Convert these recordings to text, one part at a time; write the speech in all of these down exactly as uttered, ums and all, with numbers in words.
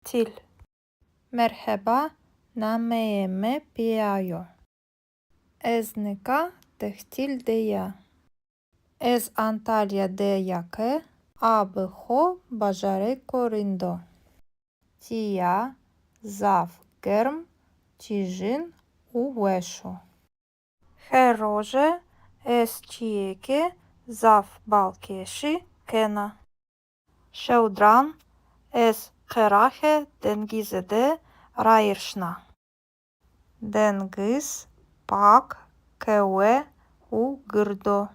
Tehtîl. Merheba, nameyê mi Pîya yo. Ez nika tehtîl de ya. Ez Antalya de ya ke a bi xo bajarêko rind o. Tîya zaf germ, tîjin û weş o. Her roje ez çîyêkê zaf balkêşî kena. Şewdiran ez qeraxê dengizî de rayîr şina. Dengiz pak, kewe û gird o.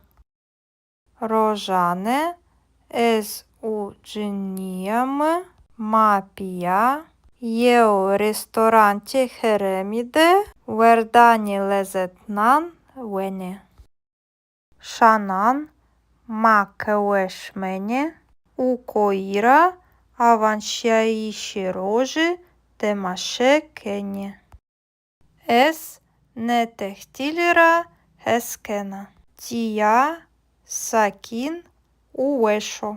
Rojane ez û cinîya mi ma pîya yew restorantê herêmî de werdanê lezetnan wenê. Şanan ma qehwe şimenê û koyî ra awanşîyayîşê rojî temaşe kenê. Ez nê tehtîlî ra hes kena. Tîya sakîn û weş o.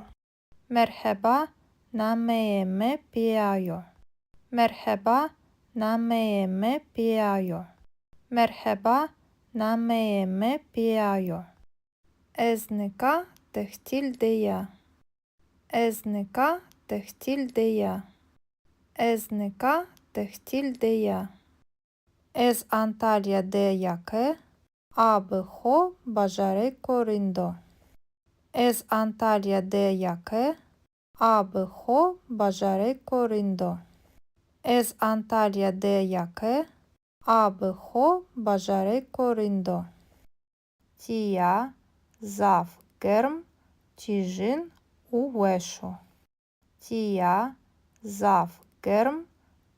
Merheba, nameyê mi Pîya yo. Merheba, nameyê mi Pîya yo. Merheba, nameyê mi Pîya yo. Ez nika tehtîl de ya. Ez nika tehtîl de ya. Ez nika tehtîl de ya. Ez Antalya de ya ke a bi xo bajarêko rind o. Ez Antalya de ya ke a bi xo bajarêko rind o. Ez Antalya de ya ke a bi xo bajarêko rind o. Tîya zaf germ, tîjin û weş o. Tîya zaf germ,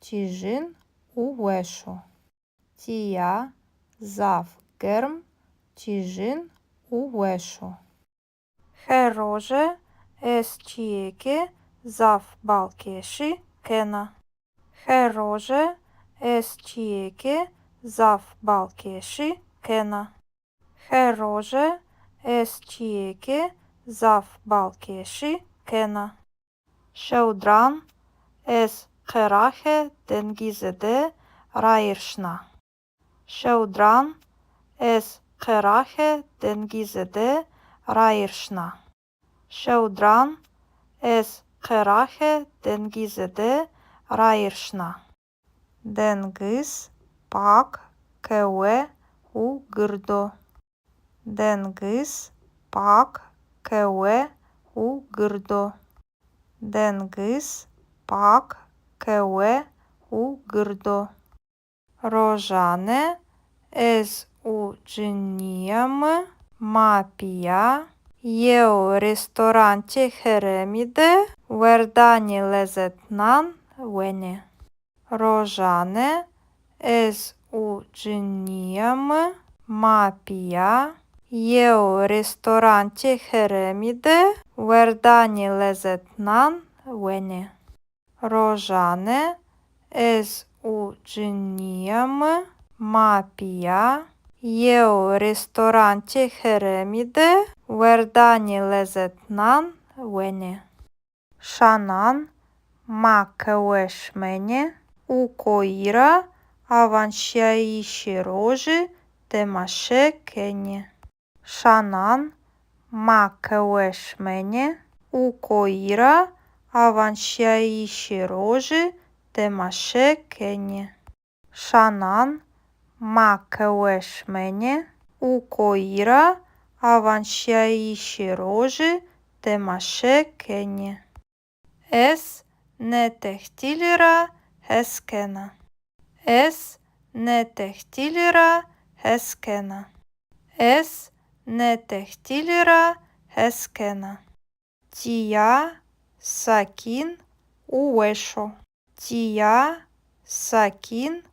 tîjin û weş o. Tîya zaf germ, tîjin û weş o. Her roje ez çîyêkê zaf balkêşî kena. Her roje ez çîyêkê zaf balkêşî kena. Her roje ez çîyêkê zaf balkêşî kena. Şewdiran ez qeraxê dengizî de rayîr şina. Şewdiran ez qeraxê dengizî de rayîr şina. Şewdiran ez qeraxê dengizî de rayîr şina. Dengiz pak, kewe û gird o. Dengiz pak, kewe û gird o. Dengiz pak, kewe û gird o. Rojane ez û cinîya mi ma pîya yew restorantê herêmî de werdanê lezetnan wenê. Rojane ez û cinîya mi ma pîya yew restorantê herêmî de werdanê lezetnan wenê. Rojane ez û cinîya mi ma pîya yew restorantê herêmî de werdanê lezetnan wenê. Şanan ma qehwe şimenê û koyî ra awanşîyayîşê rojî temaşe kenê. Şanan ma qehwe şimenê û koyî ra awanşîyayîşê rojî temaşe kenê. Şanan ma qehwe şimenê û koyî ra awanşîyayîşê rojî temaşe kenê. Ez nê tehtîlî ra hes kena. Ez nê tehtîlî ra hes kena. Ez nê tehtîlî ra hes kena. Tîya sakîn û weş o. Tîya sakîn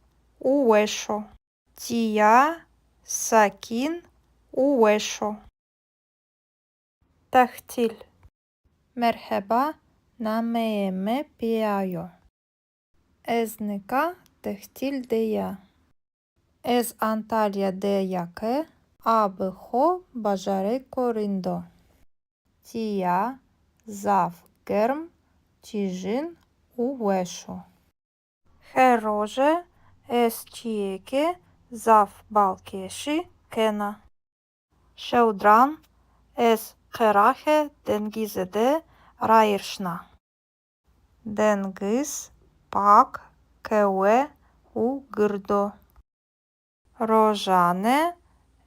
û weş o. Tîya sakîn û weş o. Tehtîl. Merheba, nameyê mi Pîya yo. Ez nika tehtîl de ya. Ez Antalya de ya ke a bi xo bajarêko rind o. Tîya zaf germ, tîjin û weş o. Her roje ez çîyêkê zaf balkêşî kena. Şewdiran ez qeraxê dengizî de rayîr şina. Dengiz pak, kewe û gird o. Rojane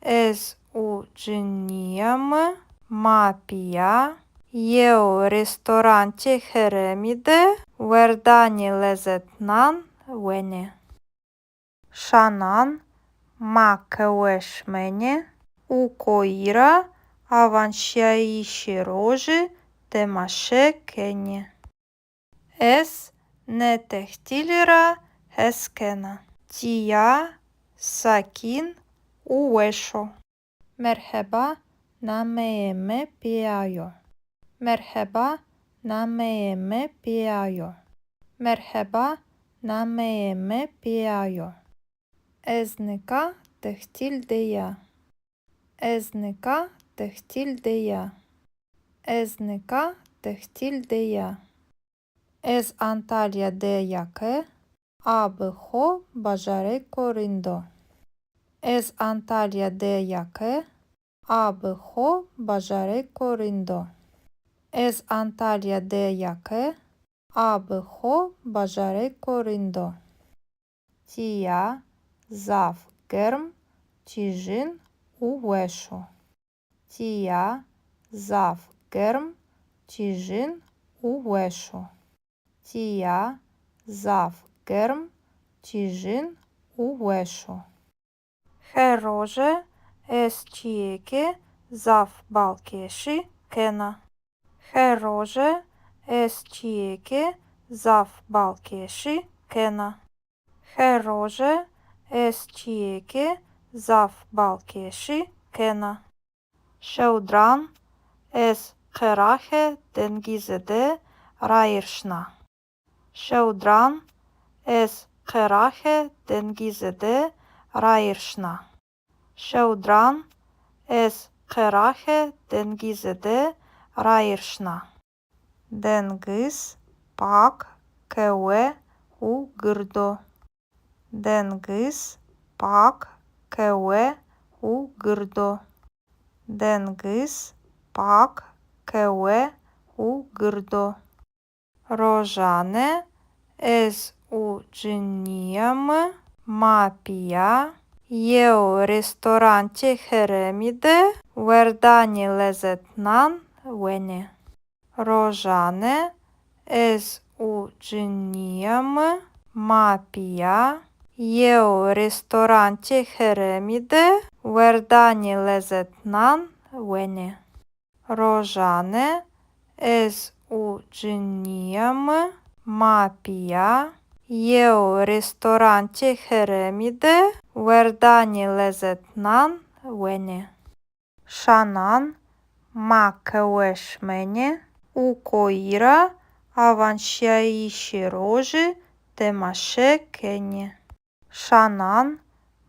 ez û cinîya mi ma pîya yew restorantê herêmî de werdanê lezetnan wenê. Şanan ma qehwe şimenê û koyî ra awanşîyayîşê rojî temaşe kenê. Ez nê tehtîlî ra hes kena. Tîya sakîn û weş o. Merheba, nameyê mi Pîya yo. Merheba, nameyê mi Pîya yo. Merheba, nameyê mi Pîya yo. Ez nika tehtîl de ya. Ez nika tehtîl de ya. Ez nika tehtîl de ya. Ez Antalya de ya ke a bi xo bajarêko rind o. Ez Antalya de ya ke a bi xo bajarêko rind o. Ez Antalya de ya ke a bi xo bajarêko rind o. Tîya zaf germ, tîjin û weş o. Tîya zaf germ, tîjin û weş o. Tîya zaf germ, tîjin û weş o. Her roje ez çîyêkê zaf balkêşî kena. Her roje ez çîyêkê zaf balkêşî kena. Her roje ez çîyêkê zaf balkêşî kena. Şewdiran ez qeraxê dengizî de rayîr şina. Şewdiran ez qeraxê dengizî de rayîr şina. Şewdiran ez qeraxê dengizî de rayîr şina. Dengiz pak, kewe û gird o. Dengiz pak, kewe û gird o. Dengiz pak, kewe û gird o. Rojane ez û cinîya mi ma pîya yew restorantê herêmî de werdanê lezetnan wenê. Rojane ez û cinîya mi ma pîya yew restorantê herêmî de werdanê lezetnan wenê. Rojane ez û cinîya mi ma pîya yew restorantê herêmî de werdanê lezetnan wenê. Şanan ma qehwe şimenê û koyî ra awanşîyayîşê rojî temaşe kenê. Şanan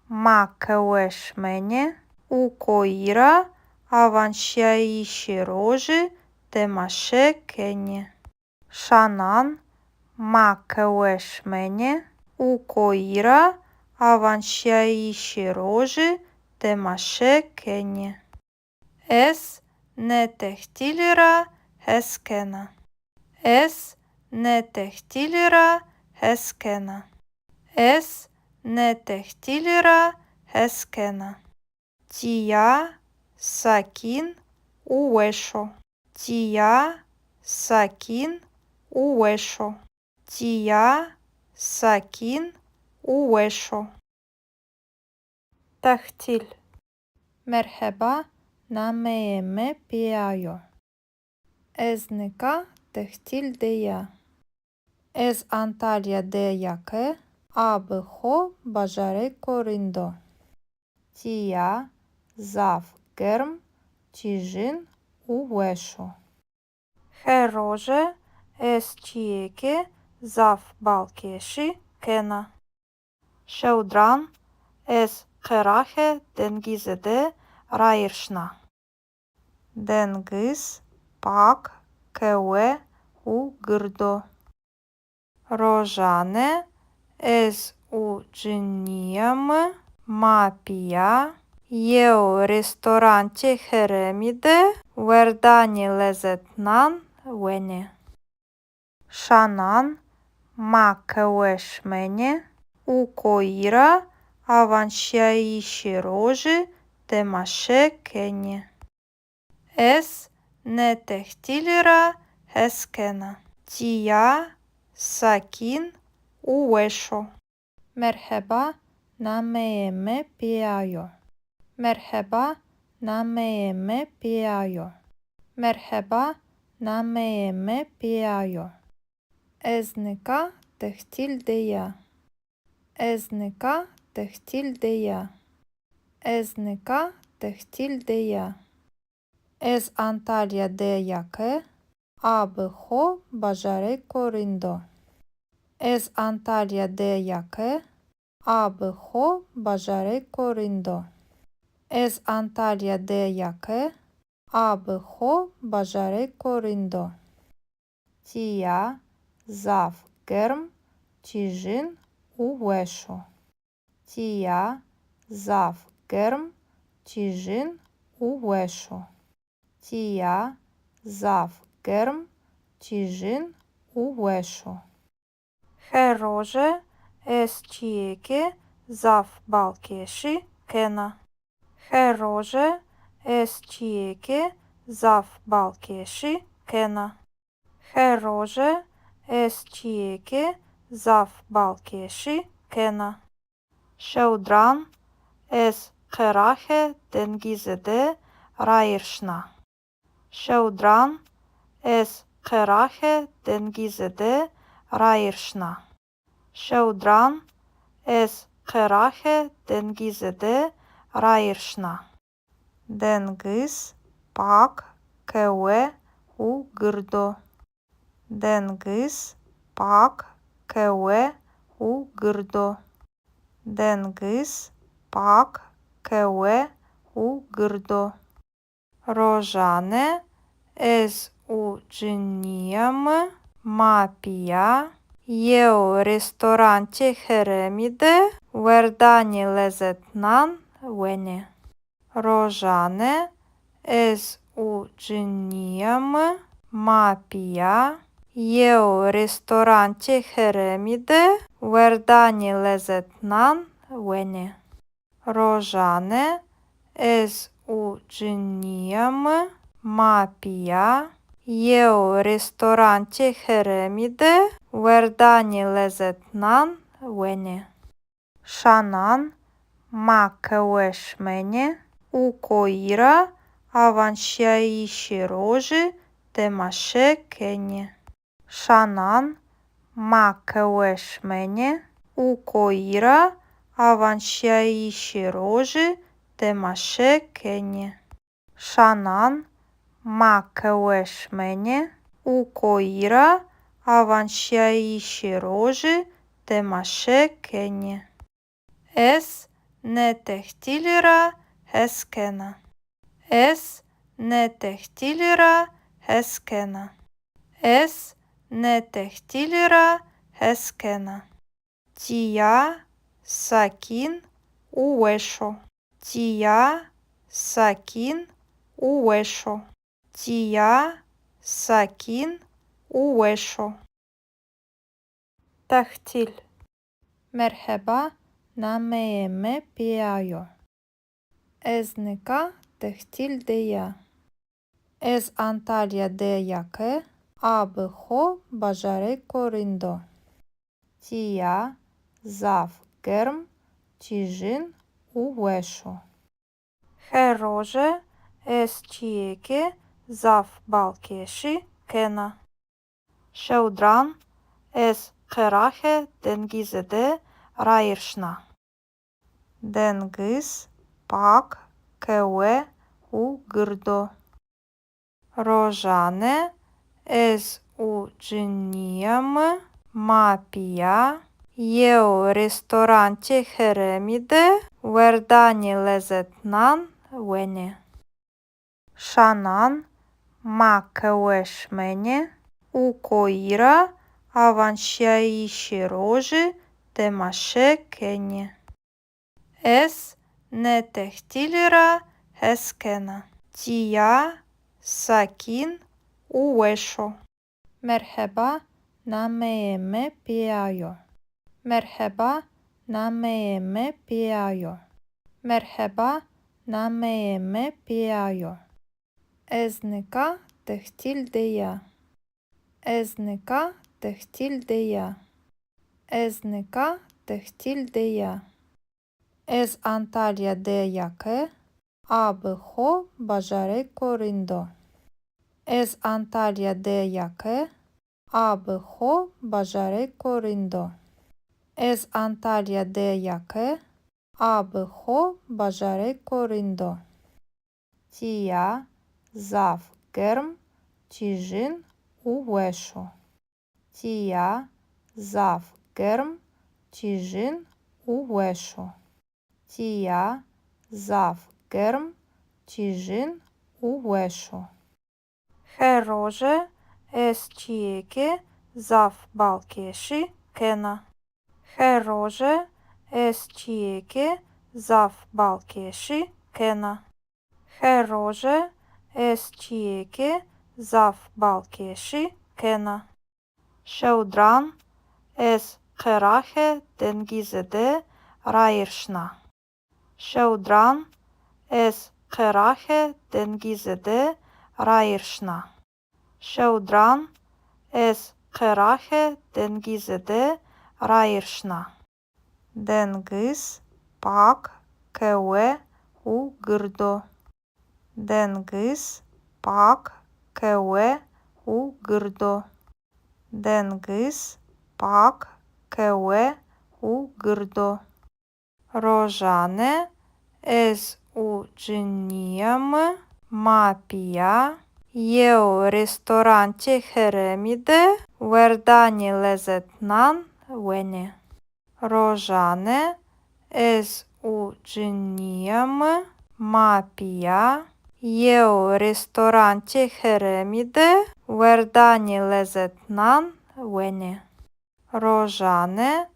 ma qehwe şimenê û koyî ra awanşîyayîşê rojî temaşe kenê. Şanan ma qehwe şimenê û koyî ra awanşîyayîşê rojî temaşe kenê. Ez nê tehtîlî ra hes kena. Ez nê tehtîlî ra hes kena. Ez nê tehtîlî ra hes kena. Tîya sakîn û weş o. Tîya sakîn û weş o. Tîya sakîn û weş o. Tehtîl. Merheba, nameyê mi Pîya yo. Ez nika tehtîl de ya. Ez Antalya de ya ke a bi xo bajarêko rind o. Tîya zaf germ, tîjin û weş o. Her roje ez çîyêkê zaf balkêşî kena. Şewdiran ez qeraxê dengizî de rayîr şina. Dengiz pak, kewe û gird o. Rojane Ez û cinîya mi ma pîya yew restorantê herêmî de werdanê lezetnan wenê. Şanan ma qehwe şimenê û koyî ra awanşîyayîşê rojî temaşe kenê. Ez nê tehtîlî ra hes kena. Tîya sakîn û weş o. Merheba, nameyê mi Pîya yo. Merheba, nameyê mi Pîya yo. Merheba, nameyê mi Pîya yo. Ez nika tehtîl de ya. Ez nika tehtîl de ya. Ez nika tehtîl de ya. Ez Antalya de ya ke a bi xo bajarêko rind o. Ez Antalya de ya ke a bi xo bajarêko rind o. Ez Antalya de ya ke a bi xo bajarêko rind o. Tîya zaf germ, tîjin û weş o. Tîya zaf germ, tîjin û weş o. Tîya zaf germ, tîjin û weş o. Her roje ez çîyêkê zaf balkêşî kena. Her roje ez çîyêkê zaf balkêşî kena. Her roje ez çîyêkê zaf balkêşî kena. Şewdiran ez qeraxê dengizî de rayîr şina. Şewdiran ez qeraxê dengizî de rayîr şina. Şewdiran ez qeraxê dengizî de rayîr şina. Dengiz pak, qehwe û gird o. Dengiz pak, qehwe û gird o. Dengiz pak, qehwe û gird o. Rojane ez û cinîya mi ma pîya yew restorantê herêmî de werdanê lezetnan wenê. Rojane ez û cinîya mi ma pîya yew restorantê herêmî de werdanê lezetnan wenê. Rojane ez û cinîya mi ma pîya yew restorantê herêmî de werdanê lezetnan wenê. Şanan ma qehwe şimenê û koyî ra awanşîyayîşê rojî temaşe kenê. Şanan ma qehwe şimenê û koyî ra awanşîyayîşê rojî temaşe kenê. Şanan ma qehwe şimenê û koyî ra awanşîyayîşê rojî temaşe kenê. Ez nê tehtîlî ra hes kena. Ez nê tehtîlî ra hes kena. Ez nê tehtîlî ra hes kena. Tîya sakîn û weş o. Tîya sakîn û weş o. Tîya sakîn û weş o. Tehtîl. Merheba, nameyê mi Pîya yo. Ez nika tehtîl de ya. Ez Antalya de ya ke a bi xo bajarêko rind o. Tîya zaf germ, tîjin û weş o. Her roje ez çîyêkê zaf balkêşî kena. Şewdiran ez qeraxê dengizî de rayîr şina. Dengiz pak, qehwe û gird o. Rojane ez û cinîya mi ma pîya yew restorantê herêmî de werdanê lezetnan wenê. Şanan ma qehwe şimenê û koyî ra awanşîyayîşê rojî temaşe kenê. Ez nê tehtîlî ra hes kena. Tîya sakîn û weş o. Merheba, nameyê mi Pîya yo. Merheba, nameyê mi Pîya yo. Merheba, nameyê mi Pîya yo. Ez nika tehtîl de ya. Ez nika tehtîl de ya. Ez nika tehtîl de ya. Ez Antalya de ya ke a bi xo bajarêko rind o. Ez Antalya de ya ke a bi xo bajarêko rind o. Ez Antalya de ya ke a bi xo bajarêko rind o. Tîya zaf germ, tîjin û weş o. Tîya zaf germ, tîjin û weş o. Tîya zaf germ, tîjin û weş o. Her roje ez çîyêkê zaf balkêşî kena. Her roje ez çîyêkê zaf balkêşî kena. Her roje ez çîyêkê zaf balkêşî kena. Şewdiran ez qeraxê dengizî de rayîr şina. Şewdiran ez qeraxê dengizî de rayîr şina. Şewdiran ez qeraxê dengizî de rayîr şina. Dengiz pak, kewe û gird o. Dengiz pak, kewe û gird o. Dengiz pak, kewe û gird o. Rojane ez û cinîya mi ma pîya yew restorantê herêmî de werdanê lezetnan wenê. Rojane ez û cinîya mi ma pîya yew restorantê herêmî de werdanê lezetnan wenê. Rojane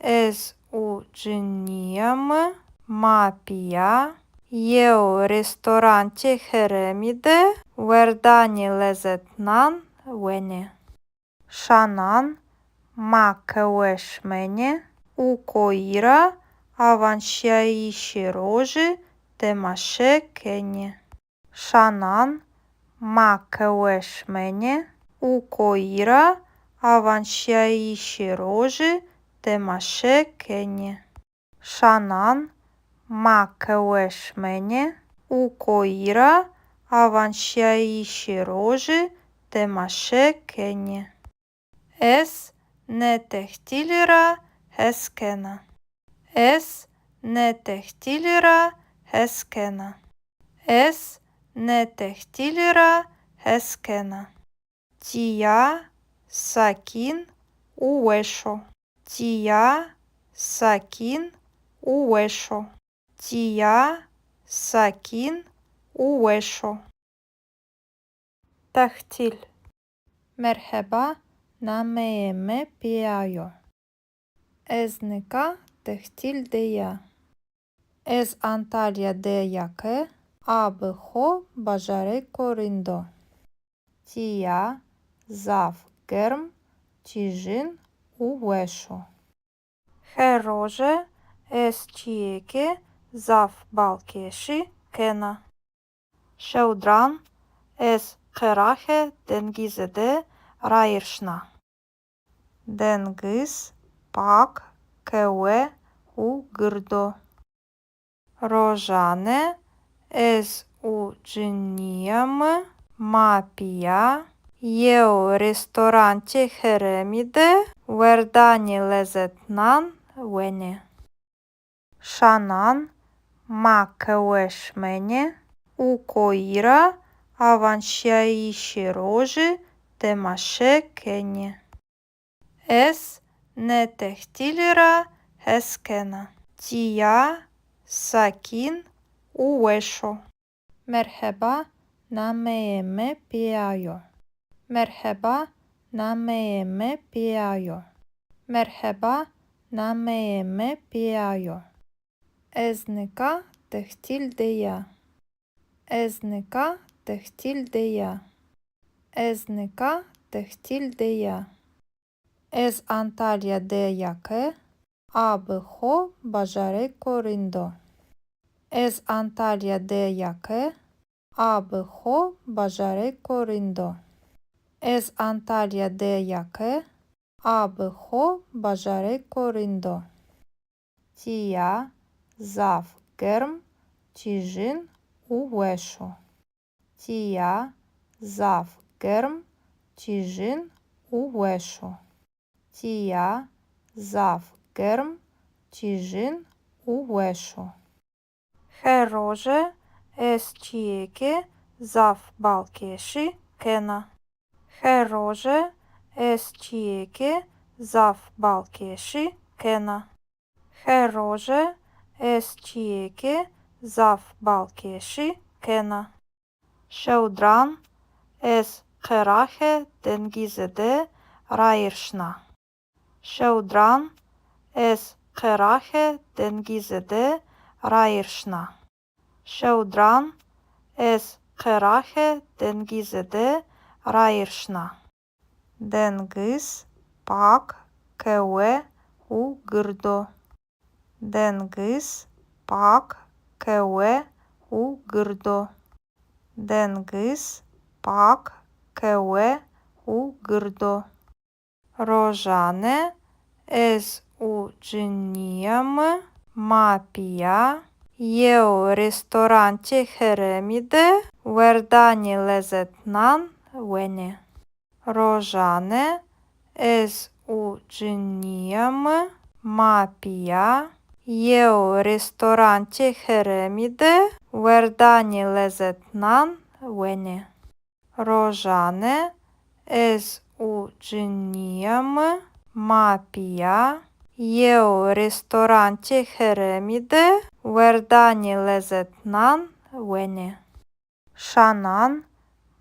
ez û cinîya mi ma pîya yew restorantê herêmî de werdanê lezetnan wenê. Şanan ma qehwe şimenê û koyî ra awanşîyayîşê rojî temaşe kenê. Şanan ma qehwe şimenê û koyî ra awanşîyayîşê rojî temaşe kenê. Şanan ma qehwe şimenê û koyî ra awanşîyayîşê rojî temaşe kenê. Ez nê tehtîlî ra hes kena. Ez nê tehtîlî ra hes kena. Ez nê tehtîlî ra hes kena. Tîya sakîn û weş o. Tîya sakîn û weş o. Tîya sakîn û weş o. Tehtîl. Merheba, nameyê mi Pîya yo. Ez nika tehtîl de ya. Ez Antalya de ya ke a bi xo bajarêko rind o. Tîya zaf germ, tîjin û weş o. Her roje ez çîyêkê zaf balkêşî kena. Şewdiran ez qeraxê dengizî de rayîr şina. Dengiz pak, kewe û gird o. Rojane ez û cinîya mi ma pîya yew restorantê herêmî de werdanê lezetnan wenê. Şanan ma qehwe şimenê û koyî ra awanşîyayîşê rojî temaşe kenê. Ez nê tehtîlî ra hes kena. Tîya sakîn û weş o. Merheba, nameyê mi Pîya yo. Merheba, nameyê mi Pîya yo. Merheba, Nameyê mi Pîya yo. Ez nika tehtîl de ya. Ez nika tehtîl de ya. Ez nika tehtîl de ya. Ez Antalya de ya ke a bi xo bajarêko rind o. Ez Antalya de ya ke a bi xo bajarêko rind o. Ez Antalya de ya ke a bi xo bajarêko rind o. Tîya zaf germ, tîjin û weş o. Tîya zaf germ, tîjin û weş o. Tîya zaf germ, tîjin û weş o. Her roje ez çîyêkê zaf balkêşî kena. Her roje ez çîyêkê zaf balkêşî kena. Her roje ez çîyêkê zaf balkêşî kena. Şewdiran ez qeraxê dengizî de rayîr şina. Şewdiran ez qeraxê dengizî de rayîr şina. Şewdiran ez qeraxê dengizî de rayîr şina. Dengiz pak, kewe û gird o. Dengiz pak, kewe û gird o. Dengiz pak, kewe û gird o. Rojane ez û cinîya mi ma pîya yew restorantê herêmî de werdanê lezetnan wenê. Rojane ez û cinîya mi ma pîya yew restorantê herêmî de werdanê lezetnan wenê. Rojane ez û cinîya mi ma pîya yew restorantê herêmî de werdanê lezetnan wenê. Şanan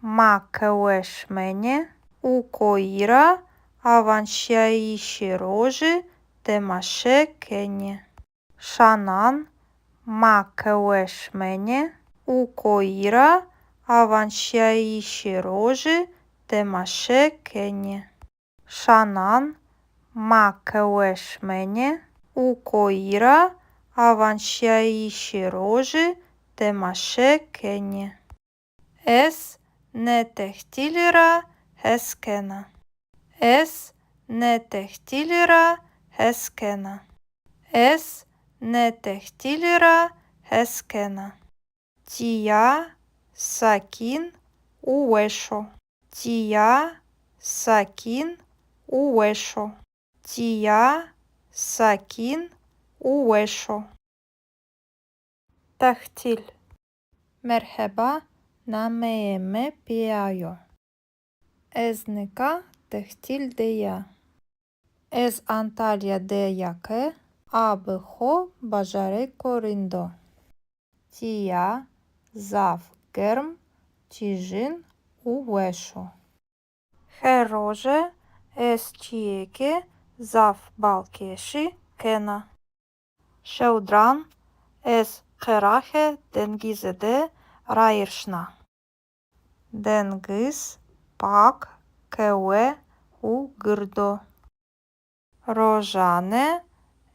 ma qehwe şimenê û koyî ra awanşîyayîşê rojî temaşe kenê. Şanan ma qehwe şimenê û koyî ra awanşîyayîşê rojî temaşe kenê. Şanan ma qehwe şimenê û koyî ra awanşîyayîşê rojî temaşe kenê. Ez nê tehtîlî ra hes kena. Ez nê tehtîlî ra hes kena. Ez nê tehtîlî ra hes kena. Tîya sakîn û weş o. Tîya sakîn û weş o. Tîya sakîn û weş o. Tehtîl. Merheba, nameyê mi Pîya yo. Ez nika tehtîl de ya. Ez Antalya de ya ke a bi xo bajarêko rind o. Tîya zaf germ, tîjin û weş o. Her roje ez çîyêkê zaf balkêşî kena. Şewdiran ez qeraxê dengizî de rayîr şina. Dengiz pak, kewe û gird o. Rojane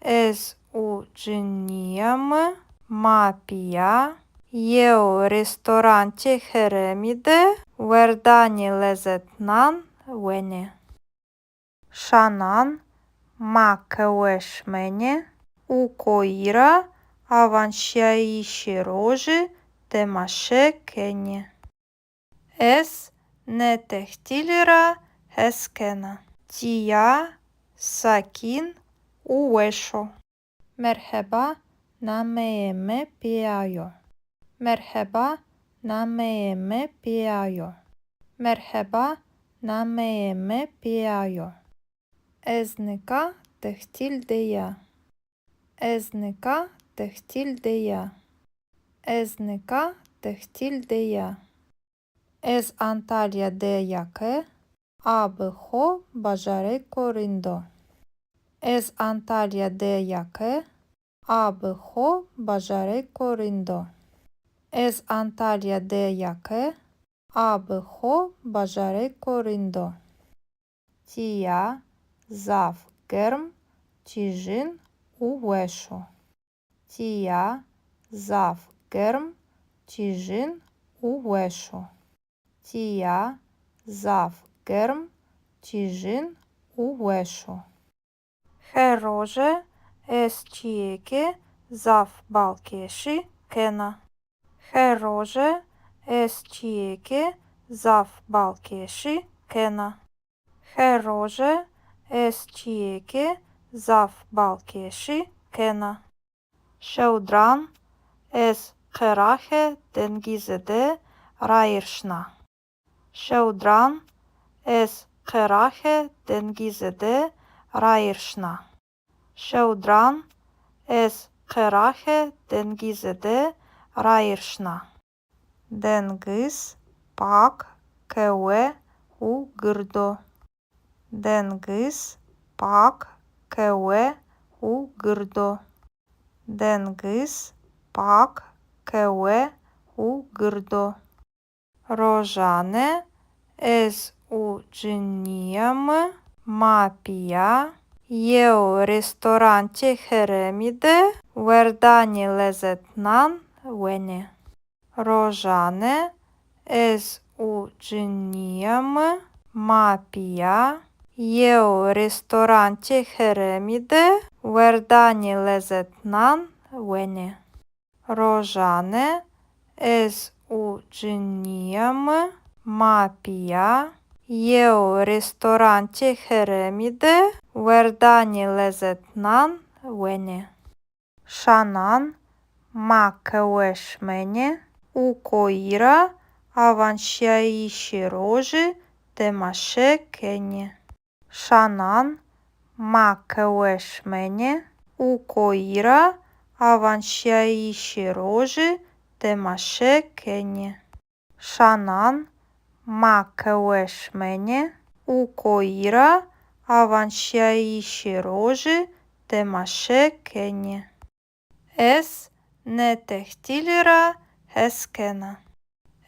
ez û cinîya mi ma pîya yew restorantê herêmî de werdanê lezetnan wenê. Şanan ma qehwe şimenê û koyî ra awanşîyayîşê rojî temaşe kenê. Ez nê tehtîlî ra hes kena. Tîya sakîn û weş o. Merheba, nameyê mi Pîya yo. Merheba, nameyê mi Pîya yo. Merheba, nameyê mi Pîya yo. Ez nika tehtîl de ya. Ez nika tehtîl de ya. Ez nika tehtîl de ya. Ez Antalya de ya ke a bi xo bajarêko rind o. Ez Antalya de ya ke a bi xo bajarêko rind o. Ez Antalya de ya ke a bi xo bajarêko rind o. Tîya zaf germ, tîjin û weş o. Tîya zaf germ, tîjin û weş o. Tîya zaf germ, tîjin û weş o. Her roje ez çîyêkê zaf balkêşî kena. Her roje ez çîyêkê zaf balkêşî kena. Her roje ez çîyêkê zaf balkêşî kena. Şewdiran ez qeraxê dengizî de rayîr şina. Şewdiran ez qeraxê dengizî de rayîr şina. Şewdiran ez qeraxê dengizî de rayîr şina. Dengiz pak, kewe û gird o. Dengiz pak, kewe û gird o. Dengiz pak, kewe û gird o. Rojane ez û cinîya mi ma pîya yew restorantê herêmî de werdanê lezetnan wenê. Rojane ez û cinîya mi ma pîya yew restorantê herêmî de werdanê lezetnan wenê. Rojane ez û cinîya mi ma pîya yew restorantê herêmî de werdanê lezetnan wenê. Şanan ma qehwe şimenê û koyî ra awanşîyayîşê rojî temaşe kenê. Şanan ma qehwe şimenê û koyî ra awanşîyayîşê rojî temaşe kenê. Şanan ma qehwe şimenê û koyî ra awanşîyayîşê rojî temaşe kenê. Ez nê tehtîlî ra hes kena.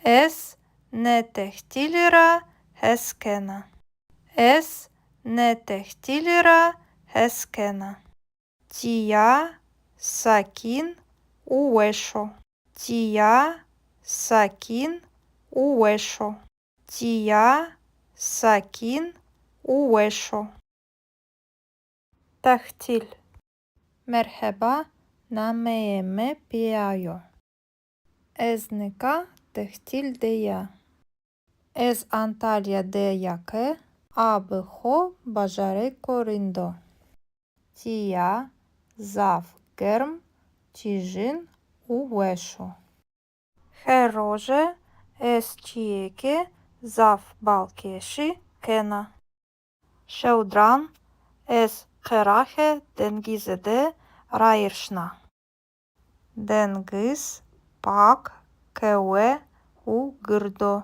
Ez nê tehtîlî ra hes kena. Ez nê tehtîlî ra hes kena. Tîya sakîn û weş o. Tîya sakîn û weş o. Tîya sakîn û weş o. Tehtîl. Merheba, nameyê mi Pîya yo. Ez nika tehtîl de ya. Ez Antalya de ya ke a bi xo bajarêko rind o. Tîya zaf germ, tîjin û weş o. Her roje ez çîyêkê zaf balkêşî kena. Şewdiran ez qeraxê dengizî de rayîr şina. Dengiz pak, kewe û gird o.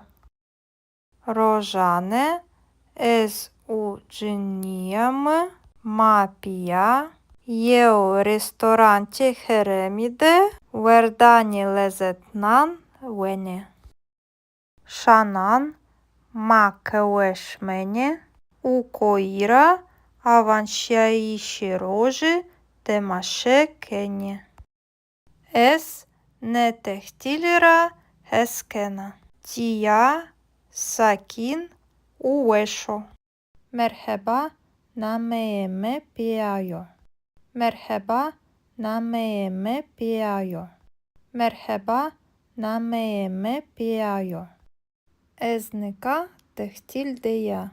Rojane ez û cinîya mi ma pîya yew restorantê herêmî de werdanê lezetnan wenê. Şanan ma qehwe şimenê û koyî ra awanşîyayîşê rojî temaşe kenê. Ez nê tehtîlî ra hes kena. Tîya sakîn û weş o. Merheba, nameyê mi Pîya yo. Merheba, nameyê mi Pîya yo. Merheba, nameyê mi Pîya yo. Ez nika tehtîl de ya.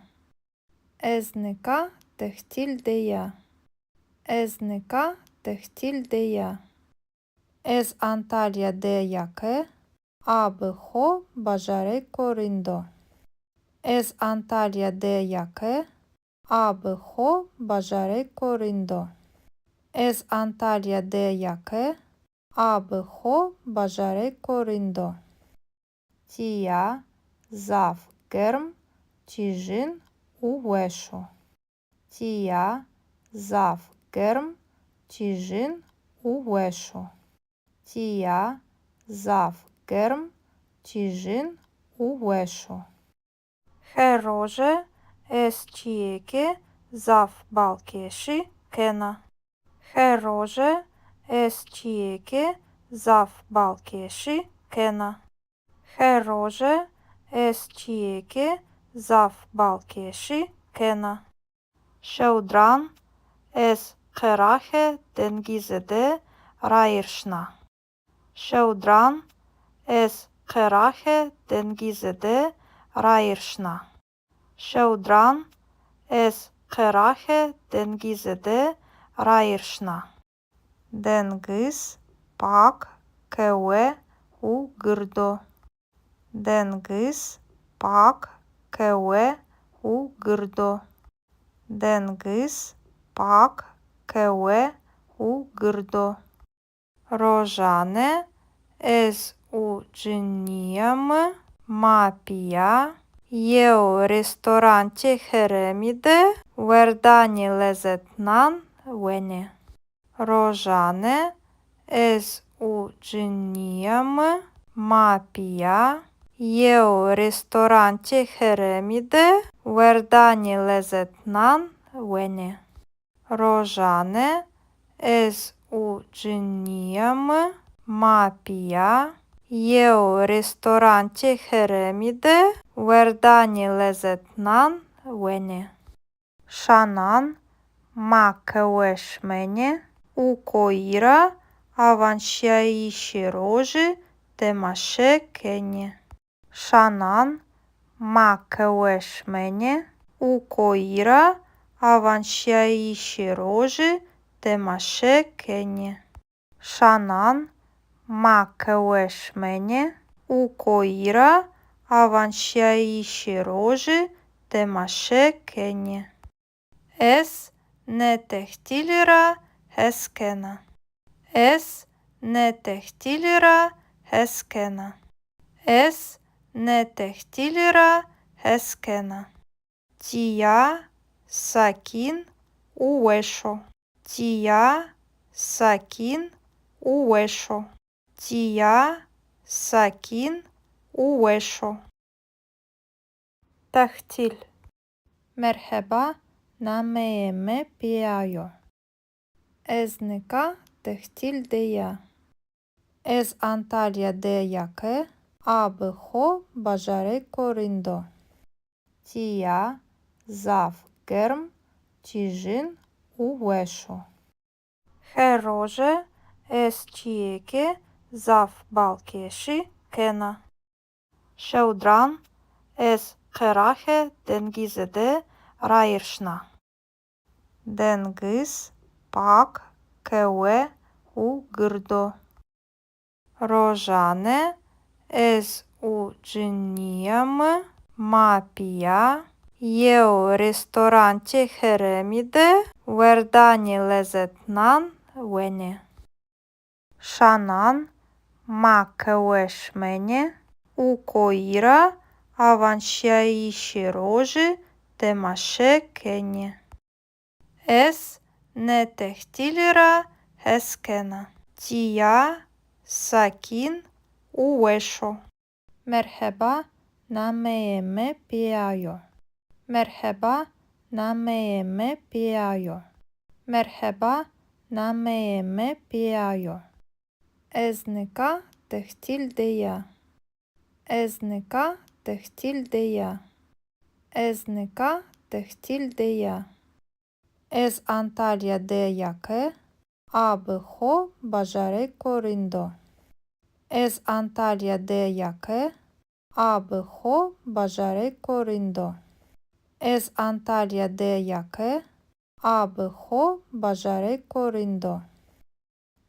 Ez nika tehtîl de ya. Ez nika tehtîl de ya. Ez Antalya de ya ke a bi xo bajarêko rind o. Ez Antalya de ya ke a bi xo bajarêko rind o. Ez Antalya de ya ke a bi xo bajarêko rind o. Tîya zaf germ, tîjin û weş o. Tîya zaf germ, tîjin û weş o. Tîya zaf germ, tîjin û weş o. Her roje ez çîyêkê zaf balkêşî kena. Her roje ez çîyêkê zaf balkêşî kena. Her roje ez çîyêkê zaf balkêşî kena. Şewdiran ez qeraxê dengizî de rayîr şina. Şewdiran ez qeraxê dengizî de rayîr şina. Şewdiran ez qeraxê dengizî de rayîr şina. Dengiz pak, kewe û gird o. Dengiz pak, kewe û gird o. Dengiz pak, kewe û gird o. Rojane ez û cinîya mi ma pîya yew restorantê herêmî de werdanê lezetnan wenê. Rojane ez û cinîya mi ma pîya yew restorantê herêmî de werdanê lezetnan wenê. Rojane ez û cinîya mi ma pîya yew restorantê herêmî de werdanê lezetnan wenê. Şanan ma qehwe şimenê û koyî ra awanşîyayîşê rojî temaşe kenê. Şanan ma qehwe şimenê û koyî ra awanşîyayîşê rojî temaşe kenê. Şanan ma qehwe şimenê û koyî ra awanşîyayîşê rojî temaşe kenê. Ez nê tehtîlî ra hes kena. Ez nê tehtîlî ra hes kena. Ez nê tehtîlî ra hes kena. Tîya sakîn û weş o. Tîya sakîn û weş o. Tîya sakîn û weş o. Tehtîl. Merheba, nameyê mi Pîya yo. Ez nika tehtîl de ya. Ez Antalya de ya ke a bi xo bajarêko rind o. Tîya zaf germ, tîjin û weş o. Her roje ez çîyêkê zaf balkêşî kena. Şewdiran ez qeraxê dengizî de rayîr şina. Dengiz pak, kewe û gird o. Rojane ez û cinîya mi ma pîya yew restorantê herêmî de werdanê lezetnan wenê. Şanan ma qehwe şimenê û koyî ra awanşîyayîşê rojî temaşe kenê. Ez nê tehtîlî ra hes kena. Tîya sakîn û weş o. Merheba, nameyê mi Pîya yo. Merheba, nameyê mi Pîya yo. Merheba, nameyê mi Pîya yo. Ez nika tehtîl de ya. Ez nika tehtîl de ya. Ez nika tehtîl de ya. Ez Antalya de ya ke a bi xo bajarêko rind o. Ez Antalya de ya ke a bi xo bajarêko rind o. Ez Antalya de ya ke a bi xo bajarêko rind o.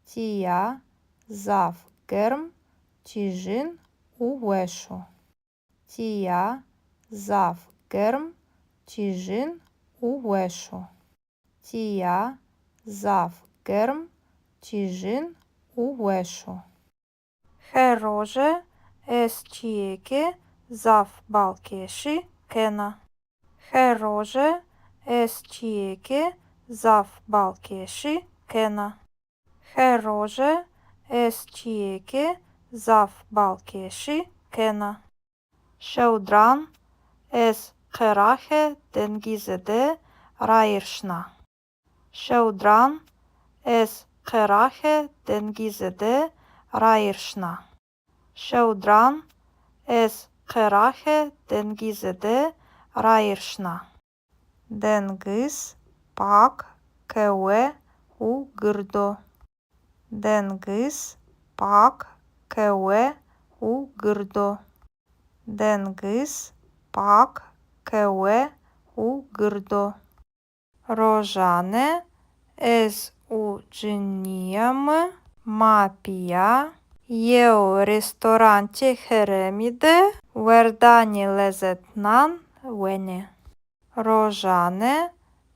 Tîya zaf germ, tîjin û weş o. Tîya zaf germ, tîjin û weş o. Tîya zaf germ, tîjin û weş o. Her roje ez çîyêkê zaf balkêşî kena. Her roje ez çîyêkê zaf balkêşî kena. Her roje ez çîyêkê zaf balkêşî kena. Şewdiran ez qeraxê dengizî de rayîr şina. Şewdiran ez qeraxê dengizî de rayîr şina. Şewdiran ez qeraxê dengizî de rayîr şina. Dengiz pak, kewe û gird o. Dengiz pak, kewe û gird o. Dengiz pak, kewe û gird o. Rojane ez û cinîya mi ma pîya yew restorantê herêmî de werdanê lezetnan wenê. Rojane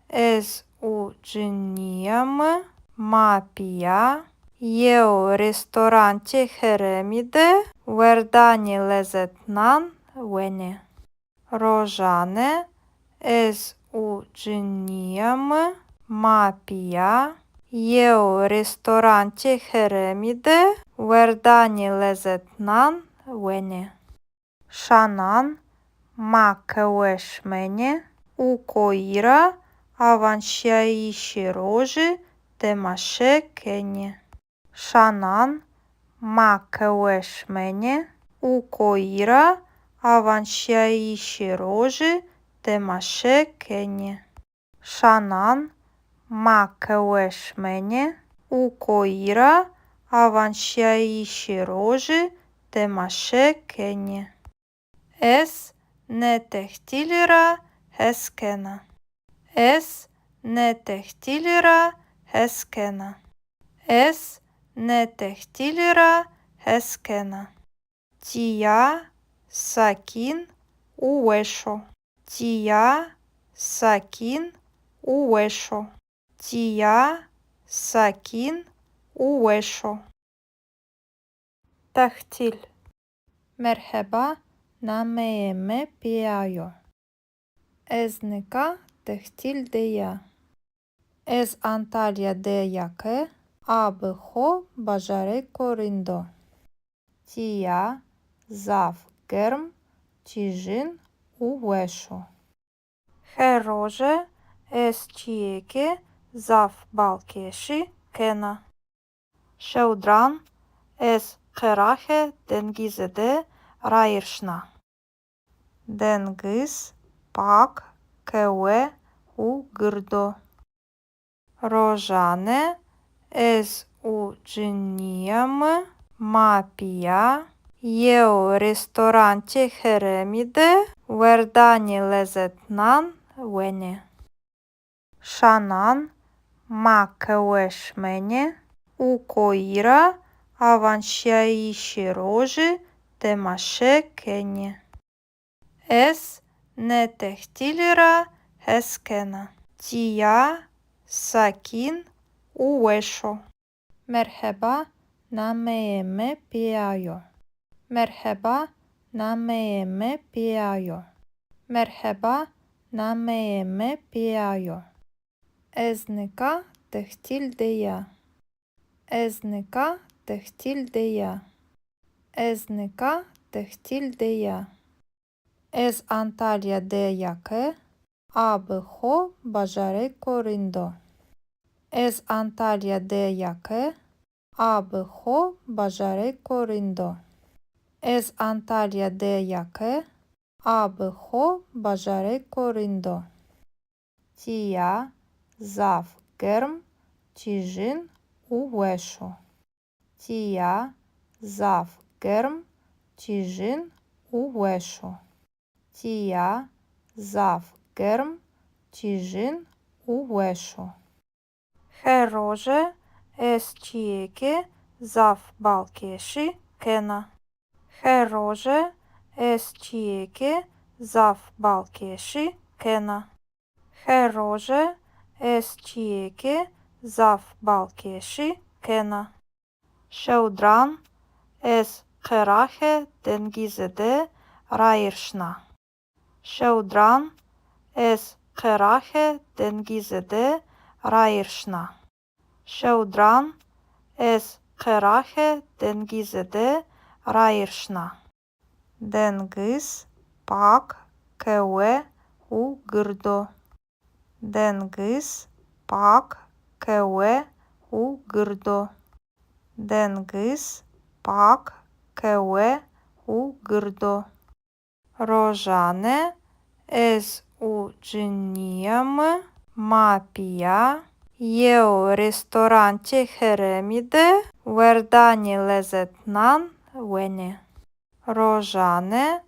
ez û cinîya mi ma pîya yew restorantê herêmî de werdanê lezetnan wenê. Rojane ez û cinîya mi ma pîya yew restorantê herêmî de werdanê lezetnan wenê. Şanan ma qehwe şimenê û koyî ra awanşîyayîşê rojî temaşe kenê. Şanan ma qehwe şimenê û koyî ra awanşîyayîşê rojî temaşe kenê. Şanan ma qehwe şimenê û koyî ra awanşîyayîşê rojî temaşe kenê. Ez nê tehtîlî ra hes kena. Ez nê tehtîlî ra hes kena. Ez nê tehtîlî ra hes kena. Tîya sakîn û weş o. Tîya sakîn û weş o. Tîya sakîn û weş o. Tehtîl. Merheba, nameyê mi Pîya yo. Ez nika tehtîl de ya. Ez Antalya de ya ke a bi xo bajarêko rind o. Tîya zaf germ, tîjin û weş o. Her roje ez çîyêkê zaf balkêşî kena. Şewdiran ez qeraxê dengizî de rayîr şina. Dengiz pak, kewe û gird o. Rojane ez û cinîya mi ma pîya yew restorantê herêmî de werdanê lezetnan wenê. Şanan ma qehwe şimenê û koyî ra awanşîyayîşê rojî temaşe kenê. Ez nê tehtîlî ra hes kena. Tîya sakîn û weş o. Merheba, nameyê mi Pîya yo. Merheba, nameyê mi Pîya yo. Merheba, nameyê mi Pîya yo. Ez nika tehtîl de ya. Ez nika tehtîl de ya. Ez nika tehtîl de ya. Ez Antalya de ya ke a bi xo bajarêko rind o. Ez Antalya de ya ke a bi xo bajarêko rind o. Ez Antalya de ya ke a bi xo bajarêko rind o. Tîya zaf germ, tîjin û weş o. Tîya zaf germ, tîjin û weş o. Tîya zaf germ, tîjin û weş o. Her roje ez çîyêkê zaf balkêşî kena. Her roje ez çîyêkê zaf balkêşî kena. Her roje ez çîyêkê zaf balkêşî kena. Şewdiran ez qeraxê dengizî de rayîr şina. Şewdiran ez qeraxê dengizî de rayîr şina. Şewdiran ez qeraxê dengizî de rayîr şina. Dengiz pak, kewe û gird o. Dengiz pak, kewe û gird o. Dengiz pak, kewe û gird o. Rojane ez û cinîya mi ma pîya yew restorantê herêmî de werdanê lezetinan wenê. Rojane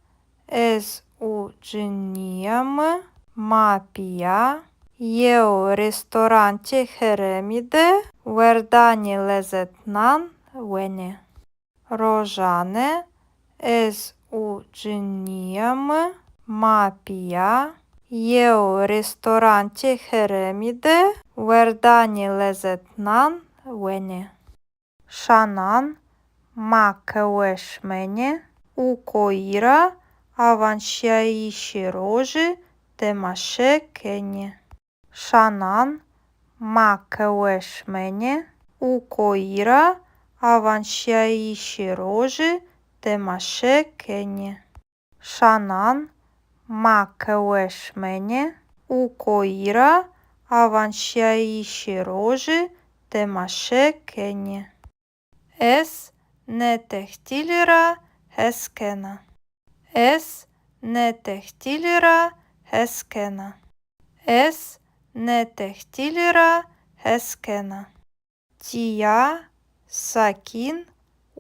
ez û cinîya mi ma pîya yew restorantê herêmî de werdanê lezetinan wenê. Rojane ez û cinîya mi ma pîya yew restorantê herêmî de werdanê lezetinan wenê. Şanan ma qehwe şimenê û koyî ra awanşîyayîşê rojî temaşe kenê. Şanan ma qehwe şimenê û koyî ra awanşîyayîşê rojî temaşe kenê. Şanan ma qehwe şimenê û koyî ra awanşîyayîşê rojî temaşe kenê. Ez nê tehtîlî ra hes kena. Ez nê tehtîlî ra hes kena. Ez nê tehtîlî ra hes kena. Tîya sakîn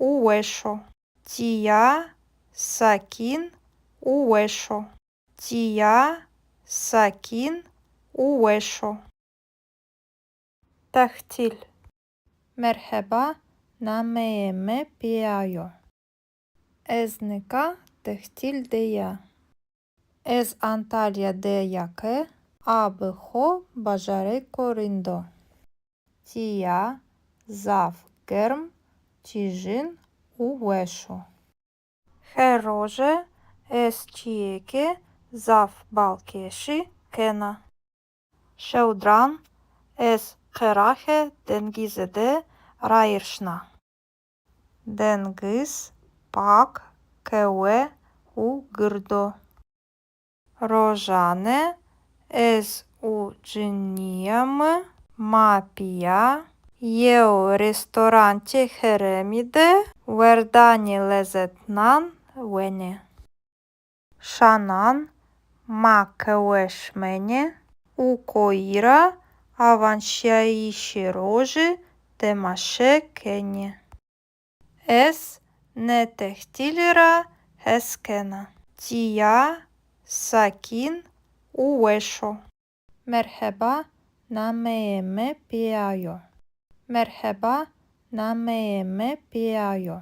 û weş o. Tîya sakîn û weş o. Tîya sakîn û weş o. Tehtîl. Merheba, nameyê mi Pîya yo. Ez nika tehtîl de ya. Ez Antalya de ya ke a bi xo bajarêko rind o. Tîya zaf germ, tîjin û weş o. Her roje ez çîyêkê zaf balkêşî kena. Şewdiran ez qeraxê dengizî de rayîr şina. Dengiz pak, kewe û gird o. Rojane ez û cinîya mi ma pîya yew restorantê herêmî de werdanê lezetinan wenê. Şanan ma qehwe şimenê û koyî ra awanşîyayîşê rojî temaşe kenê. Ez nê tehtîlî ra hes kena. Tîya sakîn û weş o. Merheba, nameyê mi Pîya yo. Merheba, nameyê mi Pîya yo.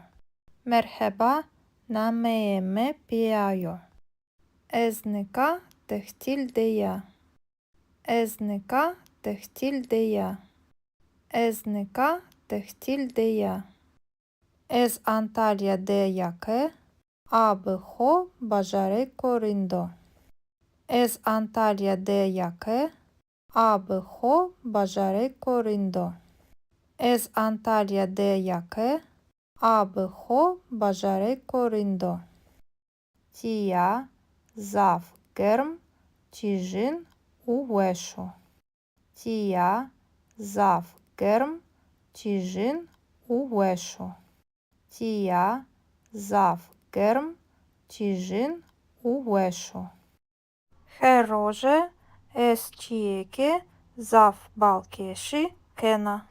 Merheba, nameyê mi Pîya yo. Ez nika tehtîl de ya. Ez nika tehtîl de ya. Ez nika tehtîl de ya. Ez Antalya de ya ke a bi xo bajarêko rind o. Ez Antalya de ya ke a bi xo bajarêko rind o. Ez Antalya de ya ke a bi xo bajarêko rind o. Tîya zaf germ, tîjin û weş o. Tîya zaf germ, tîjin û weş o. Tîya zaf germ, tîjin û weş o. Her roje ez çîyêkê zaf balkêşî kena.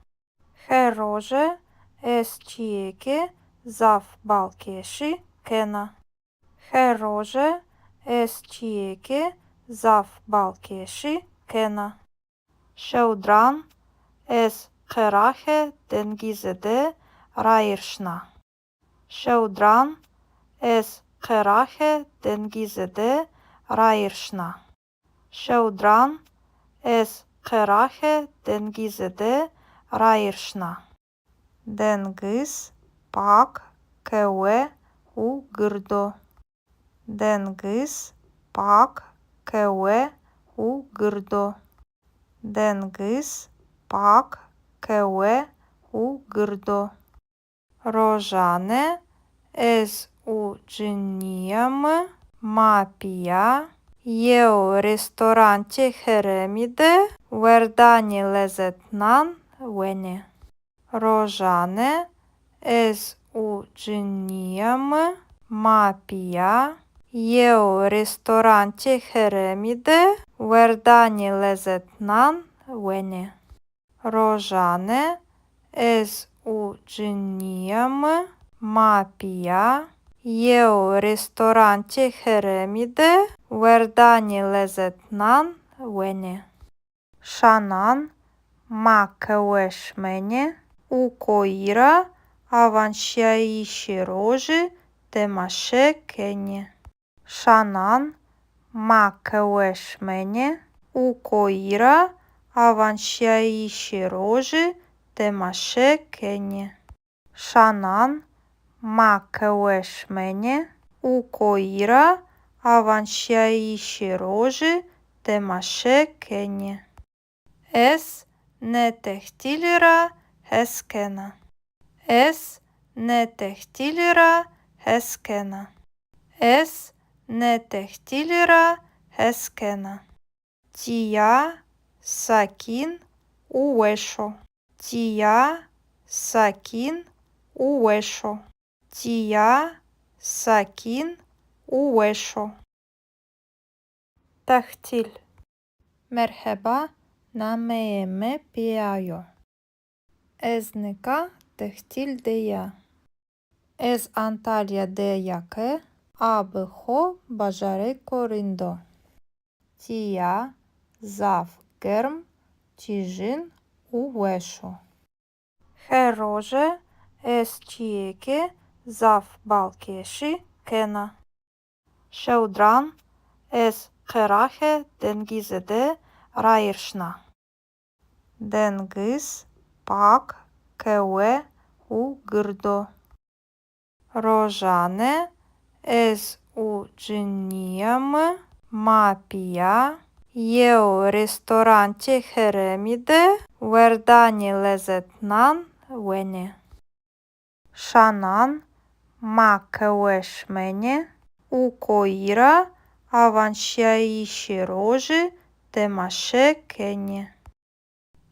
Her roje ez çîyêkê zaf balkêşî kena. Her roje ez çîyêkê zaf balkêşî kena. Şewdiran ez qeraxê dengizî de rayîr şina. Şewdiran ez qeraxê dengizî de rayîr şina. Şewdiran ez qeraxê dengizî de rayîr şina. Dengiz pak, kewe û gird o. Dengiz pak, kewe û gird o. Dengiz pak, kewe û gird o. Rojane ez û cinîya mi ma pîya yew restorantê herêmî de werdanê lezetnan wenê. Rojane ez û cinîya mi ma pîya yew restorantê herêmî de werdanê lezetnan wenê. Rojane ez û cinîya mi ma pîya yew restorantê herêmî de werdanê lezetnan wenê. Şanan ma qehwe şimenê û koyî ra awanşîyayîşê rojî temaşe kenê. Şanan ma qehwe şimenê û koyî ra awanşîyayîşê rojî temaşe kenê. Şanan ma qehwe şimenê û koyî ra awanşîyayîşê rojî temaşe kenê. Ez nê tehtîlî ra hes kena. Ez nê tehtîlî ra hes kena. Ez nê tehtîlî ra hes kena. Tîya sakîn û weş o. Tîya sakîn û weş o. Tîya sakîn û weş o. Tehtîl. Merheba, nameyê mi Pîya yo. Ez nika tehtîl de ya. Ez Antalya de ya ke a bi xo bajarêko rind o. Tîya zaf germ, tîjin û weş o. Her roje ez çîyêkê zaf balkêşî kena. Şewdiran ez qeraxê dengizî de rayîr şina. Dengiz pak, kewe û gird o. Rojane ez û cinîya mi ma pîya yew restorantê herêmî de werdanê lezetnan wenê. Şanan ma qehwe şimenê û koyî ra awanşîyayîşê rojî temaşe kenê.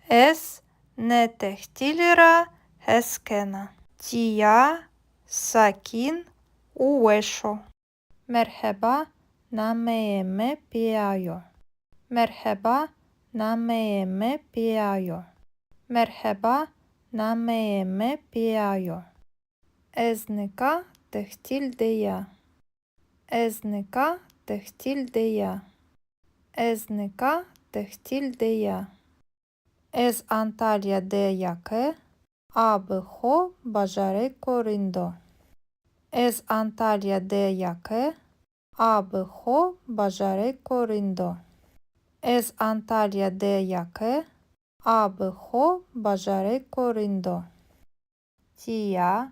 Ez nê tehtîlî ra hes kena. Tîya sakîn û weş o. Merheba, nameyê mi Pîya yo. Merheba, nameyê mi Pîya yo. Merheba, nameyê mi Pîya yo. Ez nika tehtîl de ya. Ez nika tehtîl de ya. Ez nika tehtîl de ya. Ez Antalya de ya ke a bi xo bajarêko rind o. Ez Antalya de ya ke a bi xo bajarêko rind o. Ez Antalya de ya ke a bi xo bajarêko rind o. Tîya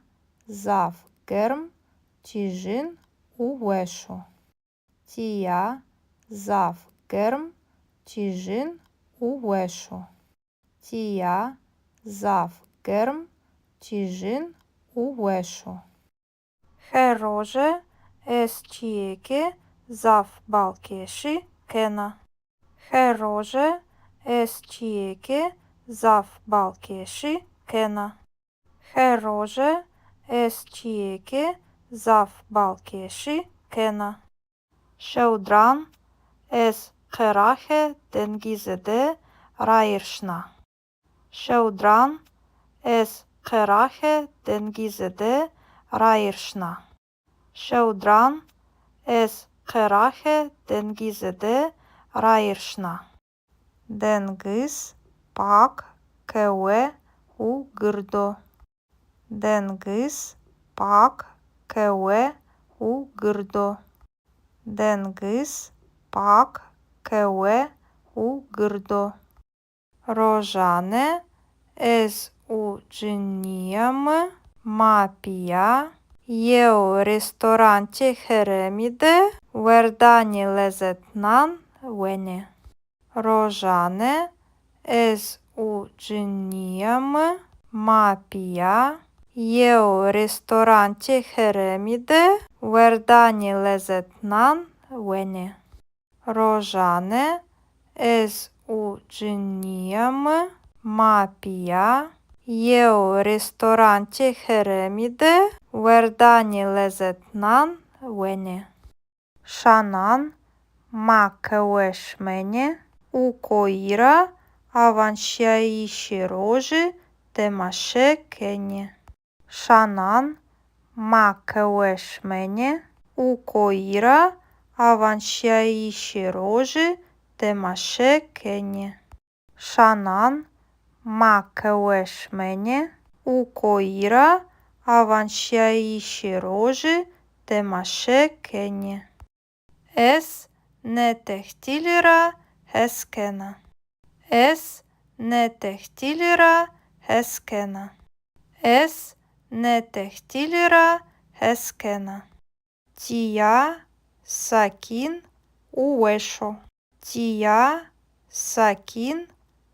zaf germ, tîjin û weş o. Tîya zaf germ, tîjin û weş o. Tîya zaf germ, tîjin û weş o. Her roje ez çîyêkê zaf balkêşî kena. Her roje ez çîyêkê zaf balkêşî kena. Her roje ez çîyêkê zaf balkêşî kena. Şewdiran ez qeraxê dengizî de rayîr şina. Şewdiran ez qeraxê dengizî de rayîr şina. Şewdiran ez qeraxê dengizî de rayîr şina. Dengiz pak, kewe û gird o. Dengiz pak, kewe û gird o. Dengiz pak, kewe û gird o. Rojane ez û cinîya mi ma pîya yew restorantê herêmî de werdanê lezetnan wenê. Rojane ez û cinîya mi ma pîya yew restorantê herêmî de werdanê lezetnan wenê. Rojane ez û cinîya mi ma pîya yew restorantê herêmî de werdanê lezetnan wenê. Şanan ma qehwe şimenê û koyî ra awanşîyayîşê rojî temaşe kenê. Şanan ma qehwe şimenê û koyî ra awanşîyayîşê rojî temaşe kenê. Şanan ma qehwe şimenê û koyî ra awanşîyayîşê rojî temaşe kenê. Ez nê tehtîlî ra hes kena. Ez nê tehtîlî ra hes kena. Ez nê tehtîlî ra hes kena. Tîya sakîn û weş o. Tîya sakîn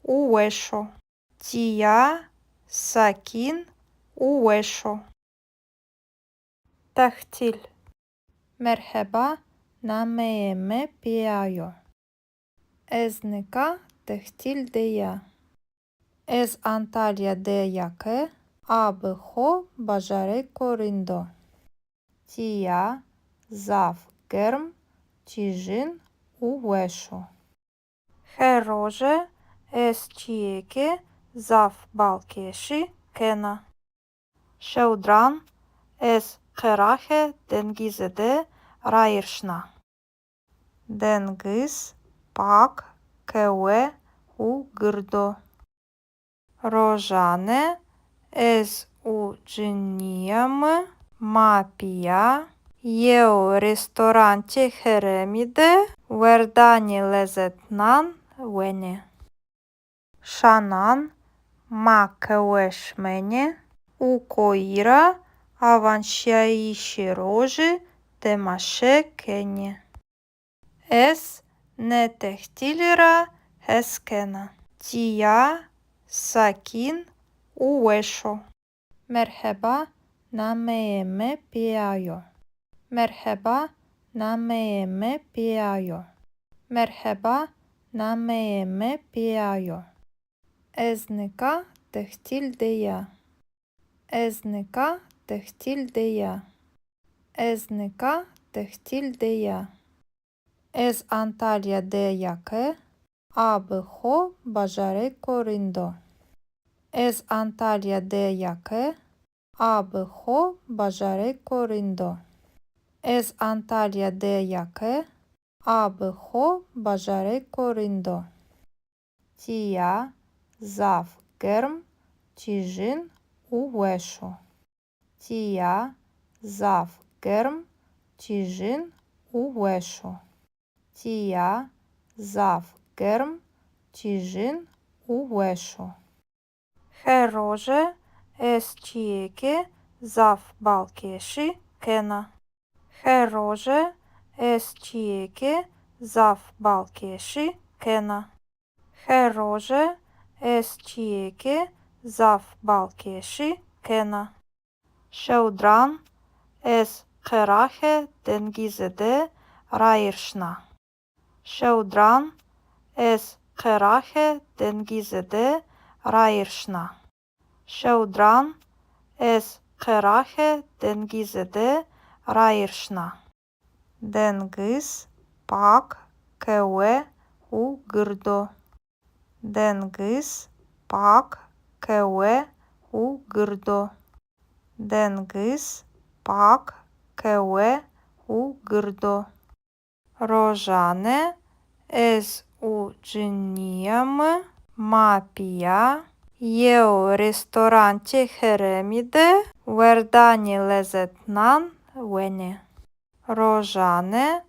û weş o. Tîya sakîn û weş o. Tehtîl. Merheba, nameyê mi Pîya yo. Ez nika tehtîl de ya. Ez Antalya de ya ke a bi xo bajarêko rind o. Tîya zaf germ, tîjin û weş o. Her roje ez çîyêkê zaf balkêşî kena. Şewdiran ez qeraxê dengizî de rayîr şina. Dengiz pak, kewe û gird o. Rojane ez û cinîya mi ma pîya yew restorantê herêmî de werdanê lezetnan wenê. Şanan ma qehwe şimenê û koyî ra awanşîyayîşê rojî temaşe kenê. Ez nê tehtîlî ra hes kena. Tîya sakîn û weş o. Merheba, nameyê mi Pîya yo. Merheba, nameyê mi Pîya yo. Merheba, nameyê mi Pîya yo. Ez nika tehtîl de ya. Ez nika tehtîl de ya. Ez nika tehtîl de ya. Ez Antalya de ya ke a bi xo bajarêko rind o. Ez Antalya de ya ke a bi xo bajarêko rind o. Ez Antalya de ya ke a bi xo bajarêko rind o. Tîya zaf germ, tîjin û weş o. Tîya zaf germ, tîjin û weş o. Tîya zaf germ, tîjin û weş o. Her roje ez çîyêkê zaf balkêşî kena. Her roje ez çîyêkê zaf balkêşî kena. Her roje ez çîyêkê zaf balkêşî kena. Şewdiran ez qeraxê dengizî de rayîr şina. Şewdiran ez qeraxê dengizî de rayîr şina. Şewdiran ez qeraxê dengizî de rayîr şina. Dengiz pak, kewe û gird o. Dengiz pak, kewe û gird o. Dengiz pak, kewe û gird o. Rojane ez û cinîya mi ma pîya yew restorantê herêmî de werdanê lezetnan wenê. Rojane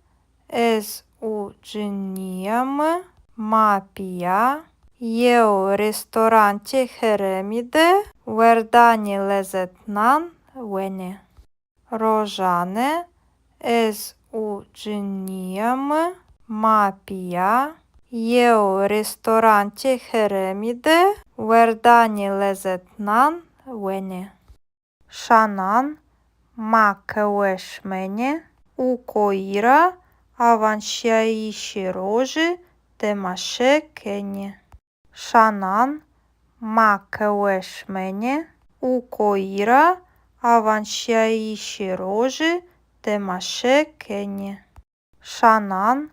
ez û cinîya mi ma pîya yew restorantê herêmî de werdanê lezetnan wenê. Rojane ez û cinîya mi ma pîya yew restorantê herêmî de werdanê lezetnan wenê. Şanan ma qehwe şimenê û koyî ra awanşîyayîşê rojî temaşe kenê. Şanan ma qehwe şimenê û koyî ra awanşîyayîşê rojî temaşe kenê. Şanan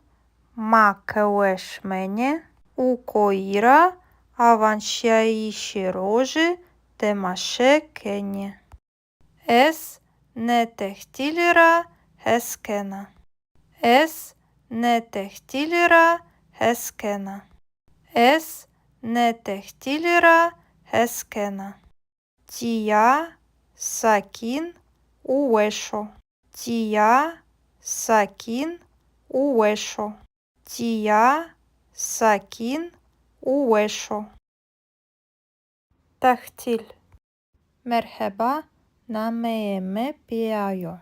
ma qehwe şimenê û koyî ra awanşîyayîşê rojî temaşe kenê. Ez nê tehtîlî ra hes kena. Ez nê tehtîlî ra hes kena. Ez nê tehtîlî ra hes kena. Tîya sakîn û weş o. Tîya sakîn û weş o. Tîya sakîn û weş o. Tehtîl. Merheba, nameyê mi Pîya yo.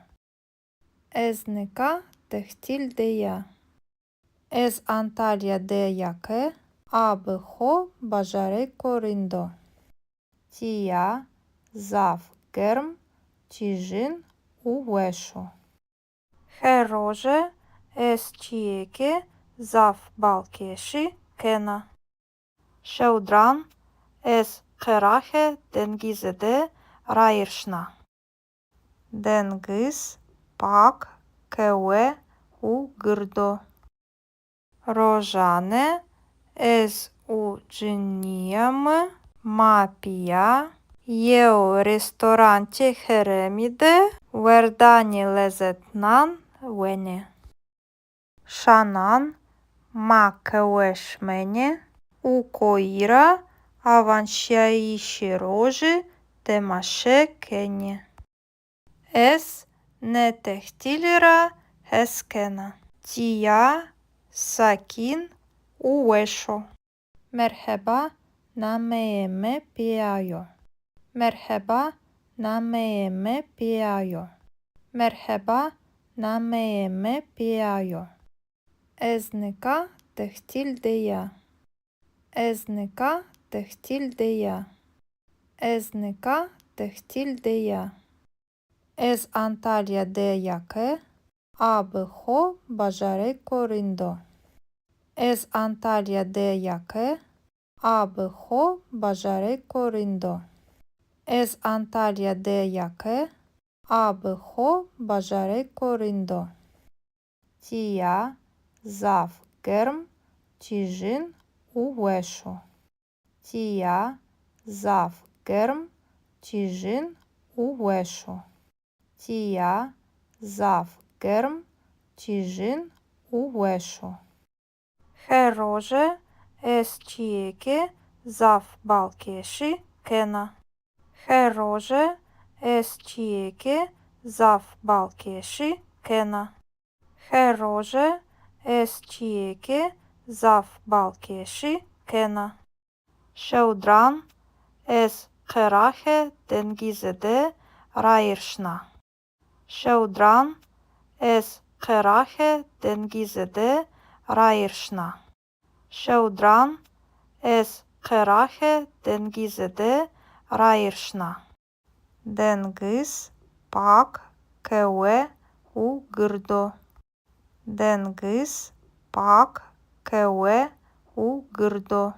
Ez nika tehtîl de ya. Ez Antalya de ya ke a bi xo bajarêko rind o. Tîya zaf germ, tîjin û weş o. Her roje ez çîyêkê zaf balkêşî kena. Şewdiran ez qeraxê dengizî de rayîr şina. Dengiz pak, kewe û gird o. Rojane ez û cinîya mi ma pîya yew restorantê herêmî de werdanê lezetnan wenê. Şanan ma qehwe şimenê û koyî ra awanşîyayîşê rojî temaşe kenê. Ez nê tehtîlî ra hes kena. Tîya sakîn û weş o. Merheba, nameyê mi Pîya yo. Merheba, nameyê mi Pîya yo. Merheba, nameyê mi Pîya yo. Ez nika tehtîl de ya. Ez nika tehtîl de ya. Ez nika tehtîl de ya. Ez Antalya de ya ke a bi xo bajarêko rind o. Ez Antalya de ya ke a bi xo bajarêko rind o. Ez Antalya de ya ke a bi xo bajarêko rind o. Tîya zaf germ, tîjin û weş o. Tîya zaf germ, tîjin û weş o. Tîya zaf germ, tîjin û weş o. Her roje ez çîyêkê zaf balkêşî kena. Her roje ez çîyêkê zaf balkêşî kena. Her roje ez çîyêkê zaf balkêşî kena. Şewdiran ez qeraxê dengizî de rayîr şina. Şewdiran ez qeraxê dengizî de rayîr şina. Şewdiran ez qeraxê dengizî de rayîr şina. Dengiz pak, kewe û gird o. Dengiz pak, kewe û gird o.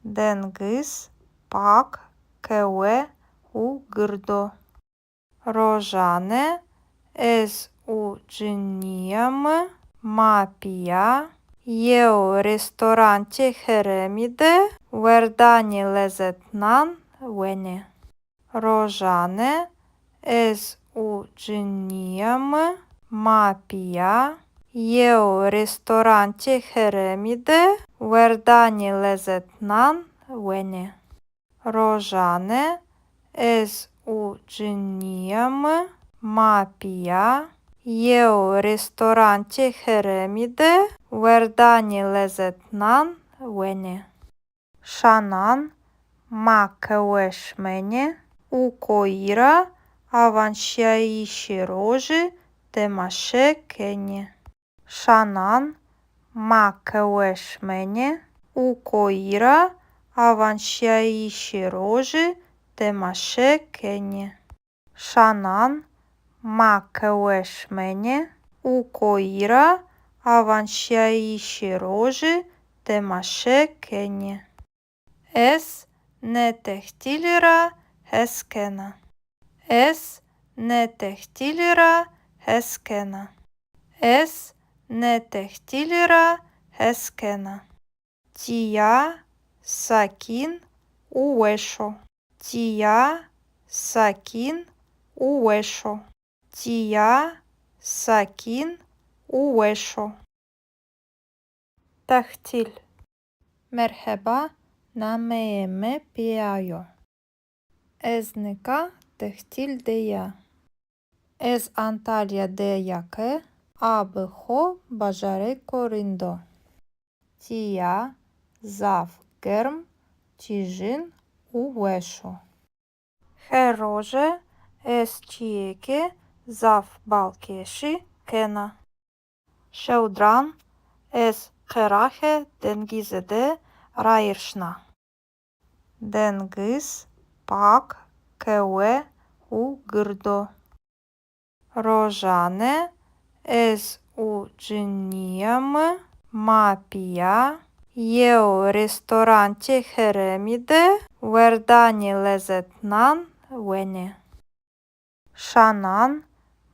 Dengiz pak, kewe û gird o. Rojane ez û cinîya mi ma pîya yew restorantê herêmî de werdanê lezetnan wenê. Rojane ez û cinîya mi ma pîya yew restorantê herêmî de werdanê lezetnan wenê. Rojane ez û cinîya mi ma pîya yew restorantê herêmî de werdanê lezetnan wenê. Şanan ma qehwe şimenê û koyî ra awanşîyayîşê rojî temaşe kenê. Şanan ma qehwe şimenê û koyî ra awanşîyayîşê rojî temaşe kenê. Şanan ma qehwe şimenê û koyî ra awanşîyayîşê rojî temaşe kenê. Ez nê tehtîlî ra hes kena. Ez nê tehtîlî ra hes kena. Ez nê tehtîlî ra hes kena. Tîya sakîn û weş o. Tîya sakîn û weş o. Tîya sakîn û weş o. Tehtîl. Merheba, nameyê mi Pîya yo. Ez nika tehtîl de ya. Ez Antalya de ya ke a bi xo bajarêko rind o. Tîya zaf germ, tîjin û weş o. Her roje ez çîyêkê zaf balkêşî kena. Şewdiran ez qeraxê dengizî de rayîr şina. Dengiz pak, qehwe û gird o. Rojane ez û cinîya mi ma pîya yew restorantê herêmî de werdanê lezetnan wenê. Şanan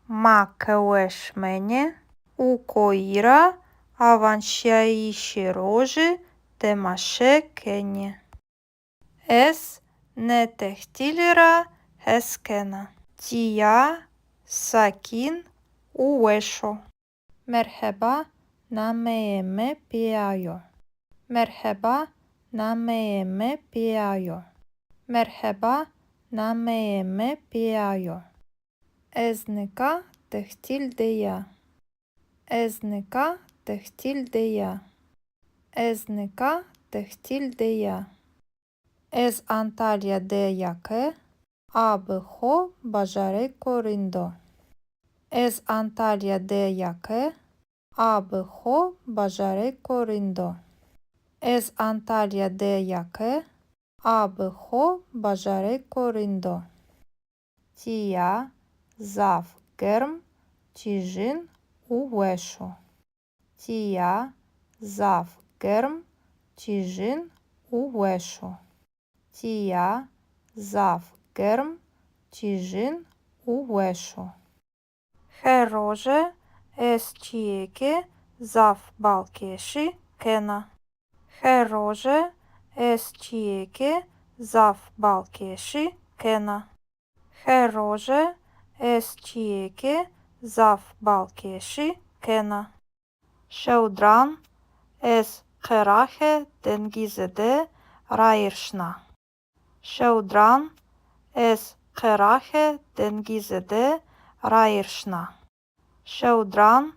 ma qehwe şimenê û koyî ra awanşîyayîşê rojî temaşe kenê. Ez nê tehtîlî ra hes kena. Tîya sakîn û weş o. Merheba, nameyê mi Pîya yo. Merheba, nameyê mi Pîya yo. Merheba, nameyê mi Pîya yo. Ez nika tehtîl de ya. Ez nika tehtîl de ya. Ez nika tehtîl de ya. Ez Antalya de ya ke a bi xo bajarêko rind o. Ez Antalya de ya ke a bi xo bajarêko rind o. Ez Antalya de ya ke a bi xo bajarêko rind o. Tîya zaf germ, tîjin û weş o. Tîya zaf germ, tîjin û weş o. Tîya zaf germ, tîjin û weş o. Her roje ez çîyêkê zaf balkêşî kena. Her roje ez çîyêkê zaf balkêşî kena. Her roje ez çîyêkê zaf balkêşî kena. Şewdiran ez qeraxê dengizî de rayîr şina. Şewdiran ez qeraxê dengizî de rayîr şina. Şewdiran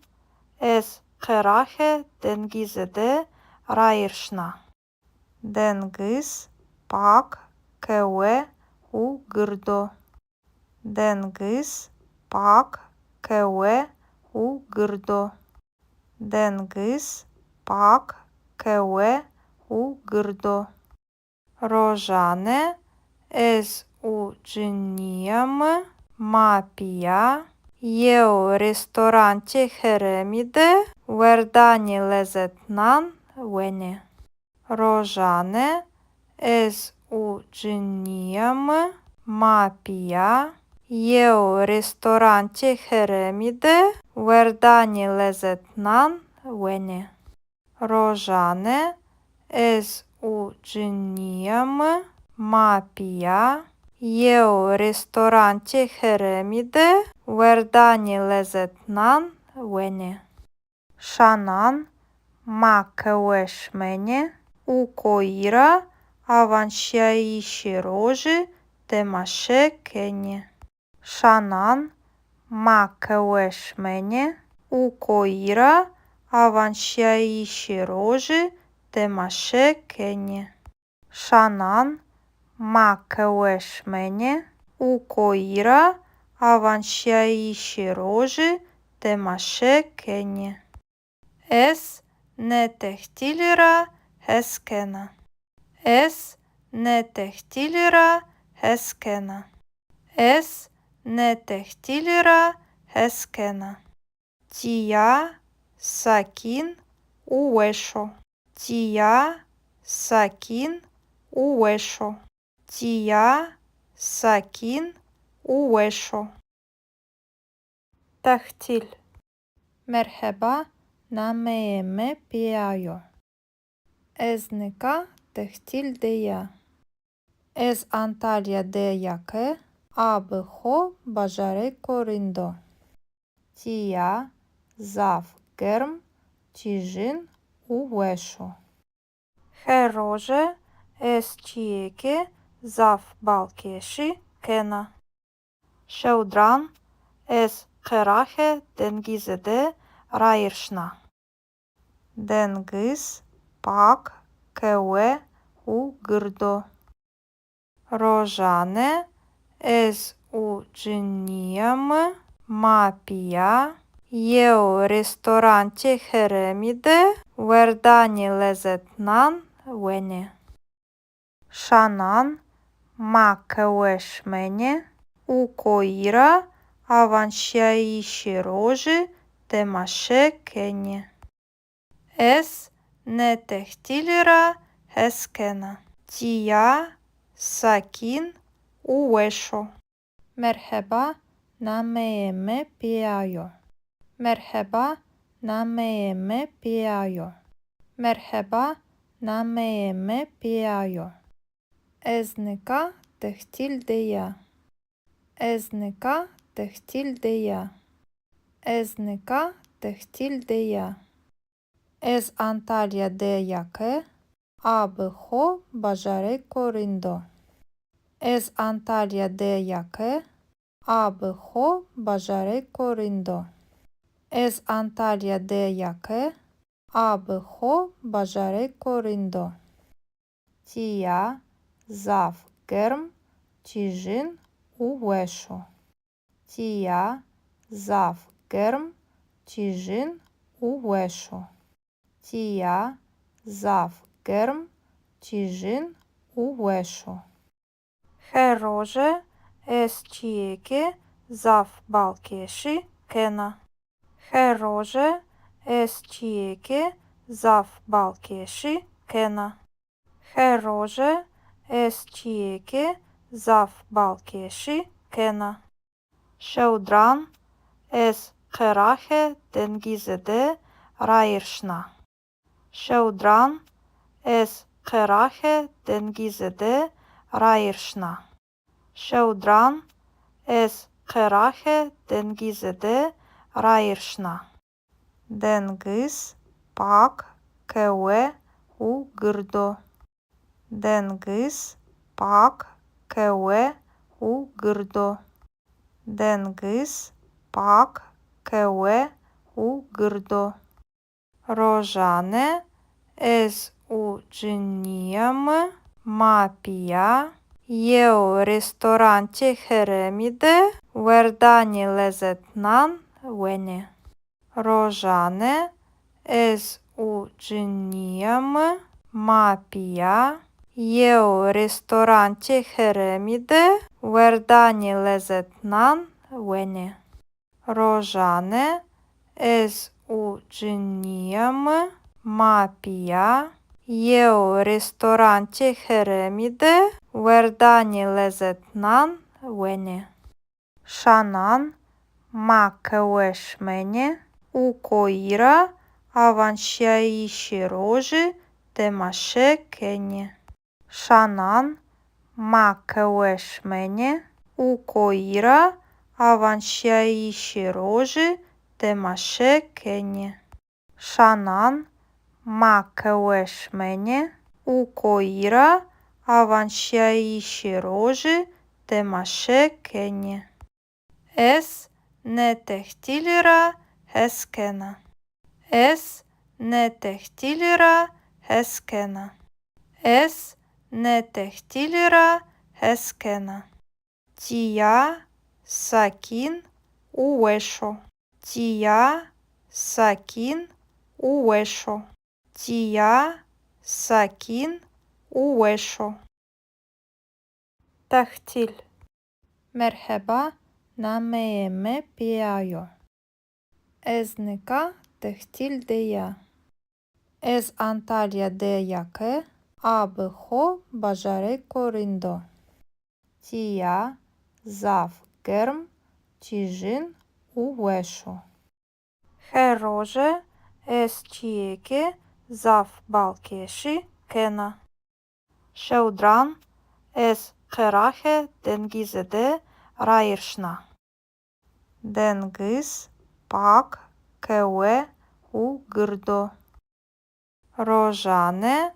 ez qeraxê dengizî de rayîr şina. Dengiz pak, qehwe û gird o. Dengiz pak, qehwe û gird o. Dengiz pak, qehwe û gird o. Rojane ez û cinîya mi ma pîya yew restorantê herêmî de werdanê lezetnan wenê. Rojane ez û cinîya mi ma pîya yew restorantê herêmî de werdanê lezetnan wenê. Rojane ez û cinîya mi ma pîya yew restorantê herêmî de werdanê lezetnan wenê. Şanan ma qehwe şimenê û koyî ra awanşîyayîşê rojî temaşe kenê. Şanan ma qehwe şimenê û koyî ra awanşîyayîşê rojî temaşe kenê. Şanan ma qehwe şimenê û koyî ra awanşîyayîşê rojî temaşe kenê. Ez nê tehtîlî ra hes kena. Ez nê tehtîlî ra hes kena. Ez nê tehtîlî ra hes kena. Tîya sakîn û weş o. Tîya sakîn û weş o. Tîya sakîn û weş o. Tehtîl. Merheba, nameyê mi Pîya yo. Ez nika tehtîl de ya. Ez Antalya de ya ke a bi xo bajarêko rind o. Tîya zaf germ, tîjin û weş o. Her roje ez çîyêkê zaf balkêşî kena. Şewdiran ez qeraxê dengizî de rayîr şina. Dengiz pak, kewe û gird o. Rojane ez û cinîya mi ma pîya yew restorantê herêmî de werdanê lezetnan wenê. Şanan ma qehwe şimenê û koyî ra awanşîyayîşê rojî temaşe kenê. Ez nê tehtîlî ra hes kena. Tîya sakîn û weş o. Merheba, nameyê mi Pîya yo. Merheba, nameyê mi Pîya yo. Merheba, nameyê mi Pîya yo. Ez nika tehtîl de ya. Ez nika tehtîl de ya. Ez nika tehtîl de ya. Ez Antalya de ya ke a bi xo bajarêko rind o. Ez Antalya de ya ke a bi xo bajarêko rind o. Ez Antalya de ya ke a bi xo bajarêko rind o. Tîya zaf germ, tîjin û weş o. Tîya zaf germ, tîjin û weş o. Tîya zaf germ, tîjin û weş o. Her roje ez çîyêkê zaf balkêşî kena. Her roje ez çîyêkê zaf balkêşî kena. Her roje ez çîyêkê zaf balkêşî kena. Şewdiran ez qeraxê dengizî de rayîr şina. Şewdiran ez qeraxê dengizî de rayîr şina. Şewdiran ez qeraxê dengizî de rayîr şina. Dengiz pak, kewe û gird o. Dengiz pak, kewe û gird o. Dengiz pak, kewe û gird o. Rojane ez û cinîya mi ma pîya yew restorantê herêmî de werdanê lezetnan wenê. Rojane ez û cinîya mi ma pîya yew restorantê herêmî de werdanê lezetnan wenê. Rojane ez û cinîya mi ma pîya yew restorantê herêmî de werdanê lezetnan wenê. Şanan ma qehwe şimenê û koyî ra awanşîyayîşê rojî temaşe kenê. Şanan ma qehwe şimenê û koyî ra awanşîyayîşê rojî temaşe kenê. Şanan ma qehwe şimenê û koyî ra awanşîyayîşê rojî temaşe kenê. Ez nê tehtîlî ra hes kena. Ez nê tehtîlî ra hes kena. Ez nê tehtîlî ra hes kena. Tîya sakîn û weş o. Tîya sakîn û weş o. Tîya sakîn û weş o. Tehtîl. Merheba, nameyê mi Pîya yo. Ez nika tehtîl de ya. Ez Antalya de ya ke a bi xo bajarêko rind o. Tîya zaf germ, tîjin û weş o. Her roje ez çîyêkê zaf balkêşî kena. Şewdiran ez qeraxê dengizî de rayîr şina. Dengiz pak, kewe û gird o. Rojane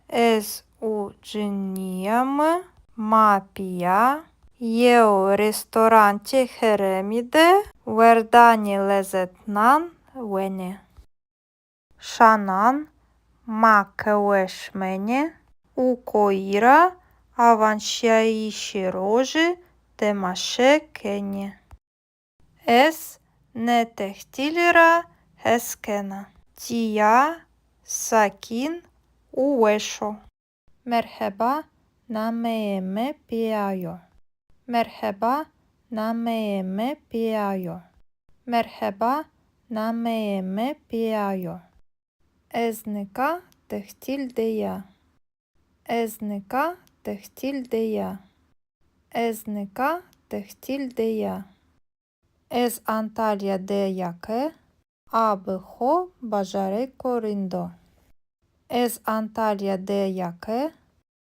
ez û cinîya mi ma pîya yew restorantê herêmî de werdanê lezetnan wenê. Şanan ma qehwe şimenê û koyî ra awanşîyayîşê rojî temaşe kenê. Ez nê tehtîlî ra hes kena. Tîya sakîn û weş o. Merheba, nameyê mi Pîya yo. Merheba, nameyê mi Pîya yo. Merheba, nameyê mi Pîya yo. Ez nika tehtîl de ya. Ez nika tehtîl de ya. Ez nika tehtîl de ya. Ez Antalya de ya ke a bi xo bajarêko rind o. Ez Antalya de ya ke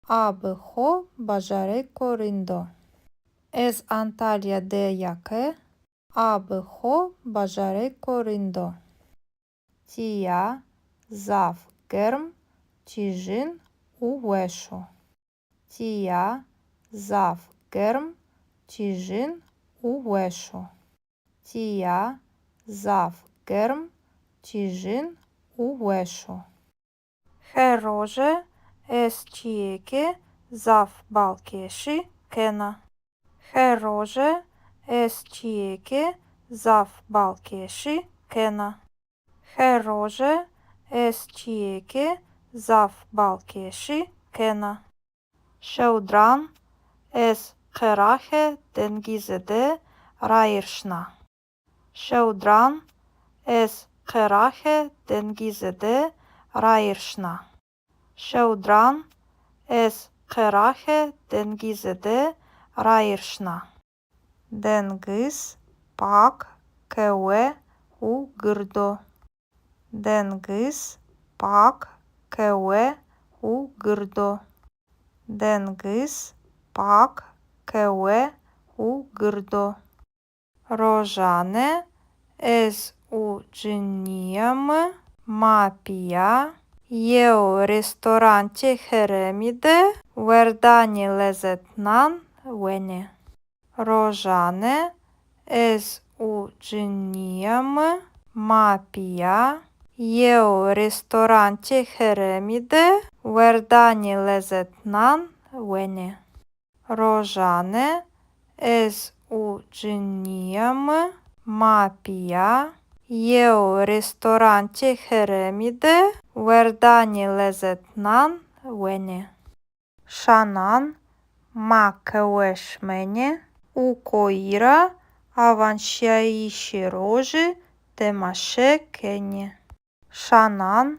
a bi xo bajarêko rind o. Ez Antalya de ya ke a bi xo bajarêko rind o. Tîya zaf germ, tîjin û weş o. Tîya zaf germ, tîjin û weş o. Tîya zaf germ, tîjin û weş o. Her roje ez çîyêkê zaf balkêşî kena. Her roje ez çîyêkê zaf balkêşî kena. Her roje ez çîyêkê zaf balkêşî kena. Şewdiran ez qeraxê dengizî de rayîr şina. Şewdiran ez qeraxê dengizî de rayîr şina. Şewdiran ez qeraxê dengizî de rayîr şina. Dengiz pak, kewe û gird o. Dengiz pak, kewe û gird o. Dengiz pak, kewe û gird o. Rojane ez û cinîya mi ma pîya yew restorantê herêmî de werdanê lezetnan wenê. Rojane ez û cinîya mi ma pîya yew restorantê herêmî de werdanê lezetnan wenê. Rojane ez û cinîya mi ma pîya yew restorantê herêmî de werdanê lezetnan wenê. Şanan ma qehwe şimenê û koyî ra awanşîyayîşê rojî temaşe kenê. Şanan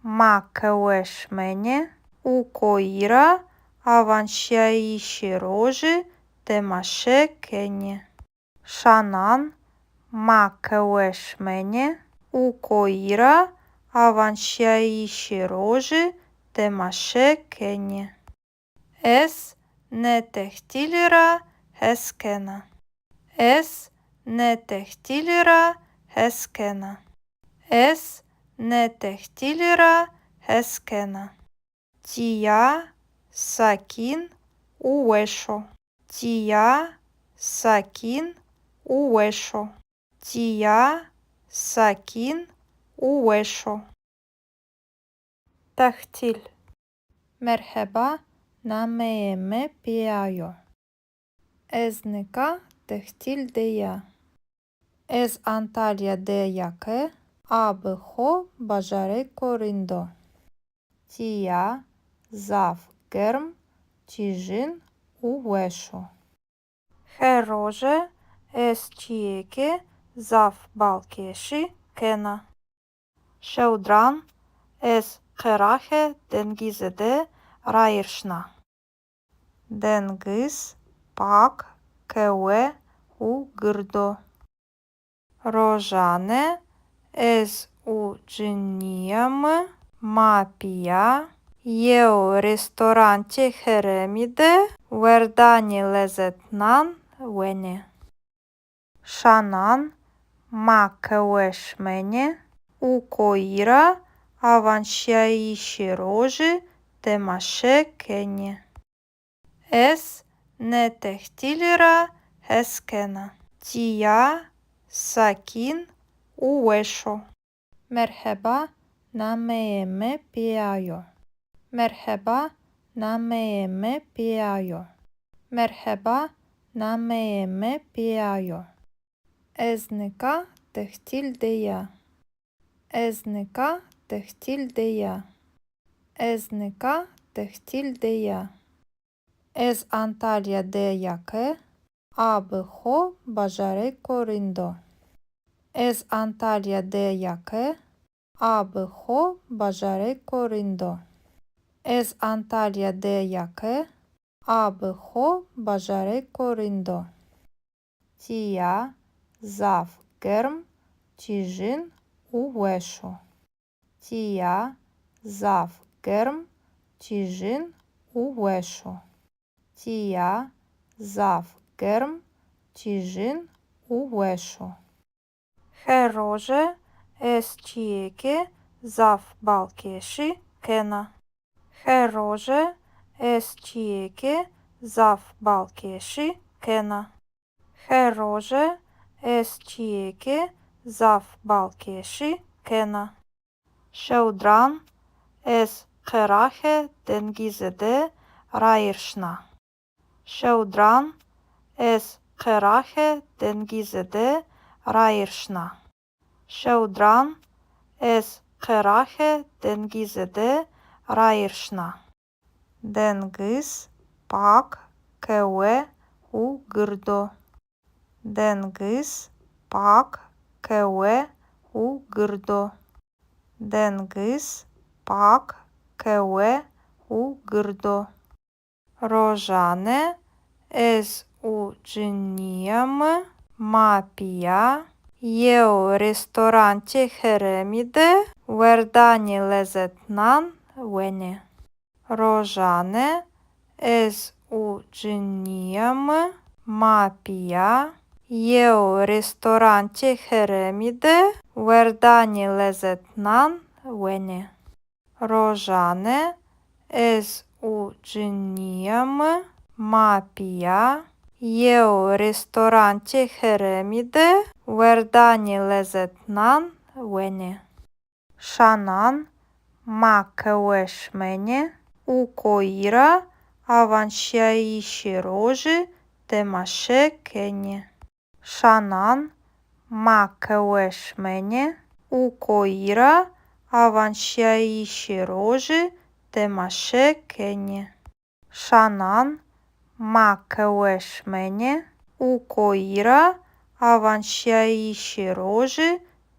ma qehwe şimenê û koyî ra awanşîyayîşê rojî temaşe kenê. Şanan ma qehwe şimenê û koyî ra awanşîyayîşê rojî temaşe kenê. Ez nê tehtîlî ra hes kena. Ez nê tehtîlî ra hes kena. Ez nê tehtîlî ra hes kena. Tîya sakîn û weş o. Tîya sakîn û weş o. Tîya sakîn û weş o. Tehtîl. Merheba, nameyê mi Pîya yo. Ez nika tehtîl de ya. Ez Antalya de ya ke a bi xo bajarêko rind o. Tîya zaf germ, tîjin û weş o. Her roje ez çîyêkê zaf balkêşî kena. Şewdiran ez qeraxê dengizî de rayîr şina. Dengiz pak, kewe û gird o. Rojane ez û cinîya mi ma pîya yew restorantê herêmî de werdanê lezetnan wenê. Şanan ma qehwe şimenê û koyî ra awanşîyayîşê rojî temaşe kenê. Ez nê tehtîlî ra hes kena. Tîya sakîn û weş o. Merheba, nameyê mi Pîya yo. Merheba, nameyê mi Pîya yo. Merheba, nameyê mi Pîya yo. Ez nika tehtîl de ya. Ez nika tehtîl de ya. Ez nika tehtîl de ya. Ez Antalya de ya ke a bi xo bajarêko rind o. Ez Antalya de ya ke a bi xo bajarêko rind o. Ez Antalya de ya ke a bi xo bajarêko rind o. Tîya zaf germ, tîjin û weş o. Tîya zaf germ, tîjin û weş o. Tîya zaf germ, tîjin û weş o. Her roje ez çîyêkê zaf balkêşî kena. Her roje ez çîyêkê zaf balkêşî kena. Her roje ez çîyêkê zaf balkêşî kena. Şewdiran ez qeraxê dengizî de rayîr şina. Şewdiran ez qeraxê dengizî de rayîr şina. Şewdiran ez qeraxê dengizî de rayîr şina. Dengiz pak, kewe û gird o. Dengiz pak, kewe û gird o. Dengiz pak, kewe û gird o. Rojane ez û cinîya mi ma pîya yew restorantê herêmî de werdanê lezetnan wenê. Rojane ez û cinîya mi ma pîya yew restorantê herêmî de werdanê lezetnan wenê. Rojane ez û cinîya mi ma pîya yew restorantê herêmî de werdanê lezetnan wenê. Şanan ma qehwe şimenê û koyî ra awanşîyayîşê rojî temaşe kenê. Şanan ma qehwe şimenê û koyî ra awanşîyayîşê rojî temaşe kenê. Şanan ma qehwe şimenê û koyî ra awanşîyayîşê rojî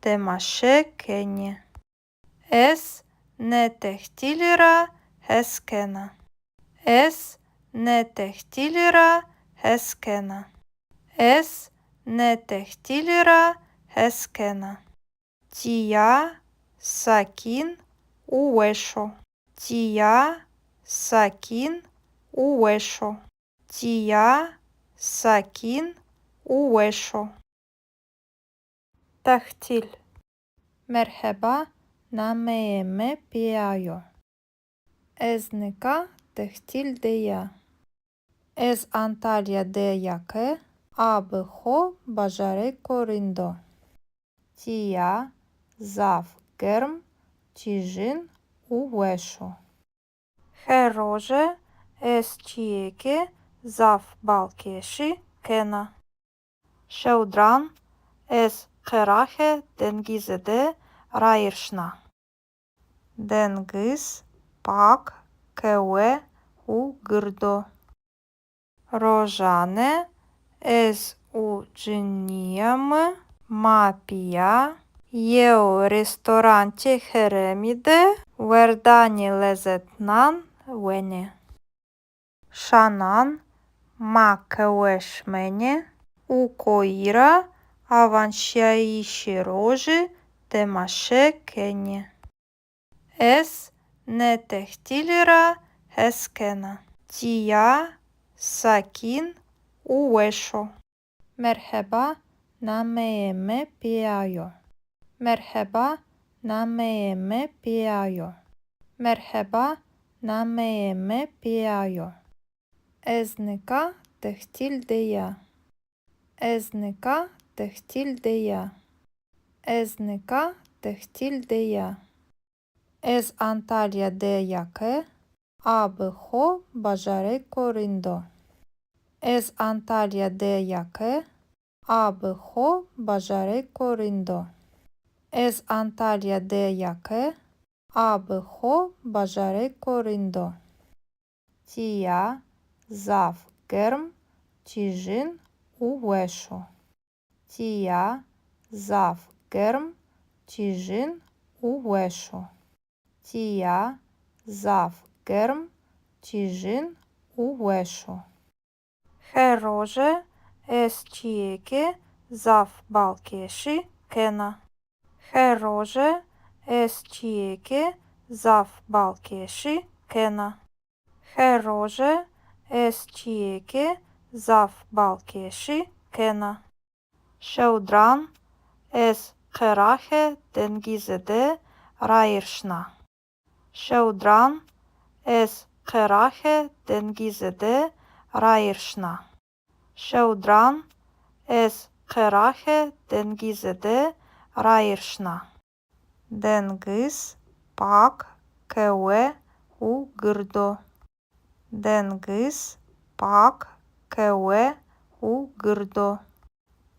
temaşe kenê. Ez nê tehtîlî ra hes kena. Ez nê tehtîlî ra hes kena. Ez nê tehtîlî ra hes kena. Tîya sakîn û weş o. Tîya sakîn û weş o. Tîya sakîn û weş o. Tehtîl. Merheba, nameyê mi Pîya yo. Ez nika tehtîl de ya. Ez Antalya de ya ke a bi xo bajarêko rind o. Tîya zaf germ, tîjin û weş o. Her roje ez çîyêkê zaf balkêşî kena. Şewdiran ez qeraxê dengizî de rayîr şina. Dengiz pak, kewe û gird o. Rojane ez û cinîya mi ma pîya yew restorantê herêmî de werdanê lezetnan wenê. Şanan ma qehwe şimenê û koyî ra awanşîyayîşê rojî temaşe kenê. Ez nê tehtîlî ra hes kena. Tîya sakîn û weş o. Merheba, nameyê mi Pîya yo. Merheba, nameyê mi Pîya yo. Merheba, nameyê mi Pîya yo. Ez nika tehtîl de ya. Ez nika tehtîl de ya. Ez nika tehtîl de ya. Ez Antalya de ya ke a bi xo bajarêko rind o. Ez Antalya de ya ke a bi xo bajarêko rind o. Ez Antalya de ya ke a bi xo bajarêko rind o. Tîya zaf germ, tîjin û weş o. Tîya zaf germ, tîjin û weş o. Tîya zaf germ, tîjin û weş o. Her roje ez çîyêkê zaf balkêşî kena. Her roje ez çîyêkê zaf balkêşî kena. Her roje ez çîyêkê zaf balkêşî kena. Şewdiran ez qeraxê dengizî de rayîr şina. Şewdiran ez qeraxê dengizî de rayîr şina. Şewdiran ez qeraxê dengizî de rayîr şina. Dengiz pak, kewe û gird o. Dengiz pak, kewe û gird o.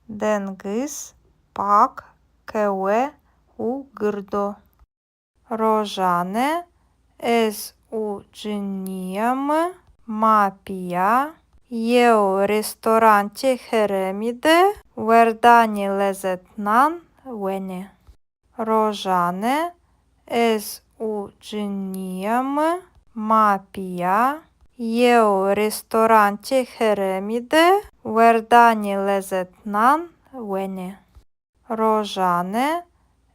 Dengiz pak, kewe û gird o. Rojane ez û cinîya mi ma pîya yew restorantê herêmî de werdanê lezetnan wenê. Rojane ez û cinîya mi ma pîya yew restorantê herêmî de werdanê lezetnan wenê. Rojane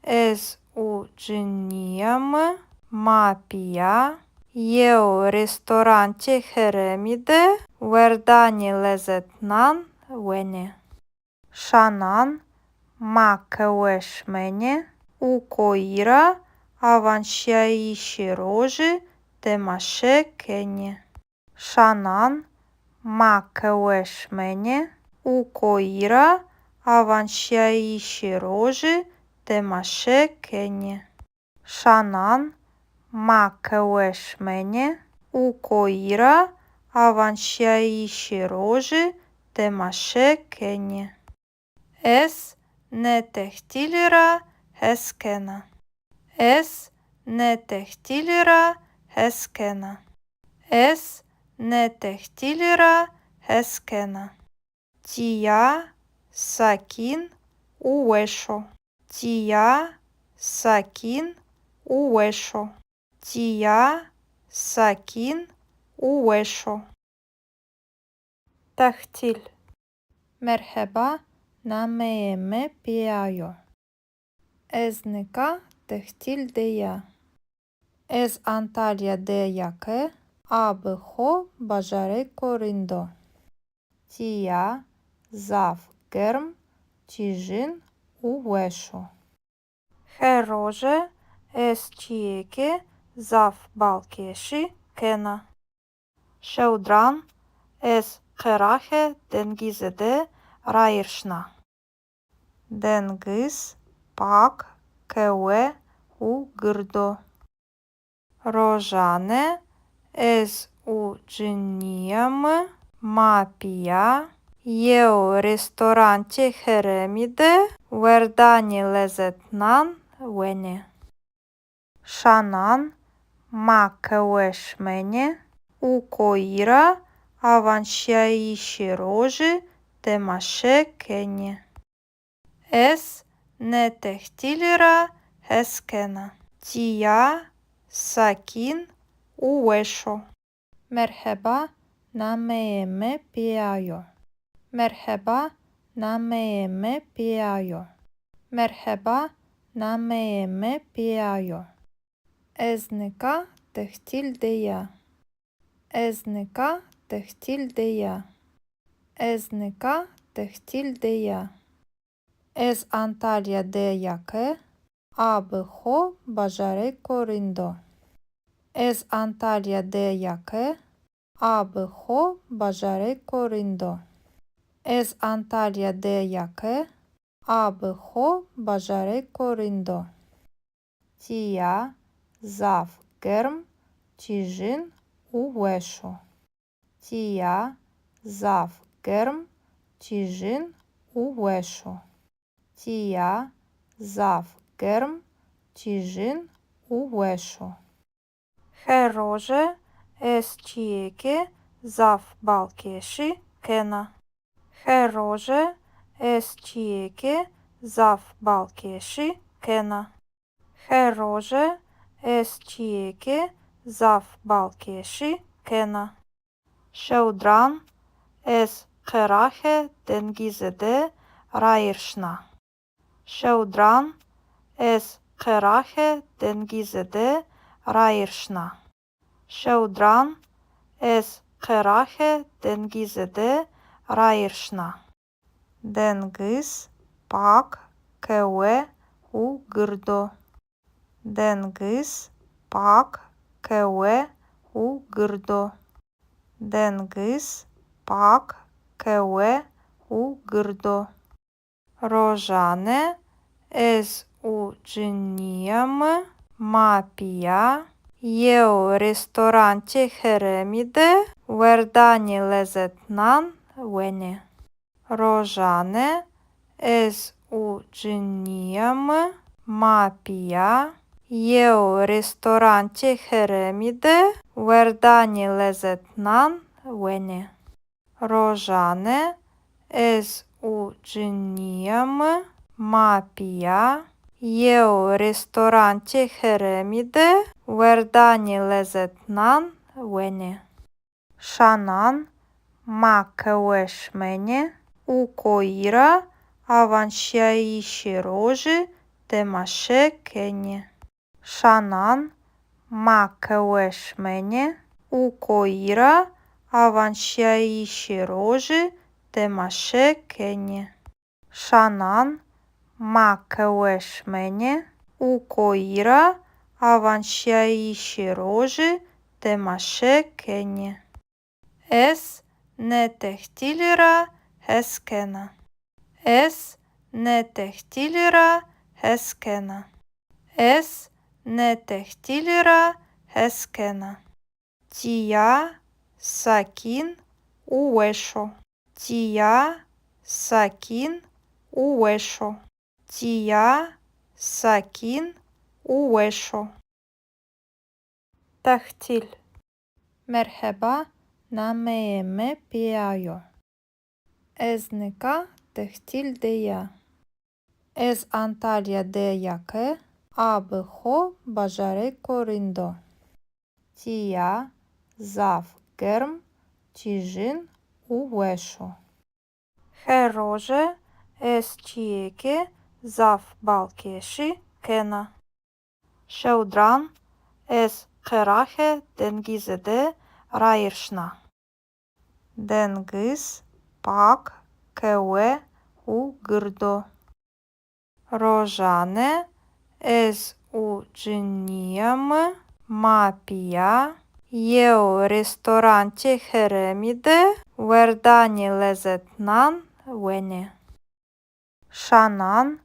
ez û cinîya mi ma pîya yew restorantê herêmî de werdanê lezetnan wenê. Şanan ma qehwe şimenê û koyî ra awanşîyayîşê rojî temaşe kenê. Şanan ma qehwe şimenê û koyî ra awanşîyayîşê rojî temaşe kenê. Şanan ma qehwe şimenê û koyî ra awanşîyayîşê rojî temaşe kenê. Ez nê tehtîlî ra hes kena. Ez nê tehtîlî ra hes kena. Ez nê tehtîlî ra hes kena. Tîya sakîn û weş o. Tîya sakîn û weş o. Tîya sakîn û weş o. Tehtîl. Merheba, nameyê mi Pîya yo. Ez nika tehtîl de ya. Ez Antalya de ya ke a bi xo bajarêko rind o. Tîya zaf germ, tîjin û weş o. Her roje ez çîyêkê zaf balkêşî kena. Şewdiran ez qeraxê dengizî de rayîr şina. Dengiz pak, kewe û gird o. Rojane ez û cinîya mi ma pîya yew restorantê herêmî de werdanê lezetnan wenê. Şanan ma qehwe şimenê û koyî ra awanşîyayîşê rojî temaşe kenê. Ez nê tehtîlî ra hes kena. Tîya sakîn û weş o. Merheba, nameyê mi Pîya yo. Merheba, nameyê mi Pîya yo. Merheba, nameyê mi Pîya yo. Ez nika tehtîl de ya. Ez nika tehtîl de ya. Ez nika tehtîl de ya. Ez Antalya de ya ke a bi xo bajarêko rind o. Ez Antalya de ya ke a bi xo bajarêko rind o. Ez Antalya de ya ke a bi xo bajarêko rind o. Tîya zaf germ, tîjin û weş o. Tîya zaf germ, tîjin û weş o. Tîya zaf germ, tîjin û weş o. Her roje ez çîyêkê zaf balkêşî kena. Her roje ez çîyêkê zaf balkêşî kena. Her roje ez çîyêkê zaf balkêşî kena. Şewdiran ez qeraxê dengizî de rayîr şina. Şewdiran ez qeraxê dengizî de rayîr şina. Şewdiran ez qeraxê dengizî de rayîr şina. Dengiz pak, kewe û gird o. Dengiz pak, kewe û gird o. Dengiz pak, kewe û gird o. Rojane ez û cinîya mi ma pîya yew restorantê herêmî de werdanê lezetnan wenê. Rojane ez û cinîya mi ma pîya yew restorantê herêmî de werdanê lezetnan wenê. Rojane ez û cinîya mi ma pîya yew restorantê herêmî de werdanê lezetnan wenê. Şanan ma qehwe şimenê û koyî ra awanşîyayîşê rojî temaşe kenê. Şanan ma qehwe şimenê û koyî ra awanşîyayîşê rojî temaşe kenê. Şanan ma qehwe şimenê û koyî ra awanşîyayîşê rojî temaşe kenê. Ez nê tehtîlî ra hes kena. Ez nê tehtîlî ra hes kena. Ez nê tehtîlî ra hes kena. Tîya sakîn û weş o. Tîya sakîn û weş o. Tîya sakîn û weş o. Tehtîl. Merheba, nameyê mi Pîya yo. Ez nika tehtîl de ya. Ez Antalya de ya ke a bi xo bajarêko rind o. Tîya zaf germ, tîjin û weş o. Her roje ez çîyêkê zaf balkêşî kena. Şewdiran ez qeraxê dengizî de rayîr şina. Dengiz pak, kewe û gird o. Rojane ez û cinîya mi ma pîya yew restorantê herêmî de werdanê lezetnan wenê. Şanan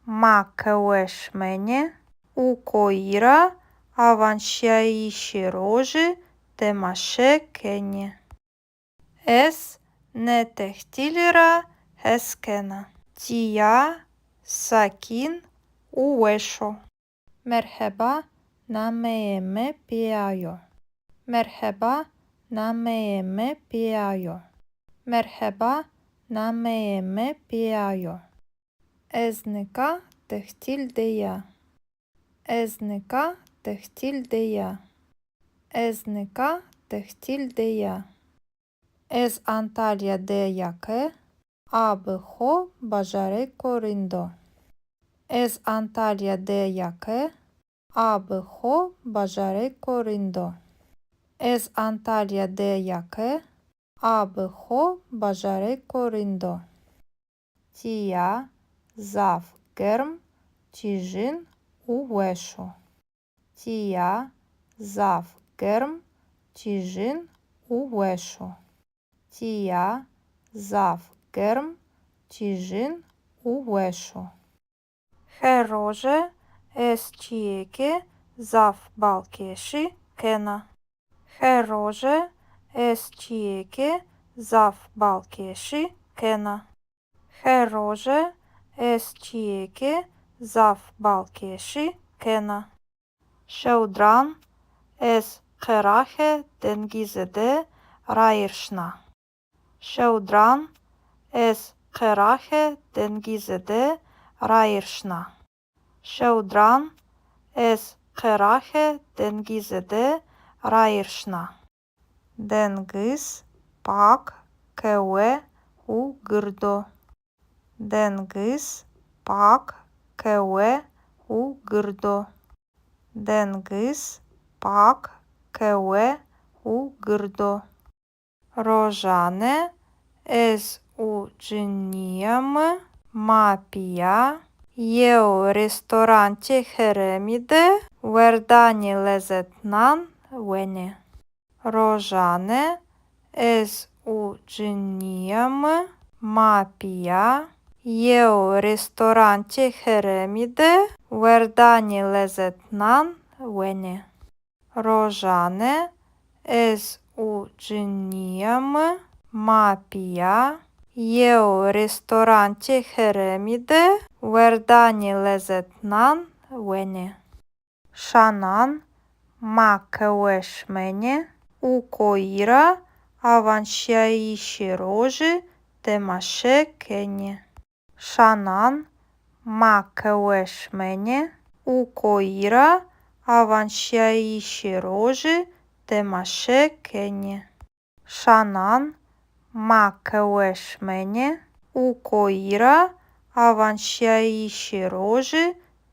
ma qehwe şimenê û koyî ra awanşîyayîşê rojî temaşe kenê. Ez nê tehtîlî ra hes kena. Tîya sakîn û weş o. Merheba, nameyê mi Pîya yo. Merheba, Nameyê mi Pîya yo. Merheba, nameyê mi Pîya yo. Ez nika tehtîl de ya. Ez nika tehtîl de ya. Ez nika tehtîl de ya. Ez Antalya de ya ke a bi xo bajarêko rind o. Ez Antalya de ya ke a bi xo bajarêko rind o. Ez Antalya de ya ke a bi xo bajarêko rind o. Tîya zaf germ, tîjin û weş o. Tîya zaf germ, tîjin û weş o. Tîya zaf germ, tîjin û weş o. Her roje ez çîyêkê zaf balkêşî kena. Her roje ez çîyêkê zaf balkêşî kena. Her roje ez çîyêkê zaf balkêşî kena. Şewdiran ez qeraxê dengizî de rayîr şina. Şewdiran ez qeraxê dengizî de rayîr şina. Şewdiran ez qeraxê dengizî de rayîr şina. Dengiz pak, kewe û gird o. Dengiz pak, kewe û gird o. Dengiz pak, kewe û gird o. Rojane ez û cinîya mi ma pîya yew restorantê herêmî de werdanê lezetnan wenê. Rojane ez û cinîya mi ma pîya yew restorantê herêmî de werdanê lezetnan wenê. Rojane ez û cinîya mi ma pîya yew restorantê herêmî de werdanê lezetnan wenê. Şanan ma qehwe şimenê û koyî ra awanşîyayîşê rojî temaşe kenê. Şanan ma qehwe şimenê û koyî ra awanşîyayîşê rojî temaşe kenê. Şanan ma qehwe şimenê û koyî ra awanşîyayîşê rojî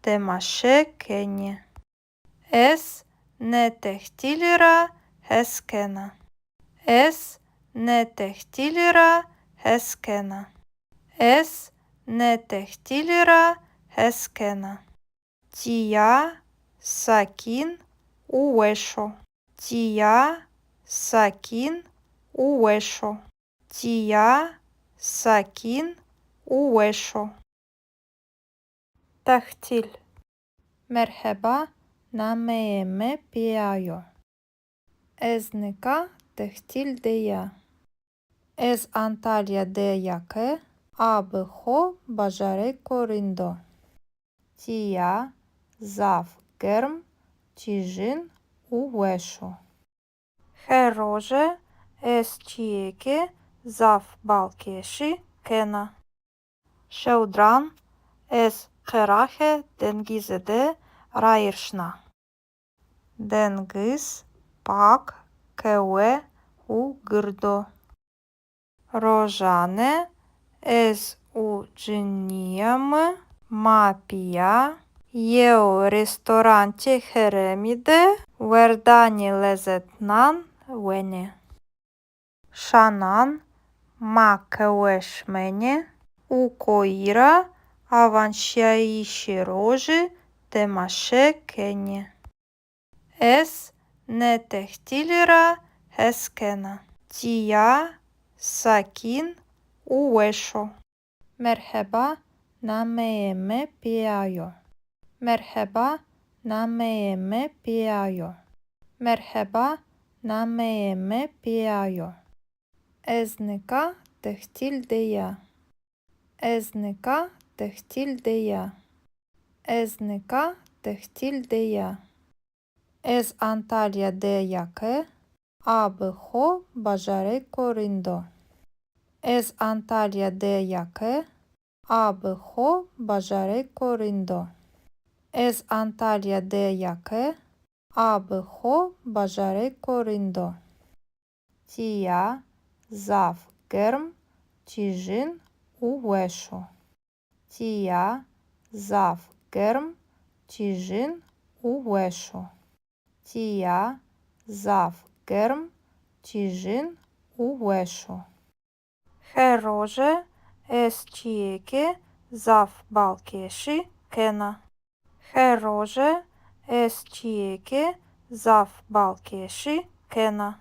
temaşe kenê. Ez nê tehtîlî ra hes kena. Ez nê tehtîlî ra hes kena. Ez nê tehtîlî ra hes kena. Tîya sakîn û weş o. Tîya sakîn û weş o. Tîya sakîn û weş o. Tehtîl. Merheba, nameyê mi Pîya yo. Ez nika tehtîl de ya. Ez Antalya de ya ke a bi xo bajarêko rind o. Tîya zaf germ, tîjin û weş o. Her roje ez çîyêkê zaf balkêşî kena. Şewdiran ez qeraxê dengizî de rayîr şina. Dengiz pak, kewe û gird o. Rojane ez û cinîya mi ma pîya yew restorantê herêmî de werdanê lezetnan wenê. Şanan ma qehwe şimenê û koyî ra awanşîyayîşê rojî temaşe kenê. Ez nê tehtîlî ra hes kena. Tîya sakîn û weş o. Merheba, nameyê mi Pîya yo. Merheba, nameyê mi Pîya yo. Merheba, nameyê mi Pîya yo. Ez nika tehtîl de ya. Ez nika tehtîl de ya. Ez nika tehtîl de ya. Ez Antalya de ya ke A bi xo bajarêko rind o. Ez Antalya de ya ke. A bi xo bajarêko rind o. Ez Antalya de ya ke. A bi xo bajarêko rind o. Tîya zaf germ, tîjin û weş o. Tîya zaf germ, tîjin û weş o. Tîya zaf germ, tîjin û weş o. Her roje ez çîyêkê zaf balkêşî kena. Her roje ez çîyêkê zaf balkêşî kena.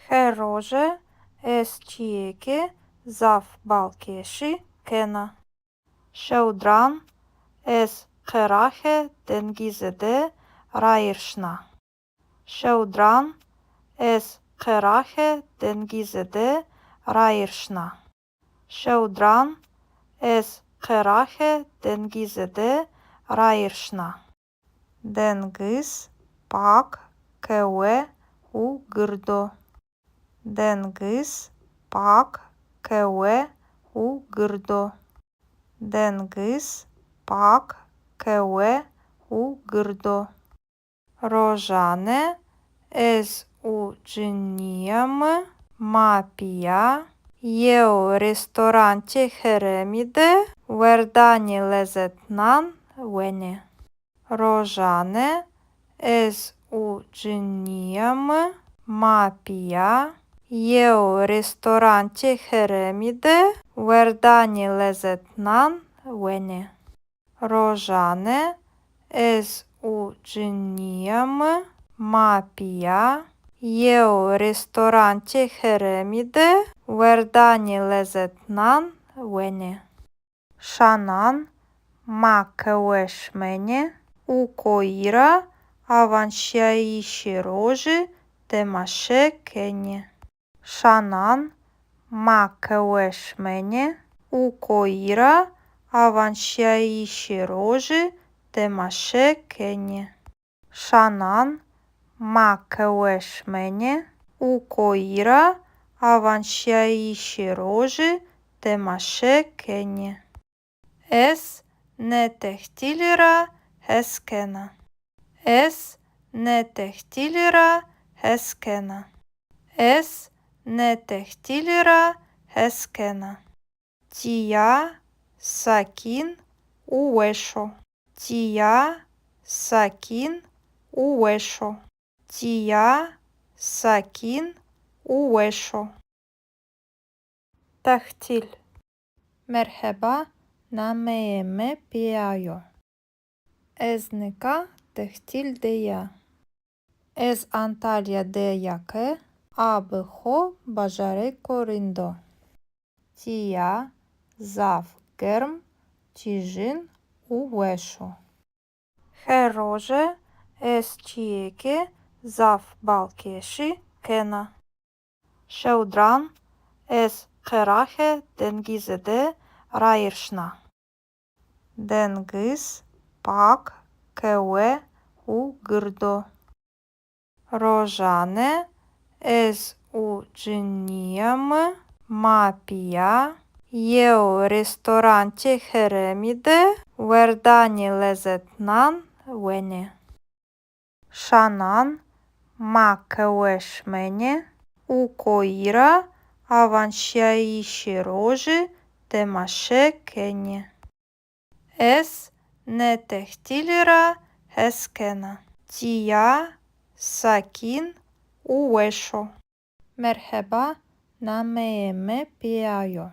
Her roje ez çîyêkê zaf balkêşî kena. Şewdiran ez qeraxê dengizî de rayîr şina. Şewdiran ez qeraxê dengizî de rayîr şina. Şewdiran ez qeraxê dengizî de rayîr şina. Dengiz pak, kewe û gird o. Dengiz pak, kewe û gird o. Dengiz pak, kewe û gird o. Rojane ez û cinîya mi ma pîya yew restorantê herêmî de werdanê lezetnan wenê. Rojane ez û cinîya mi ma pîya yew restorantê herêmî de werdanê lezetnan wenê. Rojane ez û cinîya mi ma pîya yew restorantê herêmî de werdanê lezetnan wenê. Şanan ma qehwe şimenê û koyî ra awanşîyayîşê rojî temaşe kenê. Şanan ma qehwe şimenê û koyî ra awanşîyayîşê rojî temaşe kenê. Şanan ma qehwe şimenê û koyî ra awanşîyayîşê rojî temaşe kenê. Ez nê tehtîlî ra hes kena. Ez nê tehtîlî ra hes kena. Ez nê tehtîlî ra hes kena. Tîya sakîn û weş o. Tîya sakîn û weş o. Tîya sakîn û weş o. Tehtîl. Merheba, nameyê mi Pîya yo. Ez nika tehtîl de ya. Ez Antalya de ya ke a bi xo bajarêko rind o. Tîya zaf germ, tîjin û weş o. Her roje ez çîyêkê zaf balkêşî kena. Şewdiran ez qeraxê dengizî de rayîr şina. Dengiz pak, kewe û gird o. Rojane ez û cinîya mi ma pîya yew restorantê herêmî de werdanê lezetnan wenê. Şanan ma qehwe şimenê û koyî ra awanşîyayîşê rojî temaşe kenê. Ez nê tehtîlî ra hes kena. Tîya sakîn û weş o. Merheba, nameyê mi Pîya yo.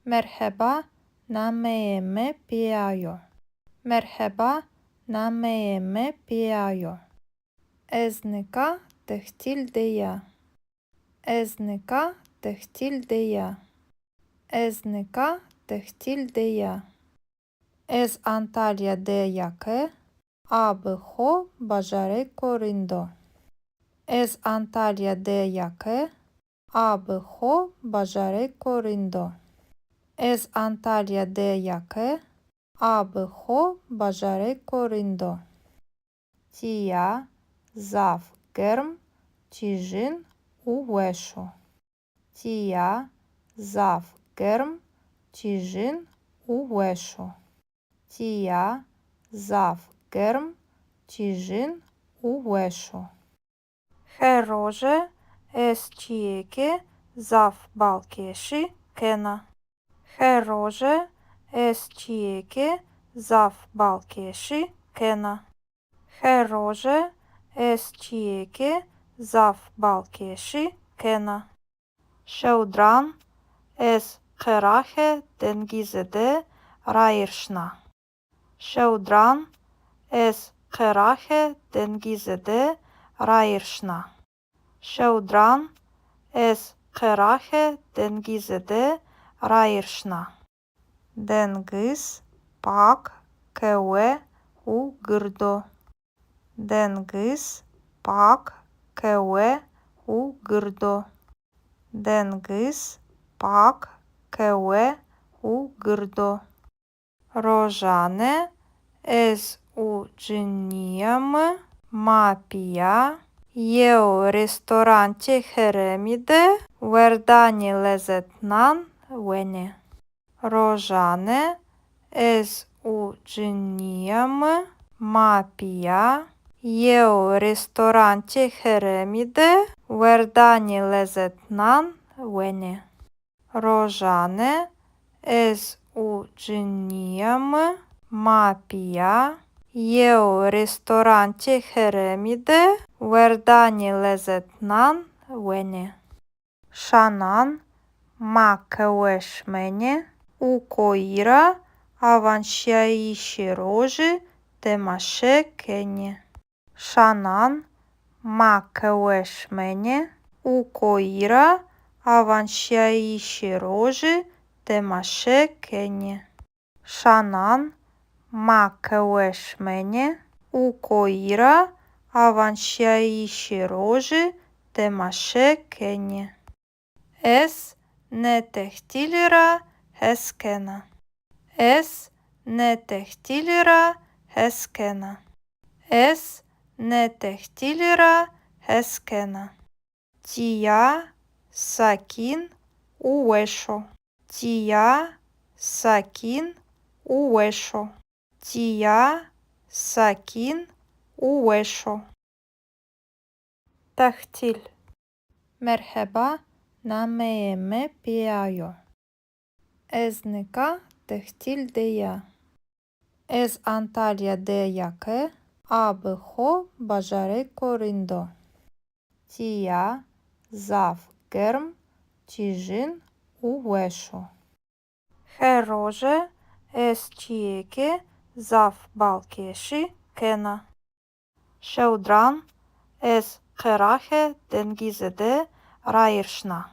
Merheba, nameyê mi Pîya yo. Merheba, nameyê mi Pîya yo. Ez nika tehtîl de ya. Ez nika tehtîl de ya. Ez nika tehtîl de ya. Ez Antalya de ya ke a bi xo bajarêko rind o. Ez Antalya de ya ke a bi xo bajarêko rind o. Ez Antalya de ya ke a bi xo bajarêko rind o. Tîya zaf germ, tîjin û weş o. Tîya zaf germ, tîjin û weş o. Tîya zaf germ, tîjin û weş o. Her roje ez çîyêkê zaf balkêşî kena. Her roje ez çîyêkê zaf balkêşî kena. Her roje ez çîyêkê zaf balkêşî kena. Şewdiran ez qeraxê dengizî de rayîr şina. Şewdiran ez qeraxê dengizî de rayîr şina. Şewdiran ez qeraxê dengizî de rayîr şina. Dengiz pak, kewe û gird o. Dengiz pak, kewe û gird o. Dengiz pak, kewe û gird o. Rojane ez û cinîya mi ma pîya yew restorantê herêmî de werdanê lezetnan wenê. Rojane ez û cinîya mi ma pîya yew restorantê herêmî de werdanê lezetnan wenê. Rojane ez û cinîya mi ma pîya yew restorantê herêmî de werdanê lezetnan wenê. Şanan ma qehwe şimenê û koyî ra awanşîyayîşê rojî temaşe kenê. Şanan ma qehwe şimenê û koyî ra awanşîyayîşê rojî temaşe kenê. Şanan ma qehwe şimenê û koyî ra awanşîyayîşê rojî temaşe kenê. Ez nê tehtîlî ra hes kena. Ez nê tehtîlî ra hes kena. Ez nê tehtîlî ra hes kena. Tîya sakîn û weş o. Tîya sakîn û weş o. Tîya sakîn û weş o. Tehtîl. Merheba, nameyê mi Pîya yo. Ez nika tehtîl de ya. Ez Antalya de ya ke a bi xo bajarêko rind o. Tîya zaf germ, tîjin û weş o. Her roje ez çîyêkê zaf balkêşî kena. Şewdiran ez qeraxê dengizî de rayîr şina.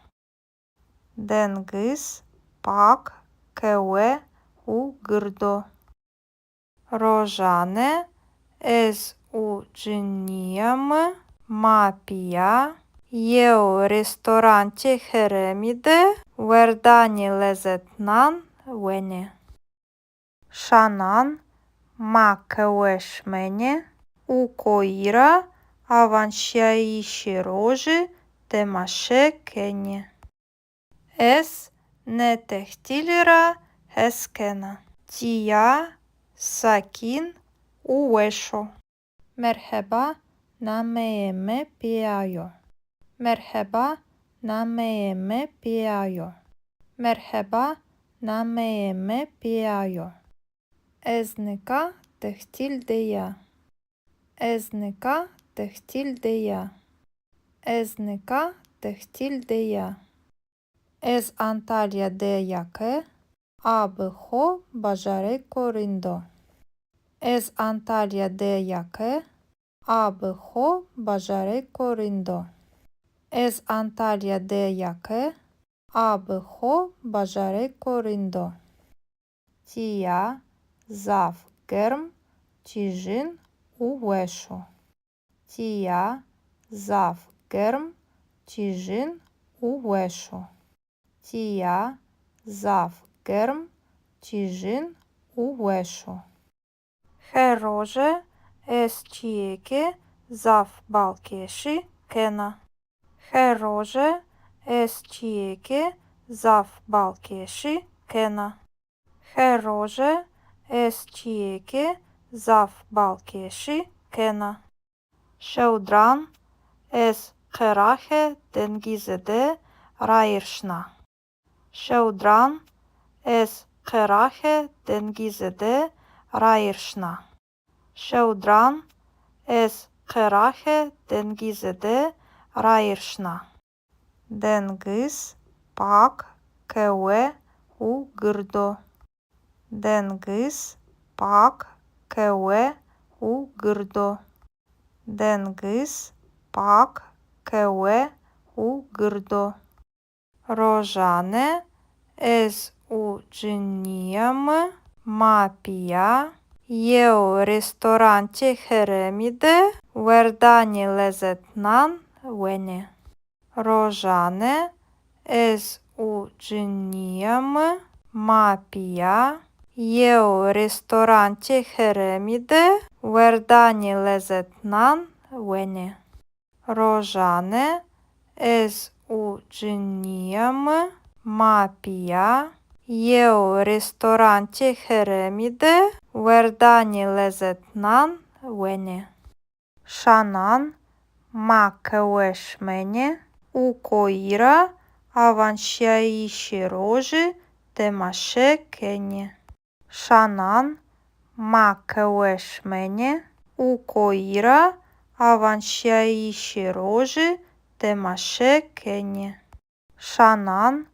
Dengiz pak, kewe û gird o. Rojane ez û cinîya mi ma pîya yew restorantê herêmî de werdanê lezetnan wenê. Şanan ma qehwe şimenê û koyî ra awanşîyayîşê rojî temaşe kenê. Ez nê tehtîlî ra hes kena. Tîya sakîn û weş o. Merheba, nameyê mi Pîya yo. Merheba, nameyê mi Pîya yo. Merheba, nameyê mi Pîya yo. Ez nika tehtîl de ya. Ez nika tehtîl de ya. Ez nika tehtîl de ya. Ez Antalya de ya ke a bi xo bajarêko rind o. Ez Antalya de ya ke a bi xo bajarêko rind o. Ez Antalya de ya ke a bi xo bajarêko rind o. Tîya zaf germ, tîjin û weş o. Tîya zaf germ, tîjin û weş o. Tîya zaf germ, tîjin û weş o. Her roje ez çîyêkê zaf balkêşî kena. Her roje ez çîyêkê zaf balkêşî kena. Her roje ez çîyêkê zaf balkêşî kena. Şewdiran ez qeraxê dengizî de rayîr şina. Şewdiran ez qeraxê dengizî de rayîr şina. Şewdiran ez qeraxê dengizî de rayîr şina. Dengiz pak, kewe û gird o. Dengiz pak, kewe û gird o. Dengiz pak, kewe û gird o. Rojane ez û cinîya mi ma pîya yew restorantê herêmî de werdanê lezetnan wenê. Rojane ez û cinîya mi ma pîya yew restorantê herêmî de werdanê lezetnan wenê. Rojane ez û cinîya mi ma pîya yew restorantê herêmî de werdanê lezetnan wenê. Şanan ma qehwe şimenê û koyî ra awanşîyayîşê rojî temaşe kenê. Şanan ma qehwe şimenê û koyî ra awanşîyayîşê rojî temaşe kenê. Şanan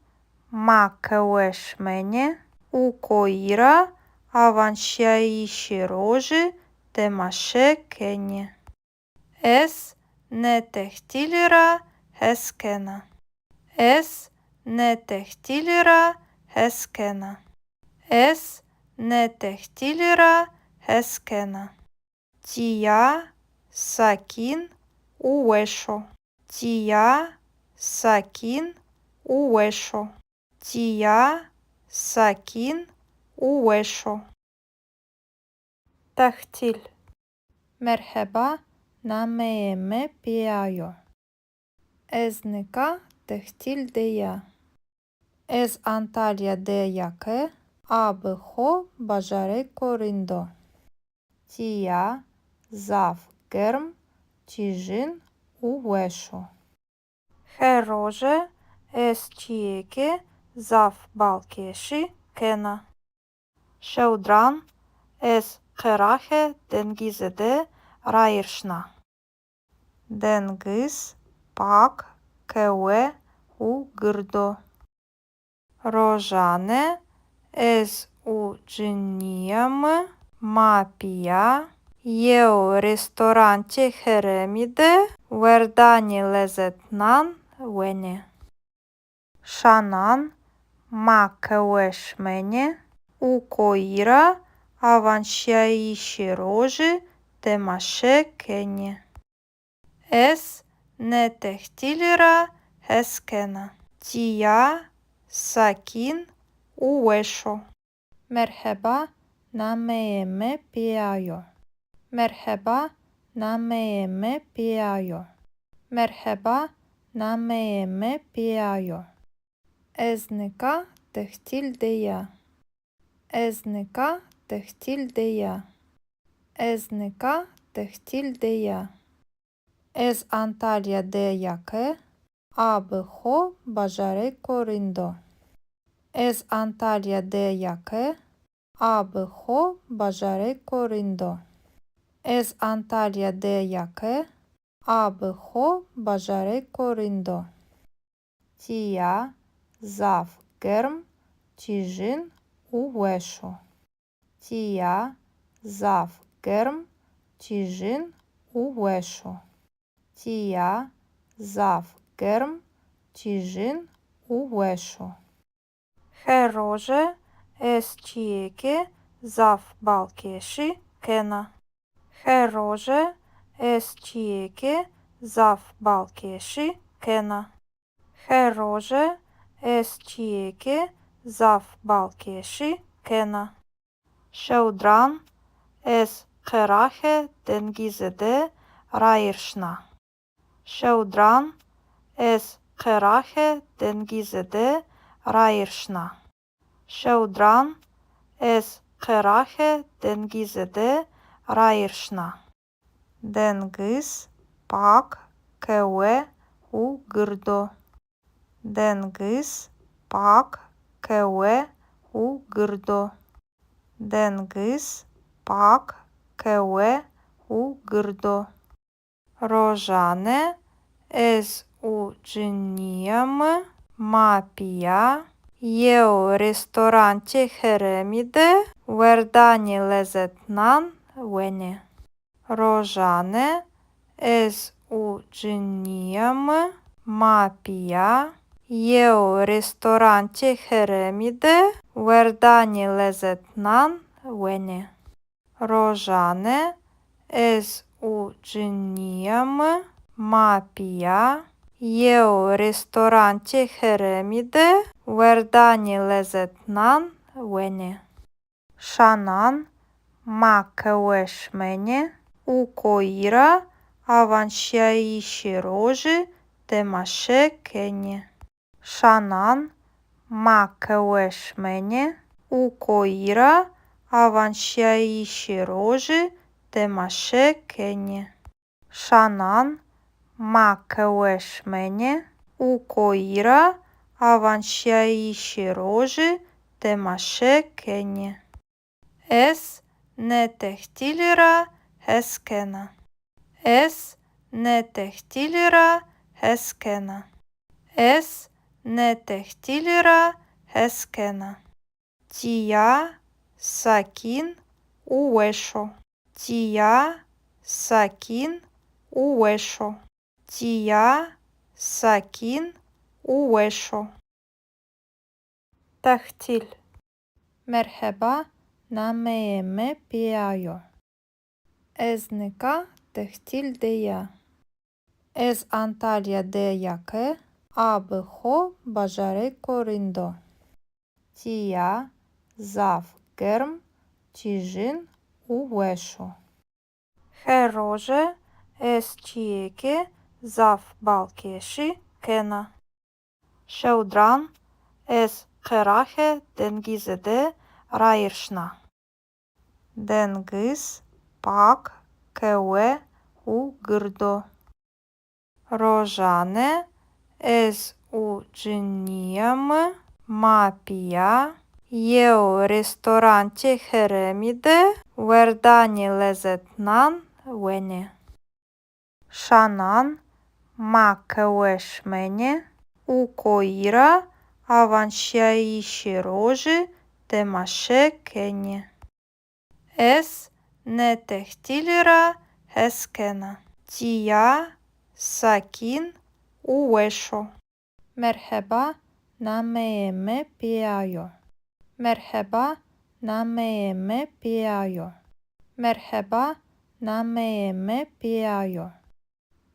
ma qehwe şimenê û koyî ra awanşîyayîşê rojî temaşe kenê. Ez nê tehtîlî ra hes kena. Ez nê tehtîlî ra hes kena. Ez nê tehtîlî ra hes kena. Tîya sakîn û weş o. Tîya sakîn û weş o. Tîya sakîn û weş o. Tehtîl. Merheba, nameyê mi Pîya yo. Ez nika tehtîl de ya. Ez Antalya de ya ke a bi xo bajarêko rind o. Tîya zaf germ, tîjin û weş o. Her roje ez çîyêkê zaf balkêşî kena. Şewdiran ez qeraxê dengizî de rayîr şina. Dengiz pak, kewe û gird o. Rojane ez û cinîya mi ma pîya yew restorantê herêmî de werdanê lezetnan wenê. Şanan ma qehwe şimenê û koyî ra awanşîyayîşê rojî temaşe kenê. Ez nê tehtîlî ra hes kena. Tîya sakîn û weş o. Merheba, nameyê mi Pîya yo. Merheba, nameyê mi Pîya yo. Merheba, nameyê mi Pîya yo. Ez nika tehtîl de ya. Ez nika tehtîl de ya. Ez nika tehtîl de ya. Ez Antalya de ya ke a bi xo bajarêko rind o. Ez Antalya de ya ke a bi xo bajarêko rind o. Ez Antalya de ya ke a bi xo bajarêko rind o. Tîya zaf germ, tîjin û weş o. Tîya zaf germ, tîjin û weş o. Tîya zaf germ, tîjin û weş o. Her roje ez çîyêkê zaf balkêşî kena. Her roje ez çîyêkê zaf balkêşî kena. Her roje ez çîyêkê zaf balkêşî kena. Şewdiran ez qeraxê dengizî de rayîr şina. Şewdiran Ez qeraxê dengizî de rayîr şina. Şewdiran ez qeraxê dengizî de rayîr şina. Dengiz pak, kewe û gird o. Dengiz pak, kewe û gird o. Dengiz pak, kewe û gird o. Rojane ez û cinîya mi ma pîya yew restorantê herêmî de werdanê lezetnan wenê. Rojane ez û cinîya mi ma pîya yew restorantê herêmî de werdanê lezetnan wenê. Rojane ez û cinîya mi ma pîya yew restorantê herêmî de werdanê lezetnan wenê. Şanan ma qehwe şimenê û koyî ra awanşîyayîşê rojî temaşe kenê. Şanan ma qehwe şimenê û koyî ra awanşîyayîşê rojî temaşe kenê. Şanan ma qehwe şimenê û koyî ra awanşîyayîşê rojî temaşe kenê. Ez nê tehtîlî ra hes kena. Ez nê tehtîlî ra hes kena. Ez nê tehtîlî ra hes kena. Tîya sakîn û weş o. Tîya sakîn û weş o. Tîya sakîn û weş o. Tehtîl. Merheba, nameyê mi Pîya yo. Ez nika tehtîl de ya. Ez Antalya de ya ke a bi xo bajarêko rind o. Tîya zaf germ, tîjin û weş o. Her roje ez çîyêkê zaf balkêşî kena. Şewdiran ez qeraxê dengizî de rayîr şina. Dengiz pak, kewe û gird o. Rojane ez û cinîya mi ma pîya yew restorantê herêmî de werdanê lezetnan wenê. Şanan ma qehwe şimenê û koyî ra awanşîyayîşê rojî temaşe kenê. Ez nê tehtîlî ra hes kena. Tîya sakîn û weş o. Merheba, nameyê mi Pîya yo. Merheba, nameyê mi Pîya yo. Merheba, nameyê mi Pîya yo.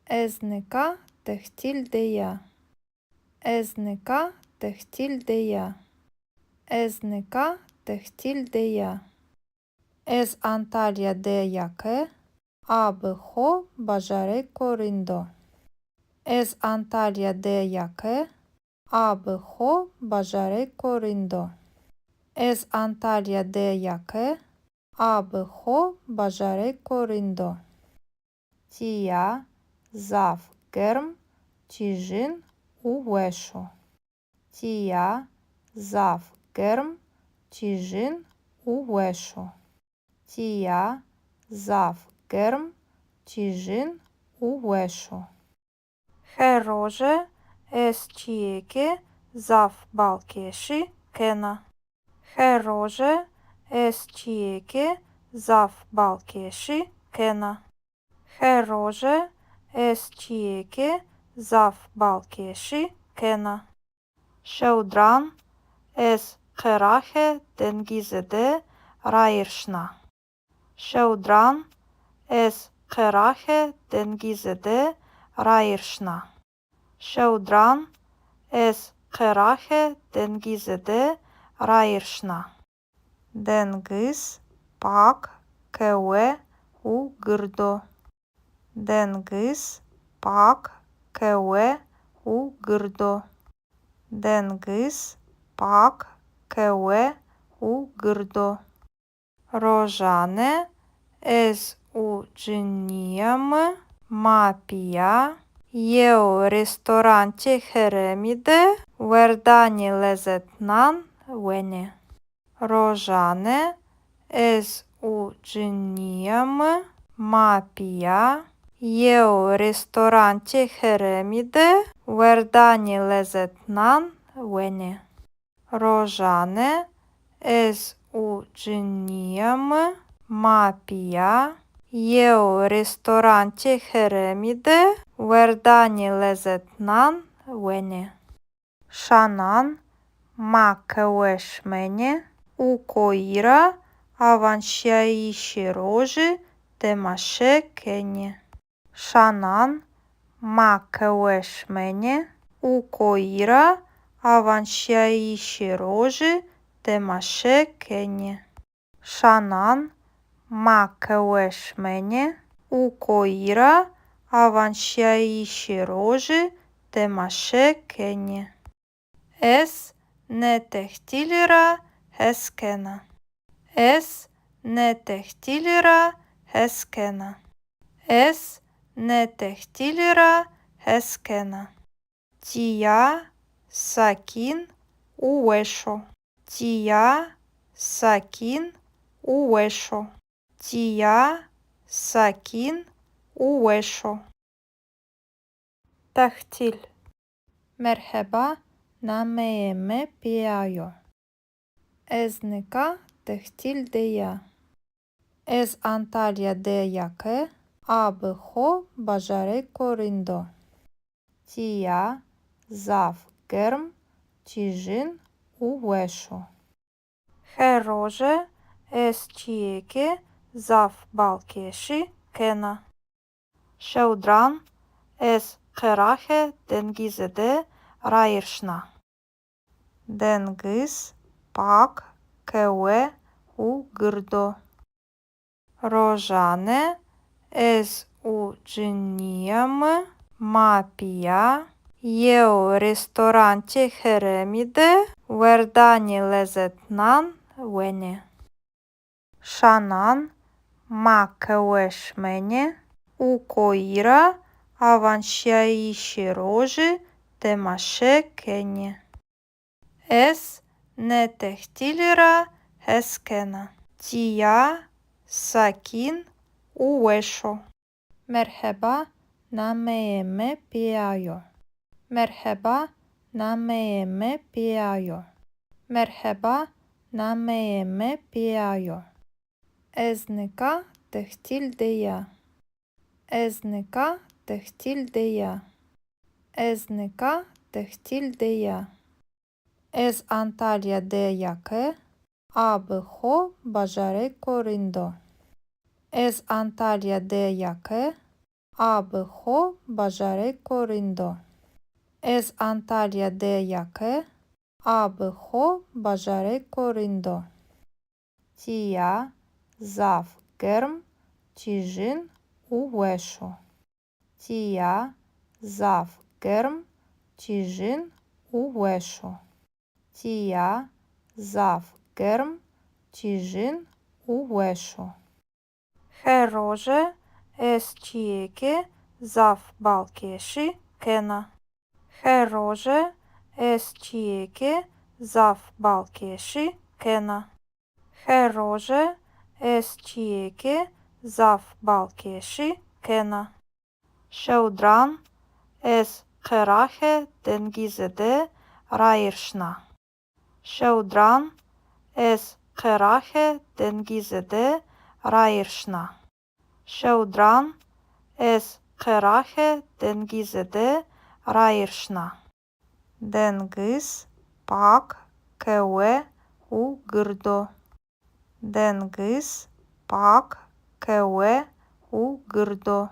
Ez nika tehtîl de ya. Ez nika tehtîl de ya. Ez nika tehtîl de ya. Ez Antalya de ya ke a bi xo bajarêko rind o. Ez Antalya de ya ke a bi xo bajarêko rind o. Ez Antalya de ya ke a bi xo bajarêko rind o. Tîya zaf germ, tîjin û weş o. Tîya zaf germ, tîjin û weş o. Tîya zaf germ, tîjin û weş o. Her roje ez çîyêkê zaf balkêşî kena. Her roje ez çîyêkê zaf balkêşî kena. Her roje ez çîyêkê zaf balkêşî kena. Şewdiran ez qeraxê dengizî de rayîr şina. Şewdiran ez qeraxê dengizî de rayîr şina. Şewdiran ez qeraxê dengizî de rayîr şina. Dengiz pak, kewe û gird o. Dengiz pak, kewe û gird o. Dengiz pak, kewe û gird o. Rojane ez û cinîya mi ma pîya yew restorantê herêmî de werdanê lezetnan wenê. Rojane ez û cinîya mi ma pîya yew restorantê herêmî de werdanê lezetnan wenê. Rojane ez û cinîya mi ma pîya yew restorantê herêmî de werdanê lezetnan wenê. Şanan ma qehwe şimenê û koyî ra awanşîyayîşê rojî temaşe kenê. Şanan ma qehwe şimenê û koyî ra awanşîyayîşê rojî temaşe kenê. Şanan ma qehwe şimenê û koyî ra awanşîyayîşê rojî temaşe kenê. Ez nê tehtîlî ra hes kena. Ez nê tehtîlî ra hes kena. Ez nê tehtîlî ra hes kena. Tîya sakîn û weş o. Tîya sakîn û weş o. Tîya sakîn û weş o. Tehtîl. Merheba, nameyê mi Pîya yo. Ez nika tehtîl de ya. Ez Antalya de ya ke a bi xo bajarêko rind o. Tîya zaf germ, tîjin û weş o. Her roje ez çîyêkê zaf balkêşî kena. Şewdiran ez qeraxê dengizî de rayîr şina. Dengiz pak, kewe û gird o. Rojane ez û cinîya mi ma pîya yew restorantê herêmî de werdanê lezetnan wenê. Şanan ma qehwe şimenê û koyî ra awanşîyayîşê rojî temaşe kenê. Ez nê tehtîlî ra hes kena. Tîya sakîn û weş o. Merheba, nameyê mi Pîya yo. Merheba, nameyê mi Pîya yo. Merheba, nameyê mi Pîya yo. Ez nika tehtîl de ya. Ez nika tehtîl de ya. Ez nika tehtîl de ya. Ez Antalya de ya ke a bi xo bajarêko rind o. Ez Antalya de ya ke a bi xo bajarêko rind o. Ez Antalya de ya ke a bi xo bajarêko rind o. Tîya zaf germ, tîjin û weş o. Tîya zaf germ, tîjin û weş o. Tîya zaf germ, tîjin û weş o. Her roje ez çîyêkê zaf balkêşî kena. Her roje ez çîyêkê zaf balkêşî kena. Her roje ez çîyêkê zaf balkêşî kena. Şewdiran ez qeraxê dengizî de rayîr şina. Şewdiran ez qeraxê dengizî de rayîr şina. Şewdiran ez qeraxê dengizî de rayîr şina. Dengiz pak, kewe û gird o. Dengiz pak, kewe û gird o.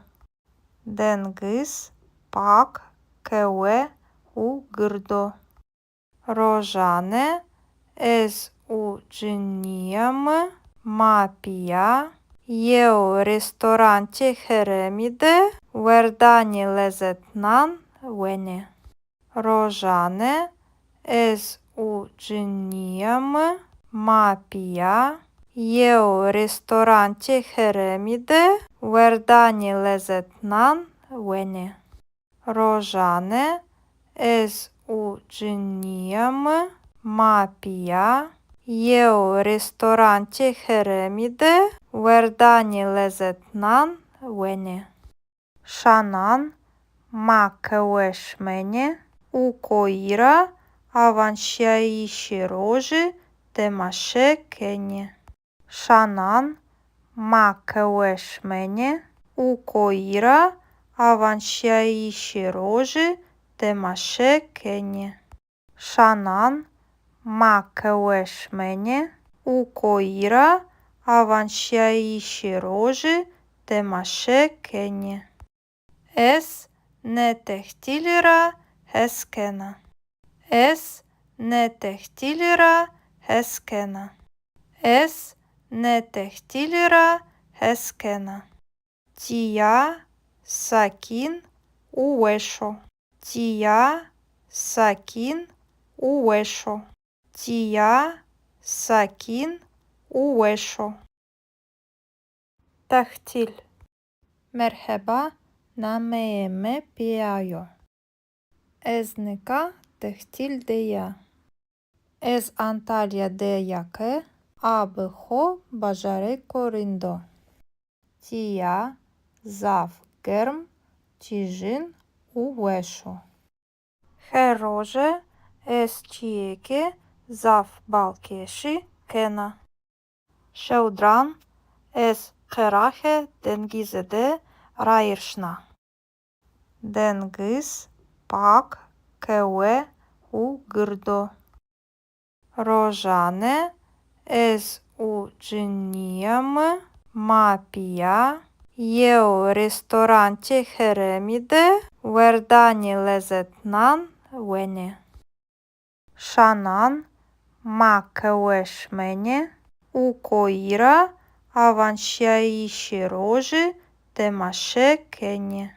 Dengiz pak, kewe û gird o. Rojane ez û cinîya mi ma pîya yew restorantê herêmî de werdanê lezetnan wenê. Rojane ez û cinîya mi ma pîya yew restorantê herêmî de werdanê lezetnan wenê. Rojane ez û cinîya mi ma pîya yew restorantê herêmî de werdanê lezetnan wenê. Şanan ma qehwe şimenê û koyî ra awanşîyayîşê rojî temaşe kenê. Şanan ma qehwe şimenê û koyî ra awanşîyayîşê rojî temaşe kenê. Şanan ma qehwe şimenê û koyî ra awanşîyayîşê rojî temaşe kenê. Ez nê tehtîlî ra hes kena. Ez nê tehtîlî ra hes kena. Ez nê tehtîlî ra hes kena. Tîya sakîn û weş o. Tîya sakîn û weş o. Tîya sakîn û weş o. Tehtîl. Merheba, nameyê mi Pîya yo. Ez nika tehtîl de ya. Ez Antalya de ya ke a bi xo bajarêko rind o. Tîya zaf germ, tîjin û weş o. Her roje ez çîyêkê zaf balkêşî kena. Şewdiran ez qeraxê dengizî de rayîr şina. Dengiz pak, kewe û gird o. Rojane ez û cinîya mi ma pîya yew restorantê herêmî de werdanê lezetnan wenê. Şanan ma qehwe şimenê û koyî ra awanşîyayîşê rojî temaşe kenê.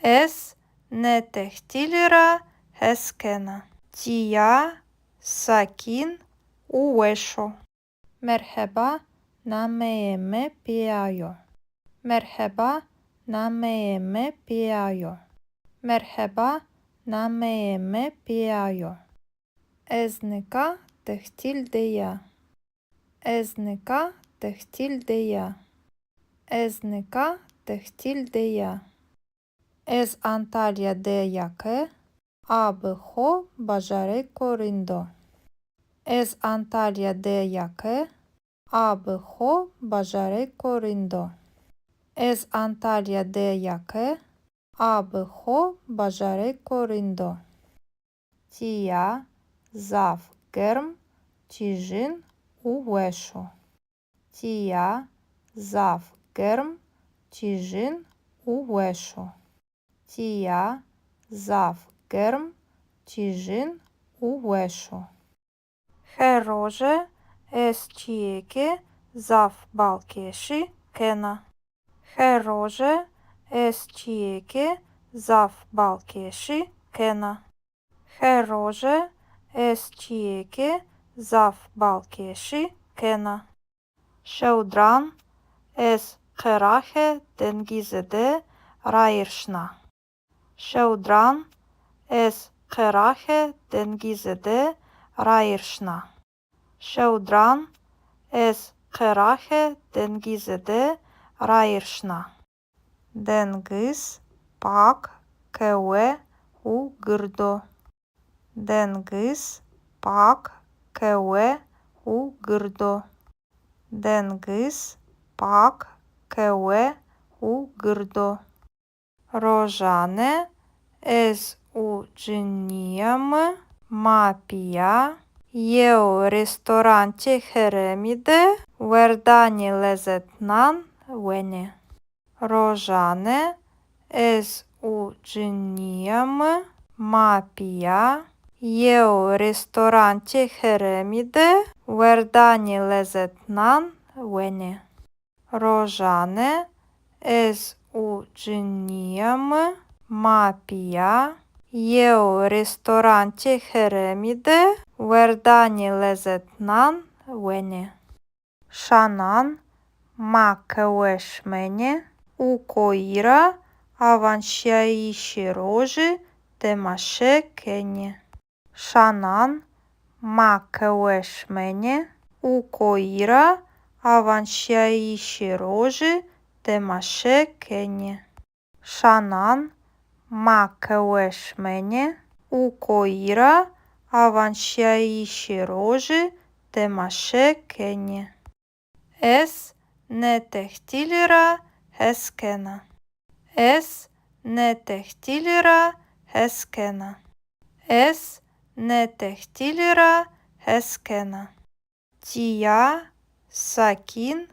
Ez nê tehtîlî ra hes kena. Tîya sakîn û weş o. Merheba, nameyê mi Pîya yo. Merheba, nameyê mi Pîya yo. Merheba, nameyê mi Pîya yo. Ez nika tehtîl de ya. Ez nika tehtîl de ya. Ez nika tehtîl de ya. Ez Antalya de ya ke a bi xo bajarêko rind o. Ez Antalya de ya ke a bi xo bajarêko rind o. Ez Antalya de ya ke a bi xo bajarêko rind o. Tîya zaf germ, tîjin û weş o. Tîya zaf germ, tîjin û weş o. Tîya zaf germ, tîjin û weş o. Her roje ez çîyêkê zaf balkêşî kena. Her roje ez çîyêkê zaf balkêşî kena. Her roje ez çîyêkê zaf balkêşî kena. Şewdiran ez qeraxê dengizî de rayîr şina. Şewdiran ez qeraxê dengizî de rayîr şina. Şewdiran ez qeraxê dengizî de rayîr şina. Dengiz pak, kewe û gird o. Dengiz pak, kewe û gird o. Dengiz pak, kewe û gird o. Rojane ez û cinîya mi ma pîya yew restorantê herêmî de werdanê lezetnan wenê. Rojane ez û cinîya mi ma pîya yew restorantê herêmî de werdanê lezetnan wenê. Rojane ez û cinîya mi ma pîya Yew restorantê herêmî de werdanê lezetnan wenê. Şanan ma qehwe şimenê û koyî ra awanşîyayîşê rojî temaşe kenê. Şanan ma qehwe şimenê û koyî ra awanşîyayîşê rojî temaşe kenê. Şanan ma qehwe şimenê û koyî ra awanşîyayîşê rojî temaşe kenê. Ez nê tehtîlî ra hes kena. Ez nê tehtîlî ra hes kena. Ez nê tehtîlî ra hes kena. Tîya sakîn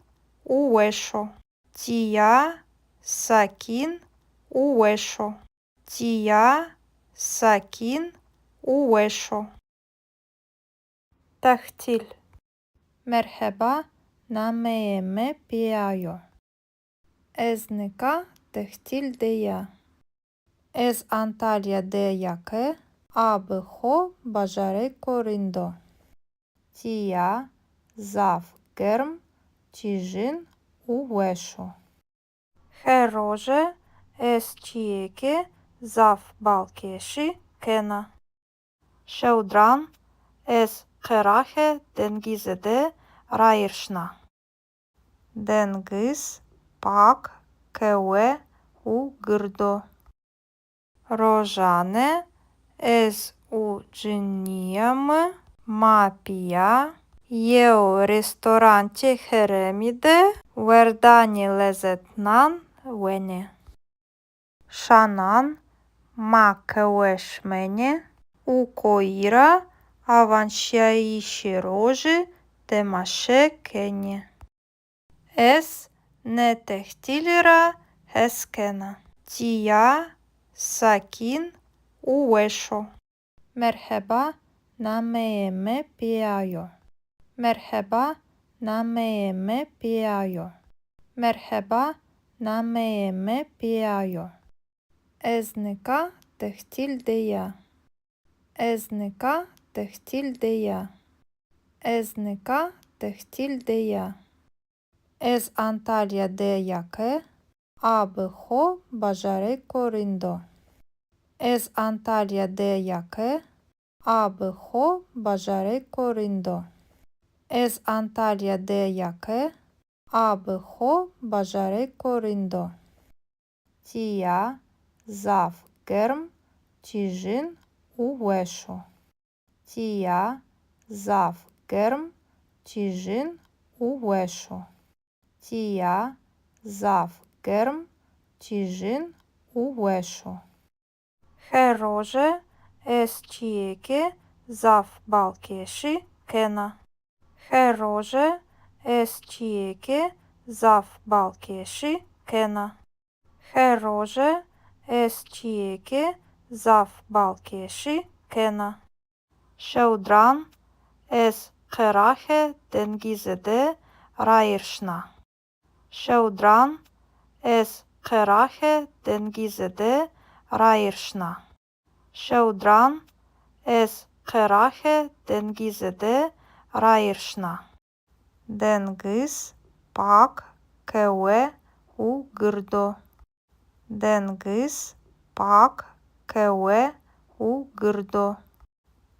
û weş o. Tîya sakîn û weş o. Tîya sakîn û weş o. Tehtîl. Merheba, nameyê mi Pîya yo. Ez nika tehtîl de ya. Ez Antalya de ya ke a bi xo bajarêko rind o. Tîya zaf germ, tîjin û weş o. Her roje ez çîyêkê zaf balkêşî kena. Şewdiran ez qeraxê dengizî de rayîr şina. Dengiz pak, qehwe û gird o. Rojane ez û cinîya mi ma pîya yew restorantê herêmî de werdanê lezetnan wenê. Şanan ma qehwe şimenê û koyî ra awanşîyayîşê rojî temaşe kenê. Ez nê tehtîlî ra hes kena. Tîya sakîn û weş o. Merheba, nameyê mi Pîya yo. Merheba, nameyê mi Pîya yo. Merheba, nameyê mi Pîya yo. Ez nika tehtîl de ya. Ez nika tehtîl de ya. Ez nika tehtîl de ya. Ez Antalya de ya ke a bi xo bajarêko rind o. Ez Antalya de ya ke a bi xo bajarêko rind o. Ez Antalya de ya ke a bi xo bajarêko rind o. Tîya zaf germ, tîjin û weş o. Tîya zaf germ, tîjin û weş o. Tîya zaf germ, tîjin û weş o. Her roje ez çîyêkê zaf balkêşî kena. Her roje ez çîyêkê zaf balkêşî kena. Her roje ez çîyêkê zaf balkêşî kena. Şewdiran ez qeraxê dengizî de rayîr şina. Şewdiran ez qeraxê dengizî de rayîr şina. Şewdiran ez qeraxê dengizî de rayîr şina. Dengiz pak, qehwe û gird o. Dengiz pak, qehwe û gird o.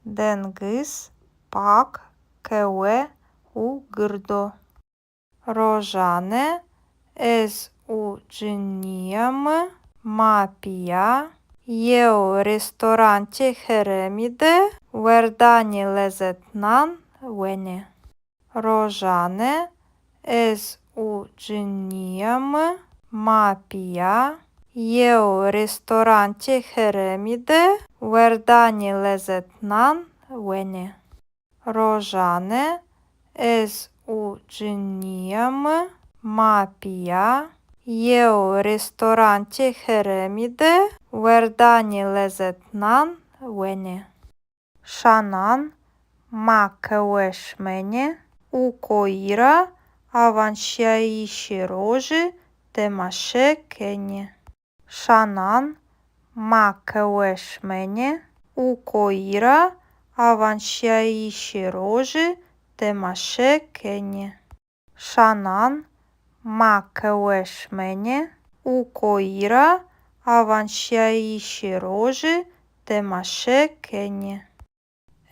Dengiz pak, qehwe û gird o. Rojane ez û cinîya mi ma pîya yew restorantê herêmî de werdanê lezetnan wenê. Rojane ez û cinîya mi ma pîya yew restorantê herêmî de werdanê lezetnan wenê. Rojane ez û cinîya mi ma pîya yew restorantê herêmî de werdanê lezetnan wenê. Şanan ma qehwe şimenê û koyî ra awanşîyayîşê rojî temaşe kenê. Şanan Ma qehwe şimenê û koyî ra awanşîyayîşê rojî temaşe kenê. Şanan ma qehwe şimenê û koyî ra awanşîyayîşê rojî temaşe kenê.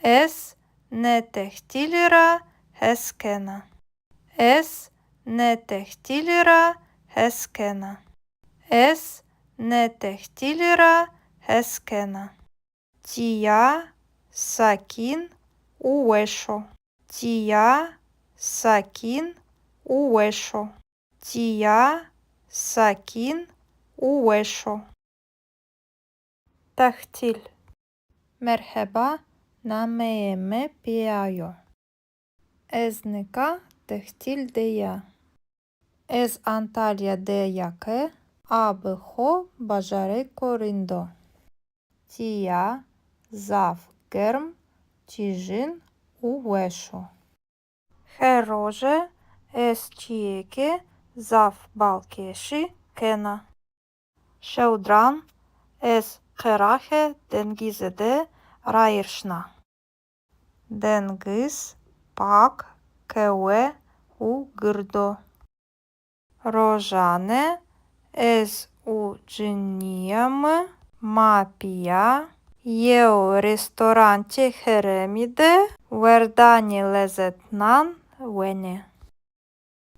Ez nê tehtîlî ra hes kena. Ez nê tehtîlî ra hes kena. Ez nê tehtîlî ra hes kena. Tîya sakîn û weş o. Tîya sakîn û weş o. Tîya sakîn û weş o. Tehtîl. Merheba, nameyê mi Pîya yo. Ez nika tehtîl de ya. Ez Antalya de ya ke a bi xo bajarêko rind o. Tîya zaf germ, tîjin û weş o. Her roje ez çîyêkê zaf balkêşî kena. Şewdiran ez qeraxê dengizî de rayîr şina. Dengiz pak, qehwe û gird o. Rojane ez û cinîya mi ma pîya yew restorantê herêmî de werdanê lezetnan wenê.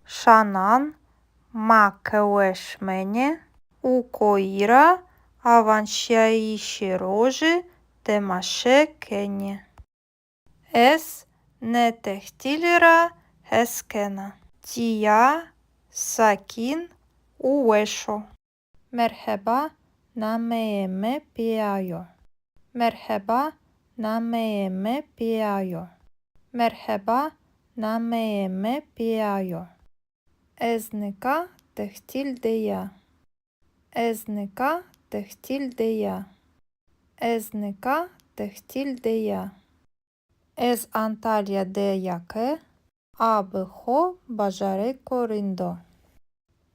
Şanan ma qehwe şimenê û koyî ra awanşîyayîşê rojî temaşe kenê. Ez nê tehtîlî ra hes kena. Tîya sakîn û weş o. Merheba, nameyê mi Pîya yo. Merheba, nameyê mi Pîya yo. Merheba, nameyê mi Pîya yo. Ez nika tehtîl de ya. Ez nika tehtîl de ya. Ez nika tehtîl de ya. Ez Antalya de ya ke a bi xo bajarêko rind o.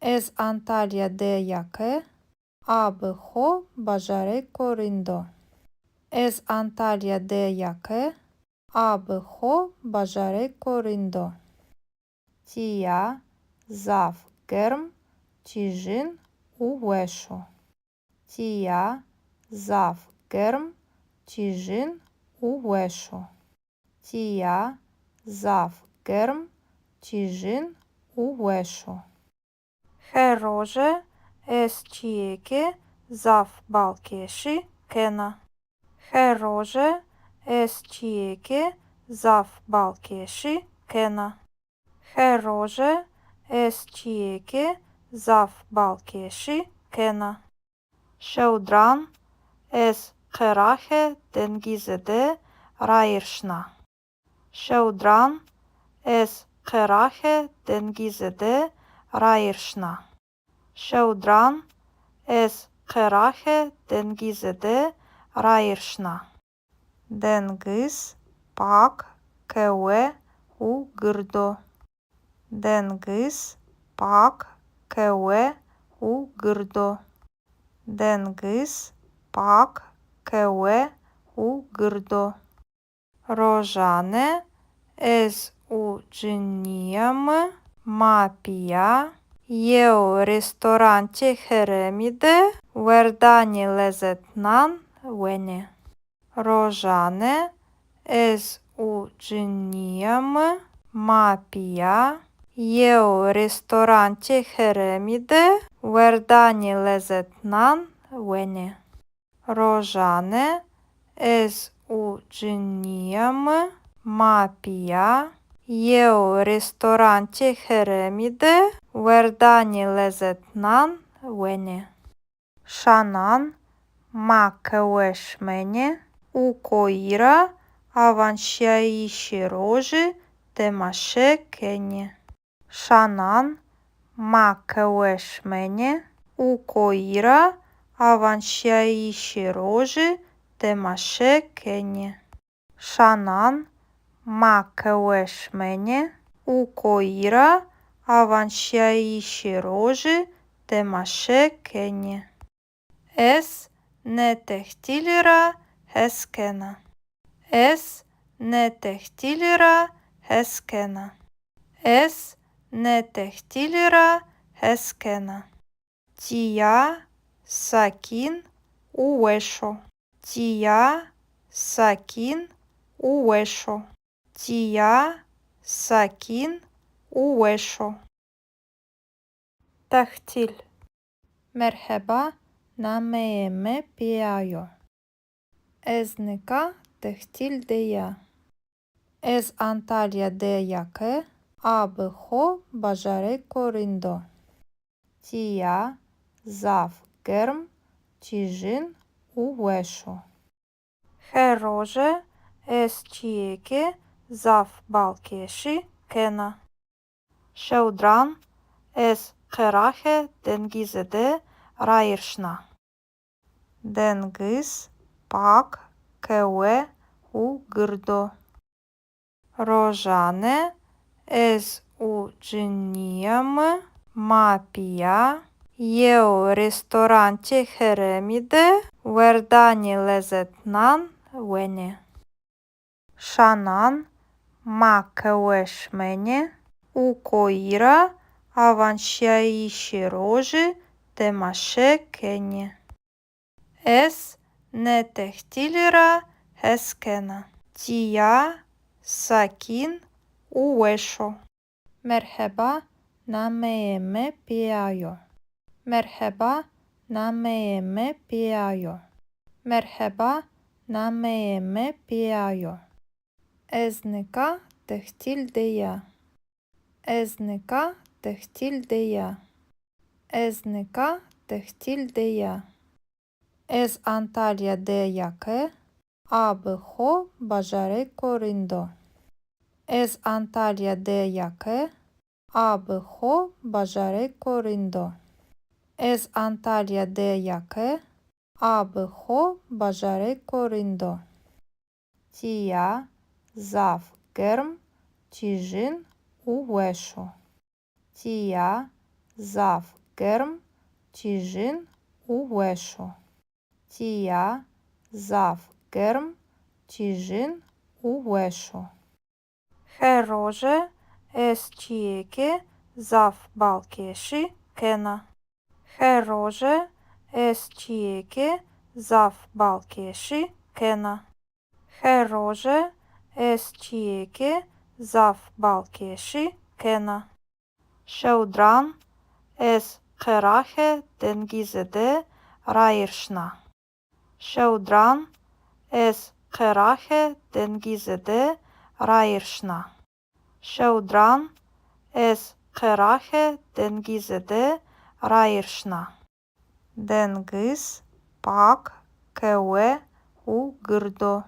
Ez Antalya de ya ke a bi xo bajarêko rind o. Ez Antalya de ya ke a bi xo bajarêko rind o. Tîya zaf germ, tîjin û weş o. Tîya zaf germ, tîjin û weş o. Tîya zaf germ, tîjin û weş o. Her roje ez çîyêkê zaf balkêşî kena. Her roje ez çîyêkê zaf balkêşî kena. Her roje ez çîyêkê zaf balkêşî kena. Şewdiran ez qeraxê dengizî de rayîr şina. Şewdiran ez qeraxê dengizî de rayîr şina. Şewdiran ez qeraxê dengizî de rayîr şina. Dengiz pak, qehwe û gird o. Dengiz pak, qehwe û gird o. Dengiz pak, qehwe û gird o. Rojane ez û cinîya mi ma pîya yew restorantê herêmî de werdanê lezetnan wenê. Rojane ez û cinîya mi ma pîya yew restorantê herêmî de werdanê lezetnan wenê. Rojane ez û cinîya mi ma pîya yew restorantê herêmî de werdanê lezetnan wenê. Şanan ma qehwe şimenê û koyî ra awanşîyayîşê rojî temaşe kenê. Şanan ma qehwe şimenê û koyî ra awanşîyayîşê rojî temaşe kenê. Şanan ma qehwe şimenê û koyî ra awanşîyayîşê rojî temaşe kenê. Ez nê tehtîlî ra hes kena. Ez nê tehtîlî ra hes kena. Ez nê tehtîlî ra hes kena. Tîya sakîn û weş o. Tîya sakîn û weş o. Tîya sakîn û weş o. Tehtîl. Merheba, nameyê mi Pîya yo. Ez nika tehtîl de ya. Ez Antalya de ya ke a bi xo bajarêko rind o. Tîya zaf germ, tîjin û weş o. Her roje ez çîyêkê zaf balkêşî kena. Şewdiran ez qeraxê dengizî de rayîr şina. Dengiz pak, kewe û gird o. Rojane ez û cinîya mi ma pîya yew restorantê herêmî de werdanê lezetnan wenê. Şanan ma qehwe şimenê û koyî ra awanşîyayîşê rojî temaşe kenê. Ez nê tehtîlî ra hes kena. Tîya sakîn û weş o. Merheba, nameyê mi Pîya yo. Merheba, nameyê mi Pîya yo. Merheba, nameyê mi Pîya yo. Ez nika tehtîl de ya. Ez nika tehtîl de ya. Ez nika tehtîl de ya. Ez Antalya de ya ke a bi xo bajarêko rind o. Ez Antalya de ya ke a bi xo bajarêko rind o. Ez Antalya de ya ke a bi xo bajarêko rind o. Tîya zaf germ, tîjin û weş o. Tîya zaf germ, tîjin û weş o. Tîya zaf germ, tîjin û weş o. Her roje ez çîyêkê zaf balkêşî kena. Her roje ez çîyêkê zaf balkêşî kena. Her roje ez çîyêkê zaf balkêşî kena. Şewdiran ez qeraxê dengizî de rayîr şina. Şewdiran ez qeraxê dengizî de rayîr şina. Şewdiran ez qeraxê dengizî de rayîr şina. Dengiz pak, kewe û gird o.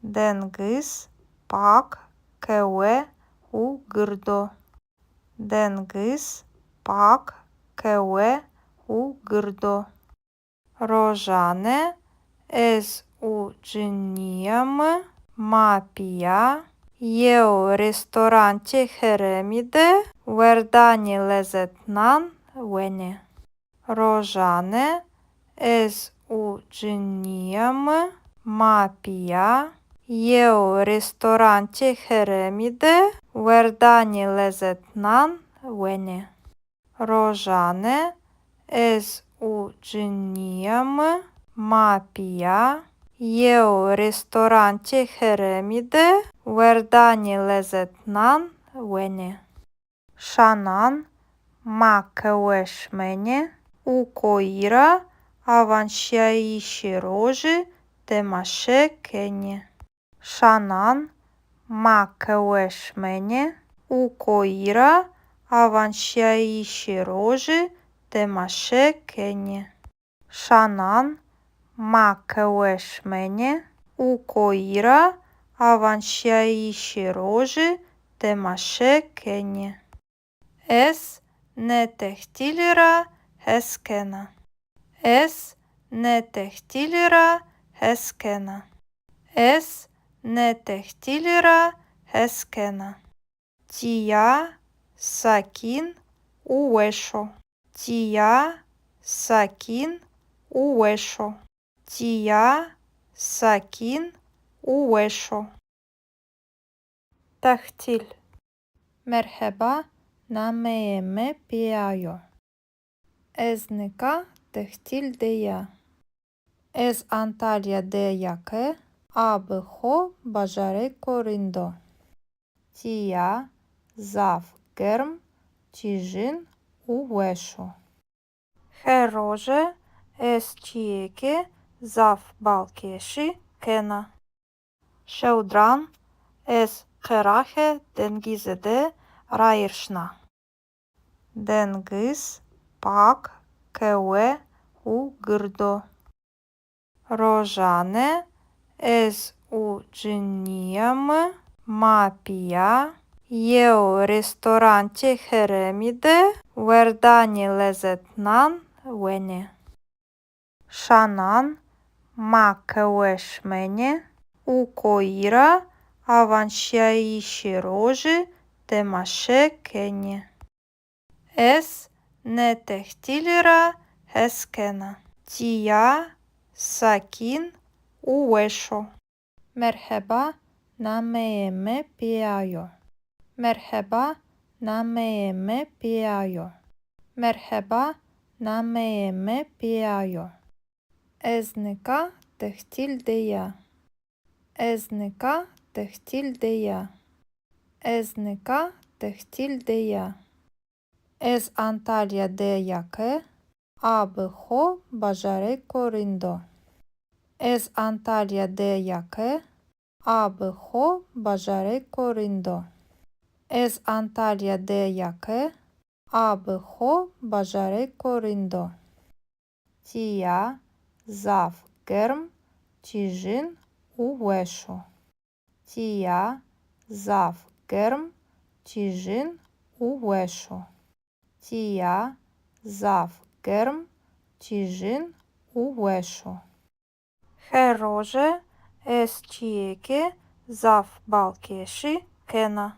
Dengiz pak, kewe û gird o. Dengiz pak, kewe û gird o. Rojane ez û cinîya mi ma pîya yew restorantê herêmî de werdanê lezetnan wenê. Rojane ez û cinîya mi ma pîya yew restorantê herêmî de werdanê lezetnan wenê. Rojane ez û cinîya mi ma pîya yew restorantê herêmî de werdanê lezetnan wenê. Şanan ma qehwe şimenê û koyî ra awanşîyayîşê rojî temaşe kenê. Şanan ma qehwe şimenê û koyî ra awanşîyayîşê rojî temaşe kenê. Şanan ma qehwe şimenê û koyî ra awanşîyayîşê rojî temaşe kenê. Ez nê tehtîlî ra hes kena. Ez nê tehtîlî ra hes kena. Ez nê tehtîlî ra hes kena. Tîya sakîn û weş o. Tîya sakîn û weş o. Tîya sakîn û weş o. Tehtîl. Merheba, nameyê mi Pîya yo. Ez nika tehtîl de ya. Ez Antalya de ya ke a bi xo bajarêko rind o. Tîya zaf germ, tîjin û weş o. Her roje ez çîyêkê zaf balkêşî kena. Şewdiran ez qeraxê dengizî de rayîr şina. Dengiz pak, kewe û gird o. Rojane ez û cinîya mi ma pîya yew restorantê herêmî de werdanê lezetnan wenê. Şanan ma qehwe şimenê û koyî ra awanşîyayîşê rojî temaşe kenê. Ez nê tehtîlî ra hes kena. Tîya sakîn û weş o. Merheba, nameyê mi Pîya yo. Merheba, nameyê mi Pîya yo. Merheba, nameyê mi Pîya yo. Ez nika tehtîl de ya. Ez nika tehtîl de ya. Ez nika tehtîl de ya. Ez Antalya de ya ke a bi xo bajarêko rind o. Ez Antalya de ya ke a bi xo bajarêko rind o. Ez Antalya de ya ke a bi xo bajarêko rind o. Tîya zaf germ, tîjin û weş o. Tîya zaf germ, tîjin û weş o. Tîya zaf germ, tîjin û weş o. Her roje ez çîyêkê zaf balkêşî kena.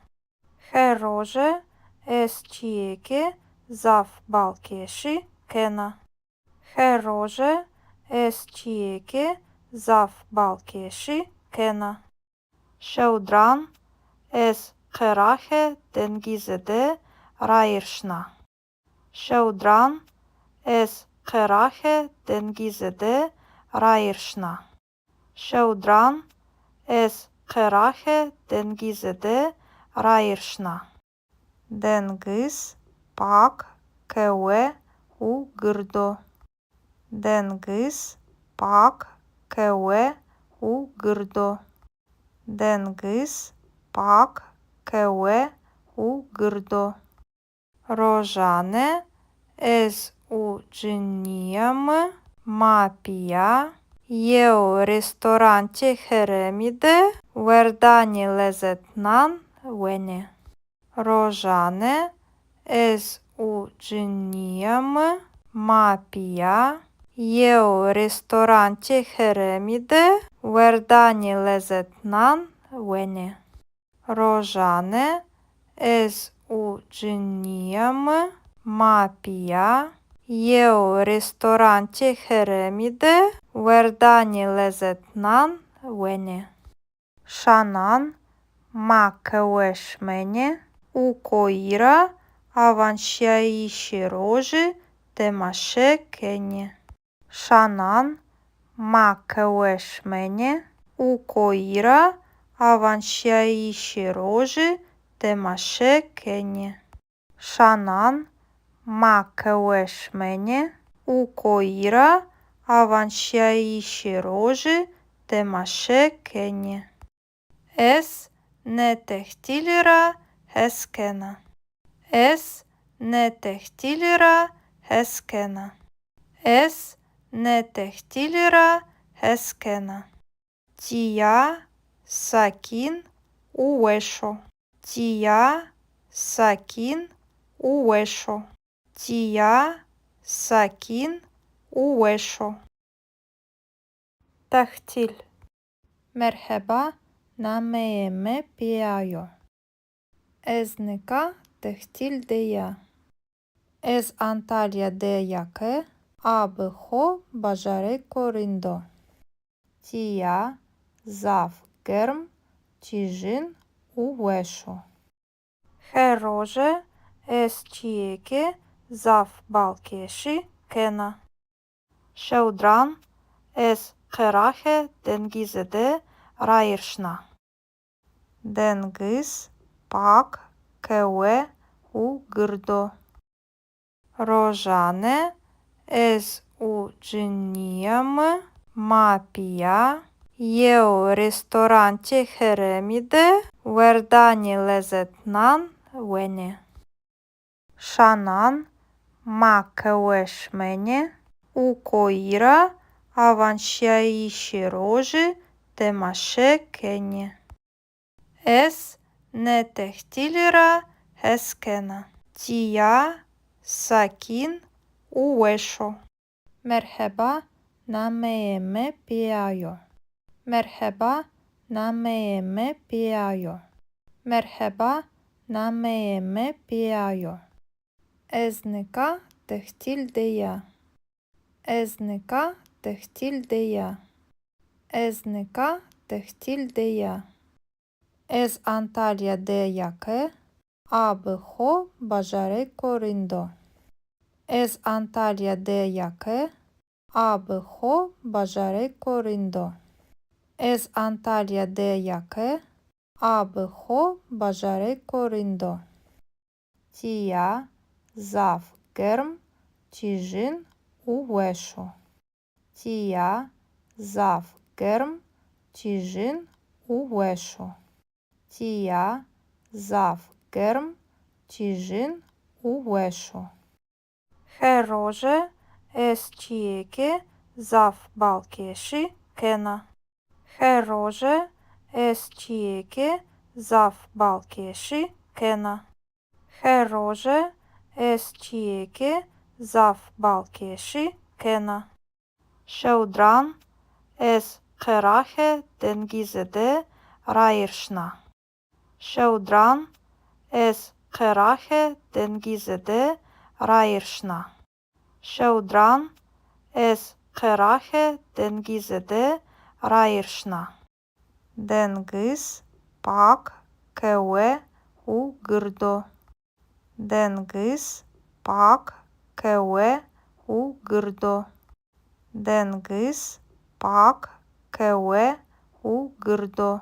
Her roje ez çîyêkê zaf balkêşî kena. Her roje ez çîyêkê zaf balkêşî kena. Şewdiran ez qeraxê dengizî de rayîr şina. Şewdiran ez qeraxê dengizî de rayîr şina. Şewdiran ez qeraxê dengizî de rayîr şina. Dengiz pak, kewe û gird o. Dengiz pak, kewe û gird o. Dengiz pak, kewe û gird o. Rojane ez û cinîya mi ma pîya yew restorantê herêmî de werdanê lezetnan wenê. Rojane ez û cinîya mi ma pîya yew restorantê herêmî de werdanê lezetnan wenê. Rojane ez û cinîya mi ma pîya yew restorantê herêmî de werdanê lezetnan wenê. Şanan ma qehwe şimenê û koyî ra awanşîyayîşê rojî temaşe kenê. Şanan ma qehwe şimenê û koyî ra awanşîyayîşê rojî temaşe kenê. Şanan ma qehwe şimenê û koyî ra awanşîyayîşê rojî temaşe kenê. Ez nê tehtîlî ra hes kena. Ez nê tehtîlî ra hes kena. Ez nê tehtîlî ra hes kena. Tîya sakîn û weş o. Tîya sakîn û weş o. Tîya sakîn û weş o. Tehtîl. Merheba, nameyê mi Pîya yo. Ez nika tehtîl de ya. Ez Antalya de ya ke a bi xo bajarêko rind o. Tîya zaf germ, tîjin û weş o. Her roje ez çîyêkê zaf balkêşî kena. Şewdiran ez qeraxê dengizî de rayîr şina. Dengiz pak, kewe û gird o. Rojane ez û cinîya mi ma pîya yew restorantê herêmî de werdanê lezetnan wenê. Şanan ma qehwe şimenê û koyî ra awanşîyayîşê rojî temaşe kenê. Ez nê tehtîlî ra hes kena. Tîya sakîn û weş o. Merheba, nameyê mi Pîya yo. Merheba, nameyê mi Pîya yo. Merheba, nameyê mi Pîya yo. Ez nika tehtîl de ya. Ez nika tehtîl de ya. Ez nika tehtîl de ya. Ez Antalya de ya ke a bi xo bajarêko rind o. Ez Antalya de ya ke a bi xo bajarêko rind o. Ez Antalya de ya ke a bi xo bajarêko rind o. Tîya zaf germ, tîjin û weş o. Tîya zaf germ, tîjin û weş o. Tîya zaf germ, tîjin û weş o. Her roje ez çîyêkê zaf balkêşî kena. Her roje ez çîyêkê zaf balkêşî kena. Her roje ez çîyêkê zaf balkêşî kena. Şewdiran ez qeraxê dengizî de rayîr şina. Şewdiran ez qeraxê dengizî de rayîr şina. Şewdiran ez qeraxê dengizî de rayîr şina. Dengiz pak, kewe û gird o. Dengiz pak, kewe û gird o. Dengiz pak, kewe û gird o.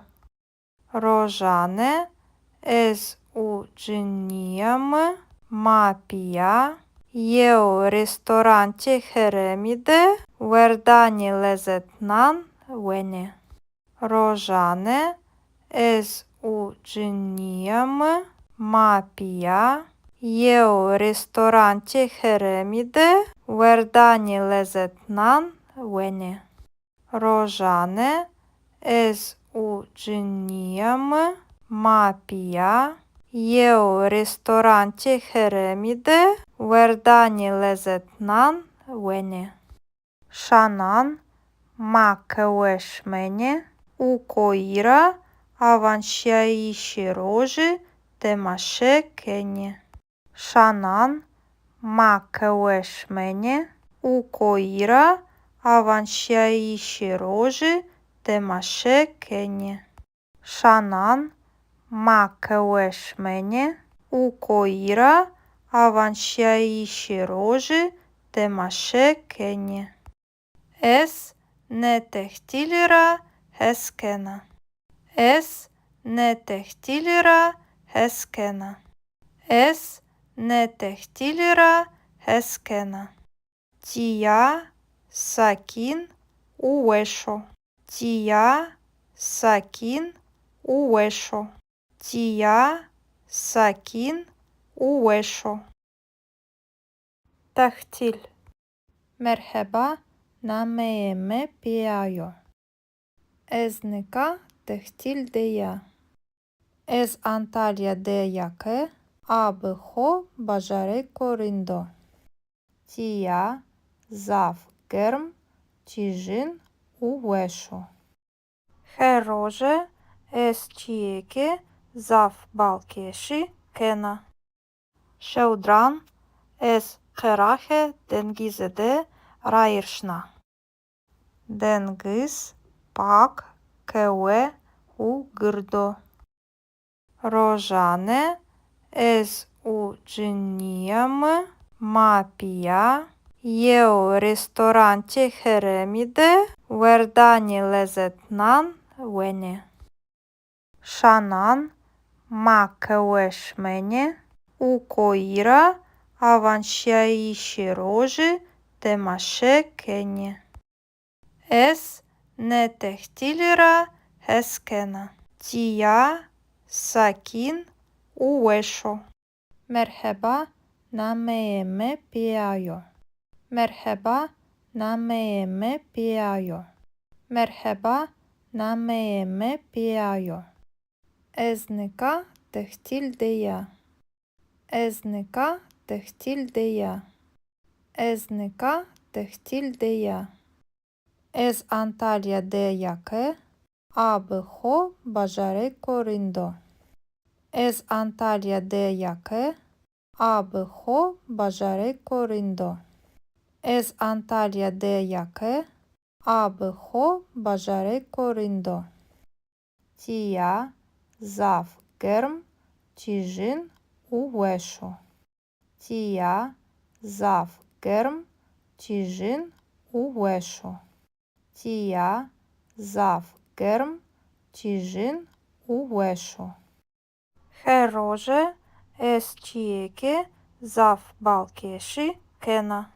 Rojane ez û cinîya mi ma pîya yew restorantê herêmî de werdanê lezetnan wenê. Rojane ez û cinîya mi ma pîya yew restorantê herêmî de werdanê lezetnan wenê. Rojane ez û cinîya mi ma pîya yew restorantê herêmî de werdanê lezetnan wenê. Şanan ma qehwe şimenê û koyî ra awanşîyayîşê rojî temaşe kenê. Şanan ma qehwe şimenê û koyî ra awanşîyayîşê rojî temaşe kenê. Şanan ma qehwe şimenê û koyî ra awanşîyayîşê rojî temaşe kenê. Ez nê tehtîlî ra hes kena. Ez nê tehtîlî ra hes kena. Ez nê tehtîlî ra hes kena. Tîya sakîn û weş o. Tîya sakîn û weş o. Tîya sakîn û weş o. Tehtîl. Merheba, nameyê mi Pîya yo. Ez nika tehtîl de ya. Ez Antalya de ya ke a bi xo bajarêko rind o. Tîya zaf germ, tîjin û weş o. Her roje ez çîyêkê zaf balkêşî kena. Şewdiran ez qeraxê dengizî de rayîr şina. Dengiz pak, kewe û gird o. Rojane ez û cinîya mi ma pîya yew restorantê herêmî de werdanê lezetnan wenê. Şanan ma qehwe şimenê û koyî ra awanşîyayîşê rojî temaşe kenê. Ez nê tehtîlî ra hes kena. Tîya sakîn û weş o. Merheba, nameyê mi Pîya yo. Merheba, nameyê mi Pîya yo. Merheba, nameyê mi Pîya yo. Ez nika tehtîl de ya. Ez nika tehtîl de ya. Ez nika tehtîl de ya. Ez Antalya de ya ke a bi xo bajarêko rind o. Ez Antalya de ya ke a bi xo bajarêko rind o. Ez Antalya de ya ke a bi xo bajarêko rind o. Tîya zaf germ, tîjin û weş o. Tîya zaf germ, tîjin û weş o. Tîya zaf germ, tîjin û weş o. Her roje ez çîyêkê zaf balkêşî kena.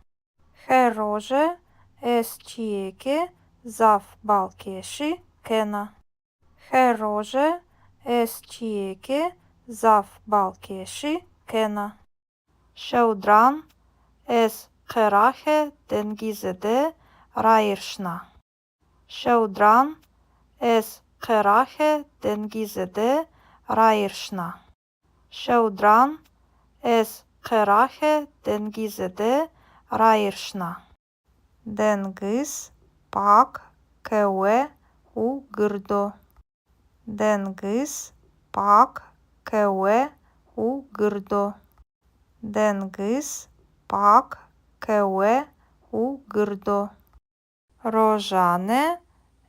Her roje ez çîyêkê zaf balkêşî kena. Her roje ez çîyêkê zaf balkêşî kena. Şewdiran ez qeraxê dengizî de rayîr şina. Şewdiran ez qeraxê dengizî de rayîr şina. Şewdiran ez qeraxê dengizî de rayîr şina. Dengiz pak, kewe û gird o. Dengiz pak, kewe û gird o. Dengiz pak, kewe û gird o. Rojane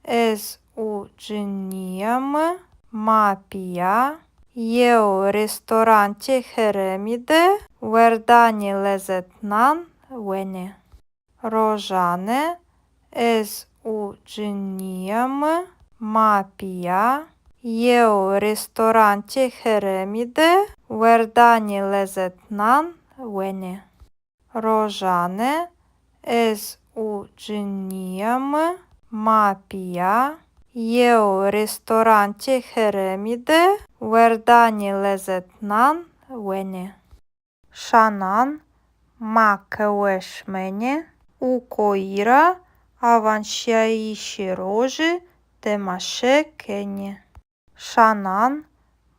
ez û cinîya mi ma pîya yew restorantê herêmî de werdanê lezetnan wenê. Rojane ez û cinîya mi ma pîya yew restorantê herêmî de werdanê lezetnan wenê. Rojane ez û cinîya mi ma pîya yew restorantê herêmî de werdanê lezetnan wenê. Şanan ma qehwe şimenê û koyî ra awanşîyayîşê rojî temaşe kenê. Şanan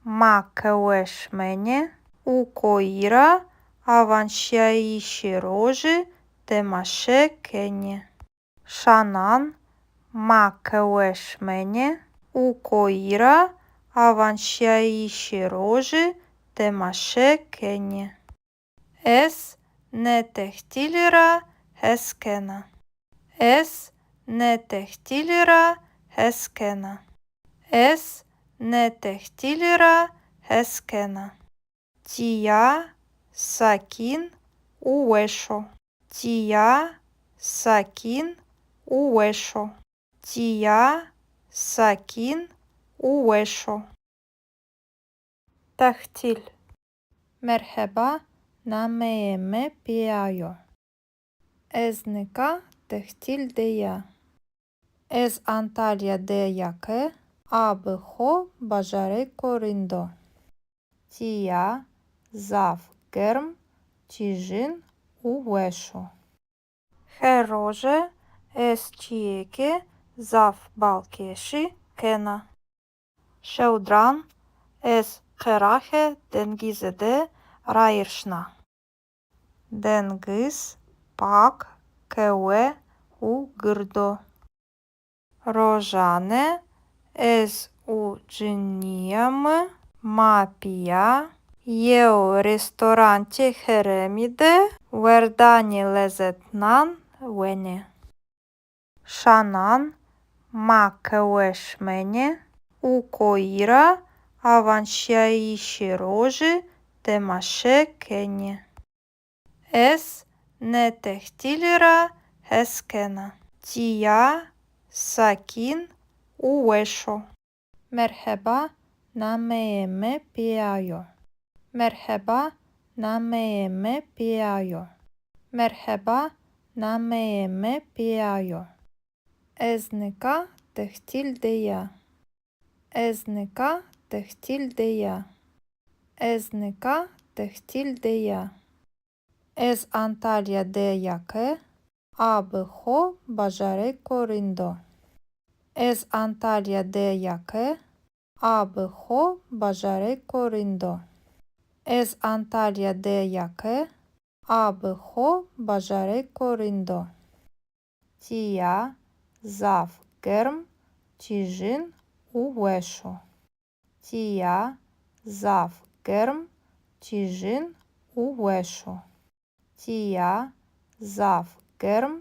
ma qehwe şimenê û koyî ra awanşîyayîşê rojî temaşe kenê. Şanan ma qehwe şimenê û koyî ra awanşîyayîşê rojî temaşe kenê. Ez nê tehtîlî ra hes kena. Ez nê tehtîlî ra hes kena. Ez nê tehtîlî ra hes kena. Tîya sakîn û weş o. Tîya sakîn û weş o. Tîya sakîn û weş o. Tehtîl. Merheba, nameyê mi Pîya yo. Ez nika tehtîl de ya. Ez Antalya de ya ke a bi xo bajarêko rind o. Tîya zaf germ, tîjin û weş o. Her roje ez çîyêkê zaf balkêşî kena. Şewdiran ez qeraxê dengizî de rayîr şina. Dengiz pak, kewe û gird o. Rojane ez û cinîya mi ma pîya yew restorantê herêmî de werdanê lezetnan wenê. Şanan Ma qehwe şimenê û koyî ra awanşîyayîşê rojî temaşe kenê. Ez nê tehtîlî ra hes kena. Tîya, sakîn û weş o. Merheba, nameyê mi Pîya yo. Merheba, nameyê mi Pîya yo. Merheba, nameyê mi Pîya yo. Ez nika tehtîl de ya. Ez nika tehtîl de ya. Ez nika tehtîl de ya. Ez Antalya de ya ke a bi xo bajarêko rind o. Ez Antalya de ya ke a bi xo bajarêko rind o. Ez Antalya de ya ke a bi xo bajarêko rind o. Tîya zaf germ, tîjin û weş o. Tîya zaf germ, tîjin û weş o. Tîya zaf germ,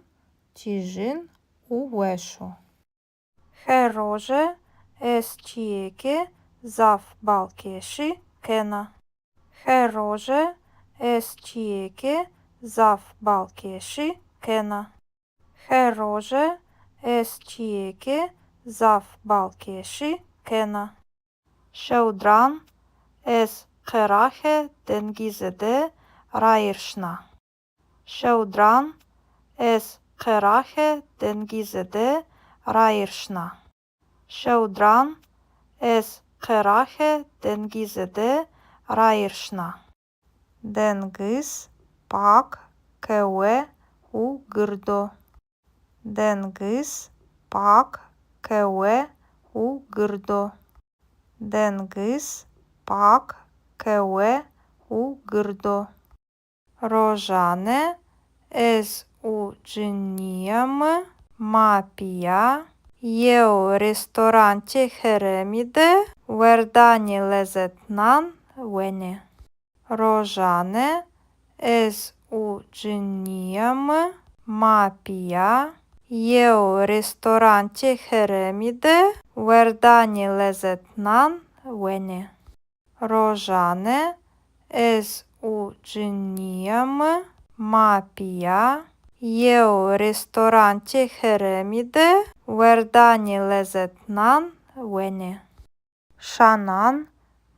tîjin û weş o. Her roje ez çîyêkê zaf balkêşî kena. Her roje ez çîyêkê zaf balkêşî kena. Her roje ez çîyêkê zaf balkêşî kena. Şewdiran ez qeraxê dengizî de rayîr şina. Şewdiran ez qeraxê dengizî de rayîr şina. Şewdiran ez qeraxê dengizî de rayîr şina. Dengiz pak, kewe û gird o. Dengiz pak, kewe û gird o. Dengiz pak, kewe û gird o. Rojane ez û cinîya mi ma pîya yew restorantê herêmî de werdanê lezetnan wenê. Rojane ez û cinîya mi ma pîya yew restorantê herêmî de werdanê lezetnan wenê. Rojane ez û cinîya mi ma pîya yew restorantê herêmî de werdanê lezetnan wenê. Şanan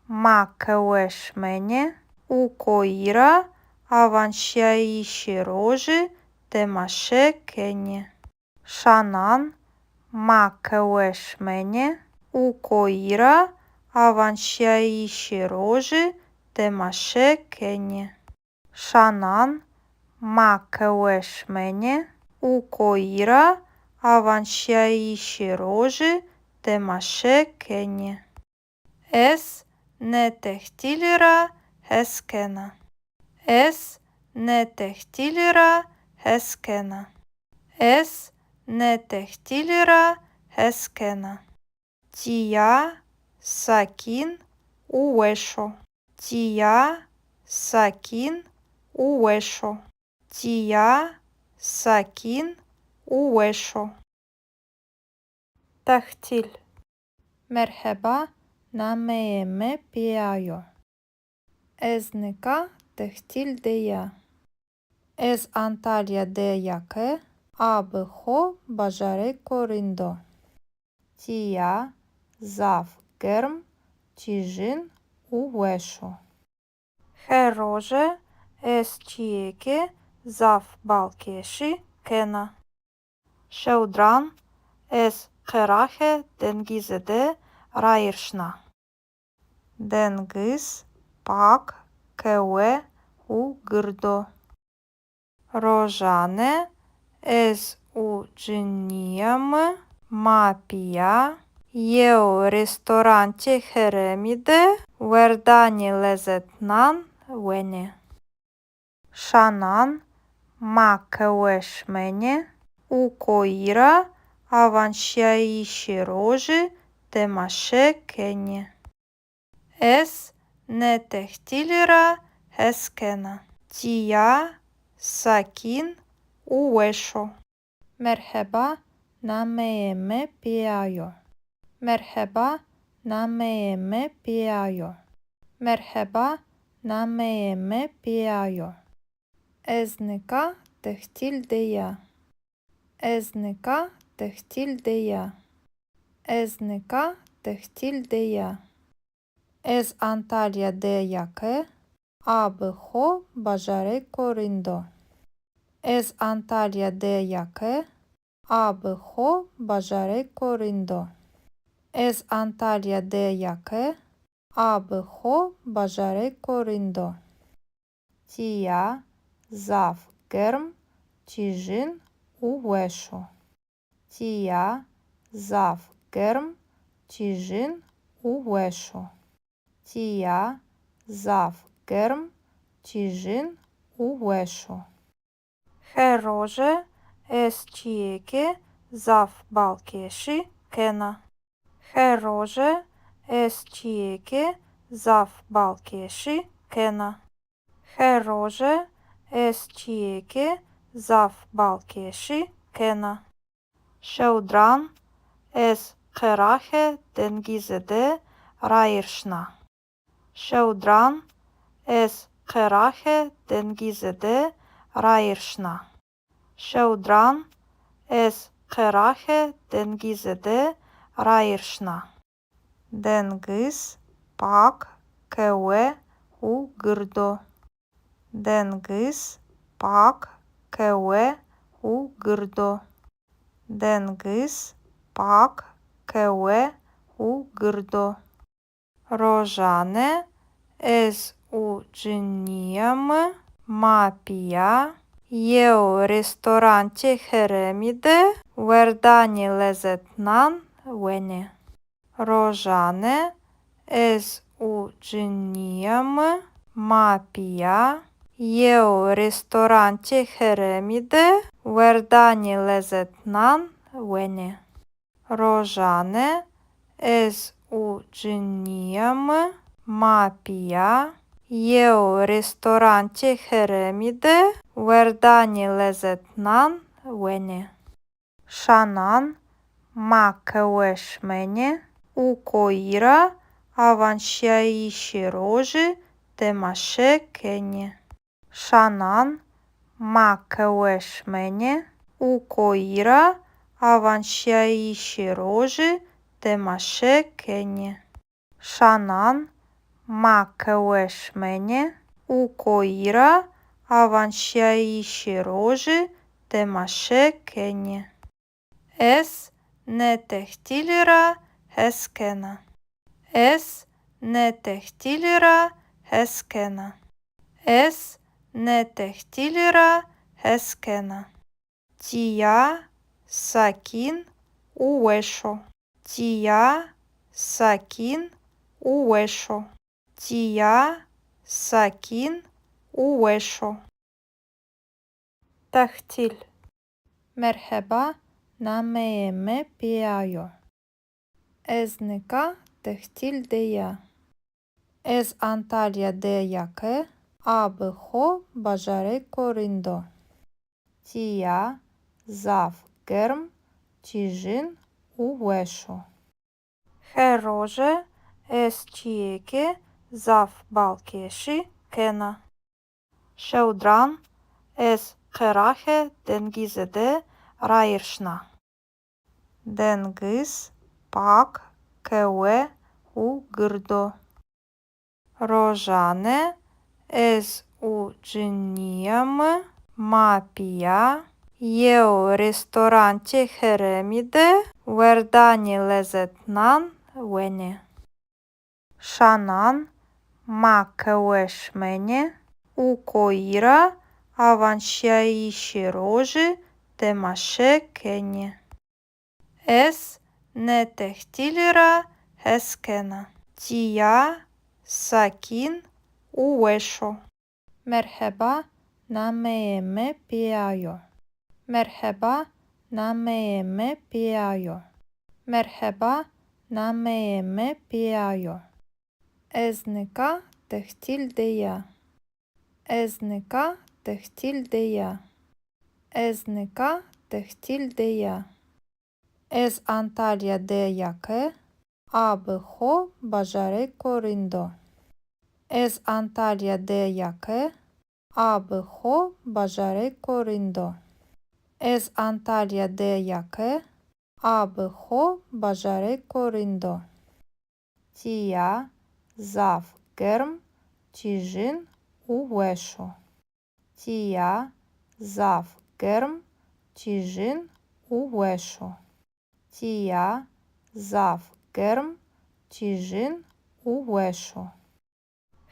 ma qehwe şimenê û koyî ra awanşîyayîşê rojî temaşe kenê. Şanan ma qehwe şimenê û koyî ra awanşîyayîşê rojî temaşe kenê. Şanan ma qehwe şimenê û koyî ra awanşîyayîşê rojî temaşe kenê. Ez nê tehtîlî ra hes kena. Ez nê tehtîlî ra hes kena. Ez nê tehtîlî ra hes kena. Tîya sakîn û weş o. Tîya sakîn û weş o. Tîya sakîn û weş o. Tehtîl. Merheba, nameyê mi Pîya yo. Ez nika tehtîl de ya. Ez Antalya de ya ke a bi xo bajarêko rind o. Tîya zaf germ, tîjin û weş o. Her roje ez çîyêkê zaf balkêşî kena. Şewdiran ez qeraxê dengizî de rayîr şina. Dengiz pak, kewe û gird o. Rojane ez û cinîya mi ma pîya yew restorantê herêmî de werdanê lezetnan wenê. Şanan ma qehwe şimenê û koyî ra awanşîyayîşê rojî temaşe kenê. Ez nê tehtîlî ra hes kena. Tîya sakîn û weş o. Merheba, Nameyê mi Pîya yo. Merheba, nameyê mi Pîya yo. Merheba, nameyê mi Pîya yo. Ez nika tehtîl de ya. Ez nika tehtîl de ya. Ez nika tehtîl de ya. Ez Antalya de ya ke a bi xo bajarêko rind o. Ez Antalya de ya ke a bi xo bajarêko rind o. Ez Antalya de ya ke a bi xo bajarêko rind o. Tîya zaf germ, tîjin û weş o. Tîya zaf germ, tîjin û weş o. Tîya zaf germ, tîjin û weş o. Her roje ez çîyêkê zaf balkêşî kena. Her roje ez çîyêkê zaf balkêşî kena. Her roje ez çîyêkê zaf balkêşî kena. Şewdiran ez qeraxê dengizî de rayîr şina. Şewdiran ez qeraxê dengizî de rayîr şina. Şewdiran ez qeraxê dengizî de rayîr şina. Dengiz pak, kewe û gird o. Dengiz pak, kewe û gird o. Dengiz pak, kewe û gird o. Rojane ez û cinîya mi ma pîya yew restorantê herêmî de werdanê lezetnan wenê. Rojane ez û cinîya mi ma pîya yew restorantê herêmî de werdanê lezetnan wenê. Rojane ez û cinîya mi ma pîya yew restorantê herêmî de werdanê lezetnan wenê. Şanan ma qehwe şimenê û koyî ra awanşîyayîşê rojî temaşe kenê. Şanan ma qehwe şimenê û koyî ra awanşîyayîşê rojî temaşe kenê. Şanan ma qehwe şimenê û koyî ra awanşîyayîşê rojî temaşe kenê. Ez nê tehtîlî ra hes kena. Ez nê tehtîlî ra hes kena. Ez nê tehtîlî ra hes kena. Tîya sakîn û weş o. Tîya sakîn û weş o. Tîya sakîn û weş o. Tehtîl. Merheba, nameyê mi Pîya yo. Ez nika tehtîl de ya. Ez Antalya de ya ke a bi xo bajarêko rind o. Tîya zaf germ, tîjin û weş o. Her roje ez çîyêkê zaf balkêşî kena. Şewdiran ez qeraxê dengizî de rayîr şina. Dengiz pak, kewe û gird o. Rojane ez û cinîya mi ma pîya yew restorantê herêmî de werdanê lezetnan wenê. Şanan ma qehwe şimenê û koyî ra awanşîyayîşê rojî temaşe kenê. Ez nê tehtîlî ra hes kena. Tîya sakîn û weş o. Merheba, nameyê mi Pîya yo. Merheba, nameyê mi Pîya yo. Merheba, nameyê mi Pîya yo. Ez nika tehtîl de ya. Ez nika tehtîl de ya. Ez nika tehtîl de ya. Ez Antalya de ya ke a bi xo bajarêko rind o. Ez Antalya de ya ke a bi xo bajarêko rind o. Ez Antalya de ya ke a bi xo bajarêko rind o. Tîya zaf germ, tîjin û weş o. Tîya zaf germ, tîjin û weş o. Tîya zaf germ, tîjin û weş o.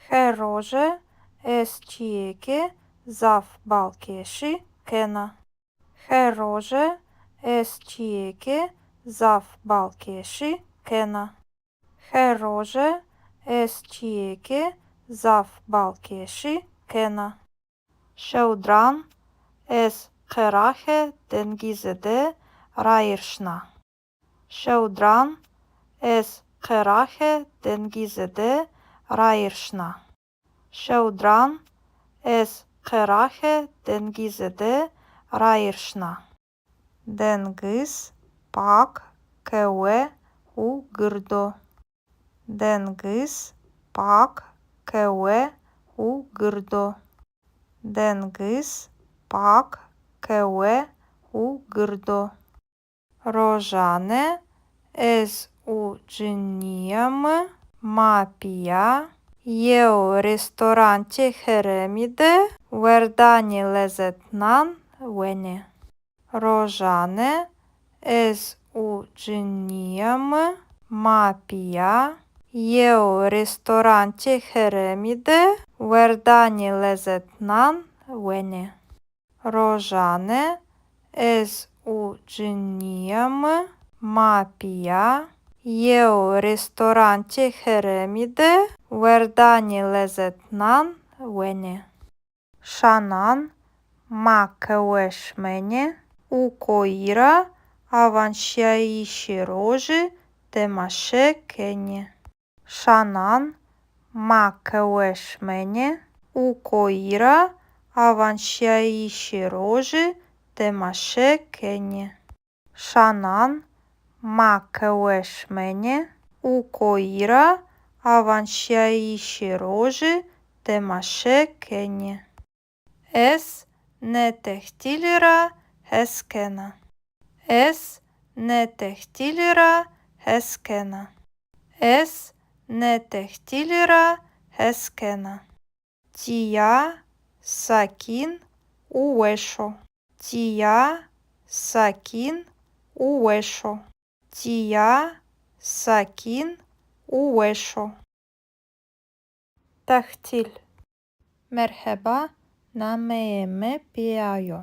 Her roje ez çîyêkê zaf balkêşî kena. Her roje ez çîyêkê zaf balkêşî kena. Her roje ez çîyêkê zaf balkêşî kena. Şewdiran ez qeraxê dengizî de rayîr şina. Şewdiran ez qeraxê dengizî de rayîr şina. Şewdiran ez qeraxê dengizî de rayîr şina. Dengiz pak, kewe û gird o. Dengiz pak, kewe û gird o. Dengiz pak, kewe û gird o. Rojane ez û cinîya mi ma pîya yew restorantê herêmî de werdanê lezetnan wenê. Rojane ez û cinîya mi ma pîya yew restorantê herêmî de werdanê lezetnan wenê. Rojane ez û cinîya mi ma pîya yew restorantê herêmî de werdanê lezetnan wenê. Şanan ma qehwe şimenê û koyî ra awanşîyayîşê rojî temaşe kenê. Şanan ma qehwe şimenê û koyî ra awanşîyayîşê rojî temaşe kenê. Şanan ma qehwe şimenê û koyî ra awanşîyayîşê rojî temaşe kenê. Ez nê tehtîlî ra hes kena. Ez nê tehtîlî ra hes kena. Ez nê tehtîlî ra hes kena. Tîya sakîn û weş o. Tîya sakîn û weş o. Tîya sakîn û weş o. Tehtîl. Merheba, nameyê mi Pîya yo.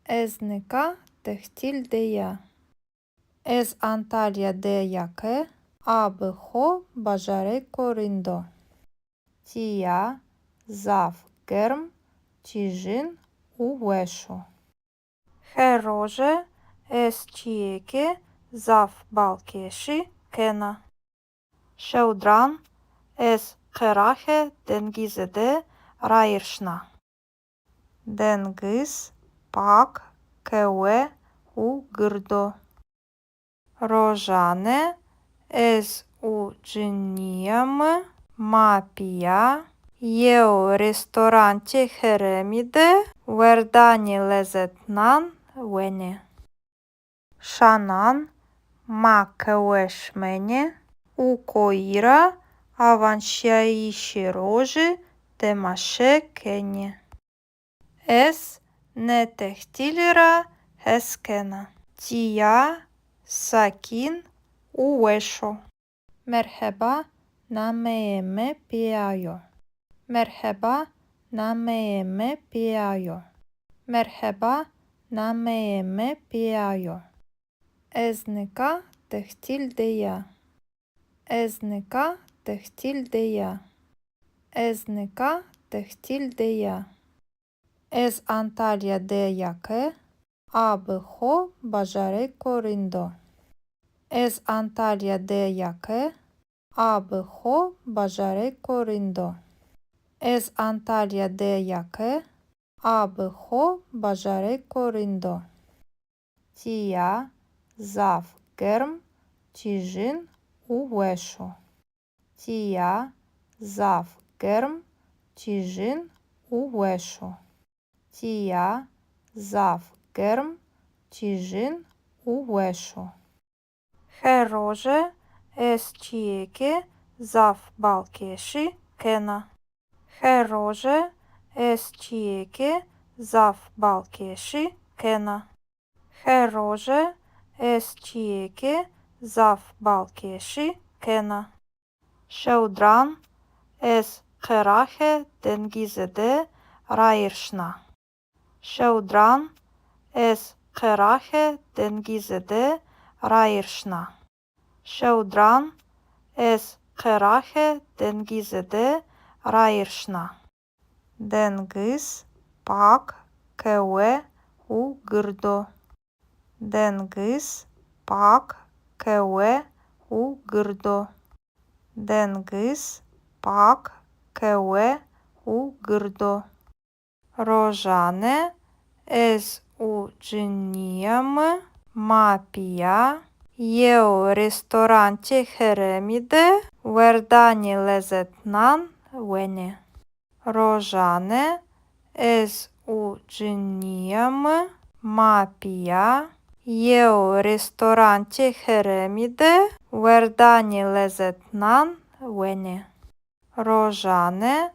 Ez nika tehtîl de ya. Ez Antalya de ya ke a bi xo bajarêko rind o. Tîya zaf germ, tîjin û weş o. Her roje ez çîyêkê zaf balkêşî kena. Şewdiran ez qeraxê dengizî de rayîr şina. Dengiz pak, kewe û gird o. Rojane ez û cinîya mi ma pîya yew restorantê herêmî de werdanê lezetnan wenê. Şanan ma qehwe şimenê û koyî ra awanşîyayîşê rojî temaşe kenê. Ez nê tehtîlî ra hes kena. Tîya sakîn û weş o. Merheba, nameyê mi Pîya yo. Merheba, nameyê mi Pîya yo. Merheba, nameyê mi Pîya yo. Ez nika tehtîl de ya. Ez nika tehtîl de ya. Ez nika tehtîl de ya. Ez Antalya de ya ke a bi xo bajarêko rind o. Ez Antalya de ya ke a bi xo bajarêko rind o. Ez Antalya de ya ke a bi xo bajarêko rind o. Tîya zaf germ, tîjin û weş o. Tîya zaf germ, tîjin û weş o. Tîya zaf germ, tîjin û weş o. Her roje ez çîyêkê zaf balkêşî kena. Her roje ez çîyêkê zaf balkêşî kena. Her roje ez çîyêkê zaf balkêşî kena. Şewdiran ez qeraxê dengizî de rayîr şina. Şewdiran ez qeraxê dengizî de rayîr şina. Şewdiran ez qeraxê dengizî de rayîr şina. Dengiz pak, kewe û gird o. Dengiz pak, kewe û gird o. Dengiz pak, kewe û gird o. Rojane ez û cinîya mi ma pîya yew restorantê herêmî de werdanê lezetnan wenê. Rojane ez û cinîya mi ma pîya yew restorantê herêmî de werdanê lezetnan wenê. Rojane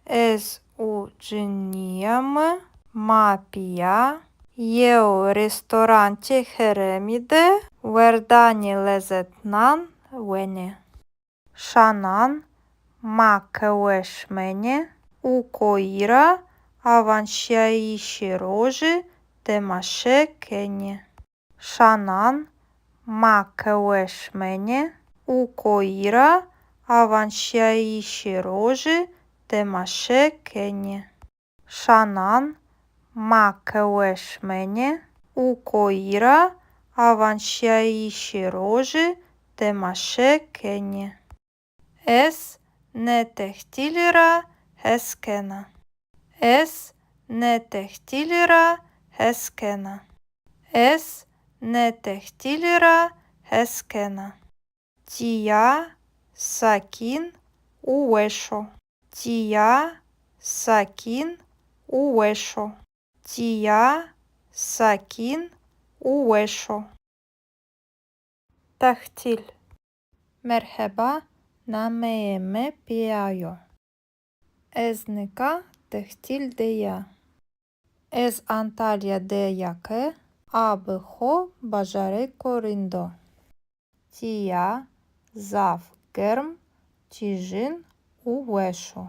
ez û cinîya mi ma pîya yew restorantê herêmî de werdanê lezetnan wenê. Şanan ma qehwe şimenê û koyî ra awanşîyayîşê rojî temaşe kenê. Şanan ma qehwe şimenê û koyî ra awanşîyayîşê rojî temaşe kenê. Şanan ma qehwe şimenê û koyî ra awanşîyayîşê rojî temaşe kenê. Ez nê tehtîlî ra hes kena. Ez nê tehtîlî ra hes kena. Ez nê tehtîlî ra hes kena. Tîya sakîn û weş o. Tîya sakîn û weş o. Tîya sakîn û weş o. Tehtîl. Merheba, nameyê mi Pîya yo. Ez nika tehtîl de ya. Ez Antalya de ya ke a bi xo bajarêko rind o. Tîya zaf germ, tîjin û weş o.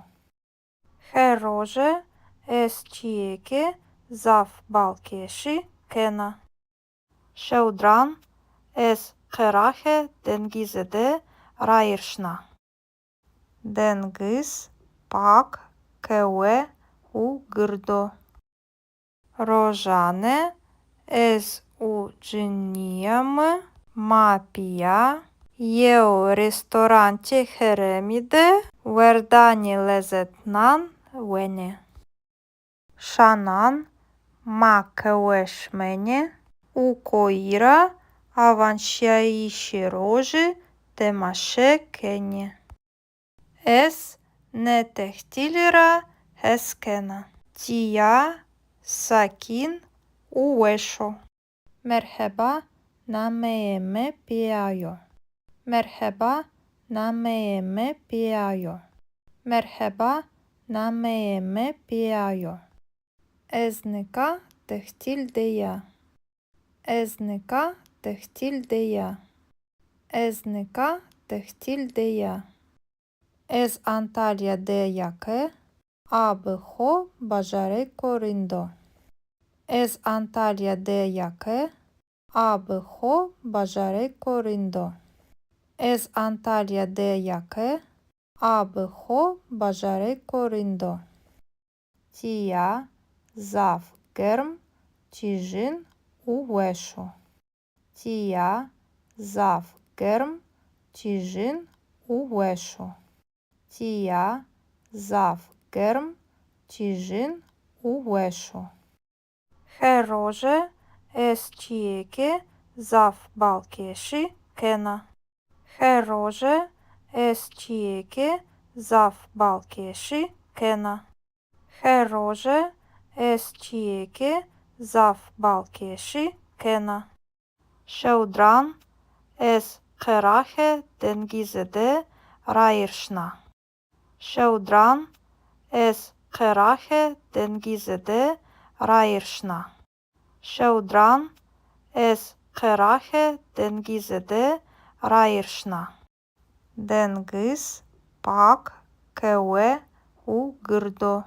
Her roje ez çîyêkê zaf balkêşî kena. Şewdiran ez qeraxê dengizî de rayîr şina. Dengiz pak, kewe û gird o. Rojane ez û cinîya mi ma pîya yew restorantê herêmî de werdanê lezetnan wenê. Şanan ma qehwe şimenê û koyî ra awanşîyayîşê rojî temaşe kenê. Ez nê tehtîlî ra hes kena. Tîya sakîn û weş o. Merheba, nameyê mi Pîya yo. Merheba, nameyê mi Pîya yo. Merheba, nameyê mi Pîya yo. Ez nika tehtîl de ya. Ez nika tehtîl de ya. Ez nika tehtîl de ya. Ez Antalya de ya ke a bi xo bajarêko rind o. Ez Antalya de ya ke a bi xo bajarêko rind o. Ez Antalya de ya ke a bi xo bajarêko rind o. Tîya zaf germ, tîjin û weş o. Tîya zaf germ, tîjin û weş o. Tîya zaf germ, tîjin û weş o. Her roje ez çîyêkê zaf balkêşî kena. Her roje ez çîyêkê zaf balkêşî kena. Her roje ez çîyêkê zaf balkêşî kena. Şewdiran ez qeraxê dengizî de rayîr şina. Şewdiran ez qeraxê dengizî de rayîr şina. Şewdiran ez qeraxê dengizî de rayîr şina. Dengiz pak, kewe û gird o.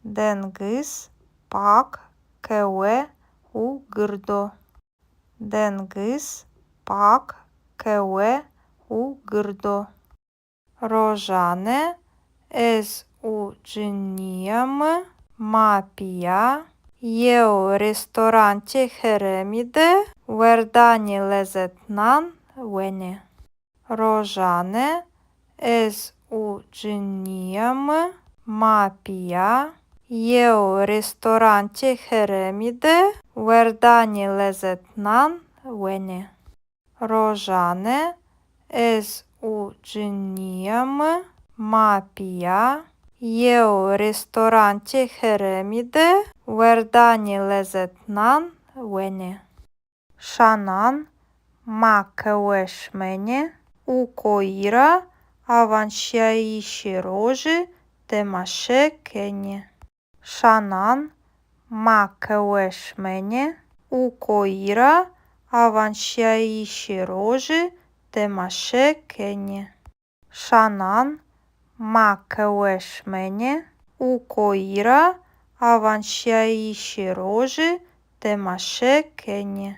Dengiz pak, kewe û gird o. Dengiz pak, kewe û gird o. Rojane ez û cinîya mi ma pîya yew restorantê herêmî de werdanê lezetnan wenê. Rojane ez û cinîya mi ma pîya yew restorantê herêmî de werdanê lezetnan wenê. Rojane ez û cinîya mi ma pîya yew restorantê herêmî de werdanê lezetnan wenê. Şanan ma qehwe şimenê û koyî ra awanşîyayîşê rojî temaşe kenê. Şanan ma qehwe şimenê û koyî ra awanşîyayîşê rojî temaşe kenê. Şanan ma qehwe şimenê û koyî ra awanşîyayîşê rojî temaşe kenê.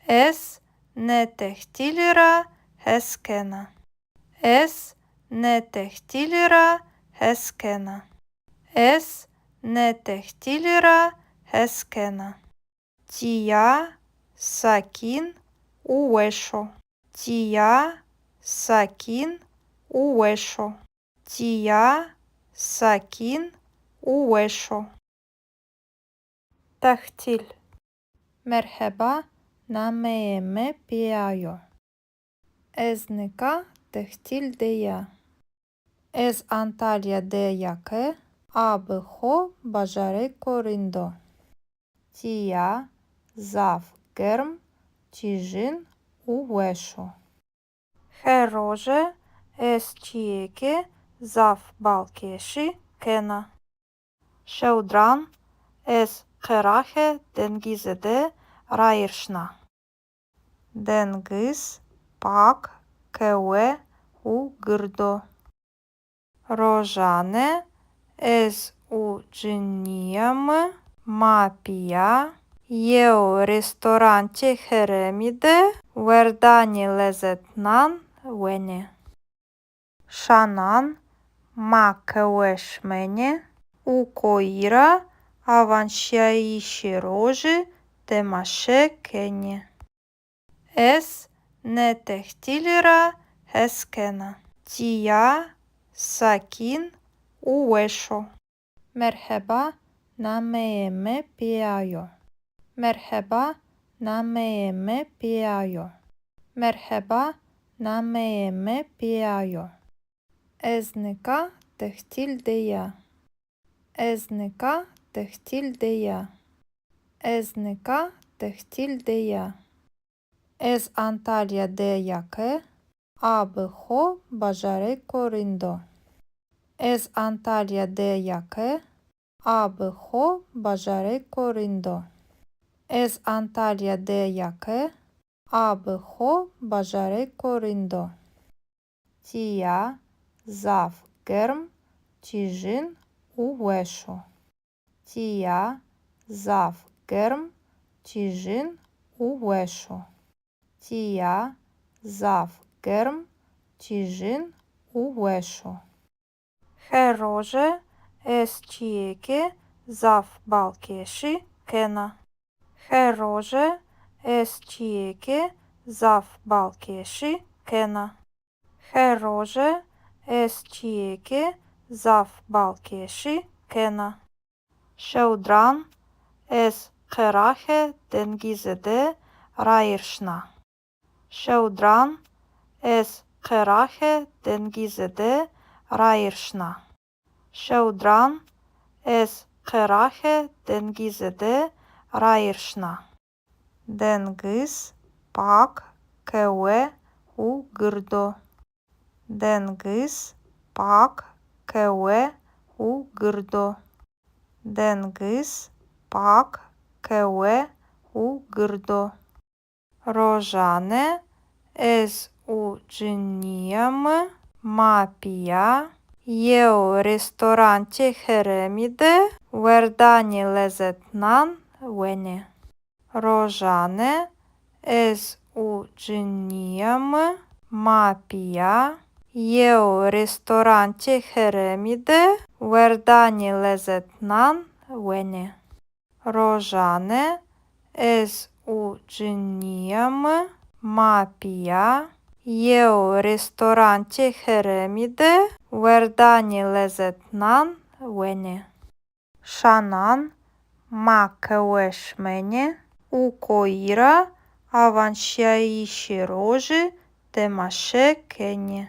Ez nê tehtîlî ra hes kena. Ez nê tehtîlî ra hes kena. Ez nê tehtîlî ra hes kena. Tîya sakîn û weş o. Tîya sakîn û weş o. Tîya sakîn û weş o. Tehtîl. Merheba, nameyê mi Pîya yo. Ez nika tehtîl de ya. Ez Antalya de ya ke a bi xo bajarêko rind o. Tîya zaf germ, tîjin û weş o. Her roje ez çîyêkê zaf balkêşî kena. Şewdiran ez qeraxê dengizî de rayîr şina. Dengiz pak, kewe û gird o. Rojane ez û cinîya mi ma pîya yew restorantê herêmî de werdanê lezetnan wenê. Şanan ma qehwe şimenê û koyî ra awanşîyayîşê rojî temaşe kenê. Ez nê tehtîlî ra hes kena. Tîya sakîn û weş o. Merheba, nameyê mi Pîya yo. Merheba, nameyê mi Pîya yo. Merheba, nameyê mi Pîya yo. Ez nika tehtîl de ya. Ez nika tehtîl de ya. Ez nika tehtîl de ya. Ez Antalya de ya ke a bi xo bajarêko rind o. Ez Antalya de ya ke a bi xo bajarêko rind o. Ez Antalya de ya ke a bi xo bajarêko rind o. Tîya zaf germ, tîjin û weş o. Tîya zaf germ, tîjin û weş o. Tîya zaf germ, tîjin û weş o. Her roje ez çîyêkê zaf balkêşî kena. Her roje ez çîyêkê zaf balkêşî kena. Her roje ez çîyêkê zaf balkêşî kena. Şewdiran ez qeraxê dengizî de rayîr şina. Şewdiran ez qeraxê dengizî de rayîr şina. Şewdiran ez qeraxê dengizî de rayîr şina. Dengiz pak, kewe û gird o. Dengiz pak, kewe û gird o. Dengiz pak, kewe û gird o. Rojane ez û cinîya mi ma pîya yew restorantê herêmî de werdanê lezetnan wenê. Rojane ez û cinîya mi ma pîya yew restorantê herêmî de werdanê lezetnan wenê. Rojane ez û cinîya mi ma pîya yew restorantê herêmî de werdanê lezetnan wenê. Şanan ma qehwe şimenê û koyî ra awanşîyayîşê rojî temaşe kenê.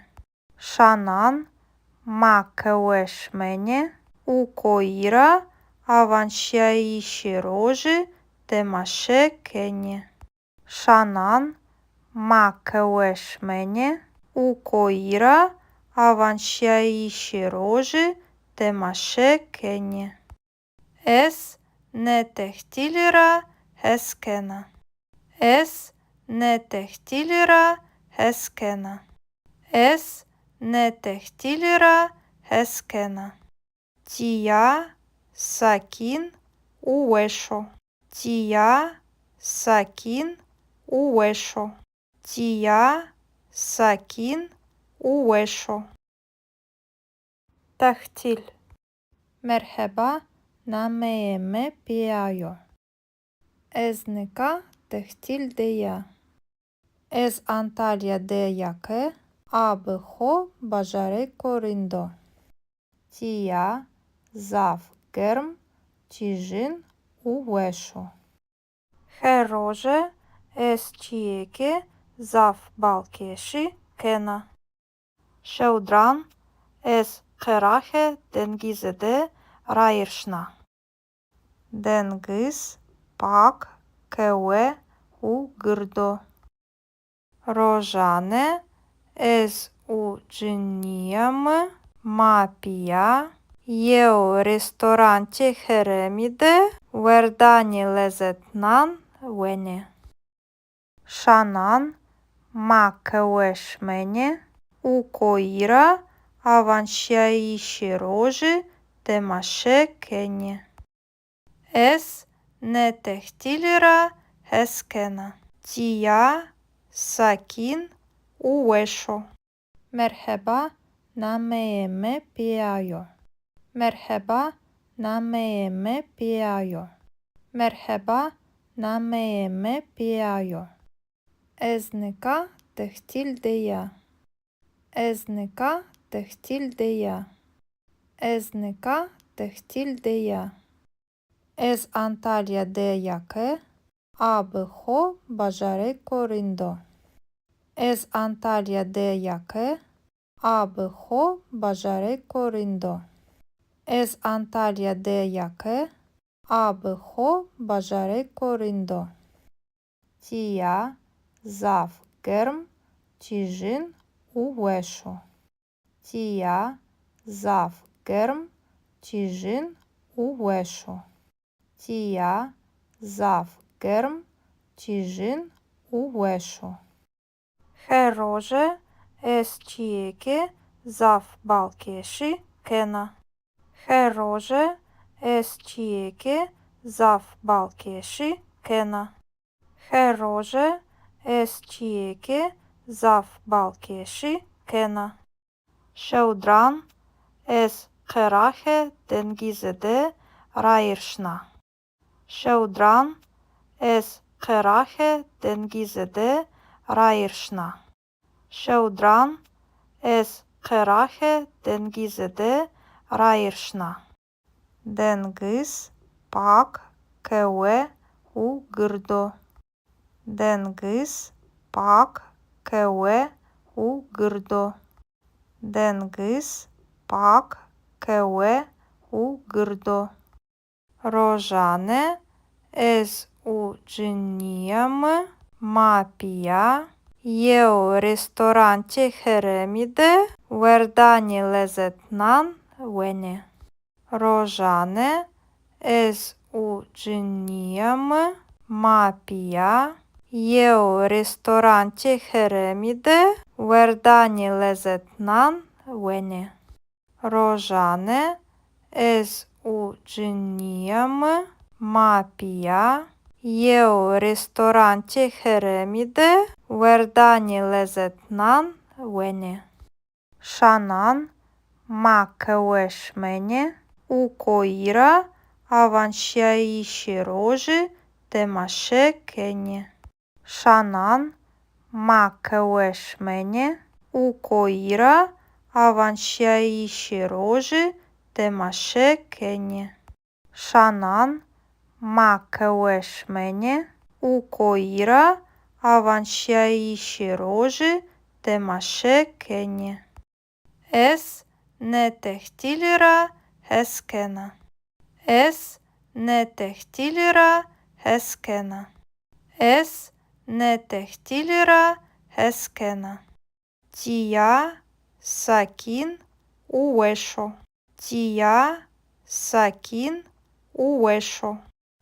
Şanan ma qehwe şimenê û koyî ra awanşîyayîşê rojî temaşe kenê. Şanan ma qehwe şimenê û koyî ra awanşîyayîşê rojî temaşe kenê. Ez nê tehtîlî ra hes kena. Ez nê tehtîlî ra hes kena. Ez nê tehtîlî ra hes kena. Tîya sakîn û weş o. Tîya sakîn û weş o. Tîya sakîn û weş o. Tehtîl. Merheba, nameyê mi Pîya yo. Ez nika tehtîl de ya. Ez Antalya de ya ke a bi xo bajarêko rind o. Tîya zaf germ, tîjin û weş o. Her roje ez çîyêkê zaf balkêşî kena. Şewdiran ez qeraxê dengizî de rayîr şina. Dengiz pak, kewe û gird o. Rojane ez û cinîya mi ma pîya yew restorantê herêmî de werdanê lezetnan wenê. Şanan ma qehwe şimenê û koyî ra awanşîyayîşê rojî temaşe kenê. Ez nê tehtîlî ra hes kena. Tîya sakîn û weş o. Merheba, nameyê mi Pîya yo. Merheba, nameyê mi Pîya yo. Merheba, nameyê mi Pîya yo. Ez nika tehtîl de ya. Ez nika tehtîl de ya. Ez nika tehtîl de ya. Ez Antalya de ya ke a bi xo bajarêko rind o. Ez Antalya de ya ke a bi xo bajarêko rind o. Ez Antalya de ya ke a bi xo bajarêko rind o. Tîya zaf germ, tîjin û weş o. Tîya zaf germ, tîjin û weş o. Tîya zaf germ, tîjin û weş o. Her roje ez çîyêkê zaf balkêşî kena. Her roje ez çîyêkê zaf balkêşî kena. Her roje ez çîyêkê zaf balkêşî kena. Şewdiran ez qeraxê dengizî de rayîr şina. Şewdiran ez qeraxê dengizî de rayîr şina. Şewdiran ez qeraxê dengizî de rayîr şina. Dengiz pak, kewe û gird o. Dengiz pak, kewe û gird o. Dengiz pak, kewe û gird o. Rojane ez û cinîya mi ma pîya yew restorantê herêmî de werdanê lezetnan wenê. Rojane ez û cinîya mi ma pîya yew restorantê herêmî de werdanê lezetnan wenê. Rojane ez û cinîya mi ma pîya yew restorantê herêmî de werdanê lezetnan wenê. Şanan ma qehwe şimenê û koyî ra awanşîyayîşê rojî temaşe kenê. Şanan ma qehwe şimenê û koyî ra awanşîyayîşê rojî temaşe kenê. Şanan ma qehwe şimenê û koyî ra awanşîyayîşê rojî temaşe kenê. Ez nê tehtîlî ra hes kena. Ez nê tehtîlî ra hes kena. Ez nê tehtîlî ra hes kena. Tîya sakîn û weş o. Tîya sakîn û weş o.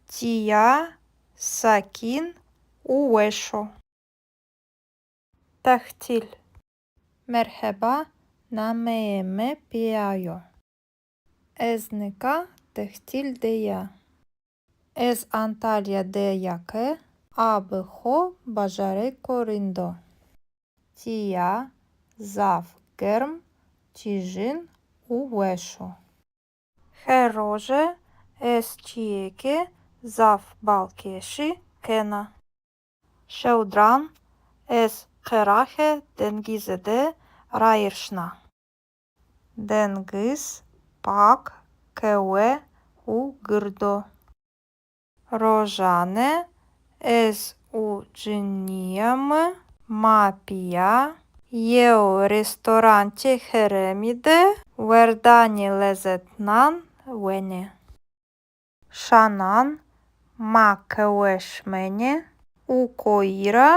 Tîya sakîn û weş o. Tehtîl. Merheba, nameyê mi Pîya yo. Ez nika tehtîl de ya. Ez Antalya de ya ke a bi xo bajarêko rind o. Tîya zaf germ, tîjin û weş o. Her roje ez çîyêkê zaf balkêşî kena. Şewdiran ez qeraxê dengizî de rayîr şina. Dengiz pak, kewe û gird o. Rojane ez û cinîya mi ma pîya yew restorantê herêmî de werdanê lezetnan wenê. Şanan ma qehwe şimenê û koyî ra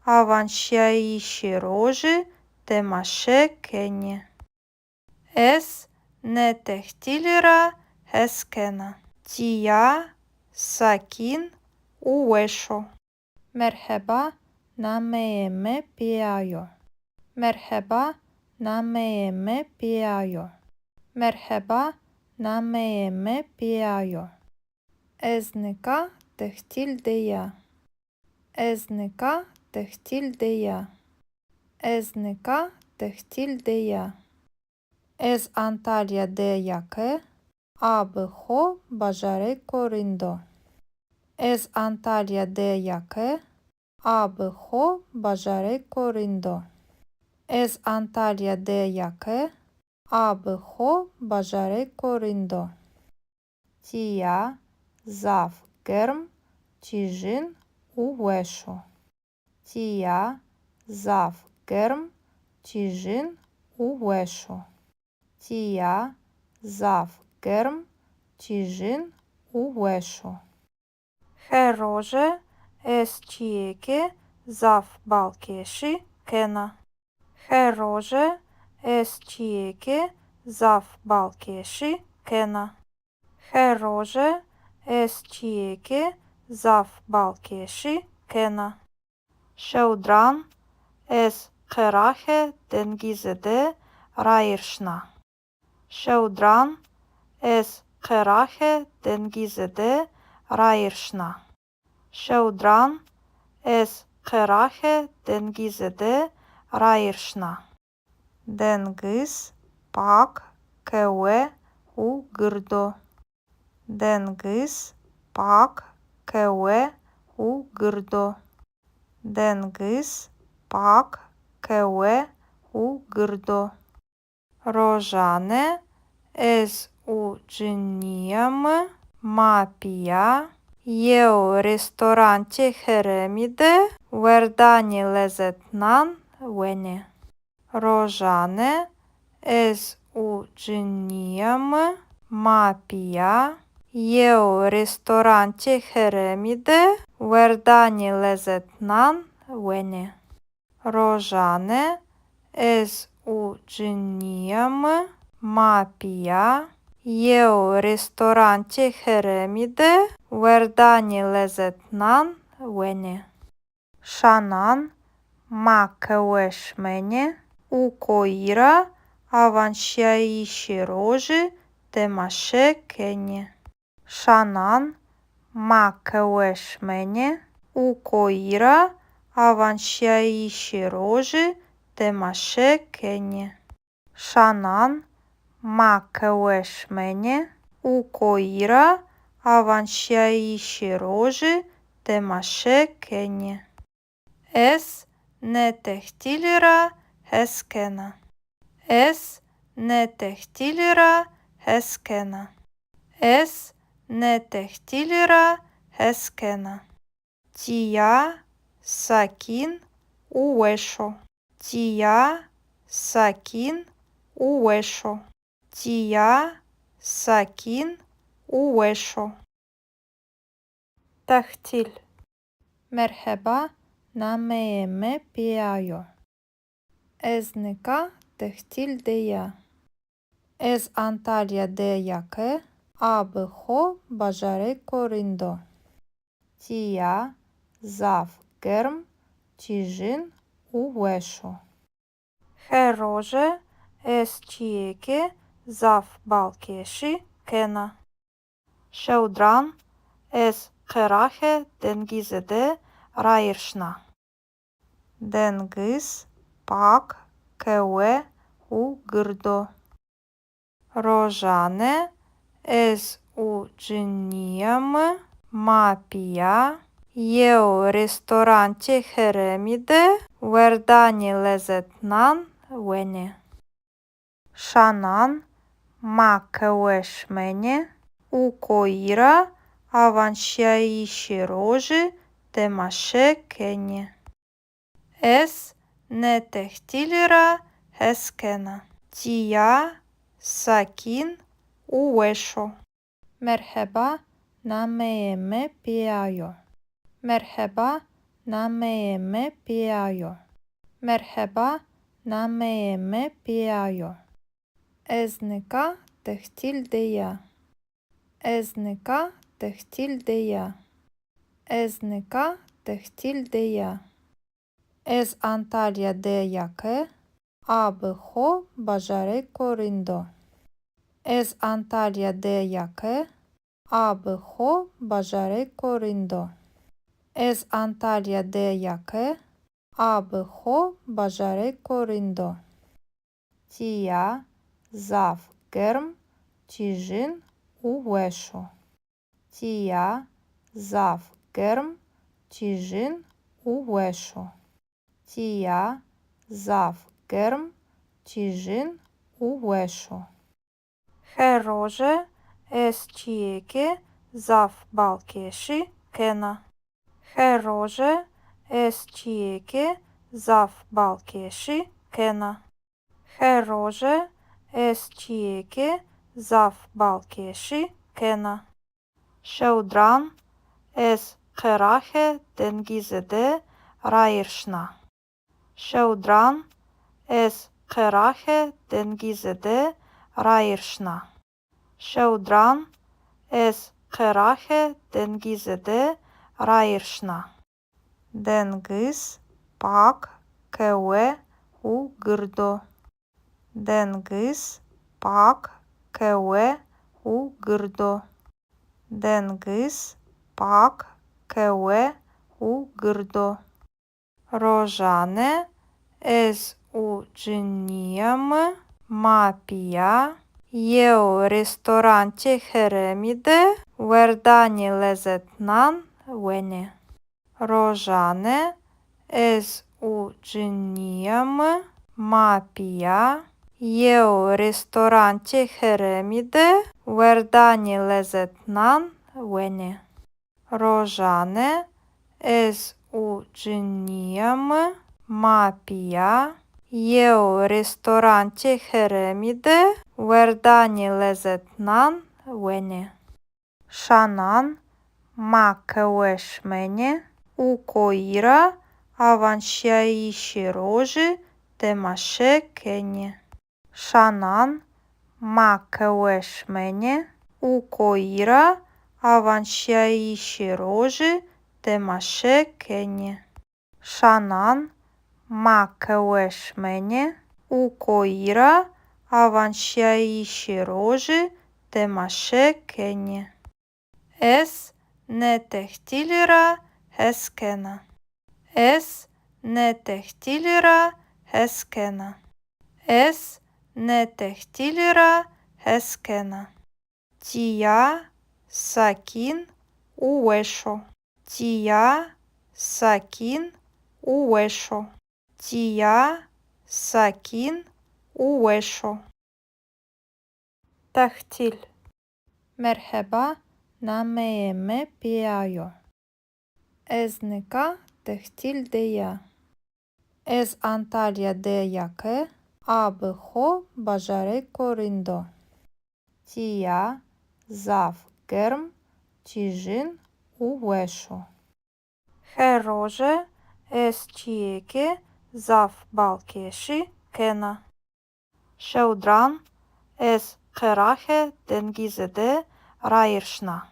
awanşîyayîşê rojî temaşe kenê. Ez nê tehtîlî ra hes kena. Tîya sakîn û weş o. Merheba, nameyê mi Pîya yo. Merheba, nameyê mi Pîya yo. Merheba, nameyê mi Pîya yo. Ez nika tehtîl de ya. Ez nika tehtîl de ya. Ez nika tehtîl de ya. Ez Antalya de ya ke a bi xo bajarêko rind o. Ez Antalya de ya ke a bi xo bajarêko rind o. Ez Antalya de ya ke a bi xo bajarêko rind o. Tîya zaf germ, tîjin û weş o. Tîya zaf germ, tîjin û weş o. Tîya zaf germ, tîjin û weş o. Her roje ez çîyêkê zaf balkêşî kena. Her roje ez çîyêkê zaf balkêşî kena. Her roje ez çîyêkê zaf balkêşî kena. Şewdiran ez qeraxê dengizî de rayîr şina. Şewdiran ez qeraxê dengizî de rayîr şina. Şewdiran ez qeraxê dengizî de rayîr şina. Dengiz pak, kewe û gird o. Dengiz pak, kewe û gird o. Dengiz pak, kewe û gird o. Rojane ez û cinîya mi ma pîya Yew restorantê herêmî de werdanê lezetnan wenê. Rojane ez û cinîya mi ma pîya yew restorantê herêmî de werdanê lezetnan wenê. Rojane ez û cinîya mi ma pîya yew restorantê herêmî de werdanê lezetnan wenê. Şanan ma qehwe şimenê û koyî ra awanşîyayîşê rojî temaşe kenê. Şanan ma qehwe şimenê û koyî ra awanşîyayîşê rojî temaşe kenê. Şanan ma qehwe şimenê û koyî ra awanşîyayîşê rojî temaşe kenê. Ez nê tehtîlî ra hes kena. Ez nê tehtîlî ra hes kena. Ez nê tehtîlî ra hes kena. Tîya sakîn û weş o. Tîya sakîn û weş o. Tîya sakîn û weş o. Tehtîl. Merheba, nameyê mi Pîya yo. Ez nika tehtîl de ya. Ez Antalya de ya ke a bi xo bajarêko rind o. Tîya zaf germ, tîjin û weş o. Her roje ez çîyêkê zaf balkêşî kena. Şewdiran ez qeraxê dengizî de rayîr şina. Dengiz pak, kewe û gird o. Rojane ez û cinîya mi ma pîya yew restorantê herêmî de werdanê lezetnan wenê. Şanan ma qehwe şimenê û koyî ra awanşîyayîşê rojî temaşe kenê. Ez nê tehtîlî ra hes kena. Tîya sakîn û weş o. Merheba, nameyê mi Pîya yo. Merheba, nameyê mi Pîya yo. Merheba, nameyê mi Pîya yo. Ez nika tehtîl de ya. Ez nika tehtîl de ya. Ez nika tehtîl de ya. Ez Antalya de ya ke a bi xo bajarêko rind o. Ez Antalya de ya ke a bi xo bajarêko rind o. Ez Antalya de ya ke a bi xo bajarêko rind o. Tîya zaf germ, tîjin û weş o. Tîya zaf germ, tîjin û weş o. Tîya zaf germ, tîjin û weş o. Her roje ez çîyêkê zaf balkêşî kena. Her roje ez çîyêkê zaf balkêşî kena. Her roje ez çîyêkê zaf balkêşî kena. Şewdiran ez qeraxê dengizî de rayîr şina. Şewdiran ez qeraxê dengizî de rayîr şina. Şewdiran ez qeraxê dengizî de rayîr şina. Dengiz pak, kewe û gird o. Dengiz pak, kewe û gird o. Dengiz pak, kewe û gird o. Rojane ez û cinîya mi ma pîya yew restorantê herêmî de werdanê lezetnan wenê. Rojane ez û cinîya mi ma pîya yew restorantê herêmî de werdanê lezetnan wenê. Rojane ez û cinîya mi ma pîya yew restorantê herêmî de werdanê lezetnan wenê. Şanan ma qehwe şimenê û koyî ra awanşîyayîşê rojî temaşe kenê. Şanan ma qehwe şimenê û koyî ra awanşîyayîşê rojî temaşe kenê. Şanan ma qehwe şimenê û koyî ra awanşîyayîşê rojî temaşe kenê. Ez nê tehtîlî ra hes kena. Ez nê tehtîlî ra hes kena. Ez nê tehtîlî ra hes kena. Tîya sakîn û weş o. Tîya sakîn û weş o. Tîya sakîn û weş o. Tehtîl. Merheba, nameyê mi Pîya yo. Ez nika tehtîl de ya. Ez Antalya de ya ke a bi xo bajarêko rind o. Tîya zaf germ, tîjin û weş o. Her roje ez çîyêkê zaf balkêşî kena. Şewdiran ez qeraxê dengizî de rayîr şina.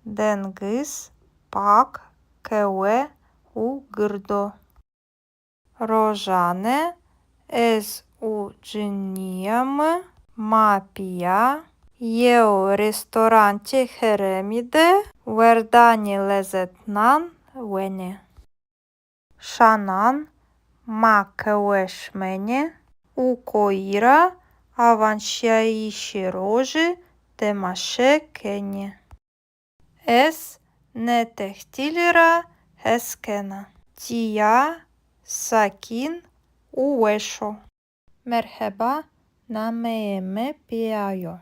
Dengiz pak, kewe û gird o. Rojane ez û cinîya mi ma pîya yew restorantê herêmî de werdanê lezetnan wenê. Şanan ma qehwe şimenê û koyî ra awanşîyayîşê rojî temaşe kenê. Ez nê tehtîlî ra hes kena. Tîya sakîn û weş o. Merheba, nameyê mi Pîya yo.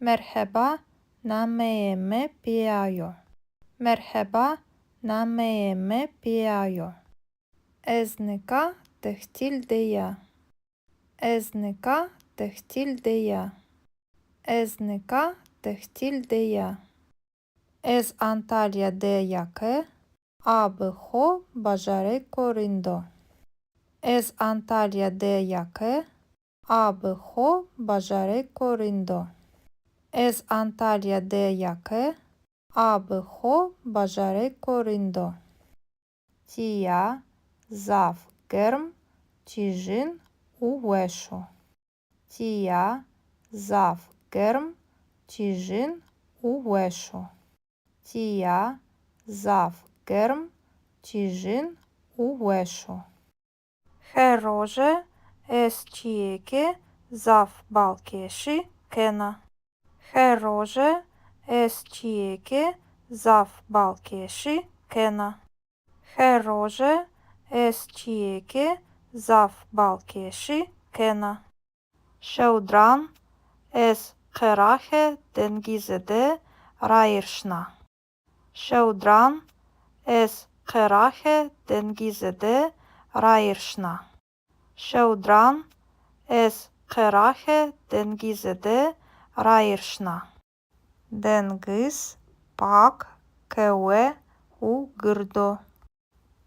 Merheba, nameyê mi Pîya yo. Merheba, nameyê mi Pîya yo. Ez nika tehtîl de ya. Ez nika tehtîl de ya. Ez nika tehtîl de ya. Ez Antalya de ya ke a bi xo bajarêko rind o. Ez Antalya de ya ke a bi xo bajarêko rind o. Ez Antalya de ya ke a bi xo bajarêko rind o. Tîya zaf germ, tîjin û weş o. Tîya zaf germ, tîjin û weş o. Tîya zaf germ, tîjin û weş o. Her roje ez çîyêkê zaf balkêşî kena. Her roje ez çîyêkê zaf balkêşî kena. Her roje ez çîyêkê zaf balkêşî kena. Şewdiran ez qeraxê dengizî de rayîr şina. Şewdiran ez qeraxê dengizî de rayîr şina. Şewdiran ez qeraxê dengizî de rayîr şina. Dengiz pak, kewe û gird o.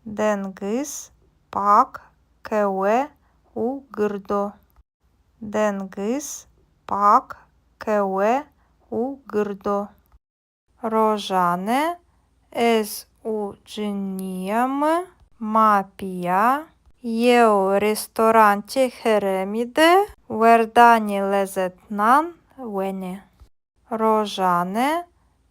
Dengiz pak, kewe û gird o. Dengiz pak, kewe û gird o. Rojane ez û cinîya mi ma pîya yew restorantê herêmî de werdanê lezetnan wenê. Rojane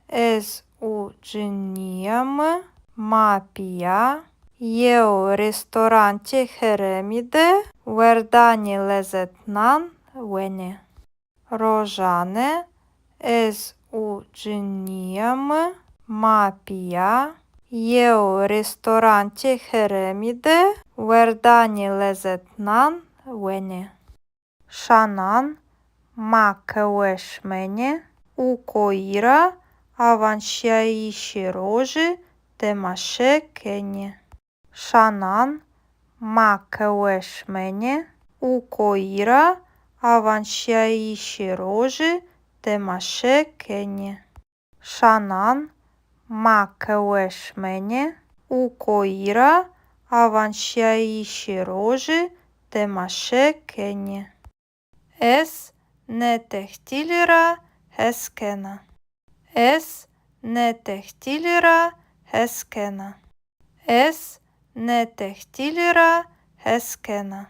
ez û cinîya mi ma pîya yew restorantê herêmî de werdanê lezetnan wenê. Rojane ez û cinîya mi ma pîya yew restorantê herêmî de werdanê lezetnan wenê. Şanan ma qehwe şimenê û koyî ra awanşîyayîşê rojî temaşe kenê. Şanan ma qehwe şimenê û koyî ra awanşîyayîşê rojî temaşe kenê. Şanan ma qehwe şimenê û koyî ra awanşîyayîşê rojî temaşe kenê. Ez nê tehtîlî ra hes kena. Ez nê tehtîlî ra hes kena. Ez nê tehtîlî ra hes kena.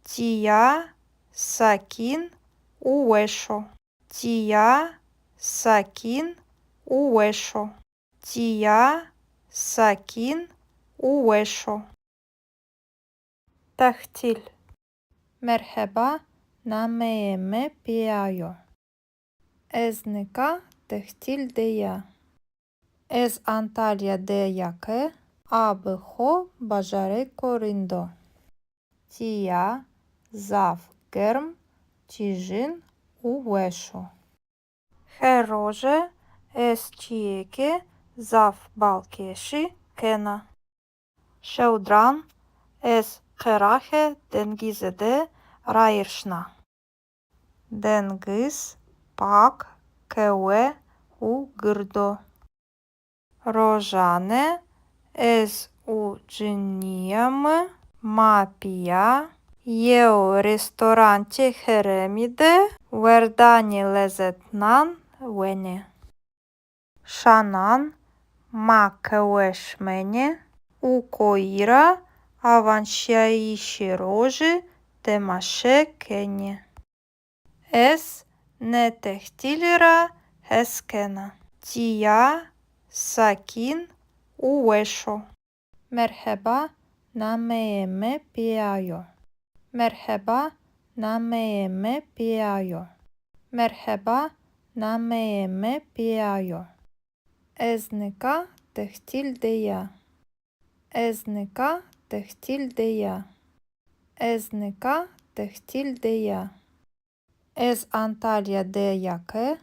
Tîya sakîn û weş o. Tîya sakîn û weş o. Tîya sakîn û weş o. Tehtîl. Merheba, nameyê mi Pîya yo. Ez nika tehtîl de ya. Ez Antalya de ya ke a bi xo bajarêko rind o. Tîya zaf germ, tîjin û weş o. Her roje ez çîyêkê zaf balkêşî kena. Şewdiran ez qeraxê dengizî de rayîr şina. Dengiz pak, qehwe û gird o. Rojane ez û cinîya mi ma pîya yew restorantê herêmî de werdanê lezetnan wenê. Şanan ma qehwe şimenê û koyî ra awanşîyayîşê rojî temaşe kenê. Ez nê tehtîlî ra hes kena. Tîya sakîn û weş o. Merheba, nameyê mi Pîya yo. Merheba, nameyê mi Pîya yo. Merheba, nameyê mi Pîya yo. Ez nika tehtîl de ya. Ez nika tehtîl de ya. Ez nika tehtîl de ya. Ez Antalya de ya ke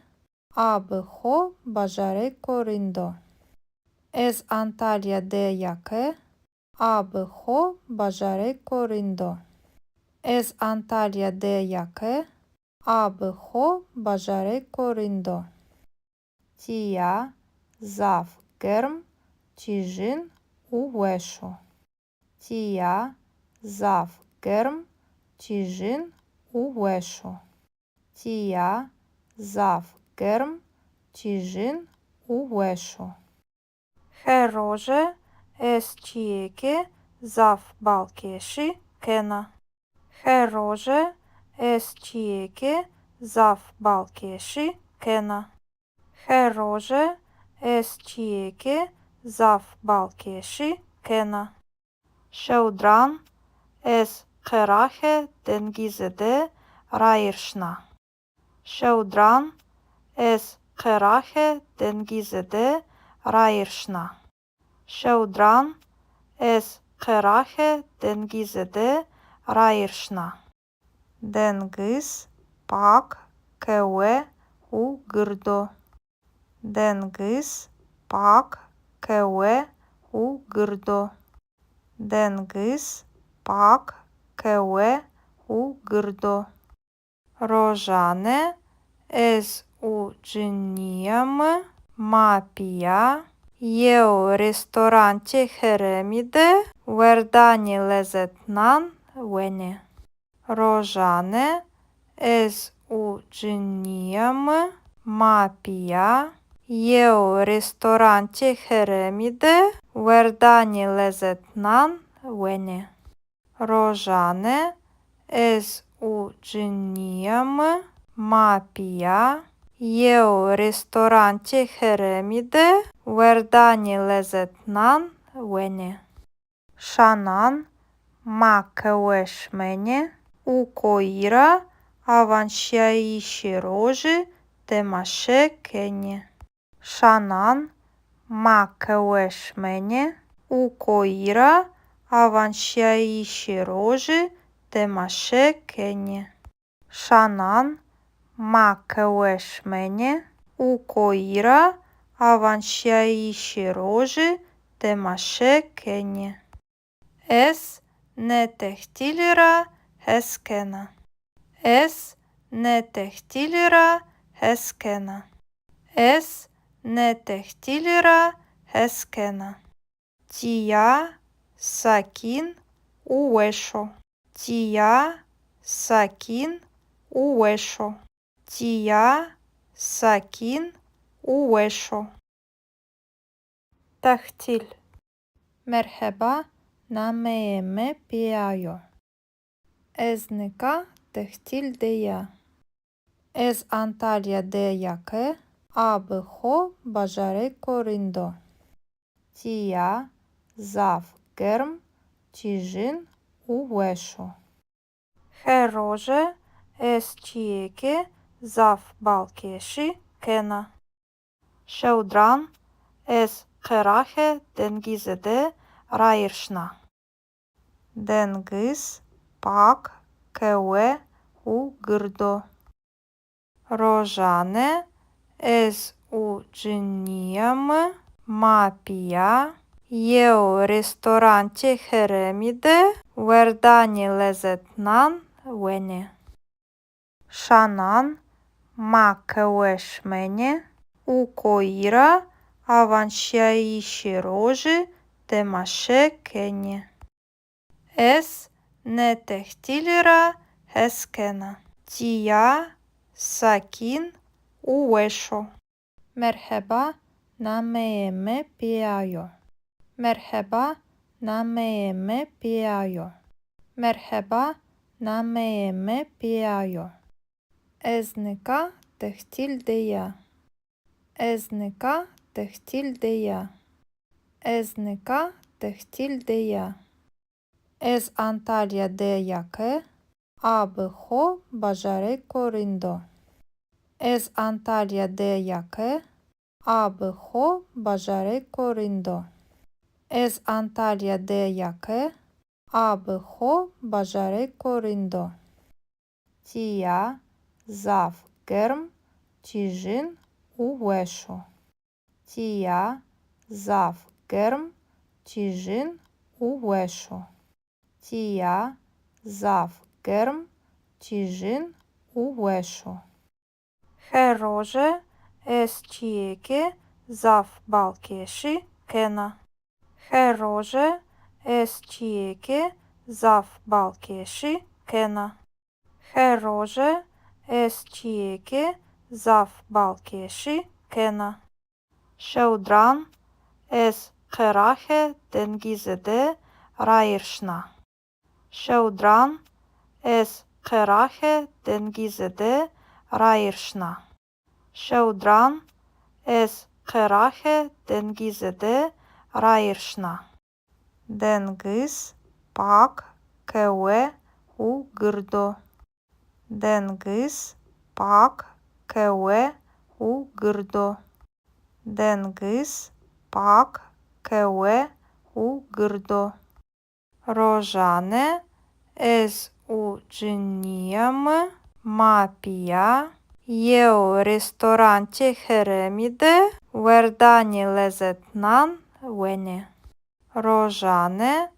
a bi xo bajarêko rind o. Ez Antalya de ya ke a bi xo bajarêko rind o. Ez Antalya de ya ke a bi xo bajarêko rind o. Tîya zaf germ, tîjin û weş o. Tîya zaf germ, tîjin û weş o. Tîya zaf germ, tîjin û weş o. Her roje ez çîyêkê zaf balkêşî kena. Her roje ez çîyêkê zaf balkêşî kena. Her roje ez çîyêkê zaf balkêşî kena. Şewdiran ez qeraxê dengizî de rayîr şina. Şewdiran ez qeraxê dengizî de rayîr şina. Şewdiran ez qeraxê dengizî de rayîr şina. Dengiz pak, qehwe û gird o. Dengiz pak, qehwe û gird o. Dengiz pak, qehwe û gird o. Rojane ez û cinîya mi ma pîya yew restorantê herêmî de werdanê lezetnan wenê. Rojane ez û cinîya mi ma pîya yew restorantê herêmî de werdanê lezetnan wenê. Rojane ez û cinîya mi ma pîya yew restorantê herêmî de werdanê lezetnan wenê. Şanan ma qehwe şimenê û koyî ra awanşîyayîşê rojî temaşe kenê. Şanan ma qehwe şimenê û koyî ra awanşîyayîşê rojî temaşe kenê. Şanan ma qehwe şimenê û koyî ra awanşîyayîşê rojî temaşe kenê. Ez nê tehtîlî ra hes kena. Ez nê tehtîlî ra hes kena. Ez nê tehtîlî ra hes kena. Tîya sakîn û weş o. Tîya sakîn û weş o. Tîya sakîn û weş o. Tehtîl. Merheba, nameyê mi Pîya yo. Ez nika tehtîl de ya. Ez Antalya de ya ke a bi xo bajarêko rind o. Tîya zaf germ, tîjin û weş o. Her roje ez çîyêkê zaf balkêşî kena. Şewdiran ez qeraxê dengizî de rayîr şina. Dengiz pak, kewe û gird o. Rojane ez û cinîya mi ma pîya yew restorantê herêmî de werdanê lezetnan wenê. Şanan ma qehwe şimenê û koyî ra awanşîyayîşê rojî temaşe kenê. Ez nê tehtîlî ra hes kena. Tîya sakîn û weş o. Merheba, nameyê mi Pîya yo. Merheba, nameyê mi Pîya yo. Merheba, nameyê mi Pîya yo. Ez nika tehtîl de ya. Ez nika tehtîl de ya. Ez nika tehtîl de ya. Ez Antalya de ya ke a bi xo bajarêko rind o. Ez Antalya de ya ke a bi xo bajarêko rind o. Ez Antalya de ya ke a bi xo bajarêko rind o. Tîya zaf germ, tîjin û weş o. Tîya zaf germ, tîjin û weş o. Tîya zaf germ, tîjin û weş o. Her roje ez çîyêkê zaf balkêşî kena. Her roje ez çîyêkê zaf balkêşî kena. Her roje ez çîyêkê zaf balkêşî kena. Şewdiran ez qeraxê dengizî de rayîr şina. Şewdiran ez qeraxê dengizî de rayîr şina. Şewdiran ez qeraxê dengizî de rayîr şina. Dengiz pak, kewe û gird o. Dengiz pak, kewe û gird o. Dengiz pak, kewe û gird o. Rojane ez û cinîya mi ma pîya yew restorantê herêmî de werdanê lezetnan wenê. Rojane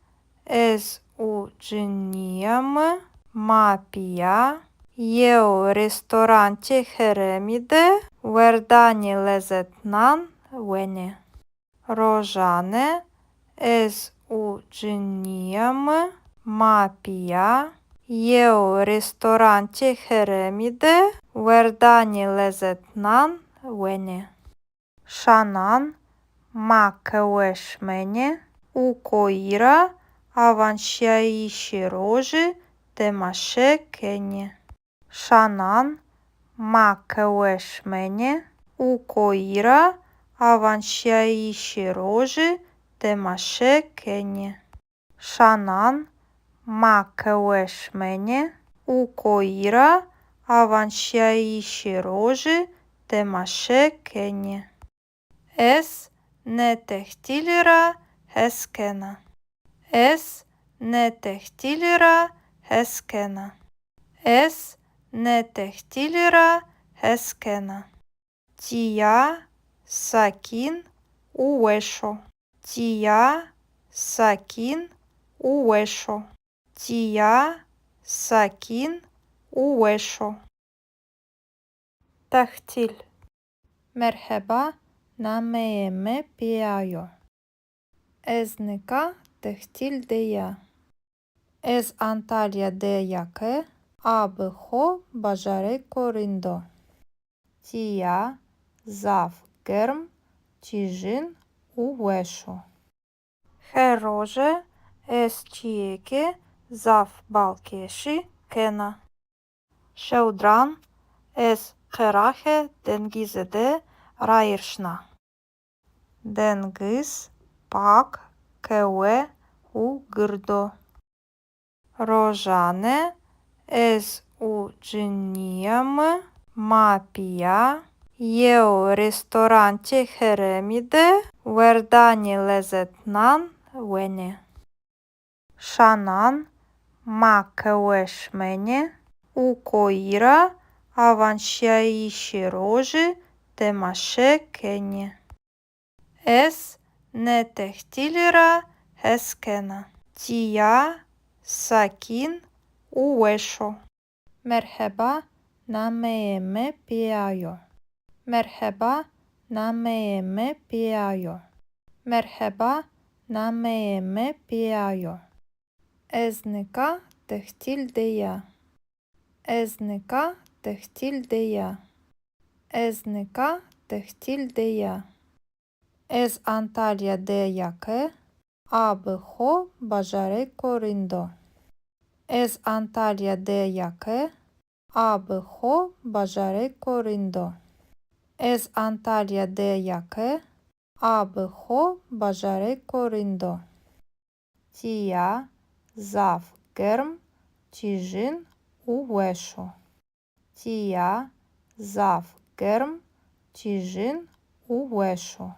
ez û cinîya mi ma pîya yew restorantê herêmî de werdanê lezetnan wenê. Rojane ez û cinîya mi ma pîya yew restorantê herêmî de werdanê lezetnan wenê. Şanan ma qehwe şimenê û koyî ra awanşîyayîşê rojî temaşe kenê. Şanan ma qehwe şimenê û koyî ra awanşîyayîşê rojî temaşe kenê. Şanan ma qehwe şimenê û koyî ra awanşîyayîşê rojî temaşe kenê. Ez nê tehtîlî ra hes kena. Ez nê tehtîlî ra hes kena. Ez nê tehtîlî ra hes kena. Tîya Sakîn û weş o. Tîya sakîn û weş o. Tîya sakîn û weş o. Tehtîl. Merheba, nameyê mi Pîya yo. Ez nika tehtîl de ya. Ez Antalya de ya ke a bi xo bajarêko rind o. Tîya zaf germ, tîjin û weş o. Her roje ez çîyêkê zaf balkêşî kena. Şewdiran ez qeraxê dengizî de rayîr şina. Dengiz pak, kewe û gird o. Rojane ez û cinîya mi ma pîya yew restorantê herêmî de werdanê lezetnan wenê. Şanan ma qehwe şimenê û koyî ra awanşîyayîşê rojî temaşe kenê. Ez nê tehtîlî ra hes kena. Tîya sakîn û weş o. Merheba, nameyê mi Pîya yo. Merheba, nameyê mi Pîya yo. Merheba, nameyê mi Pîya yo. Ez nika tehtîl de ya. Ez nika tehtîl de ya. Ez nika tehtîl de ya. Ez Antalya de ya ke a bi xo bajarêko rind o. Ez Antalya de ya ke a bi xo bajarêko rind o. Ez Antalya de ya ke a bi xo bajarêko rind o. Tîya zaf germ, tîjin û weş o. Tîya zaf germ, tîjin û weş o.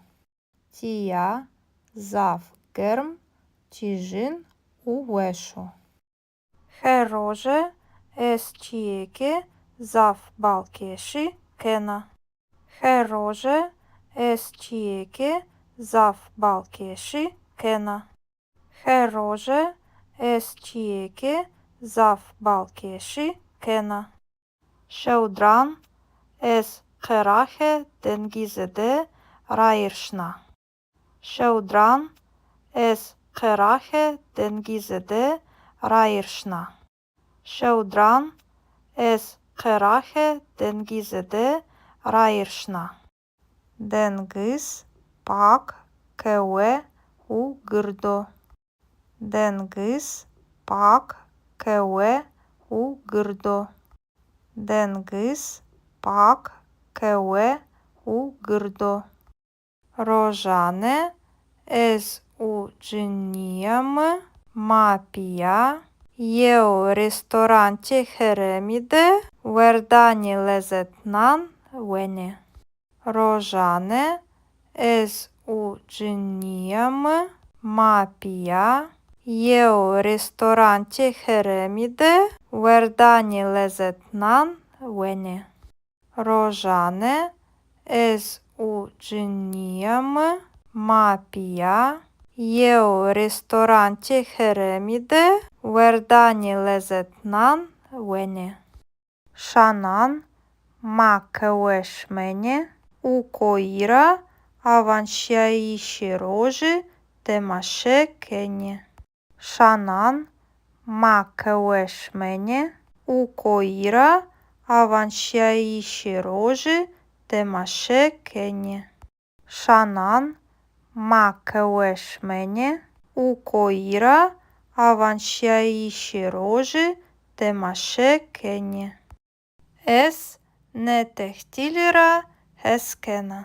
Tîya zaf germ, tîjin û weş o. Her roje ez çîyêkê zaf balkêşî kena. Her roje ez çîyêkê zaf balkêşî kena. Her roje ez çîyêkê zaf balkêşî kena. Şewdiran ez qeraxê dengizî de rayîr şina. Şewdiran ez qeraxê dengizî de rayîr şina. Şewdiran ez qeraxê dengizî de rayîr şina. Dengiz pak, kewe û gird o. Dengiz pak, kewe û gird o. Dengiz pak, kewe û gird o. Rojane ez û cinîya mi ma pîya yew restorantê herêmî de werdanê lezetnan wenê. Rojane ez û cinîya mi ma pîya yew restorantê herêmî de werdanê lezetnan wenê. Rojane ez û cinîya mi ma pîya yew restorantê herêmî de werdanê lezetnan wenê. Şanan ma qehwe şimenê û koyî ra awanşîyayîşê rojî temaşe kenê. Şanan ma qehwe şimenê û koyî ra awanşîyayîşê rojî temaşe kenê. Şanan ma qehwe şimenê û koyî ra awanşîyayîşê rojî temaşe kenê. Ez nê tehtîlî ra hes kena.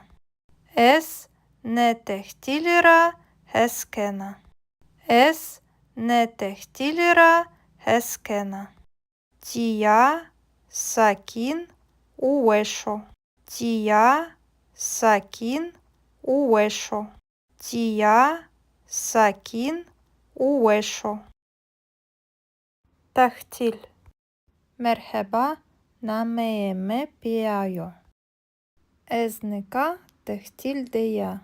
Ez nê tehtîlî ra hes kena. Ez nê tehtîlî ra hes kena. Tîya sakîn û weş o. Tîya sakîn û weş o. Tîya sakîn û weş o. Tehtîl. Merheba, nameyê mi Pîya yo. Ez nika tehtîl de ya.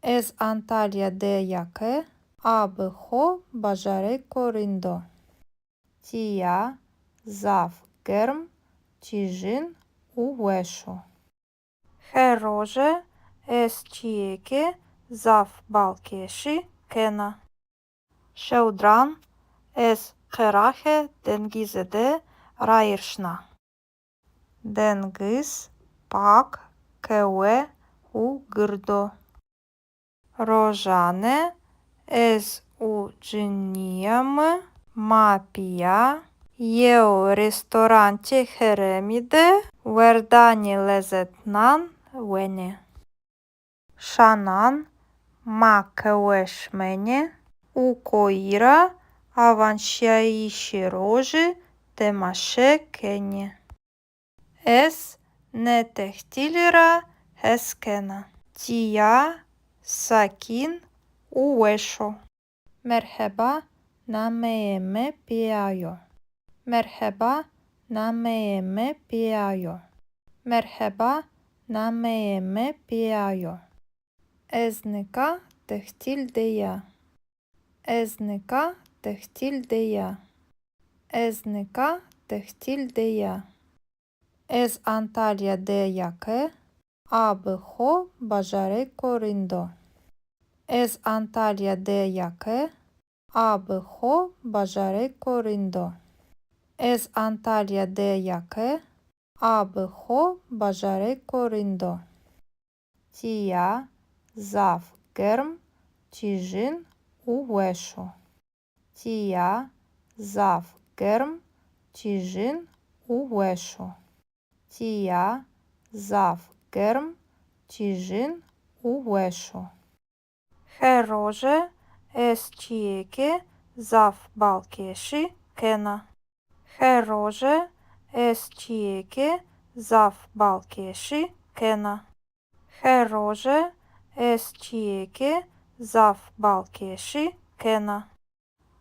Ez Antalya de ya ke a bi xo bajarêko rind o. Tîya zaf germ, tîjin û weş o. Her roje ez çîyêkê zaf balkêşî kena. Şewdiran ez qeraxê dengizî de rayîr şina. Dengiz pak, kewe û gird o. Rojane ez û cinîya mi ma pîya yew restorantê herêmî de werdanê lezetnan wenê. Şanan ma qehwe şimenê û koyî ra awanşîyayîşê rojî temaşe kenê. Ez nê tehtîlî ra hes kena. Tîya sakîn û weş o. Merheba, nameyê mi Pîya yo. Merheba, nameyê mi Pîya yo. Merheba, nameyê mi Pîya yo. Ez nika tehtîl de ya. Ez nika tehtîl de ya. Ez nika tehtîl de ya. Ez Antalya de ya ke a bi xo bajarêko rind o. Ez Antalya de ya ke a bi xo bajarêko rind o. Ez Antalya de ya ke a bi xo bajarêko rind o. Tîya zaf germ, tîjin û weş o. Tîya zaf germ, tîjin û weş o. Tîya zaf germ, tîjin û weş o. Her roje ez çîyêkê zaf balkêşî kena. Her roje ez çîyêkê zaf balkêşî kena. Her roje ez çîyêkê zaf balkêşî kena.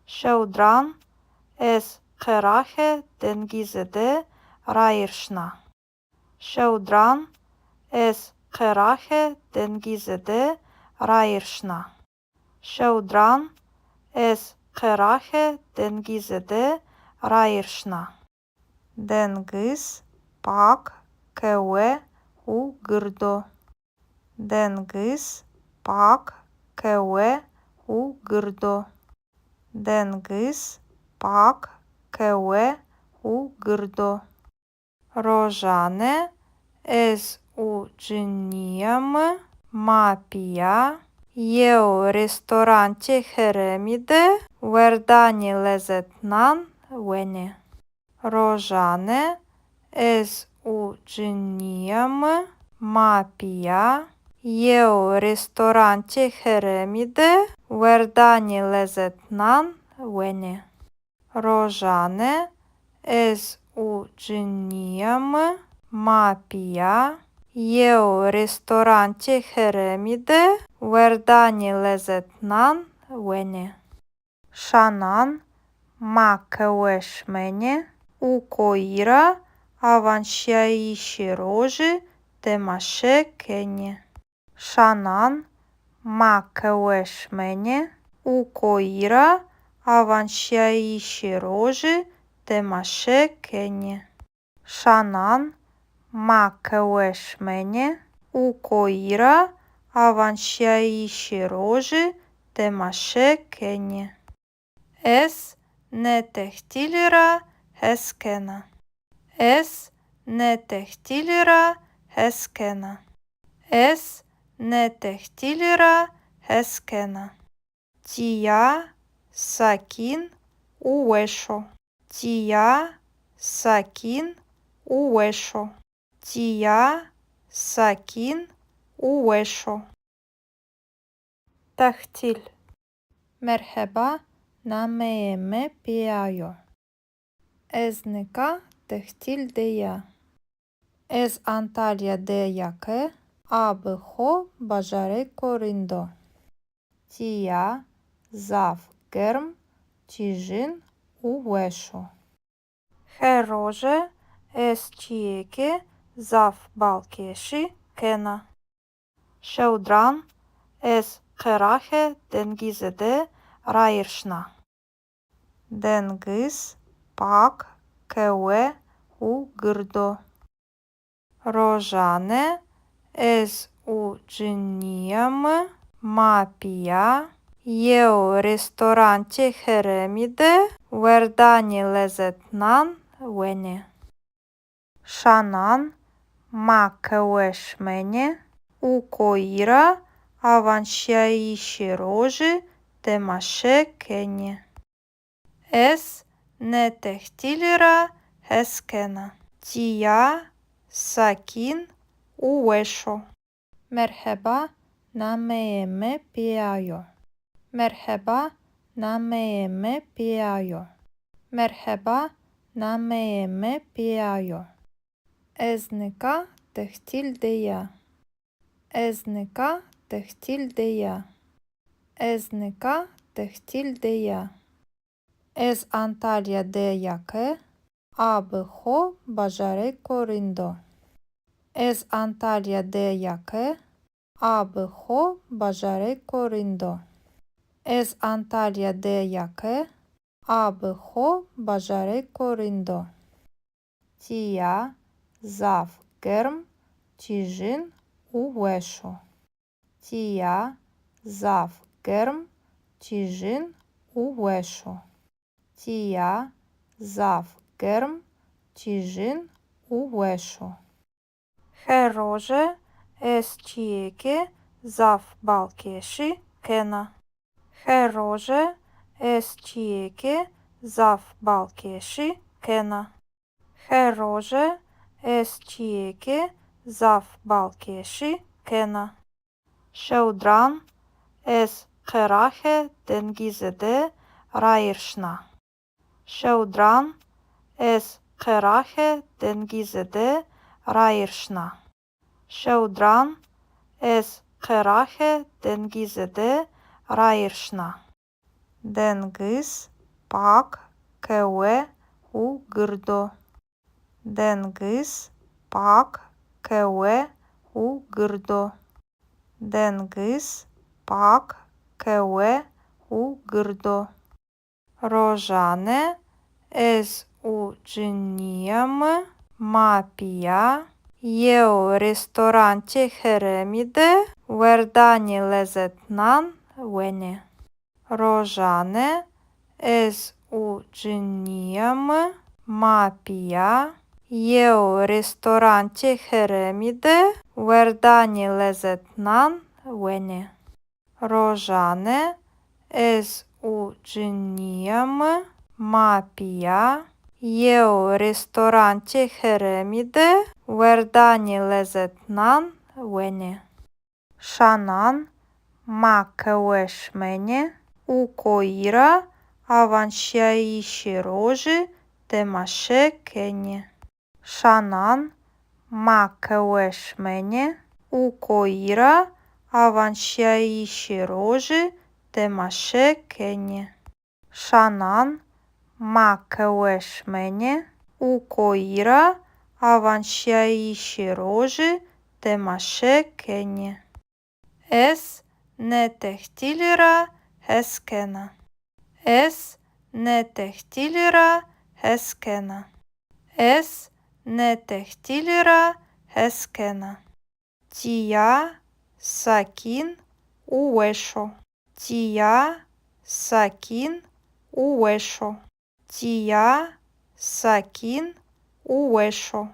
Şewdiran ez qeraxê dengizî de rayîr şina. Şewdiran ez qeraxê dengizî de rayîr şina. Şewdiran ez qeraxê dengizî de rayîr şina. Dengiz pak, kewe û gird o. Dengiz pak, kewe û gird o. Dengiz pak, kewe û gird o. Rojane ez û cinîya mi ma pîya yew restorantê herêmî de werdanê lezetnan wenê. Rojane ez û cinîya mi ma pîya yew restorantê herêmî de werdanê lezetnan wenê. Rojane ez û cinîya mi ma pîya yew restorantê herêmî de werdanê lezetnan wenê. Şanan ma qehwe şimenê û koyî ra awanşîyayîşê rojî temaşe kenê. Şanan ma qehwe şimenê û koyî ra awanşîyayîşê rojî temaşe kenê. Şanan ma qehwe şimenê û koyî ra awanşîyayîşê rojî temaşe kenê. Ez nê tehtîlî ra hes kena. Ez nê tehtîlî ra hes kena. Ez nê tehtîlî ra hes kena. Tîya sakîn û weş o. Tîya sakîn û weş o. Tîya sakîn û weş o. Tehtîl. Merheba, nameyê mi Pîya yo. Ez nika tehtîl de ya. Ez Antalya de ya ke a bi xo bajarêko rind o. Tîya zaf germ, tîjin û weş o. Her roje ez çîyêkê zaf balkêşî kena. Şewdiran ez qeraxê dengizî de rayîr şina. Dengiz pak, kewe û gird o. Rojane ez û cinîya mi ma pîya yew restorantê herêmî de werdanê lezetnan wenê. Şanan ma qehwe şimenê û koyî ra awanşîyayîşê rojî temaşe kenê. Ez nê tehtîlî ra hes kena. Tîya sakîn û weş o. Merheba, nameyê mi Pîya yo. Merheba, nameyê mi Pîya yo. Merheba, nameyê mi Pîya yo. Ez nika tehtîl de ya. Ez nika tehtîl de ya. Ez nika tehtîl de ya. Ez Antalya de ya ke a bi xo bajarêko rind o. Ez Antalya de ya ke a bi xo bajarêko rind o. Ez Antalya de ya ke a bi xo bajarêko rind o. Tîya zaf germ, tîjin û weş o. Tîya zaf germ, tîjin û weş o. Tîya zaf germ, tîjin û weş o. Her roje ez çîyêkê zaf balkêşî kena. Her roje ez çîyêkê zaf balkêşî kena. Her roje ez çîyêkê zaf balkêşî kena. Şewdiran ez qeraxê dengizî de rayîr şina. Şewdiran ez qeraxê dengizî de rayîr şina. Şewdiran ez qeraxê dengizî de rayîr şina. Dengiz pak, kewe û gird o. Dengiz pak, kewe û gird o. Dengiz pak, kewe û gird o. Rojane ez û cinîya mi ma pîya yew restorantê herêmî de werdanê lezetnan wenê. Rojane ez û cinîya mi ma pîya yew restorantê herêmî de werdanê lezetnan wenê. Rojane ez û cinîya mi ma pîya yew restorantê herêmî de werdanê lezetnan wenê. Şanan ma qehwe şimenê û koyî ra awanşîyayîşê rojî temaşe kenê. Şanan ma qehwe şimenê û koyî ra awanşîyayîşê rojî temaşe kenê. Şanan ma qehwe şimenê û koyî ra awanşîyayîşê rojî temaşe kenê. Ez nê tehtîlî ra hes kena. Ez nê tehtîlî ra hes kena. Ez nê tehtîlî ra hes kena. Tîya sakîn û weş o. Tîya sakîn û weş o. Tîya sakîn û weş o.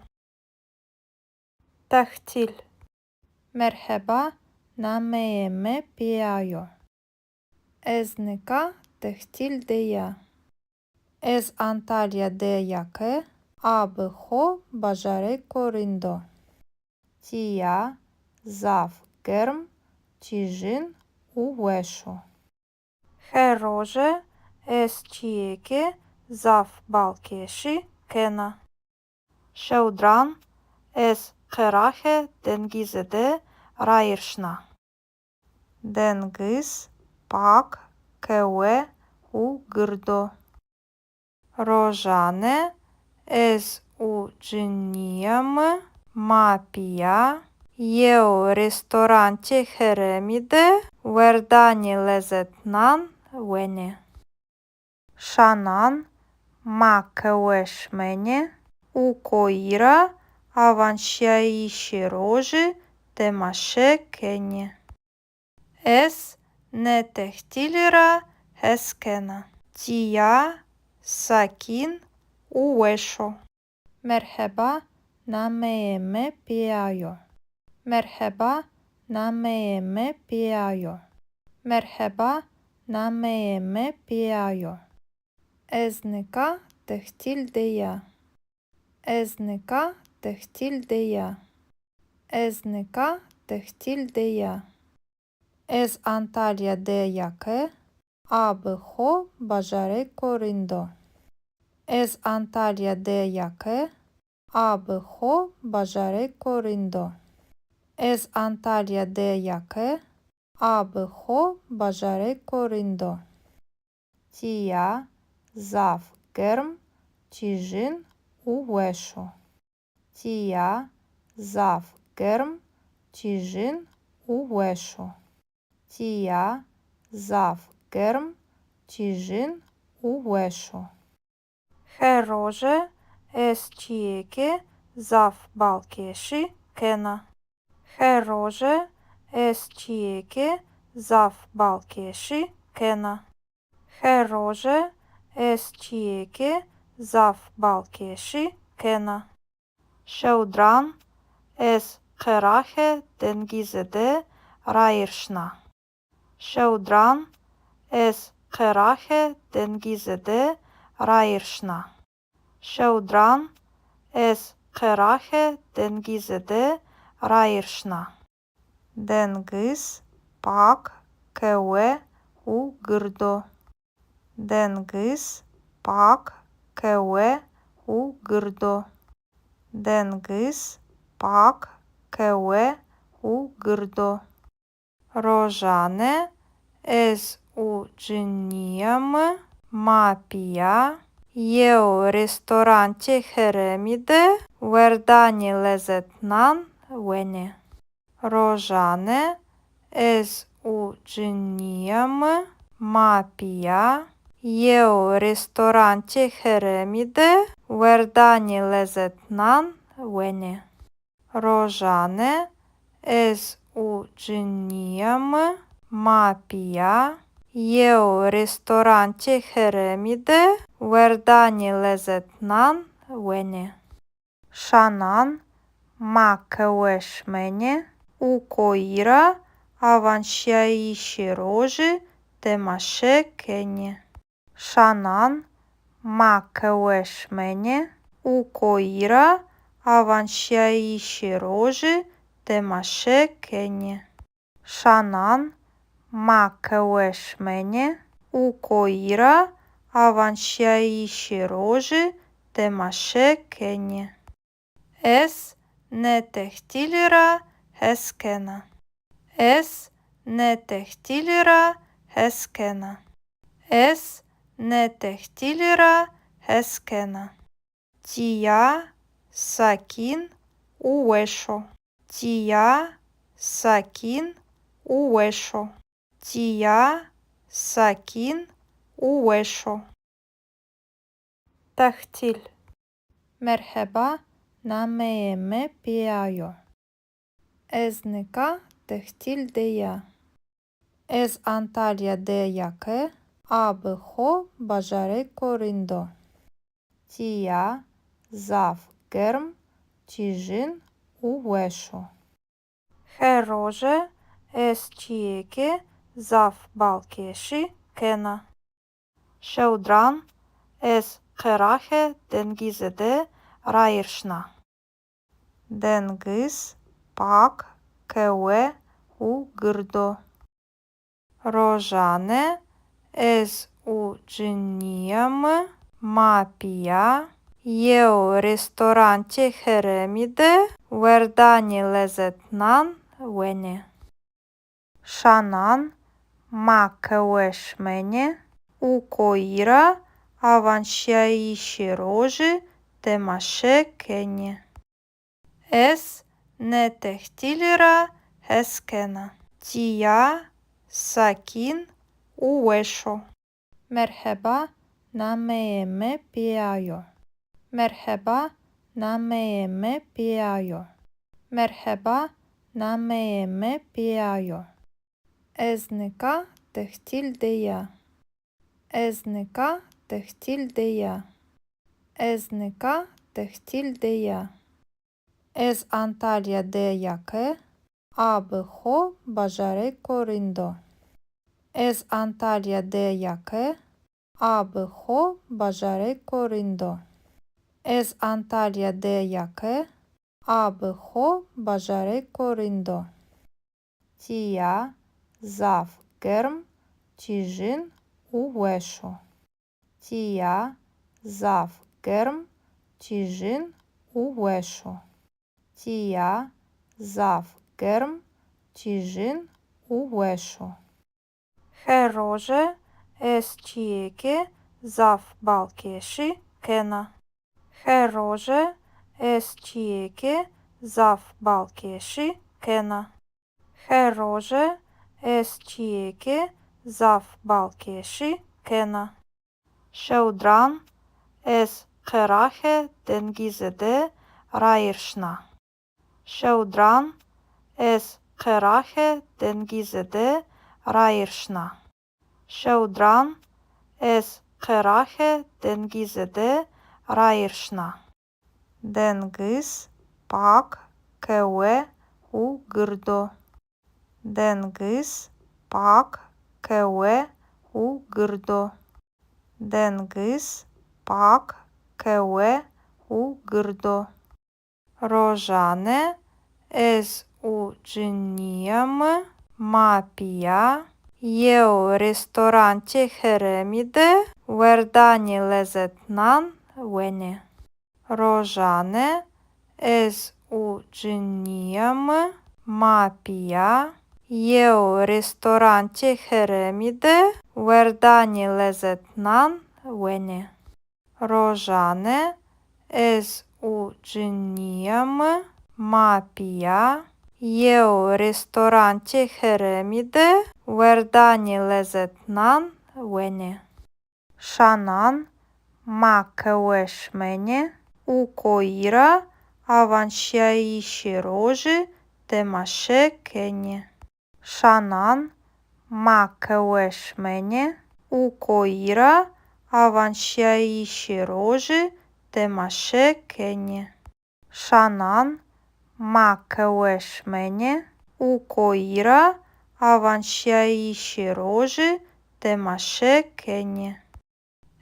Tehtîl. Merheba, nameyê mi Pîya yo. Ez nika tehtîl de ya. Ez Antalya de ya ke a bi xo bajarêko rind o. Tîya zaf germ, tîjin û weş o. Her roje ez çîyêkê zaf balkêşî kena. Şewdiran ez qeraxê dengizî de rayîr şina. Dengiz pak, kewe û gird o. Rojane ez û cinîya mi ma pîya Yew restorantê herêmî de werdanê lezetnan wenê. Şanan ma qehwe şimenê û koyî ra awanşîyayîşê rojî temaşe kenê. Ez nê tehtîlî ra hes kena. Tîya sakîn û weş o. Merheba, nameyê mi Pîya yo. Merheba, nameyê mi Pîya yo. Merheba, nameyê mi Pîya yo. Ez nika tehtîl de ya. Ez nika tehtîl de ya. Ez nika tehtîl de ya. Ez Antalya de ya ke a bi xo bajarêko rind o. Ez Antalya de ya ke a bi xo bajarêko rind o. Ez Antalya de ya ke a bi xo bajarêko rind o. Tîya zaf germ, tîjin û weş o. Tîya zaf germ, tîjin û weş o. Tîya zaf germ, tîjin û weş o. Her roje ez çîyêkê zaf balkêşî kena. Her roje ez çîyêkê zaf balkêşî kena. Her roje ez çîyêkê zaf balkêşî kena. Şewdiran ez qeraxê dengizî de rayîr şina. Şewdiran ez qeraxê dengizî de rayîr şina. Şewdiran ez qeraxê dengizî de rayîr şina. Dengiz pak, kewe û gird o. Dengiz pak, kewe û gird o. Dengiz pak, kewe û gird o. Rojane ez û cinîya mi ma pîya yew restorantê herêmî de werdanê lezetnan wenê. Rojane ez û cinîya mi ma pîya yew restorantê herêmî de werdanê lezetnan wenê. Rojane ez û cinîya mi ma pîya yew restorantê herêmî de werdanê lezetnan wenê. Şanan ma qehwe şimenê û koyî ra awanşîyayîşê rojî temaşe kenê. Şanan ma qehwe şimenê û koyî ra awanşîyayîşê rojî temaşe kenê. Şanan ma qehwe şimenê û koyî ra awanşîyayîşê rojî temaşe kenê. Ez nê tehtîlî ra hes kena. Ez nê tehtîlî ra hes kena. Ez nê tehtîlî ra hes kena. Tîya sakîn û weş o. Tîya sakîn û weş o. Tîya sakîn û weş o. Tehtîl. Merheba, nameyê mi Pîya yo. Ez nika tehtîl de ya. Ez Antalya de ya ke a bi xo bajarêko rind o. Tîya zaf germ, tîjin û weş o. Her roje ez çîyêkê zaf balkêşî kena. Şewdiran ez qeraxê dengizî de rayîr şina. Dengiz pak, kewe û gird o. Rojane ez û cinîya mi ma pîya yew restorantê herêmî de werdanê lezetnan wenê. Şanan ma qehwe şimenê û koyî ra awanşîyayîşê rojî temaşe kenê. Ez nê tehtîlî ra hes kena. Tîya sakîn û weş o. Merheba, nameyê mi Pîya yo. Merheba, nameyê mi Pîya yo. Merheba, nameyê mi Pîya yo. Ez nika tehtîl de ya. Ez nika tehtîl de ya. Ez nika tehtîl de ya. Ez Antalya de ya ke a bi xo bajarêko rind o. Ez Antalya de ya ke a bi xo bajarêko rind o. Ez Antalya de ya ke a bi xo bajarêko rind o. Tîya zaf germ, tîjin û weş o. Tîya zaf germ, tîjin û weş o. Tîya zaf germ, tîjin û weş o. Her roje ez çîyêkê zaf balkêşî kena. Her roje ez çîyêkê zaf balkêşî kena. Her roje ez çîyêkê zaf balkêşî kena. Şewdiran ez qeraxê dengizî de rayîr şina. Şewdiran ez qeraxê dengizî de rayîr şina. Şewdiran ez qeraxê dengizî de rayîr şina. Dengiz pak, kewe û gird o. Dengiz pak, kewe û gird o. Dengiz pak, kewe û gird o. Rojane ez û cinîya mi ma pîya yew restorantê herêmî de werdanê lezetnan wenê. Rojane ez û cinîya mi ma pîya yew restorantê herêmî de werdanê lezetnan wenê. Rojane ez û cinîya mi ma pîya yew restorantê herêmî de werdanê lezetnan wenê. Şanan ma qehwe şimenê û koyî ra awanşîyayîşê rojî temaşe kenê. Şanan ma qehwe şimenê û koyî ra awanşîyayîşê rojî temaşe kenê. Şanan ma qehwe şimenê û koyî ra awanşîyayîşê rojî temaşe kenê.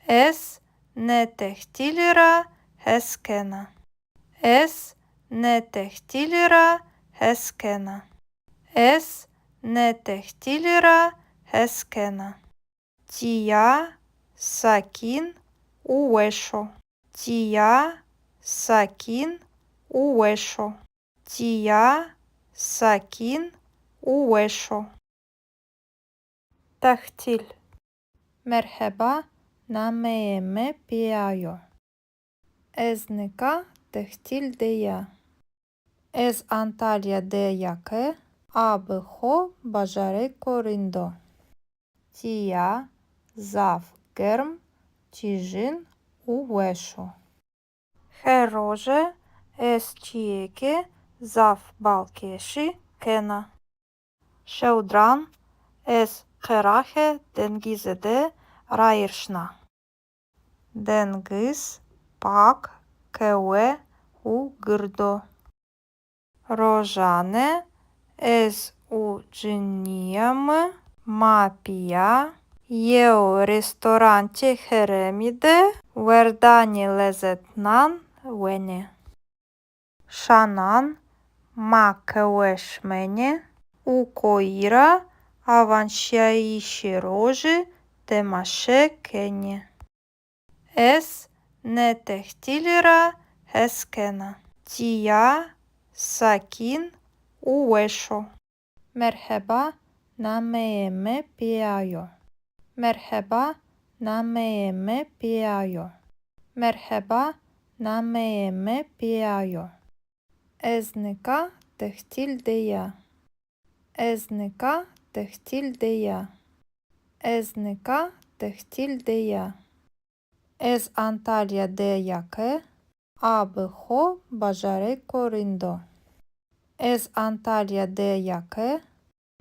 Ez nê tehtîlî ra hes kena. Ez nê tehtîlî ra hes kena. Ez nê tehtîlî ra hes kena. Tîya sakîn û weş o. Tîya sakîn û weş o. Tîya sakîn û weş o. Tehtîl. Merheba, nameyê mi Pîya yo. Ez nika tehtîl de ya. Ez Antalya de ya ke a bi xo bajarêko rind o. Tîya zaf germ, tîjin û weş o. Her roje ez çîyêkê zaf balkêşî kena. Şewdiran ez qeraxê dengizî de rayîr şina. Dengiz pak, kewe û gird o. Rojane ez û cinîya mi ma pîya yew restorantê herêmî de werdanê lezetnan wenê. Şanan ma qehwe şimenê û koyî ra awanşîyayîşê rojî temaşe kenê. Ez nê tehtîlî ra hes kena. Tîya sakîn û weş o. Merheba, nameyê mi Pîya yo. Merheba, nameyê mi Pîya yo. Merheba, nameyê mi Pîya yo. Ez nika tehtîl de ya. Ez nika tehtîl de ya. Ez nika tehtîl de ya. Ez Antalya de ya ke a bi xo bajarêko rind o. Ez Antalya de ya ke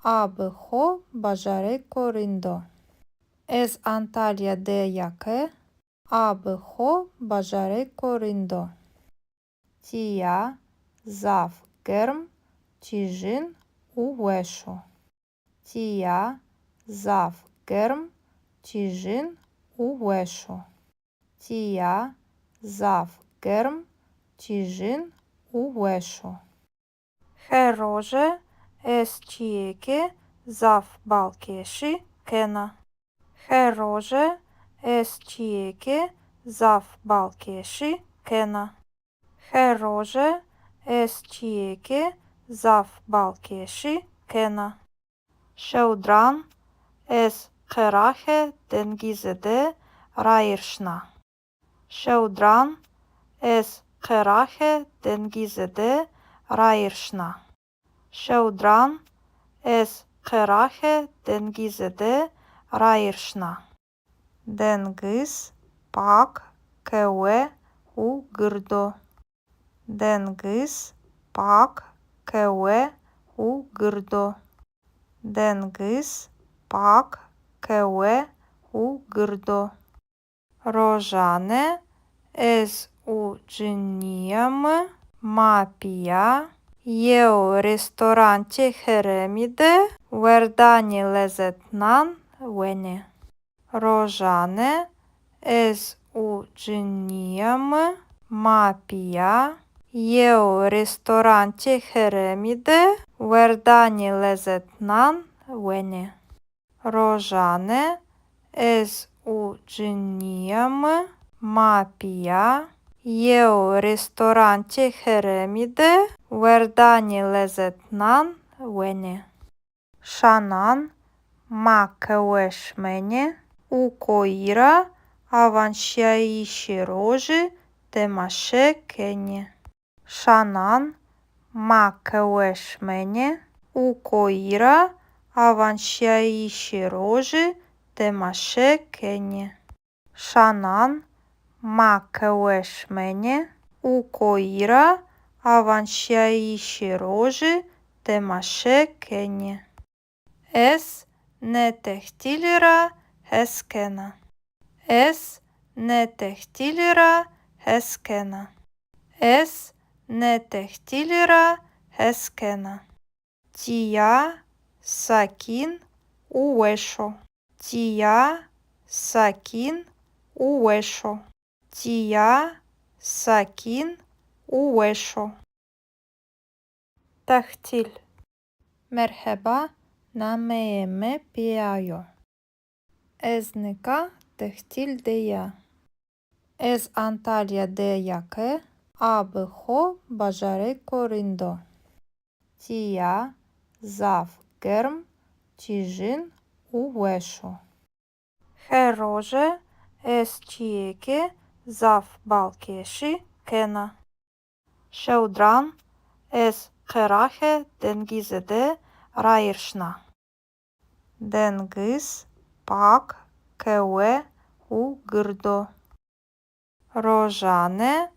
a bi xo bajarêko rind o. Ez Antalya de ya ke a bi xo bajarêko rind o. Tîya zaf germ, tîjin û weş o. Tîya zaf germ, tîjin û weş o. Tîya zaf germ, tîjin û weş o. Her roje ez çîyêkê zaf balkêşî kena. Her roje ez çîyêkê zaf balkêşî kena. Her roje ez çîyêkê zaf balkêşî kena. Şewdiran ez qeraxê dengizî de rayîr şina. Şewdiran ez qeraxê dengizî de rayîr şina. Şewdiran ez qeraxê dengizî de rayîr şina. Dengiz pak, kewe û gird o. Dengiz pak, kewe û gird o. Dengiz pak, kewe û gird o. Rojane ez û cinîya mi ma pîya yew restorantê herêmî de werdanê lezetnan wenê. Rojane ez û cinîya mi ma pîya yew restorantê herêmî de werdanê lezetnan wenê. Rojane ez û cinîya mi ma pîya yew restorantê herêmî de werdanê lezetnan wenê. Şanan ma qehwe şimenê û koyî ra awanşîyayîşê rojî temaşe kenê. Şanan ma qehwe şimenê û koyî ra awanşîyayîşê rojî temaşe kenê. Şanan ma qehwe şimenê û koyî ra awanşîyayîşê rojî temaşe kenê. Ez nê tehtîlî ra hes kena. Ez nê tehtîlî ra hes kena. Ez nê tehtîlî ra hes kena. Tîya sakîn û weş o. Tîya sakîn û weş o. Tîya sakîn û weş o. Tehtîl. Merheba, nameyê mi Pîya yo. Ez nika tehtîl de ya. Ez Antalya de ya ke a bi xo bajarêko rind o. Tîya zaf germ, tîjin û weş o. Her roje ez çîyêkê zaf balkêşî kena. Şewdiran ez qeraxê dengizî de rayîr şina. Dengiz pak, kewe û gird o. Rojane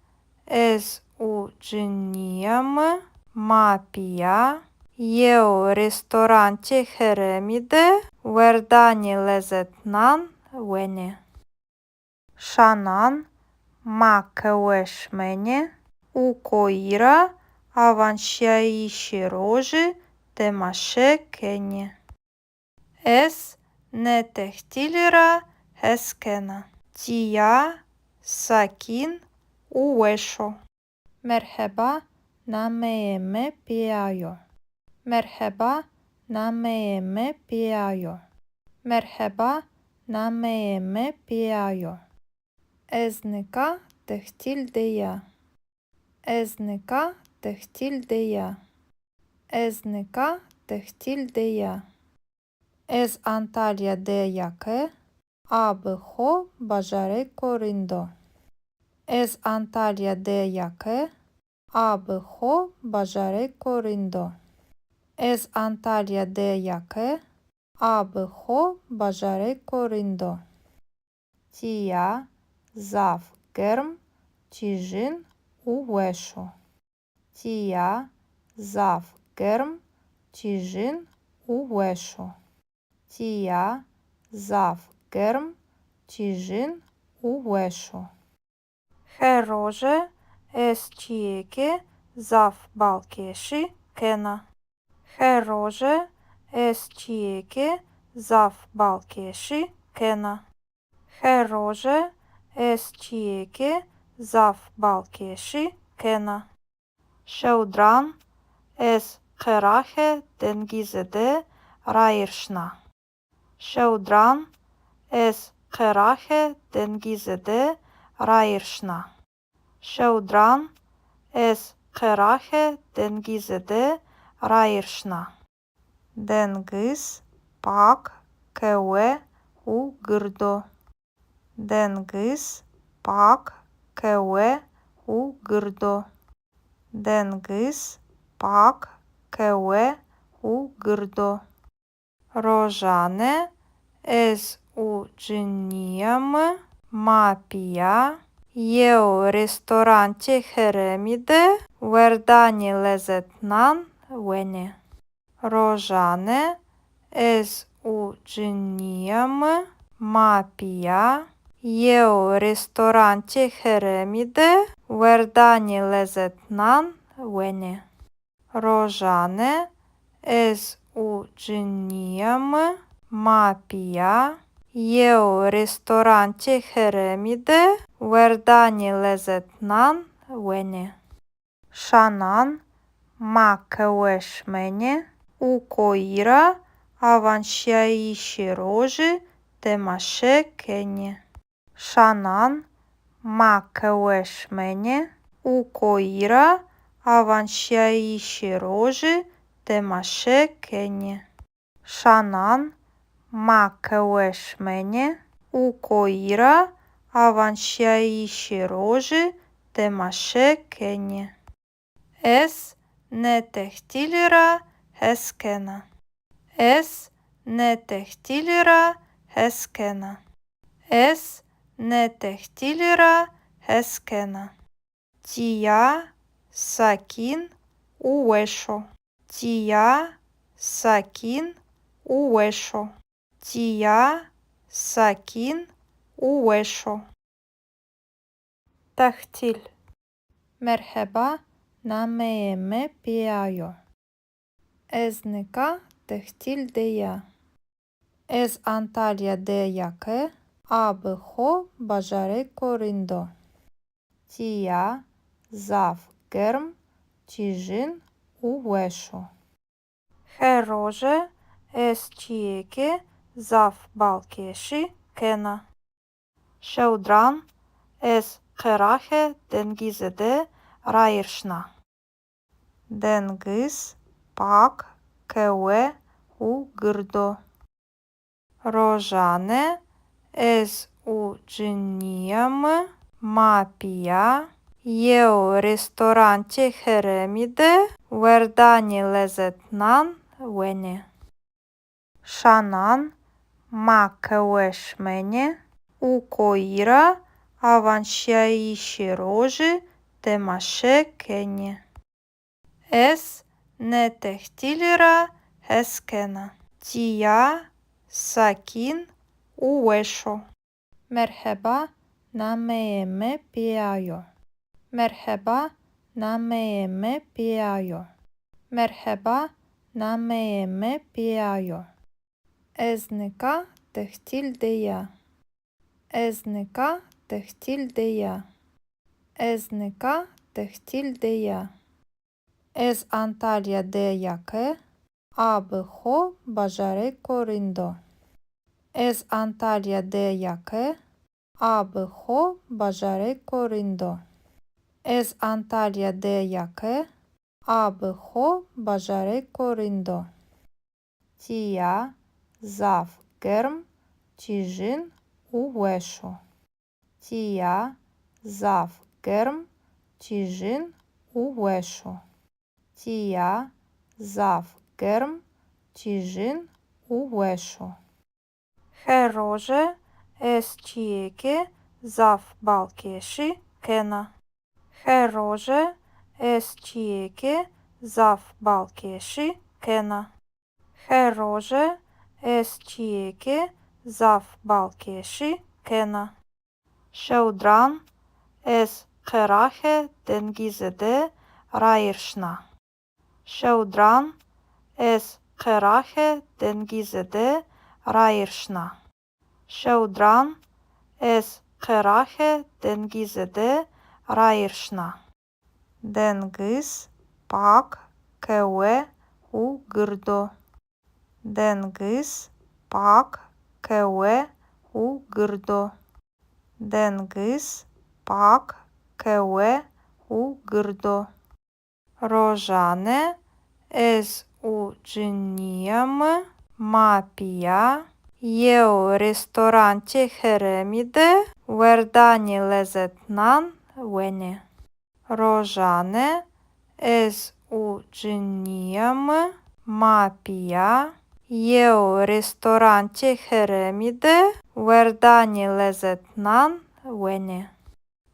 ez û cinîya mi ma pîya yew restorantê herêmî de werdanê lezetnan wenê. Şanan ma qehwe şimenê û koyî ra awanşîyayîşê rojî temaşe kenê. Ez nê tehtîlî ra hes kena. Tîya sakîn û weş o. Merheba, nameyê mi Pîya yo. Merheba, nameyê mi Pîya yo. Merheba, nameyê mi Pîya yo. Ez nika tehtîl de ya. Ez nika tehtîl de ya. Ez nika tehtîl de ya. Ez Antalya de ya ke a bi xo bajarêko rind o. Ez Antalya de ya ke A bi xo bajarêko rind o. Ez Antalya de ya ke, a bi xo bajarêko rind o. Tîya zaf germ, tîjin û weş o. Tîya zaf germ, tîjin û weş o. Tîya zaf germ, tîjin û weş o. Her roje ez çîyêkê zaf balkêşî kena. Her roje ez çîyêkê zaf balkêşî kena. Her roje ez çîyêkê zaf balkêşî kena. Şewdiran ez qeraxê dengizî de rayîr şina. Şewdiran ez qeraxê dengizî de rayîr şina. Şewdiran ez qeraxê dengizî de rayîr şina. Dengiz pak, kewe û gird o. Dengiz pak, kewe û gird o. Dengiz pak, kewe û gird o. Rojane ez û cinîya mi ma pîya yew restorantê herêmî de werdanê lezetnan wenê. Rojane ez û cinîya mi ma pîya yew restorantê herêmî de werdanê lezetnan wenê. Rojane ez û cinîya mi ma pîya yew restorantê herêmî de werdanê lezetnan wenê. Şanan ma qehwe şimenê û koyî ra awanşîyayîşê rojî temaşe kenê. Şanan ma qehwe şimenê û koyî ra awanşîyayîşê rojî temaşe kenê. Şanan ma qehwe şimenê û koyî ra awanşîyayîşê rojî temaşe kenê. Ez nê tehtîlî ra hes kena. Ez nê tehtîlî ra hes kena. Ez nê tehtîlî ra hes kena. Tîya sakîn û weş o. Tîya sakîn û weş o. Tîya sakîn û weş o. Tehtîl. Merheba, nameyê mi Pîya yo. Ez nika tehtîl de ya. Ez Antalya de ya ke a bi xo bajarêko rind o. Tîya zaf germ, tîjin û weş o. Her roje ez çîyêkê zaf balkêşî kena. Şewdiran ez qeraxê dengizî de rayîr şina. Dengiz pak, kewe û gird o. Rojane ez û cinîya mi ma pîya yew restorantê herêmî de werdanê lezetnan wenê. Şanan ma qehwe şimenê û koyî ra awanşîyayîşê rojî temaşe kenê. Ez nê tehtîlî ra hes kena. Tîya sakîn û weş o. Merheba, nameyê mi Pîya yo. Merheba, nameyê mi Pîya yo. Merheba, nameyê mi Pîya yo. Ez nika tehtîl de ya. Ez nika tehtîl de ya. Ez nika tehtîl de ya. Ez Antalya de ya ke a bi xo bajarêko rind o. Ez Antalya de ya ke a bi xo bajarêko rind o. Ez Antalya de ya ke a bi xo bajarêko rind o. Tîya zaf germ, tîjin û weş o. Tîya zaf germ, tîjin û weş o. Tîya zaf germ, tîjin û weş o. Her roje ez çîyêkê zaf balkêşî kena. Her roje ez çîyêkê zaf balkêşî kena. Her roje ez çîyêkê zaf balkêşî kena. Şewdiran ez qeraxê dengizî de rayîr şina. Şewdiran ez qeraxê dengizî de rayîr şina. Şewdiran ez qeraxê dengizî de rayîr şina. Dengiz pak, kewe û gird o. Dengiz pak, kewe û gird o. Dengiz pak, kewe û gird o. Rojane ez û cinîya mi ma pîya yew restorantê herêmî de werdanê lezetnan wenê. Rojane ez û cinîya mi ma pîya yew restorantê herêmî de werdanê lezetnan wenê.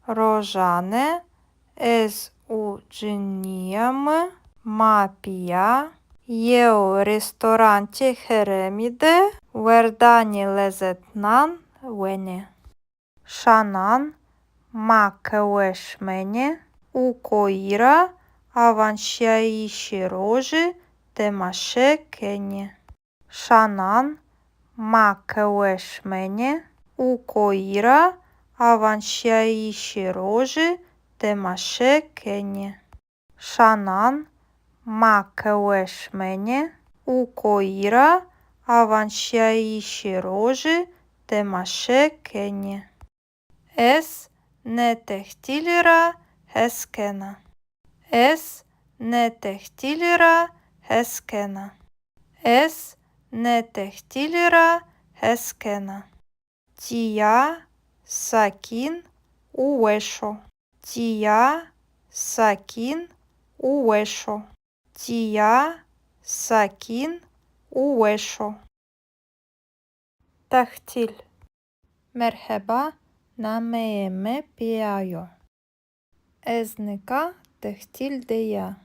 Rojane ez û cinîya mi ma pîya yew restorantê herêmî de werdanê lezetnan wenê. Şanan ma qehwe şimenê û koyî ra awanşîyayîşê rojî temaşe kenê. Şanan ma qehwe şimenê û koyî ra awanşîyayîşê rojî temaşe kenê. Şanan ma qehwe şimenê û koyî ra awanşîyayîşê rojî temaşe kenê. Ez nê tehtîlî ra hes kena. Ez nê tehtîlî ra hes kena. Ez nê tehtîlî ra hes kena. Tîya sakîn û weş o. Tîya sakîn û weş o. Tîya sakîn û weş o. Tehtîl. Merheba, nameyê mi Pîya yo. Ez nika tehtîl de ya.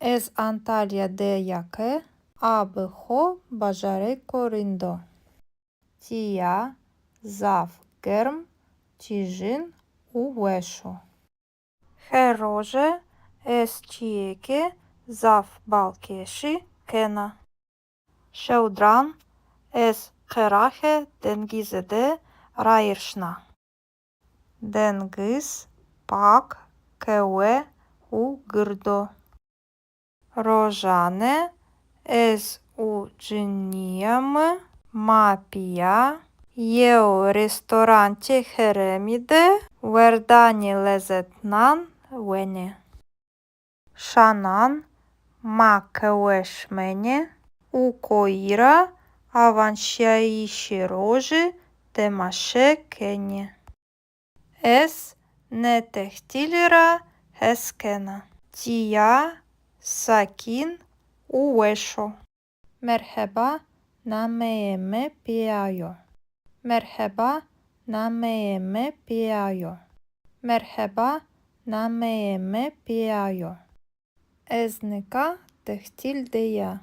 Ez Antalya de ya ke a bi xo bajarêko rind o. Tîya zaf germ, tîjin û weş o. Her roje ez çîyêkê zaf balkêşî kena. Şewdiran ez qeraxê dengizî de rayîr şina. Dengiz pak, kewe û gird o. Rojane ez û cinîya mi ma pîya yew restorantê herêmî de werdanê lezetnan wenê. Şanan ma qehwe şimenê û koyî ra awanşîyayîşê rojî temaşe kenê. Ez nê tehtîlî ra hes kena. Tîya sakîn û weş o. Merheba, nameyê mi Pîya yo. Merheba, nameyê mi Pîya yo. Merheba, nameyê mi Pîya yo. Ez nika tehtîl de ya.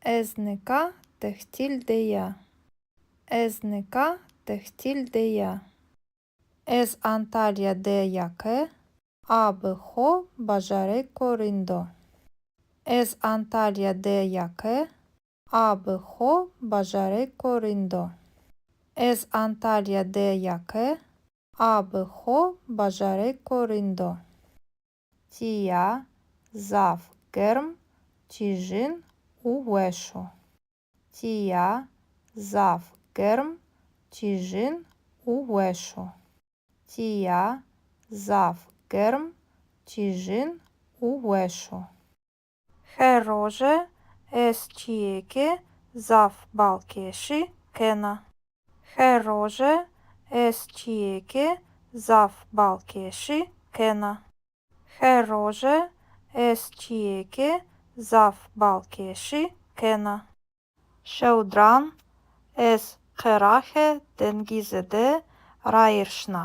Ez nika tehtîl de ya. Ez nika tehtîl de ya. Ez Antalya de ya ke a bi xo bajarêko rind o. Ez Antalya de ya ke a bi xo bajarêko rind o. Ez Antalya de ya ke a bi xo bajarêko rind o. Tîya zaf germ, tîjin û weş o. Tîya zaf germ, tîjin û weş o. Tîya zaf germ, tîjin û weş o. Her roje ez çîyêkê zaf balkêşî kena. Her roje ez çîyêkê zaf balkêşî kena. Her roje ez çîyêkê zaf balkêşî kena. Şewdiran ez qeraxê dengizî de rayîr şina.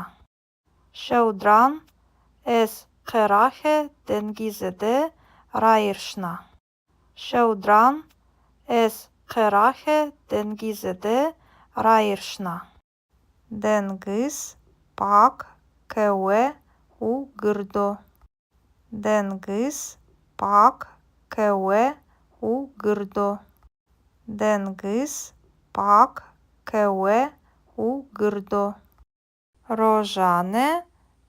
Şewdiran ez qeraxê dengizî de rayîr şina. Şewdiran ez qeraxê dengizî de rayîr şina. Dengiz pak, kewe û gird o. Dengiz pak, kewe û gird o. Dengiz pak, kewe û gird o. Rojane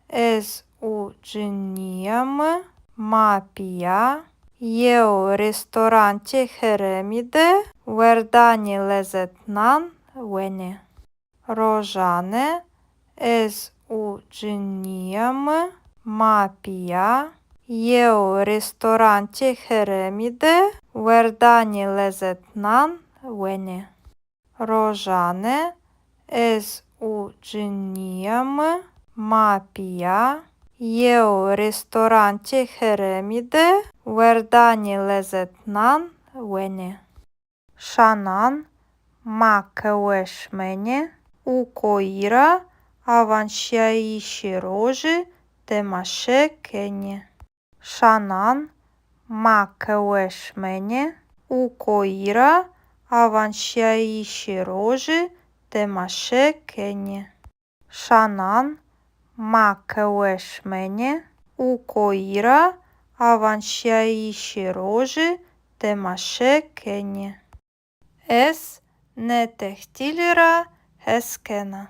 ez û cinîya mi ma pîya yew restorantê herêmî de werdanê lezetnan wenê. Rojane ez û cinîya mi ma pîya yew restorantê herêmî de werdanê lezetnan wenê. Rojane ez û cinîya mi ma pîya yew restorantê herêmî de werdanê lezetnan wenê. Şanan ma qehwe şimenê û koyî ra awanşîyayîşê rojî temaşe kenê. Şanan ma qehwe şimenê û koyî ra awanşîyayîşê rojî temaşe kenê. Şanan ma qehwe şimenê û koyî ra awanşîyayîşê rojî temaşe kenê. Ez nê tehtîlî ra hes kena.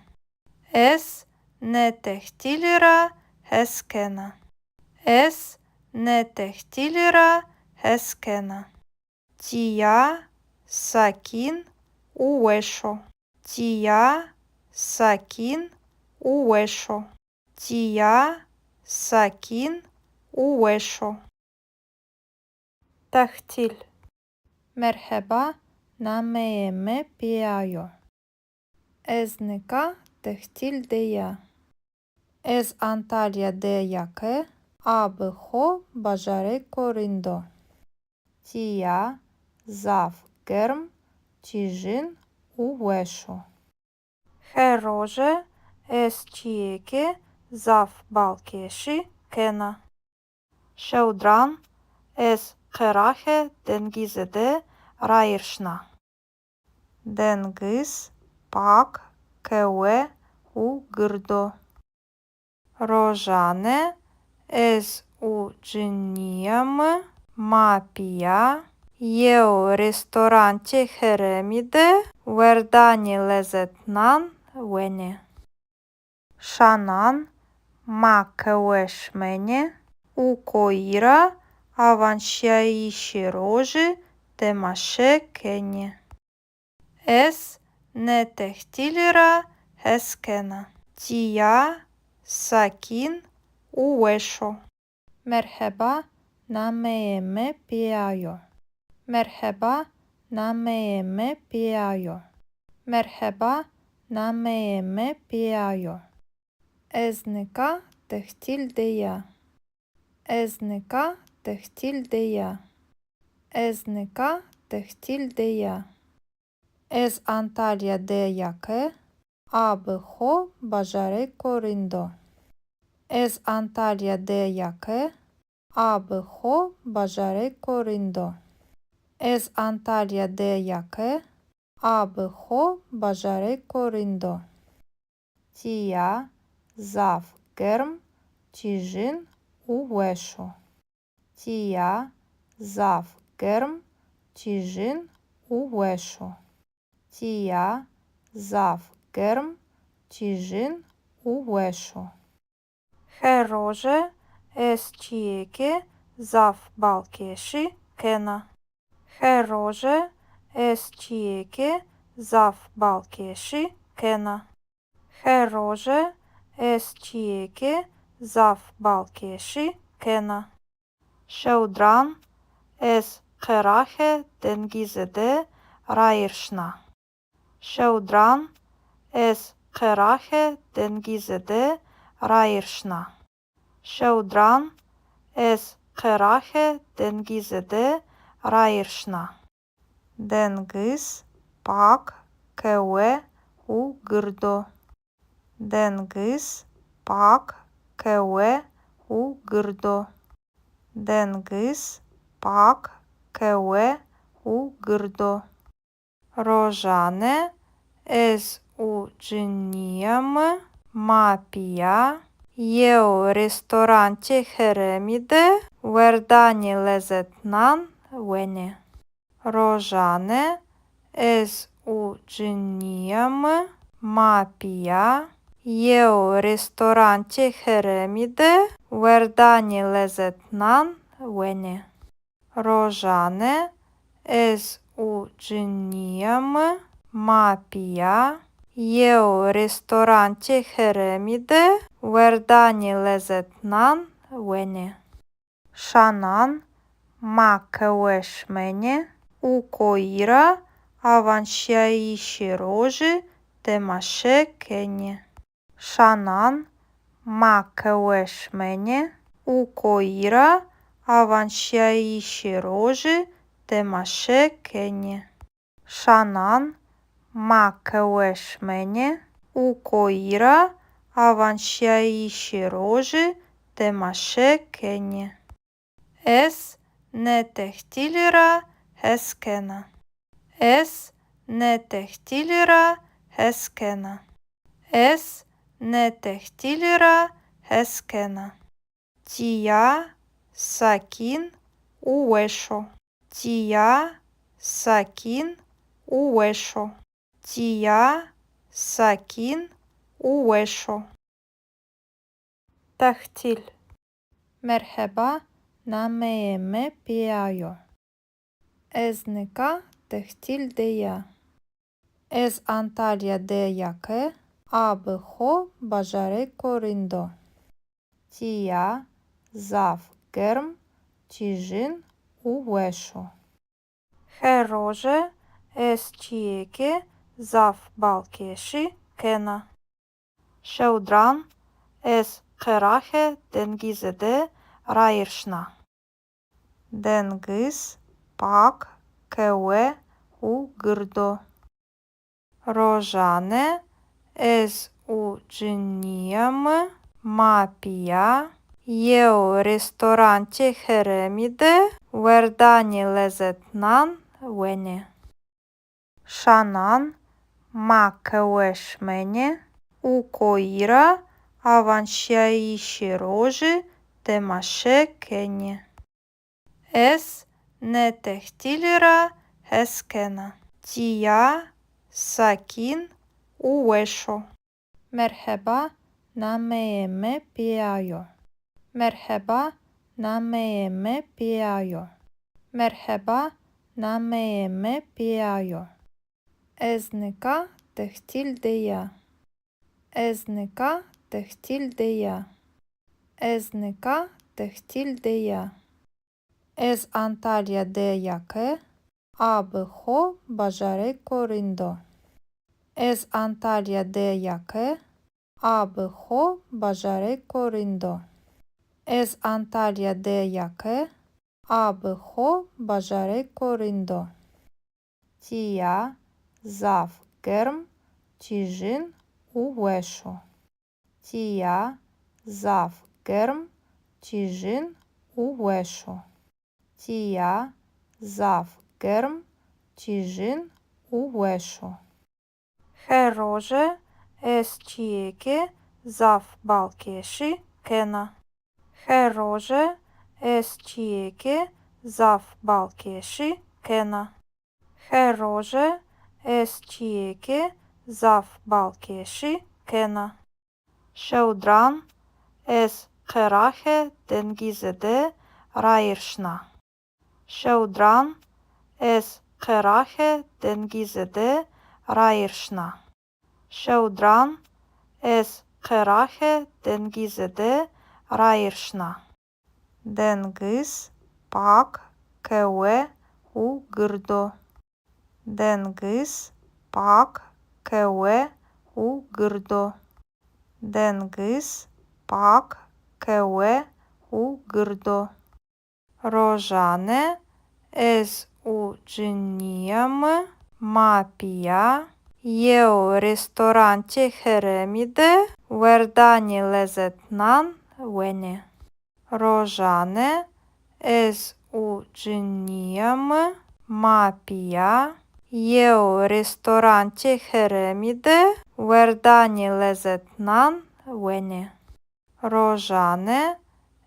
Ez nê tehtîlî ra hes kena. Ez nê tehtîlî ra hes kena. Tîya sakîn û weş o. Tîya sakîn û weş o. Tîya sakîn û weş o. Tehtîl. Merheba, nameyê mi Pîya yo. Ez nika tehtîl de ya. Ez Antalya de ya ke a bi xo bajarêko rind o. Tîya zaf germ, tîjin û weş o. Her roje ez çîyêkê zaf balkêşî kena. Şewdiran ez qeraxê dengizî de rayîr şina. Dengiz pak, kewe û gird o. Rojane ez û cinîya mi ma pîya yew restorantê herêmî de werdanê lezetnan wenê. Şanan ma qehwe şimenê û koyî ra awanşîyayîşê rojî temaşe kenê. Ez nê tehtîlî ra hes kena. Tîya sakîn û weş o. Merheba, nameyê mi Pîya yo. Merheba, nameyê mi Pîya yo. Merheba, nameyê mi Pîya yo. Ez nika tehtîl de ya. Ez nika tehtîl de ya. Ez nika tehtîl de ya. Ez Antalya de ya ke a bi xo bajarêko rind o. Ez Antalya de ya ke a bi xo bajarêko rind o. Ez Antalya de ya ke a bi xo bajarêko rind o. Tîya zaf germ, tîjin û weş o. Tîya zaf germ, tîjin û weş o. Tîya zaf germ, tîjin û weş o. Her roje ez çîyêkê zaf balkêşî kena. Her roje ez çîyêkê zaf balkêşî kena. Her roje ez çîyêkê zaf balkêşî kena. Şewdiran ez qeraxê dengizî de rayîr şina. Şewdiran ez qeraxê dengizî de rayîr şina. Şewdiran Ez qeraxê dengizî de rayîr şina. Dengiz pak, kewe û gird o. Dengiz pak, kewe û gird o. Dengiz pak, kewe û gird o. Rojane ez û cinîya mi ma pîya yew restorantê herêmî de werdanê lezetnan wenê. Rojane ez û cinîya mi ma pîya yew restorantê herêmî de werdanê lezetnan wenê. Rojane ez û cinîya mi ma pîya yew restorantê herêmî de werdanê lezetnan wenê. Şanan ma qehwe şimenê û koyî ra awanşîyayîşê rojî temaşe kenê. Şanan ma qehwe şimenê û koyî ra awanşîyayîşê rojî temaşe kenê. Şanan ma qehwe şimenê û koyî ra awanşîyayîşê rojî temaşe kenê. Ez nê tehtîlî ra hes kena. Ez nê tehtîlî ra hes kena. Ez nê tehtîlî ra hes kena. Tîya sakîn û weş o. Tîya sakîn û weş o. Tîya sakîn û weş o. Tehtîl. Merheba, nameyê mi Pîya yo. Ez nika tehtîl de ya. Ez Antalya de ya ke a bi xo bajarêko rind o. Tîya zaf germ, tîjin û weş o. Her roje ez çîyêkê zaf balkêşî kena. Şewdiran ez qeraxê dengizî de rayîr şina. Dengiz pak, kewe û gird o. Rojane ez û cinîya mi ma pîya yew restorantê herêmî de werdanê lezetnan wenê. Şanan ma qehwe şimenê û koyî ra awanşîyayîşê rojî temaşe kenê. Ez nê tehtîlî ra hes kena. Tîya sakîn û weş o. Merheba, nameyê mi Pîya yo. Merheba, nameyê mi Pîya yo. Merheba, nameyê mi Pîya yo. Ez nika tehtîl de ya. Ez nika tehtîl de ya. Ez nika tehtîl de ya. Ez Antalya de ya ke a bi xo bajarêko rind o. Ez Antalya de ya ke a bi xo bajarêko rind o. Ez Antalya de ya ke a bi xo bajarêko rind o. Tîya zaf germ, tîjin û weş o. Tîya zaf germ, tîjin û weş o. Tîya zaf germ, tîjin û weş o. Her roje ez çîyêkê zaf balkêşî kena. Her roje ez çîyêkê zaf balkêşî kena. Her roje ez çîyêkê zaf balkêşî kena. Şewdiran ez qeraxê dengizî de rayîr şina. Şewdiran ez qeraxê dengizî de rayîr şina. Şewdiran ez qeraxê dengizî de rayîr şina. Dengiz pak, kewe û gird o. Dengiz pak, kewe û gird o. Dengiz pak, kewe û gird o. Rojane ez û cinîya mi ma pîya yew restorantê herêmî de werdanê lezetnan wenê. Rojane ez û cinîya mi ma pîya yew restorantê herêmî de werdanê lezetnan wenê. Rojane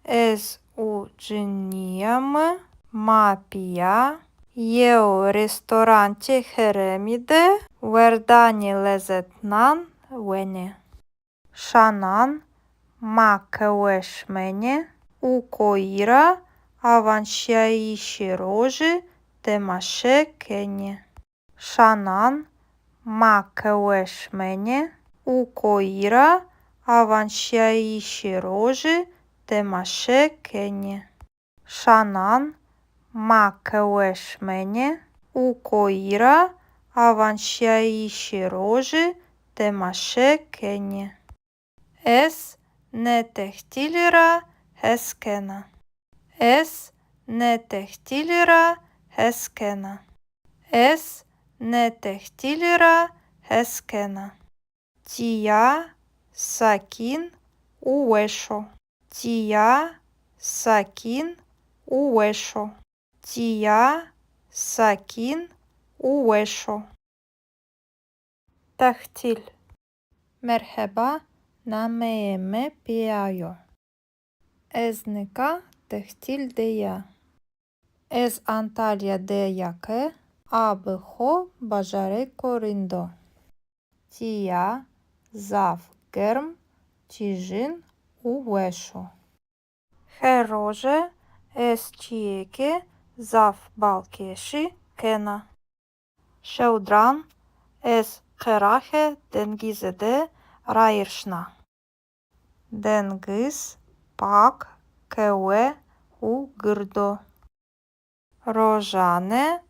ez û cinîya mi ma pîya yew restorantê herêmî de werdanê lezetnan wenê. Şanan ma qehwe şimenê û koyî ra awanşîyayîşê rojî temaşe kenê. Şanan ma qehwe şimenê û koyî ra awanşîyayîşê rojî temaşe kenê. Şanan ma qehwe şimenê û koyî ra awanşîyayîşê rojî temaşe kenê. Ez nê tehtîlî ra hes kena. Ez nê tehtîlî ra hes kena. Ez nê tehtîlî ra hes kena. Tîya sakîn û weş o. Tîya sakîn û weş o. Tîya sakîn û weş o. Tehtîl. Merheba, nameyê mi Pîya yo. Ez nika tehtîl de ya. Ez Antalya de ya ke a bi xo bajarêko rind o. Tîya zaf germ, tîjin û weş o. Her roje ez çîyêkê zaf balkêşî kena. Şewdiran ez qeraxê dengizî de rayîr şina. Dengiz pak, kewe û gird o. Rojane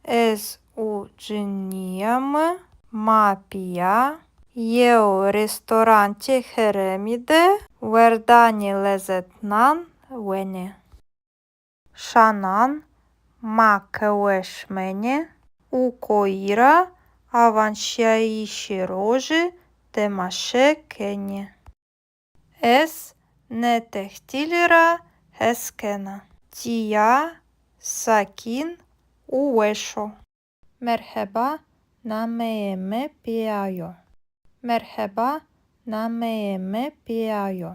ez û cinîya mi ma pîya yew restorantê herêmî de werdanê lezetnan wenê. Şanan ma qehwe şimenê û koyî ra awanşîyayîşê rojî temaşe kenê. Ez nê tehtîlî ra hes kena. Tîya sakîn û weş o. Merheba, nameyê mi Pîya yo. Merheba, nameyê mi Pîya yo.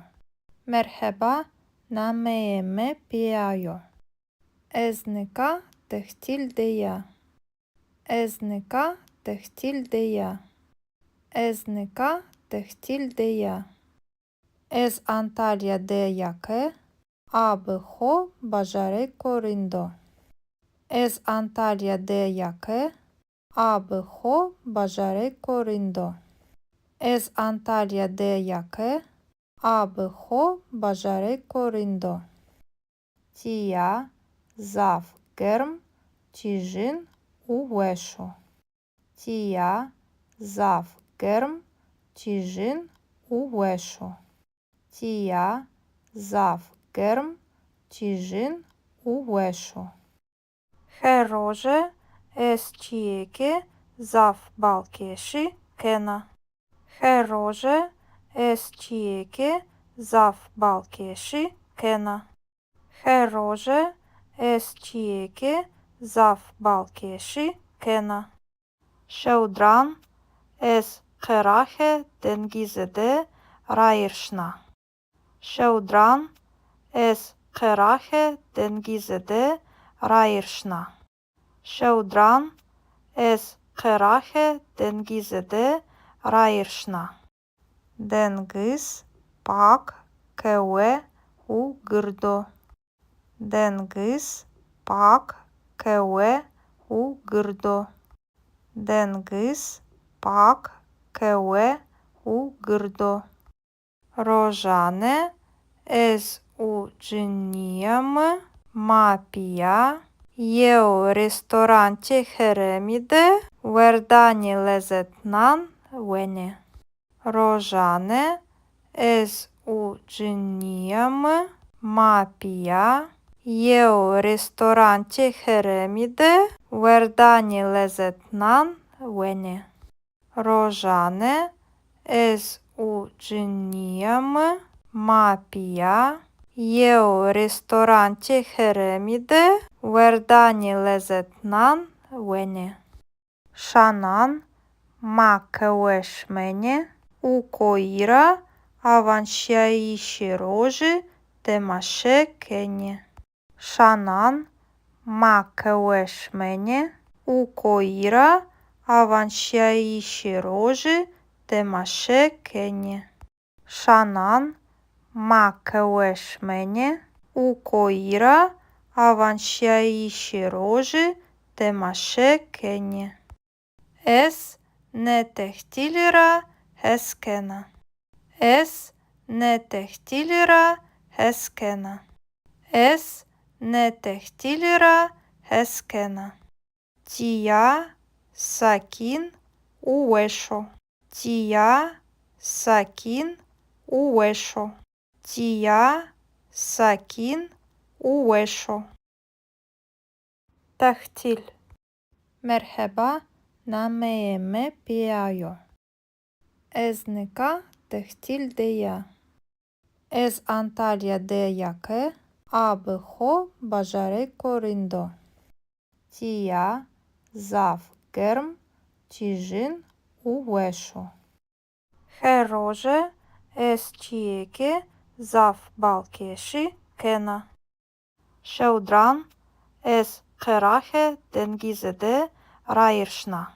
Merheba, nameyê mi Pîya yo. Ez nika tehtîl de ya. Ez nika tehtîl de ya. Ez nika tehtîl de ya. Ez Antalya de ya ke a bi xo bajarêko rind o. Ez Antalya de ya ke a bi xo bajarêko rind o. Ez Antalya de ya ke a bi xo bajarêko rind o. Tîya zaf germ, tîjin û weş o. Tîya zaf germ, tîjin û weş o. Tîya zaf germ, tîjin û weş o. Her roje ez çîyêkê zaf balkêşî kena. Her roje ez çîyêkê zaf balkêşî kena. Her roje ez çîyêkê zaf balkêşî kena. Şewdiran ez qeraxê dengizî de rayîr şina. Şewdiran ez qeraxê dengizî de rayîr şina. Şewdiran ez qeraxê dengizî de rayîr şina. Dengiz pak, kewe û gird o. Dengiz pak, kewe û gird o. Dengiz pak, kewe û gird o. Rojane ez û cinîya mi ma pîya yew restorantê herêmî de werdanê lezetnan wenê. Rojane ez û cinîya mi Ma pîya yew restorantê herêmî de werdanê lezetnan wenê. Rojane ez û cinîya mi ma pîya yew restorantê herêmî de werdanê lezetnan wenê. Şanan ma qehwe şimenê û koyî ra awanşîyayîşê rojî temaşe kenê. Şanan ma qehwe şimenê û koyî ra awanşîyayîşê rojî temaşe kenê. Şanan ma qehwe şimenê û koyî ra awanşîyayîşê rojî temaşe kenê. Ez nê tehtîlî ra hes kena. Ez nê tehtîlî ra hes kena. Ez nê tehtîlî ra hes kena. Tîya sakîn û weş o. Tîya sakîn û weş o. Tîya sakîn û weş o. Tehtîl. Merheba, nameyê mi Pîya yo. Ez nika tehtîl de ya. Ez Antalya de ya ke a bi xo bajarêko rind o. Tîya zaf germ, tîjin û weş o. Her roje ez çîyêkê zaf balkêşî kena. Şewdiran ez qeraxê dengizî de rayîr şina.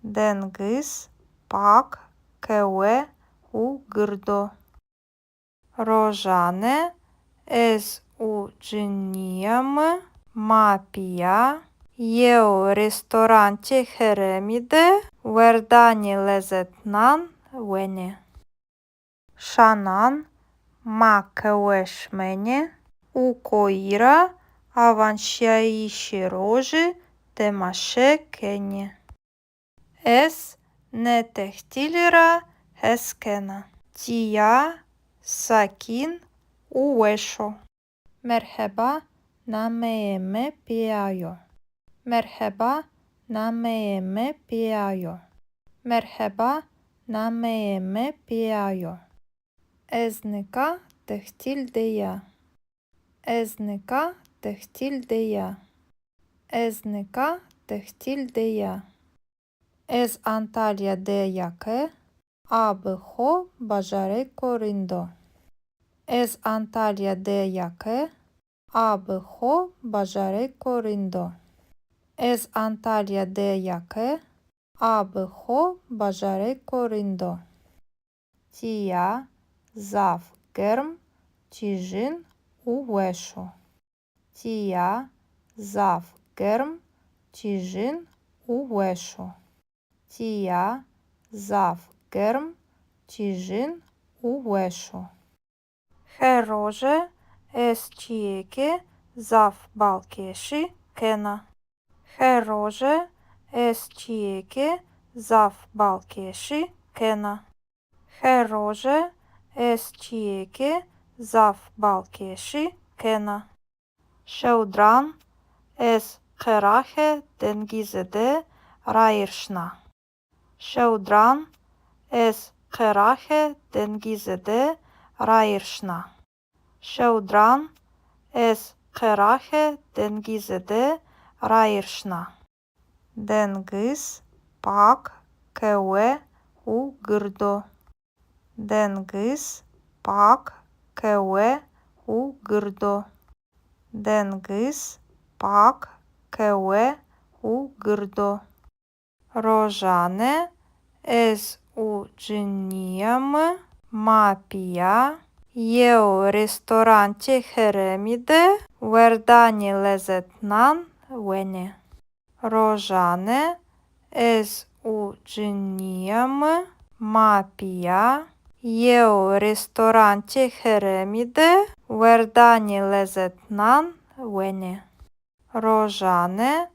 Dengiz pak, kewe û gird o. Rojane ez û cinîya mi ma pîya yew restorantê herêmî de werdanê lezetnan wenê. Şanan ma qehwe şimenê û koyî ra awanşîyayîşê rojî temaşe kenê. Ez nê tehtîlî ra hes kena. Tîya sakîn û weş o. Merheba, nameyê mi Pîya yo. Merheba, nameyê mi Pîya yo. Merheba, nameyê mi Pîya yo. Ez nika tehtîl de ya. Ez nika tehtîl de ya. Ez nika tehtîl de ya. Ez Antalya de ya ke a bi xo bajarêko rind o. Ez Antalya de ya ke a bi xo bajarêko rind o. Ez Antalya de ya ke a bi xo bajarêko rind o. Tîya zaf germ, tîjin û weş o. Tîya zaf germ, tîjin û weş o. Tîya zaf germ, tîjin û weş o. Her roje ez çîyêkê zaf balkêşî kena. Her roje ez çîyêkê zaf balkêşî kena. Her roje ez çîyêkê zaf balkêşî kena. Şewdiran ez qeraxê dengizî de rayîr şina. Şewdiran ez qeraxê dengizî de rayîr şina. Şewdiran ez qeraxê dengizî de rayîr şina. Dengiz pak, kewe û gird o. Dengiz pak, kewe û gird o. Dengiz pak, kewe û gird o. Rojane ez û cinîya mi ma pîya yew restorantê herêmî de werdanê lezetnan wenê. Rojane ez û cinîya mi ma pîya yew restorantê herêmî de werdanê lezetnan wenê. Rojane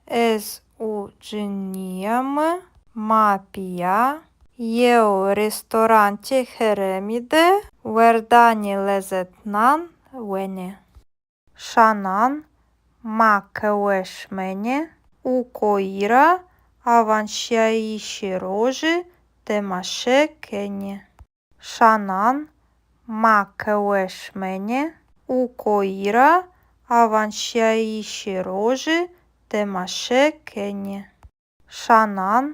ez û cinîya mi ma pîya yew restorantê herêmî de werdanê lezetnan wenê. Şanan ma qehwe şimenê û koyî ra awanşîyayîşê rojî temaşe kenê. Şanan ma qehwe şimenê û koyî ra awanşîyayîşê rojî temaşe kenê. Şanan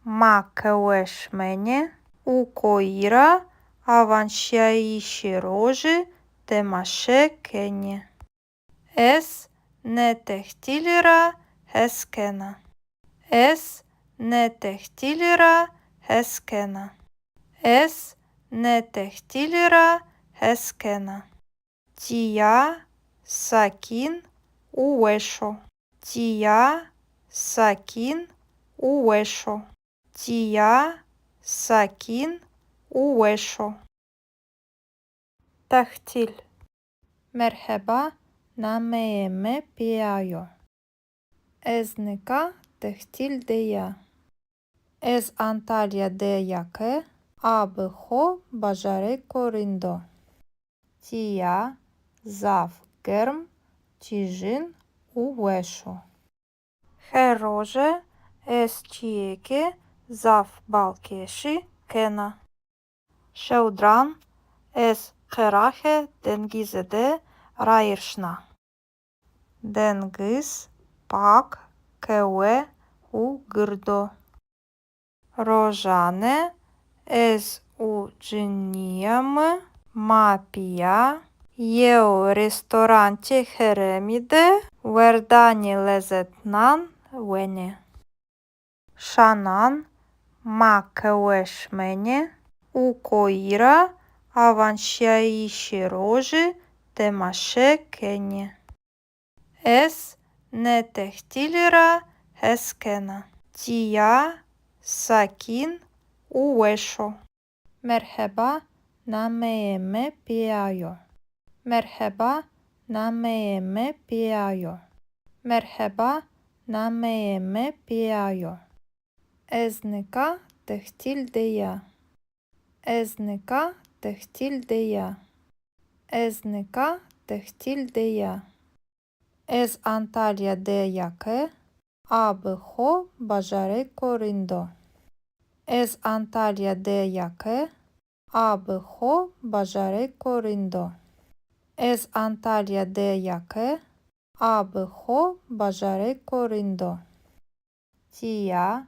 ma qehwe şimenê û koyî ra awanşîyayîşê rojî temaşe kenê. Ez nê tehtîlî ra hes kena. Ez nê tehtîlî ra hes kena. Ez nê tehtîlî ra hes kena. Tîya sakîn û weş o. Tîya sakîn û weş o. Tîya sakîn û weş o. Tehtîl. Merheba, nameyê mi Pîya yo. Ez nika tehtîl de ya. Ez Antalya de ya ke a bi xo bajarêko rind o. Tîya zaf germ, tîjin û weş o. Her roje ez çîyêkê zaf balkêşî kena. Şewdiran ez qeraxê dengizî de rayîr şina. Dengiz pak, kewe û gird o. Rojane ez û cinîya mi ma pîya yew restorantê herêmî de werdanê lezetnan wenê. Şanan ma qehwe şimenê û koyî ra awanşîyayîşê rojî temaşe kenê. Ez nê tehtîlî ra hes kena. Tîya sakîn û weş o. Merheba, nameyê mi Pîya yo. Merheba, nameyê mi Pîya yo. Merheba, nameyê mi Pîya yo. Ez nika tehtîl de ya. Ez nika tehtîl de ya. Ez nika tehtîl de ya. Ez Antalya de ya ke a bi xo bajarêko rind o. Ez Antalya de ya ke a bi xo bajarêko rind o. Ez Antalya de ya ke a bi xo bajarêko rind o. Tîya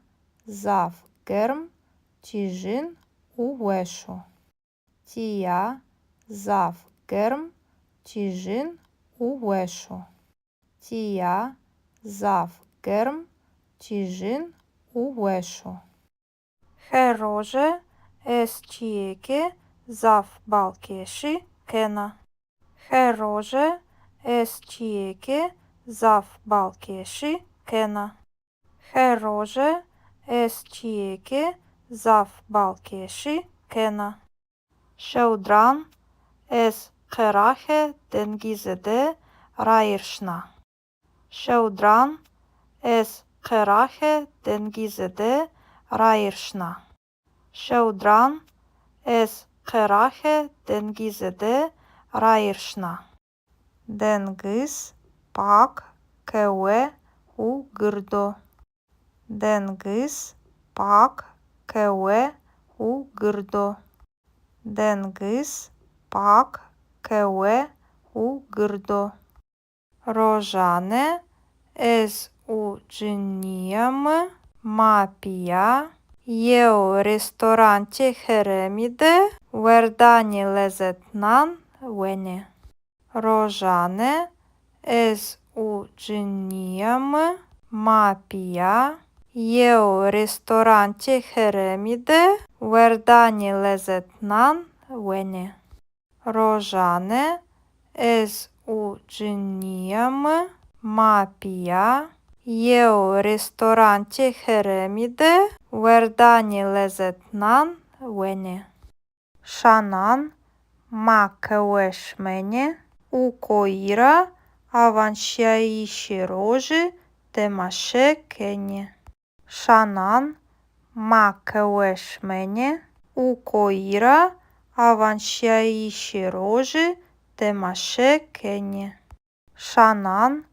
zaf germ, tîjin û weş o. Tîya zaf germ, tîjin û weş o. Tîya zaf germ, tîjin û weş o. Her roje ez çîyêkê zaf balkêşî kena. Her roje ez çîyêkê zaf balkêşî kena. Her roje ez çîyêkê zaf balkêşî kena. Şewdiran ez qeraxê dengizî de rayîr şina. Şewdiran ez qeraxê dengizî de rayîr şina. Şewdiran ez qeraxê dengizî de rayîr şina. Dengiz pak, kewe û gird o. Dengiz pak, kewe û gird o. Dengiz pak, kewe û gird o. Rojane ez û cinîya mi ma pîya yew restorantê herêmî de werdanê lezetnan wenê. Rojane ez û cinîya mi ma pîya yew restorantê herêmî de werdanê lezetnan wenê. Rojane ez û cinîya mi ma pîya yew restorantê herêmî de werdanê lezetnan wenê. Şanan ma qehwe şimenê û koyî ra awanşîyayîşê rojî temaşe kenê. Şanan ma qehwe şimenê û koyî ra awanşîyayîşê rojî temaşe kenê. Şanan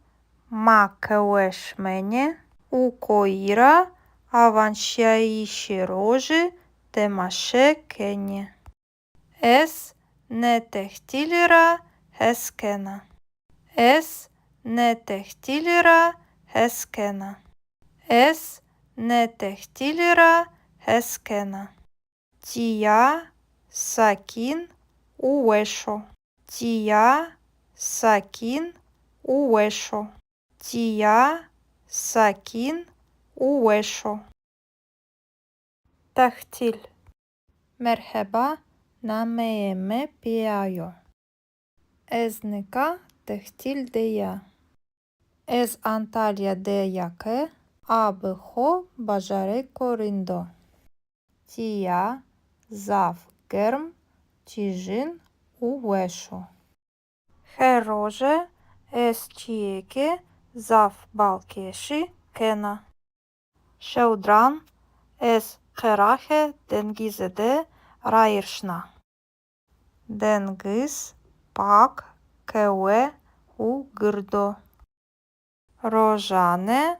ma qehwe şimenê û koyî ra awanşîyayîşê rojî temaşe kenê. Ez nê tehtîlî ra hes kena. Ez nê tehtîlî ra hes kena. Ez nê tehtîlî ra hes kena. Tîya sakîn û weş o. Tîya sakîn û weş o. Tîya sakîn û weş o. Tehtîl. Merheba, nameyê mi Pîya yo. Ez nika tehtîl de ya. Ez Antalya de ya ke a bi xo bajarêko rind o. Tîya zaf germ, tîjin û weş o. Her roje ez çîyêkê zaf balkêşî kena. Şewdiran ez qeraxê dengizî de rayîr şina. Dengiz pak, qehwe û gird o. Rojane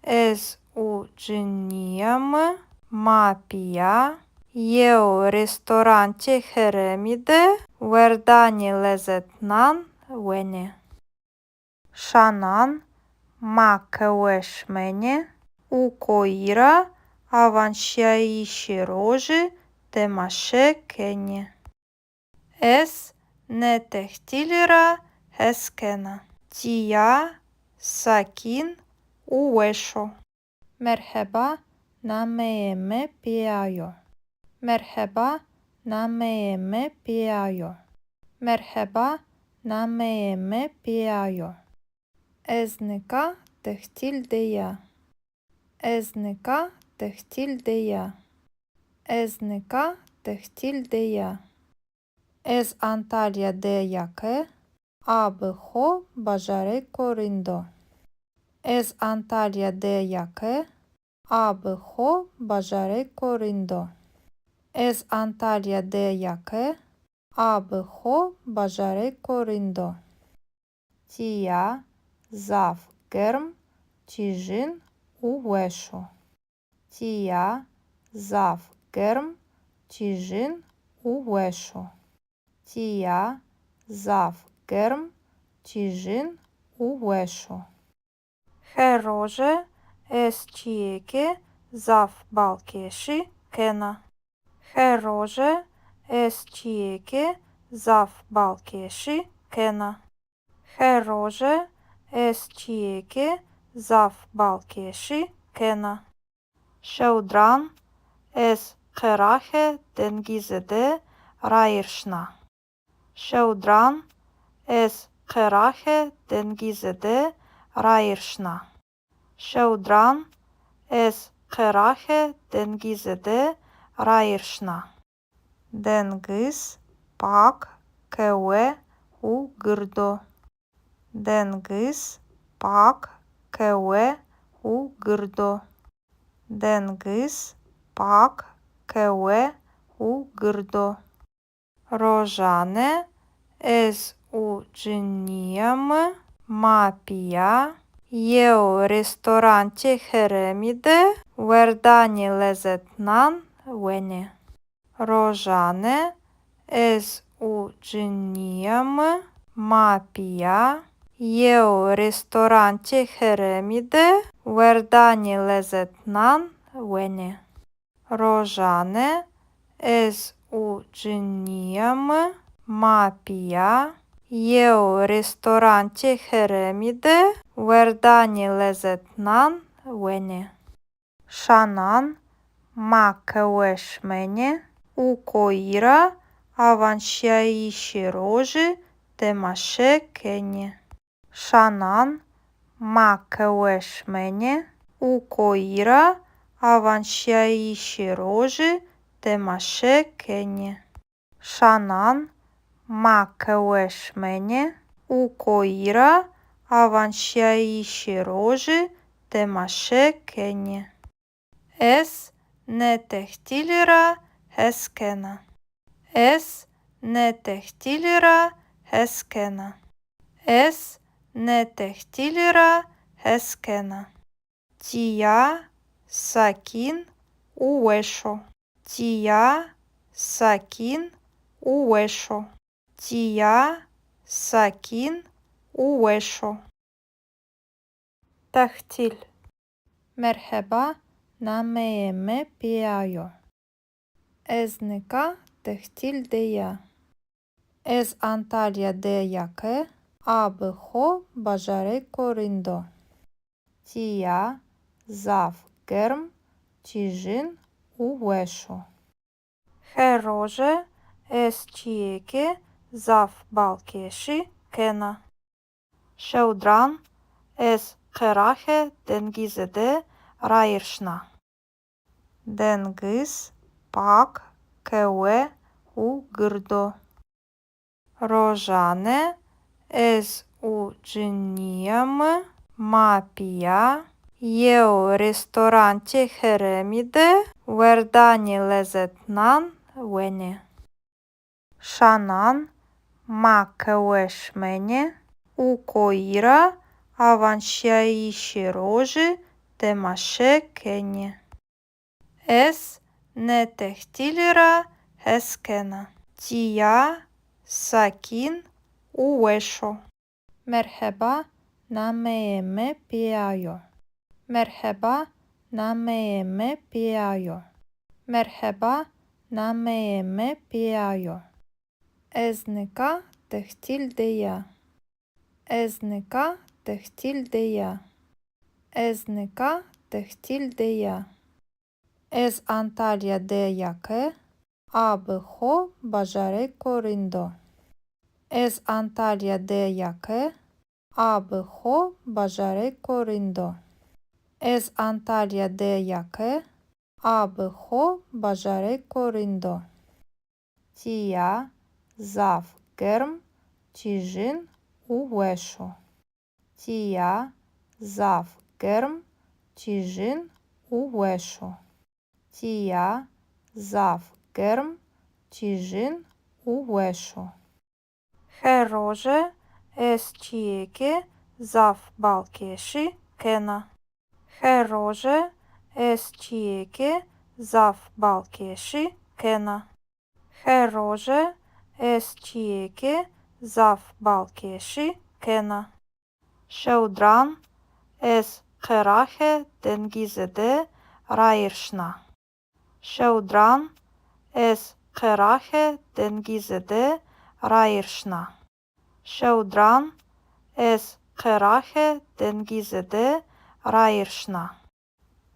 ez û cinîya mi ma pîya yew restorantê herêmî de werdanê lezetnan wenê. Şanan ma qehwe şimenê û koyî ra awanşîyayîşê rojî temaşe kenê. Ez nê tehtîlî ra hes kena. Tîya sakîn û weş o. Merheba, nameyê mi Pîya yo. Merheba, nameyê mi Pîya yo. Merheba, nameyê mi Pîya yo. Ez nika tehtîl de ya. Ez nika tehtîl de ya. Ez nika tehtîl de ya. Ez Antalya de ya ke a bi xo bajarêko rind o. Ez Antalya de ya ke a bi xo bajarêko rind o. Ez Antalya de ya ke a bi xo bajarêko rind o. Tîya zaf germ, tîjin û weş o. Tîya zaf germ, tîjin û weş o. Tîya zaf germ, tîjin û weş o. Her roje ez çîyêkê zaf balkêşî kena. Her roje ez çîyêkê zaf balkêşî kena. Her roje ez çîyêkê zaf balkêşî kena. Şewdiran ez qeraxê dengizî de rayîr şina. Şewdiran ez qeraxê dengizî de rayîr şina. Şewdiran ez qeraxê dengizî de rayîr şina. Dengiz pak, qehwe û gird o. Dengiz pak, qehwe û gird o. Dengiz pak, qehwe û gird o. Rojane ez û cinîya mi ma pîya yew restorantê herêmî de werdanê lezetnan wenê. Rojane ez û cinîya mi ma pîya yew restorantê herêmî de werdanê lezetnan wenê. Rojane ez û cinîya mi ma pîya yew restorantê herêmî de werdanê lezetnan wenê. Şanan ma qehwe şimenê û koyî ra awanşîyayîşê rojî temaşe kenê. Şanan ma qehwe şimenê û koyî ra awanşîyayîşê rojî temaşe kenê. Şanan ma qehwe şimenê û koyî ra awanşîyayîşê rojî temaşe kenê. Ez nê tehtîlî ra hes kena. Ez nê tehtîlî ra hes kena. Ez nê tehtîlî ra hes kena. Tîya sakîn û weş o. Tîya sakîn û weş o. Tîya sakîn û weş o. Tehtîl. Merheba, nameyê mi Pîya yo. Ez nika tehtîl de ya. Ez Antalya de ya ke a bi xo bajarêko rind o. Tîya zaf germ, tîjin û weş o. Her roje ez çîyêkê zaf balkêşî kena. Şewdiran ez qeraxê dengizî de rayîr şina. Dengiz pak, kewe û gird o. Rojane ez û cinîya mi ma pîya yew restorantê herêmî de werdanê lezetnan wenê. Şanan ma qehwe şimenê û koyî ra awanşîyayîşê rojî temaşe kenê. Ez nê tehtîlî ra hes kena. Tîya sakîn û weş o. Merheba, nameyê mi Pîya yo. Merheba, nameyê mi Pîya yo. Merheba, nameyê mi Pîya yo. Ez nika tehtîl de ya. Ez nika tehtîl de ya. Ez nika tehtîl de ya. Ez Antalya de ya ke a bi xo bajarêko rind o. Ez Antalya de ya ke a bi xo bajarêko rind o. Ez Antalya de ya ke a bi xo bajarêko rind o. Tîya zaf germ, tîjin û weş o. Tîya zaf germ, tîjin û weş o. Tîya zaf germ, tîjin û weş o. Her roje ez çîyêkê zaf balkêşî kena. Her roje ez çîyêkê zaf balkêşî kena. Her roje ez çîyêkê zaf balkêşî kena. Şewdiran ez qeraxê dengizî de rayîr şina. Şewdiran ez qeraxê dengizî de rayîr şina. Şewdiran ez qeraxê dengizî de rayîr şina.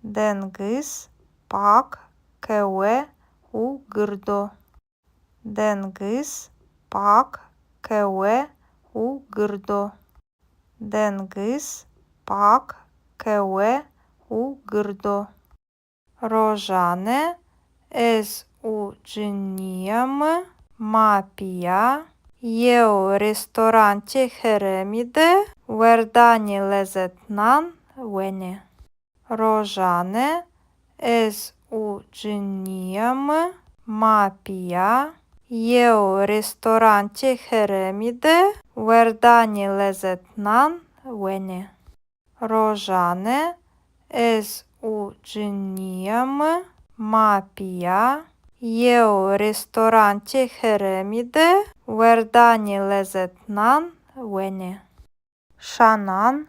Dengiz pak, kewe û gird o. Dengiz pak, kewe û gird o. Dengiz pak, kewe û gird o. Rojane ez û cinîya mi ma pîya yew restorantê herêmî de werdanê lezetnan wenê. Rojane ez û cinîya mi ma pîya yew restorantê herêmî de werdanê lezetnan wenê. Rojane ez û cinîya mi ma pîya yew restorantê herêmî de werdanê lezetnan wenê. Şanan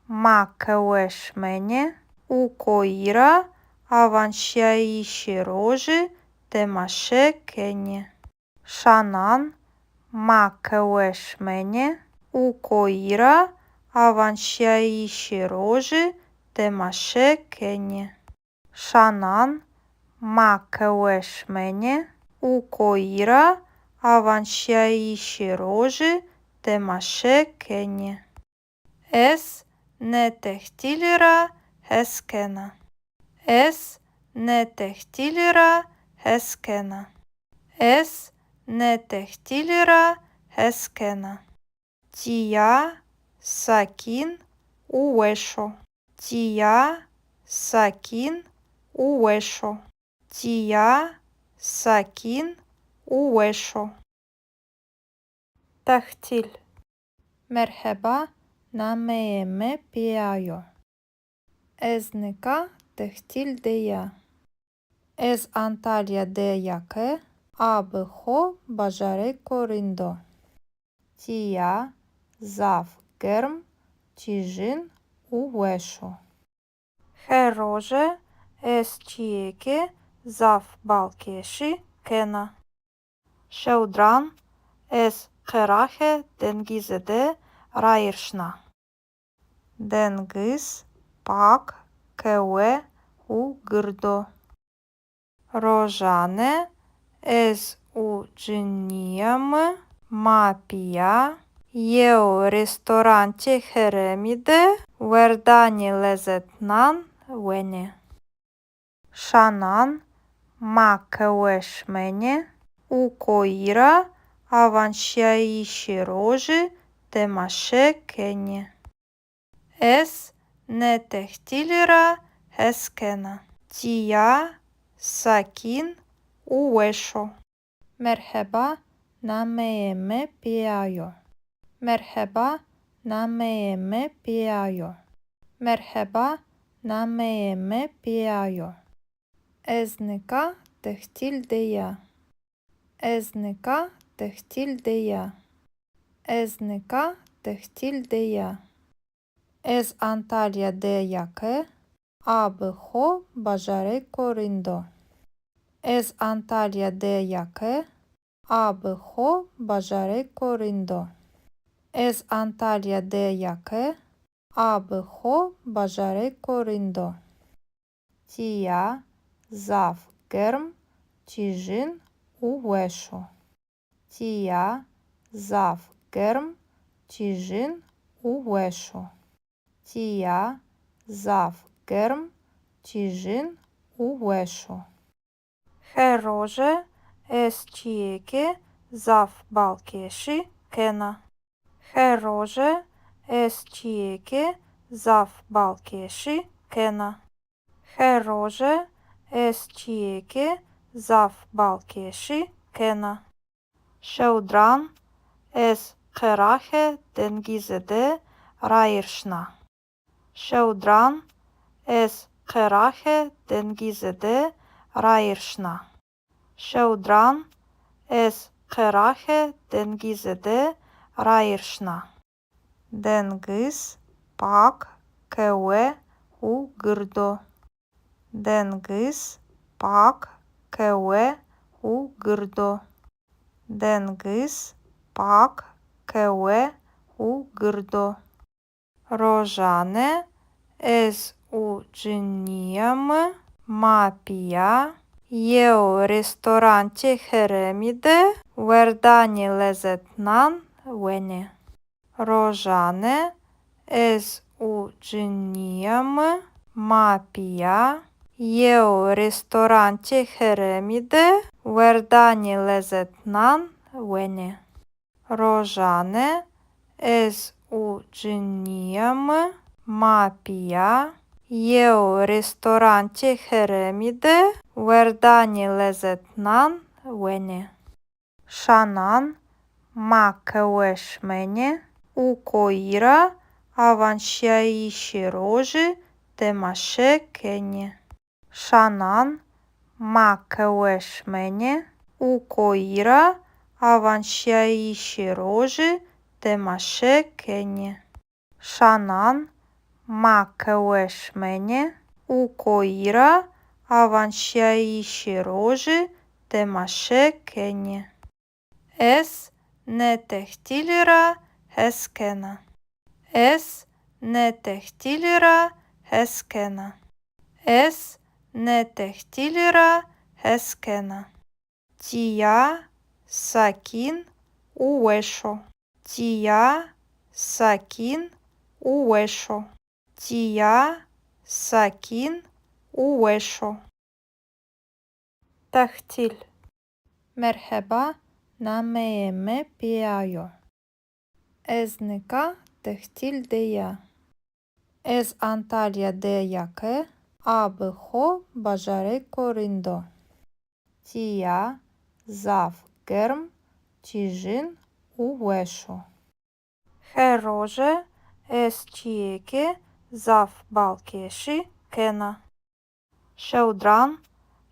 ma qehwe şimenê û koyî ra awanşîyayîşê rojî temaşe kenê. Şanan ma qehwe şimenê û koyî ra awanşîyayîşê rojî temaşe kenê. Şanan ma qehwe şimenê û koyî ra awanşîyayîşê rojî temaşe kenê. Ez nê tehtîlî ra hes kena. Ez nê tehtîlî ra hes kena. Ez nê tehtîlî ra hes kena. Tîya sakîn û weş o. Tîya sakîn û weş o. Tîya sakîn û weş o. Tehtîl. Merheba, nameyê mi Pîya yo. Ez nika tehtîl de ya. Ez Antalya de ya ke a bi xo bajarêko rind o. Tîya zaf germ, tîjin û weş o. Her roje ez çîyêkê zaf balkêşî kena. Şewdiran ez qeraxê dengizî de rayîr şina. Dengiz pak, kewe û gird o. Rojane ez û cinîya mi ma pîya yew restorantê herêmî de werdanê lezetnan wenê. Şanan ma qehwe şimenê û koyî ra awanşîyayîşê rojî temaşe kenê. Ez nê tehtîlî ra hes kena. Tîya sakîn û weş o. Merheba, nameyê mi Pîya yo. Merheba, nameyê mi Pîya yo. Merheba, nameyê mi Pîya yo. Ez nika tehtîl de ya. Ez nika tehtîl de ya. Ez nika tehtîl de ya. Ez Antalya de ya ke a bi xo bajarêko rind o. Ez Antalya de ya ke a bi xo bajarêko rind o. Ez Antalya de ya ke a bi xo bajarêko rind o. Tîya zaf germ, tîjin û weş o. Tîya zaf germ, tîjin û weş o. Tîya zaf germ, tîjin û weş o. Her roje ez çîyêkê zaf balkêşî kena. Her roje ez çîyêkê zaf balkêşî kena. Her roje ez çîyêkê zaf balkêşî kena. Şewdiran ez qeraxê dengizî de rayîr şina. Şewdiran ez qeraxê dengizî de rayîr şina. Şewdiran ez qeraxê dengizî de rayîr şina. Dengiz pak, kewe û gird o. Dengiz pak, kewe û gird o. Dengiz pak, kewe û gird o. Rojane ez û cinîya mi ma pîya yew restorantê herêmî de werdanê lezetnan wenê. Rojane ez û cinîya mi ma pîya yew restorantê herêmî de werdanê lezetnan wenê. Rojane ez û cinîya mi ma pîya yew restorantê herêmî de werdanê lezetnan wenê. Şanan ma qehwe şimenê û koyî ra awanşîyayîşê rojî temaşe kenê. Şanan ma qehwe şimenê û koyî ra awanşîyayîşê rojî temaşe kenê. Şanan ma qehwe şimenê û koyî ra awanşîyayîşê rojî temaşe kenê. Ez nê tehtîlî ra hes kena. Ez nê tehtîlî ra hes kena. Ez nê tehtîlî ra hes kena. Tîya sakîn û weş o. Tîya sakîn û weş o. Tîya sakîn û weş o. Tehtîl. Merheba, nameyê mi Pîya yo. Ez nika tehtîl de ya. Ez Antalya de ya ke a bi xo bajarêko rind o. Tîya zaf germ, tîjin û weş o. Her roje ez çîyêkê zaf balkêşî kena. Şewdiran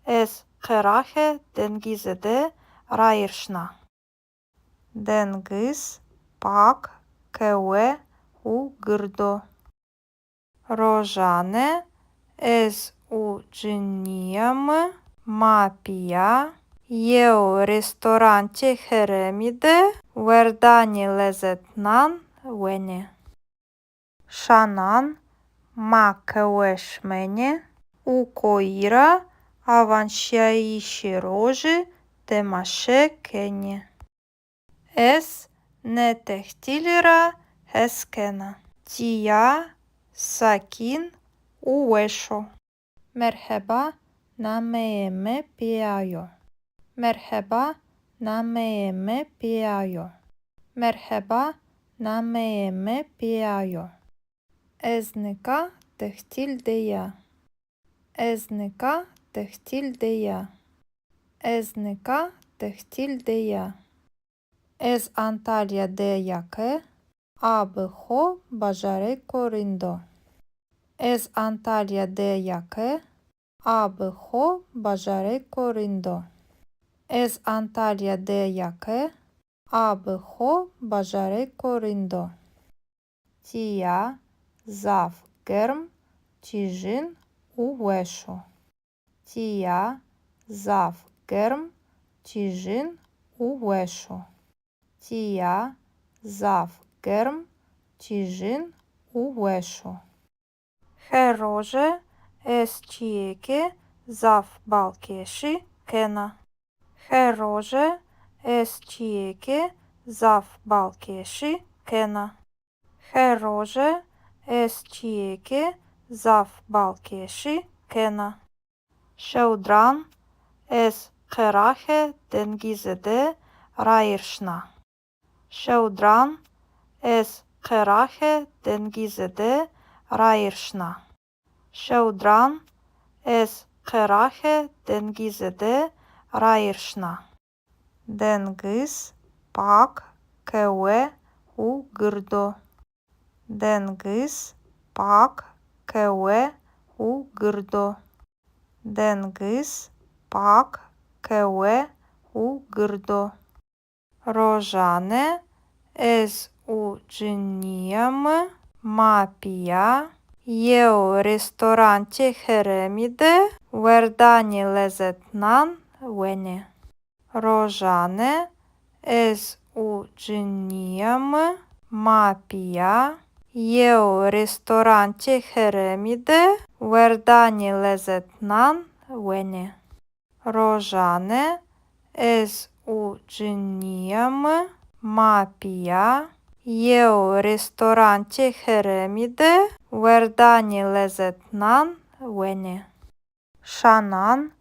ez qeraxê dengizî de rayîr şina. Dengiz pak, kewe û gird o. Rojane ez û cinîya mi ma pîya yew restorantê herêmî de werdanê lezetnan wenê. Şanan ma qehwe şimenê û koyî ra awanşîyayîşê rojî temaşe kenê. Ez nê tehtîlî ra hes kena. Tîya sakîn û weş o. Merheba, nameyê mi Pîya yo. Merheba, nameyê mi Pîya yo. Merheba, nameyê mi Pîya yo. Ez nika tehtîl de ya. Ez nika tehtîl de ya. Ez nika tehtîl de ya. Ez Antalya de ya ke a bi xo bajarêko rind o. Ez Antalya de ya ke a bi xo bajarêko rind o. Ez Antalya de ya ke a bi xo bajarêko rind o. Tîya zaf germ, tîjin û weş o. Tîya zaf germ, tîjin û weş o. Tîya zaf germ, tîjin û weş o. Her roje ez çîyêkê zaf balkêşî kena. Her roje ez çîyêkê zaf balkêşî kena. Her roje ez çîyêkê zaf balkêşî kena. Şewdiran ez qeraxê dengizî de rayîr şina. Şewdiran ez qeraxê dengizî de rayîr şina. Şewdiran ez qeraxê dengizî de rayîr şina. Dengiz pak, kewe û gird o. Dengiz pak, kewe û gird o. Dengiz pak, kewe û gird o. Rojane ez û cinîya mi ma pîya yew restorantê herêmî de werdanê lezetnan wenê. Rojane ez û cinîya mi ma pîya yew restorantê herêmî de werdanê lezetnan wenê. Rojane ez û cinîya mi ma pîya yew restorantê herêmî de werdanê lezetnan wenê. Şanan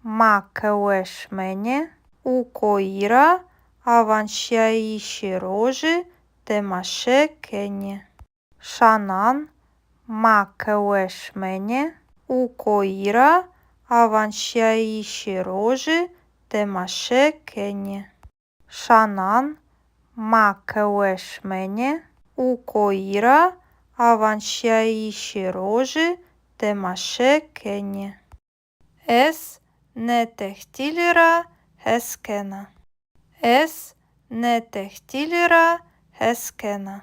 ma qehwe şimenê û koyî ra awanşîyayîşê rojî temaşe kenê. Şanan ma qehwe şimenê û koyî ra awanşîyayîşê rojî temaşe kenê. Şanan ma qehwe şimenê û koyî ra awanşîyayîşê rojî temaşe kenê. Ez nê tehtîlî ra hes kena. Ez nê tehtîlî ra hes kena.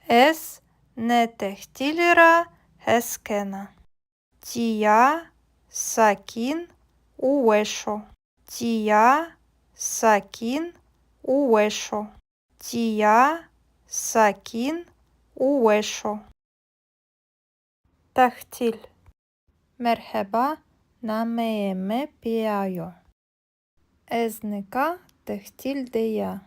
Ez nê tehtîlî ra hes kena. Tîya sakîn û weş o. Tîya sakîn û weş o. Tîya sakîn û weş o. Tehtîl. Merheba, nameyê mi Pîya yo. Ez nika tehtîl de ya.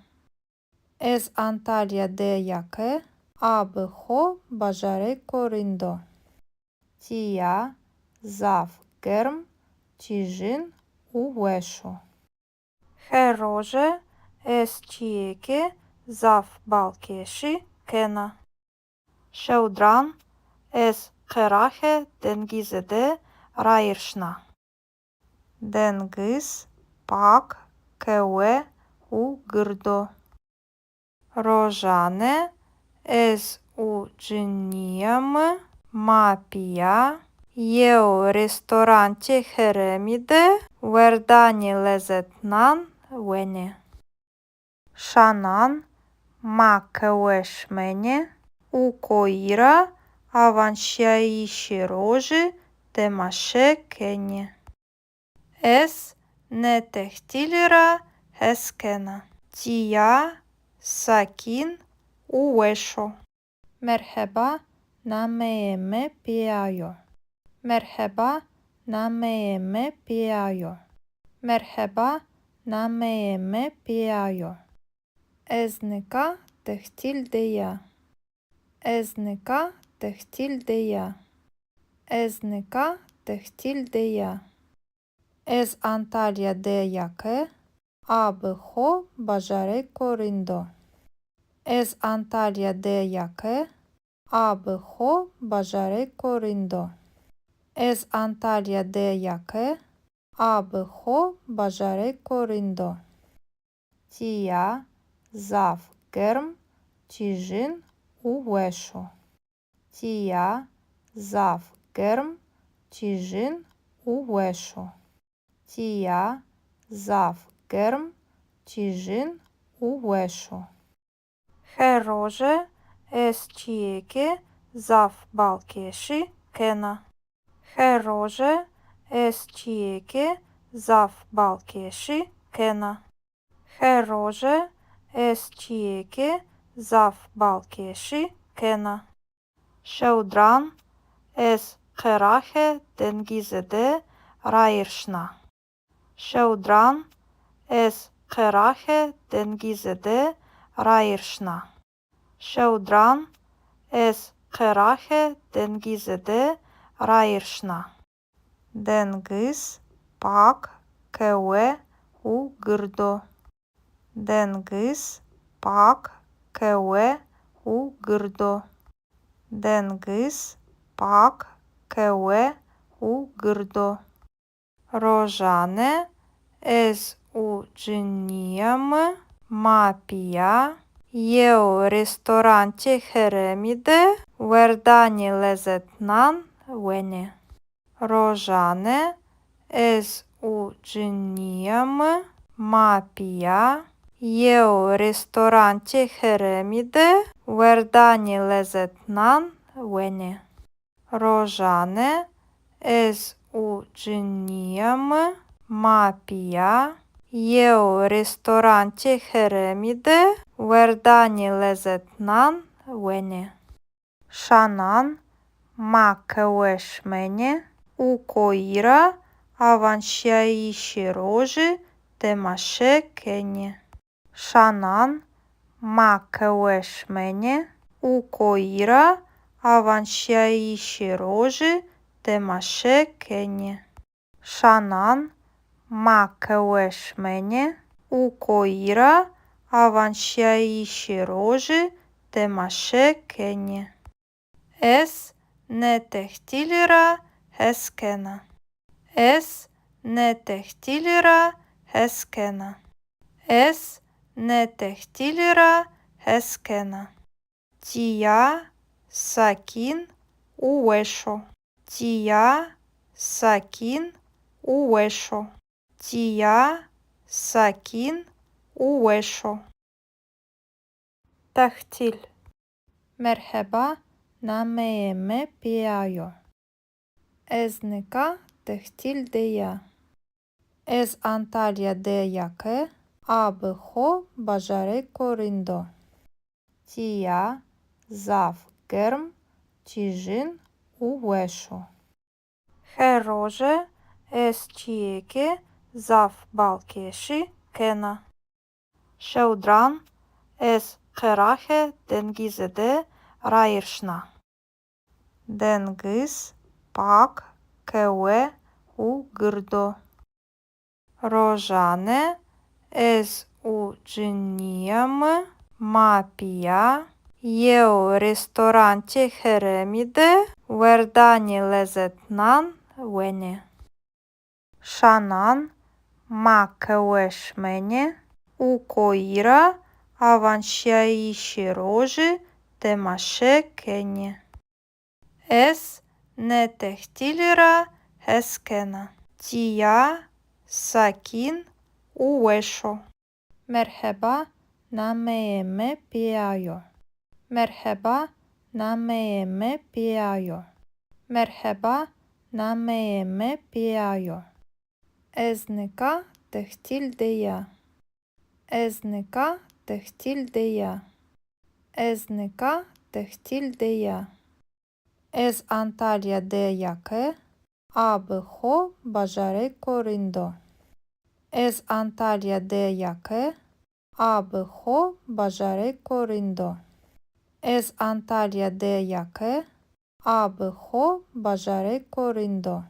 Ez Antalya de ya ke a bi xo bajarêko rind o. Tîya zaf germ, tîjin û weş o. Her roje ez çîyêkê zaf balkêşî kena. Şewdiran ez qeraxê dengizî de rayîr şina. Dengiz pak, kewe û gird o. Rojane ez û cinîya mi ma pîya yew restorantê herêmî de werdanê lezetnan wenê. Şanan ma qehwe şimenê û koyî ra awanşîyayîşê rojî temaşe kenê. Ez nê tehtîlî ra hes kena. Tîya sakîn û weş o. Merheba, nameyê mi Pîya yo. Merheba, nameyê mi Pîya yo. Merheba, nameyê mi Pîya yo. Ez nika tehtîl de ya. Ez nika tehtîl de ya. Ez nika tehtîl de ya. Ez Antalya de ya ke a bi xo bajarêko rind o. Ez Antalya de ya ke a bi xo bajarêko rind o. Ez Antalya de ya ke a bi xo bajarêko rind o. Tîya zaf germ, tîjin û weş o. Tîya zaf germ, tîjin û weş o. Tîya zaf germ, tîjin û weş o. Her roje ez çîyêkê zaf balkêşî kena. Her roje ez çîyêkê zaf balkêşî kena. Her roje ez çîyêkê zaf balkêşî kena. Şewdiran ez qeraxê dengizî de rayîr şina. Şewdiran ez qeraxê dengizî de rayîr şina. Şewdiran ez qeraxê dengizî de rayîr şina. Dengiz pak, kewe û gird o. Dengiz pak, kewe û gird o. Dengiz pak, kewe û gird o. Rojane ez û cinîya mi ma pîya yew restorantê herêmî de werdanê lezetnan wenê. Rojane ez û cinîya mi ma pîya yew restorantê herêmî de werdanê lezetnan wenê. Rojane ez û cinîya mi ma pîya yew restorantê herêmî de werdanê lezetnan wenê. Şanan ma qehwe şimenê û koyî ra awanşîyayîşê rojî temaşe kenê. Şanan ma qehwe şimenê û koyî ra awanşîyayîşê rojî temaşe kenê. Şanan ma qehwe şimenê û koyî ra awanşîyayîşê rojî temaşe kenê. Ez nê tehtîlî ra hes kena. Ez nê tehtîlî ra hes kena. Ez nê tehtîlî ra hes kena. Tîya sakîn û weş o. Tîya sakîn û weş o. Tîya sakîn û weş o. Tehtîl. Merheba, nameyê mi Pîya yo. Ez nika tehtîl de ya. Ez Antalya de ya ke a bi xo bajarêko rind o. Tîya zaf germ, tîjin û weş o. Her roje ez çîyêkê zaf balkêşî kena. Şewdiran ez qeraxê dengizî de rayîr şina. Dengiz pak, kewe û gird o. Rojane ez û cinîya mi ma pîya yew restorantê herêmî de werdanê lezetnan wenê. Şanan ma qehwe şimenê û koyî ra awanşîyayîşê rojî temaşe kenê. Ez nê tehtîlî ra hes kena. Tîya sakîn û weş o. Merheba, nameyê mi Pîya yo. Merheba, nameyê mi Pîya yo. Merheba, nameyê mi Pîya yo. Ez nika tehtîl de ya. Ez nika tehtîl de ya. Ez nika tehtîl de ya. Ez Antalya de ya ke a bi xo bajarêko rind o. Ez Antalya de ya ke a bi xo bajarêko rind o. Ez Antalya de ya ke a bi xo bajarêko rind o.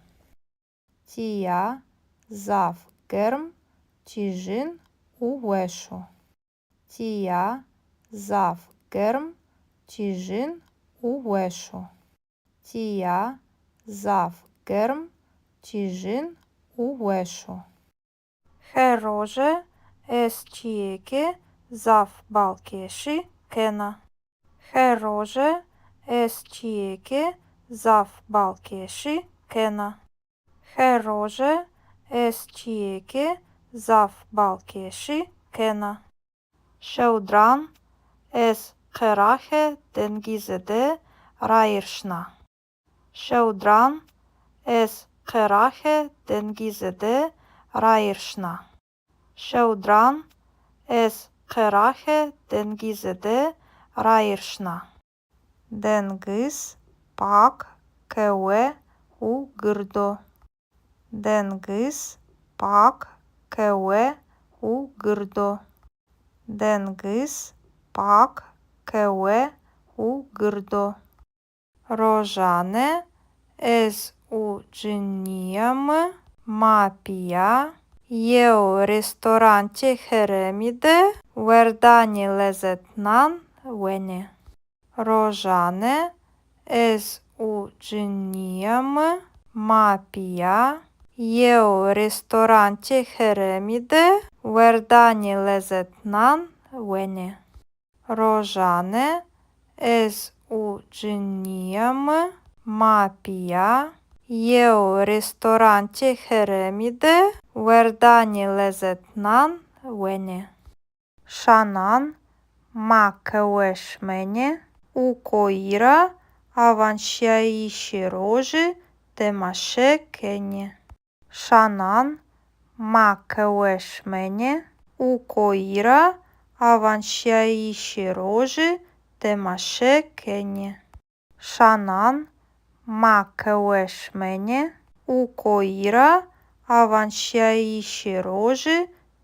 Tîya zaf germ, tîjin û weş o. Tîya zaf germ, tîjin û weş o. Tîya zaf germ, tîjin û weş o. Her roje ez çîyêkê zaf balkêşî kena. Her roje ez çîyêkê zaf balkêşî kena. Her roje ez çîyêkê zaf balkêşî kena. Şewdiran ez qeraxê dengizî de rayîr şina. Şewdiran ez qeraxê dengizî de rayîr şina. Şewdiran ez qeraxê dengizî de rayîr şina. Dengiz pak, kewe û gird o. Dengiz pak, kewe û gird o. Dengiz pak, kewe û gird o. Rojane ez û cinîya mi ma pîya yew restorantê herêmî de werdanê lezetnan wenê. Rojane ez û cinîya mi ma pîya yew restorantê herêmî de werdanê lezetnan wenê. Rojane ez û cinîya mi ma pîya yew restorantê herêmî de werdanê lezetnan wenê. Şanan ma qehwe şimenê û koyî ra awanşîyayîşê rojî temaşe kenê. Şanan ma qehwe şimenê û koyî ra awanşîyayîşê rojî temaşe kenê. Şanan ma qehwe şimenê û koyî ra awanşîyayîşê rojî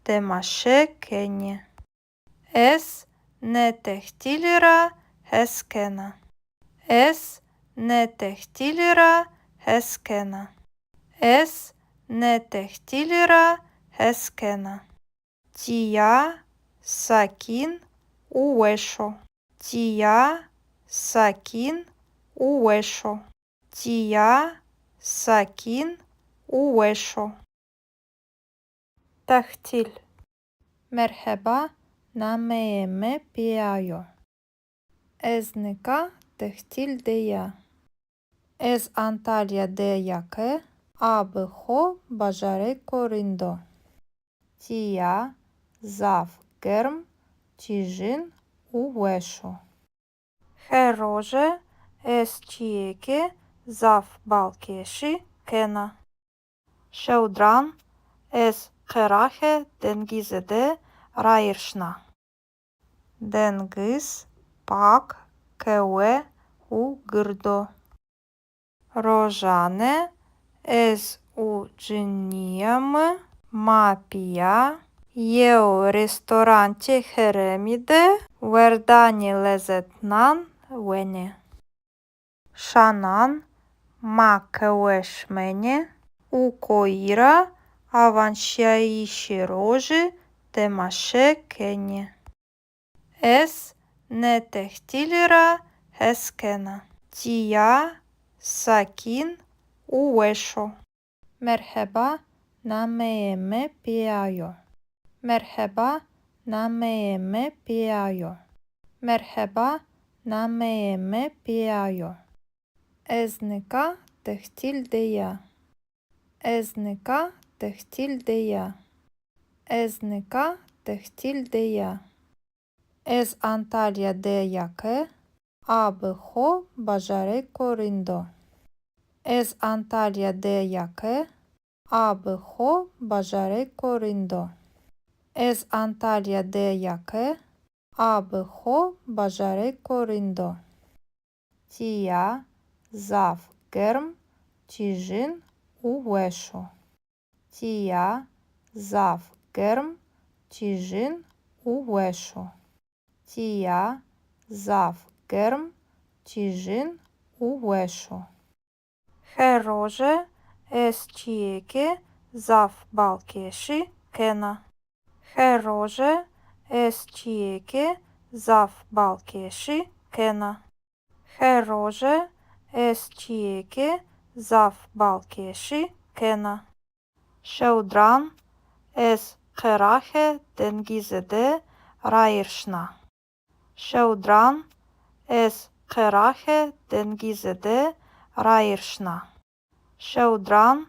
temaşe kenê. Ez nê tehtîlî ra hes kena. Ez nê tehtîlî ra hes kena. Ez nê tehtîlî ra hes kena. Tîya sakîn û weş o. Tîya sakîn û weş o. Tîya sakîn û weş o. Tehtîl. Merheba, nameyê mi Pîya yo. Ez nika tehtîl de ya. Ez Antalya de ya ke a bi xo bajarêko rind o. Tîya zaf germ, tîjin û weş o. Her roje ez çîyêkê zaf balkêşî kena. Şewdiran ez qeraxê dengizî de rayîr şina. Dengiz pak, kewe û gird o. Rojane ez û cinîya mi ma pîya yew restorantê herêmî de werdanê lezetnan wenê. Şanan ma qehwe şimenê û koyî ra awanşîyayîşê rojî temaşe kenê. Ez nê tehtîlî ra hes kena. Tîya sakîn û weş o. Merheba, nameyê mi Pîya yo. Merheba, nameyê mi pîya yo. Merheba, nameyê mi pîya yo. Ez nika tehtîl de ya. Ez nika tehtîl de ya. Ez nika tehtîl de ya. Ez Antalya de ya ke a bi xo bajarêko rind o. Ez Antalya de ya ke a bi xo bajarêko rind o. Ez Antalya de ya ke a bi xo bajarêko rind o. Tîya zaf germ, tîjin û weş o. Tîya zaf germ, tîjin û weş o. Tîya zaf germ, tîjin û weş o. Her roje ez çîyêkê zaf balkêşî kena. Her roje ez çîyêkê zaf balkêşî kena. Her roje ez çîyêkê zaf balkêşî kena. Şewdiran ez qeraxê dengizî de rayîr şina. Şewdiran ez qeraxê dengizî de rayîr şina. Şewdiran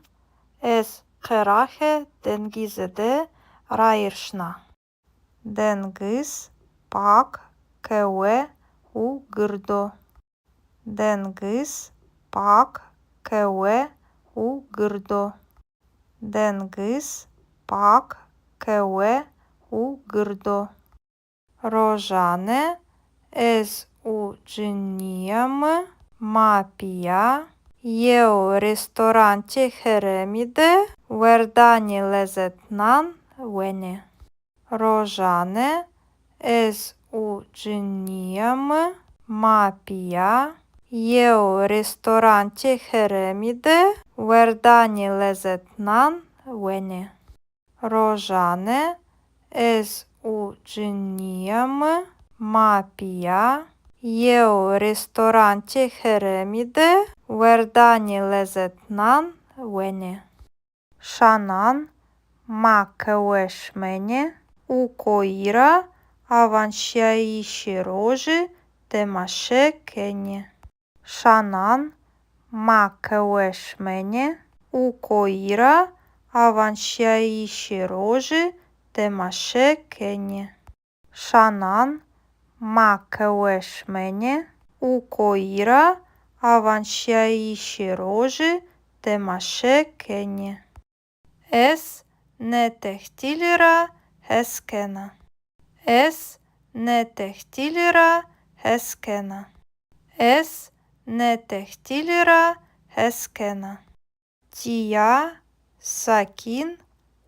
ez qeraxê dengizî de rayîr şina. Dengiz pak, kewe û gird o. Dengiz pak, kewe û gird o. Dengiz pak, kewe û gird o. Rojane ez û cinîya mi ma pîya yew restorantê herêmî de werdanê lezetnan wenê. Rojane ez û cinîya mi ma pîya yew restorantê herêmî de werdanê lezetnan wenê. Rojane ez û cinîya mi ma pîya yew restorantê herêmî de werdanê lezetnan wenê. Şanan ma qehwe şimenê û koyî ra awanşîyayîşê rojî temaşe kenê. Şanan ma qehwe şimenê û koyî ra awanşîyayîşê rojî temaşe kenê. Şanan ma qehwe şimenê û koyî ra awanşîyayîşê rojî temaşe kenê. Ez nê tehtîlî ra hes kena. Ez nê tehtîlî ra hes kena. Ez nê tehtîlî ra hes kena. Tîya sakîn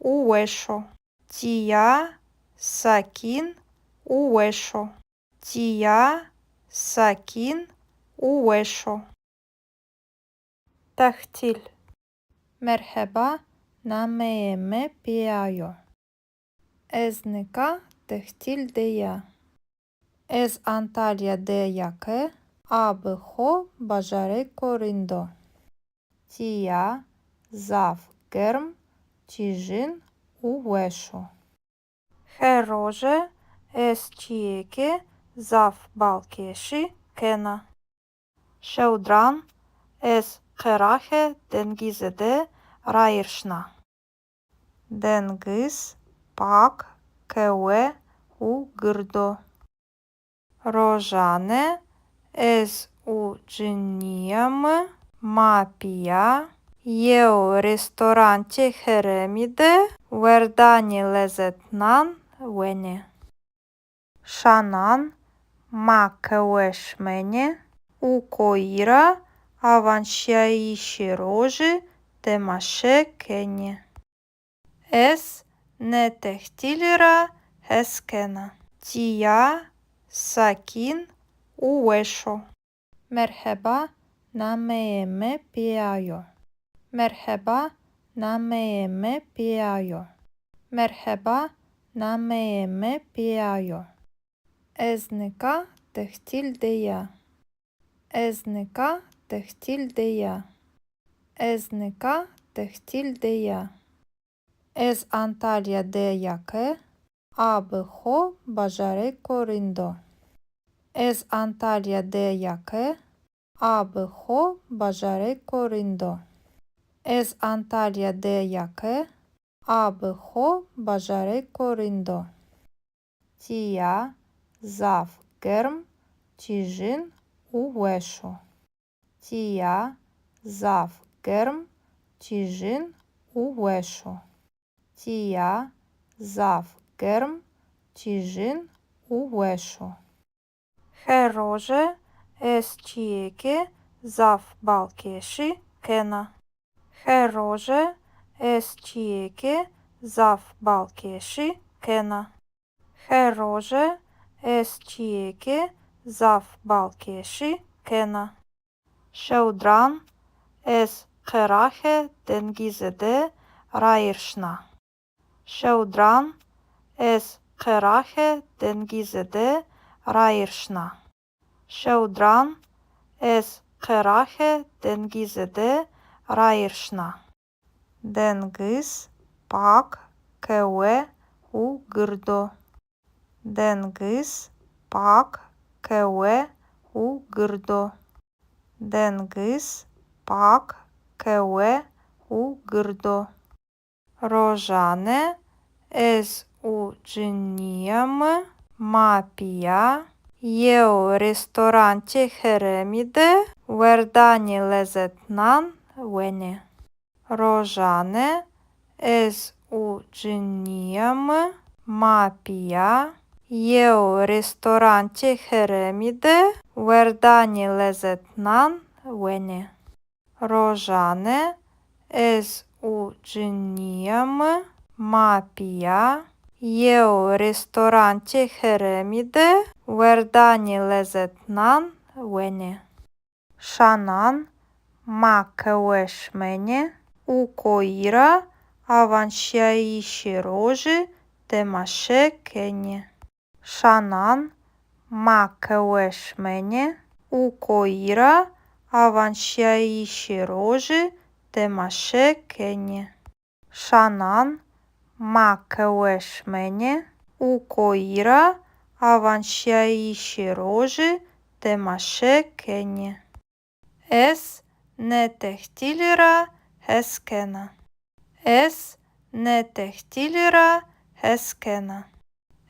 û weş o. Tîya sakîn û weş o. Tîya sakîn û weş o. Tehtîl. Merheba, nameyê mi Pîya yo. Ez nika tehtîl de ya. Ez Antalya de ya ke a bi xo bajarêko rind o. Tîya zaf germ, tîjin û weş o. Her roje ez çîyêkê zaf balkêşî kena. Şewdiran ez qeraxê dengizî de rayîr şina. Dengiz pak, kewe û gird o. Rojane ez û cinîya mi ma pîya yew restorantê herêmî de werdanê lezetnan wenê. Şanan ma qehwe şimenê û koyî ra awanşîyayîşê rojî temaşe kenê. Ez nê tehtîlî ra hes kena. Tîya sakîn û weş o. Merheba, nameyê mi Pîya yo. Merheba, nameyê mi Pîya yo. Merheba, nameyê mi Pîya yo. Ez nika tehtîl de ya. Ez nika tehtîl de ya. Ez nika tehtîl de ya. Ez Antalya de ya ke A bi xo bajarêko rind o. Ez Antalya de ya ke, a bi xo bajarêko rind o. Ez Antalya de ya ke, a bi xo bajarêko rind o. Tîya zaf germ, tîjin û weş o. Tîya zaf germ, tîjin û weş o. Tîya zaf germ, tîjin û weş o. Her roje ez çîyêkê zaf balkêşî kena. Her roje ez çîyêkê zaf balkêşî kena. Her roje ez çîyêkê zaf balkêşî kena. Şewdiran ez qeraxê dengizî de rayîr şina. Şewdiran ez qeraxê dengizî de rayîr şina. Şewdiran ez qeraxê dengizî de rayîr şina. Dengiz pak, kewe û gird o. Dengiz pak, kewe û gird o. Dengiz pak, kewe û gird o. Rojane ez û cinîya mi ma pîya yew restorantê herêmî de werdanê lezetnan wenê. Rojane ez û cinîya mi ma pîya yew restorantê herêmî de werdanê lezetnan wenê. Rojane ez û cinîya mi ma pîya yew restorantê herêmî de werdanê lezetnan wenê. Şanan ma qehwe şimenê û koyî ra awanşîyayîşê rojî temaşe kenê. Şanan ma qehwe şimenê û koyî ra awanşîyayîşê rojî temaşe kenê. Şanan ma qehwe şimenê û koyî ra awanşîyayîşê rojî temaşe kenê. Ez nê tehtîlî ra hes kena. Ez nê tehtîlî ra hes kena.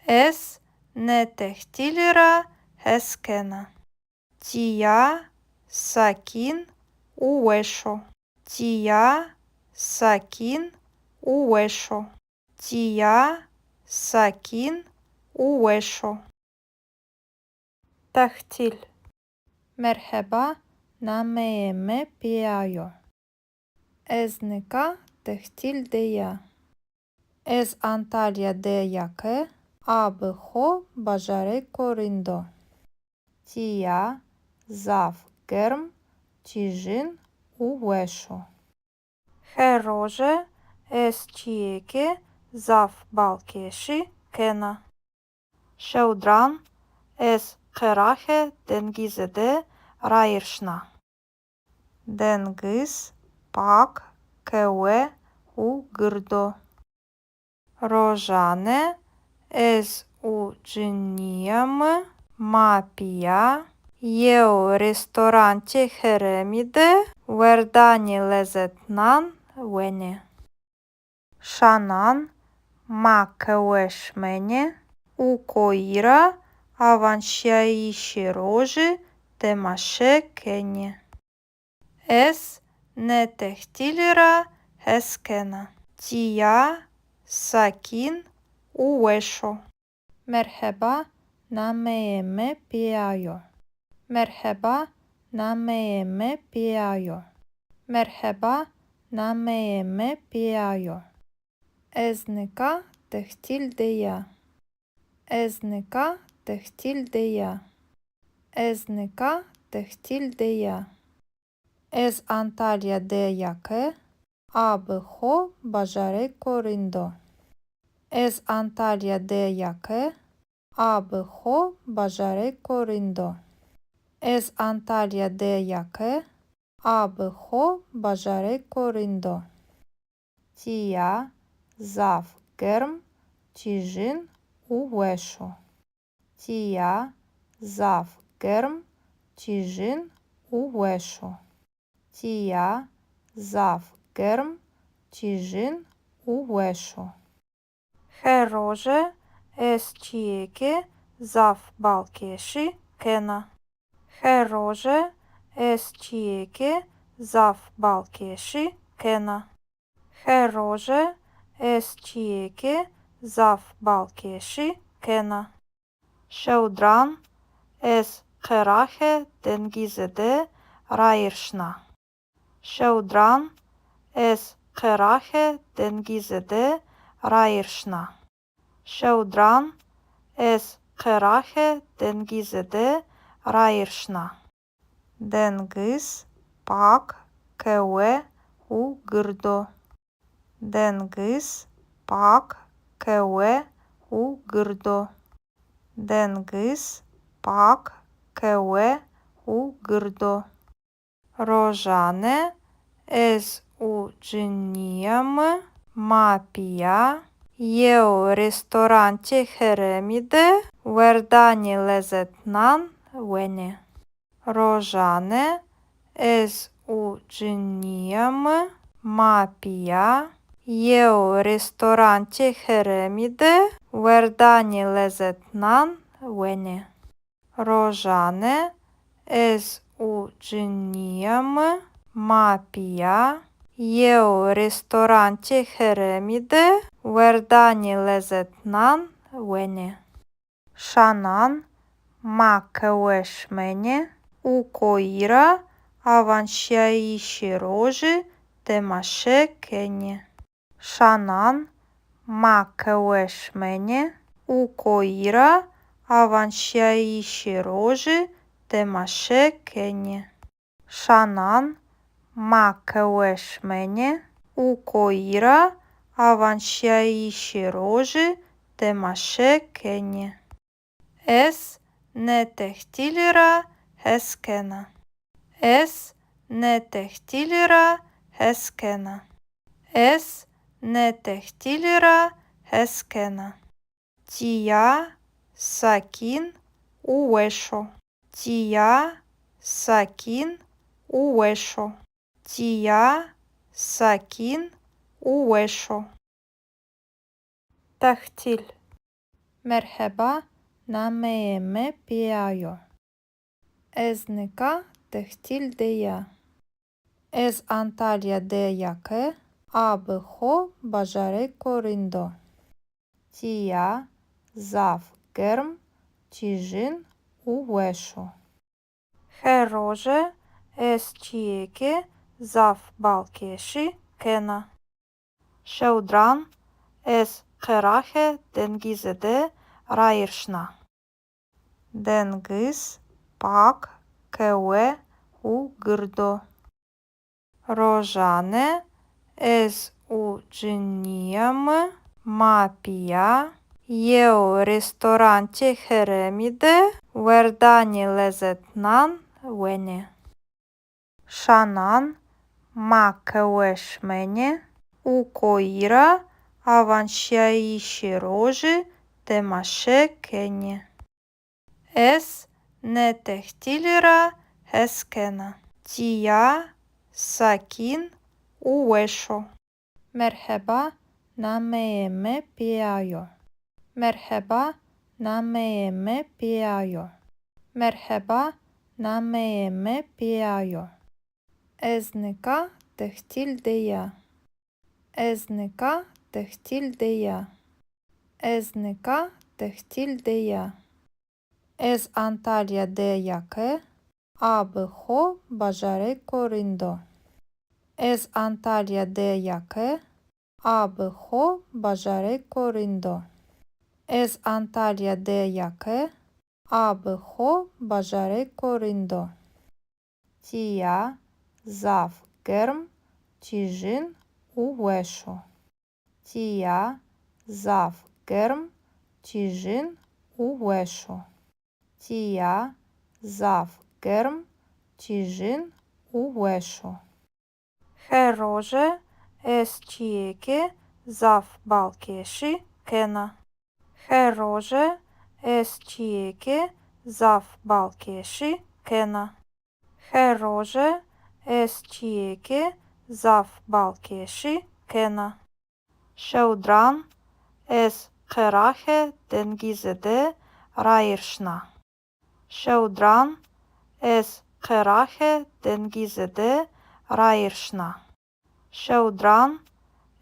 Ez nê tehtîlî ra hes kena. Tîya sakîn û weş o. Tîya sakîn û weş o. Tîya sakîn û weş o. Tehtîl. Merheba, nameyê mi Pîya yo. Ez nika tehtîl de ya. Ez Antalya de ya ke a bi xo bajarêko rind o. Tîya zaf germ, tîjin û weş o. Her roje ez çîyêkê zaf balkêşî kena. Şewdiran ez qeraxê dengizî de rayîr şina. Dengiz pak, kewe û gird o. Rojane ez û cinîya mi ma pîya yew restorantê herêmî de werdanê lezetnan wenê. Şanan ma qehwe şimenê û koyî ra awanşîyayîşê rojî temaşe kenê. Ez nê tehtîlî ra hes kena. Tîya sakîn û weş o. Merheba, nameyê mi Pîya yo. Merheba, nameyê mi Pîya yo. Merheba, nameyê mi Pîya yo. Ez nika tehtîl de ya. Ez nika tehtîl de ya. Ez nika tehtîl de ya. Ez Antalya de ya ke a bi xo bajarêko rind o. Ez Antalya de ya ke a bi xo bajarêko rind o. Ez Antalya de ya ke a bi xo bajarêko rind o. Tîya zaf germ, tîjin û weş o. Tîya zaf germ, tîjin û weş o. Tîya zaf germ, tîjin û weş o. Her roje ez çîyêkê zaf balkêşî kena. Her roje ez çîyêkê zaf balkêşî kena. Her roje ez çîyêkê zaf balkêşî kena. Şewdiran ez qeraxê dengizî de rayîr şina. Şewdiran ez qeraxê dengizî de rayîr şina. Şewdiran ez qeraxê dengizî de rayîr şina. Dengiz pak, kewe û gird o. Dengiz pak, kewe û gird o. Dengiz pak, kewe û gird o. Rojane ez û cinîya mi ma pîya yew restorantê herêmî de werdanê lezetnan wenê. Rojane ez û cinîya mi ma pîya yew restorantê herêmî de werdanê lezetnan wenê. Rojane ez û cinîya mi ma pîya yew restorantê herêmî de werdanê lezetnan wenê. Şanan ma qehwe şimenê û koyî ra awanşîyayîşê rojî temaşe kenê. Şanan ma qehwe şimenê û koyî ra awanşîyayîşê rojî temaşe kenê. Şanan ma qehwe şimenê û koyî ra awanşîyayîşê rojî temaşe kenê. Ez nê tehtîlî ra hes kena. Ez nê tehtîlî ra hes kena. Ez nê tehtîlî ra hes kena. Tîya sakîn û weş o. Tîya sakîn û weş o. Tîya sakîn û weş o. Tehtîl. Merheba, nameyê mi Pîya yo. Ez nika tehtîl de ya. Ez Antalya de ya ke a bi xo bajarêko rind o. Tîya zaf germ, tîjin û weş o. Her roje ez çîyêkê zaf balkêşî kena. Şewdiran ez qeraxê dengizî de rayîr şina. Dengiz pak, kewe û gird o. Rojane ez û cinîya mi ma pîya yew restorantê herêmî de werdanê lezetnan wenê. Şanan ma qehwe şimenê û koyî ra awanşîyayîşê rojî temaşe kenê. Ez nê tehtîlî ra hes kena. Tîya sakîn û weş o. Merheba, nameyê mi Pîya yo. Merheba, nameyê mi Pîya yo. Merheba, nameyê mi Pîya yo. Ez nika tehtîl de ya. Ez nika tehtîl de ya. Ez nika tehtîl de ya. Ez Antalya de ya ke a bi xo bajarêko rind o. Ez Antalya de ya ke a bi xo bajarêko rind o. Ez Antalya de ya ke a bi xo bajarêko rind o. Tîya zaf germ, tîjin û weş o. Tîya zaf germ, tîjin û weş o. Tîya zaf germ, tîjin û weş o. Her roje ez çîyêkê zaf balkêşî kena. Her roje ez çîyêkê zaf balkêşî kena. Her roje ez çîyêkê zaf balkêşî kena. Şewdiran ez qeraxê dengizî de rayîr şina. Şewdiran ez qeraxê dengizî de rayîr şina. Şewdiran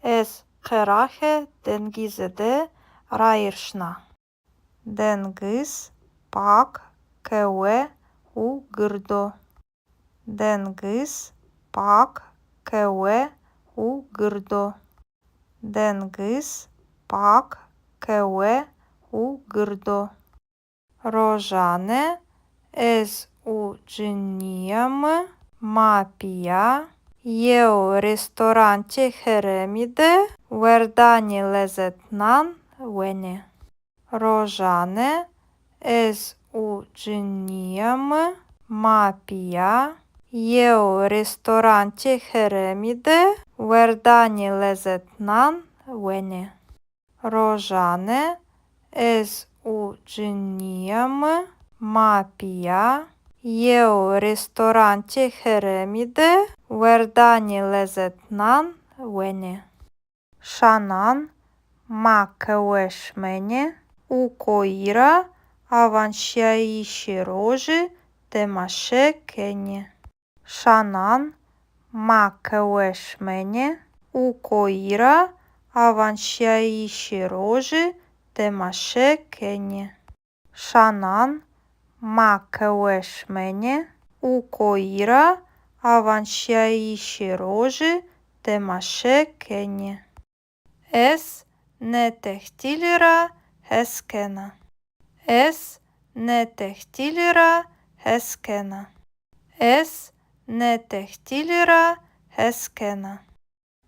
ez qeraxê dengizî de rayîr şina. Dengiz pak, kewe û gird o. Dengiz pak, kewe û gird o. Dengiz pak, kewe û gird o. Rojane ez û cinîya mi ma pîya yew restorantê herêmî de werdanê lezetnan wenê. Rojane ez û cinîya mi ma pîya yew restorantê herêmî de werdanê lezetnan wenê. Rojane ez û cinîya mi ma pîya yew restorantê herêmî de werdanê lezetnan wenê. Şanan ma qehwe şimenê û koyî ra awanşîyayîşê rojî temaşe kenê. Şanan ma qehwe şimenê û koyî ra awanşîyayîşê rojî temaşe kenê. Şanan ma qehwe şimenê û koyî ra awanşîyayîşê rojî temaşe kenê. Ez nê tehtîlî ra hes kena. Ez nê tehtîlî ra hes kena. Ez nê tehtîlî ra hes kena.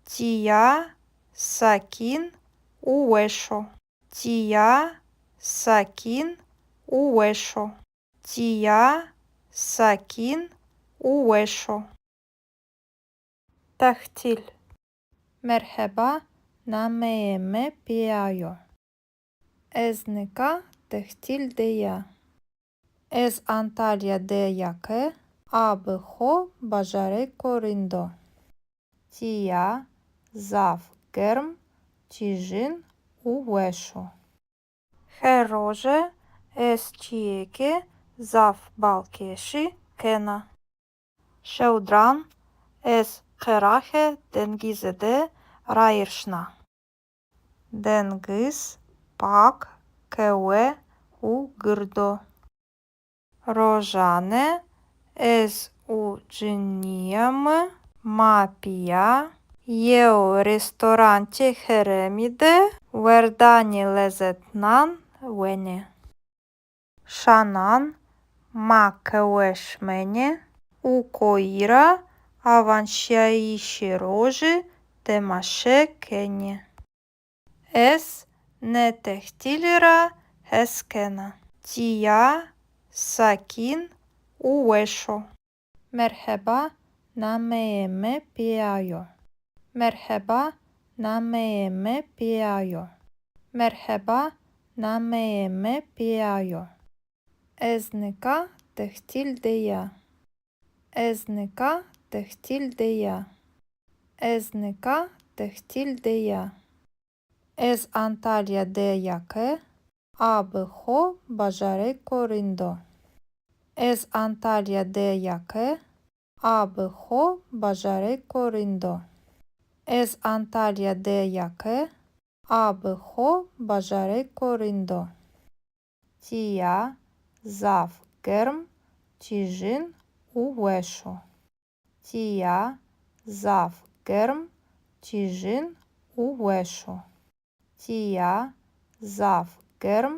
Tîya sakîn û weş o. Tîya sakîn û weş o. Tîya sakîn û weş o. Tehtîl. Merheba, nameyê mi Pîya yo. Ez nika tehtîl de ya. Ez Antalya de ya ke a bi xo bajarêko rind o. Tîya zaf germ, tîjin û weş o. Her roje ez çîyêkê zaf balkêşî kena. Şewdiran ez qeraxê dengizî de rayîr şina. Dengiz pak, kewe û gird o. Rojane ez û cinîya mi ma pîya yew restorantê herêmî de werdanê lezetnan wenê. Şanan ma qehwe şimenê û koyî ra awanşîyayîşê rojî temaşe kenê. Ez nê tehtîlî ra hes kena. Tîya sakîn û weş o. Merheba, nameyê mi Pîya yo. Merheba, nameyê mi Pîya yo. Merheba, nameyê mi Pîya yo. Ez nika tehtîl de ya. Ez nika tehtîl de ya. Ez nika tehtîl de ya. Ez Antalya de ya ke a bi xo bajarêko rind o. Ez Antalya de ya ke a bi xo bajarêko rind o. Ez Antalya de ya ke a bi xo bajarêko rind o. Tîya zaf germ, tîjin û weş o. Tîya zaf germ, tîjin û weş o. Tîya zaf germ,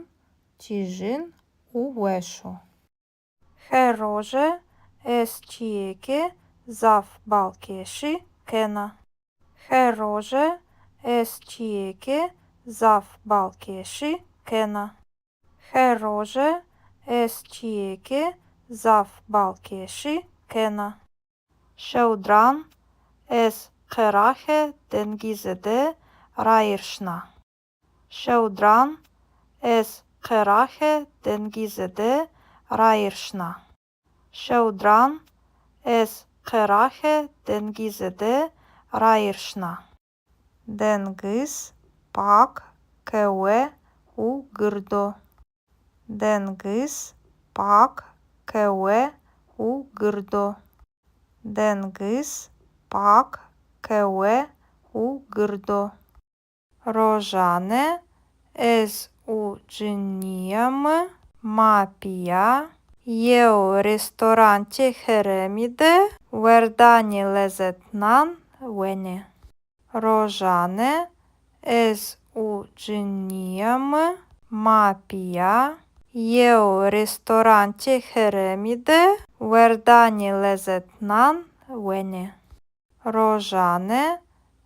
tîjin û weş o. Her roje ez çîyêkê zaf balkêşî kena. Her roje ez çîyêkê zaf balkêşî kena. Her roje ez çîyêkê zaf balkêşî kena. Şewdiran ez qeraxê dengizî de rayîr şina. Şewdiran Ez qeraxê dengizî de rayîr şina. Şewdiran ez qeraxê dengizî de rayîr şina. Dengiz pak, kewe û gird o. Dengiz pak, kewe û gird o. Dengiz pak, kewe û gird o. Rojane ez û cinîya mi ma pîya yew restorantê herêmî de werdanê lezetnan wenê. Rojane ez û cinîya mi ma pîya yew restorantê herêmî de werdanê lezetnan wenê. Rojane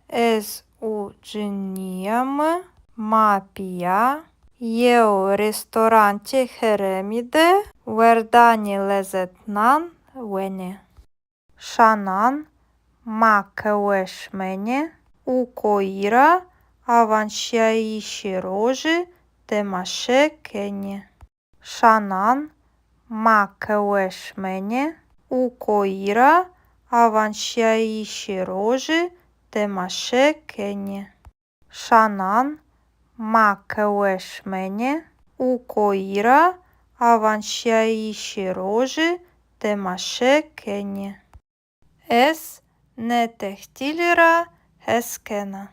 ez û cinîya mi ma pîya yew restorantê herêmî de werdanê lezetnan wenê. Şanan ma qehwe şimenê û koyî ra awanşîyayîşê rojî temaşe kenê. Şanan ma qehwe şimenê û koyî ra awanşîyayîşê rojî temaşe kenê. Şanan ma qehwe şimenê û koyî ra awanşîyayîşê rojî temaşe kenê. Ez nê tehtîlî ra hes kena.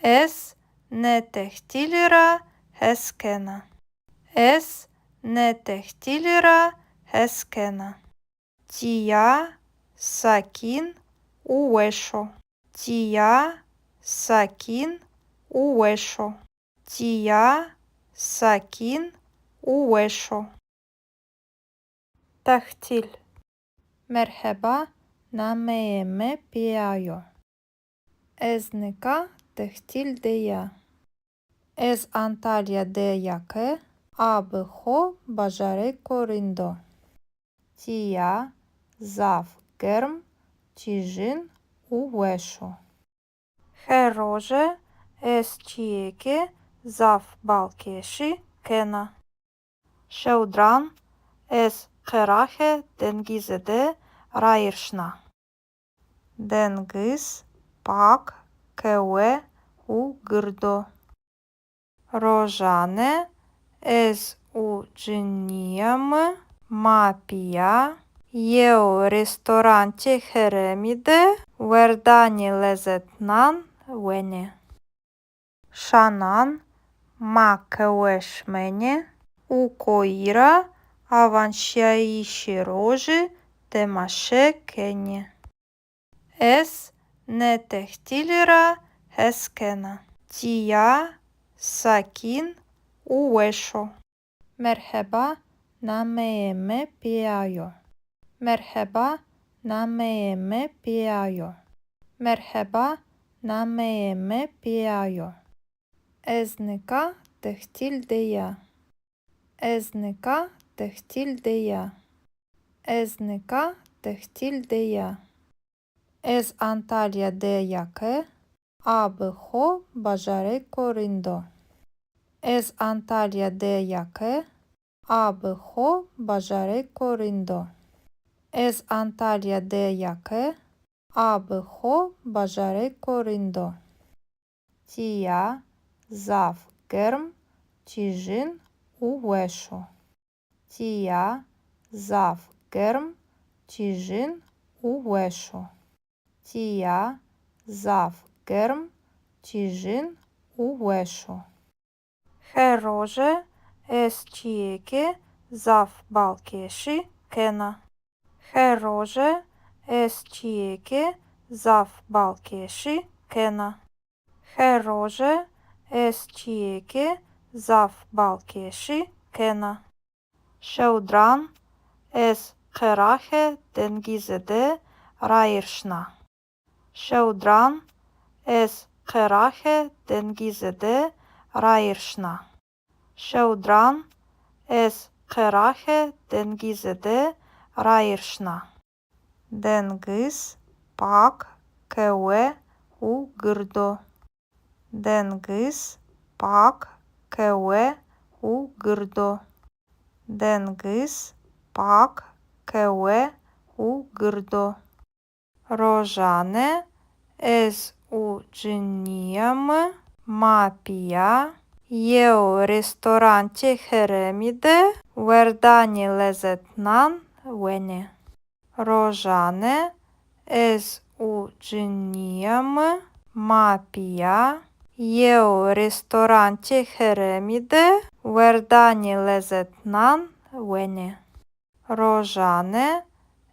Ez nê tehtîlî ra hes kena. Ez nê tehtîlî ra hes kena. Tîya sakîn û weş o. Tîya sakîn û weş o. Tîya sakîn û weş o. Tehtîl. Merheba, nameyê mi Pîya yo. Ez nika tehtîl de ya. Ez Antalya de ya ke a bi xo bajarêko rind o. Tîya zaf germ, tîjin û weş o. Her roje ez çîyêkê zaf balkêşî kena. Şewdiran ez qeraxê dengizî de rayîr şina. Dengiz pak, kewe û gird o. Rojane ez û cinîya mi ma pîya yew restorantê herêmî de werdanê lezetnan wenê. Şanan ma qehwe şimenê û koyî ra awanşîyayîşê rojî temaşe kenê. Ez nê tehtîlî ra hes kena. Tîya sakîn û weş o. Merheba, nameyê mi Pîya yo. Merheba, nameyê mi Pîya yo. Merheba, nameyê mi Pîya yo. Ez nika tehtîl de ya. Ez nika tehtîl de ya. Ez nika tehtîl de ya. Ez Antalya de ya ke a bi xo bajarêko rind o. Ez Antalya de ya ke a bi xo bajarêko rind o. Ez Antalya de ya ke a bi xo bajarêko rind o. Tîya zaf germ, tîjin û weş o. Tîya zaf germ, tîjin û weş o. Tîya zaf germ, tîjin û weş o. Her roje ez çîyêkê zaf balkêşî kena. Her roje ez çîyêkê zaf balkêşî kena. Her roje ez çîyêkê zaf balkêşî kena. Şewdiran ez qeraxê dengizî de rayîr şina. Şewdiran ez qeraxê dengizî de rayîr şina. Şewdiran ez qeraxê dengizî de rayîr şina. Dengiz pak, kewe û gird o. Dengiz pak, kewe û gird o. Dengiz pak, kewe û gird o. Rojane ez û cinîya mi ma pîya yew restorantê herêmî de werdanê lezetnan wenê. Rojane ez û cinîya mi ma pîya yew restorantê herêmî de werdanê lezetnan wenê. Rojane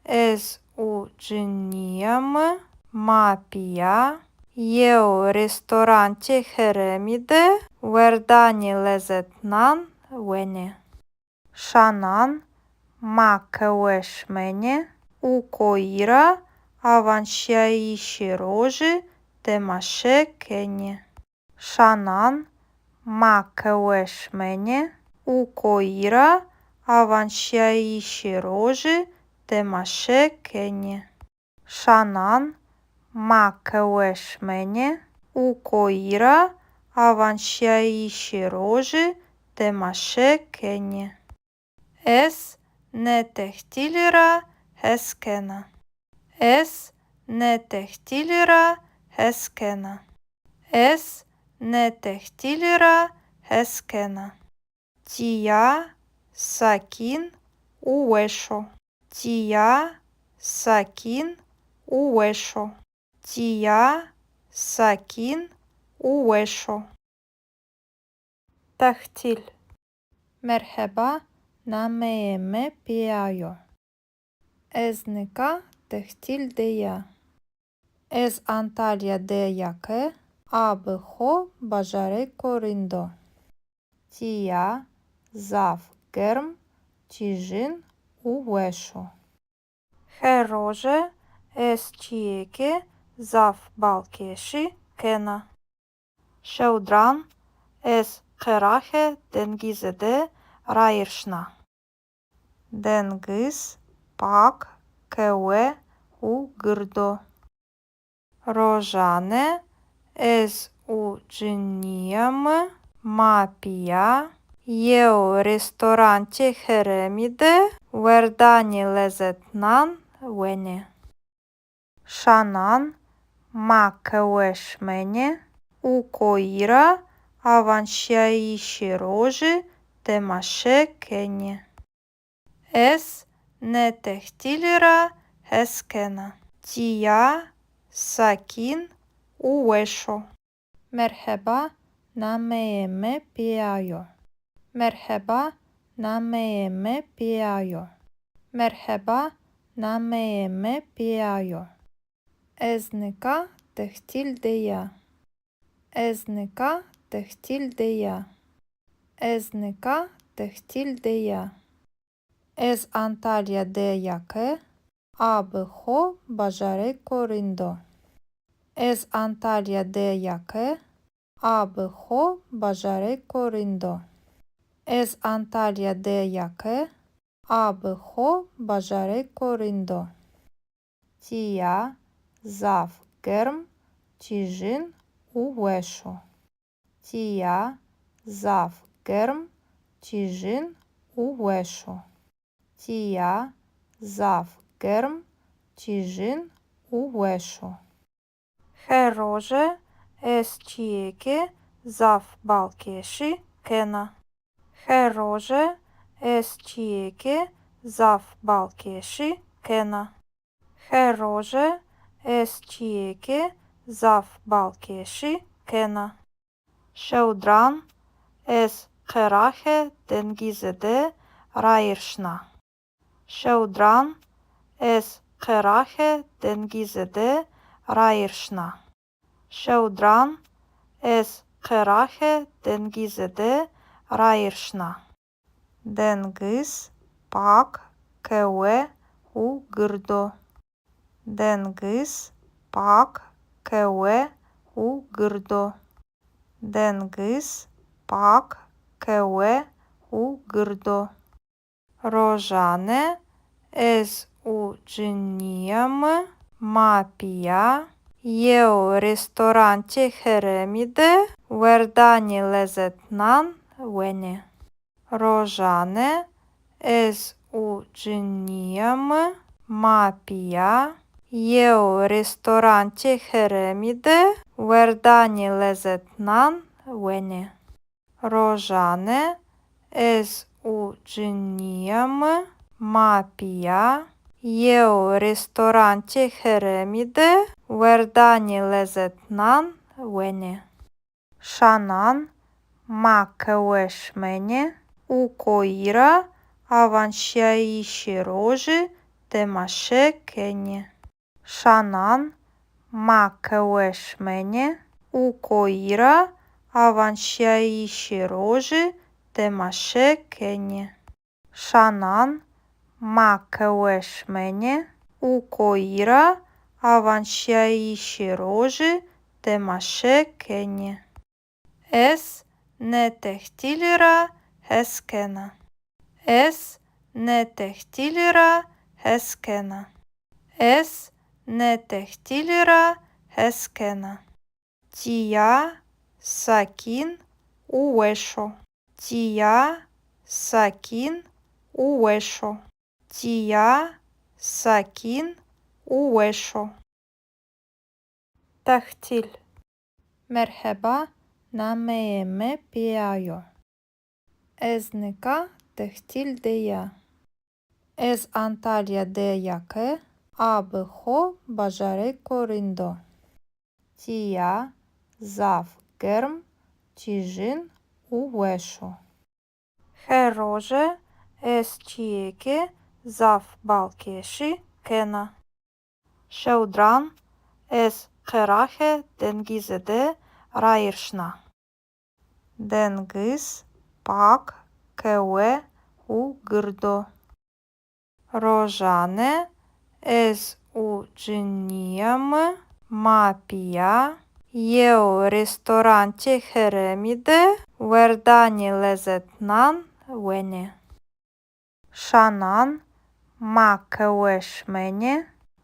ez û cinîya mi ma pîya yew restorantê herêmî de werdanê lezetnan wenê. Şanan ma qehwe şimenê û koyî ra awanşîyayîşê rojî temaşe kenê. Şanan ma qehwe şimenê û koyî ra awanşîyayîşê rojî temaşe kenê. Şanan ma qehwe şimenê û koyî ra awanşîyayîşê rojî temaşe kenê. Ez nê tehtîlî ra hes kena. Ez nê tehtîlî ra hes kena. Ez nê tehtîlî ra hes kena. Tîya sakîn û weş o. Tîya sakîn û weş o. Tîya sakîn û weş o. Tehtîl. Merheba, nameyê mi Pîya yo. Ez nika tehtîl de ya. Ez Antalya de ya ke a bi xo bajarêko rind o. Tîya zaf germ, tîjin û weş o. Her roje ez çîyêkê zaf balkêşî kena. Şewdiran ez qeraxê dengizî de rayîr şina. Dengiz pak, kewe û gird o. Rojane ez û cinîya mi ma pîya yew restorantê herêmî de werdanê lezetnan wenê. Şanan ma qehwe şimenê û koyî ra awanşîyayîşê rojî temaşe kenê. Ez nê tehtîlî ra hes kena. Tîya sakîn û weş o. Merheba, nameyê mi Pîya yo. Merheba, nameyê mi Pîya yo. Merheba, nameyê mi Pîya yo. Ez nika tehtîl de ya. Ez nika tehtîl de ya. Ez nika tehtîl de ya. Ez Antalya de ya ke a bi xo bajarêko rind o. Ez Antalya de ya ke a bi xo bajarêko rind o. Ez Antalya de ya ke a bi xo bajarêko rind o. Tîya zaf germ, tîjin û weş o. Tîya zaf germ, tîjin û weş o. Tîya zaf germ, tîjin û weş o. Her roje ez çîyêkê zaf balkêşî kena. Her roje ez çîyêkê zaf balkêşî kena. Her roje ez çîyêkê zaf balkêşî kena. Şewdiran ez qeraxê dengizî de rayîr şina. Şewdiran ez qeraxê dengizî de rayîr şina. Şewdiran ez qeraxê dengizî de rayîr şina. Dengiz pak, kewe û gird o. Dengiz pak, kewe û gird o. Dengiz pak, kewe û gird o. Rojane ez û cinîya mi ma pîya yew restorantê herêmî de werdanê lezetnan wenê. Rojane ez û cinîya mi ma pîya yew restorantê herêmî de werdanê lezetnan wenê. Rojane ez û cinîya mi ma pîya yew restorantê herêmî de werdanê lezetnan wenê. Şanan ma qehwe şimenê û koyî ra awanşîyayîşê rojî temaşe kenê. Şanan ma qehwe şimenê û koyî ra awanşîyayîşê rojî temaşe kenê. Şanan ma qehwe şimenê û koyî ra awanşîyayîşê rojî temaşe kenê. Ez nê tehtîlî ra hes kena. Ez nê tehtîlî ra hes kena. Ez nê tehtîlî ra hes kena. Tîya sakîn û weş o. Tîya sakîn û weş o. Tîya sakîn û weş o. Tehtîl. Merheba, nameyê mi Pîya yo. Ez nika tehtîl de ya. Ez Antalya de ya ke a bi xo bajarêko rind o. Tîya zaf germ, tîjin û weş o. Her roje ez çîyêkê zaf balkêşî kena. Şewdiran ez qeraxê dengizî de rayîr şina. Dengiz pak, kewe û gird o. Rojane ez û cinîya mi ma pîya yew restorantê herêmî de werdanê lezetnan wenê. Şanan ma qehwe şimenê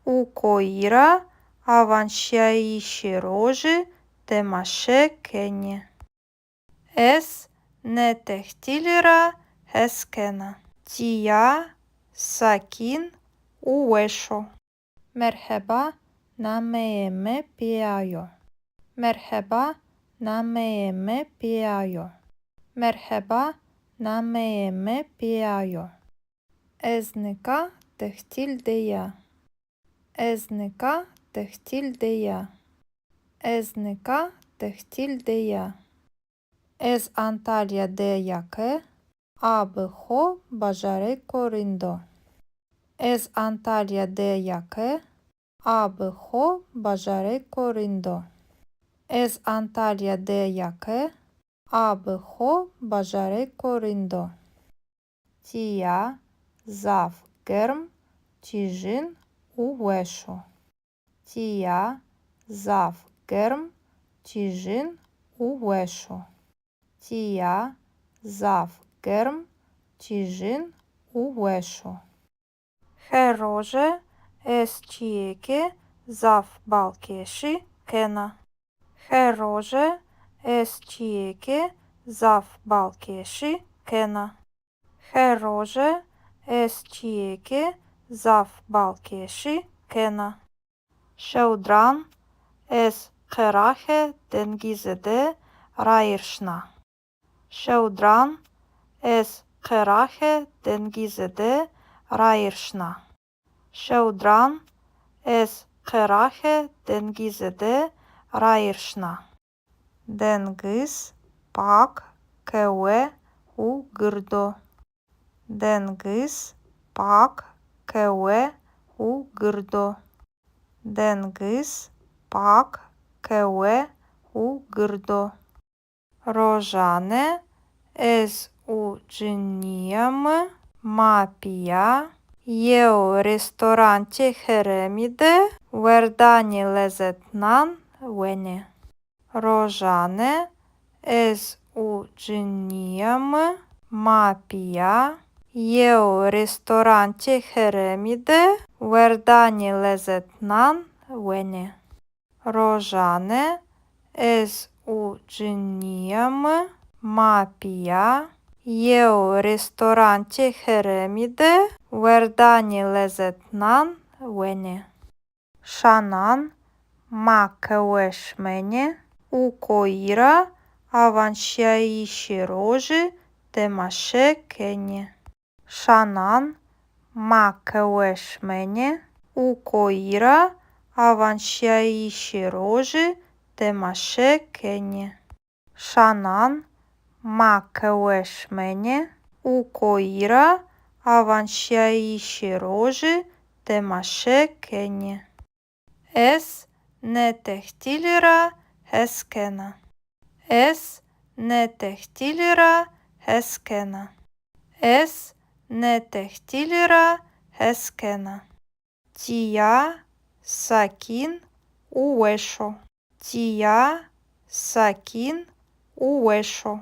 û koyî ra awanşîyayîşê rojî temaşe kenê. Ez nê tehtîlî ra hes kena. Tîya sakîn û weş o. Merheba, nameyê mi Pîya yo. Merheba, nameyê mi Pîya yo. Merheba, nameyê mi Pîya yo. Ez nika tehtîl de ya. Ez nika tehtîl de ya. Ez nika tehtîl de ya. Ez Antalya de ya ke a bi xo bajarêko rind o. Ez Antalya de ya ke a bi xo bajarêko rind o. Ez Antalya de ya ke a bi xo bajarêko rind o. Tîya zaf germ, tîjin û weş o. Tîya zaf germ, tîjin û weş o. Tîya zaf germ, tîjin û weş o. Her roje ez çîyêkê zaf balkêşî kena. Her roje ez çîyêkê zaf balkêşî kena. Her roje ez çîyêkê zaf balkêşî kena. Şewdiran ez qeraxê dengizî de rayîr şina. Şewdiran ez qeraxê dengizî de rayîr şina. Şewdiran ez qeraxê dengizî de rayîr şina. Dengiz pak, kewe û gird o. Dengiz pak, kewe û gird o. Dengiz pak, kewe û gird o. Rojane ez û cinîya mi ma pîya yew restorantê herêmî de werdanê lezetnan wenê. Rojane ez û cinîya mi ma pîya yew restorantê herêmî de werdanê lezetnan wenê. Rojane ez û cinîya mi ma pîya Yew restorantê herêmî de werdanê lezetnan wenê. Şanan ma qehwe şimenê û koyî ra awanşîyayîşê rojî temaşe kenê. Şanan ma qehwe şimenê û koyî ra awanşîyayîşê rojî temaşe kenê. Şanan ma qehwe şimenê û koyî ra awanşîyayîşê rojî temaşe kenê. Ez nê tehtîlî ra hes kena. Ez nê tehtîlî ra hes kena. Ez nê tehtîlî ra hes kena. Tîya sakîn û weş o. Tîya sakîn û weş o.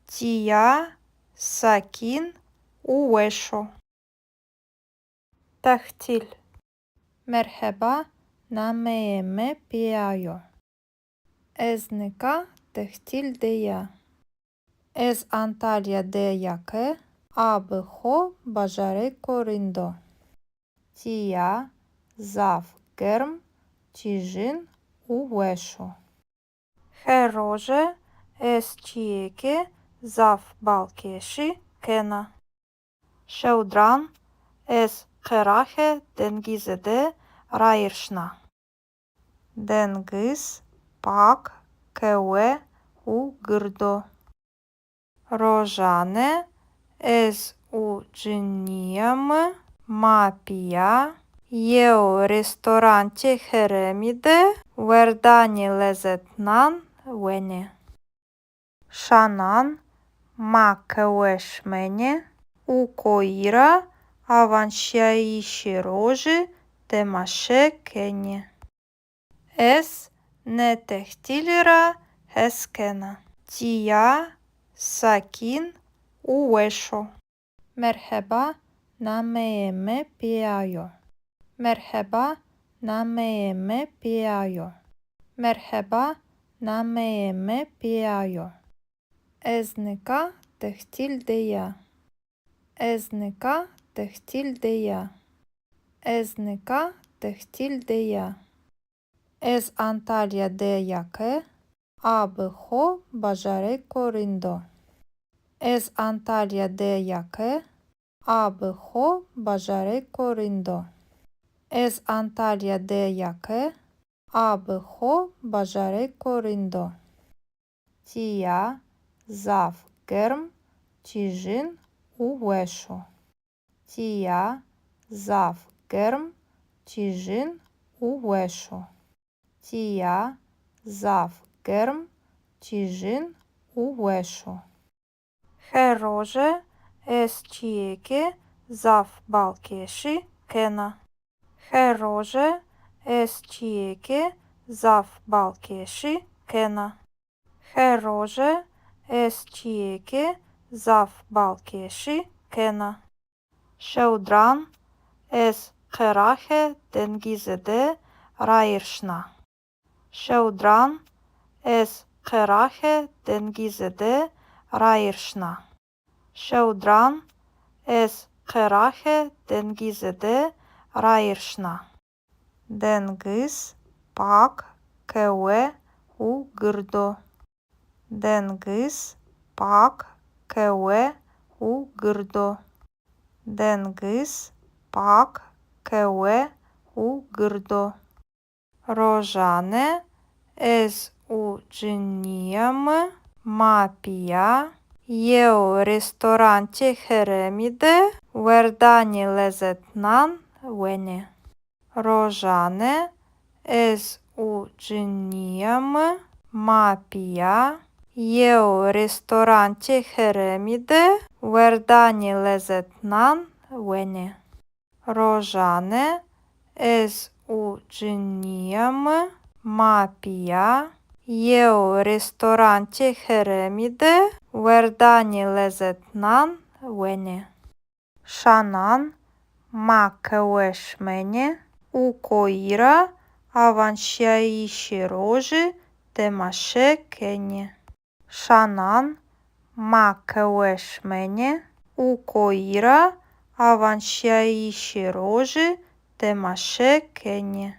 Tîya sakîn û weş o. Tehtîl. Merheba, nameyê mi Pîya yo. Ez nika tehtîl de ya. Ez Antalya de ya ke a bi xo bajarêko rind o. Tîya zaf germ, tîjin û weş o. Her roje ez çîyêkê zaf balkêşî kena. Şewdiran ez qeraxê dengizî de rayîr şina. Dengiz pak, qehwe û gird o. Rojane ez û cinîya mi ma pîya yew restorantê herêmî de werdanê lezetnan wenê. Şanan ma qehwe şimenê û koyî ra awanşîyayîşê rojî temaşe kenê. Ez nê tehtîlî ra hes kena. Tîya sakîn û weş o. Merheba, nameyê mi Pîya yo. Merheba, nameyê mi Pîya yo. Merheba, nameyê mi Pîya yo. Ez nika tehtîl de ya. Ez nika tehtîl de ya. Ez nika tehtîl de ya. Ez Antalya de ya ke a bi xo bajarêko rind o. Ez Antalya de ya ke a bi xo bajarêko rind o. Ez Antalya de ya ke a bi xo bajarêko rind o. Tîya zaf germ, tîjin û weş o. Tîya zaf germ, tîjin û weş o. Tîya zaf germ, tîjin û weş o. Her roje ez çîyêkê zaf balkêşî kena. Her roje ez çîyêkê zaf balkêşî kena. Her roje ez çîyêkê zaf balkêşî kena. Şewdiran ez qeraxê dengizî de rayîr şina. Şewdiran ez qeraxê dengizî de rayîr şina. Şewdiran ez qeraxê dengizî de rayîr şina. Dengiz pak, qehwe û gird o. Dengiz pak, qehwe û gird o. Dengiz pak, qehwe û gird o. Rojane ez û cinîya mi ma pîya yew restorantê herêmî de werdanê lezetnan wenê. Rojane ez û cinîya mi ma pîya yew restorantê herêmî de werdanê lezetnan wenê. Rojane ez û cinîya mi ma pîya yew restorantê herêmî de werdanê lezetnan wenê. Şanan ma qehwe şimenê û koyî ra awanşîyayîşê rojî temaşe kenê. Şanan Ma qehwe şimenê û koyî ra awanşîyayîşê rojî temaşe kenê.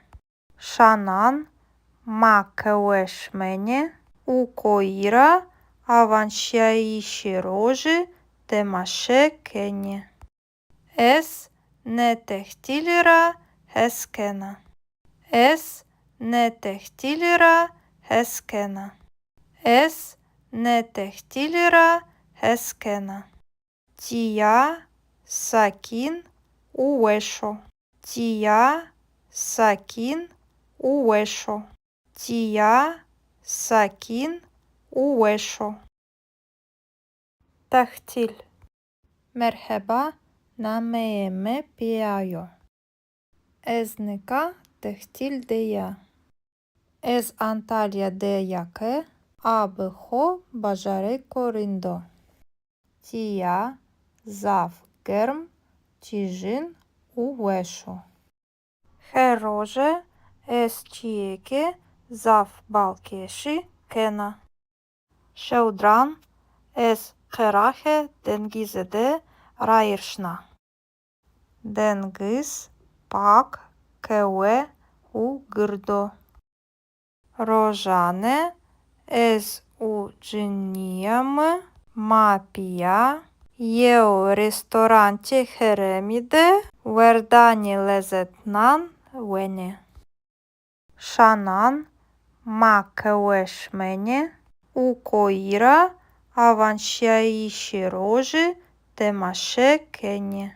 Şanan ma qehwe şimenê û koyî ra awanşîyayîşê rojî temaşe kenê. Ez nê tehtîlî ra hes kena. Ez nê tehtîlî ra hes kena. Ez nê tehtîlî ra hes kena. Tîya sakîn û weş o. Tîya sakîn û weş o. Tîya sakîn û weş o. Tehtîl. Merheba, nameyê mi Pîya yo. Ez nika tehtîl de ya. Ez Antalya de ya ke a bi xo bajarêko rind o. Tîya zaf germ, tîjin û weş o. Her roje ez çîyêkê zaf balkêşî kena. Şewdiran ez qeraxê dengizî de rayîr şina. Dengiz pak, qehwe û gird o. Rojane ez û cinîya mi ma pîya yew restorantê herêmî de werdanê lezetnan wenê. Şanan ma qehwe şimenê û koyî ra awanşîyayîşê rojî temaşe kenê.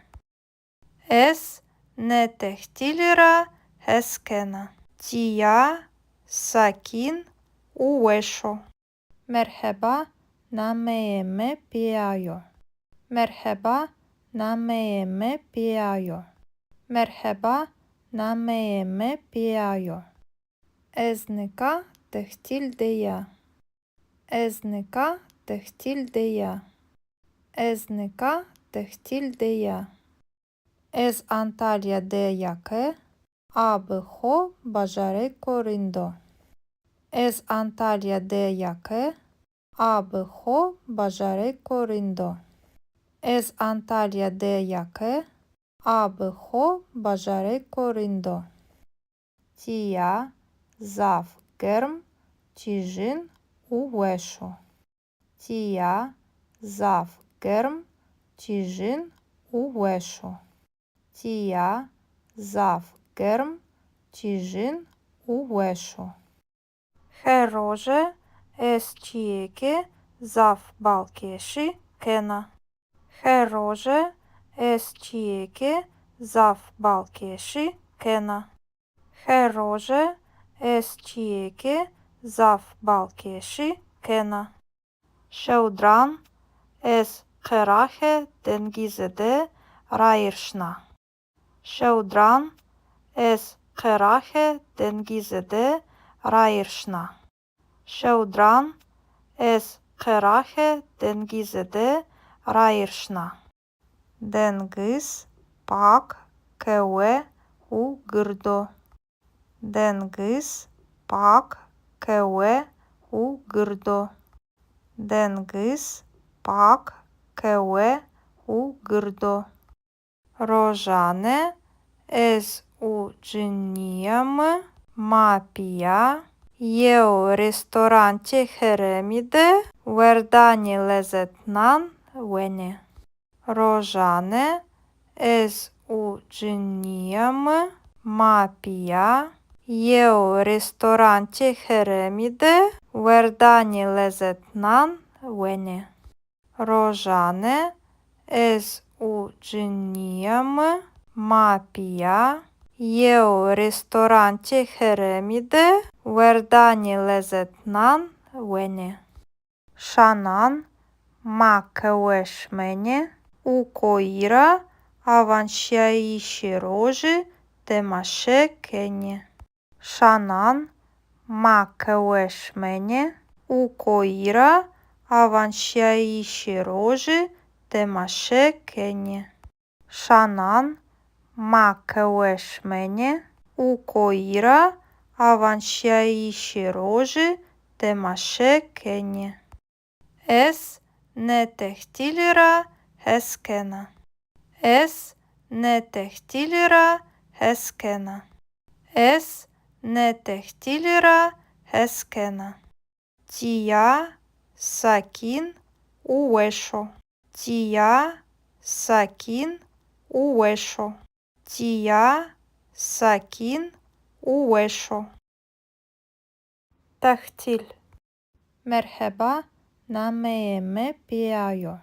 Ez nê tehtîlî ra hes kena. Tîya sakîn û weş o. Merheba, nameyê mi Pîya yo. Merheba, nameyê mi Pîya yo. Merheba, nameyê mi Pîya yo. Ez nika tehtîl de ya. Ez nika tehtîl de ya. Ez nika tehtîl de ya. Ez Antalya de ya ke a bi xo bajarêko rind o. Ez Antalya de ya ke a bi xo bajarêko rind o. Ez Antalya de ya ke a bi xo bajarêko rind o. Tîya zaf germ, tîjin û weş o. Tîya zaf germ, tîjin û weş o. Tîya zaf germ, tîjin û weş o. Her roje ez çîyêkê zaf balkêşî kena. Her roje ez çîyêkê zaf balkêşî kena. Her roje ez çîyêkê zaf balkêşî kena. Şewdiran ez qeraxê dengizî de rayîr şina. Şewdiran ez qeraxê dengizî de rayîr şina. Şewdiran ez qeraxê dengizî de rayîr şina. Dengiz pak, qehwe û gird o. Dengiz pak, qehwe û gird o. Dengiz pak, qehwe û gird o. Rojane ez û cinîya mi ma pîya yew restorantê herêmî de werdanê lezetnan wenê. Rojane ez û cinîya mi ma pîya yew restorantê herêmî de werdanê lezetnan wenê. Rojane ez û cinîya mi ma pîya yew restorantê herêmî de werdanê lezetnan wenê. Şanan ma qehwe şimenê û koyî ra awanşîyayîşê rojî temaşe kenê. Şanan ma qehwe şimenê û koyî ra awanşîyayîşê rojî temaşe kenê. Şanan ma qehwe şimenê û koyî ra awanşîyayîşê rojî temaşe kenê. Ez nê tehtîlî ra hes kena. Ez nê tehtîlî ra hes kena. Ez nê tehtîlî ra hes kena. Tîya sakîn û weş o. Tîya sakîn û weş o. Tîya sakîn û weş o. Tehtîl. Merheba, nameyê mi Pîya yo.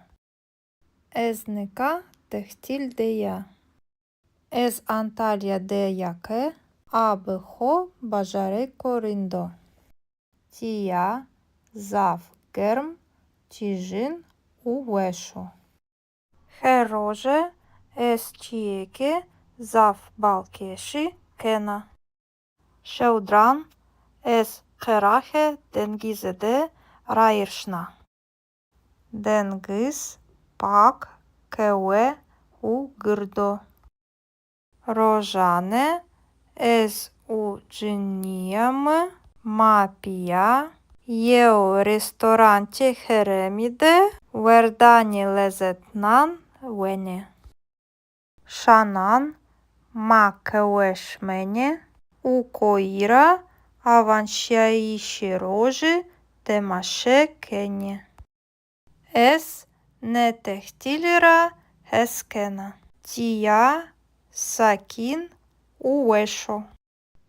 Ez nika tehtîl de ya. Ez Antalya de ya ke a bi xo bajarêko rind o. Tîya zaf germ, tîjin û weş o. Her roje ez çîyêkê zaf balkêşî kena. Şewdiran ez qeraxê dengizî de rayîr şina. Dengiz pak, kewe û gird o. Rojane ez û cinîya mi ma pîya yew restorantê herêmî de werdanê lezetnan wenê. Şanan ma qehwe şimenê û koyî ra awanşîyayîşê rojî temaşe kenê. Ez nê tehtîlî ra hes kena. Tîya sakîn û weş o.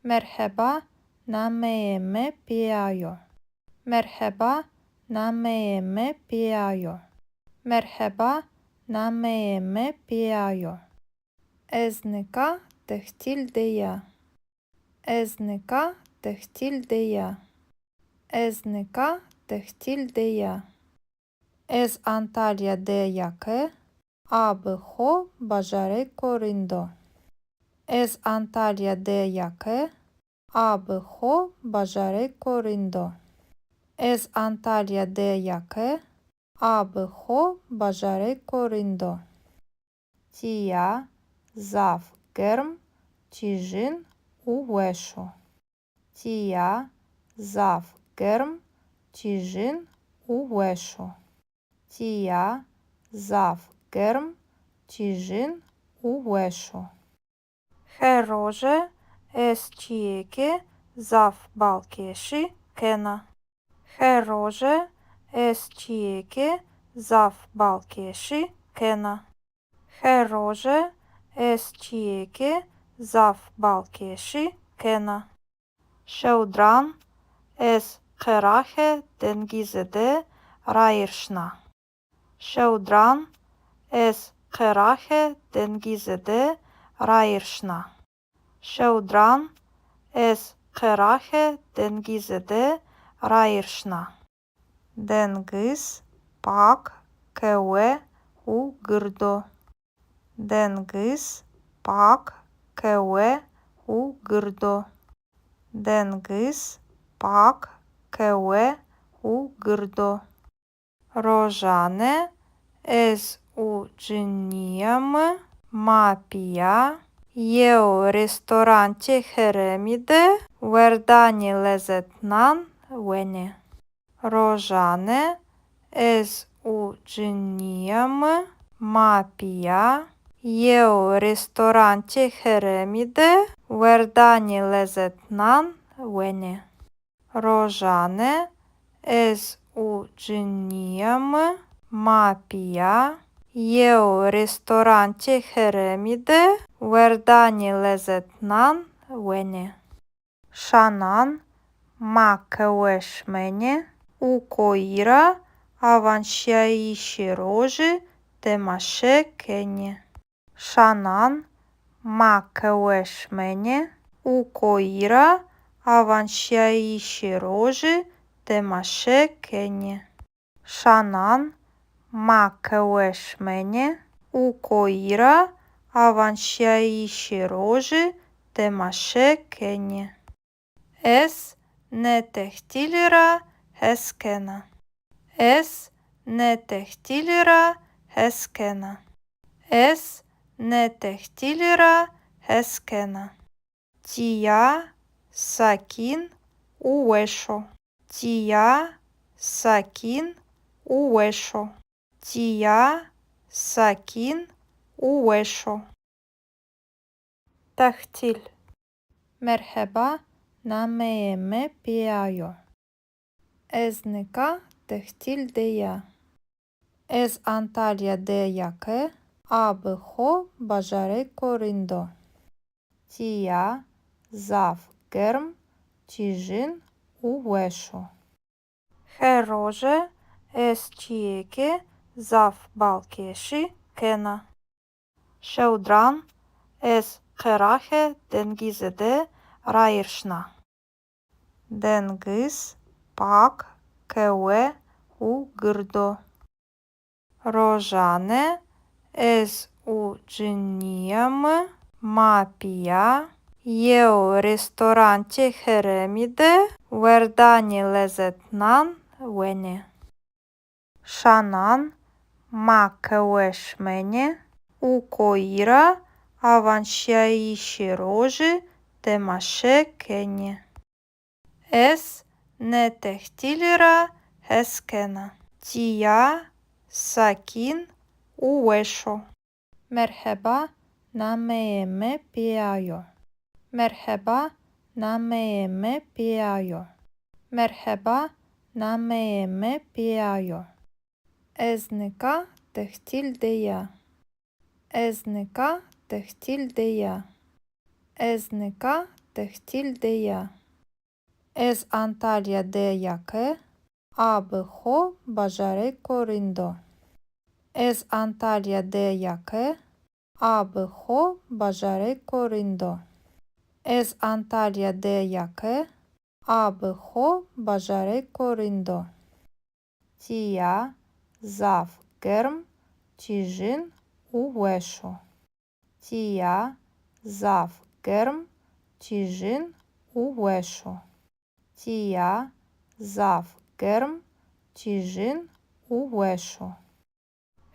Merheba, nameyê mi Pîya yo. Merheba, nameyê mi Pîya yo. Merheba, nameyê mi Pîya yo. Ez nika tehtîl de ya. Ez nika tehtîl de ya. Ez nika tehtîl de ya. Ez Antalya de ya ke a bi xo bajarêko rind o. Ez Antalya de ya ke a bi xo bajarêko rind o. Ez Antalya de ya ke a bi xo bajarêko rind o. Tîya zaf germ, tîjin û weş o. Tîya zaf germ, tîjin û weş o. Tîya zaf germ, tîjin û weş o. Her roje ez çîyêkê zaf balkêşî kena. Her roje ez çîyêkê zaf balkêşî kena. Her roje ez çîyêkê zaf balkêşî kena. Şewdiran ez qeraxê dengizî de rayîr şina. Şewdiran ez qeraxê dengizî de rayîr şina. Şewdiran ez qeraxê dengizî de rayîr şina. Dengiz pak, kewe û gird o. Dengiz pak, kewe û gird o. Dengiz pak, kewe û gird o. Rojane ez û cinîya mi ma pîya yew restorantê herêmî de werdanê lezetnan wenê. Rojane ez û cinîya mi ma pîya yew restorantê herêmî de werdanê lezetnan wenê. Rojane ez û cinîya mi ma pîya yew restorantê herêmî de werdanê lezetnan wenê. Şanan ma qehwe şimenê û koyî ra awanşîyayîşê rojî temaşe kenê. Şanan ma qehwe şimenê û koyî ra awanşîyayîşê rojî temaşe kenê. Şanan ma qehwe şimenê û koyî ra awanşîyayîşê rojî temaşe kenê. Ez nê tehtîlî ra hes kena. Ez nê tehtîlî ra hes kena. Ez nê tehtîlî ra hes kena. Tîya sakîn û weş o. Tîya sakîn û weş o. Tîya sakîn û weş o. Tehtîl. Merheba, nameyê mi Pîya yo. Ez nika tehtîl de ya. Ez Antalya de ya ke a bi xo bajarêko rind o. Tîya zaf germ, tîjin û weş o. Her roje ez çîyêkê zaf balkêşî kena. Şewdiran ez qeraxê dengizî de rayîr şina. Dengiz pak, kewe û gird o. Rojane ez û cinîya mi ma pîya yew restorantê herêmî de werdanê lezetnan wenê. Şanan ma qehwe şimenê û koyî ra awanşîyayîşê rojî temaşe kenê. Ez nê tehtîlî ra hes kena. Tîya sakîn û weş o. Merheba, nameyê mi Pîya yo. Merheba, nameyê mi Pîya yo. Merheba, nameyê mi Pîya yo. Ez nika tehtîl de ya. Ez nika tehtîl de ya. Ez nika tehtîl de ya. Ez Antalya de ya ke a bi xo bajarêko rind o. Ez Antalya de ya ke a bi xo bajarêko rind o. Ez Antalya de ya ke a bi xo bajarêko rind o. Tîya zaf germ, tîjin û weş o. Tîya zaf germ, tîjin û weş o. Tîya zaf germ, tîjin û weş o.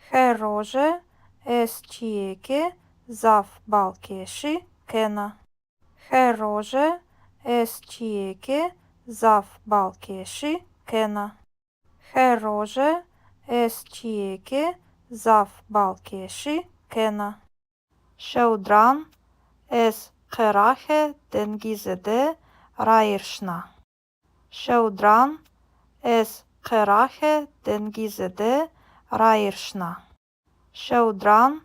Her roje ez çîyêkê zaf balkêşî kena. Her roje ez çîyêkê zaf balkêşî kena. Her roje ez çîyêkê zaf balkêşî kena. Şewdiran ez qeraxê dengizî de rayîr şina. Şewdiran ez qeraxê dengizî de rayîr şina. Şewdiran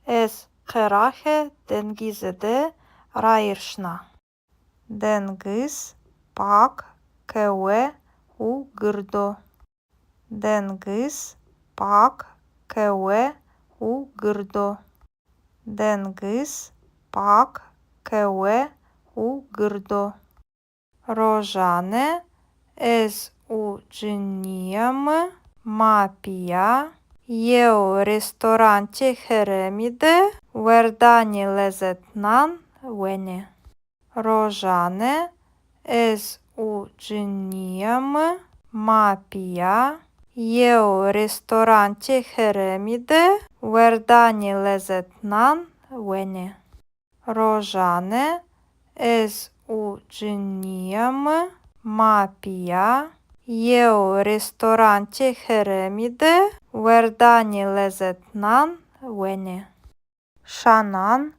ez qeraxê dengizî de rayîr şina. Dengiz pak, kewe û gird o. Dengiz pak, kewe û gird o. Dengiz pak, kewe û gird o. Rojane ez û cinîya mi ma pîya yew restorantê herêmî de werdanê lezetnan wenê. Rojane ez û cinîya mi ma pîya yew restorantê herêmî de werdanê lezetnan wenê. Rojane ez û cinîya mi ma pîya yew restorantê herêmî de werdanê lezetnan wenê. Şanan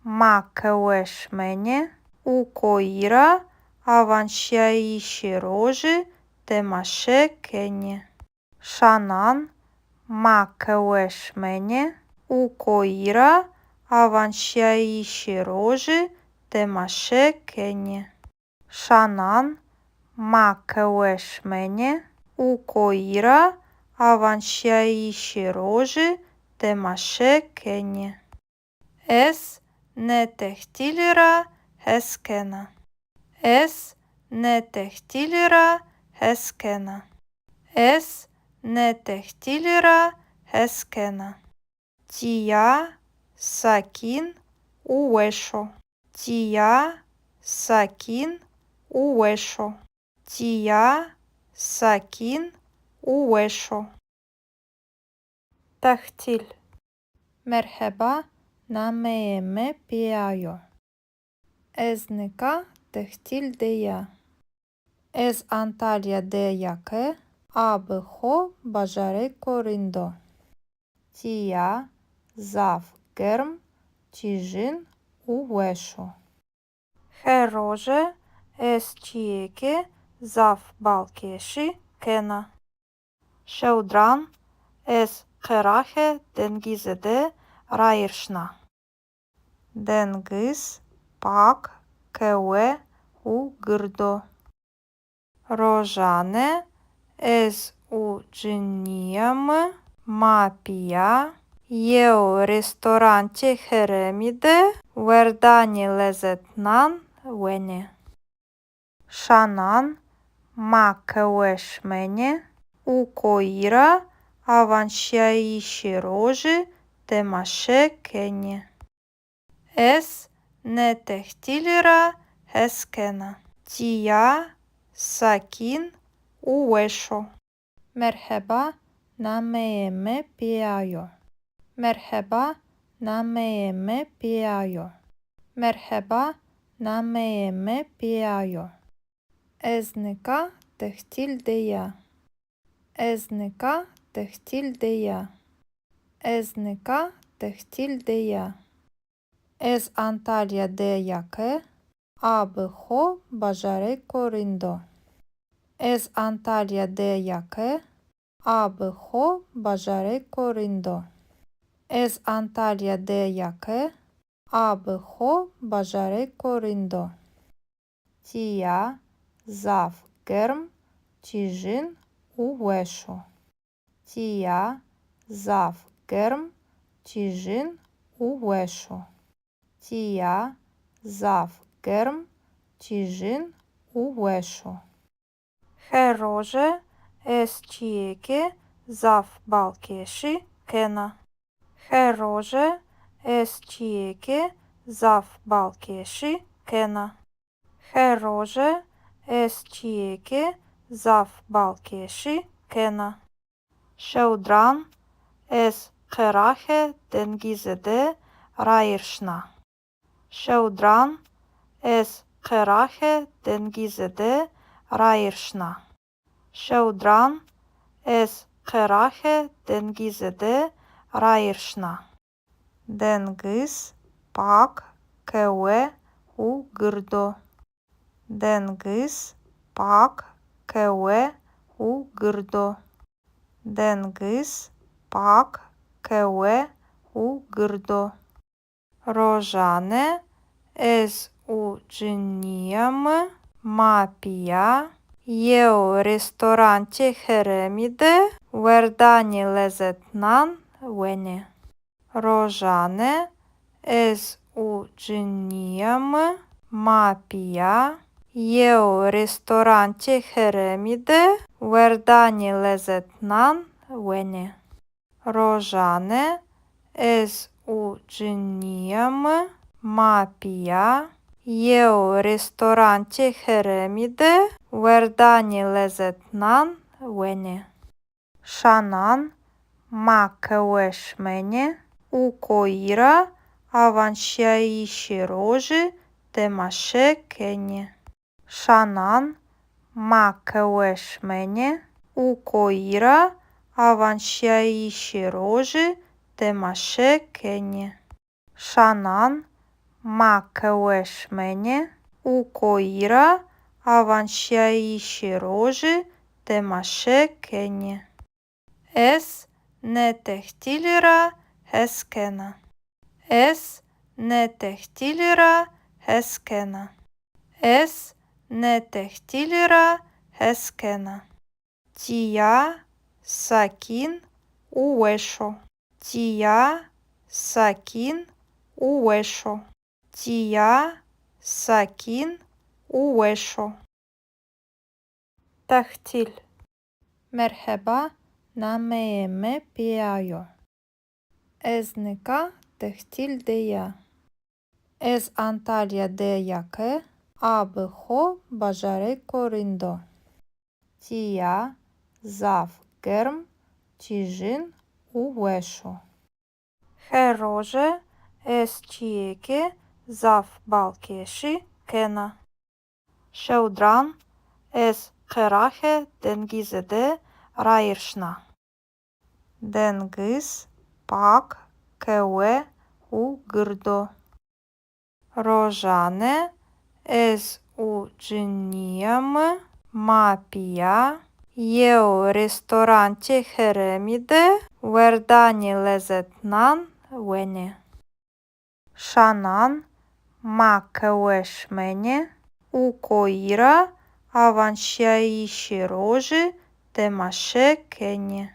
ma qehwe şimenê û koyî ra awanşîyayîşê rojî temaşe kenê. Şanan ma qehwe şimenê û koyî ra awanşîyayîşê rojî temaşe kenê. Şanan ma qehwe şimenê û koyî ra awanşîyayîşê rojî temaşe kenê. Ez nê tehtîlî ra hes kena. Ez nê tehtîlî ra hes kena. Ez nê tehtîlî ra hes kena. Tîya sakîn û weş o. Tîya sakîn û weş o. Tîya sakîn û weş o. Tehtîl. Merheba, nameyê mi Pîya yo. Ez nika tehtîl de ya. Ez Antalya de ya ke a bi xo bajarêko rind o. Tîya zaf germ, tîjin û weş o. Her roje ez çîyêkê zaf balkêşî kena. Şewdiran ez qeraxê dengizî de rayîr şina. Dengiz pak, kewe û gird o. Rojane ez û cinîya mi ma pîya yew restorantê herêmî de werdanê lezetnan wenê. Şanan ma qehwe şimenê û koyî ra awanşîyayîşê rojî temaşe kenê. Ez nê tehtîlî ra hes kena. Tîya sakîn û weş o. Merheba, nameyê mi Pîya yo. Merheba, nameyê mi Pîya yo. Merheba, nameyê mi Pîya yo. Ez nika tehtîl de ya. Ez nika tehtîl de ya. Ez nika tehtîl de ya. Ez Antalya de ya ke a bi xo bajarêko rind o. Ez Antalya de ya ke a bi xo bajarêko rind o. Ez Antalya de ya ke a bi xo bajarêko rind o. Tîya zaf germ, tîjin û weş o. Tîya zaf germ, tîjin û weş o. Tîya zaf germ, tîjin û weş o. Her roje ez çîyêkê zaf balkêşî kena. Her roje ez çîyêkê zaf balkêşî kena. Her roje ez çîyêkê zaf balkêşî kena. Şewdiran ez qeraxê dengizî de rayîr şina. Şewdiran ez qeraxê dengizî de rayîr şina. Şewdiran ez qeraxê dengizî de rayîr şina. Dengiz pak, kewe û gird o. Dengiz pak, kewe û gird o. Dengiz pak, kewe û gird o. Rojane ez û cinîya mi ma pîya yew restorantê herêmî de werdanê lezetnan wenê. Rojane ez û cinîya mi ma pîya yew restorantê herêmî de werdanê lezetnan wenê. Rojane ez û cinîya mi ma pîya yew restorantê herêmî de werdanê lezetnan wenê. Şanan ma qehwe şimenê û koyî ra awanşîyayîşê rojî temaşe kenê. Şanan ma qehwe şimenê û koyî ra awanşîyayîşê rojî temaşe kenê. Şanan ma qehwe şimenê û koyî ra awanşîyayîşê rojî temaşe kenê. Ez nê tehtîlî ra hes kena. Ez nê tehtîlî ra hes kena. Ez nê tehtîlî ra hes kena. Tîya sakîn û weş o. Tîya sakîn û weş o. Tîya sakîn û weş o. Tehtîl. Merheba, nameyê mi Pîya yo. Ez nika tehtîl de ya. Ez Antalya de ya ke a bi xo bajarêko rind o. Tîya zaf germ, tîjin û weş o. Her roje ez çîyêkê zaf balkêşî kena. Şewdiran ez qeraxê dengizî de rayîr şina. Dengiz pak, kewe û gird o. Rojane ez û cinîya mi ma pîya yew restorantê herêmî de werdanê lezetnan wenê. Şanan ma qehwe şimenê û koyî ra awanşîyayîşê rojî temaşe kenê.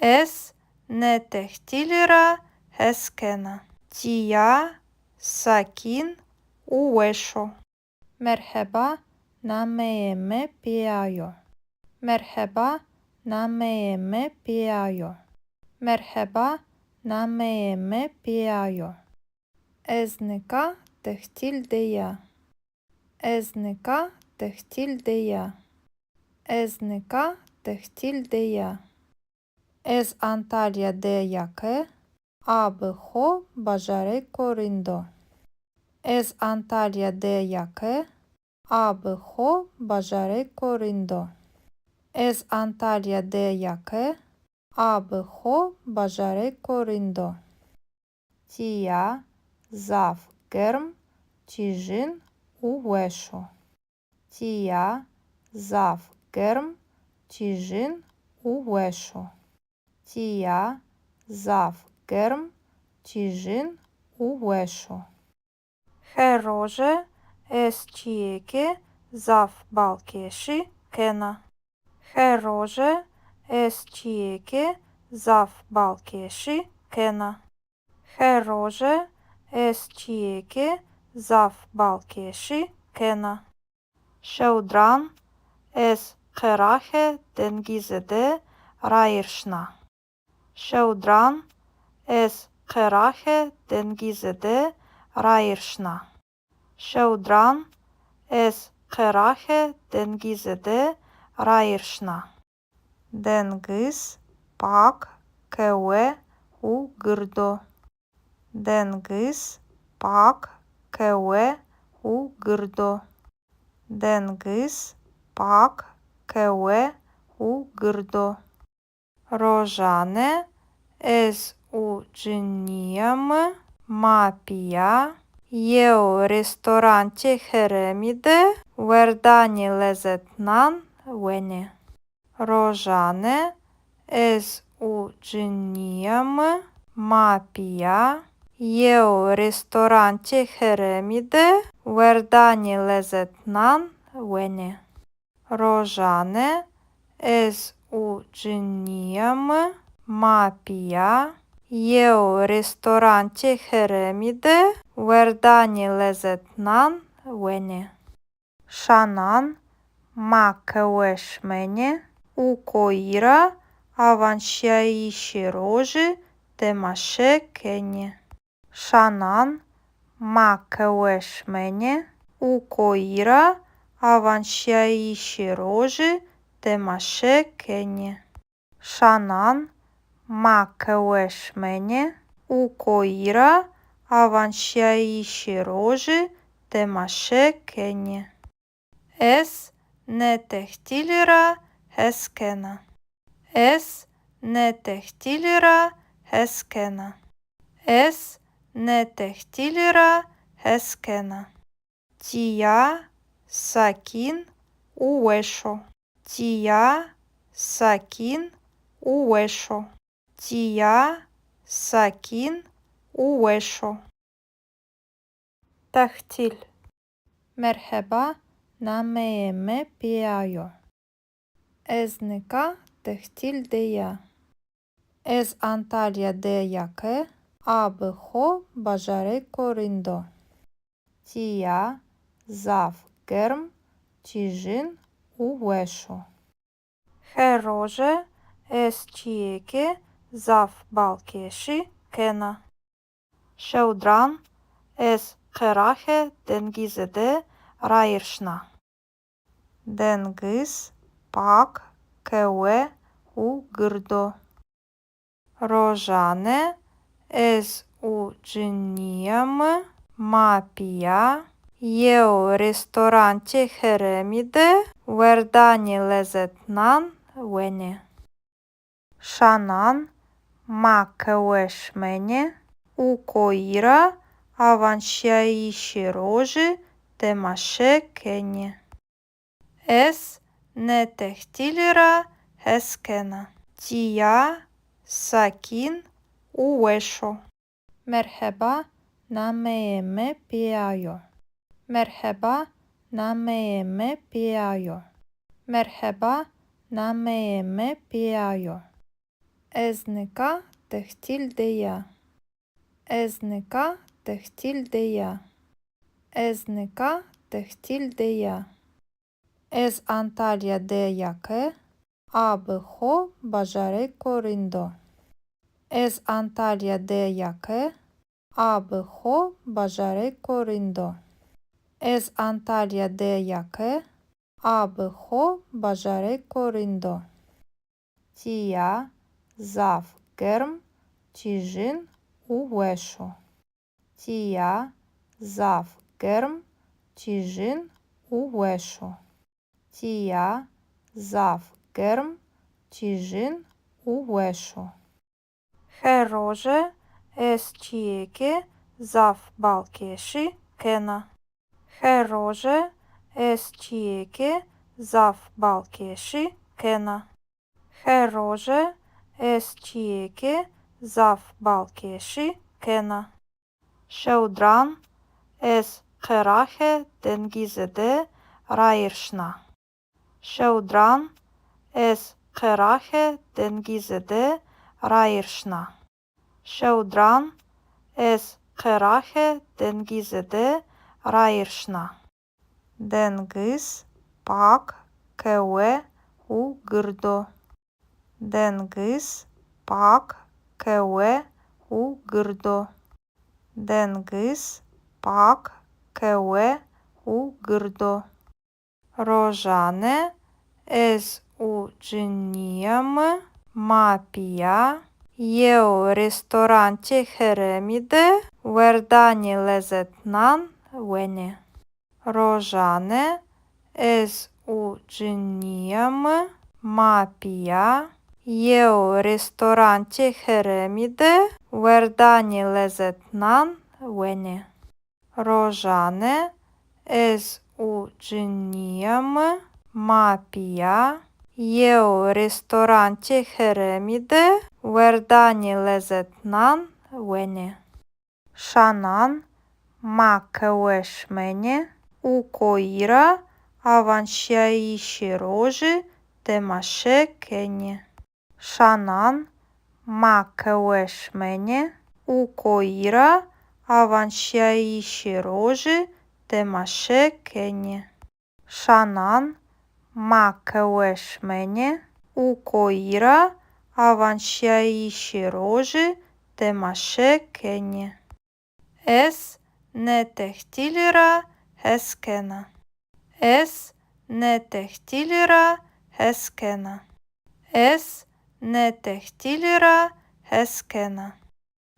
Ez nê tehtîlî ra hes kena. Tîya sakîn û weş o. Merheba, nameyê mi Pîya yo. Merheba, nameyê mi Pîya yo. Merheba, nameyê mi Pîya yo. Ez nika tehtîl de ya. Ez nika tehtîl de ya. Ez nika tehtîl de ya. Ez Antalya de ya ke a bi xo bajarêko rind o. Ez Antalya de ya ke a bi xo bajarêko rind o. Ez Antalya de ya ke a bi xo bajarêko rind o. Tîya zaf germ, tîjin û weş o. Tîya zaf germ, tîjin û weş o. Tîya zaf germ, tîjin û weş o. Her roje ez çîyêkê zaf balkêşî kena. Her roje ez çîyêkê zaf balkêşî kena. Her roje ez çîyêkê zaf balkêşî kena. Şewdiran ez qeraxê dengizî de rayîr şina. Şewdiran ez qeraxê dengizî de rayîr şina. Şewdiran ez qeraxê dengizî de rayîr şina. Dengiz pak, kewe û gird o. Dengiz pak, kewe û gird o. Dengiz pak, kewe û gird o. Rojane ez û cinîya mi ma pîya yew restorantê herêmî de werdanê lezetnan wenê. Rojane ez û cinîya mi ma pîya yew restorantê herêmî de werdanê lezetnan wenê. Rojane ez û cinîya mi ma pîya yew restorantê herêmî de werdanê lezetnan wenê. Şanan ma qehwe şimenê û koyî ra awanşîyayîşê rojî temaşe kenê. Şanan ma qehwe şimenê û koyî ra awanşîyayîşê rojî temaşe kenê. Şanan ma qehwe şimenê û koyî ra awanşîyayîşê rojî temaşe kenê. Ez nê tehtîlî ra hes kena. Ez nê tehtîlî ra hes kena. Ez nê tehtîlî ra hes kena. Tîya sakîn û weş o. Tîya sakîn û weş o. Tîya sakîn û weş o. Tehtîl. Merheba, nameyê mi Pîya yo. Ez nika tehtîl de ya. Ez Antalya de ya ke a bi xo bajarêko rind o. Tîya zaf germ, tîjin û weş o. Her roje ez çîyêkê zaf balkêşî kena. Şewdiran ez qeraxê dengizî de rayîr şina. Dengiz pak, kewe û gird o. Rojane ez û cinîya mi ma pîya yew restorantê herêmî de werdanê lezetnan wenê. Şanan Ma qehwe şimenê û koyî ra awanşîyayîşê rojî temaşe kenê. Ez nê tehtîlî ra hes kena. Tîya, sakîn û weş o. Merheba, nameyê mi Pîya yo. Merheba, nameyê mi Pîya yo. Merheba, nameyê mi Pîya yo. Ez nika tehtîl de ya. Ez nika tehtîl de ya. Ez nika tehtîl de ya. Ez Antalya de ya ke a bi xo bajarêko rind o. Ez Antalya de ya ke a bi xo bajarêko rind o. Ez Antalya de ya ke a bi xo bajarêko rind o. Tîya zaf germ, tîjin û weş o. Tîya zaf germ, tîjin û weş o. Tîya zaf germ, tîjin û weş o. Her roje ez çîyêkê zaf balkêşî kena. Her roje ez çîyêkê zaf balkêşî kena. Her roje ez çîyêkê zaf balkêşî kena. Şewdiran ez qeraxê dengizî de rayîr şina. Şewdiran ez qeraxê dengizî de rayîr şina. Şewdiran ez qeraxê dengizî de rayîr şina. Dengiz pak, kewe û gird o. Dengiz pak, kewe û gird o. Dengiz pak, kewe û gird o. Rojane ez û cinîya mi ma pîya yew restorantê herêmî de werdanê lezetnan wenê. Rojane ez û cinîya mi ma pîya yew restorantê herêmî de werdanê lezetnan wenê. Rojane ez û cinîya mi ma pîya yew restorantê herêmî de werdanê lezetnan wenê. Şanan ma qehwe şimenê û koyî ra awanşîyayîşê rojî temaşe kenê. Şanan ma qehwe şimenê û koyî ra awanşîyayîşê rojî temaşe kenê. Şanan ma qehwe şimenê û koyî ra awanşîyayîşê rojî temaşe kenê. Ez nê tehtîlî ra hes kena. Ez nê tehtîlî ra hes kena. Ez nê tehtîlî ra hes kena.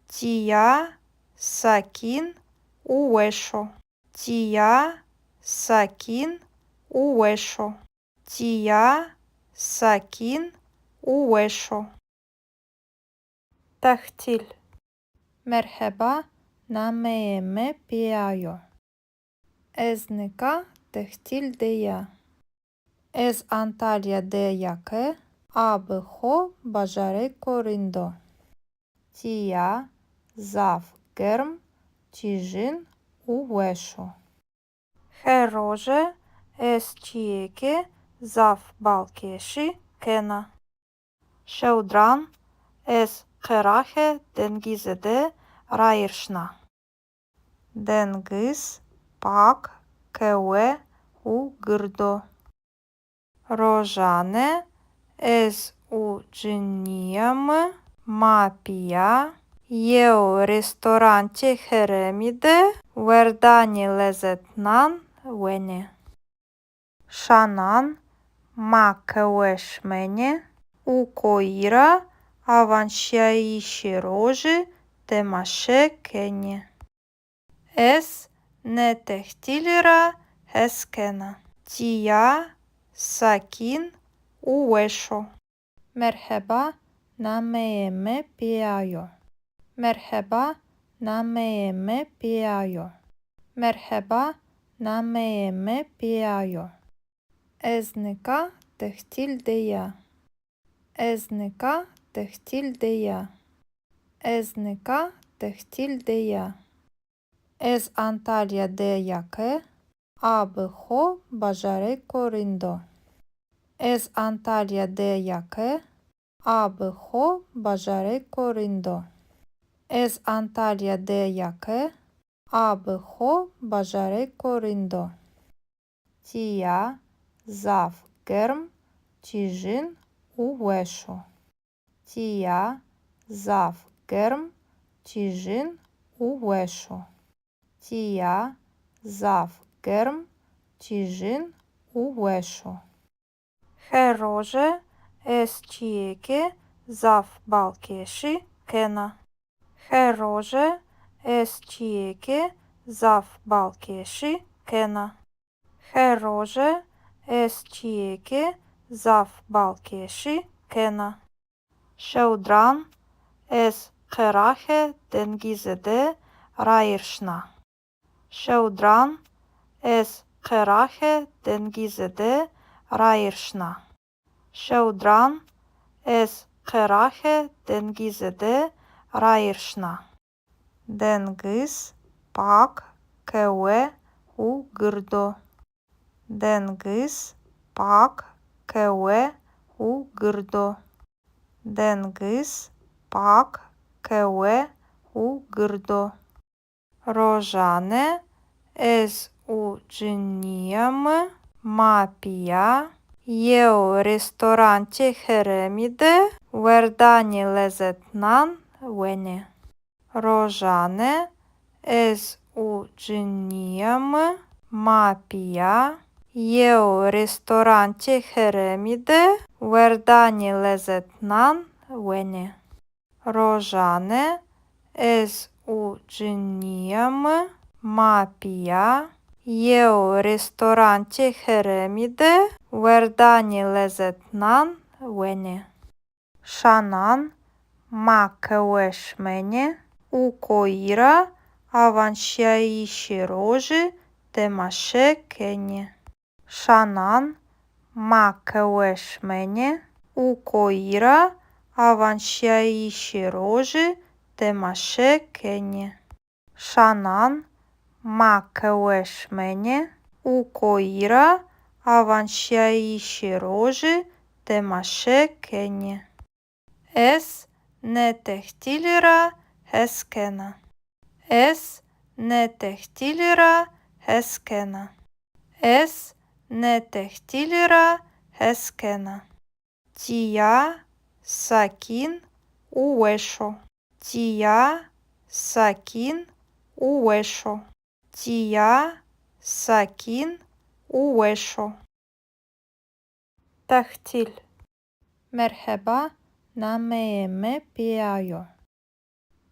Tîya sakîn û weş o. Tîya sakîn û weş o. Tîya sakîn û weş o. Tehtîl. Merheba, nameyê mi Pîya yo. Ez nika tehtîl de ya. Ez Antalya de ya ke a bi xo bajarêko rind o. Tîya zaf germ, tîjin û weş o. Her roje ez çîyêkê zaf balkêşî kena. Şewdiran ez qeraxê dengizî de rayîr şina. Dengiz pak, kewe û gird o. Rojane ez û cinîya mi ma pîya yew restorantê herêmî de werdanê lezetnan wenê. Şanan ma qehwe şimenê û koyî ra awanşîyayîşê rojî temaşe kenê. Ez nê tehtîlî ra hes kena. Tîya sakîn û weş o. Merheba, Nameyê mi Pîya yo. Merheba, nameyê mi Pîya yo. Merheba, nameyê mi Pîya yo. Ez nika tehtîl de ya. Ez nika tehtîl de ya. Ez nika tehtîl de ya. Ez Antalya de ya ke a bi xo bajarêko rind o. Ez Antalya de ya ke a bi xo bajarêko rind o. Ez Antalya de ya ke a bi xo bajarêko rind o. Tîya zaf germ, tîjin û weş o. Tîya zaf germ, tîjin û weş o. Tîya zaf germ, tîjin û weş o. Her roje ez çîyêkê zaf balkêşî kena. Her roje ez çîyêkê zaf balkêşî kena. Her roje ez çîyêkê zaf balkêşî kena. Şewdiran ez qeraxê dengizî de rayîr şina. Şewdiran ez qeraxê dengizî de rayîr şina. Şewdiran ez qeraxê dengizî de rayîr şina. Dengiz pak, kewe û gird o. Dengiz pak, kewe û gird o. Dengiz pak, kewe û gird o. Rojane ez û cinîya mi ma pîya yew restorantê herêmî de werdanê lezetnan wenê. Rojane ez û cinîya mi ma pîya yew restorantê herêmî de werdanê lezetnan wenê. Rojane ez û cinîya mi ma pîya yew restorantê herêmî de werdanê lezetnan wenê. Şanan ma qehwe şimenê û koyî ra awanşîyayîşê rojî temaşe kenê. Şanan ma qehwe şimenê û koyî ra awanşîyayîşê rojî temaşe kenê. Şanan ma qehwe şimenê û koyî ra awanşîyayîşê rojî temaşe kenê. Ez nê tehtîlî ra hes kena. Ez nê tehtîlî ra hes kena. Ez nê tehtîlî ra hes kena. Tîya sakîn û weş o. Tîya sakîn û weş o. Tîya sakîn û weş o. Tehtîl. Merheba, nameyê mi Pîya yo.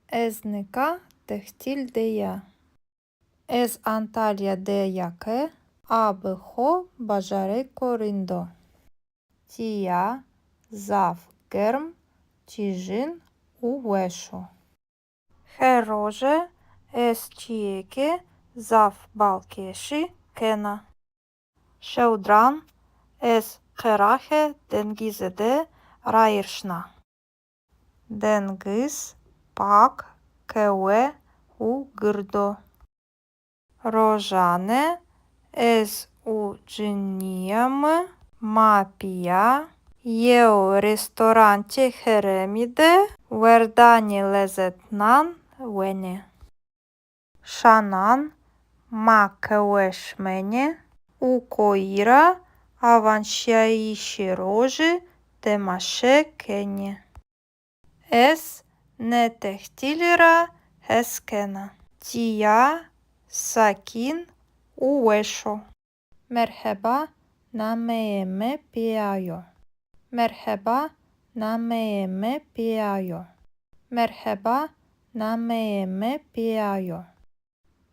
Ez nika tehtîl de ya. Ez Antalya de ya ke a bi xo bajarêko rind o. Tîya zaf germ, tîjin û weş o. Her roje ez çîyêkê zaf balkêşî kena. Şewdiran ez qeraxê dengizî de rayîr şina. Dengiz pak, kewe û gird o. Rojane ez û cinîya mi ma pîya yew restorantê herêmî de werdanê lezetnan wenê. Şanan ma qehwe şimenê û koyî ra awanşîyayîşê rojî temaşe kenê. Ez nê tehtîlî ra hes kena. Tîya sakîn û weş o. Merheba, nameyê mi Pîya yo. Merheba, nameyê mi Pîya yo. Merheba, nameyê mi Pîya yo.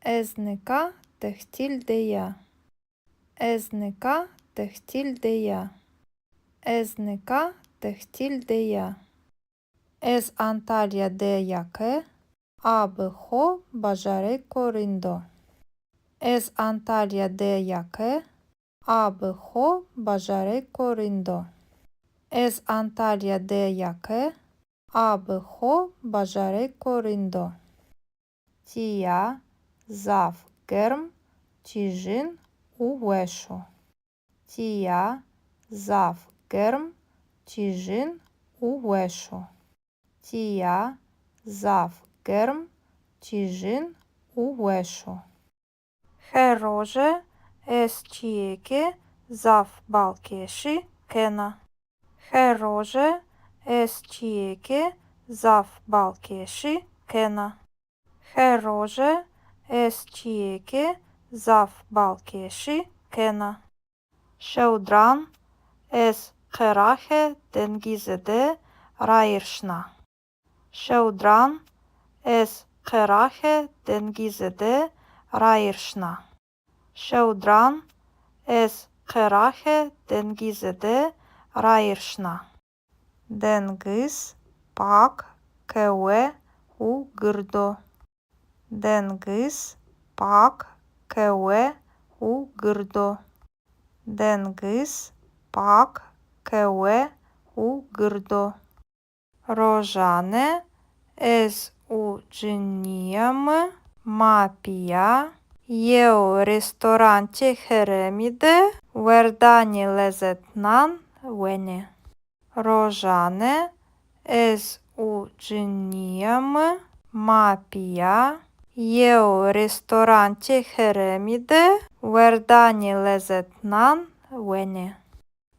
Ez nika tehtîl de ya. Ez nika tehtîl de ya. Ez nika tehtîl de ya. Ez Antalya de ya ke a bi xo bajarêko rind o. Ez Antalya de ya ke a bi xo bajarêko rind o. Ez Antalya de ya ke a bi xo bajarêko rind o. Tîya zaf germ, tîjin û weş o. Tîya zaf germ, tîjin û weş o. Tîya zaf germ, tîjin û weş o. Her roje ez çîyêkê zaf balkêşî kena. Her roje ez çîyêkê zaf balkêşî kena. Her roje ez çîyêkê zaf balkêşî kena. Şewdiran ez qeraxê dengizî de rayîr şina. Şewdiran ez qeraxê dengizî de rayîr şina. Şewdiran ez qeraxê dengizî de rayîr şina. Dengiz pak, kewe û gird o. Dengiz pak, kewe û gird o. Dengiz pak, kewe û gird o. Rojane ez û cinîya mi ma pîya yew restorantê herêmî de werdanê lezetnan wenê. Rojane ez û cinîya mi ma pîya yew restorantê herêmî de werdanê lezetnan wenê.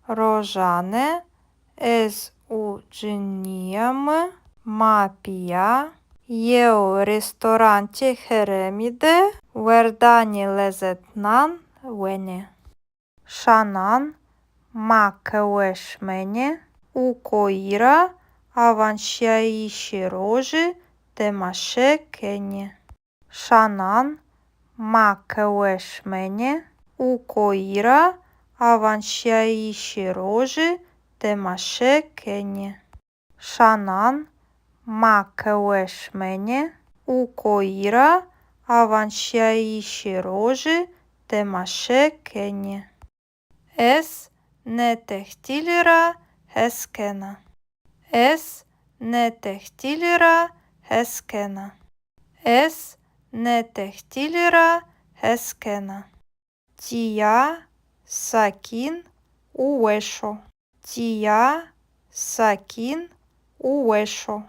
Rojane ez û cinîya mi ma pîya yew restorantê herêmî de werdanê lezetnan wenê. Şanan ma qehwe şimenê û koyî ra awanşîyayîşê rojî temaşe kenê. Şanan ma qehwe şimenê û koyî ra awanşîyayîşê rojî temaşe kenê. Şanan ma qehwe şimenê û koyî ra awanşîyayîşê rojî temaşe kenê. Ez nê tehtîlî ra hes kena. Ez nê tehtîlî ra hes kena. Ez nê tehtîlî ra hes kena. Tîya sakîn û weş o. Tîya sakîn û weş o.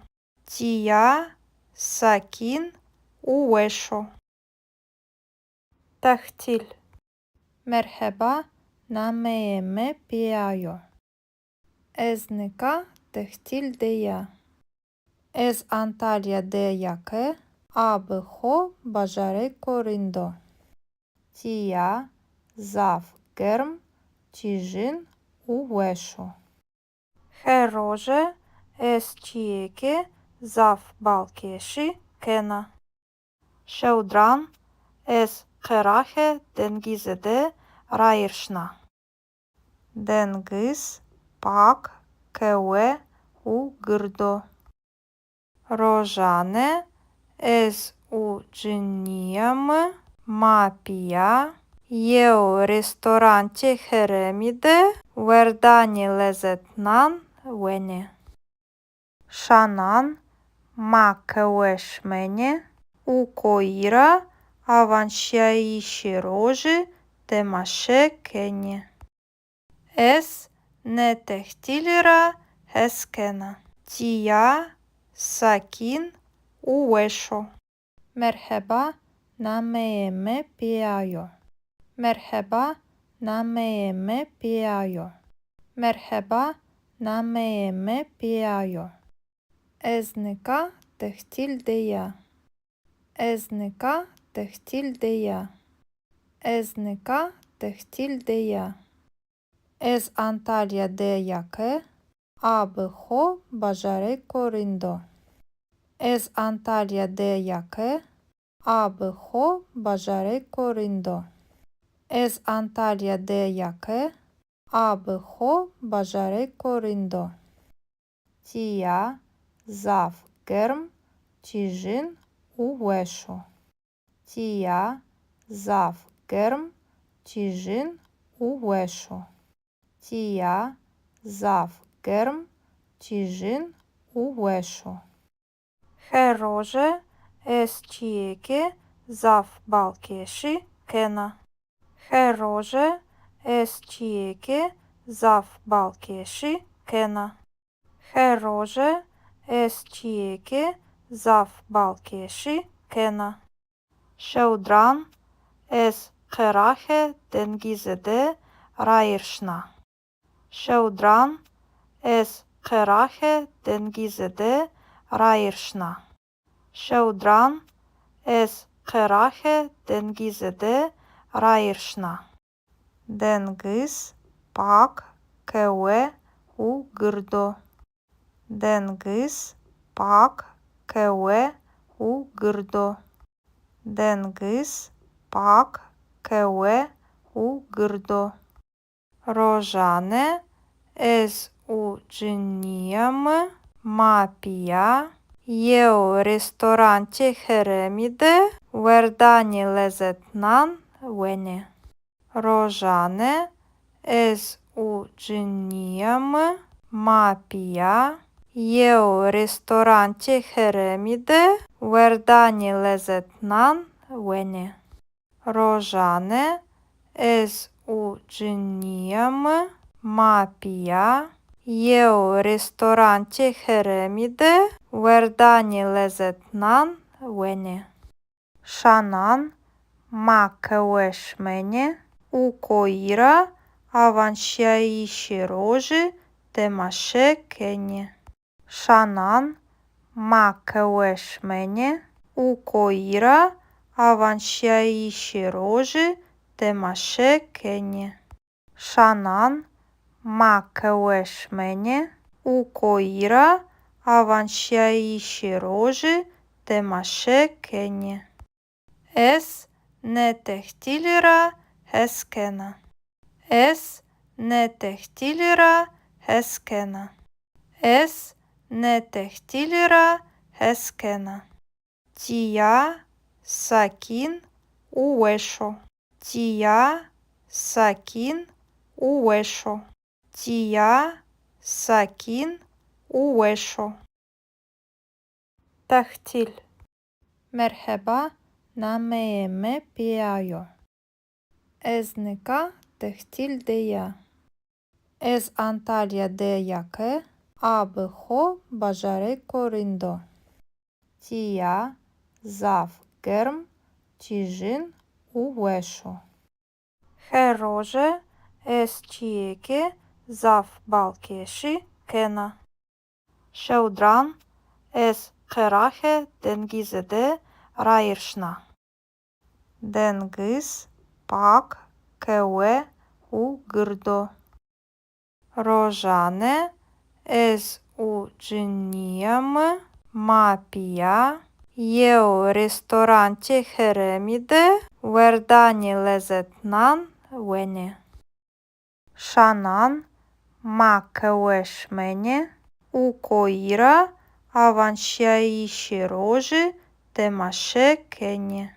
Tîya sakîn û weş o. Tehtîl. Merheba, nameyê mi Pîya yo. Ez nika tehtîl de ya. Ez Antalya de ya ke a bi xo bajarêko rind o. Tîya zaf germ, tîjin û weş o. Her roje ez çîyêkê zaf balkêşî kena. Şewdiran ez qeraxê dengizî de rayîr şina. Dengiz pak, kewe û gird o. Rojane ez û cinîya mi ma pîya yew restorantê herêmî de werdanê lezetnan wenê. Şanan ma qehwe şimenê û koyî ra awanşîyayîşê rojî temaşe kenê. Ez nê tehtîlî ra hes kena. Tîya sakîn û weş o. Merheba, nameyê mi Pîya yo. Merheba, nameyê mi Pîya yo. Merheba, nameyê mi Pîya yo. Ez nika tehtîl de ya. Ez nika tehtîl de ya. Ez nika tehtîl de ya. Ez Antalya de ya ke a bi xo bajarêko rind o. Ez Antalya de ya ke a bi xo bajarêko rind o. Ez Antalya de ya ke a bi xo bajarêko rind o. Tîya zaf germ, tîjin û weş o. Tîya zaf germ, tîjin û weş o. Tîya zaf germ, tîjin û weş o. Her roje ez çîyêkê zaf balkêşî kena. Her roje ez çîyêkê zaf balkêşî kena. Her roje ez çîyêkê zaf balkêşî kena. Şewdiran ez qeraxê dengizî de rayîr şina. Şewdiran ez qeraxê dengizî de rayîr şina. Şewdiran ez qeraxê dengizî de rayîr şina. Dengiz pak, kewe û gird o. Dengiz pak, kewe û gird o. Dengiz pak, kewe û gird o. Rojane ez û cinîya mi ma pîya yew restorantê herêmî de werdanê lezetnan wenê. Rojane ez û cinîya mi ma pîya yew restorantê herêmî de werdanê lezetnan wenê. Rojane ez û cinîya mi ma pîya yew restorantê herêmî de werdanê lezetnan wenê. Şanan ma qehwe şimenê û koyî ra awanşîyayîşê rojî temaşe kenê. Şanan ma qehwe şimenê û koyî ra awanşîyayîşê rojî temaşe kenê. Şanan ma qehwe şimenê û koyî ra awanşîyayîşê rojî temaşe kenê. Ez nê tehtîlî ra hes kena. Ez nê tehtîlî ra hes kena. Ez nê tehtîlî ra hes kena. Tîya sakîn û weş o. Tîya sakîn û weş o. Tîya sakîn û weş o. Tehtîl. Merheba, nameyê mi Pîya yo. Ez nika tehtîl de ya. Ez Antalya de ya ke a bi xo bajarêko rind o. Tîya zaf germ, tîjin û weş o. Her roje ez çîyêkê zaf balkêşî kena. Şewdiran ez qeraxê dengizî de rayîr şina. Dengiz pak, kewe û gird o. Rojane ez û cinîya mi ma pîya yew restorantê herêmî de werdanê lezetnan wenê. Şanan ma qehwe şimenê û koyî ra awanşîyayîşê rojî temaşe kenê.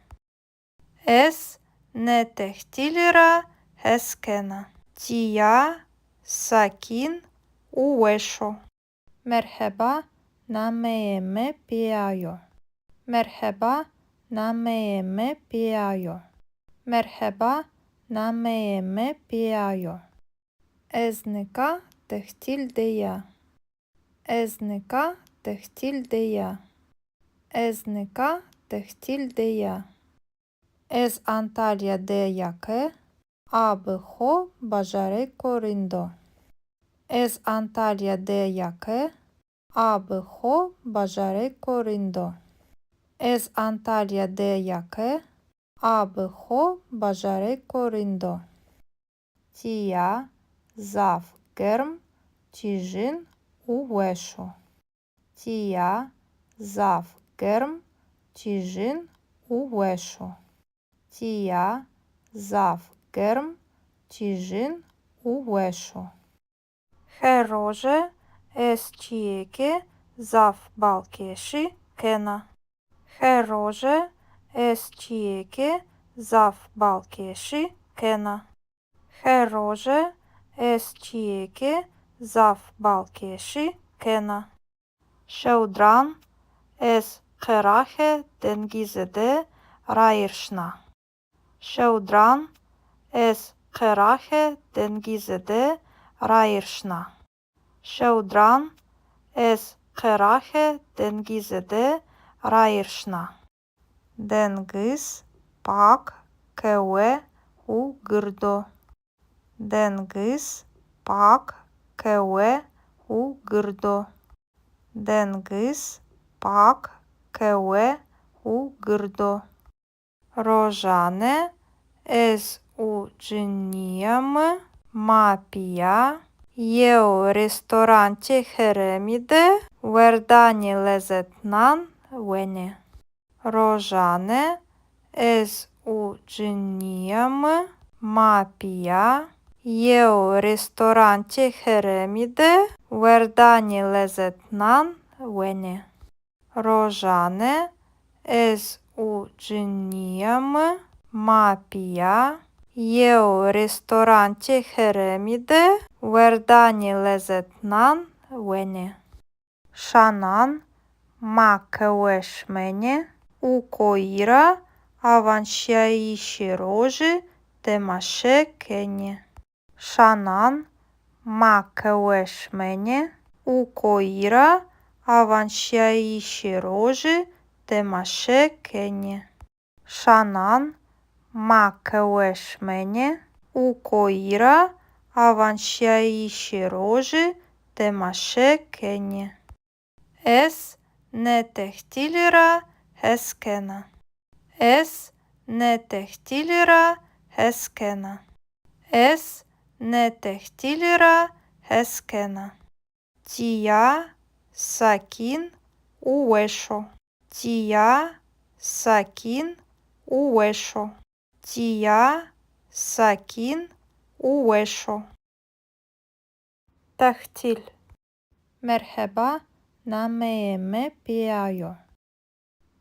Ez nê tehtîlî ra hes kena. Tîya sakîn û weş o. Merheba, nameyê mi Pîya yo. Merheba, nameyê mi Pîya yo. Merheba, nameyê mi Pîya yo. Ez nika tehtîl de ya. Ez nika tehtîl de ya. Ez nika tehtîl de ya. Ez Antalya de ya ke a bi xo bajarêko rind o. Ez Antalya de ya ke a bi xo bajarêko rind o. Ez Antalya de ya ke a bi xo bajarêko rind o. Tîya zaf germ, tîjin û weş o. Tîya zaf germ, tîjin û weş o. Tîya zaf germ, tîjin û weş o. Her roje ez çîyêkê zaf balkêşî kena. Her roje ez çîyêkê zaf balkêşî kena. Her roje ez çîyêkê zaf balkêşî kena. Şewdiran ez qeraxê dengizî de rayîr şina. Şewdiran ez qeraxê dengizî de rayîr şina. Şewdiran ez qeraxê dengizî de rayîr şina. Dengiz pak, kewe û gird o. Dengiz pak, kewe û gird o. Dengiz pak, kewe û gird o. Rojane ez û cinîya mi ma pîya yew restorantê herêmî de werdanê lezetnan wenê. Rojane ez û cinîya mi ma pîya yew restorantê herêmî de werdanê lezetnan wenê. Rojane ez û cinîya mi ma pîya yew restorantê herêmî de werdanê lezetnan wenê. Şanan ma qehwe şimenê û koyî ra awanşîyayîşê rojî temaşe kenê. Şanan ma qehwe şimenê û koyî ra awanşîyayîşê rojî temaşe kenê. Şanan ma qehwe şimenê û koyî ra awanşîyayîşê rojî temaşe kenê. Ez nê tehtîlî ra hes kena. Ez nê tehtîlî ra hes kena. Ez nê tehtîlî ra hes kena. Tîya sakîn û weş o. Tîya sakîn û weş o. Tîya sakîn û weş o. Tehtîl. Merheba, nameyê mi Pîya yo.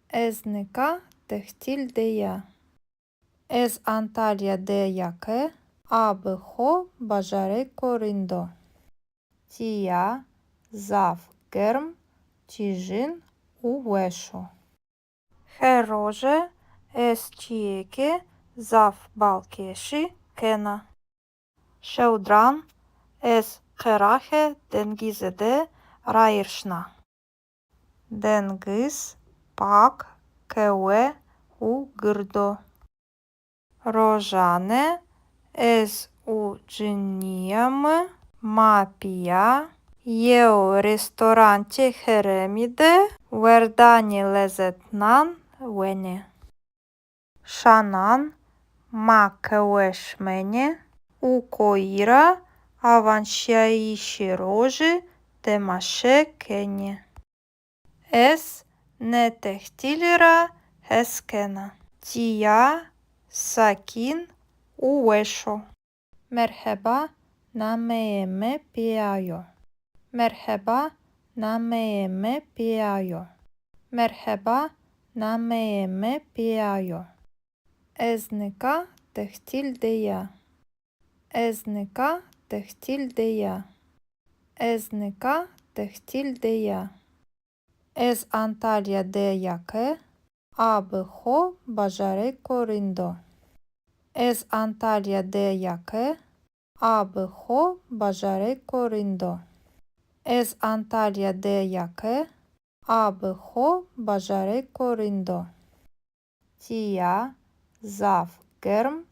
Ez nika tehtîl de ya. Ez Antalya de ya ke a bi xo bajarêko rind o. Tîya zaf germ, tîjin û weş o. Her roje ez çîyêkê zaf balkêşî kena. Şewdiran ez qeraxê dengizî de rayîr şina. Dengiz pak, kewe û gird o. Rojane ez û cinîya mi ma pîya yew restorantê herêmî de werdanê lezetnan wenê. Şanan ma qehwe şimenê û koyî ra awanşîyayîşê rojî temaşe kenê. Ez nê tehtîlî ra hes kena. Tîya sakîn û weş o. Merheba, nameyê mi Pîya yo. Merheba, nameyê mi Pîya yo. Merheba, nameyê mi Pîya yo. Ez nika tehtîl de ya. Ez nika tehtîl de ya. Ez nika tehtîl de ya. Ez Antalya de ya ke a bi xo bajarêko rind o. Ez Antalya de ya ke a bi xo bajarêko rind o. Ez Antalya de ya ke a bi xo bajarêko rind o. Tîya zaf germ,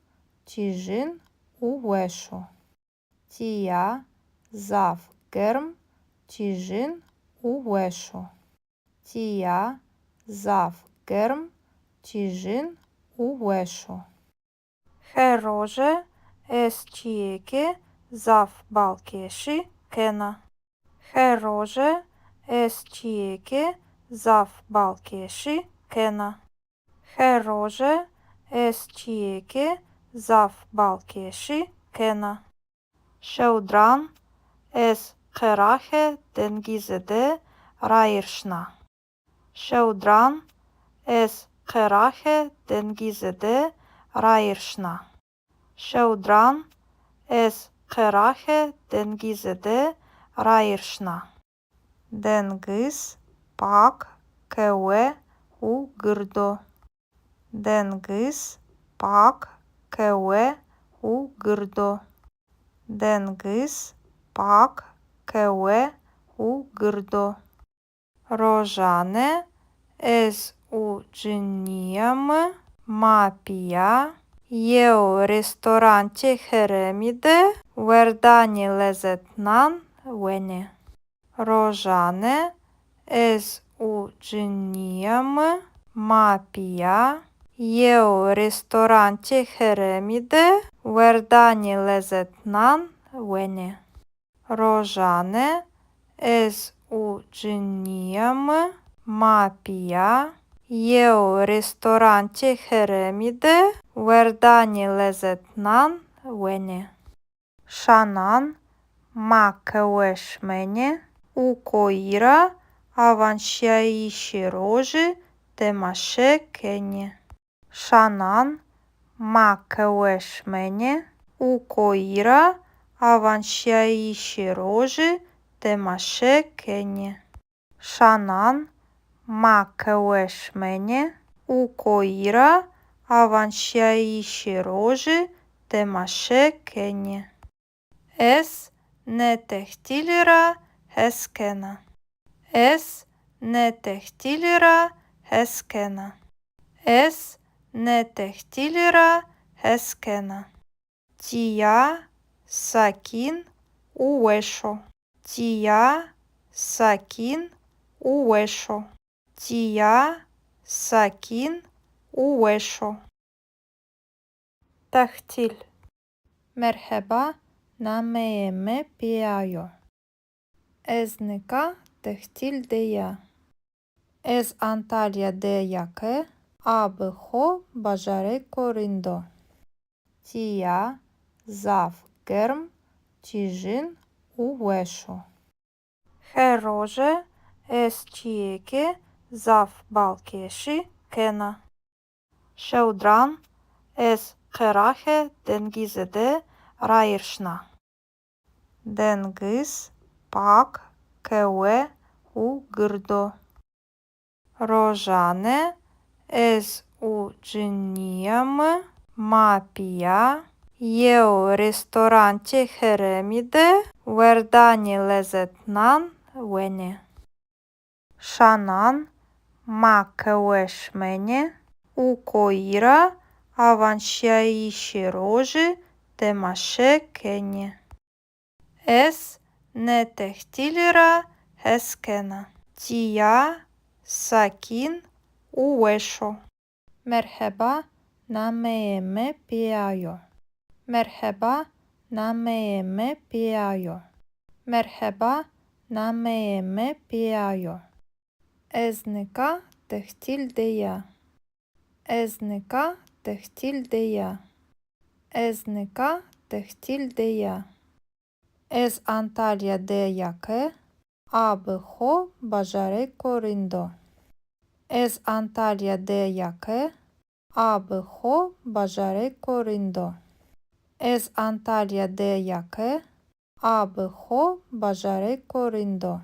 tîjin û weş o. Tîya zaf germ, tîjin û weş o. Tîya zaf germ, tîjin û weş o. Her roje ez çîyêkê zaf balkêşî kena. Her roje ez çîyêkê zaf balkêşî kena. Her roje ez çîyêkê zaf balkêşî kena. Şewdiran ez qeraxê dengizî de rayîr şina. Şewdiran ez qeraxê dengizî de rayîr şina. Şewdiran ez qeraxê dengizî de rayîr şina. Dengiz pak, kewe û gird o. Dengiz pak, kewe û gird o. Dengiz pak, kewe û gird o. Rojane ez û cinîya mi ma pîya yew restorantê herêmî de werdanê lezetnan wenê. Rojane ez û cinîya mi ma pîya yew restorantê herêmî de werdanê lezetnan wenê. Rojane ez û cinîya mi ma pîya yew restorantê herêmî de werdanê lezetnan wenê. Şanan ma qehwe şimenê û koyî ra awanşîyayîşê rojî temaşe kenê. Şanan ma qehwe şimenê û koyî ra awanşîyayîşê rojî temaşe kenê. Şanan ma qehwe şimenê û koyî ra awanşîyayîşê rojî temaşe kenê. Ez nê tehtîlî ra hes kena. Ez nê tehtîlî ra hes kena. Ez nê tehtîlî ra hes kena. Tîya sakîn û weş o. Tîya sakîn û weş o. Tîya sakîn û weş o. Tehtîl. Merheba, nameyê mi Pîya yo. Ez nika tehtîl de ya. Ez Antalya de ya ke a bi xo bajarêko rind o. Tîya zaf germ, tîjin û weş o. Her roje ez çîyêkê zaf balkêşî kena. Şewdiran ez qeraxê dengizî de rayîr şina. Dengiz pak, kewe û gird o. Rojane ez û cinîya mi ma pîya yew restorantê herêmî de werdanê lezetnan wenê. Şanan ma qehwe şimenê û koyî ra awanşîyayîşê rojî temaşe kenê. Ez nê tehtîlî ra hes kena. Tîya sakîn û weş o. Merheba, nameyê mi Pîya yo. Merheba, nameyê mi Pîya yo. Merheba, nameyê mi Pîya yo. Ez nika tehtîl de ya. Ez nika tehtîl de ya. Ez nika tehtîl de ya. Ez Antalya de ya ke a bi xo bajarêko rind o. Ez Antalya de ya ke a bi xo bajarêko rind o. Ez Antalya de ya ke a bi xo bajarêko rind o.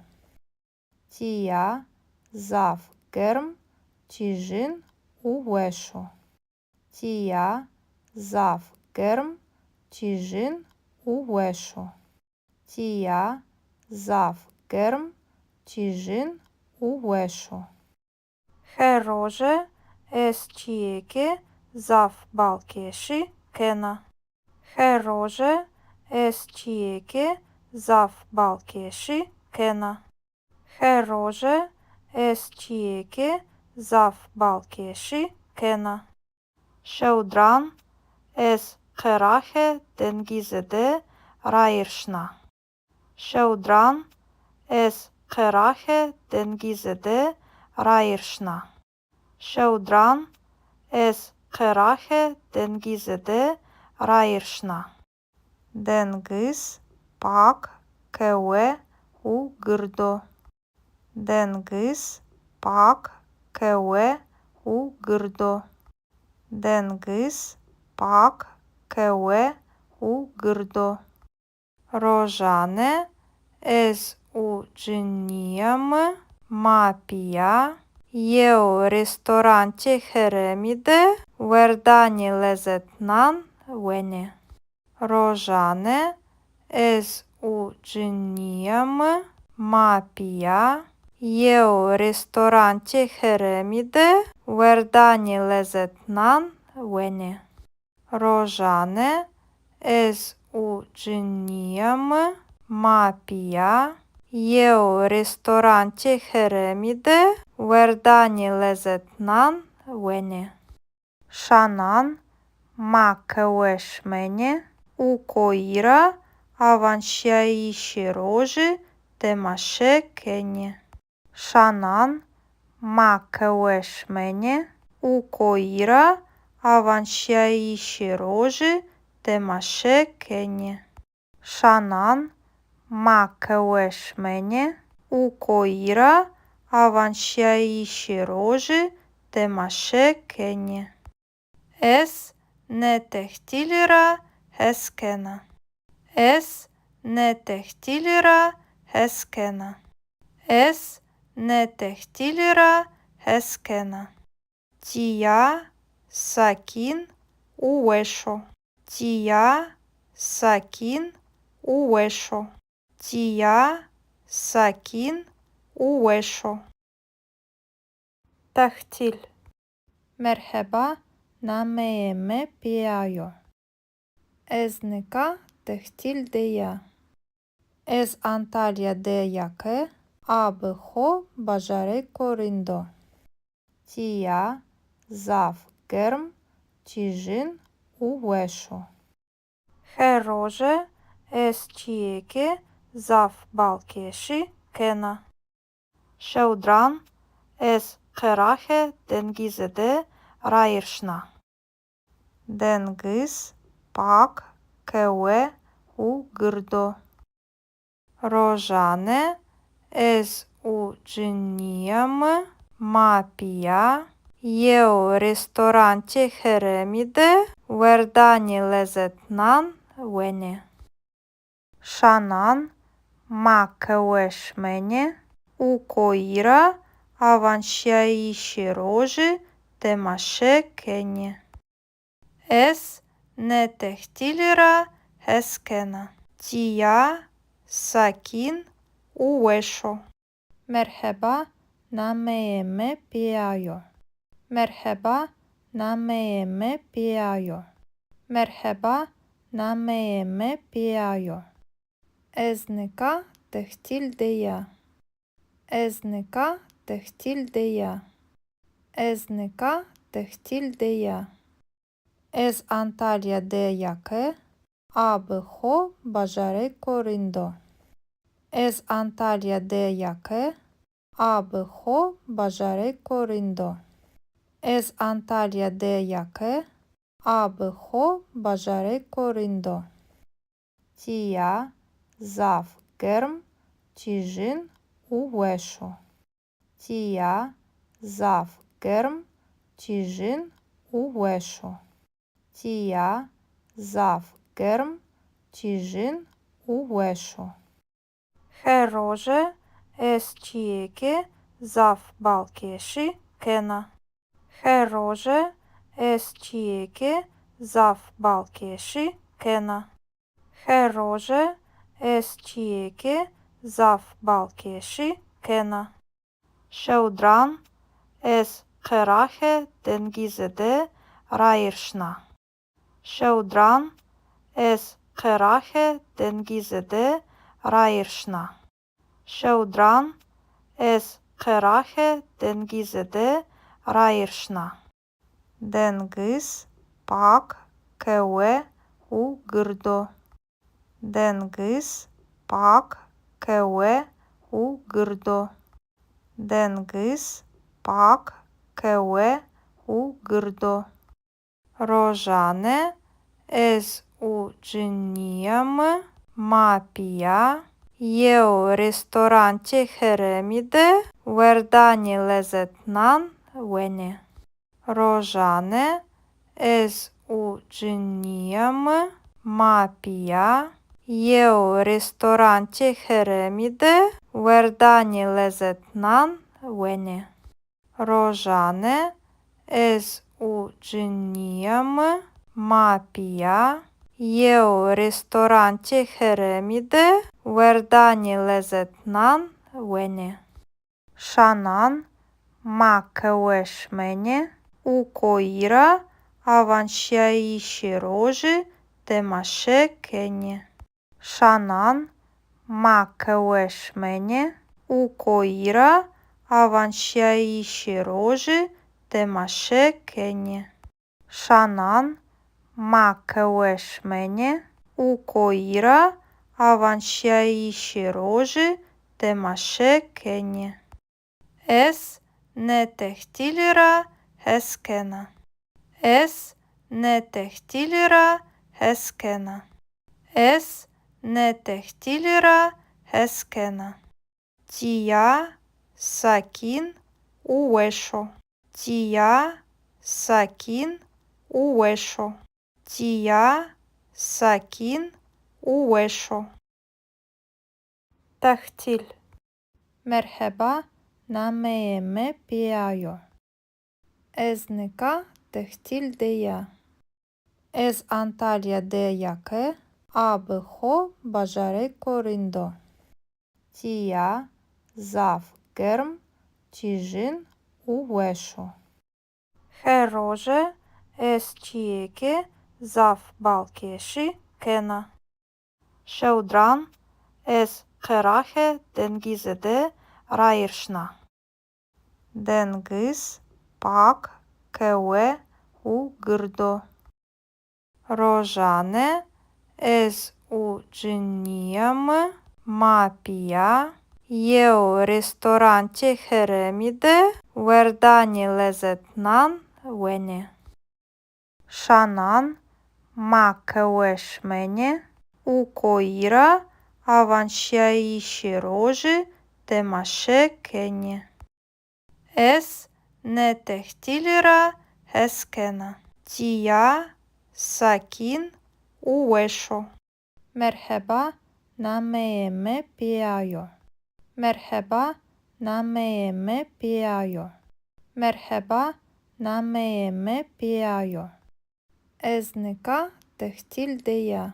Tîya zaf germ, tîjin û weş o. Tîya zaf germ, tîjin û weş o. Tîya zaf germ, tîjin û weş o. Her roje ez çîyêkê zaf balkêşî kena. Her roje ez çîyêkê zaf balkêşî kena. Her roje ez çîyêkê zaf balkêşî kena. Şewdiran ez qeraxê dengizî de rayîr şina. Şewdiran ez qeraxê dengizî de rayîr şina. Şewdiran ez qeraxê dengizî de rayîr şina. Dengiz pak, kewe û gird o. Dengiz pak, kewe û gird o. Dengiz pak, kewe û gird o. Rojane ez û cinîya mi ma pîya yew restorantê herêmî de werdanê lezetnan wenê. Rojane ez û cinîya mi ma pîya yew restorantê herêmî de werdanê lezetnan wenê. Rojane ez û cinîya mi ma pîya yew restorantê herêmî de werdanê lezetnan wenê. Şanan ma qehwe şimenê û koyî ra awanşîyayîşê rojî temaşe kenê. Şanan ma qehwe şimenê û koyî ra awanşîyayîşê rojî temaşe kenê. Şanan ma qehwe şimenê û koyî ra awanşîyayîşê rojî temaşe kenê. Ez nê tehtîlî ra hes kena. Ez nê tehtîlî ra hes kena. Ez nê tehtîlî ra hes kena. Tîya sakîn û weş o. Tîya sakîn û weş o. Tîya sakîn û weş o. Tehtîl. Merheba, nameyê mi Pîya yo. Ez nika tehtîl de ya. Ez Antalya de ya ke a bi xo bajarêko rind o. Tîya zaf germ, tîjin û weş o. Her roje ez çîyêkê zaf balkêşî kena. Şewdiran ez qeraxê dengizî de rayîr şina. Dengiz pak, kewe û gird o. Rojane ez û cinîya mi ma pîya yew restorantê herêmî de werdanê lezetnan wenê. Şanan ma qehwe şimenê û koyî ra awanşîyayîşê rojî temaşe kenê. Ez nê tehtîlî ra hes kena. Tîya sakîn û weş o. Merheba, nameyê mi Pîya yo. Merheba, nameyê mi Pîya yo. Merheba, nameyê mi Pîya yo. Ez nika tehtîl de ya. Ez nika tehtîl de ya. Ez nika tehtîl de ya. Ez Antalya de ya ke a bi xo bajarêko rind o. Ez Antalya de ya ke a bi xo bajarêko rind o. Ez Antalya de ya ke a bi xo bajarêko rind o. Tîya zaf germ, tîjin û weş o. Tîya zaf germ, tîjin û weş o. Tîya zaf germ, tîjin û weş o. Her roje ez çîyêkê zaf balkêşî kena. Her roje ez çîyêkê zaf balkêşî kena. Her roje ez çîyêkê zaf balkêşî kena. Şewdiran ez qeraxê dengizî de rayîr şina. Şewdiran ez qeraxê dengizî de rayîr şina. Şewdiran ez qeraxê dengizî de rayîr şina. Dengiz pak, kewe û gird o. Dengiz pak, kewe û gird o. Dengiz pak, kewe û gird o. Rojane ez û cinîya mi ma pîya Yew restorantê herêmî de werdanê lezetnan wenê. Rojane ez û cinîya mi ma pîya yew restorantê herêmî de werdanê lezetnan wenê. Rojane ez û cinîya mi ma pîya yew restorantê herêmî de werdanê lezetnan wenê. Şanan ma qehwe şimenê û koyî ra awanşîyayîşê rojî temaşe kenê. Şanan ma qehwe şimenê û koyî ra awanşîyayîşê rojî temaşe kenê. Şanan ma qehwe şimenê û koyî ra awanşîyayîşê rojî temaşe kenê. Ez nê tehtîlî ra hes kena. Ez nê tehtîlî ra hes kena. Ez nê tehtîlî ra hes kena. Tîya sakîn û weş o. Tîya sakîn û weş o. Tîya sakîn û weş o. Tehtîl. Merheba, nameyê mi Pîya yo. Ez nika tehtîl de ya. Ez Antalya de ya ke a bi xo bajarêko rind o. Tîya zaf germ, tîjin û weş o. Her roje ez çîyêkê zaf balkêşî kena. Şewdiran ez qeraxê dengizî de rayîr şina. Dengiz pak, kewe û gird o. Rojane ez û cinîya mi ma pîya yew restorantê herêmî de werdanê lezetnan wenê. Şanan ma qehwe şimenê û koyî ra awanşîyayîşê rojî temaşe kenê. Ez nê tehtîlî ra hes kena. Tîya sakîn û weş o. Merheba, nameyê mi Pîya yo. Merheba, nameyê mi Pîya yo. Merheba, nameyê mi Pîya yo. Ez nika tehtîl de ya.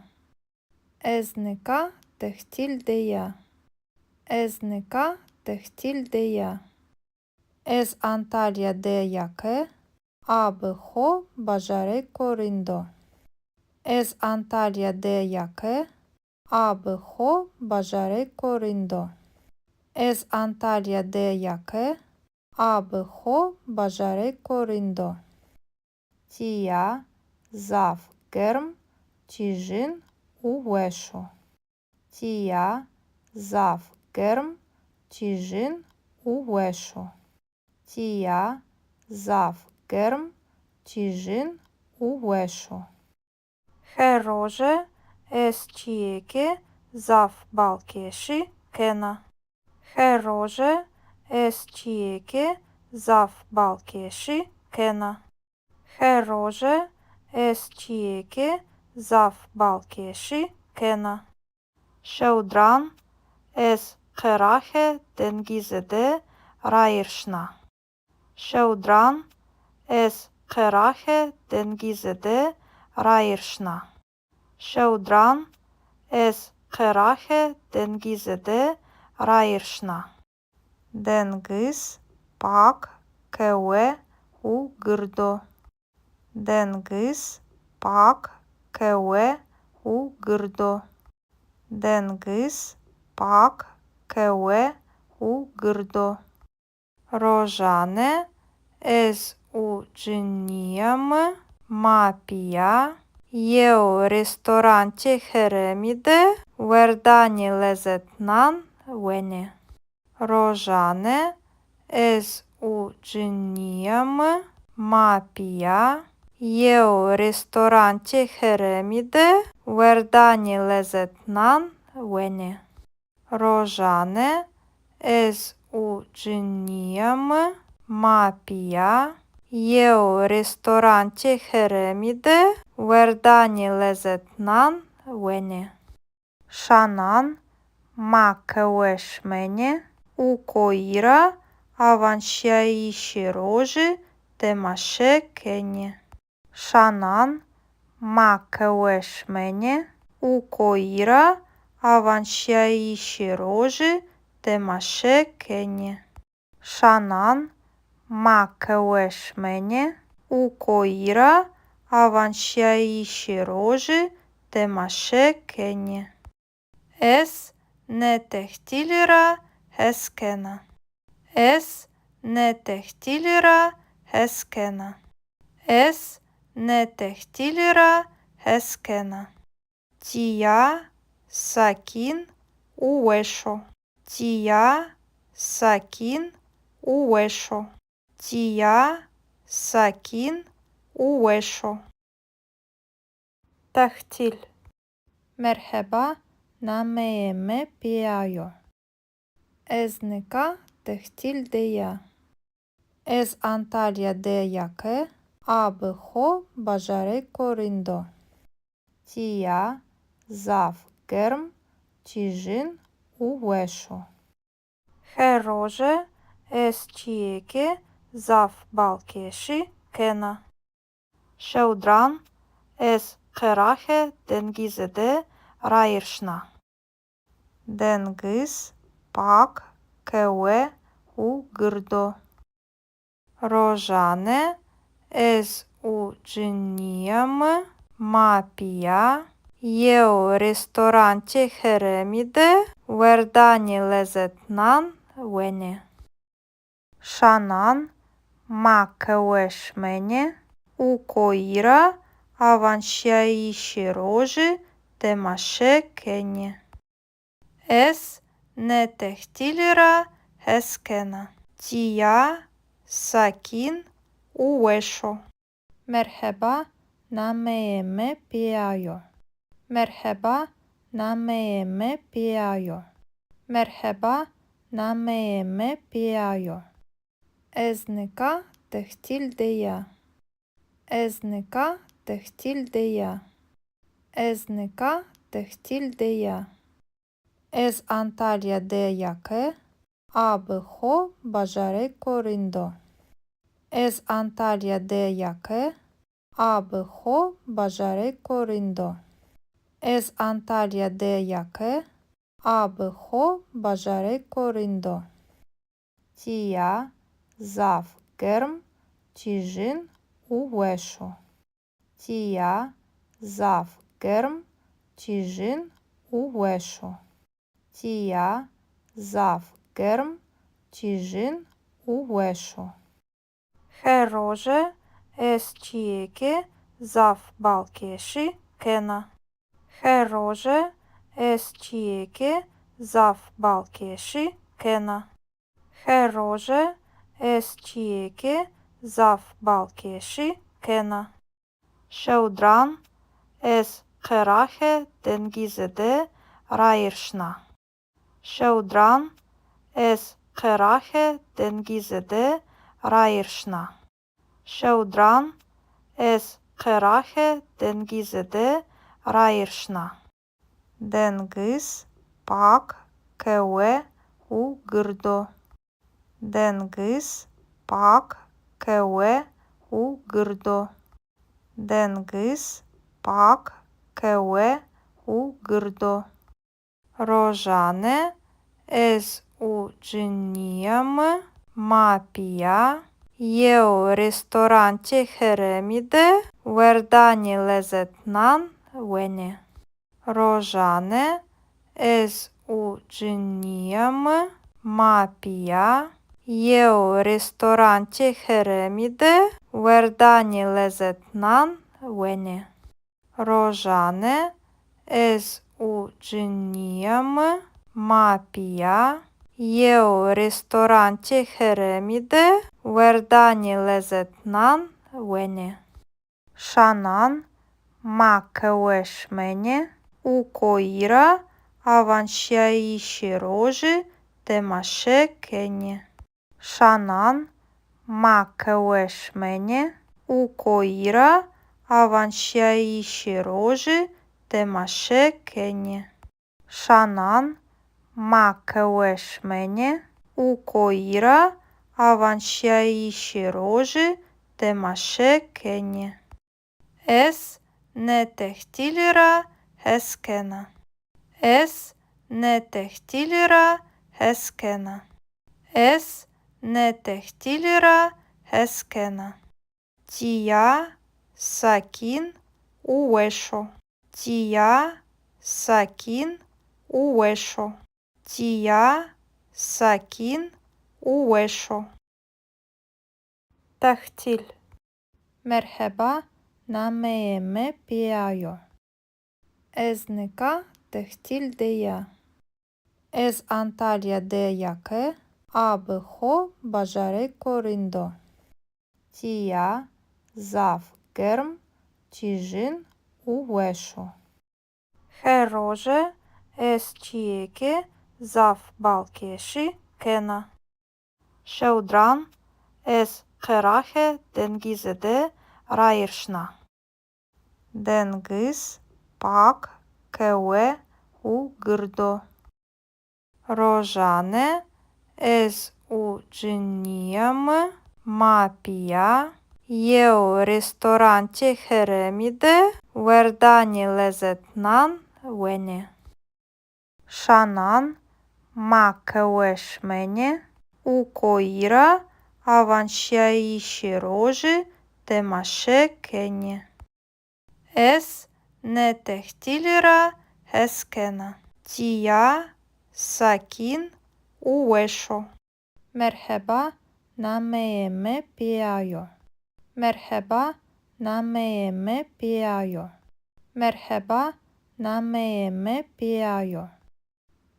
Ez nika tehtîl de ya. Ez nika tehtîl de ya. Ez Antalya de ya ke a bi xo bajarêko rind o. Ez Antalya de ya ke a bi xo bajarêko rind o. Ez Antalya de ya ke a bi xo bajarêko rind o. Tîya zaf germ, tîjin û weş o. Tîya zaf germ, tîjin û weş o. Tîya zaf germ, tîjin û weş o. Her roje ez çîyêkê zaf balkêşî kena. Her roje ez çîyêkê zaf balkêşî kena. Her roje ez çîyêkê zaf balkêşî kena. Şewdiran ez qeraxê dengizî de rayîr şina. Şewdiran ez qeraxê dengizî de rayîr şina. Şewdiran ez qeraxê dengizî de rayîr şina. Dengiz pak, kewe û gird o. Dengiz pak, kewe û gird o. Dengiz pak, kewe û gird o. Rojane ez û cinîya mi ma pîya yew restorantê herêmî de werdanê lezetnan wenê. Rojane ez û cinîya mi ma pîya yew restorantê herêmî de werdanê lezetnan wenê. Rojane ez û cinîya mi ma pîya yew restorantê herêmî de werdanê lezetnan wenê. Şanan ma qehwe şimenê û koyî ra awanşîyayîşê rojî temaşe kenê. Şanan ma qehwe şimenê û koyî ra awanşîyayîşê rojî temaşe kenê. Şanan ma qehwe şimenê û koyî ra awanşîyayîşê rojî temaşe kenê. Ez nê tehtîlî ra hes kena. Ez nê tehtîlî ra hes kena. Ez nê tehtîlî ra hes kena. Tîya sakîn û weş o. Tîya sakîn û weş o. Tîya sakîn û weş o. Tehtîl. Merheba, nameyê mi Pîya yo. Ez nika tehtîl de ya. Ez Antalya de ya ke a bi xo bajarêko rind o. Tîya zaf germ, tîjin û weş o. Her roje ez çîyêkê zaf balkêşî kena. Şewdiran ez qeraxê dengizî de rayîr şina. Dengiz pak, kewe û gird o. Rojane ez û cinîya mi ma pîya yew restorantê herêmî de werdanê lezetnan wenê. Şanan ma qehwe şimenê û koyî ra awanşîyayîşê rojî temaşe kenê. Ez nê tehtîlî ra hes kena. Tîya sakîn û weş o. Merheba, nameyê mi Pîya yo. Merheba, nameyê mi Pîya yo. Merheba, nameyê mi Pîya yo. Ez nika tehtîl de ya. Ez nika tehtîl de ya. Ez nika tehtîl de ya. Ez Antalya de ya ke a bi xo bajarêko rind o. Ez Antalya de ya ke a bi xo bajarêko rind o. Ez Antalya de ya ke a bi xo bajarêko rind o. Tîya zaf germ, tîjin û weş o. Tîya zaf germ, tîjin û weş o. Tîya zaf germ, tîjin û weş o. Her roje ez çîyêkê zaf balkêşî kena. Her roje ez çîyêkê zaf balkêşî kena. Her roje ez çîyêkê zaf balkêşî kena. Şewdiran ez qeraxê dengizî de rayîr şina. Şewdiran ez qeraxê dengizî de rayîr şina. Şewdiran ez qeraxê dengizî de rayîr şina. Dengiz pak, kewe û gird o. Dengiz pak, kewe û gird o. Dengiz pak, kewe û gird o. Rojane ez û cinîya mi ma pîya yew restorantê herêmî de werdanê lezetnan wenê. Rojane ez û cinîya mi ma pîya yew restorantê herêmî de werdanê lezetnan wenê. Rojane ez û cinîya mi ma pîya yew restorantê herêmî de werdanê lezetnan wenê. Şanan ma qehwe şimenê û koyî ra awanşîyayîşê rojî temaşe kenê. Şanan ma qehwe şimenê û koyî ra awanşîyayîşê rojî temaşe kenê. Şanan ma qehwe şimenê û koyî ra awanşîyayîşê rojî temaşe kenê. Ez nê tehtîlî ra hes kena. Ez nê tehtîlî ra hes kena. Ez nê tehtîlî ra hes kena. Tîya sakîn û weş o. Tîya sakîn û weş o. Tîya sakîn û weş o. Tehtîl. Merheba, nameyê mi Pîya yo. Ez nika tehtîl de ya. Ez Antalya de ya ke a bi xo bajarêko rind o. Tîya zaf germ, tîjin û weş o. Her roje ez çîyêkê zaf balkêşî kena. Şewdiran ez qeraxê dengizî de rayîr şina. Dengiz pak, qehwe û gird o. Rojane ez û cinîya mi ma pîya yew restorantê herêmî de werdanê lezetnan wenê. Şanan ma qehwe şimenê û koyî ra awanşîyayîşê rojî temaşe kenê. Ez nê tehtîlî ra hes kena. Tîya sakîn û weş o. Merheba, nameyê mi Pîya yo. Merheba, nameyê mi Pîya yo. Merheba, nameyê mi Pîya yo.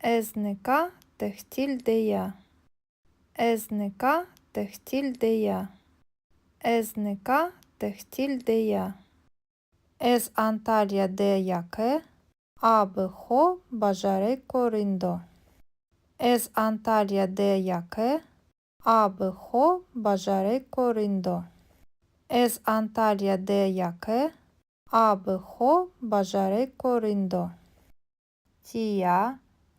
Ez nika tehtîl de ya. Ez nika tehtîl de ya. Ez nika tehtîl de ya. Ez Antalya de ya ke a bi xo bajarêko rind o. Ez Antalya de ya ke a bi xo bajarêko rind o. Ez Antalya de ya ke a bi xo bajarêko rind o. Tîya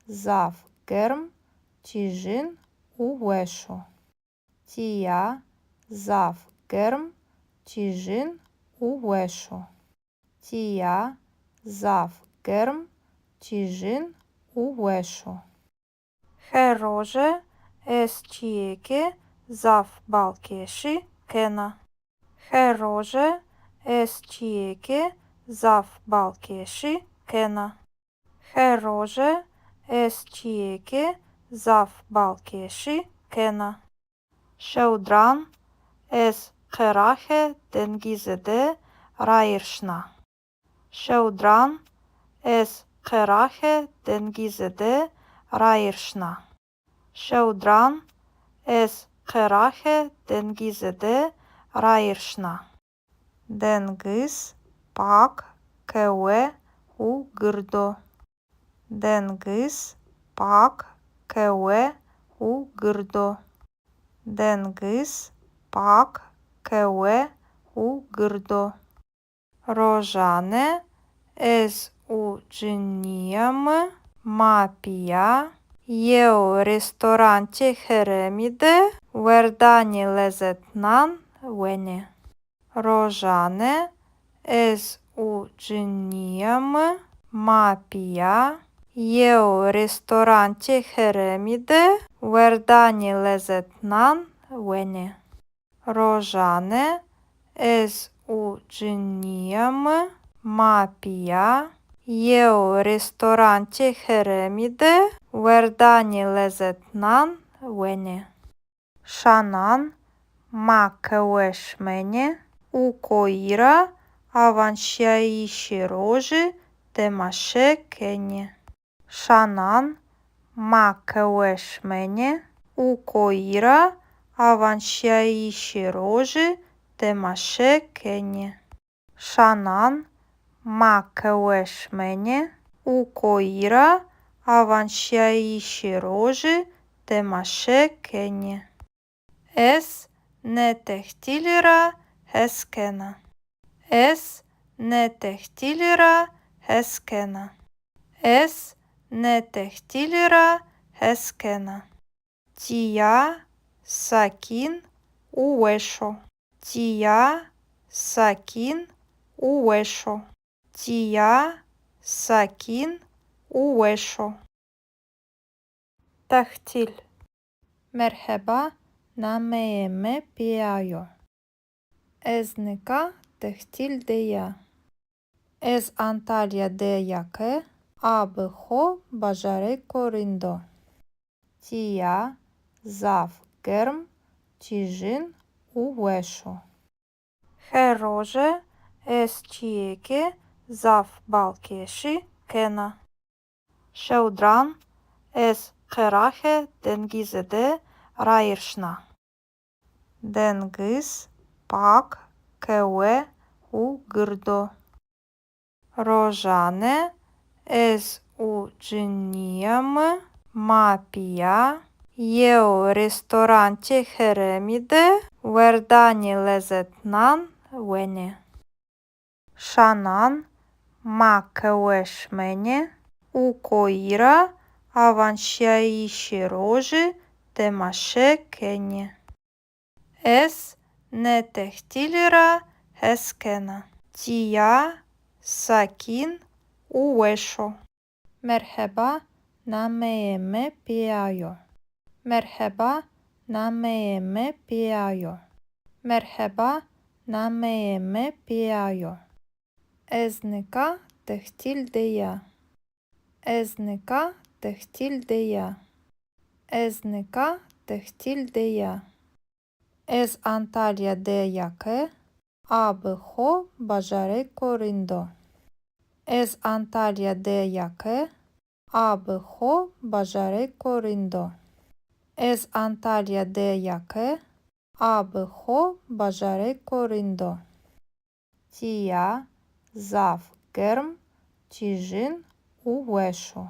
zaf germ, tîjin û weş o. Tîya zaf germ, tîjin û weş o. Tîya zaf germ, tîjin û weş o. Her roje ez çîyêkê zaf balkêşî kena. Her roje ez çîyêkê zaf balkêşî kena. Her roje ez çîyêkê zaf balkêşî kena. Şewdiran ez qeraxê dengizî de rayîr şina. Şewdiran ez qeraxê dengizî de rayîr şina. Şewdiran ez qeraxê dengizî de rayîr şina. Dengiz pak, qehwe û gird o. Dengiz pak, qehwe û gird o. Dengiz pak, qehwe û gird o. Rojane ez û cinîya mi ma pîya yew restorantê herêmî de werdanê lezetnan wenê. Rojane ez û cinîya mi ma pîya yew restorantê herêmî de werdanê lezetnan wenê. Rojane ez û cinîya mi ma pîya yew restorantê herêmî de werdanê lezetnan wenê. Şanan ma qehwe şimenê û koyî ra awanşîyayîşê rojî temaşe kenê. Şanan ma qehwe şimenê û koyî ra awanşîyayîşê rojî temaşe kenê. Şanan ma qehwe şimenê û koyî ra awanşîyayîşê rojî temaşe kenê. Ez nê tehtîlî ra hes kena. Ez nê tehtîlî ra hes kena. Ez nê tehtîlî ra hes kena. Tîya sakîn û weş o. Tîya sakîn û weş o. Tîya sakîn û weş o. Tehtîl. Merheba, nameyê mi Pîya yo. Ez nika tehtîl de ya. Ez Antalya de ya ke a bi xo bajarêko rind o. Tîya zaf germ, tîjin û weş o. Her roje ez çîyêkê zaf balkêşî kena. Şewdiran ez qeraxê dengizî de rayîr şina. Dengiz pak, kewe û gird o. Rojane ez û cinîya mi ma pîya yew restorantê herêmî de werdanê lezetnan wenê. Şanan ma qehwe şimenê û koyî ra awanşîyayîşê rojî temaşe kenê. Ez nê tehtîlî ra hes kena. Tîya sakîn û weş o. Merheba, nameyê mi Pîya yo. Merheba, nameyê mi Pîya yo. Merheba, nameyê mi Pîya yo. Ez nika tehtîl de ya. Ez nika tehtîl de ya. Ez nika tehtîl de ya. Ez Antalya de ya ke a bi xo bajarêko rind o. Ez Antalya de ya ke a bi xo bajarêko rind o. Ez Antalya de ya ke a bi xo bajarêko rind o. Tîya zaf germ, tîjin û weş o.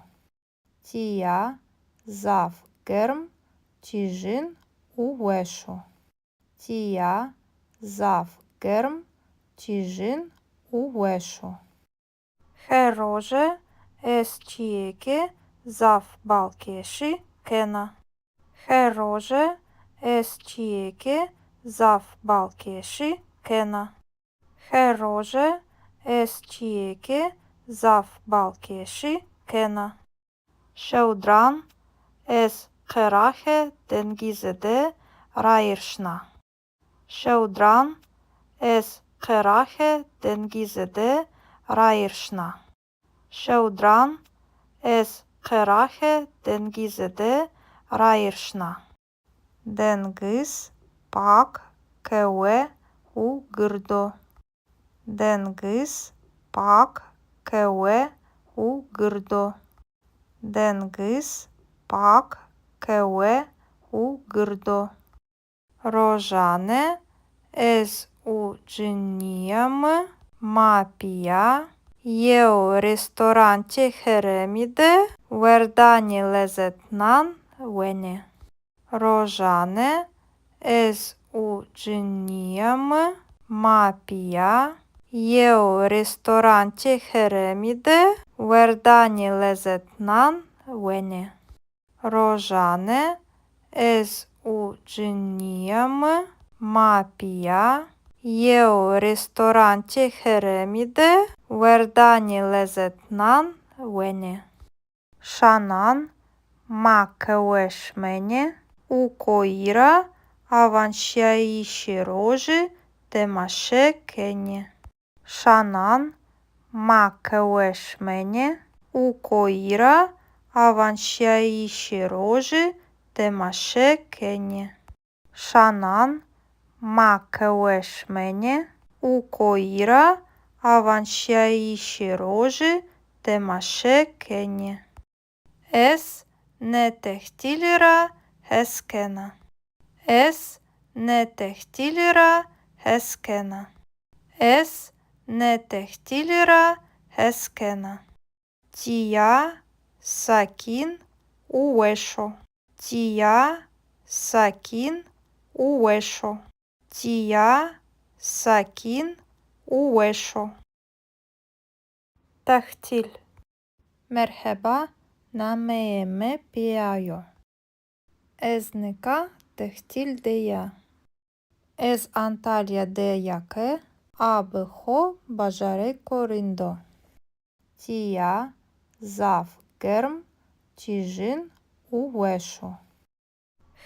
Tîya zaf germ, tîjin û weş o. Tîya zaf germ, tîjin û weş o. Her roje ez çîyêkê zaf balkêşî kena. Her roje ez çîyêkê zaf balkêşî kena. Her roje ez çîyêkê zaf balkêşî kena. Şewdiran ez qeraxê dengizî de rayîr şina. Şewdiran ez qeraxê dengizî de rayîr şina. Şewdiran ez qeraxê dengizî de rayîr şina. Dengiz pak, kewe û gird o. Dengiz pak, kewe û gird o. Dengiz pak, kewe û gird o. Rojane ez û cinîya mi ma pîya yew restorantê herêmî de werdanê lezetnan wenê. Rojane ez û cinîya mi ma pîya yew restorantê herêmî de werdanê lezetnan wenê. Rojane ez û cinîya mi ma pîya yew restorantê herêmî de werdanê lezetnan wenê. Şanan ma qehwe şimenê û koyî ra awanşîyayîşê rojî temaşe kenê. Şanan ma qehwe şimenê û koyî ra awanşîyayîşê rojî temaşe kenê. Şanan ma qehwe şimenê û koyî ra awanşîyayîşê rojî temaşe kenê. Ez nê tehtîlî ra hes kena. Ez nê tehtîlî ra hes kena. Ez nê tehtîlî ra hes kena. Tîya Sakîn û weş o. Tîya sakîn û weş o. Tîya sakîn û weş o. Tehtîl. Merheba, nameyê mi Pîya yo. Ez nika tehtîl de ya. Ez Antalya de ya ke a bi xo bajarêko rind o. Tîya zaf germ, tîjin û weş o.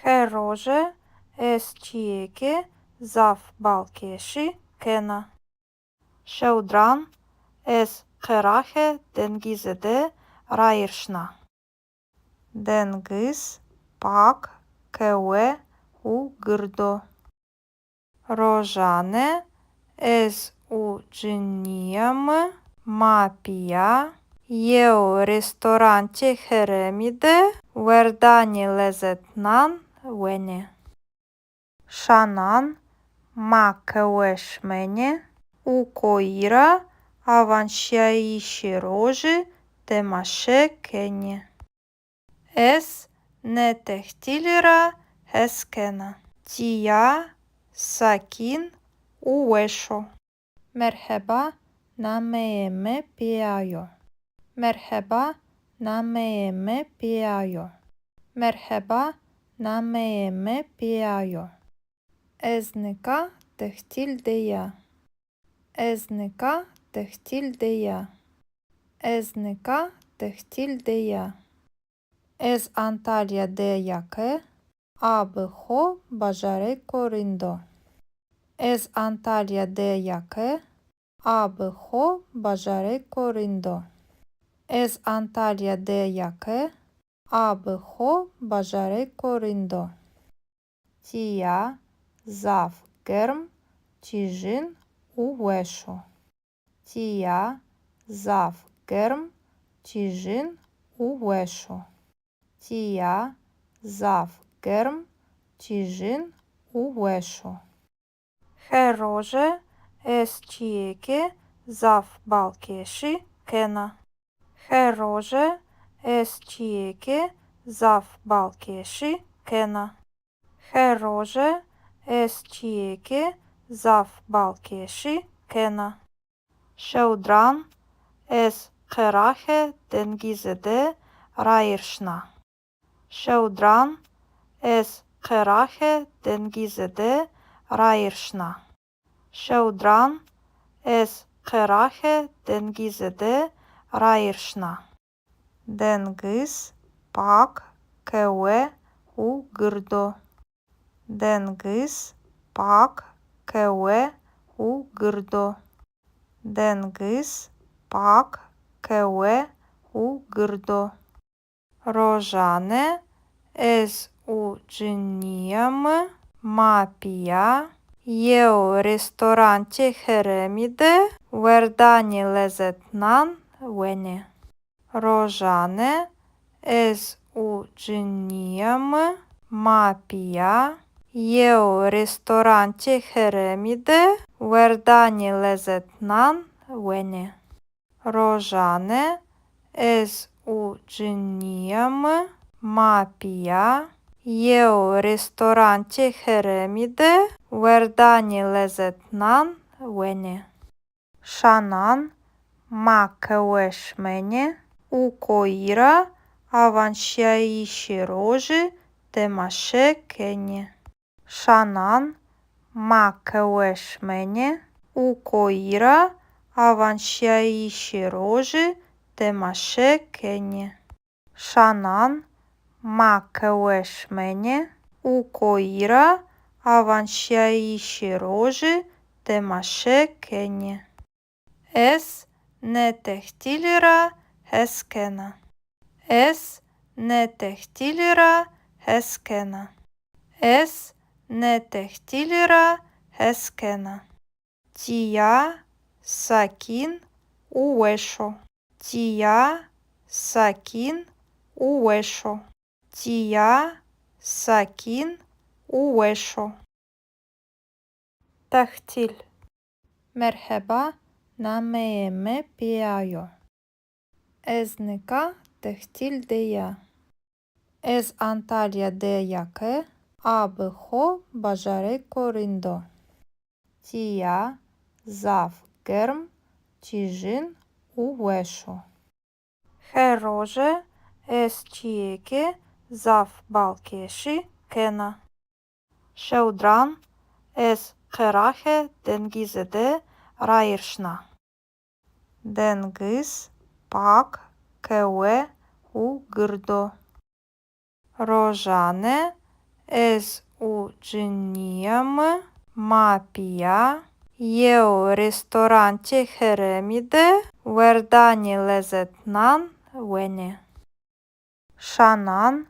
Her roje ez çîyêkê zaf balkêşî kena. Şewdiran ez qeraxê dengizî de rayîr şina. Dengiz pak, kewe û gird o. Rojane ez û cinîya mi ma pîya yew restorantê herêmî de werdanê lezetnan wenê. Şanan ma qehwe şimenê û koyî ra awanşîyayîşê rojî temaşe kenê. Ez nê tehtîlî ra hes kena. Tîya sakîn û weş o. Merheba, nameyê mi Pîya yo. Merheba, nameyê mi Pîya yo. Merheba, nameyê mi Pîya yo. Ez nika tehtîl de ya. Ez nika tehtîl de ya. Ez nika tehtîl de ya. Ez Antalya de ya ke a bi xo bajarêko rind o. Ez Antalya de ya ke a bi xo bajarêko rind o. Ez Antalya de ya ke a bi xo bajarêko rind o. Tîya zaf germ, tîjin û weş o. Tîya zaf germ, tîjin û weş o. Tîya zaf germ, tîjin û weş o. Her roje ez çîyêkê zaf balkêşî kena. Her roje ez çîyêkê zaf balkêşî kena. Her roje ez çîyêkê zaf balkêşî kena. Şewdiran ez qeraxê dengizî de rayîr şina. Şewdiran ez qeraxê dengizî de rayîr şina. Şewdiran ez qeraxê dengizî de rayîr şina. Dengiz pak, kewe û gird o. Dengiz pak, kewe û gird o. Dengiz pak, kewe û gird o. Rojane ez û cinîya mi ma pîya yew restorantê herêmî de werdanê lezetnan wenê. Rojane ez û cinîya mi ma pîya yew restorantê herêmî de werdanê lezetnan wenê. Rojane ez û cinîya mi ma pîya yew restorantê herêmî de werdanê lezetnan wenê. Şanan ma qehwe şimenê û koyî ra awanşîyayîşê rojî temaşe kenê. Şanan ma qehwe şimenê û koyî ra awanşîyayîşê rojî temaşe kenê. Şanan ma qehwe şimenê û koyî ra awanşîyayîşê rojî temaşe kenê. Ez nê tehtîlî ra hes kena. Ez nê tehtîlî ra hes kena. Ez nê tehtîlî ra hes kena. Tîya sakîn û weş o. Tîya sakîn û weş o. Tîya sakîn û weş o. Tehtîl. Merheba, nameyê mi Pîya yo. Ez nika tehtîl de ya. Ez Antalya de ya ke a bi xo bajarêko rind o. Tîya zaf germ, tîjin û weş o. Her roje ez çîyêkê zaf balkêşî kena. Şewdiran ez qeraxê dengizî de rayîr şina. Dengiz pak, kewe û gird o. Rojane ez û cinîya mi ma pîya yew restorantê herêmî de werdanê lezetnan wenê. Şanan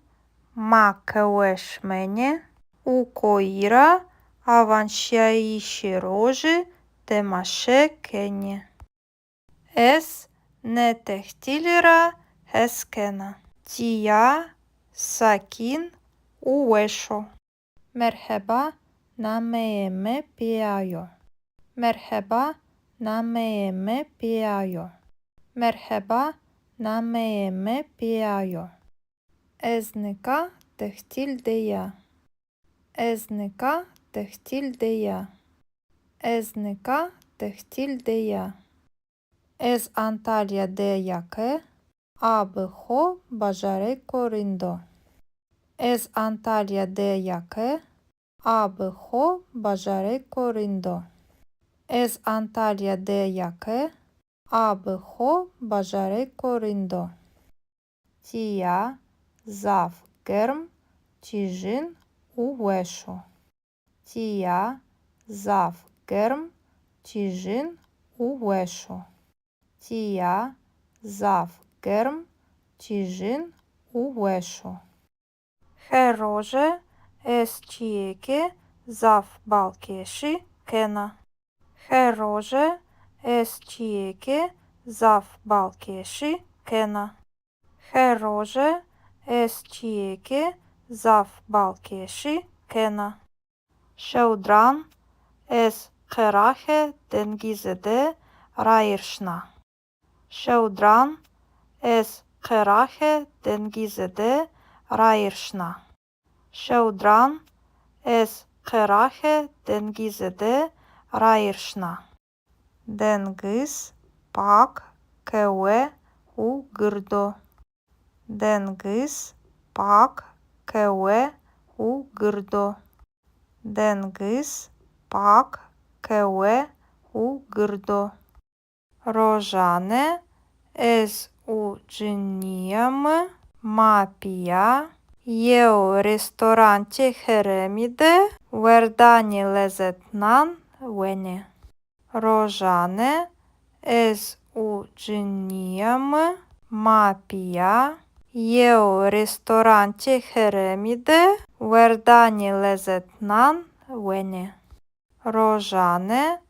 ma qehwe şimenê û koyî ra awanşîyayîşê rojî temaşe kenê. Ez nê tehtîlî ra hes kena. Tîya sakîn û weş o. Merheba, nameyê mi Pîya yo. Merheba, nameyê mi Pîya yo. Merheba, nameyê mi Pîya yo. Ez nika tehtîl de ya. Ez nika tehtîl de ya. Ez nika tehtîl de ya. Ez Antalya de ya ke a bi xo bajarêko rind o. Ez Antalya de ya ke a bi xo bajarêko rind o. Ez Antalya de ya ke a bi xo bajarêko rind o. Tîya zaf germ, tîjin û weş o. Tîya zaf germ, tîjin û weş o. Tîya zaf germ, tîjin û weş o. Her roje ez çîyêkê zaf balkêşî kena. Her roje ez çîyêkê zaf balkêşî kena. Her roje ez çîyêkê zaf balkêşî kena. Şewdiran ez qeraxê dengizî de rayîr şina. Şewdiran ez qeraxê dengizî de rayîr şina. Şewdiran ez qeraxê dengizî de rayîr şina. Dengiz pak, kewe û gird o. Dengiz pak, kewe û gird o. Dengiz pak, kewe û gird o. Rojane ez û cinîya mi ma pîya yew restorantê herêmî de werdanê lezetnan wenê. Rojane ez û cinîya mi ma pîya yew restorantê herêmî de werdanê lezetnan wenê. Rojane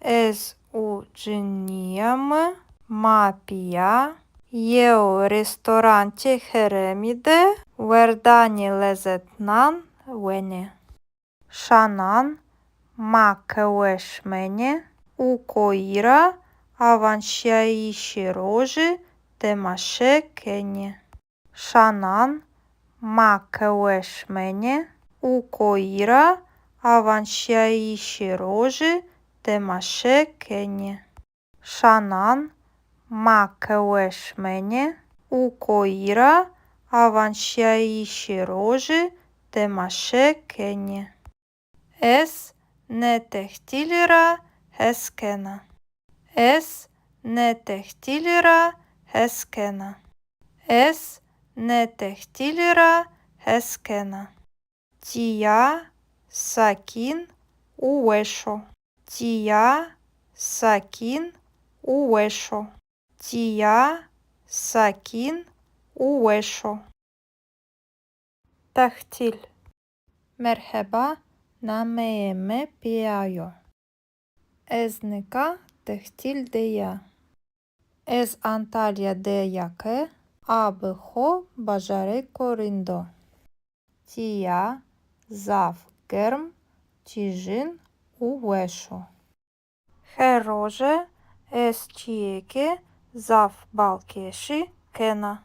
ez û cinîya mi ma pîya yew restorantê herêmî de werdanê lezetnan wenê. Şanan ma qehwe şimenê û koyî ra awanşîyayîşê rojî temaşe kenê. Şanan ma qehwe şimenê û koyî ra awanşîyayîşê rojî temaşe kenê. Şanan ma qehwe şimenê û koyî ra awanşîyayîşê rojî temaşe kenê. Ez nê tehtîlî ra hes kena. Ez nê tehtîlî ra hes kena. Ez nê tehtîlî ra hes kena. Tîya sakîn û weş o. Tîya sakîn û weş o. Tîya sakîn û weş o. Tehtîl. Merheba, nameyê mi Pîya yo. Ez nika tehtîl de ya. Ez Antalya de ya ke a bi xo bajarêko rind o. Tîya zaf germ, tîjin û weş o. Her roje ez çîyêkê zaf balkêşî kena.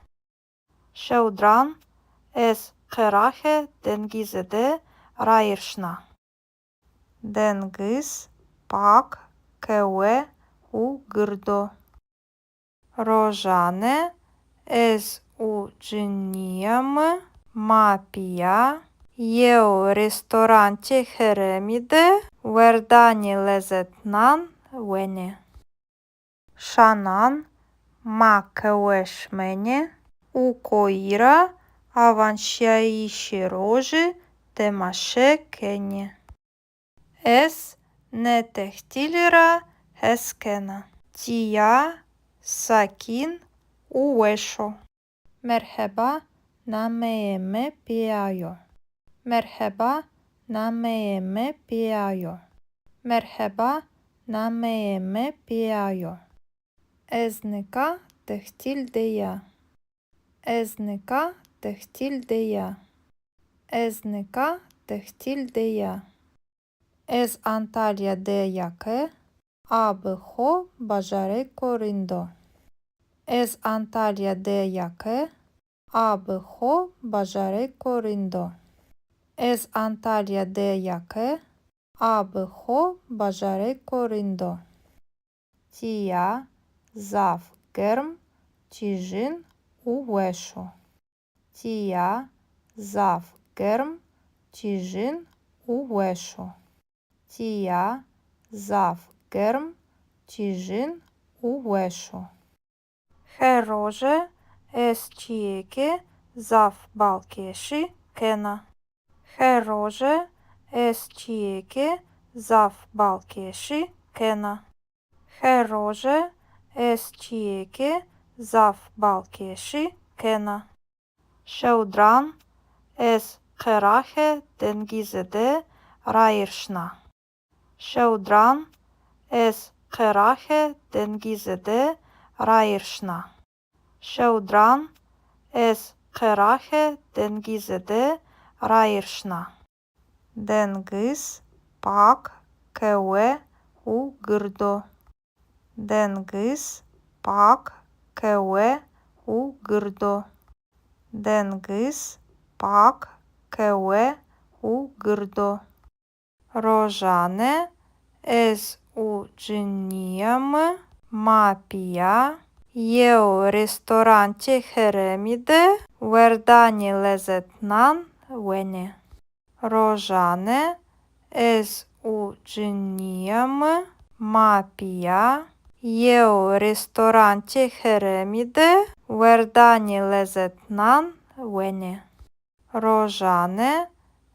Şewdiran ez qeraxê dengizî de rayîr şina. Dengiz pak, kewe û gird o. Rojane ez û cinîya mi ma pîya yew restorantê herêmî de werdanê lezetnan wenê. Şanan ma qehwe şimenê û koyî ra awanşîyayîşê rojî temaşe kenê. Ez nê tehtîlî ra hes kena. Tîya sakîn û weş o. Merheba, nameyê mi Pîya yo. Merheba, nameyê mi Pîya yo. Merheba, nameyê mi Pîya yo. Ez nika tehtîl de ya. Ez nika tehtîl de ya. Ez nika tehtîl de ya. Ez Antalya de ya ke a bi xo bajarêko rind o. Ez Antalya de ya ke a bi xo bajarêko rind o. Ez Antalya de ya ke a bi xo bajarêko rind o. Tîya zaf germ, tîjin û weş o. Tîya zaf germ, tîjin û weş o. Tîya zaf germ, tîjin û weş o. Her roje ez çîyêkê zaf balkêşî kena. Her roje ez çîyêkê zaf balkêşî kena. Her roje ez çîyêkê zaf balkêşî kena. Şewdiran ez qeraxê dengizî de rayîr şina. Şewdiran ez qeraxê dengizî de rayîr şina. Şewdiran ez qeraxê dengizî de rayîr şina. Dengiz pak, kewe û gird o. Dengiz pak, kewe û gird o. Dengiz pak, kewe û gird o. Rojane ez û cinîya mi ma pîya yew restorantê herêmî de werdanê lezetnan wenê. Rojane ez û cinîya mi ma pîya yew restorantê herêmî de werdanê lezetnan wenê. Rojane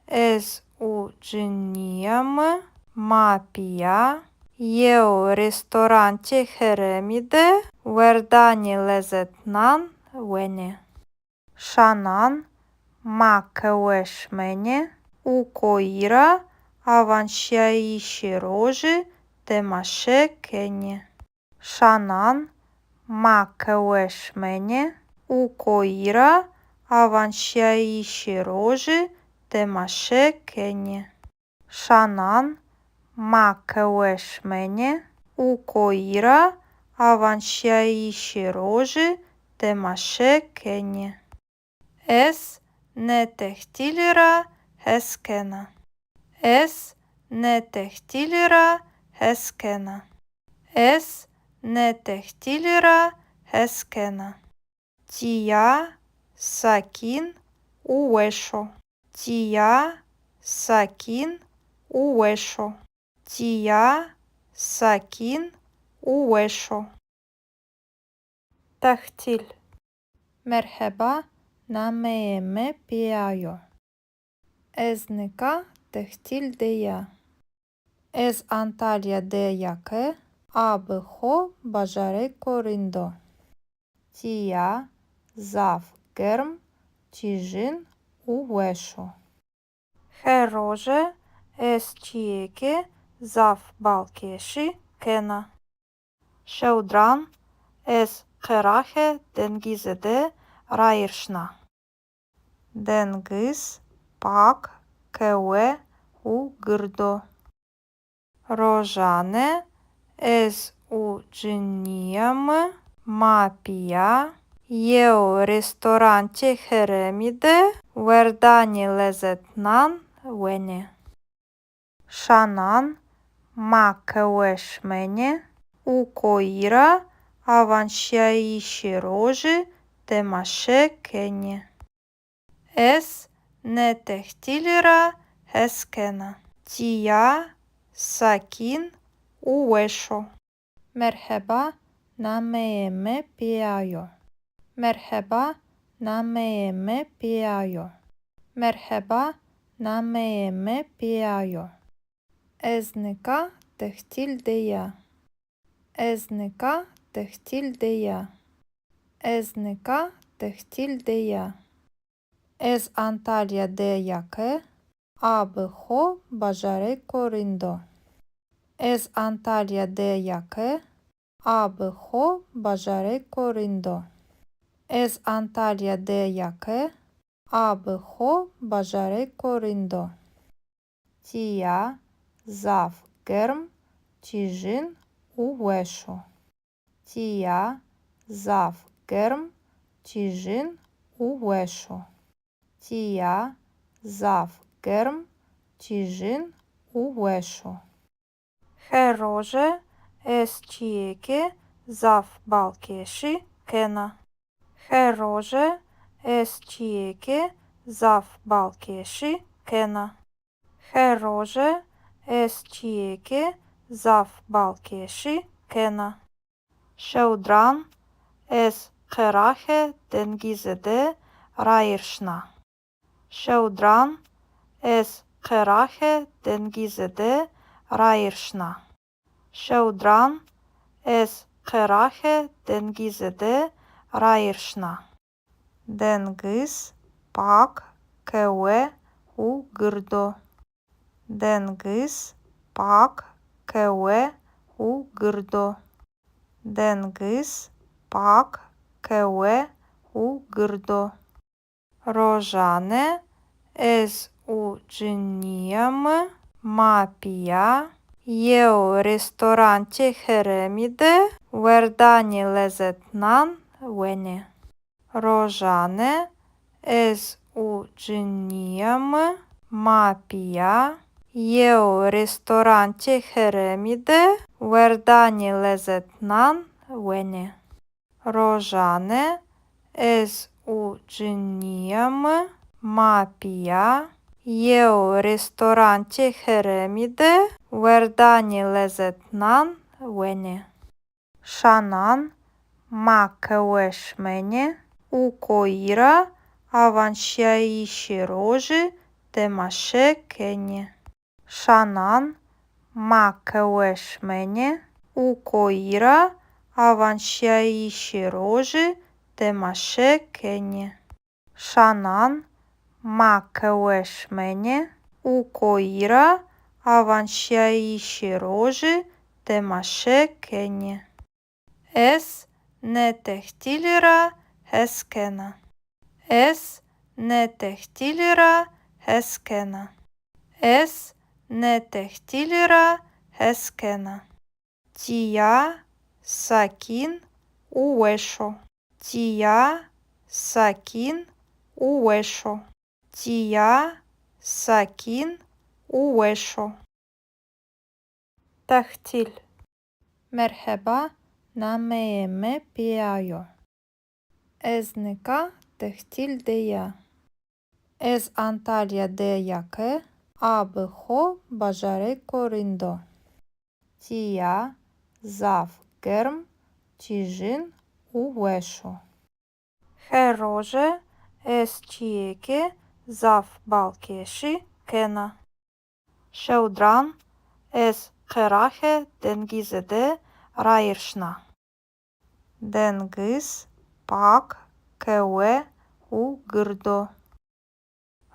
ez û cinîya mi ma pîya yew restorantê herêmî de werdanê lezetnan wenê. Şanan ma qehwe şimenê û koyî ra awanşîyayîşê rojî temaşe kenê. Şanan ma qehwe şimenê û koyî ra awanşîyayîşê rojî temaşe kenê. Şanan ma qehwe şimenê û koyî ra awanşîyayîşê rojî temaşe kenê. Ez nê tehtîlî ra hes kena. Ez nê tehtîlî ra hes kena. Ez nê tehtîlî ra hes kena. Tîya sakîn û weş o. Tîya sakîn û weş o. Tîya sakîn û weş o. Tehtîl. Merheba, nameyê mi Pîya yo. Ez nika tehtîl de ya. Ez Antalya de ya ke a bi xo bajarêko rind o. Tîya zaf germ, tîjin û weş o. Her roje ez çîyêkê zaf balkêşî kena. Şewdiran ez qeraxê dengizî de rayîr şina. Dengiz pak, kewe û gird o. Rojane ez û cinîya mi ma pîya Yew restorantê herêmî de werdanê lezetnan wenê. Şanan ma qehwe şimenê û koyî ra awanşîyayîşê rojî temaşe kenê. Ez nê tehtîlî ra hes kena. Tîya sakîn û weş o. Merheba, nameyê mi Pîya yo. Merheba, nameyê mi Pîya yo. Merheba, nameyê mi Pîya yo. Ez nika tehtîl de ya. Ez nika tehtîl de ya. Ez nika tehtîl de ya. Ez Antalya de ya ke a bi xo bajarêko rind o. Ez Antalya de ya ke a bi xo bajarêko rind o. Ez Antalya de ya ke a bi xo bajarêko rind o. Tîya zaf germ, tîjin û weş o. Tîya zaf germ, tîjin û weş o. Tîya zaf germ, tîjin û weş o. Her roje ez çîyêkê zaf balkêşî kena. Her roje ez çîyêkê zaf balkêşî kena. Her roje ez çîyêkê zaf balkêşî kena. Şewdiran ez qeraxê dengizî de rayîr şina. Şewdiran ez qeraxê dengizî de rayîr şina. Şewdiran ez qeraxê dengizî de rayîr şina. Dengiz pak, kewe û gird o. Dengiz pak, kewe û gird o. Dengiz pak, kewe û gird o. Rojane ez û cinîya mi ma pîya yew restorantê herêmî de werdanê lezetnan wenê. Rojane ez û cinîya mi ma pîya yew restorantê herêmî de werdanê lezetnan wenê. Rojane ez û cinîya mi ma pîya yew restorantê herêmî de werdanê lezetnan wenê. Şanan ma qehwe şimenê û koyî ra awanşîyayîşê rojî temaşe kenê. Şanan ma qehwe şimenê û koyî ra awanşîyayîşê rojî temaşe kenê. Şanan ma qehwe şimenê û koyî ra awanşîyayîşê rojî temaşe kenê. Ez nê tehtîlî ra hes kena. Ez nê tehtîlî ra hes kena. Ez nê tehtîlî ra hes kena. Tîya sakîn û weş o. Tîya sakîn û weş o. Tîya sakîn û weş o. Tehtîl. Merheba, nameyê mi Pîya yo. Ez nika tehtîl de ya. Ez Antalya de ya ke a bi xo bajarêko rind o. Tîya zaf germ, tîjin û weş o. Her roje ez çîyêkê zaf balkêşî kena. Şewdiran ez qeraxê dengizî de rayîr şina. Dengiz pak, kewe û gird o.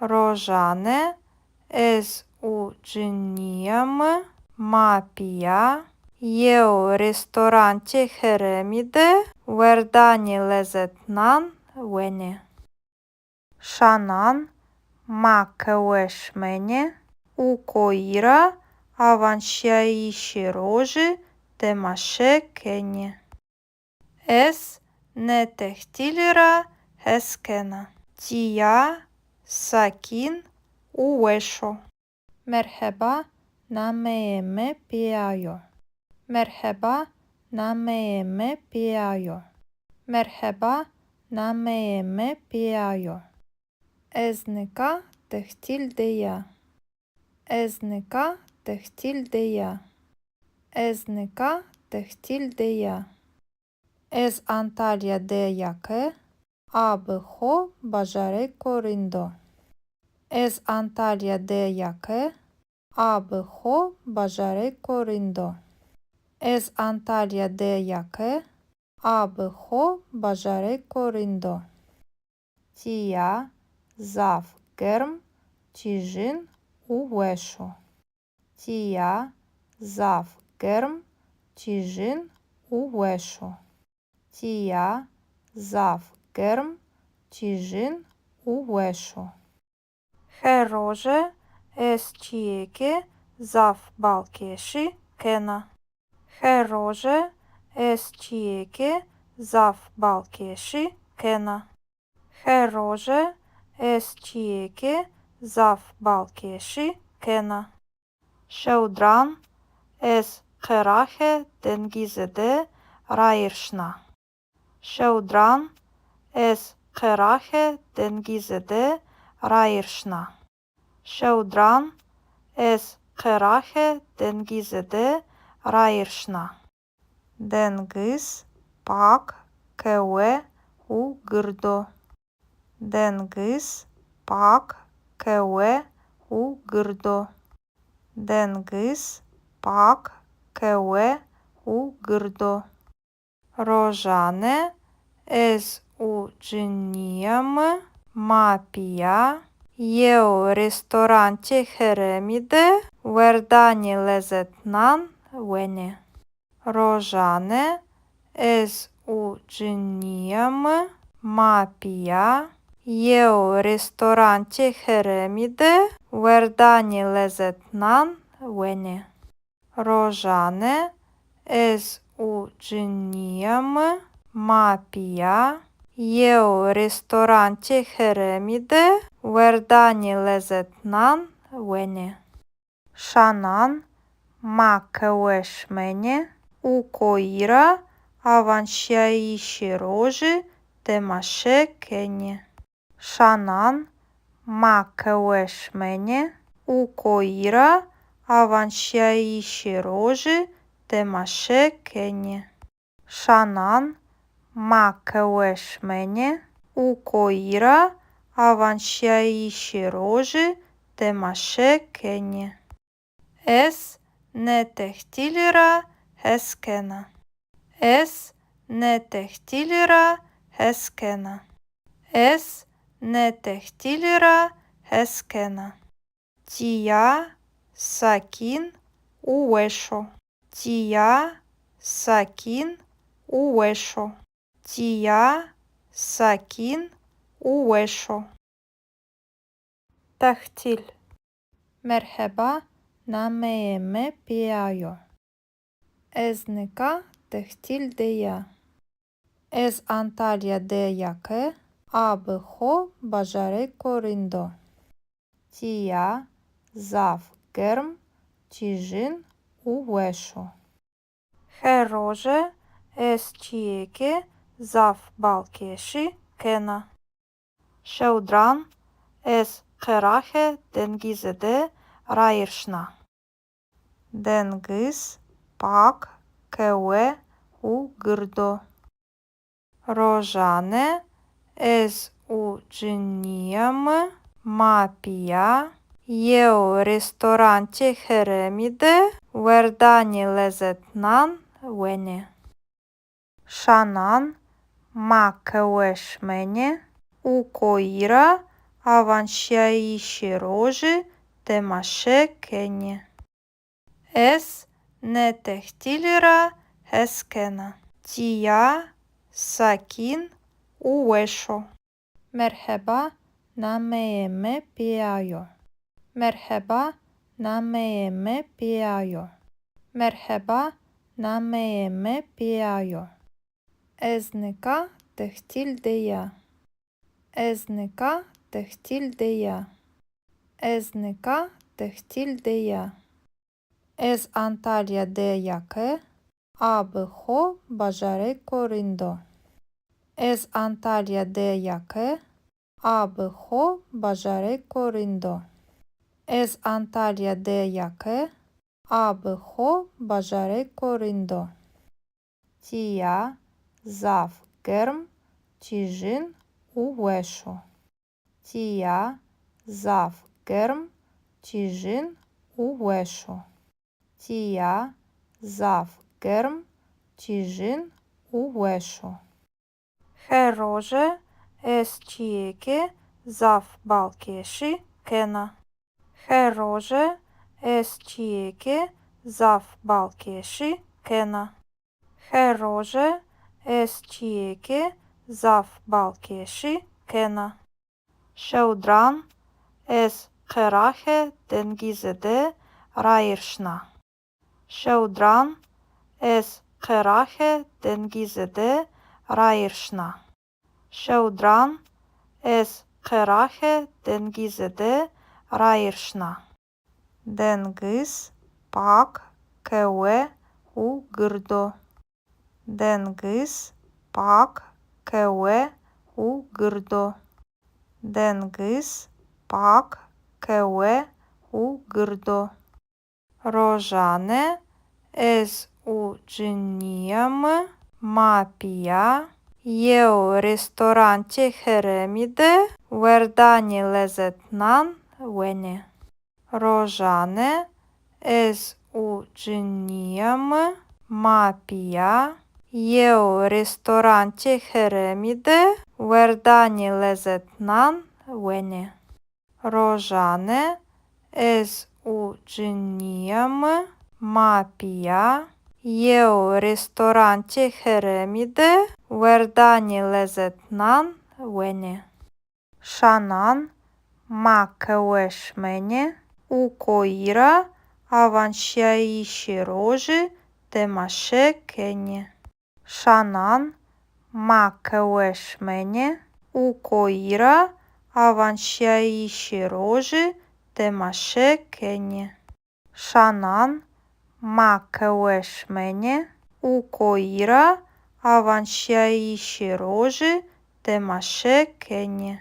Rojane ez û cinîya mi ma pîya yew restorantê herêmî de werdanê lezetnan wenê. Şanan ma qehwe şimenê û koyî ra awanşîyayîşê rojî temaşe kenê. Ez nê tehtîlî ra hes kena. Tîya, sakîn û weş o. Merheba, nameyê mi Pîya yo. Merheba, nameyê mi Pîya yo. Merheba, nameyê mi Pîya yo. Ez nika tehtîl de ya. Ez nika tehtîl de ya. Ez nika tehtîl de ya. Ez Antalya de ya ke a bi xo bajarêko rind o. Ez Antalya de ya ke a bi xo bajarêko rind o. Ez Antalya de ya ke a bi xo bajarêko rind o. Tîya zaf germ, tîjin û weş o. Tîya zaf germ, tîjin û weş o. Tîya zaf germ, tîjin û weş o. Her roje ez çîyêkê zaf balkêşî kena. Her roje ez çîyêkê zaf balkêşî kena. Her roje ez çîyêkê zaf balkêşî kena. Şewdiran ez qeraxê dengizî de rayîr şina. Şewdiran ez qeraxê dengizî de rayîr şina. Şewdiran ez qeraxê dengizî de rayîr şina. Dengiz pak, kewe û gird o. Dengiz pak, kewe û gird o. Dengiz pak, kewe û gird o. Rojane ez û cinîya mi ma pîya yew restorantê herêmî de werdanê lezetnan wenê. Rojane ez û cinîya mi ma pîya yew restorantê herêmî de werdanê lezetnan wenê. Rojane ez û cinîya mi ma pîya yew restorantê herêmî de werdanê lezetnan wenê. Şanan ma qehwe şimenê û koyî ra awanşîyayîşê rojî temaşe kenê. Şanan ma qehwe şimenê û koyî ra awanşîyayîşê rojî temaşe kenê. Şanan ma qehwe şimenê û koyî ra awanşîyayîşê rojî temaşe kenê. Ez nê tehtîlî ra hes kena. Ez nê tehtîlî ra hes kena. Ez nê tehtîlî ra hes kena. Tîya sakîn û weş o. Tîya sakîn û weş o. Tîya sakîn û weş o. Tehtîl. Merheba, nameyê mi Pîya yo. Ez nika tehtîl de ya. Ez Antalya de ya ke a bi xo bajarêko rind o. Tîya zaf germ, tîjin û weş o. Her roje ez çîyêkê zaf balkêşî kena. Şewdiran ez qeraxê dengizî de rayîr şina. Dengiz pak, kewe û gird o. Rojane ez û cinîya mi ma pîya yew restorantê herêmî de werdanê lezetnan wenê. Şanan ma qehwe şimenê û koyî ra awanşîyayîşê rojî temaşe kenê. Ez nê tehtîlî ra hes kena. Tîya sakîn û weş o. Merheba, nameyê mi Pîya yo. Merheba, nameyê mi Pîya yo. Merheba, nameyê mi Pîya yo. Ez nika tehtîl de ya. Ez nika tehtîl de ya. Ez nika tehtîl de ya. Ez Antalya de ya ke a bi xo bajarêko rind o. Ez Antalya de ya ke a bi xo bajarêko rind o. Ez Antalya de ya ke a bi xo bajarêko rind o. Tîya zaf germ, tîjin û weş o. Tîya zaf germ, tîjin û weş o. Tîya zaf germ, tîjin û weş o. Her roje ez çîyêkê zaf balkêşî kena. Her roje ez çîyêkê zaf balkêşî kena. Her roje ez çîyêkê zaf balkêşî kena. Şewdiran ez qeraxê dengizî de rayîr şina. Şewdiran ez qeraxê dengizî de rayîr şina. Şewdiran ez qeraxê dengizî de rayîr şina. Dengiz pak, kewe û gird o. Dengiz pak, kewe û gird o. Dengiz pak, kewe û gird o. Rojane ez û cinîya mi ma pîya yew restorantê herêmî de werdanê lezetnan wenê. Rojane ez û cinîya mi ma pîya yew restorantê herêmî de werdanê lezetnan wenê. Rojane ez û cinîya mi ma pîya yew restorantê herêmî de werdanê lezetnan wenê. Şanan ma qehwe şimenê û koyî ra awanşîyayîşê rojî temaşe kenê. Şanan ma qehwe şimenê û koyî ra awanşîyayîşê rojî temaşe kenê. Şanan ma qehwe şimenê û koyî ra awanşîyayîşê rojî temaşe kenê.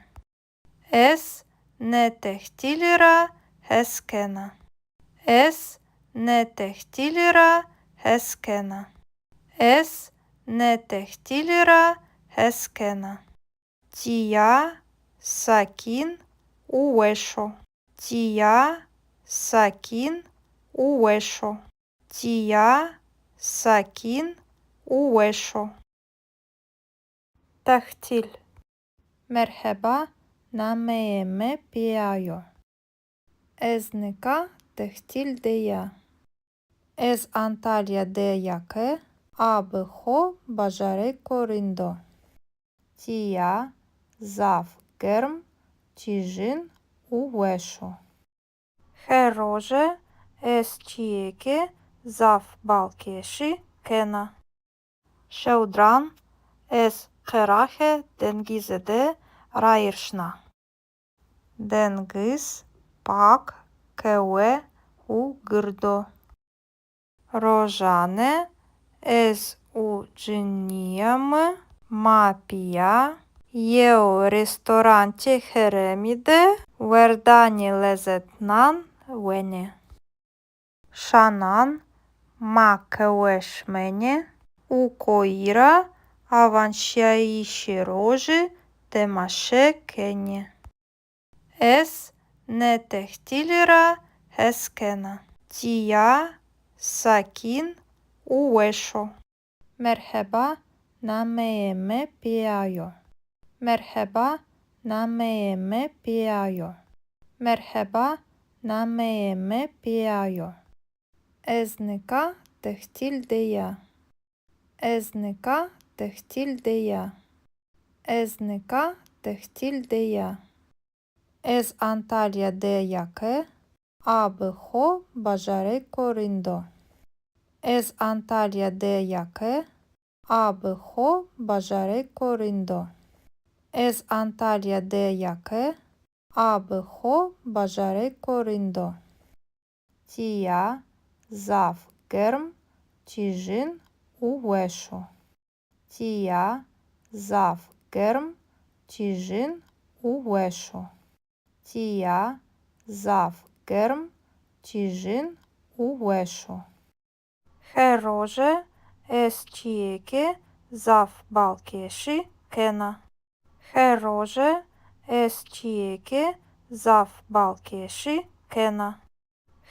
Ez nê tehtîlî ra hes kena. Ez nê tehtîlî ra hes kena. Ez nê tehtîlî ra hes kena. Tîya sakîn û weş o. Tîya sakîn û weş o. Tîya sakîn û weş o. Tehtîl. Merheba, nameyê mi Pîya yo. Ez nika tehtîl de ya. Ez Antalya de ya ke a bi xo bajarêko rind o. Tîya zaf germ, tîjin û weş o. Her roje ez çîyêkê zaf balkêşî kena. Şewdiran ez qeraxê dengizî de rayîr şina. Dengiz pak, kewe û gird o. Rojane ez û cinîya mi ma pîya yew restorantê herêmî de werdanê lezetnan wenê. Şanan ma qehwe şimenê û koyî ra awanşîyayîşê rojî temaşe kenê. Ez nê tehtîlî ra hes kena. Tîya sakîn û weş o. Merheba, nameyê mi Pîya yo. Merheba, nameyê mi Pîya yo. Merheba, nameyê mi Pîya yo. Ez nika tehtîl de ya. Ez nika tehtîl de ya. Ez nika tehtîl de ya. Ez Antalya de ya ke a bi xo bajarêko rind o. Ez Antalya de ya ke A bi xo bajarêko rind o. Ez Antalya de ya ke, a bi xo bajarêko rind o. Tîya zaf germ, tîjin û weş o. Tîya zaf germ, tîjin û weş o. Tîya zaf germ, tîjin û weş o. Her roje ez çîyêkê zaf balkêşî kena. Her roje ez çîyêkê zaf balkêşî kena.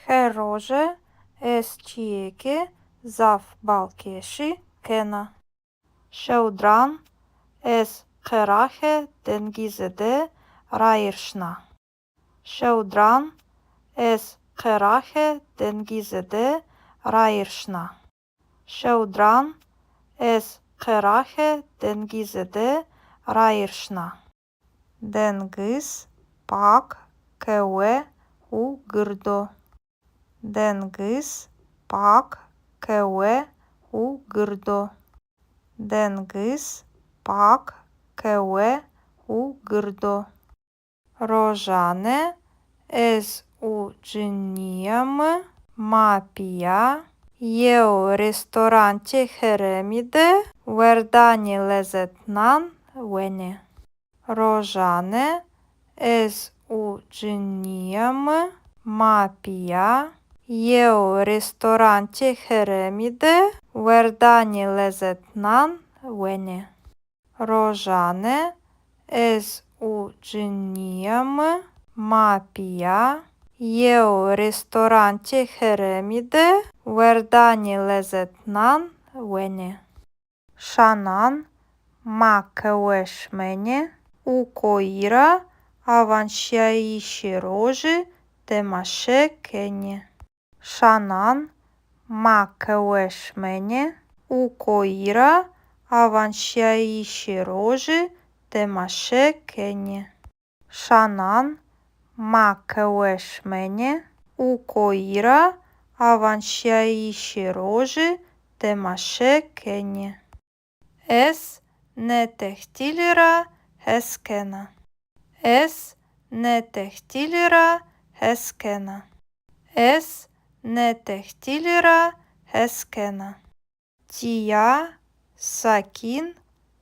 Her roje ez çîyêkê zaf balkêşî kena. Şewdiran ez qeraxê dengizî de rayîr şina. Şewdiran ez qeraxê dengizî de rayîr şina. Şewdiran ez qeraxê dengizî de rayîr şina. Dengiz pak, kewe û gird o. Dengiz pak, kewe û gird o. Dengiz pak, kewe û gird o. Rojane ez û cinîya mi ma pîya yew restorantê herêmî de werdanê lezetnan wenê. Rojane ez û cinîya mi ma pîya yew restorantê herêmî de werdanê lezetnan wenê. Rojane ez û cinîya mi ma pîya yew restorantê herêmî de werdanê lezetnan wenê. Şanan ma qehwe şimenê û koyî ra awanşîyayîşê rojî temaşe kenê. Şanan ma qehwe şimenê û koyî ra awanşîyayîşê rojî temaşe kenê. Şanan ma qehwe şimenê û koyî ra awanşîyayîşê rojî temaşe kenê. Ez nê tehtîlî ra hes kena. Ez nê tehtîlî ra hes kena. Ez nê tehtîlî ra hes kena. Tîya sakîn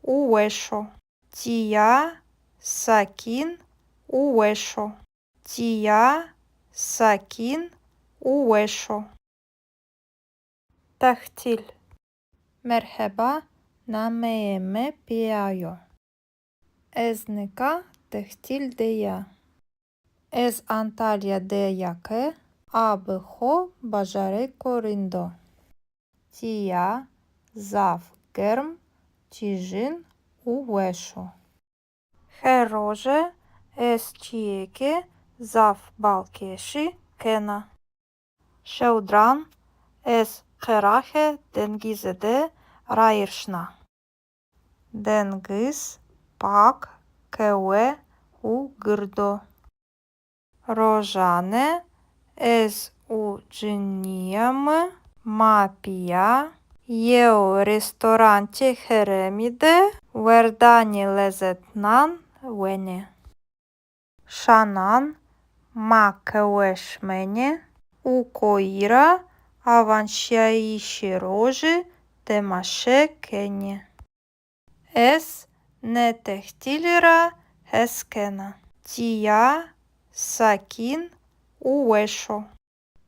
û weş o. Tîya sakîn û weş o. Tîya sakîn û weş o. Tehtîl. Merheba, nameyê mi Pîya yo. Ez nika tehtîl de ya. Ez Antalya de ya ke a bi xo bajarêko rind o. Tîya zaf germ, tîjin û weş o. Her roje ez çîyêkê zaf balkêşî kena. Şewdiran ez qeraxê dengizî de rayîr şina. Dengiz pak, kewe û gird o. Rojane ez û cinîya mi ma pîya yew restorantê herêmî de werdanê lezetnan wenê. Şanan ma qehwe şimenê û koyî ra awanşîyayîşê rojî temaşe kenê. Ez nê tehtîlî ra hes kena. Tîya sakîn û weş o.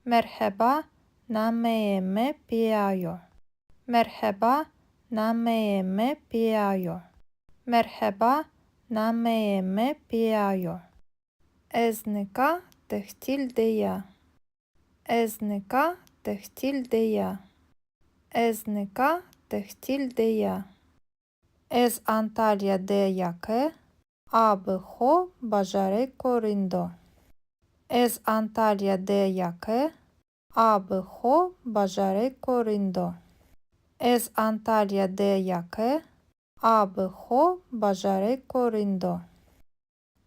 Merheba, nameyê mi Pîya yo. Merheba, nameyê mi Pîya yo. Merheba, nameyê mi Pîya yo. Ez nika tehtîl de ya. Ez nika tehtîl de ya. Ez nika tehtîl de ya. Ez Antalya de ya ke a bi xo bajarêko rind o. Ez Antalya de ya ke a bi xo bajarêko rind o. Ez Antalya de ya ke a bi xo bajarêko rind o.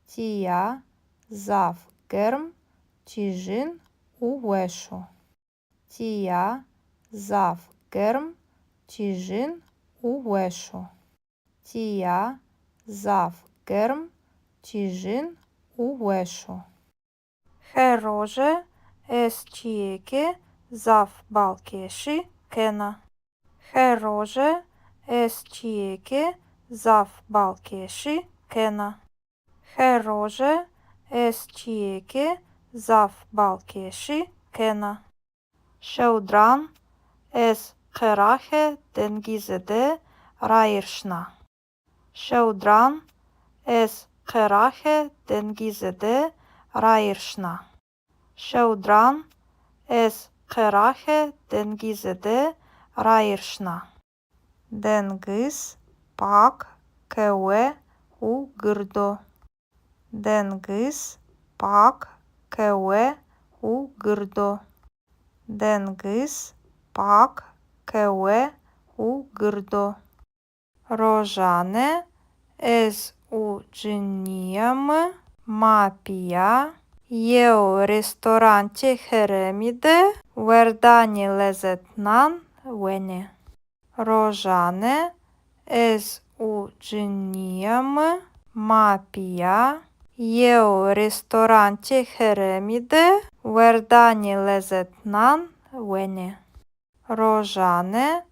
Tîya zaf germ, tîjin û weş o. Tîya zaf germ, tîjin û weş o. Tîya zaf germ, tîjin û weş o. Her roje ez çîyêkê zaf balkêşî kena. Her roje ez çîyêkê zaf balkêşî kena. Her roje ez çîyêkê zaf balkêşî kena. Şewdiran ez qeraxê dengizî de rayîr şina. Şewdiran ez qeraxê dengizî de rayîr şina. Şewdiran ez qeraxê dengizî de rayîr şina. Dengiz pak, kewe û gird o. Dengiz pak, kewe û gird o. Dengiz pak, kewe û gird o. Rojane ez û cinîya mi ma pîya yew restorantê herêmî de werdanê lezetnan wenê. Rojane ez û cinîya mi ma pîya yew restorantê herêmî de werdanê lezetnan wenê. Rojane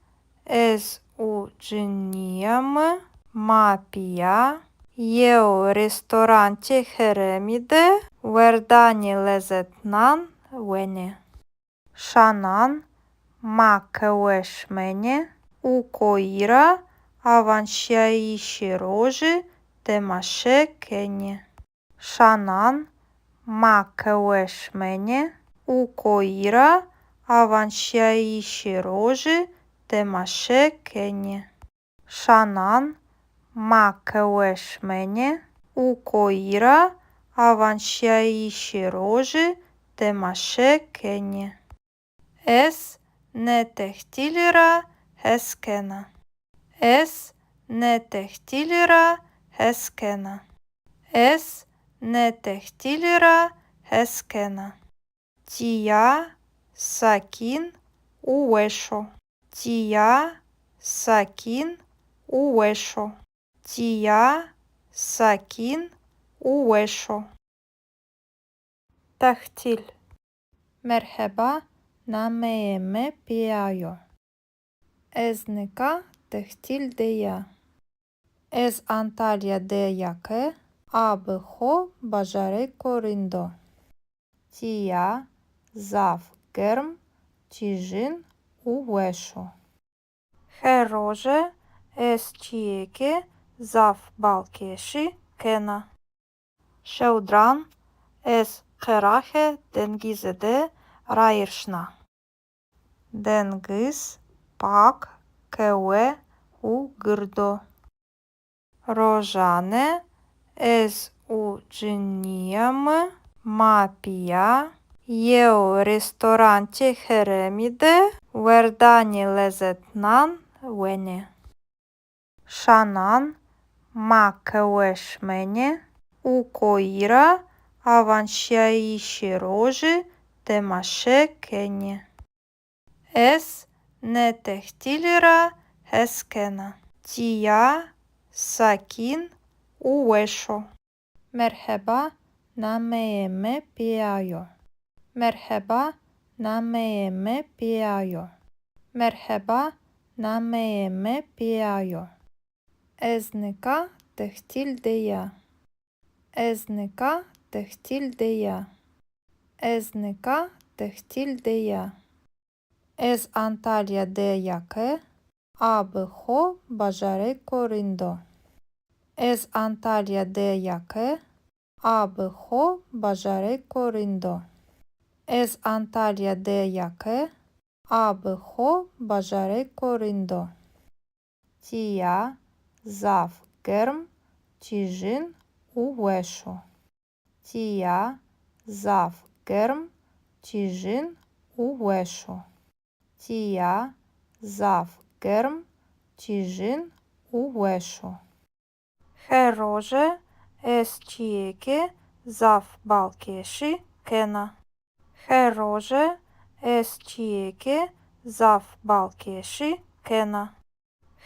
ez û cinîya mi ma pîya yew restorantê herêmî de werdanê lezetnan wenê. Şanan ma qehwe şimenê û koyî ra awanşîyayîşê rojî temaşe kenê. Şanan ma qehwe şimenê û koyî ra awanşîyayîşê rojî temaşe kenê. Şanan ma qehwe şimenê û koyî ra awanşîyayîşê rojî temaşe kenê. Ez nê tehtîlî ra hes kena. Ez nê tehtîlî ra hes kena. Ez nê tehtîlî ra hes kena. Tîya sakîn û weş o. Tîya sakîn û weş o. Tîya sakîn û weş o. Tehtîl. Merheba, nameyê mi Pîya yo. Ez nika tehtîl de ya. Ez Antalya de ya ke a bi xo bajarêko rind o. Tîya zaf germ, tîjin û weş o. Her roje ez çîyêkê zaf balkêşî kena. Şewdiran ez qeraxê dengizî de rayîr şina. Dengiz pak, kewe û gird o. Rojane ez û cinîya mi ma pîya yew restorantê herêmî de werdanê lezetnan wenê. Şanan ma qehwe şimenê û koyî ra awanşîyayîşê rojî temaşe kenê. Ez nê tehtîlî ra hes kena. Tîya sakîn û weş o. Merheba, nameyê mi Pîya yo. Merheba, nameyê mi Pîya yo. Merheba, nameyê mi Pîya yo. Ez nika tehtîl de ya. Ez nika tehtîl de ya. Ez nika tehtîl de ya. Ez Antalya de ya ke a bi xo bajarêko rind o. Ez Antalya de ya ke a bi xo bajarêko rind o. Ez Antalya de ya ke a bi xo bajarêko rind o. Tîya zaf germ, tîjin û weş o. Tîya zaf germ, tîjin û weş o. Tîya zaf germ, tîjin û weş o. Her roje ez çîyêkê zaf balkêşî kena. Her roje ez çîyêkê zaf balkêşî kena.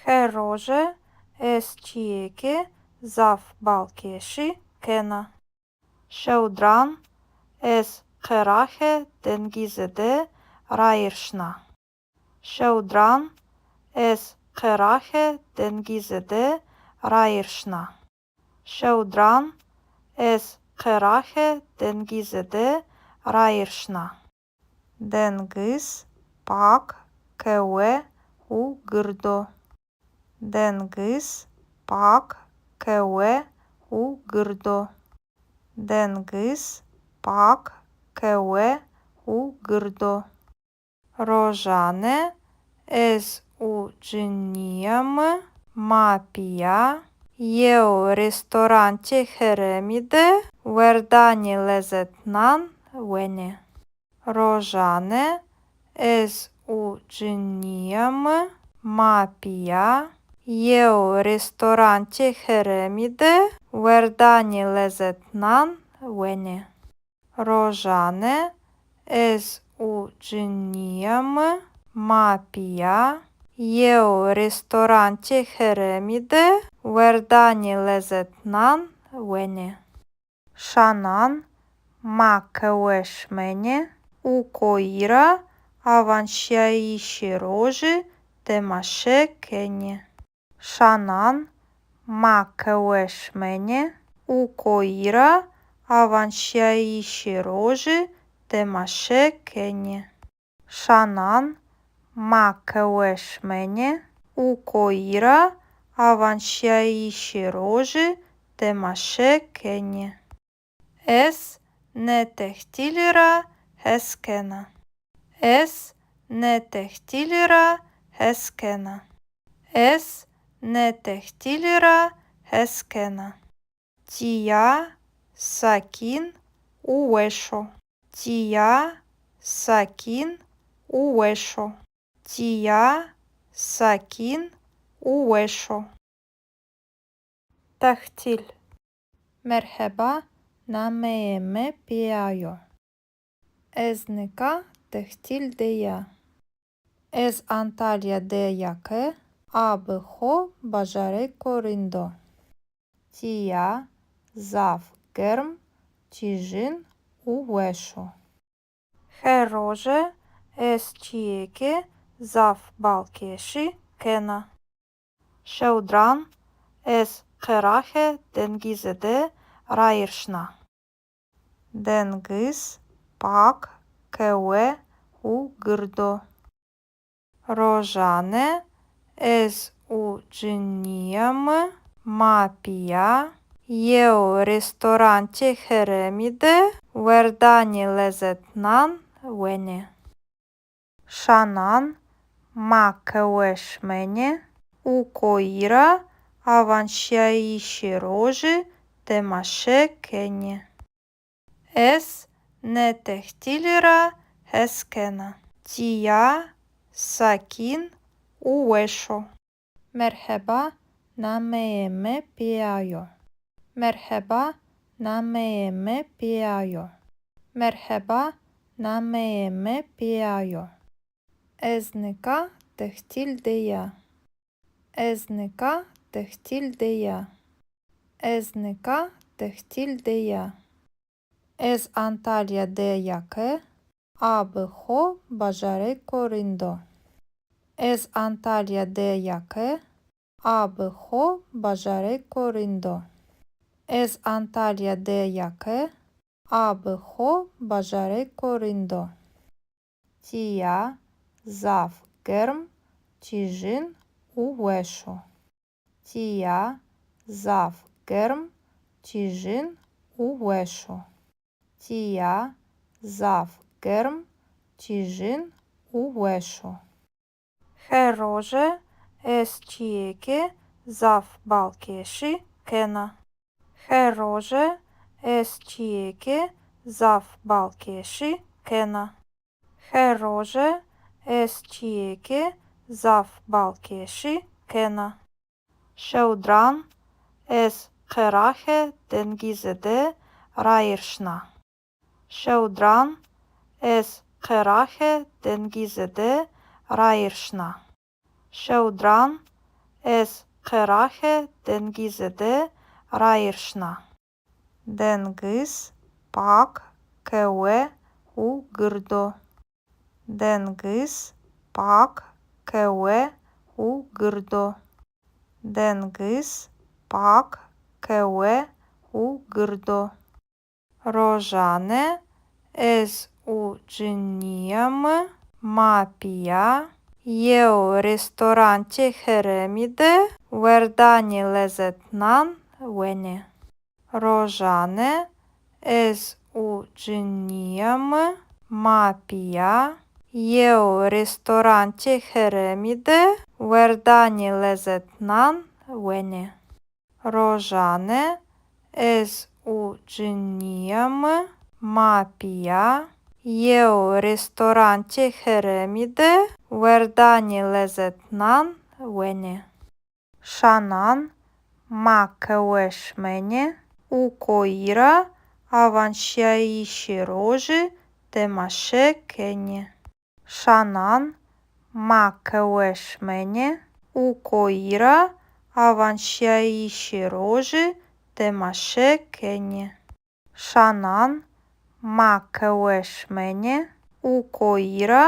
Her roje ez çîyêkê zaf balkêşî kena. Şewdiran ez qeraxê dengizî de rayîr şina. Şewdiran ez qeraxê dengizî de rayîr şina. Şewdiran ez qeraxê dengizî de rayîr şina. Dengiz pak, kewe û gird o. Dengiz pak, kewe û gird o. Dengiz pak, kewe û gird o. Rojane ez û cinîya mi ma pîya yew restorantê herêmî de werdanê lezetnan wenê. Rojane ez û cinîya mi ma pîya yew restorantê herêmî de werdanê lezetnan wenê. Rojane ez û cinîya mi ma pîya yew restorantê herêmî de werdanê lezetnan wenê. Şanan ma qehwe şimenê û koyî ra awanşîyayîşê rojî temaşe kenê. Şanan ma qehwe şimenê û koyî ra awanşîyayîşê rojî temaşe kenê. Şanan ma qehwe şimenê û koyî ra awanşîyayîşê rojî temaşe kenê. Ez nê tehtîlî ra hes kena. Ez nê tehtîlî ra hes kena. Ez nê tehtîlî ra hes kena. Tîya sakîn û weş o. Tîya sakîn û weş o. Tîya sakîn û weş o. Tehtîl. Merheba, nameyê mi Pîya yo. Ez nika tehtîl de ya. Ez Antalya de ya ke a bi xo bajarêko rind o. Tîya zaf germ, tîjin û weş o. Her roje ez çîyêkê zaf balkêşî kena. Şewdiran ez qeraxê dengizî de rayîr şina. Dengiz pak, kewe û gird o. Rojane ez û cinîya mi ma pîya yew restorantê herêmî de werdanê lezetnan wenê. Şanan ma qehwe şimenê û koyî ra awanşîyayîşê rojî temaşe kenê. Ez nê tehtîlî ra hes kena. Tîya sakîn û weş o. Merheba, nameyê mi Pîya yo. Merheba, nameyê mi Pîya yo. Merheba, nameyê mi Pîya yo. Ez nika tehtîl de ya. Ez nika tehtîl de ya. Ez nika tehtîl de ya. Ez Antalya de ya ke a bi xo bajarêko rind o. Ez Antalya de ya ke a bi xo bajarêko rind o. Ez Antalya de ya ke a bi xo bajarêko rind o. Tîya zaf germ, tîjin û weş o. Tîya zaf germ, tîjin û weş o. Tîya zaf germ, tîjin û weş o. Her roje ez çîyêkê zaf balkêşî kena. Her roje ez çîyêkê zaf balkêşî kena. Her roje ez çîyêkê zaf balkêşî kena. Şewdiran ez qeraxê dengizî de rayîr şina. Şewdiran ez qeraxê dengizî de rayîr şina. Şewdiran Ez qeraxê dengizî de rayîr şina. Dengiz pak, kewe û gird o. Dengiz pak, kewe û gird o. Dengiz pak, kewe û gird o. Rojane ez û cinîya mi ma pîya yew restorantê herêmî de werdanê lezetnan wenê. Rojane ez û cinîya mi ma pîya yew restorantê herêmî de werdanê lezetnan wenê. Rojane ez û cinîya mi ma pîya yew restorantê herêmî de werdanê lezetnan wenê. Şanan ma qehwe şimenê û koyî ra awanşîyayîşê rojî temaşe kenê. Şanan ma qehwe şimenê û koyî ra awanşîyayîşê rojî temaşe kenê. Şanan ma qehwe şimenê û koyî ra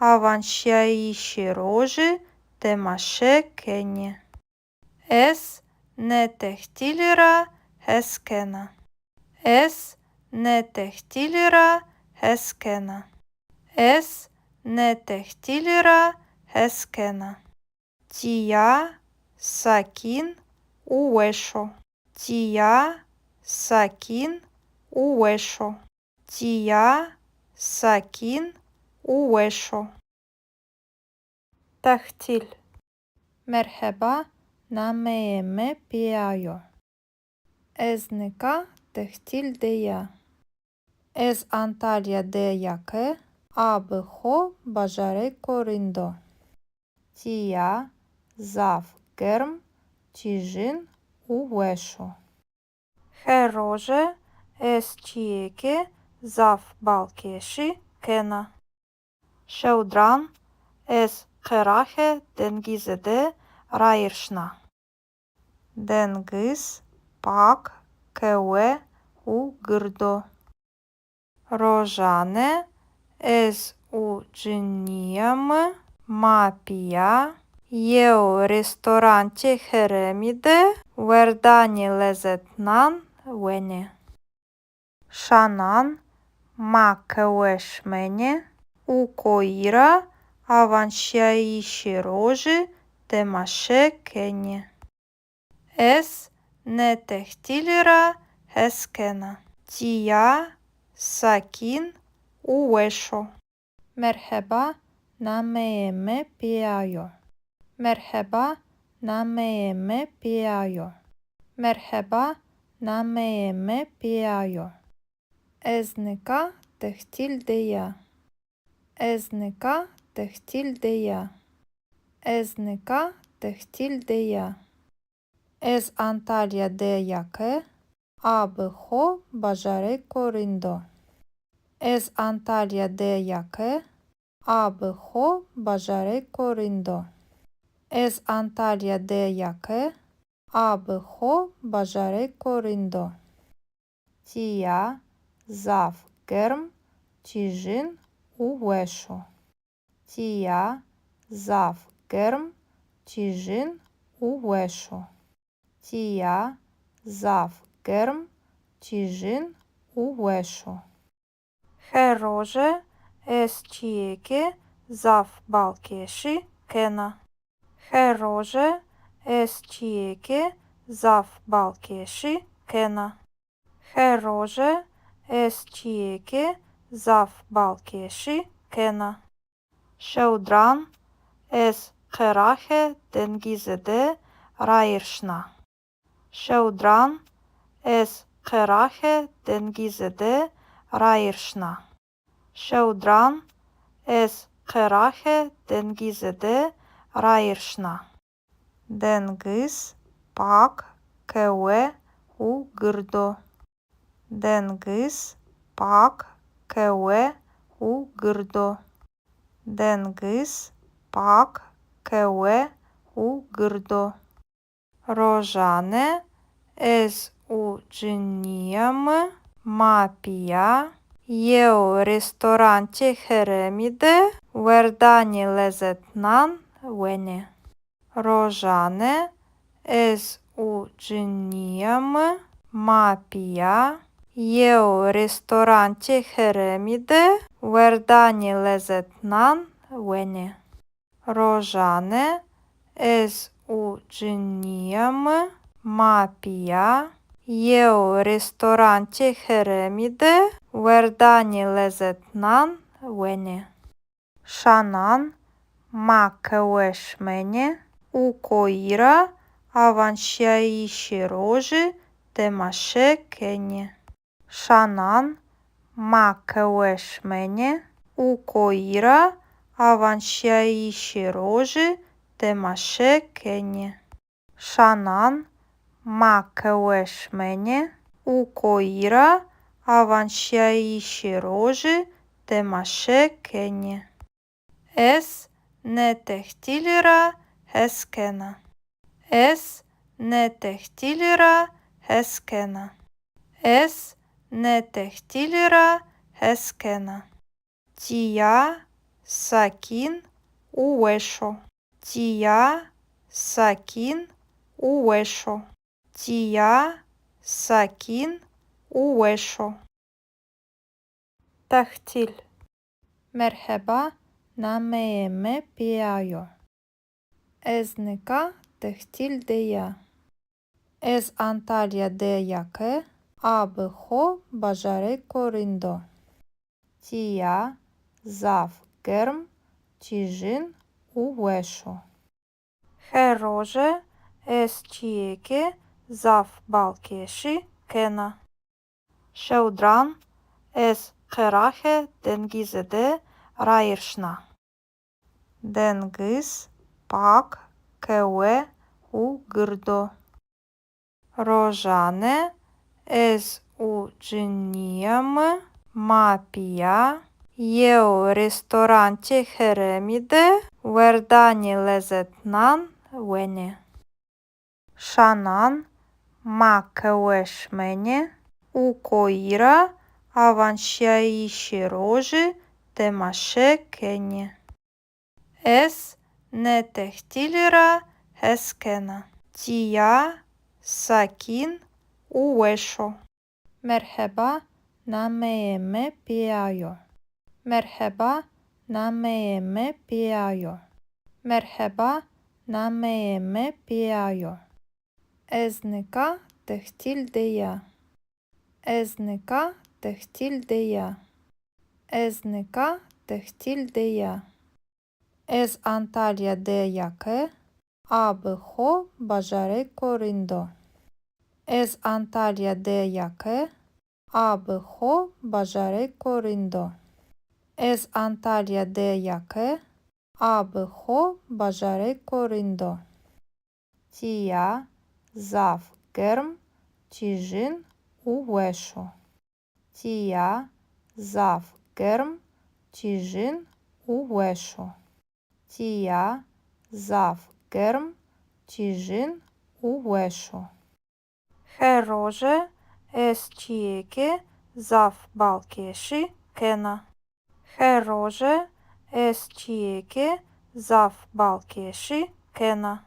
awanşîyayîşê rojî temaşe kenê. Ez nê tehtîlî ra hes kena. Ez nê tehtîlî ra hes kena. Ez nê tehtîlî ra hes kena. Tîya sakîn û weş o. Tîya sakîn û weş o. Tîya sakîn û weş o. Tehtîl. Merheba, nameyê mi Pîya yo. Ez nika tehtîl de ya. Ez Antalya de ya ke a bi xo bajarêko rind o. Tîya zaf germ, tîjin û weş o. Her roje ez çîyêkê zaf balkêşî kena. Şewdiran ez qeraxê dengizî de rayîr şina. Dengiz pak, kewe û gird o. Rojane ez û cinîya mi ma pîya yew restorantê herêmî de werdanê lezetnan wenê. Şanan ma qehwe şimenê û koyî ra awanşîyayîşê rojî temaşe kenê. Ez nê tehtîlî ra hes kena. Tîya sakîn û weş o. Merheba, nameyê mi Pîya yo. Merheba, nameyê mi Pîya yo. Merheba, nameyê mi Pîya yo. Ez nika tehtîl de ya. Ez nika tehtîl de ya. Ez nika tehtîl de ya. Ez Antalya de ya ke a bi xo bajarêko rind o. Ez Antalya de ya ke a bi xo bajarêko rind o. Ez Antalya de ya ke a bi xo bajarêko rind o. Tîya zaf germ, tîjin û weş o. Tîya zaf germ, tîjin û weş o. Tîya zaf germ, tîjin û weş o. Her roje ez çîyêkê zaf balkêşî kena. Her roje ez çîyêkê zaf balkêşî kena. Her roje ez çîyêkê zaf balkêşî kena. Şewdiran ez qeraxê dengizî de rayîr şina. Şewdiran ez qeraxê dengizî de rayîr şina. Şewdiran ez qeraxê dengizî de rayîr şina. Dengiz pak, kewe û gird o. Dengiz pak, kewe û gird o. Dengiz pak, kewe û gird o. Rojane ez û cinîya mi ma pîya yew restorantê herêmî de werdanê lezetnan wenê. Rojane ez û cinîya mi ma pîya yew restorantê herêmî de werdanê lezetnan wenê. Rojane ez û cinîya mi ma pîya yew restorantê herêmî de werdanê lezetnan wenê. Şanan ma qehwe şimenê û koyî ra awanşîyayîşê rojî temaşe kenê. Şanan ma qehwe şimenê û koyî ra awanşîyayîşê rojî temaşe kenê. Şanan ma qehwe şimenê û koyî ra awanşîyayîşê rojî temaşe kenê. Ez nê tehtîlî ra hes kena. Ez nê tehtîlî ra hes kena. Ez nê tehtîlî ra hes kena. Tîya sakîn û weş o. Tîya sakîn û weş o. Tîya sakîn û weş o. Tehtîl. Merheba, nameyê mi Pîya yo. Ez nika tehtîl de ya. Ez Antalya de ya ke a bi xo bajarêko rind o. Tîya zaf germ, tîjin û weş o. Her roje ez çîyêkê zaf balkêşî kena. Şewdiran ez qeraxê dengizî de rayîr şina. Dengiz pak, qehwe û gird o. Rojane ez û cinîya mi ma pîya yew restorantê herêmî de werdanê lezetnan wenê. Şanan ma qehwe şimenê û koyî ra awanşîyayîşê rojî temaşe kenê. Ez nê tehtîlî ra hes kena. Tîya sakîn û weş o. Merheba, nameyê mi Pîya yo. Merheba, nameyê mi Pîya yo. Merheba, nameyê mi Pîya yo. Ez nika tehtîl de ya. Ez nika tehtîl de ya. Ez nika tehtîl de ya. Ez Antalya de ya ke a bi xo bajarêko rind o. Ez Antalya de ya ke a bi xo bajarêko rind o. Ez Antalya de ya ke a bi xo bajarêko rind o. Tîya zaf germ, tîjin û weş o. Tîya zaf germ, tîjin û weş o. Tîya zaf germ, tîjin û weş o. Her roje ez çîyêkê zaf balkêşî kena. Her roje ez çîyêkê zaf balkêşî kena.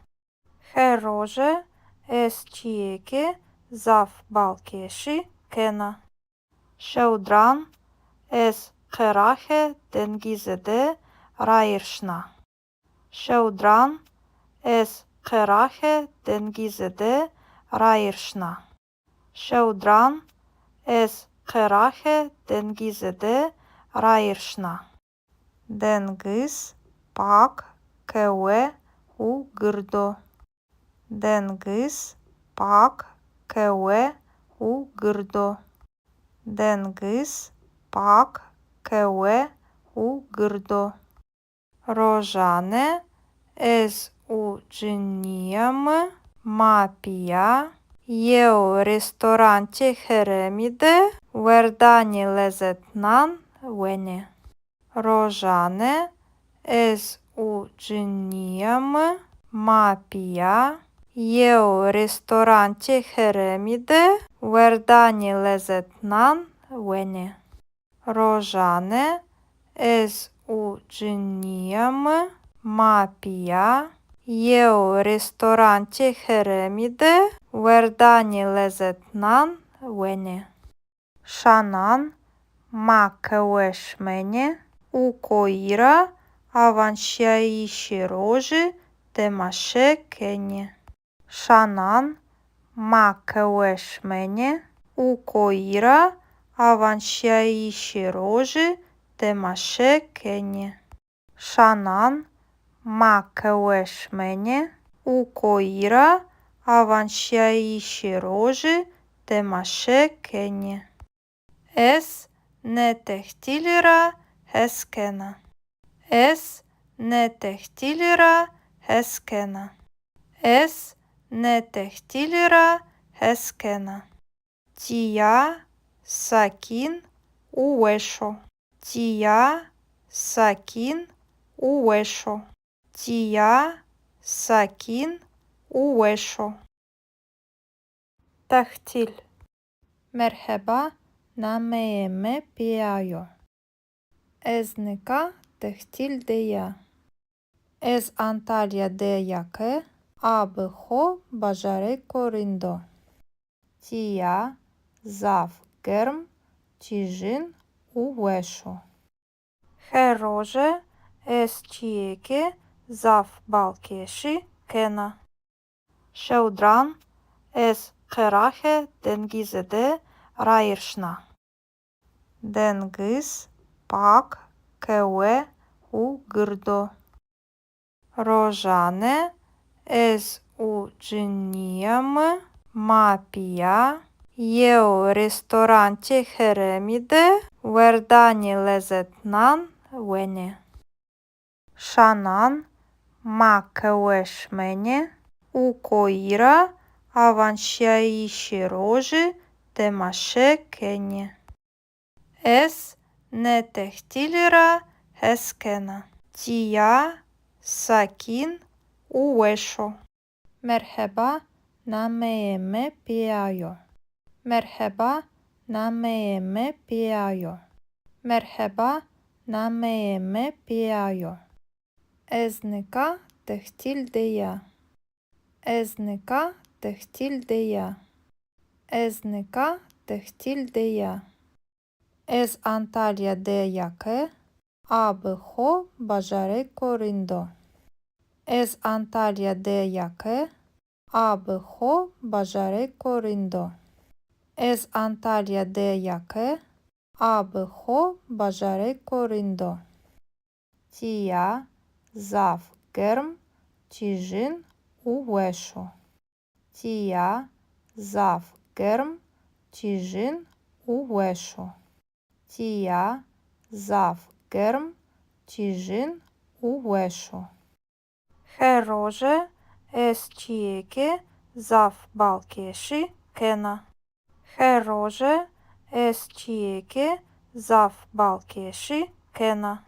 Her roje ez çîyêkê zaf balkêşî kena. Şewdiran ez qeraxê dengizî de rayîr şina. Şewdiran ez qeraxê dengizî de rayîr şina. Şewdiran ez qeraxê dengizî de rayîr şina. Dengiz pak, qehwe û gird o. Dengiz pak, qehwe û gird o. Dengiz pak, qehwe û gird o. Rojane ez û cinîya mi ma pîya yew restorantê herêmî de werdanê lezetnan wenê. Rojane ez û cinîya mi Ma pîya yew restorantê herêmî de werdanê lezetnan wenê. Rojane ez û cinîya mi ma pîya yew restorantê herêmî de werdanê lezetnan wenê. Şanan ma qehwe şimenê û koyî ra awanşîyayîşê rojî temaşe kenê. Şanan ma qehwe şimenê û koyî ra awanşîyayîşê rojî temaşe kenê. Şanan ma qehwe şimenê û koyî ra awanşîyayîşê rojî temaşe kenê. Ez nê tehtîlî ra hes kena. Ez nê tehtîlî ra hes kena. Ez nê tehtîlî ra hes kena. Tîya sakîn û weş o. Tîya sakîn û weş o. Tîya sakîn û weş o. Tehtîl. Merheba, nameyê mi Pîya yo. Ez nika tehtîl de ya. Ez Antalya de ya ke a bi xo bajarêko rind o. Tîya zaf germ, tîjin û weş o. Her roje ez çîyêkê zaf balkêşî kena. Şewdiran ez qeraxê dengizî de rayîr şina. Dengiz pak, kewe û gird o. Rojane ez û cinîya mi ma pîya yew restorantê herêmî de werdanê lezetnan wenê. Şanan ma qehwe şimenê û koyî ra awanşîyayîşê rojî temaşe kenê. Ez nê tehtîlî ra hes kena. Tîya sakîn û weş o. Merheba, nameyê mi Pîya yo. Merheba, nameyê mi Pîya yo. Merheba, nameyê mi Pîya yo. Ez nika tehtîl de ya. Ez nika tehtîl de ya. Ez nika tehtîl de ya. Ez Antalya de ya ke a bi xo bajarêko rind o. Ez Antalya de ya ke a bi xo bajarêko rind o. Ez Antalya de ya ke a bi xo bajarêko rind o. Tîya zaf germ, tîjin û weş o. Tîya zaf germ, tîjin û weş o. Tîya zaf germ, tîjin û weş o. Her roje ez çîyêkê zaf balkêşî kena. Her roje ez çîyêkê zaf balkêşî kena.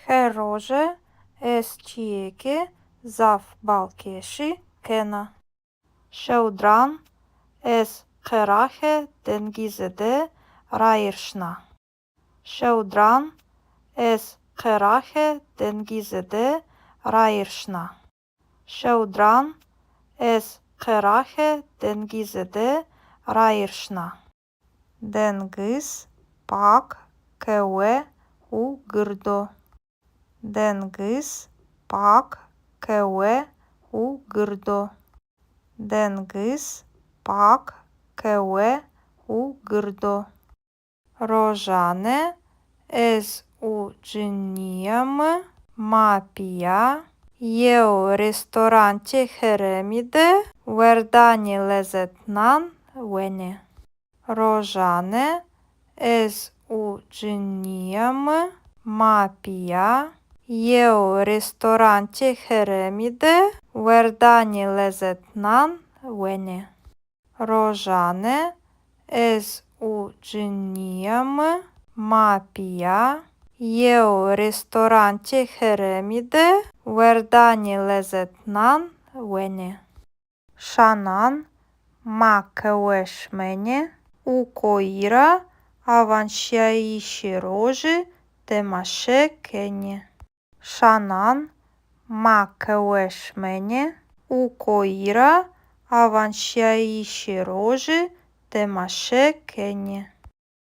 Her roje ez çîyêkê zaf balkêşî kena. Şewdiran ez qeraxê dengizî de rayîr şina. Şewdiran ez qeraxê dengizî de rayîr şina. Şewdiran ez qeraxê dengizî de rayîr şina. Dengiz pak, kewe û gird o. Dengiz pak, kewe û gird o. Dengiz pak, kewe û gird o. Rojane ez û cinîya mi ma pîya yew restorantê herêmî de werdanê lezetnan wenê. Rojane ez û cinîya mi ma pîya yew restorantê herêmî de werdanê lezetnan wenê. Rojane ez û cinîya mi ma pîya yew restorantê herêmî de werdanê lezetnan wenê. Şanan ma qehwe şimenê û koyî ra awanşîyayîşê rojî temaşe kenê. Şanan ma qehwe şimenê û koyî ra awanşîyayîşê rojî temaşe kenê.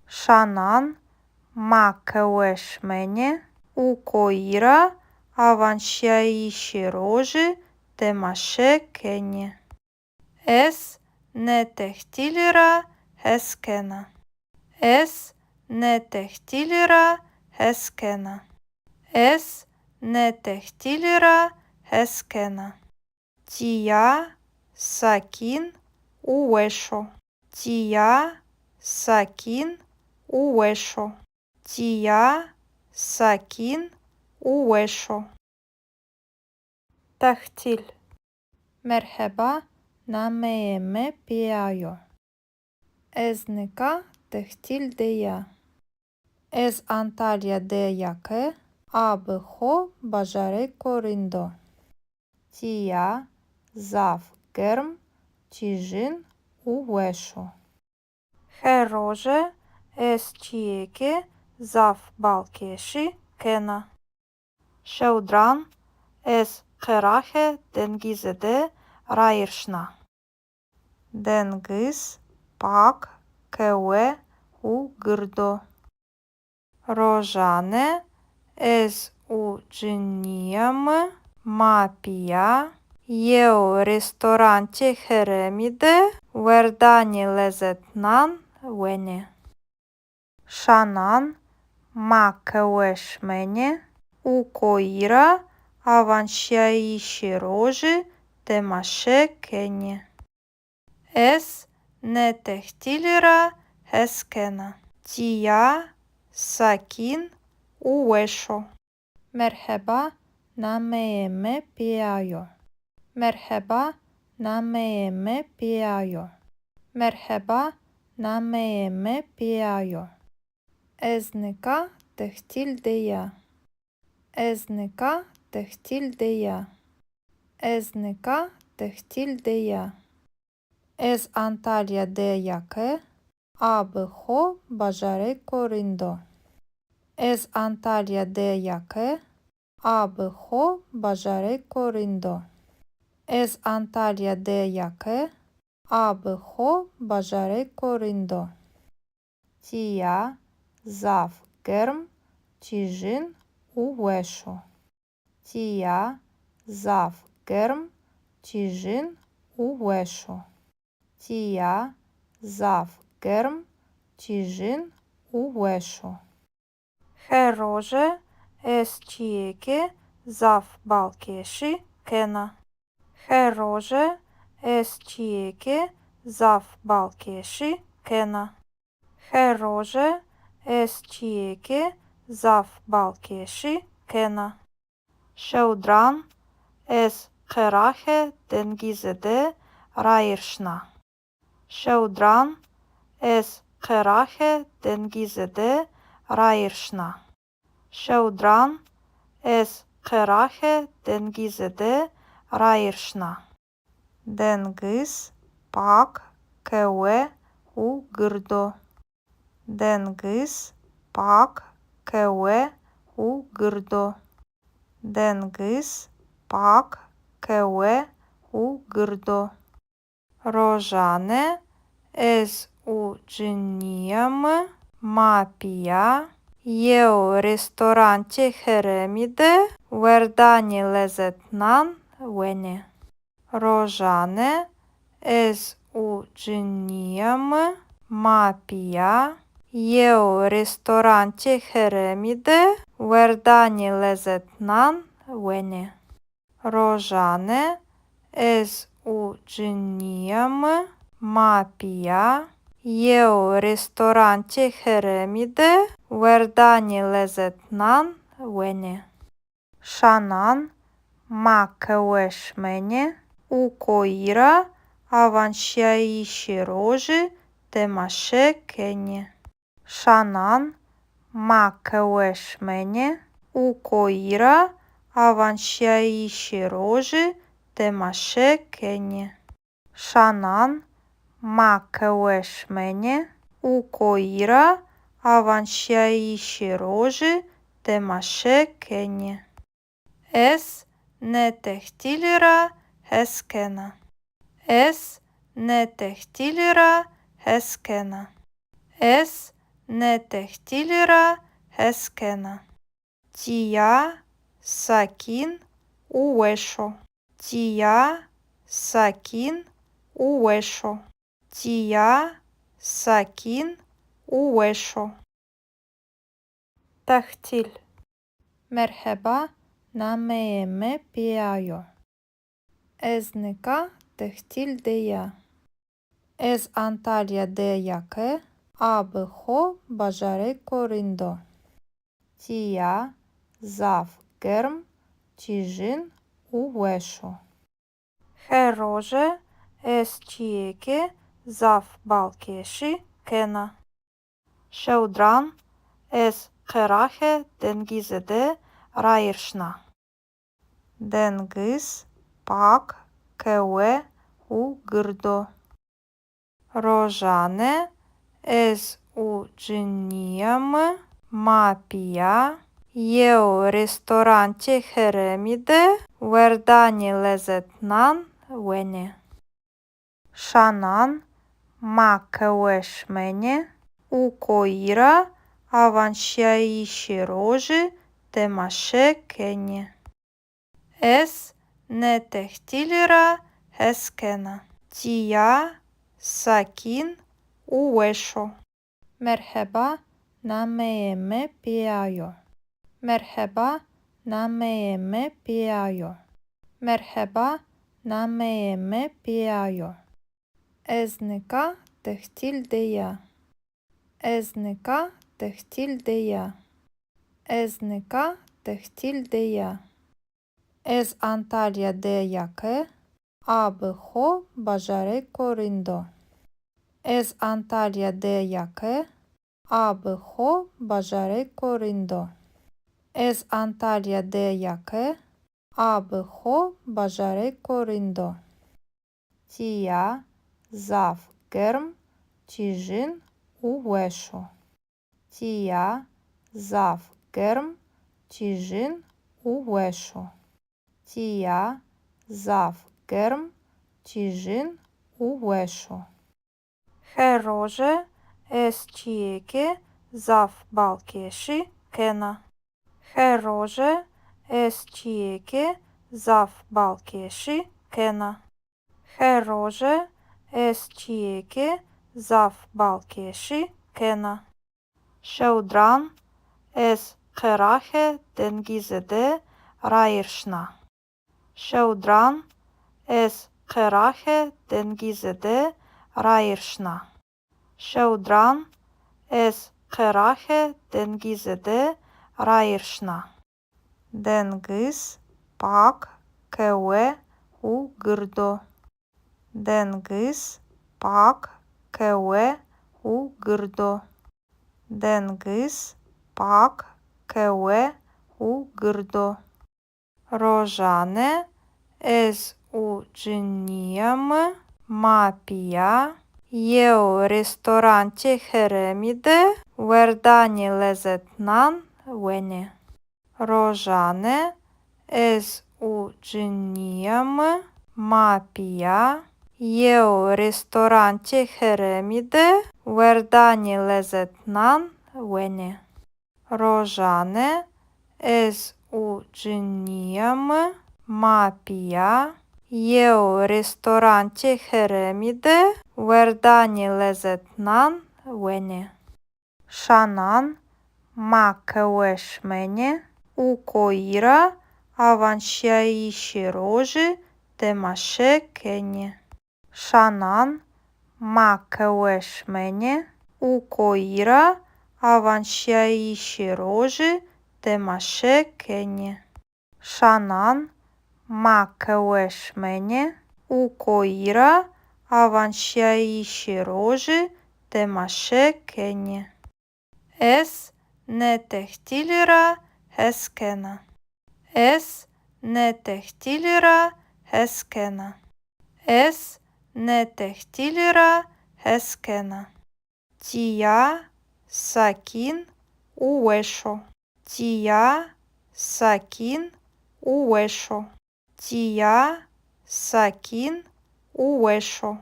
Şanan ma qehwe şimenê û koyî ra awanşîyayîşê rojî temaşe kenê. Ez nê tehtîlî ra hes kena. Ez nê tehtîlî ra hes kena. Ez nê tehtîlî ra hes kena. Tîya sakîn û weş o. Tîya sakîn û weş o. Tîya sakîn û weş o. Tehtîl. Merheba, nameyê mi Pîya yo. Ez nika tehtîl de ya. Ez Antalya de ya ke a bi xo bajarêko rind o. Tîya zaf germ, tîjin û weş o. Her roje ez çîyêkê zaf balkêşî kena. Şewdiran ez qeraxê dengizî de rayîr şina. Dengiz pak, kewe û gird o. Rojane ez û cinîya mi ma pîya yew restorantê herêmî de werdanê lezetnan wenê. Şanan ma qehwe şimenê û koyî ra awanşîyayîşê rojî temaşe kenê. Ez nê tehtîlî ra hes kena. Tîya sakîn û weş o. Merheba, nameyê mi Pîya yo. Merheba, nameyê mi Pîya yo. Merheba, nameyê mi Pîya yo. Ez nika tehtîl de ya. Ez nika tehtîl de ya. Ez nika tehtîl de ya. Ez Antalya de ya ke a bi xo bajarêko rind o. Ez Antalya de ya ke a bi xo bajarêko rind o. Ez Antalya de ya ke a bi xo bajarêko rind o. Tîya zaf germ, tîjin û weş o. Tîya zaf germ, tîjin û weş o. Tîya zaf germ, tîjin û weş o. Her roje ez çîyêkê zaf balkêşî kena. Her roje ez çîyêkê zaf balkêşî kena. Her roje ez çîyêkê zaf balkêşî kena. Şewdiran ez qeraxê dengizî de rayîr şina. Şewdiran ez qeraxê dengizî de rayîr şina. Şewdiran ez qeraxê dengizî de rayîr şina. Dengiz pak, kewe û gird o. Dengiz pak, kewe û gird o. Dengiz pak, kewe û gird o. Rojane ez û cinîya mi ma pîya yew restorantê herêmî de werdanê lezetnan wenê. Rojane ez û cinîya mi ma pîya yew restorantê herêmî de werdanê lezetnan wenê. Rojane ez û cinîya mi ma pîya yew restorantê herêmî de werdanê lezetnan wenê. Şanan ma qehwe şimenê û koyî ra awanşîyayîşê rojî temaşe kenê. Şanan ma qehwe şimenê û koyî ra awanşîyayîşê rojî temaşe kenê. Şanan ma qehwe şimenê û koyî ra awanşîyayîşê rojî temaşe kenê. Ez nê tehtîlî ra hes kena. Ez nê tehtîlî ra hes kena. Ez nê tehtîlî ra hes kena. Tîya sakîn û weş o. Tîya sakîn û weş o. Tîya sakîn û weş o. Tehtîl. Merheba, nameyê mi Pîya yo. Ez nika tehtîl de ya. Ez Antalya de ya ke a bi xo bajarêko rind o. Tîya zaf germ, tîjin û weş o. Her roje ez çîyêkê zaf balkêşî kena. Şewdiran ez qeraxê dengizî de rayîr şina. Dengiz pak, qehwe û gird o. Rojane ez û cinîya mi ma pîya yew restorantê herêmî de werdanê lezetnan wenê. Şanan ma qehwe şimenê û koyî ra awanşîyayîşê rojî temaşe kenê. Ez nê tehtîlî ra hes kena. Tîya sakîn û weş o. Merheba, nameyê mi Pîya yo. Merheba, nameyê mi Pîya yo. Merheba, nameyê mi Pîya yo. Ez nika tehtîl de ya. Ez nika tehtîl de ya. Ez nika tehtîl de ya. Ez Antalya de ya ke a bi xo bajarêko rind o. Ez Antalya de ya ke a bi xo bajarêko rind o. Ez Antalya de ya ke a bi xo bajarêko rind o. Tîya zaf germ, tîjin û weş o. Tîya zaf germ, tîjin û weş o. Tîya zaf germ, tîjin û weş o. Her roje ez çîyêkê zaf balkêşî kena. Her roje ez çîyêkê zaf balkêşî kena. Her roje ez çîyêkê zaf balkêşî kena. Şewdiran ez qeraxê dengizî de rayîr şina. Şewdiran ez qeraxê dengizî de rayîr şina. Şewdiran ez qeraxê dengizî de rayîr şina. Dengiz pak, qehwe û gird o. Dengiz pak, qehwe û gird o. Dengiz pak, qehwe û gird o. Rojane ez û cinîya mi ma pîya yew restorantê herêmî de werdanê lezetnan wenê. Rojane ez û cinîya mi ma pîya yew restorantê herêmî de werdanê lezetnan wenê. Rojane ez û cinîya mi ma pîya yew restorantê herêmî de werdanê lezetnan wenê. Şanan ma qehwe şimenê û koyî ra awanşîyayîşê rojî temaşe kenê. Şanan ma qehwe şimenê û koyî ra awanşîyayîşê rojî temaşe kenê. Şanan ma qehwe şimenê û koyî ra awanşîyayîşê rojî temaşe kenê. Ez nê tehtîlî ra hes kena. Ez nê tehtîlî ra hes kena. Ez nê tehtîlî ra hes kena. Tîya sakîn û weş o. Tîya sakîn û weş o. Tîya sakîn û weş o.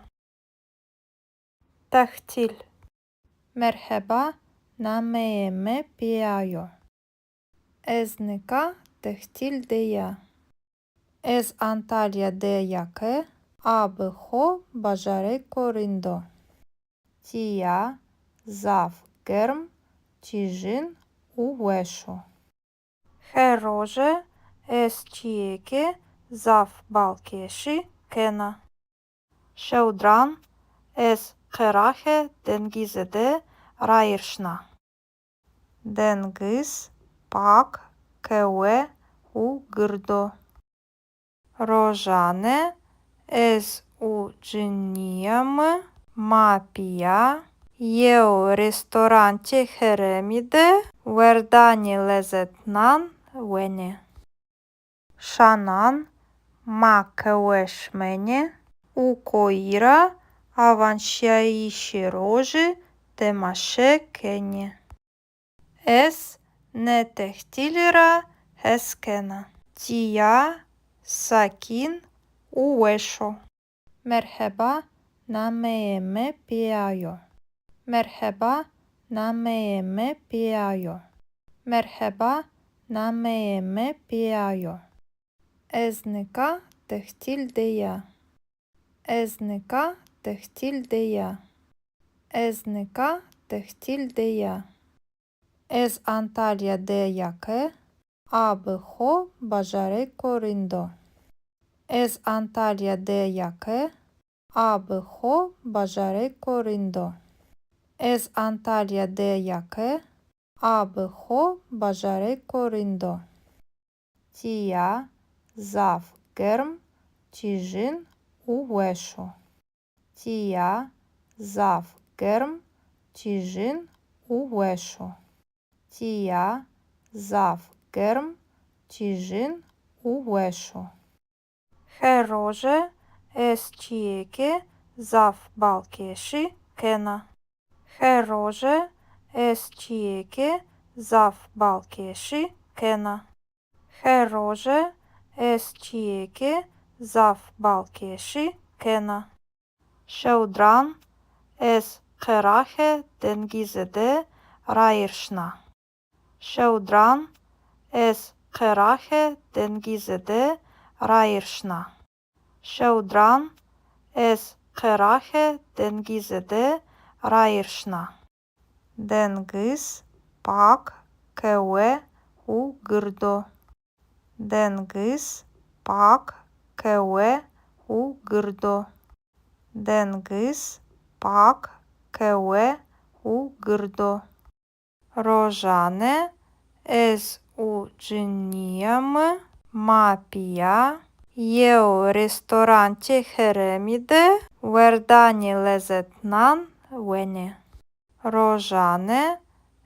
Tehtîl. Merheba, nameyê mi Pîya yo. Ez nika tehtîl de ya. Ez Antalya de ya ke a bi xo bajarêko rind o. Tîya zaf germ, tîjin û weş o. Her roje ez çîyêkê zaf balkêşî kena. Şewdiran ez qeraxê dengizî de rayîr şina. Dengiz pak, kewe û gird o. Rojane ez û cinîya mi ma pîya yew restorantê herêmî de werdanê lezetnan wenê. Şanan ma qehwe şimenê û koyî ra awanşîyayîşê rojî temaşe kenê. Ez nê tehtîlî ra hes kena. Tîya sakîn û weş o. Merheba, nameyê mi Pîya yo. Merheba, nameyê mi Pîya yo. Merheba, nameyê mi Pîya yo. Ez nika tehtîl de ya. Ez nika tehtîl de ya. Ez nika tehtîl de ya. Ez Antalya de ya ke a bi xo bajarêko rind o. Ez Antalya de ya ke a bi xo bajarêko rind o. Ez Antalya de ya ke a bi xo bajarêko rind o. Tîya zaf germ, tîjin û weş o. Tîya zaf germ, tîjin û weş o. Tîya zaf germ, tîjin û weş o. Her roje ez çîyêkê zaf balkêşî kena. Her roje ez çîyêkê zaf balkêşî kena. Her roje ez çîyêkê zaf balkêşî kena. Şewdiran ez qeraxê dengizî de rayîr şina. Şewdiran ez qeraxê dengizî de rayîr şina. Şewdiran ez qeraxê dengizî de rayîr şina. Dengiz pak, kewe û gird o. Dengiz pak, kewe û gird o. Dengiz pak, kewe û gird o. Rojane ez û cinîya mi ma pîya yew restorantê herêmî de werdanê lezetnan wenê. Rojane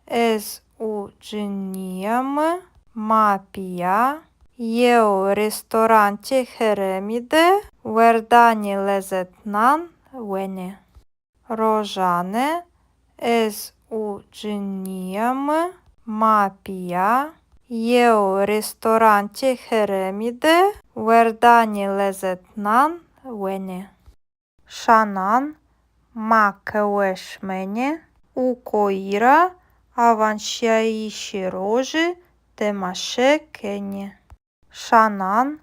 ez û cinîya mi ma pîya yew restorantê herêmî de werdanê lezetnan wenê. Rojane ez û cinîya mi ma pîya yew restorantê herêmî de werdanê lezetnan wenê. Şanan ma qehwe şimenê û koyî ra awanşîyayîşê rojî temaşe kenê. Şanan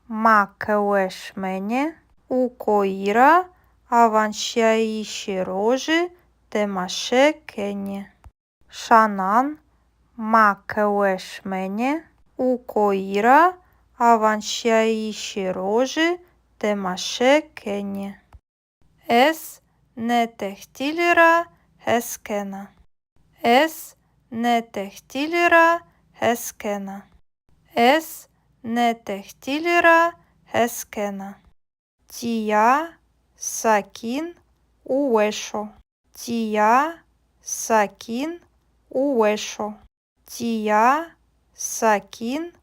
ma qehwe şimenê û koyî ra awanşîyayîşê rojî temaşe kenê. Şanan ma qehwe şimenê û koyî ra awanşîyayîşê rojî temaşe kenê. Ez nê tehtîlî ra hes kena. Ez nê tehtîlî ra hes kena. Ez nê tehtîlî ra hes kena. Tîya sakîn û weş o. Tîya sakîn û weş o. Tîya sakîn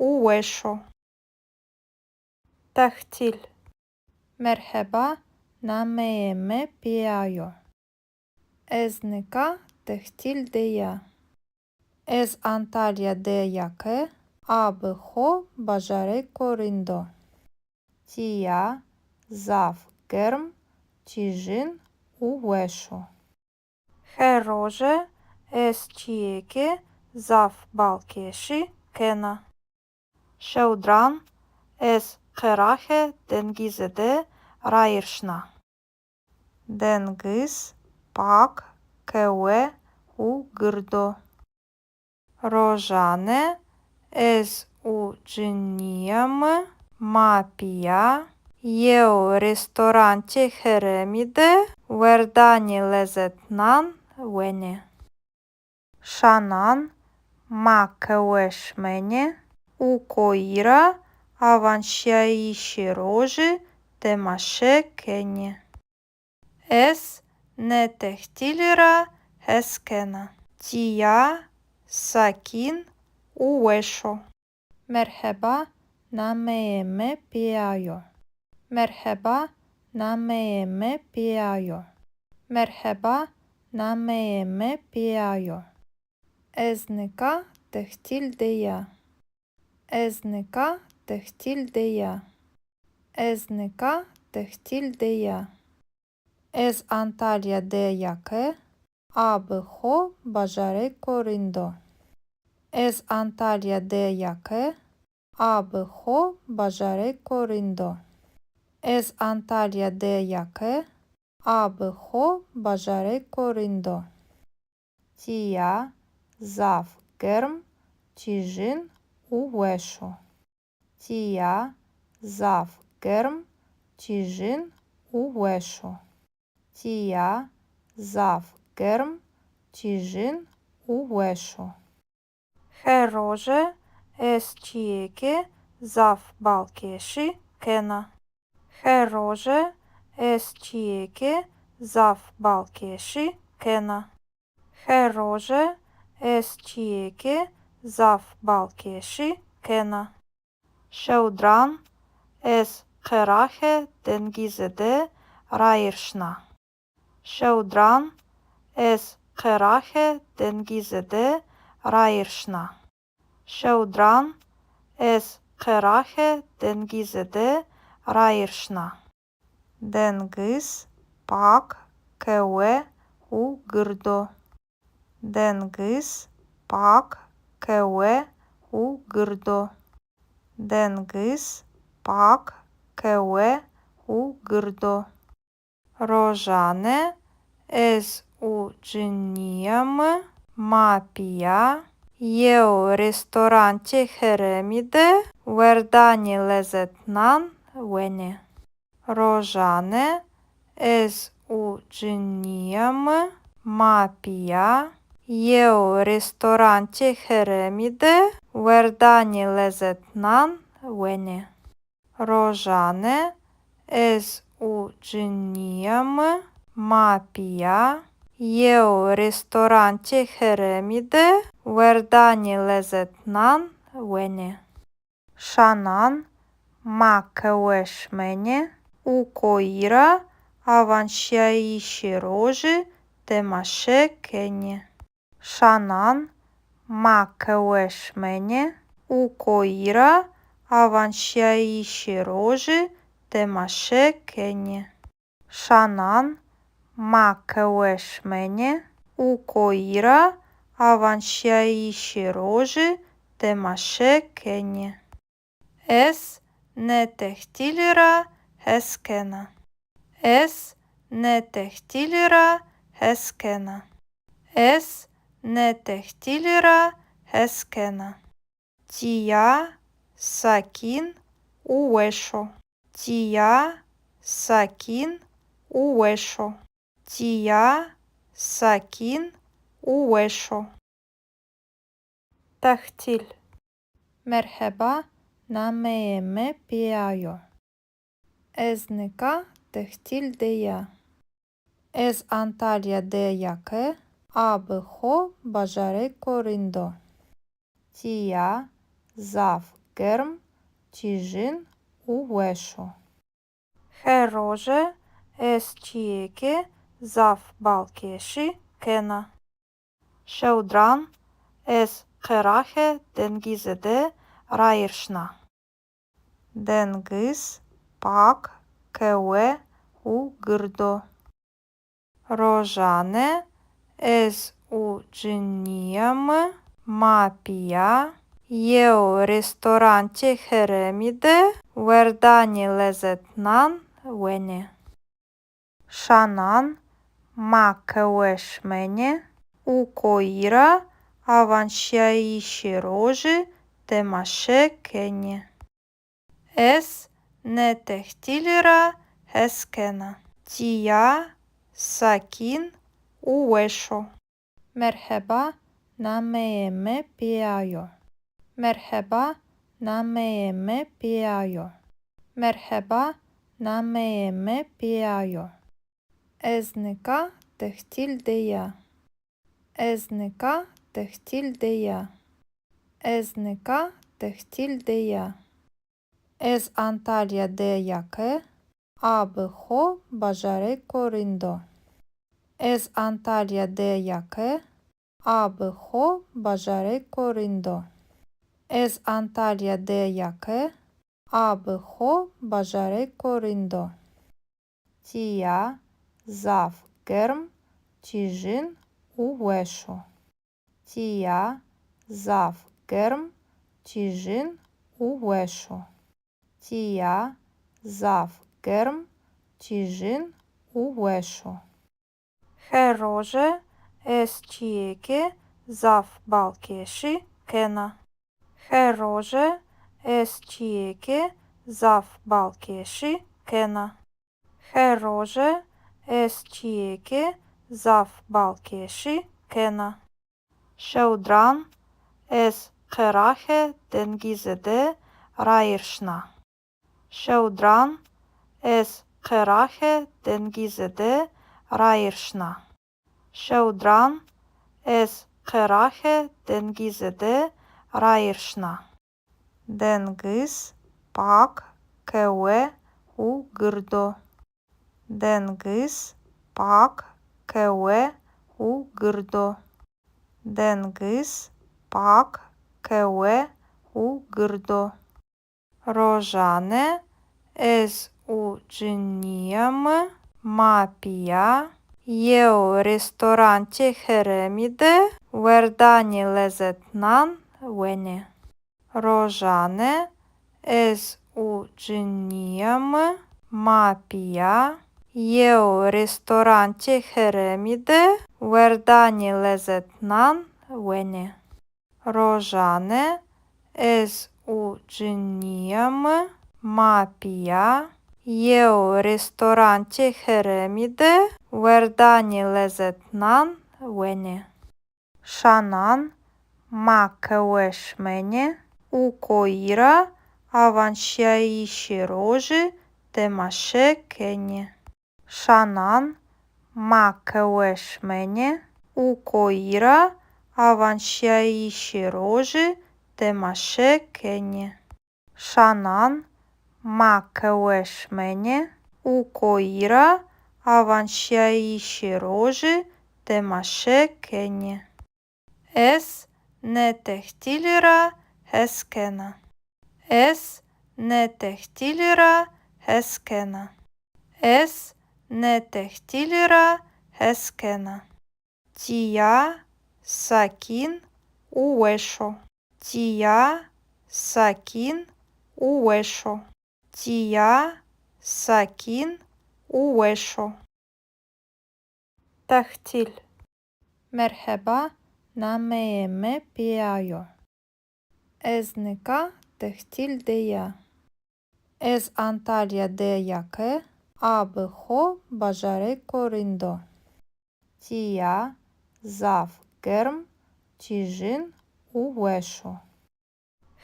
û weş o. Tehtîl. Merheba, nameyê mi Pîya yo. Ez nika tehtîl de ya. Ez Antalya de ya ke a bi xo bajarêko rind o. Tîya zaf germ, tîjin û weş o. Her roje ez çîyêkê zaf balkêşî kena. Şewdiran ez qeraxê dengizî de rayîr şina. Dengiz pak, kewe û gird o. Rojane ez û cinîya mi ma pîya yew restorantê herêmî de werdanê lezetnan wenê. Şanan ma qehwe şimenê û koyî ra awanşîyayîşê rojî temaşe kenê. Ez nê tehtîlî ra hes kena. Tîya sakîn û weş o. Merheba, nameyê mi Pîya yo. Merheba, nameyê mi Pîya yo. Merheba, nameyê mi Pîya yo. Ez nika tehtîl de ya. Ez nika tehtîl de ya. Ez nika tehtîl de ya. Ez Antalya de ya ke a bi xo bajarêko rind o. Ez Antalya de ya ke a bi xo bajarêko rind o. Ez Antalya de ya ke a bi xo bajarêko rind o. Tîya zaf germ, tîjin û weş o. Tîya zaf germ, tîjin û weş o. Tîya zaf germ, tîjin û weş o. Her roje ez çîyêkê zaf balkêşî kena. Her roje ez çîyêkê zaf balkêşî kena. Her roje ez çîyêkê zaf balkêşî kena. Şewdiran ez qeraxê dengizî de rayîr şina. Şewdiran ez qeraxê dengizî de rayîr şina. Şewdiran ez qeraxê dengizî de rayîr şina. Dengiz pak, kewe û gird o. Dengiz pak, kewe û gird o. Dengiz pak, kewe û gird o. Rojane ez û cinîya mi ma pîya yew restorantê herêmî de werdanê lezetnan wenê. Rojane ez û cinîya mi ma pîya yew restorantê herêmî de werdanê lezetnan wenê. Rojane ez û cinîya mi ma pîya yew restorantê herêmî de werdanê lezetnan wenê. Şanan ma qehwe şimenê û koyî ra awanşîyayîşê rojî temaşe kenê. Şanan ma qehwe şimenê û koyî ra awanşîyayîşê rojî temaşe kenê. Şanan ma qehwe şimenê û koyî ra awanşîyayîşê rojî temaşe kenê. Ez nê tehtîlî ra hes kena. Ez nê tehtîlî ra hes kena. Ez nê tehtîlî ra hes kena. Tîya sakîn û weş o. Tîya sakîn û weş o. Tîya sakîn û weş o. Tehtîl. Merheba, nameyê mi Pîya yo. Ez nika tehtîl de ya. Ez Antalya de ya ke a bi xo bajarêko rind o. Tîya zaf germ, tîjin û weş o. Her roje ez çîyêkê zaf balkêşî kena. Şewdiran ez qeraxê dengizî de rayîr şina. Dengiz pak, kewe û gird o. Rojane ez û cinîya mi ma pîya yew restorantê herêmî de werdanê lezetnan wenê. Şanan ma qehwe şimenê û koyî ra awanşîyayîşê rojî temaşe kenê. Ez nê tehtîlî ra hes kena. Tîya sakîn û weş o. Merheba, nameyê mi Pîya yo. Merheba, nameyê mi Pîya yo. Merheba, nameyê mi Pîya yo. Ez nika tehtîl de ya. Ez nika tehtîl de ya. Ez nika tehtîl de ya. Ez Antalya de ya ke a bi xo bajarêko rind o. Ez Antalya de ya ke a bi xo bajarêko rind o. Ez Antalya de ya ke a bi xo bajarêko rind o. Tîya zaf germ, tîjin û weş o. Tîya zaf germ, tîjin û weş o. Tîya zaf germ, tîjin û weş o. Her roje ez çîyêkê zaf balkêşî kena. Her roje ez çîyêkê zaf balkêşî kena. Her roje ez çîyêkê zaf balkêşî kena. Şewdiran ez qeraxê dengizî de rayîr şina. Şewdiran ez qeraxê dengizî de rayîr şina. Şewdiran ez qeraxê dengizî de rayîr şina. Dengiz pak, kewe û gird o. Dengiz pak, kewe û gird o. Dengiz pak, kewe û gird o. Rojane ez û cinîya mi ma pîya yew restorantê herêmî de werdanê lezetnan wenê. Rojane ez û cinîya mi ma pîya yew restorantê herêmî de werdanê lezetnan wenê. Rojane ez û cinîya mi ma pîya yew restorantê herêmî de werdanê lezetnan wenê. Şanan ma qehwe şimenê û koyî ra awanşîyayîşê rojî temaşe kenê. Şanan ma qehwe şimenê û koyî ra awanşîyayîşê rojî temaşe kenê. Şanan ma qehwe şimenê û koyî ra awanşîyayîşê rojî temaşe kenê. Ez nê tehtîlî ra hes kena. Ez nê tehtîlî ra hes kena. Ez nê tehtîlî ra hes kena. Tîya sakîn û weş o. Tîya sakîn û weş o. Tîya sakîn û weş o. Tehtîl. Merheba, nameyê mi Pîya yo. Ez nika tehtîl de ya. Ez Antalya de ya ke a bi xo bajarêko rind o. Tîya zaf germ, tîjin û weş o.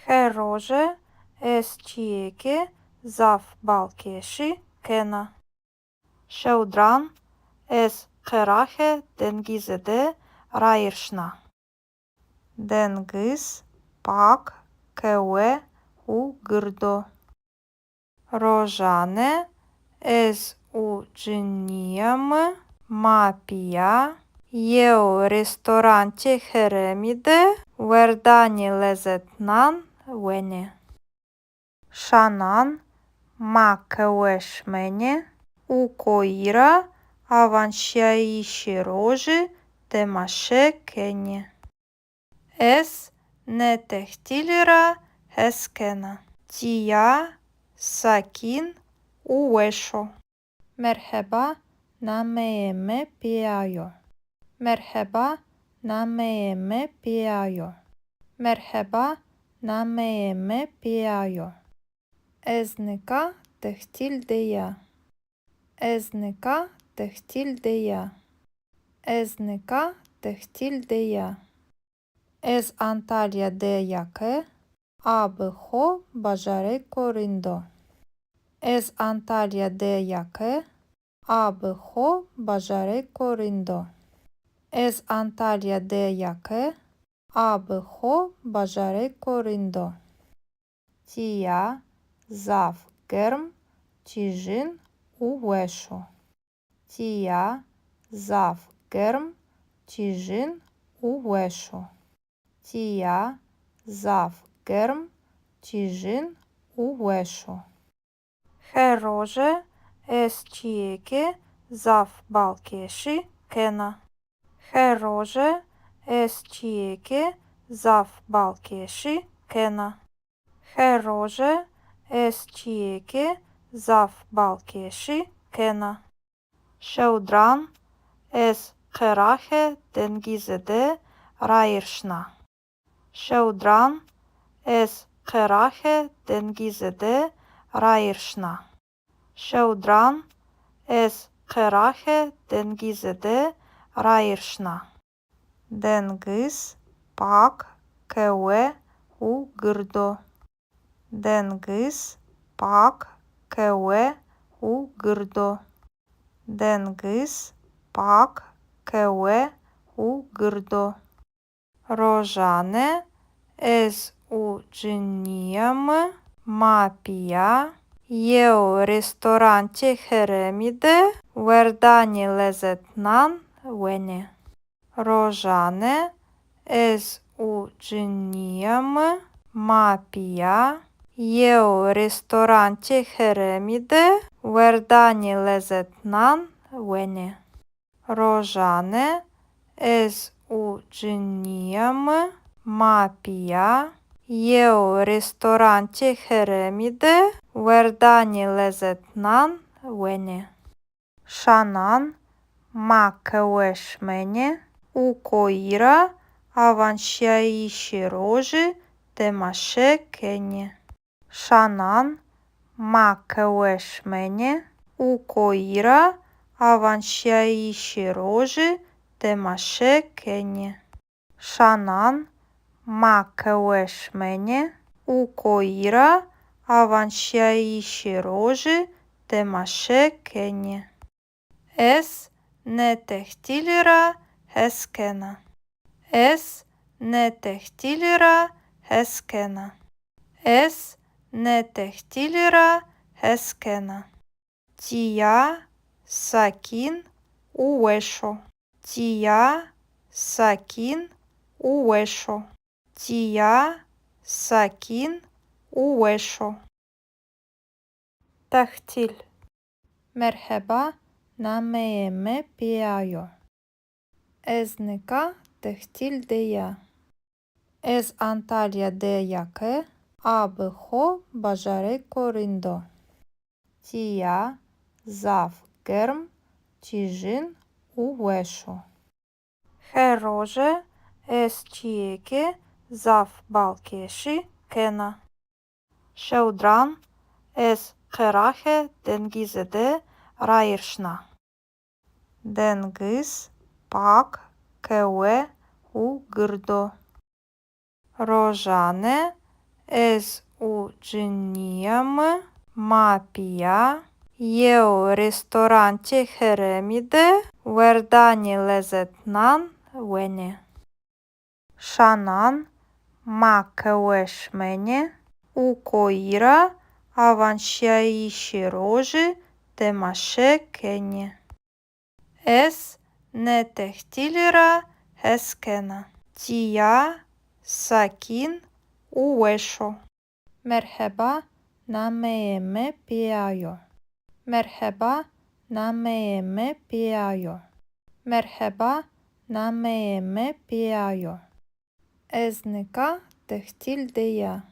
Her roje ez çîyêkê zaf balkêşî kena. Şewdiran ez qeraxê dengizî de rayîr şina. Dengiz pak, kewe û gird o. Rojane ez û cinîya mi ma pîya yew restorantê herêmî de werdanê lezetnan wenê. Şanan ma qehwe şimenê û koyî ra awanşîyayîşê rojî temaşe kenê. Ez nê tehtîlî ra hes kena. Tîya sakîn û weş o. Merheba, nameyê mi Pîya yo. Merheba, nameyê mi Pîya yo. Merheba, nameyê mi Pîya yo. Ez nika tehtîl de ya. Ez nika tehtîl de ya. Ez nika tehtîl de ya. Ez Antalya de ya ke a bi xo bajarêko rind o. Ez Antalya de ya ke a bi xo bajarêko rind o. Ez Antalya de ya ke a bi xo bajarêko rind o. Tîya zaf germ, tîjin û weş o. Tîya zaf germ, tîjin û weş o. Tîya zaf germ, tîjin û weş o. Her roje ez çîyêkê zaf balkêşî kena. Her roje ez çîyêkê zaf balkêşî kena. Her roje ez çîyêkê zaf balkêşî kena. Şewdiran ez qeraxê dengizî de rayîr şina. Şewdiran ez qeraxê dengizî de rayîr şina. Şewdiran ez qeraxê dengizî de rayîr şina. Dengiz pak, kewe û gird o. Dengiz pak, kewe û gird o. Dengiz pak, kewe û gird o. Rojane ez û cinîya mi ma pîya yew restorantê herêmî de werdanê lezetnan wenê. Rojane ez û cinîya mi ma pîya yew restorantê herêmî de werdanê lezetnan wenê. Rojane ez û cinîya mi ma pîya yew restorantê herêmî de werdanê lezetnan wenê. Şanan ma qehwe şimenê û koyî ra awanşîyayîşê rojî temaşe kenê. Şanan ma qehwe şimenê û koyî ra awanşîyayîşê rojî temaşe kenê. Şanan ma qehwe şimenê û koyî ra awanşîyayîşê rojî temaşe kenê. Ez nê tehtîlî ra hes kena. Ez nê tehtîlî ra hes kena. Ez nê tehtîlî ra hes kena. Tîya sakîn û weş o. Tîya sakîn û weş o. Tîya sakîn û weş o. Tehtîl. Merheba, nameyê mi Pîya yo. Ez nika tehtîl de ya. Ez Antalya de ya ke a bi xo bajarêko rind o. Tîya zaf germ, tîjin û weş o. Her roje ez çîyêkê zaf balkêşî kena. Şewdiran ez qeraxê dengizî de rayîr şina. Dengiz pak, kewe û gird o. Rojane ez û cinîya mi ma pîya yew restorantê herêmî de werdanê lezetnan wenê. Şanan ma qehwe şimenê û koyî ra awanşîyayîşê rojî temaşe kenê. Ez nê tehtîlî ra hes kena. Tîya sakîn û weş o. Merheba, nameyê mi Pîya yo. Merheba, nameyê mi Pîya yo. Merheba, nameyê mi Pîya yo. Ez nika tehtîl de ya.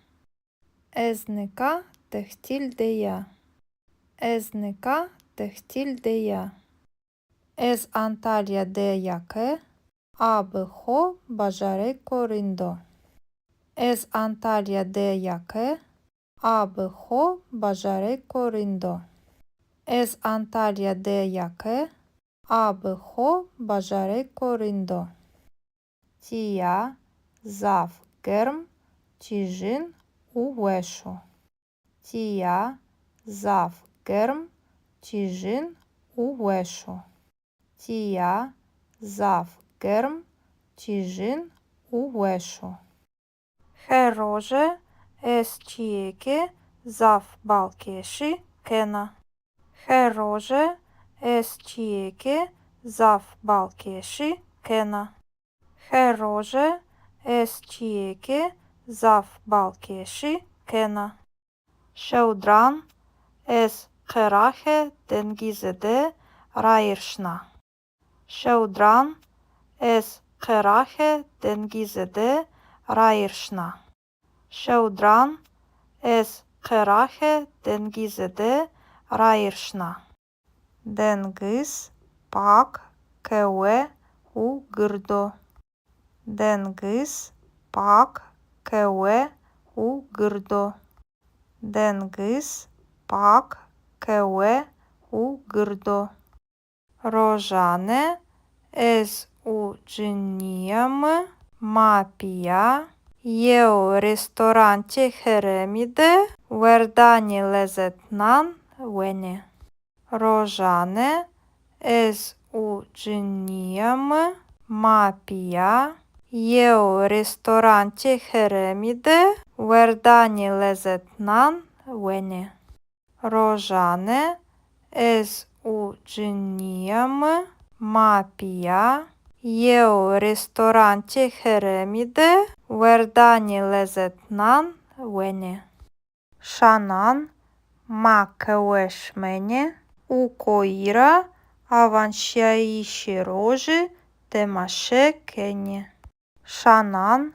Ez nika tehtîl de ya. Ez nika tehtîl de ya. Ez Antalya de ya ke a bi xo bajarêko rind o. Ez Antalya de ya ke a bi xo bajarêko rind o. Ez Antalya de ya ke a bi xo bajarêko rind o. Tîya zaf germ, tîjin û weş o. Tîya zaf germ, tîjin û weş o. Tîya zaf germ, tîjin û weş o. Her roje ez çîyêkê zaf balkêşî kena. Her roje ez çîyêkê zaf balkêşî kena. Her roje ez çîyêkê zaf balkêşî kena. Şewdiran ez qeraxê dengizî de rayîr şina. Şewdiran ez qeraxê dengizî de rayîr şina. Şewdiran ez qeraxê dengizî de rayîr şina. Dengiz pak, kewe û gird o. Dengiz pak, kewe û gird o. Dengiz pak, kewe û gird o. Rojane ez û cinîya mi ma pîya yew restorantê herêmî de werdanê lezetnan wenê. Rojane ez û cinîya mi ma pîya yew restorantê herêmî de werdanê lezetnan wenê. Rojane ez û cinîya mi ma pîya yew restorantê herêmî de werdanê lezetnan wenê. Şanan ma qehwe şimenê û koyî ra awanşîyayîşê rojî temaşe kenê. Şanan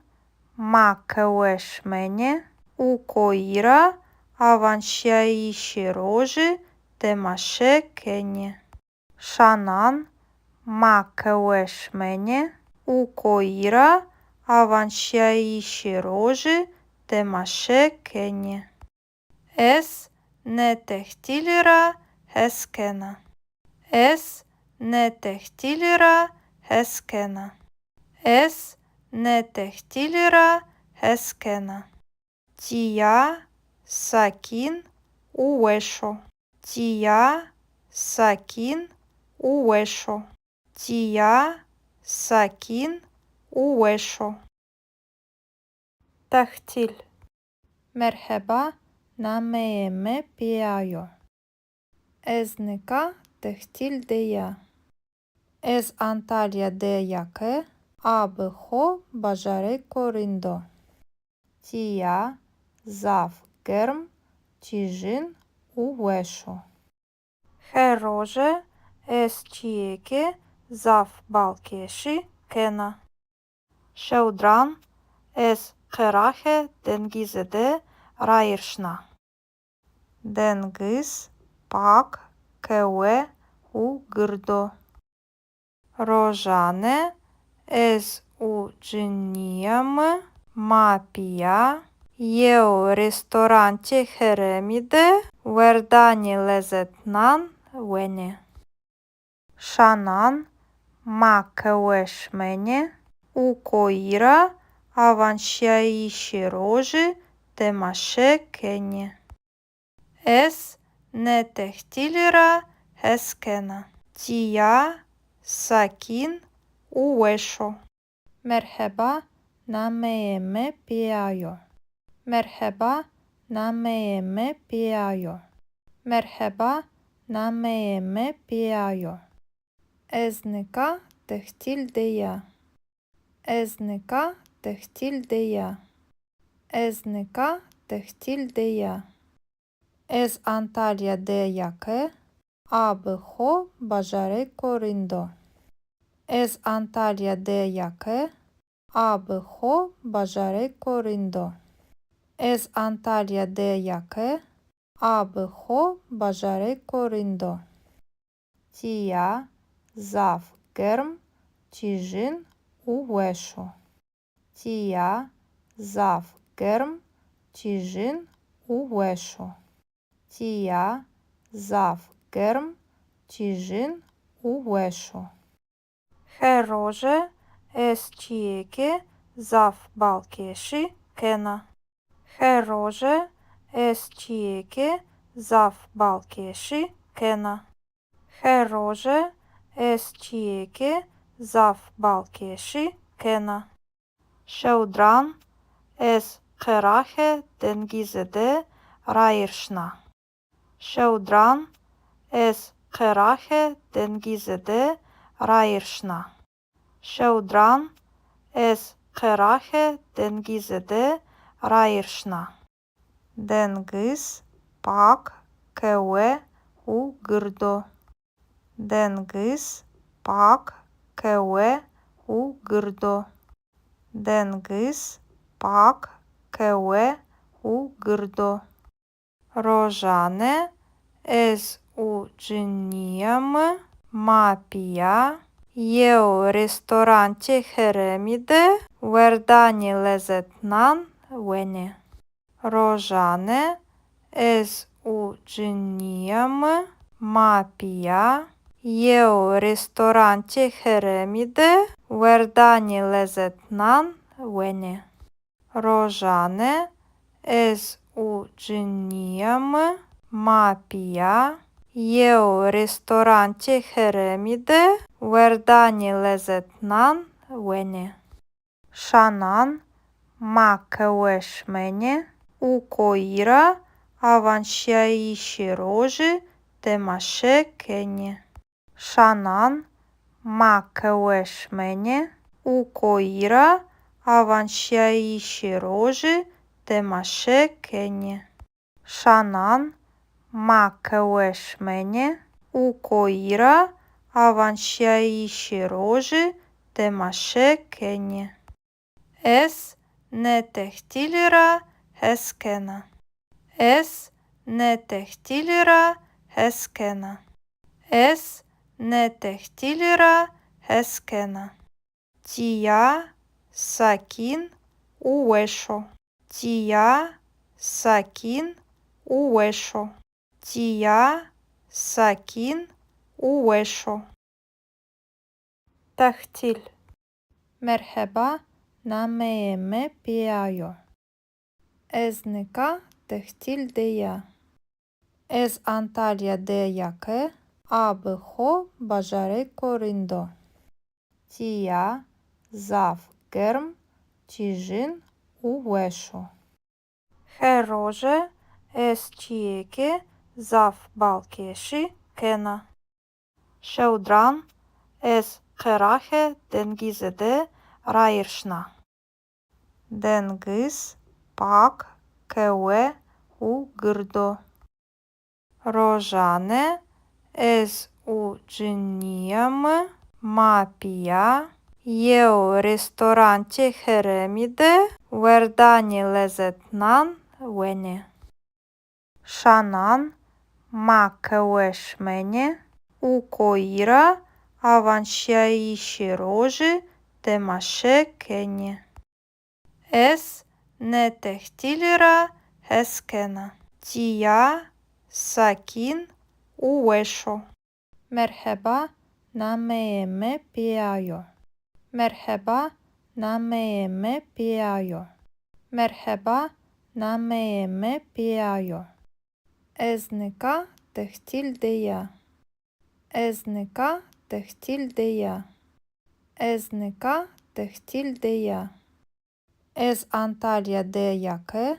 ma qehwe şimenê û koyî ra awanşîyayîşê rojî temaşe kenê. Şanan ma qehwe şimenê û koyî ra awanşîyayîşê rojî temaşe kenê. Ez nê tehtîlî ra hes kena. Ez nê tehtîlî ra hes kena. Ez nê tehtîlî ra hes kena. Tîya sakîn û weş o. Tîya sakîn û weş o. Tîya sakîn û weş o. Tehtîl. Merheba, nameyê mi Pîya yo. Ez nika tehtîl de ya. Ez Antalya de ya ke a bi xo bajarêko rind o. Tîya zaf germ, tîjin û weş o. Her roje ez çîyêkê zaf balkêşî kena. Şewdiran ez qeraxê dengizî de rayîr şina. Dengiz pak, kewe û gird o. Rojane ez û cinîya mi ma pîya yew restorantê herêmî de werdanê lezetnan wenê. Şanan ma qehwe şimenê û koyî ra awanşîyayîşê rojî temaşe kenê. Ez nê tehtîlî ra hes kena. Tîya sakîn û weş o. Merheba, nameyê mi Pîya yo. Merheba, Nameyê mi Pîya yo. Merheba, nameyê mi Pîya yo. Ez nika tehtîl de ya. Ez nika tehtîl de ya. Ez nika tehtîl de ya. Ez Antalya de ya ke a bi xo bajarêko rind o. Ez Antalya de ya ke a bi xo bajarêko rind o. Ez Antalya de ya ke a bi xo bajarêko rind o. Tîya zaf germ, tîjin û weş o. Tîya zaf germ, tîjin û weş o. Tîya zaf germ, tîjin û weş o. Her roje ez çîyêkê zaf balkêşî kena. Her roje ez çîyêkê zaf balkêşî kena. Her roje ez çîyêkê zaf balkêşî kena. Şewdiran ez qeraxê dengizî de rayîr şina. Şewdiran ez qeraxê dengizî de rayîr şina. Şewdiran ez qeraxê dengizî de rayîr şina. Dengiz pak, kewe û gird o. Dengiz pak, kewe û gird o. Dengiz pak, kewe û gird o. Rojane ez û cinîya mi ma pîya yew restorantê herêmî de werdanê lezetnan wenê. Rojane ez û cinîya mi ma pîya yew restorantê herêmî de werdanê lezetnan wenê. Rojane ez û cinîya mi ma pîya yew restorantê herêmî de werdanê lezetnan wenê. Şanan ma qehwe şimenê û koyî ra awanşîyayîşê rojî temaşe kenê. Şanan ma qehwe şimenê û koyî ra awanşîyayîşê rojî temaşe kenê. Şanan ma qehwe şimenê û koyî ra awanşîyayîşê rojî temaşe kenê. Ez nê tehtîlî ra hes kena. Ez nê tehtîlî ra hes kena. Ez nê tehtîlî ra hes kena. Tîya sakîn û weş o. Tîya sakîn û weş o. Tîya sakîn û weş o. Tehtîl. Merheba, nameyê mi Pîya yo. Ez nika tehtîl de ya. Ez Antalya de ya ke a bi xo bajarêko rind o. Tîya zaf germ, tîjin û weş o. Her roje ez çîyêkê zaf balkêşî kena. Şewdiran ez qeraxê dengizî de rayîr şina. Dengiz pak, kewe û gird o. Rojane ez û cinîya mi ma pîya yew restorantê herêmî de werdanê lezetnan wenê. Şanan ma qehwe şimenê û koyî ra awanşîyayîşê rojî temaşe kenê. Ez nê tehtîlî ra hes kena. Tîya sakîn û weş o. Merheba, nameyê mi Pîya yo. Merheba, nameyê mi Pîya yo. Merheba, nameyê mi Pîya yo. Ez nika tehtîl de ya. Ez nika tehtîl de ya. Ez nika tehtîl de ya. Ez Antalya de ya ke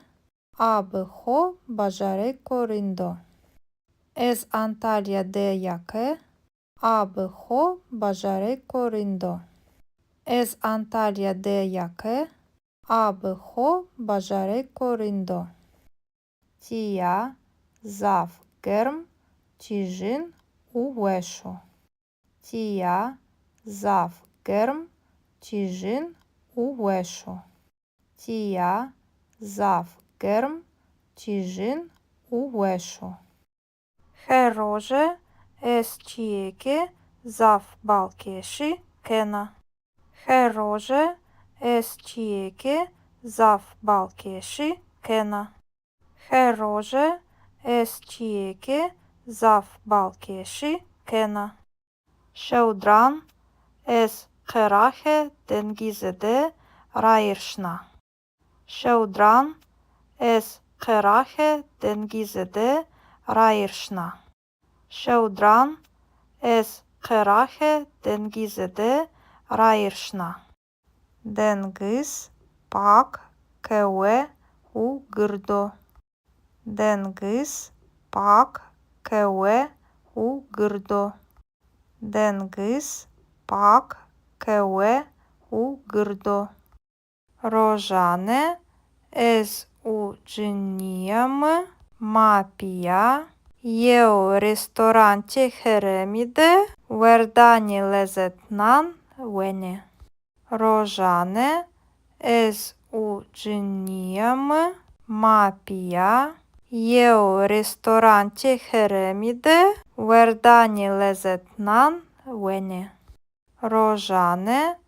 A bi xo bajarêko rind o. Ez Antalya de ya ke. A bi xo bajarêko rind o. Ez Antalya de ya ke. A bi xo bajarêko rind o. Tîya zaf germ, tîjin û weş o. Tîya zaf germ, tîjin û weş o. Tîya zaf germ, tîjin û weş o. Her roje ez çîyêkê zaf balkêşî kena. Her roje ez çîyêkê zaf balkêşî kena. Her roje ez çîyêkê zaf balkêşî kena. Şewdiran ez qeraxê dengizî de rayîr şina. Şewdiran ez qeraxê dengizî de rayîr şina. Şewdiran ez qeraxê dengizî de rayîr şina. Dengiz pak, kewe û gird o. Dengiz pak, kewe û gird o. Dengiz pak, kewe û gird o. Rojane ez û cinîya mi ma pîya yew restorantê herêmî de werdanê lezetnan wenê. Rojane ez û cinîya mi ma pîya yew restorantê herêmî de werdanê lezetnan wenê. Rojane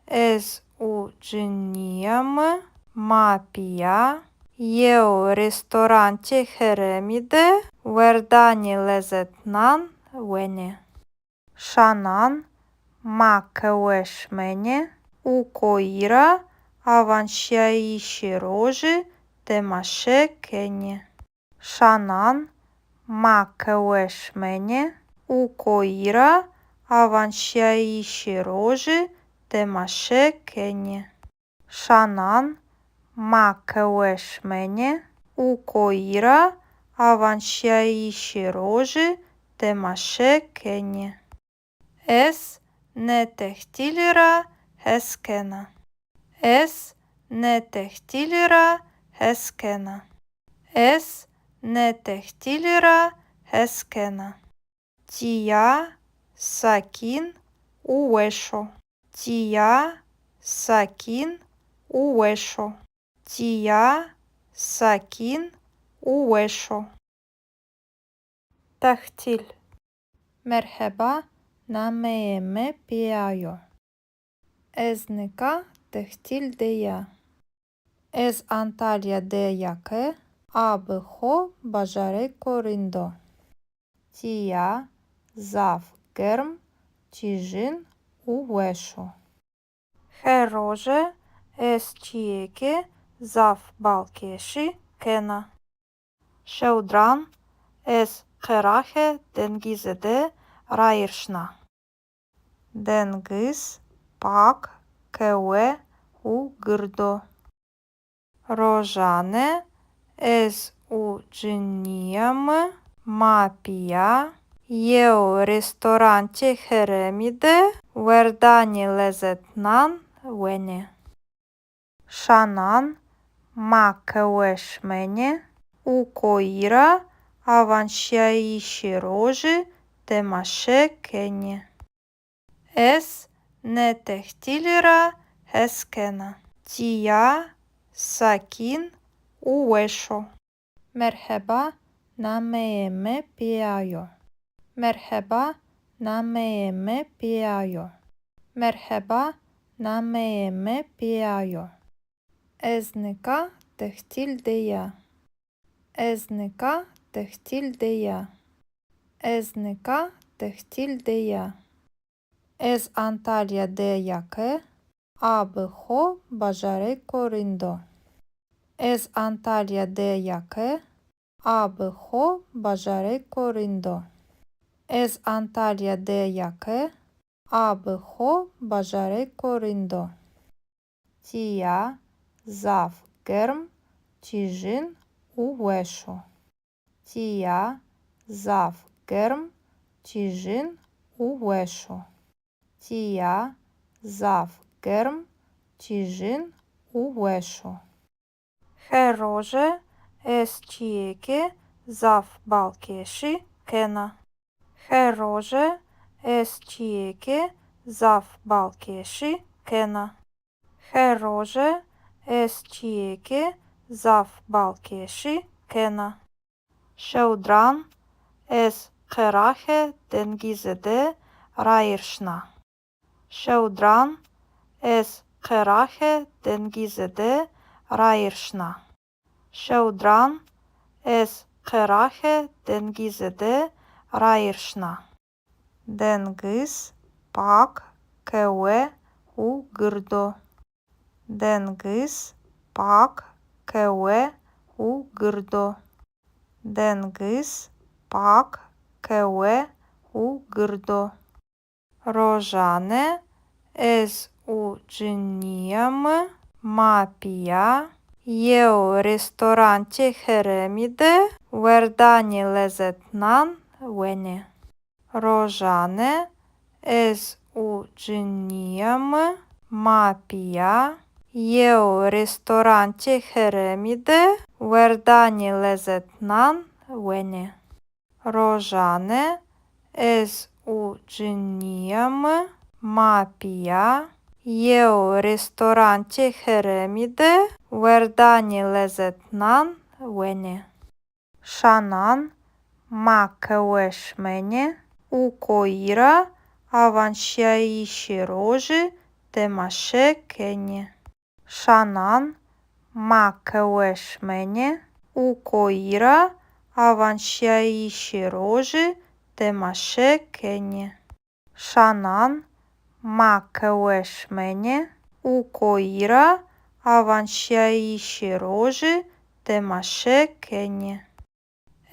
ez û cinîya mi ma pîya yew restorantê herêmî de werdanê lezetnan wenê. Şanan ma qehwe şimenê û koyî ra awanşîyayîşê rojî temaşe kenê. Şanan ma qehwe şimenê û koyî ra awanşîyayîşê rojî temaşe kenê. Şanan ma qehwe şimenê û koyî ra awanşîyayîşê rojî temaşe kenê. Ez nê tehtîlî ra hes kena. Ez nê tehtîlî ra hes kena. Ez nê tehtîlî ra hes kena. Tîya sakîn û weş o. Tîya sakîn û weş o. Tîya sakîn û weş o. Tehtîl. Merheba, nameyê mi Pîya yo. Ez nika tehtîl de ya. Ez Antalya de ya ke a bi xo bajarêko rind o. Tîya zaf germ, tîjin û weş o. Her roje ez çîyêkê zaf balkêşî kena. Şewdiran ez qeraxê dengizî de rayîr şina. Dengiz pak, kewe û gird o. Rojane ez û cinîya mi ma pîya yew restorantê herêmî de werdanê lezetnan wenê. Şanan ma qehwe şimenê û koyî ra awanşîyayîşê rojî temaşe kenê. Ez nê tehtîlî ra hes kena. Tîya sakîn û weş o. Merheba, nameyê mi Pîya yo. Merheba, nameyê mi Pîya yo. Merheba, nameyê mi Pîya yo. Ez nika tehtîl de ya. Ez nika tehtîl de ya. Ez nika tehtîl de ya. Ez Antalya de ya ke a bi xo bajarêko rind o. Ez Antalya de ya ke a bi xo bajarêko rind o. Ez Antalya de ya ke a bi xo bajarêko rind o. Tîya zaf germ, tîjin û weş o. Tîya zaf germ, tîjin û weş o. Tîya zaf germ, tîjin û weş o. Her roje ez çîyêkê zaf balkêşî kena. Her roje ez çîyêkê zaf balkêşî kena. Her roje ez çîyêkê zaf balkêşî kena. Şewdiran ez qeraxê dengizî de rayîr şina. Şewdiran ez qeraxê dengizî de rayîr şina. Şewdiran ez qeraxê dengizî de rayîr şina. Dengiz pak, kewe û gird o. Dengiz pak, kewe û gird o. Dengiz pak, kewe û gird o. Rojane ez û cinîya mi ma pîya yew restorantê herêmî de werdanê lezetnan wenê. Rojane ez û cinîya mi ma pîya yew restorantê herêmî de werdanê lezetnan wenê. Rojane ez û cinîya mi ma pîya yew restorantê herêmî de werdanê lezetnan wenê. Şanan ma qehwe şimenê û koyî ra awanşîyayîşê rojî temaşe kenê. Şanan ma qehwe şimenê û koyî ra awanşîyayîşê rojî temaşe kenê. Şanan ma qehwe şimenê û koyî ra awanşîyayîşê rojî temaşe kenê.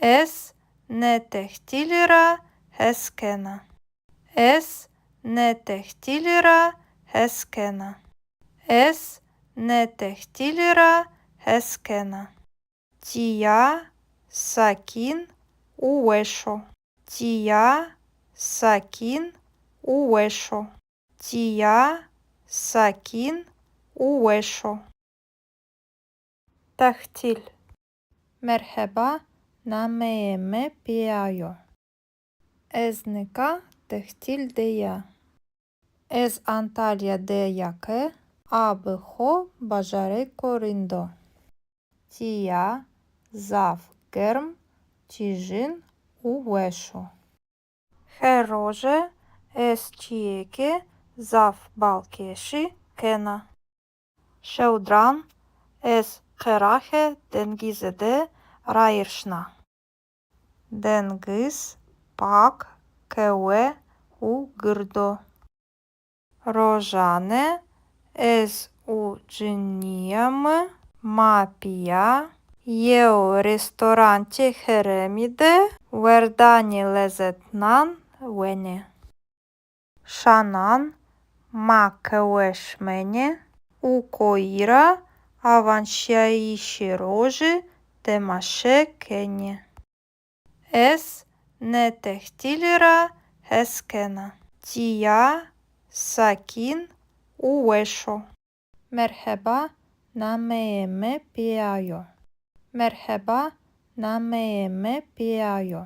Ez nê tehtîlî ra hes kena. Ez nê tehtîlî ra hes kena. Ez nê tehtîlî ra hes kena. Tîya sakîn û weş o. Tîya sakîn û weş o. Tîya sakîn û weş o. Tehtîl. Merheba, nameyê mi Pîya yo. Ez nika tehtîl de ya. Ez Antalya de ya ke a bi xo bajarêko rind o. Tîya zaf germ, tîjin û weş o. Her roje ez çîyêkê zaf balkêşî kena. Şewdiran ez qeraxê dengizî de rayîr şina. Dengiz pak, kewe û gird o. Rojane ez û cinîya mi ma pîya yew restorantê herêmî de werdanê lezetnan wenê. Şanan ma qehwe şimenê û koyî ra awanşîyayîşê rojî temaşe kenê. Ez nê tehtîlî ra hes kena. Tîya sakîn û weş o. Merheba, nameyê mi Pîya yo. Merheba, nameyê mi Pîya yo.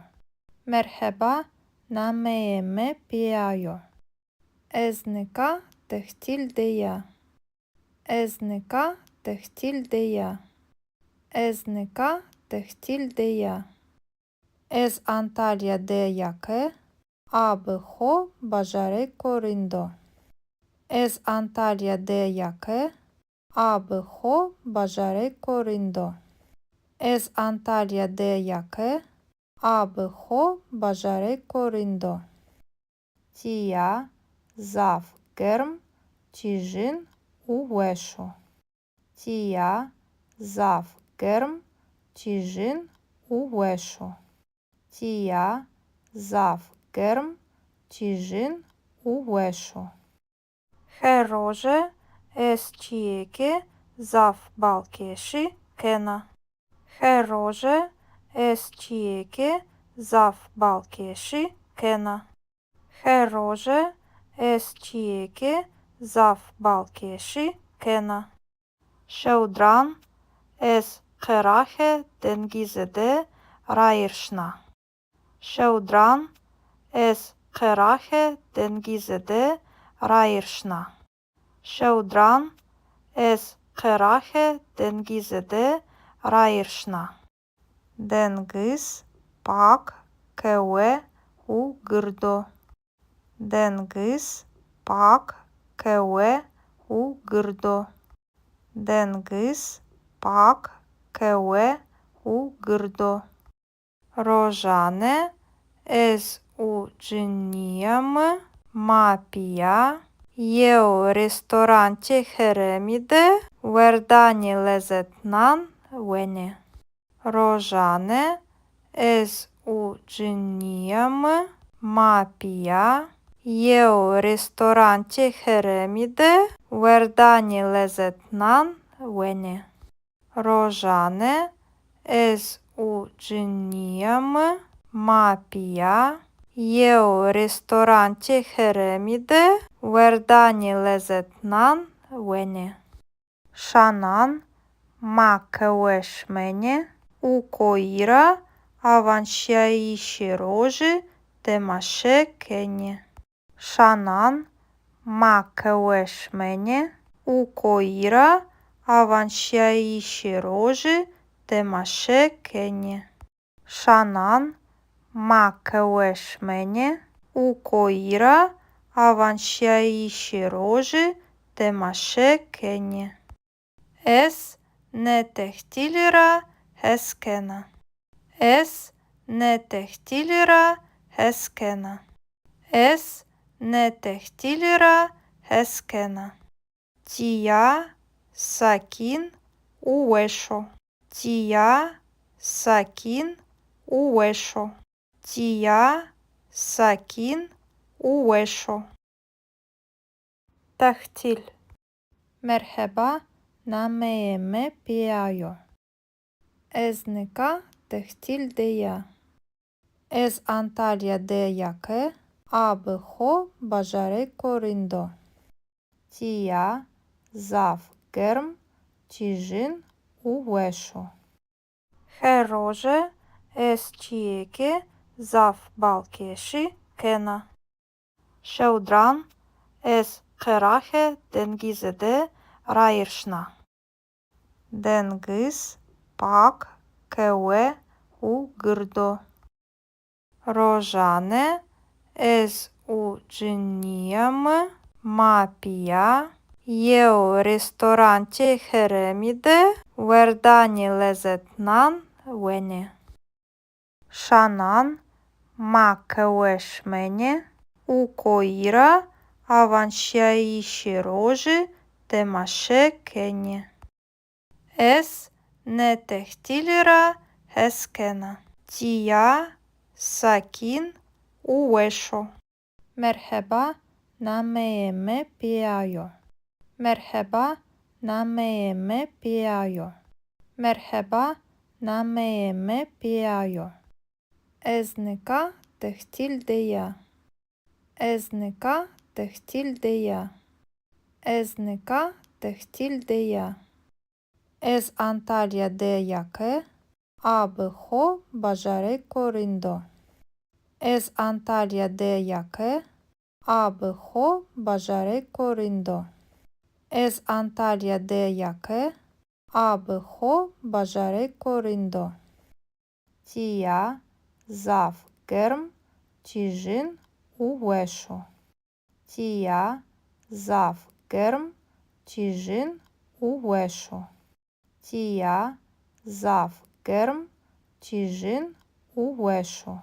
Merheba, nameyê mi Pîya yo. Ez nika tehtîl de ya. Ez nika tehtîl de ya. Ez nika tehtîl de ya. Ez Antalya de ya ke a bi xo bajarêko rind o. Ez Antalya de ya ke a bi xo bajarêko rind o. Ez Antalya de ya ke a bi xo bajarêko rind o. Tîya zaf germ, tîjin û weş o. Tîya zaf germ, tîjin û weş o. Tîya zaf germ, tîjin û weş o. Her roje ez çîyêkê zaf balkêşî kena. Her roje ez çîyêkê zaf balkêşî kena. Her roje ez çîyêkê zaf balkêşî kena. Şewdiran ez qeraxê dengizî de rayîr şina. Şewdiran ez qeraxê dengizî de rayîr şina. Şewdiran ez qeraxê dengizî de rayîr şina. Dengiz pak, kewe û gird o. Dengiz pak, kewe û gird o. Dengiz pak, kewe û gird o. Rojane ez û cinîya mi ma pîya yew restorantê herêmî de werdanê lezetnan wenê. Rojane ez û cinîya mi ma pîya yew restorantê herêmî de werdanê lezetnan wenê. Rojane ez û cinîya mi ma pîya yew restorantê herêmî de werdanê lezetnan wenê. Şanan ma qehwe şimenê û koyî ra awanşîyayîşê rojî temaşe kenê. Şanan ma qehwe şimenê û koyî ra awanşîyayîşê rojî temaşe kenê. Şanan ma qehwe şimenê û koyî ra awanşîyayîşê rojî temaşe kenê. Ez nê tehtîlî ra hes kena. Ez nê tehtîlî ra hes kena. Ez nê tehtîlî ra hes kena. Tîya sakîn û weş o. Tîya sakîn û weş o. Tîya sakîn û weş o. Tehtîl. Merheba, nameyê mi Pîya yo. Ez nika tehtîl de ya. Ez Antalya de ya ke a bi xo bajarêko rind o. Tîya zaf germ, tîjin û weş o. Her roje ez çîyêkê zaf balkêşî kena. Şewdiran ez qeraxê dengizî de rayîr şina. Dengiz pak, kewe û gird o. Rojane ez û cinîya mi ma pîya yew restorantê herêmî de werdanê lezetnan wenê. Şanan ma qehwe şimenê û koyî ra awanşîyayîşê rojî temaşe kenê. Ez nê tehtîlî ra hes kena. Tîya sakîn û weş o. Merheba, nameyê mi Pîya yo. Merheba, nameyê mi Pîya yo. Merheba, nameyê mi Pîya yo. Ez nika tehtîl de ya. Ez nika tehtîl de ya. Ez nika tehtîl de ya. Ez Antalya de ya ke a bi xo bajarêko rind o. Ez Antalya de ya ke a bi xo bajarêko rind o. Ez Antalya de ya ke a bi xo bajarêko rind o. Tîya zaf germ, tîjin û weş o. Tîya zaf germ, tîjin û weş o. Tîya zaf germ, tîjin û weş o.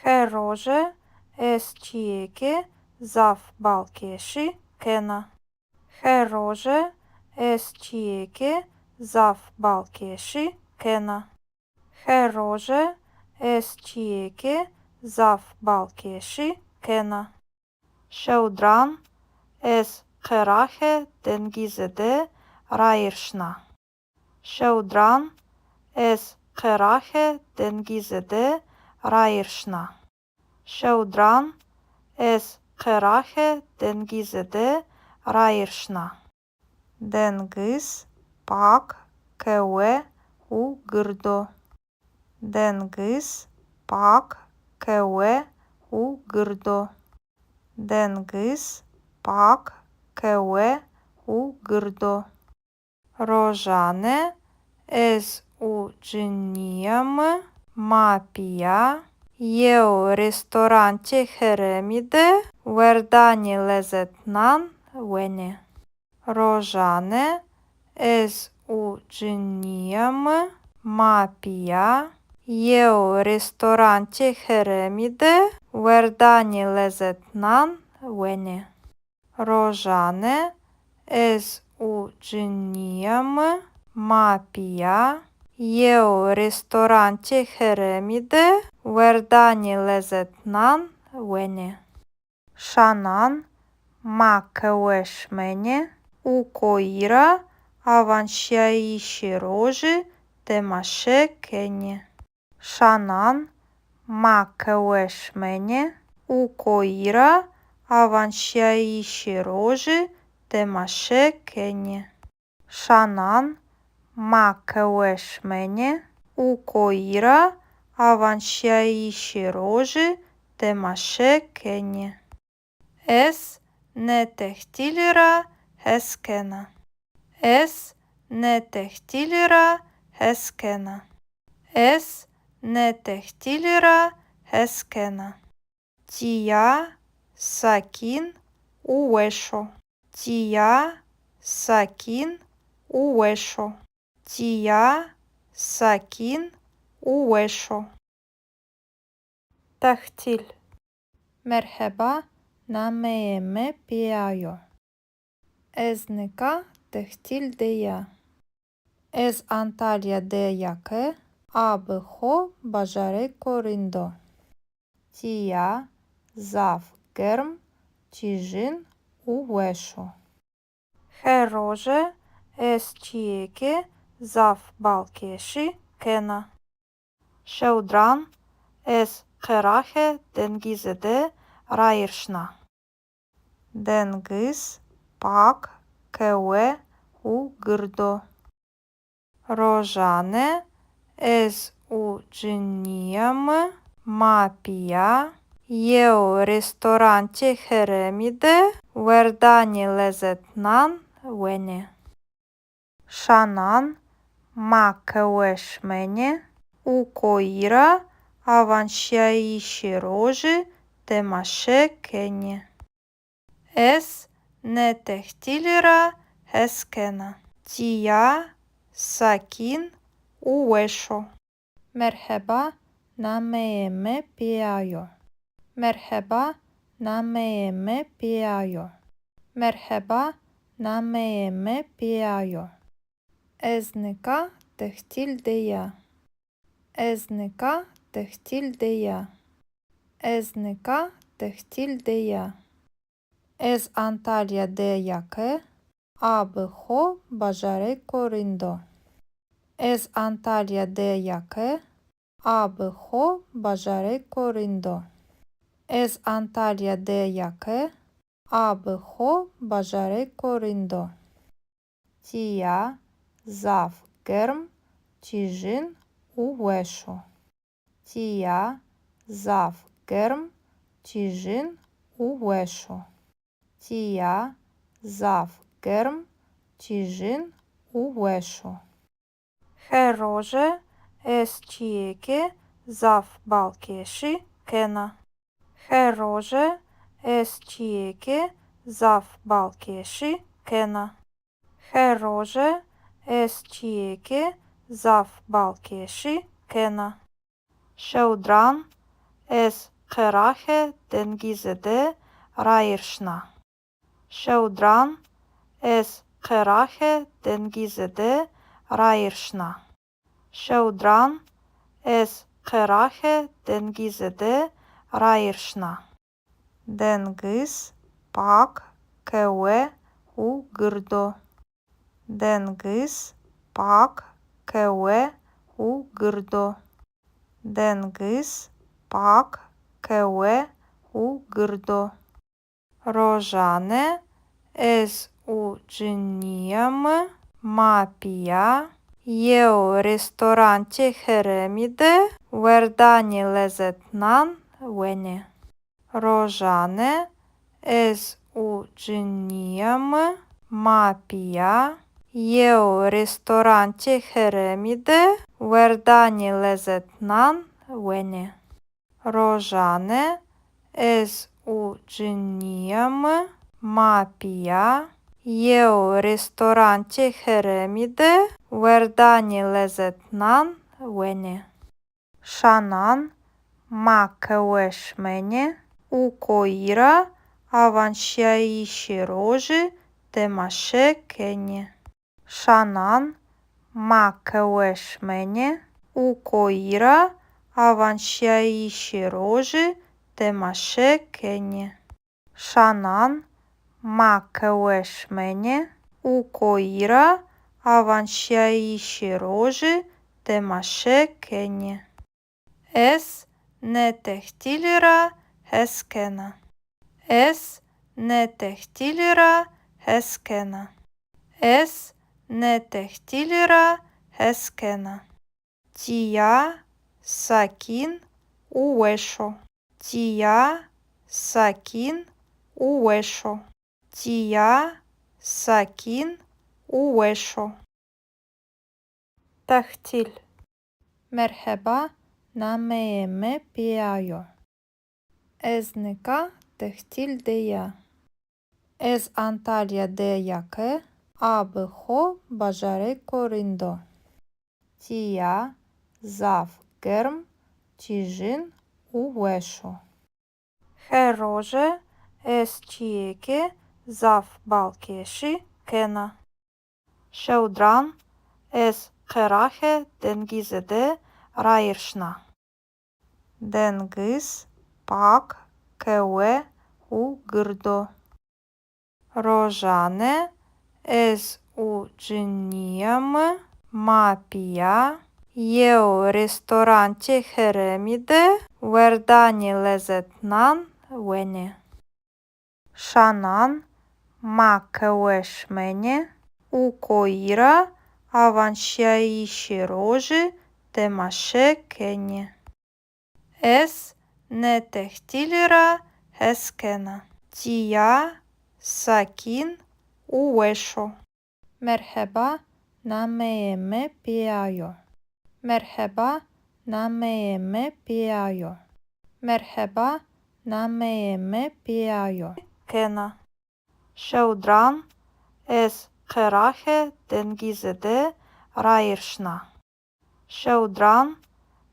Her roje ez çîyêkê zaf balkêşî kena. Her roje ez çîyêkê zaf balkêşî kena. Her roje ez çîyêkê zaf balkêşî kena. Şewdiran ez qeraxê dengizî de rayîr şina. Şewdiran Ez qeraxê dengizî de rayîr şina. Şewdiran ez qeraxê dengizî de rayîr şina. Dengiz pak, kewe û gird o. Dengiz pak, kewe û gird o. Dengiz pak, kewe û gird o. Rojane ez û cinîya mi ma pîya yew restorantê herêmî de werdanê lezetnan wenê. Rojane ez û cinîya mi ma pîya yew restorantê herêmî de werdanê lezetnan wenê. Rojane ez û cinîya mi ma pîya yew restorantê herêmî de werdanê lezetnan wenê. Şanan ma qehwe şimenê û koyî ra awanşîyayîşê rojî temaşe kenê. Şanan ma qehwe şimenê û koyî ra awanşîyayîşê rojî temaşe kenê. Şanan ma qehwe şimenê û koyî ra awanşîyayîşê rojî temaşe kenê. Ez nê tehtîlî ra hes kena. Ez nê tehtîlî ra hes kena. Ez nê tehtîlî ra hes kena. Tîya sakîn û weş o. Tîya sakîn û weş o. Tîya sakîn û weş o. Tehtîl. Merheba, nameyê mi Pîya yo. Ez nika tehtîl de ya. Ez Antalya de ya ke a bi xo bajarêko rind o. Tîya zaf germ, tîjin û weş o. Her roje ez çîyêkê zaf balkêşî kena. Şewdiran ez qeraxê dengizî de rayîr şina. Dengiz pak, kewe û gird o. Rojane ez û cinîya mi ma pîya yew restorantê herêmî de werdanê lezetnan wenê. Şanan ma qehwe şimenê û koyî ra awanşîyayîşê rojî temaşe kenê. Ez nê tehtîlî ra hes kena. Tîya sakîn û weş o. Merheba, nameyê mi Pîya yo. Merheba, nameyê mi Pîya yo. Merheba, nameyê mi Pîya yo. Ez nika tehtîl de ya. Ez nika tehtîl de ya. Ez nika tehtîl de ya. Ez Antalya de ya ke a bi xo bajarêko rind o. Ez Antalya de ya ke a bi xo bajarêko rind o. Ez Antalya de ya ke a bi xo bajarêko rind o. Tîya zaf germ, tîjin û weş o. Tîya zaf germ, tîjin û weş o. Tîya zaf germ, tîjin û weş o. Her roje ez çîyêkê zaf balkêşî kena. Her roje ez çîyêkê zaf balkêşî kena. Her roje ez çîyêkê zaf balkêşî kena. Şewdiran ez qeraxê dengizî de rayîr şina. Şewdiran ez qeraxê dengizî de rayîr şina. Şewdiran ez qeraxê dengizî de rayîr şina. Dengiz pak, kewe û gird o. Dengiz pak, kewe û gird o. Dengiz pak, kewe û gird o. Rojane ez û cinîya mi ma pîya yew restorantê herêmî de werdanê lezetnan wenê. Rojane ez û cinîya mi ma pîya yew restorantê herêmî de werdanê lezetnan wenê. Rojane ez û cinîya mi ma pîya yew restorantê herêmî de werdanê lezetnan wenê. Şanan ma qehwe şimenê û koyî ra awanşîyayîşê rojî temaşe kenê. Şanan ma qehwe şimenê û koyî ra awanşîyayîşê rojî temaşe kenê. Şanan ma qehwe şimenê û koyî ra awanşîyayîşê rojî temaşe kenê. Ez nê tehtîlî ra hes kena. Ez nê tehtîlî ra hes kena. Ez nê tehtîlî ra hes kena. Tîya sakîn û weş o. Tîya sakîn û weş o. Tîya sakîn û weş o. Tehtîl. Merheba, nameyê mi Pîya yo. Ez nika tehtîl de ya. Ez Antalya de ya ke a bi xo bajarêko rind o. Tîya zaf germ, tîjin û weş o. Her roje ez çîyêkê zaf balkêşî kena. Şewdiran ez qeraxê dengizî de rayîr şina. Dengiz pak, kewe û gird o. Rojane ez û cinîya mi ma pîya yew restorantê herêmî de werdanê lezetnan wenê. Şanan ma qehwe şimenê û koyî ra awanşîyayîşê rojî temaşe kenê. Ez nê tehtîlî ra hes kena. Tîya sakîn û weş o. Merheba, nameyê mi Pîya yo. Merheba, nameyê mi Pîya yo. Merheba, nameyê mi Pîya yo. Kena. Şewdiran ez qeraxê dengizî de rayîr şina. Şewdiran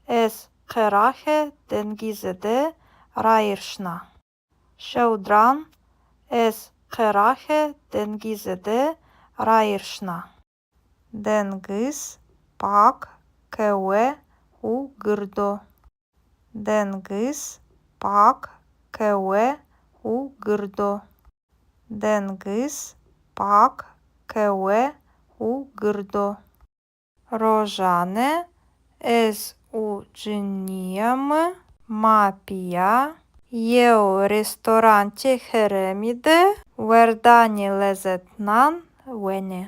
ez qeraxê dengizî de rayîr şina. Şewdiran ez qeraxê dengizî de rayîr şina. Dengiz pak, kewe û gird o. Dengiz pak, kewe û gird o. Dengiz pak, kewe û gird o. Rojane ez û cinîya mi ma pîya yew restorantê herêmî de werdanê lezetnan wenê.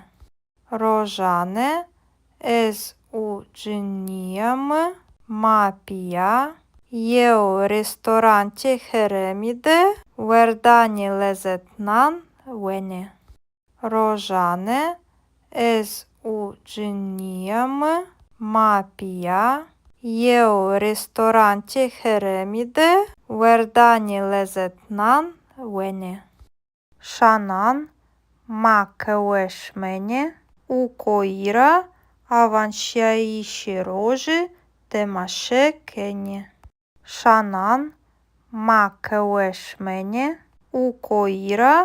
Rojane ez û cinîya mi ma pîya yew restorantê herêmî de werdanê lezetnan wenê. Rojane ez û cinîya mi ma pîya yew restorantê herêmî de werdanê lezetnan wenê. Şanan ma qehwe şimenê û koyî ra awanşîyayîşê rojî temaşe kenê. Şanan ma qehwe şimenê û koyî ra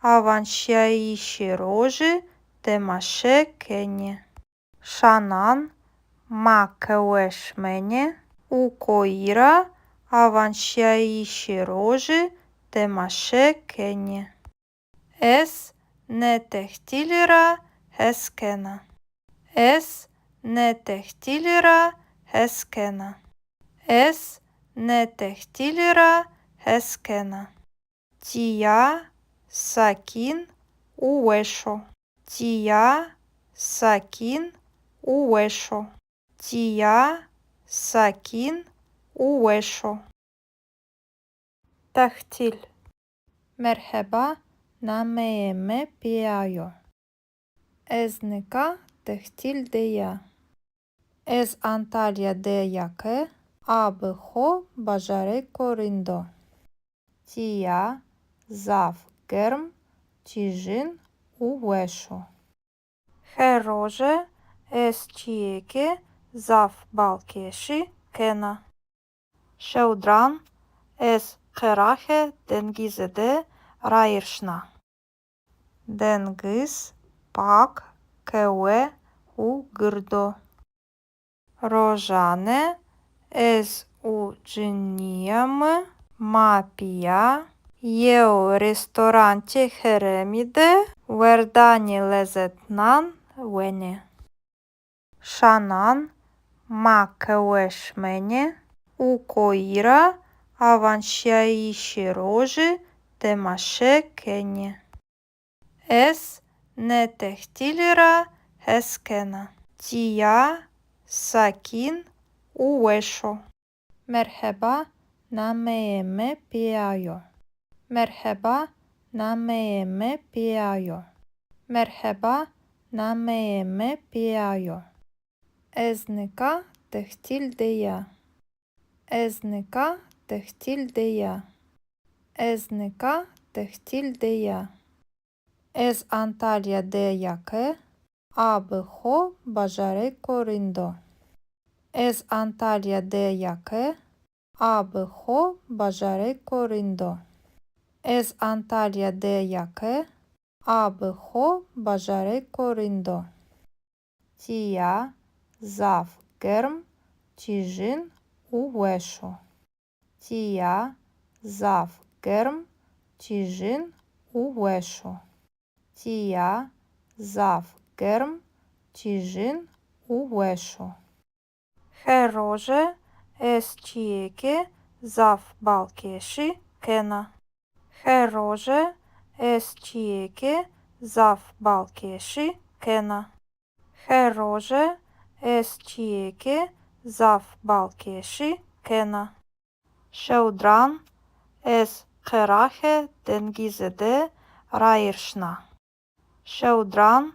awanşîyayîşê rojî temaşe kenê. Şanan ma qehwe şimenê û koyî ra awanşîyayîşê rojî temaşe kenê. Ez nê tehtîlî ra hes kena. Ez nê tehtîlî ra hes kena. Ez nê tehtîlî ra hes kena. Tîya sakîn û weş o. Tîya sakîn û weş o. Tîya sakîn û weş o. Tehtîl. Merheba, nameyê mi Pîya yo. Ez nika tehtîl de ya. Ez Antalya de ya ke a bi xo bajarêko rind o. Tîya zaf germ, tîjin û weş o. Her roje ez çîyêkê zaf balkêşî kena. Şewdiran ez qeraxê dengizî de rayîr şina. Dengiz pak, kewe û gird o. Rojane ez û cinîya mi ma pîya yew restorantê herêmî de werdanê lezetnan wenê. Şanan ma qehwe şimenê û koyî ra awanşîyayîşê rojî temaşe kenê. Ez nê tehtîlî ra hes kena. Tîya sakîn û weş o. Merheba, nameyê mi Pîya yo. Merheba, nameyê mi Pîya yo. Merheba, nameyê mi Pîya yo. Ez nika tehtîl de ya. Ez nika tehtîl de ya. Ez nika tehtîl de ya. Ez Antalya de ya ke a bi xo bajarêko rind o. Ez Antalya de ya ke a bi xo bajarêko rind o. Ez Antalya de ya ke a bi xo bajarêko rind o. Tîya zaf germ, tîjin û weş o. Tîya zaf germ, tîjin û weş o. Tîya zaf germ, tîjin û weş o. Her roje ez çîyêkê zaf balkêşî kena. Her roje ez çîyêkê zaf balkêşî kena. Her roje ez çîyêkê zaf balkêşî kena. Şewdiran ez qeraxê dengizî de rayîr şina. Şewdiran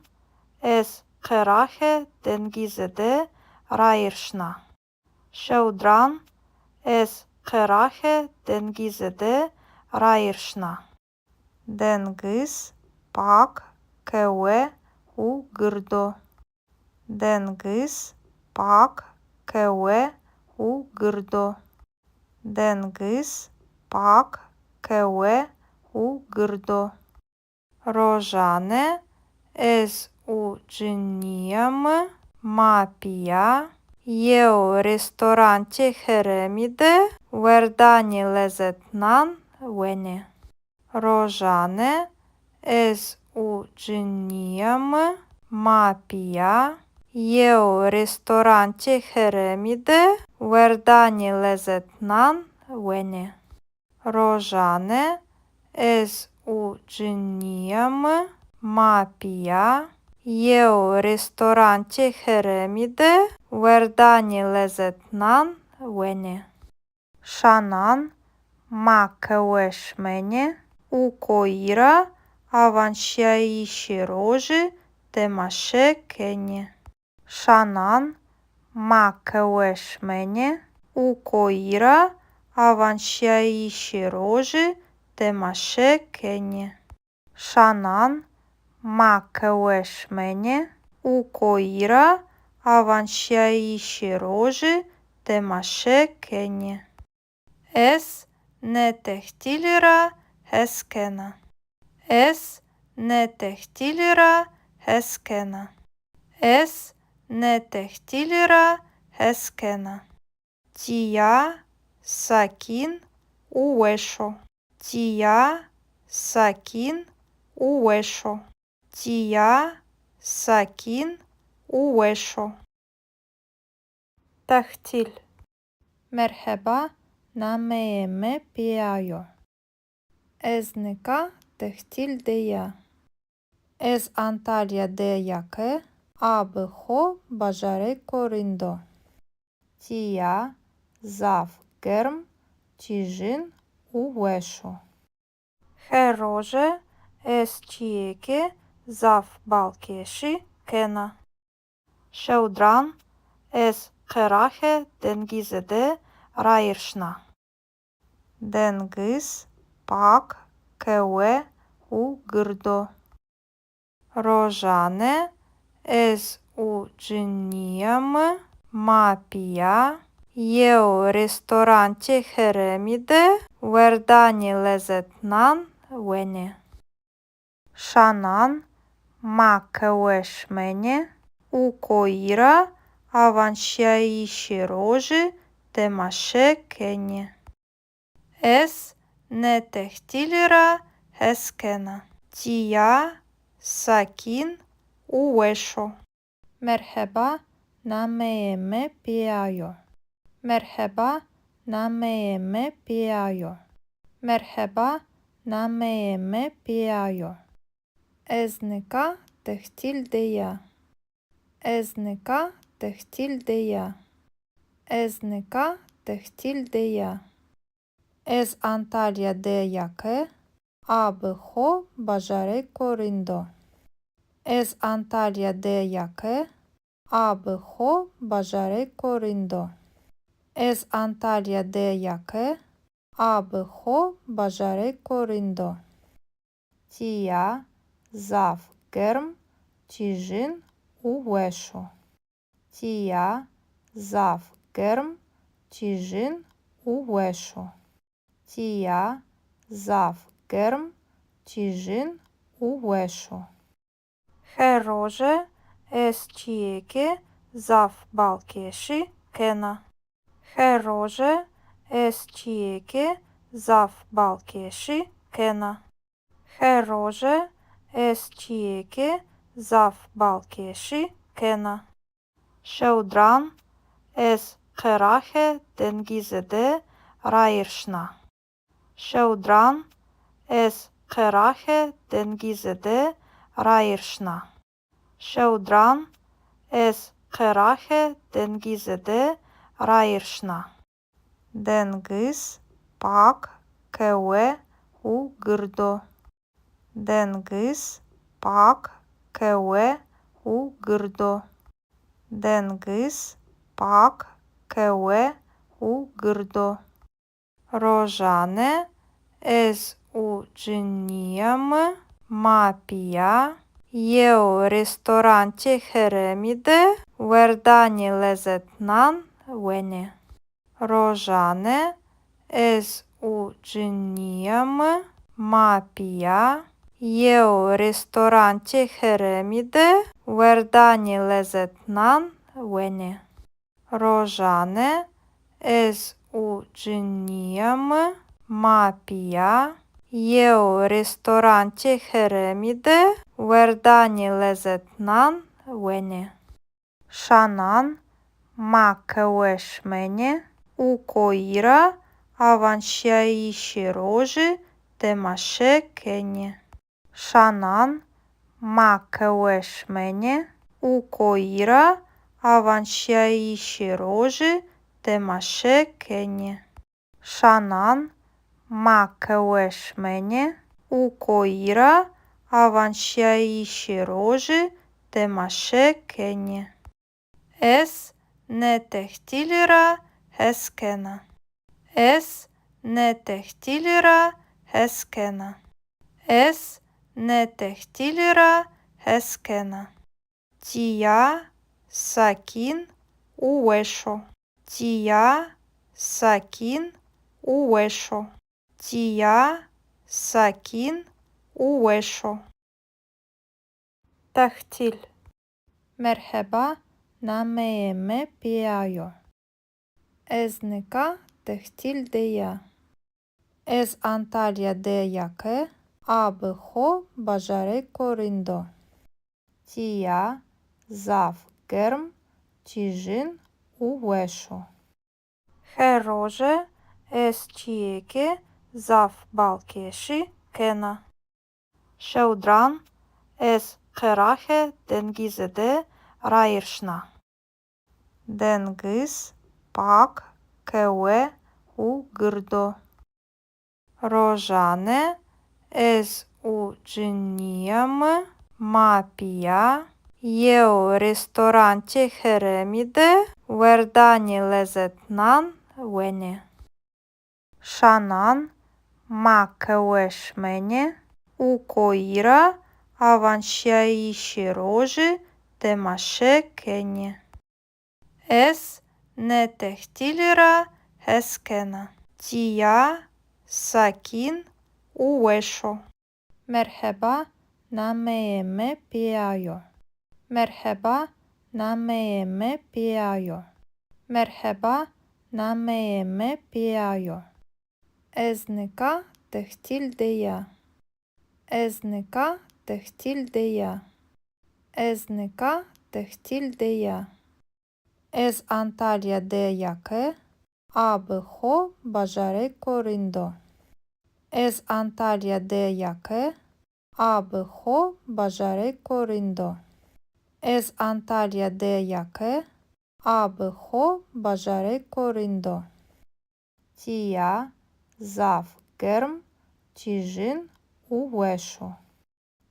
ez qeraxê dengizî de rayîr şina. Şewdiran ez qeraxê dengizî de rayîr şina. Dengiz pak, kewe û gird o. Dengiz pak, kewe û gird o. Dengiz pak, kewe û gird o. Rojane ez û cinîya mi ma pîya yew restorantê herêmî de werdanê lezetnan wenê. Rojane ez û cinîya mi ma pîya yew restorantê herêmî de werdanê lezetnan wenê. Rojane ez û cinîya mi ma pîya yew restorantê herêmî de werdanê lezetnan wenê. Şanan ma qehwe şimenê û koyî ra awanşîyayîşê rojî temaşe kenê. Şanan ma qehwe şimenê û koyî ra awanşîyayîşê rojî temaşe kenê. Şanan ma qehwe şimenê û koyî ra awanşîyayîşê rojî temaşe kenê. Ez nê tehtîlî ra hes kena. Ez nê tehtîlî ra hes kena. Ez nê tehtîlî ra hes kena. Tîya sakîn û weş o. Tîya sakîn û weş o. Tîya sakîn û weş o. Tehtîl. Merheba, nameyê mi Pîya yo. Ez nika tehtîl de ya. Ez Antalya de ya ke a bi xo bajarêko rind o. Tîya zaf germ, tîjin û weş o. Her roje ez çîyêkê zaf balkêşî kena. Şewdiran ez qeraxê dengizî de rayîr şina. Dengiz pak, kewe û gird o. Rojane ez û cinîya mi ma pîya yew restorantê herêmî de werdanê lezetnan wenê. Şanan ma qehwe şimenê û koyî ra awanşîyayîşê rojî temaşe kenê. Ez nê tehtîlî ra hes kena. Tîya sakîn û weş o. Merheba, nameyê mi Pîya yo. Merheba, nameyê mi Pîya yo. Merheba, nameyê mi Pîya yo. Ez nika tehtîl de ya. Ez nika tehtîl de ya. Ez nika tehtîl de ya. Ez Antalya de ya ke a bi xo bajarêko rind o. Ez Antalya de ya ke a bi xo bajarêko rind o. Ez Antalya de ya ke a bi xo bajarêko rind o. Tîya zaf germ, tîjin û weş o. Tîya zaf germ, tîjin û weş o. Tîya zaf germ, tîjin û weş o. Her roje ez çîyêkê zaf balkêşî kena. Her roje ez çîyêkê zaf balkêşî kena. Her roje ez çîyêkê zaf balkêşî kena. Şewdiran ez qeraxê dengizî de rayîr şina. Şewdiran ez qeraxê dengizî de rayîr şina. Şewdiran ez qeraxê dengizî de rayîr şina. Dengiz pak, kewe û gird o. Dengiz pak, kewe û gird o. Dengiz pak, kewe û gird o. Rojane ez û cinîya mi ma pîya yew restorantê herêmî de werdanê lezetnan wenê. Rojane ez û cinîya mi ma pîya yew restorantê herêmî de werdanê lezetnan wenê. Rojane ez û cinîya mi ma pîya yew restorantê herêmî de werdanê lezetnan wenê. Şanan ma qehwe şimenê û koyî ra awanşîyayîşê rojî temaşe kenê. Şanan ma qehwe şimenê û koyî ra awanşîyayîşê rojî temaşe kenê. Şanan ma qehwe şimenê û koyî ra awanşîyayîşê rojî temaşe kenê. Ez nê tehtîlî ra hes kena. Ez nê tehtîlî ra hes kena. Ez nê tehtîlî ra hes kena. Tîya sakîn û weş o. Tîya sakîn û weş o. Tîya sakîn û weş o. Tehtîl. Merheba, nameyê mi Pîya yo. Ez nika tehtîl de ya. Ez Antalya de ya ke a bi xo bajarêko rind o. Tîya zaf germ, tîjin û weş o. Her roje ez çîyêkê zaf balkêşî kena. Şewdiran ez qeraxê dengizî de rayîr şina. Dengiz pak, kewe û gird o. Rojane ez û cinîya mi ma pîya yew restorantê herêmî de werdanê lezetnan wenê. Şanan ma qehwe şimenê û koyî ra awanşîyayîşê rojî temaşe kenê. Ez nê tehtîlî ra hes kena. Tîya sakîn û weş o. Merheba, nameyê mi Pîya yo. Merheba, nameyê mi Pîya yo. Merheba, nameyê mi Pîya yo. Ez nika tehtîl de ya. Ez nika tehtîl de ya. Ez nika tehtîl de ya. Ez Antalya de ya ke a bi xo bajarêko rind o. Ez Antalya de ya ke a bi xo bajarêko rind o. Ez Antalya de ya ke a bi xo bajarêko rind o. Tîya zaf germ, tîjin û weş o.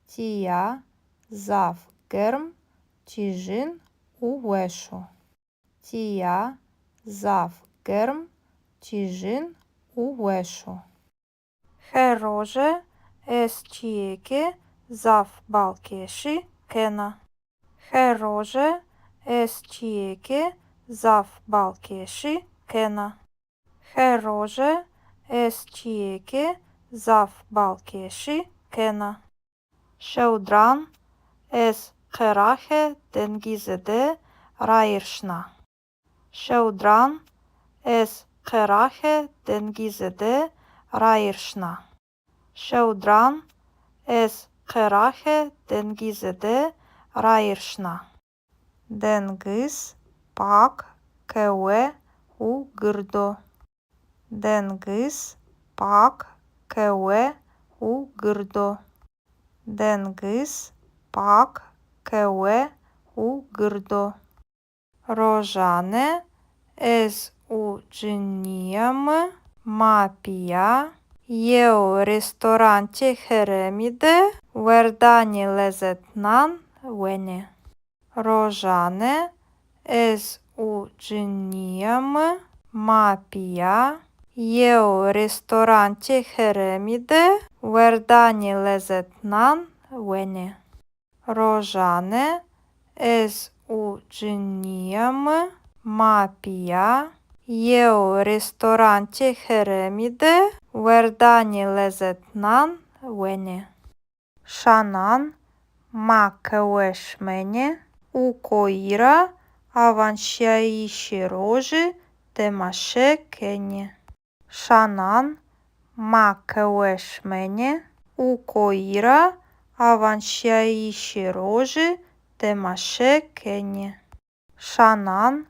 Tîya zaf germ, tîjin û weş o. Tîya zaf germ, tîjin û weş o. Her roje ez çîyêkê zaf balkêşî kena. Her roje ez çîyêkê zaf balkêşî kena. Her roje ez çîyêkê zaf balkêşî kena. Şewdiran ez qeraxê dengizî de rayîr şina. Şewdiran ez qeraxê dengizî de rayîr şina. Şewdiran ez qeraxê dengizî de rayîr şina. Dengiz pak, kewe û gird o. Dengiz pak, kewe û gird o. Dengiz pak, kewe û gird o. Rojane ez û cinîya mi ma pîya yew restorantê herêmî de werdanê lezetnan wenê. Rojane ez û cinîya mi ma pîya yew restorantê herêmî de werdanê lezetnan wenê. Rojane ez û cinîya mi ma pîya yew restorantê herêmî de werdanê lezetnan wenê. Şanan ma qehwe şimenê û koyî ra awanşîyayîşê rojî temaşe kenê. Şanan ma qehwe şimenê û koyî ra awanşîyayîşê rojî temaşe kenê. Şanan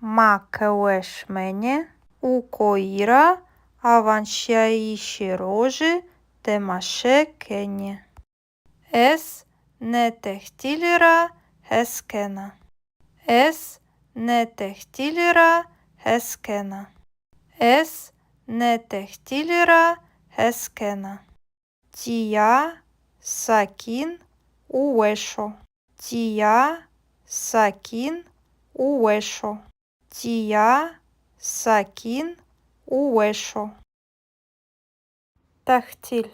ma qehwe şimenê û koyî ra awanşîyayîşê rojî temaşe kenê. Ez nê tehtîlî ra hes kena. Ez nê tehtîlî ra hes kena. Ez nê tehtîlî ra hes kena. Tîya sakîn û weş o. Tîya sakîn û weş o. Tîya sakîn û weş o. Tehtîl.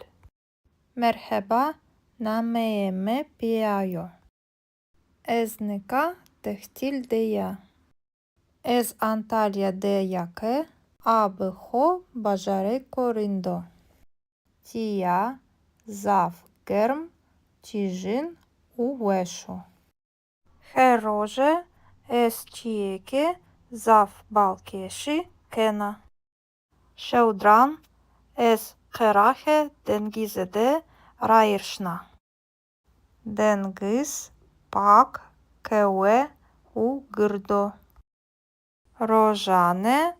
Merheba, nameyê mi Pîya yo. Ez nika tehtîl de ya. Ez Antalya de ya ke a bi xo bajarêko rind o. Tîya zaf germ, tîjin û weş o. Her roje ez çîyêkê zaf balkêşî kena. Şewdiran ez qeraxê dengizî de rayîr şina. Dengiz pak, kewe û gird o. Rojane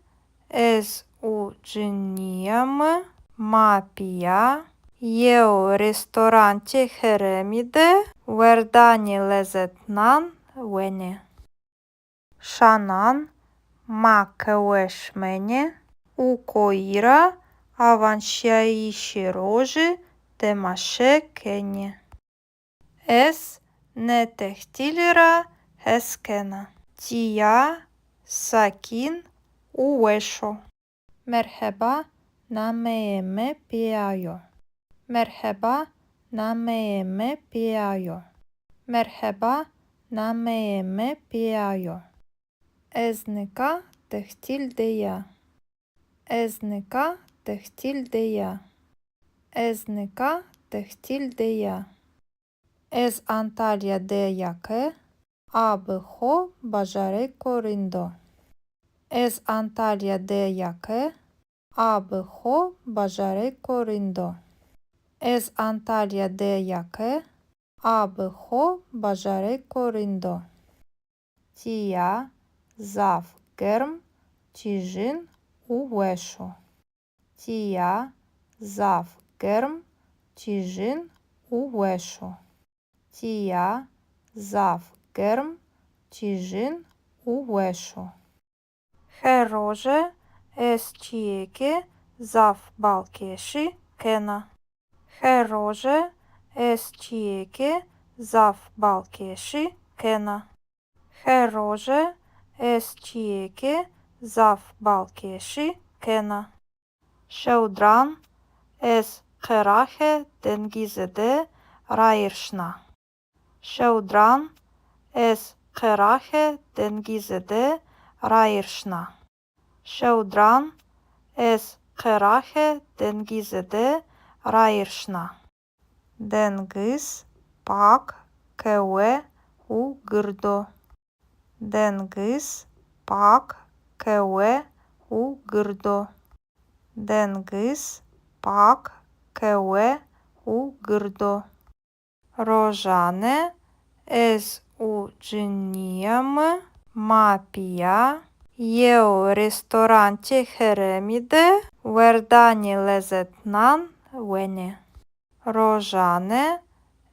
ez û cinîya mi ma pîya yew restorantê herêmî de werdanê lezetnan wenê. Şanan ma qehwe şimenê û koyî ra awanşîyayîşê rojî temaşe kenê. Ez nê tehtîlî ra hes kena. Tîya sakîn û weş o. Merheba, nameyê mi Pîya yo. Merheba, nameyê mi Pîya yo. Merheba, nameyê mi Pîya yo. Ez nika tehtîl de ya. Ez nika tehtîl de ya. Ez nika tehtîl de ya. Ez Antalya de ya ke a bi xo bajarêko rind o. Ez Antalya de ya ke a bi xo bajarêko rind o. Ez Antalya de ya ke a bi xo bajarêko rind o. Tîya zaf germ, tîjin û weş o. Tîya zaf germ, tîjin û weş o. Tîya zaf germ, tîjin û weş o. Her roje ez çîyêkê zaf balkêşî kena. Her roje ez çîyêkê zaf balkêşî kena. Her roje ez çîyêkê zaf balkêşî kena. Şewdiran ez qeraxê dengizî de rayîr şina. Şewdiran ez qeraxê dengizî de rayîr şina. Şewdiran ez qeraxê dengizî de rayîr şina. Dengiz pak, kewe û gird o. Dengiz pak, kewe û gird o. Dengiz pak, kewe û gird o. Rojane ez û cinîya mi ma pîya yew restorantê herêmî de werdanê lezetnan wenê. Rojane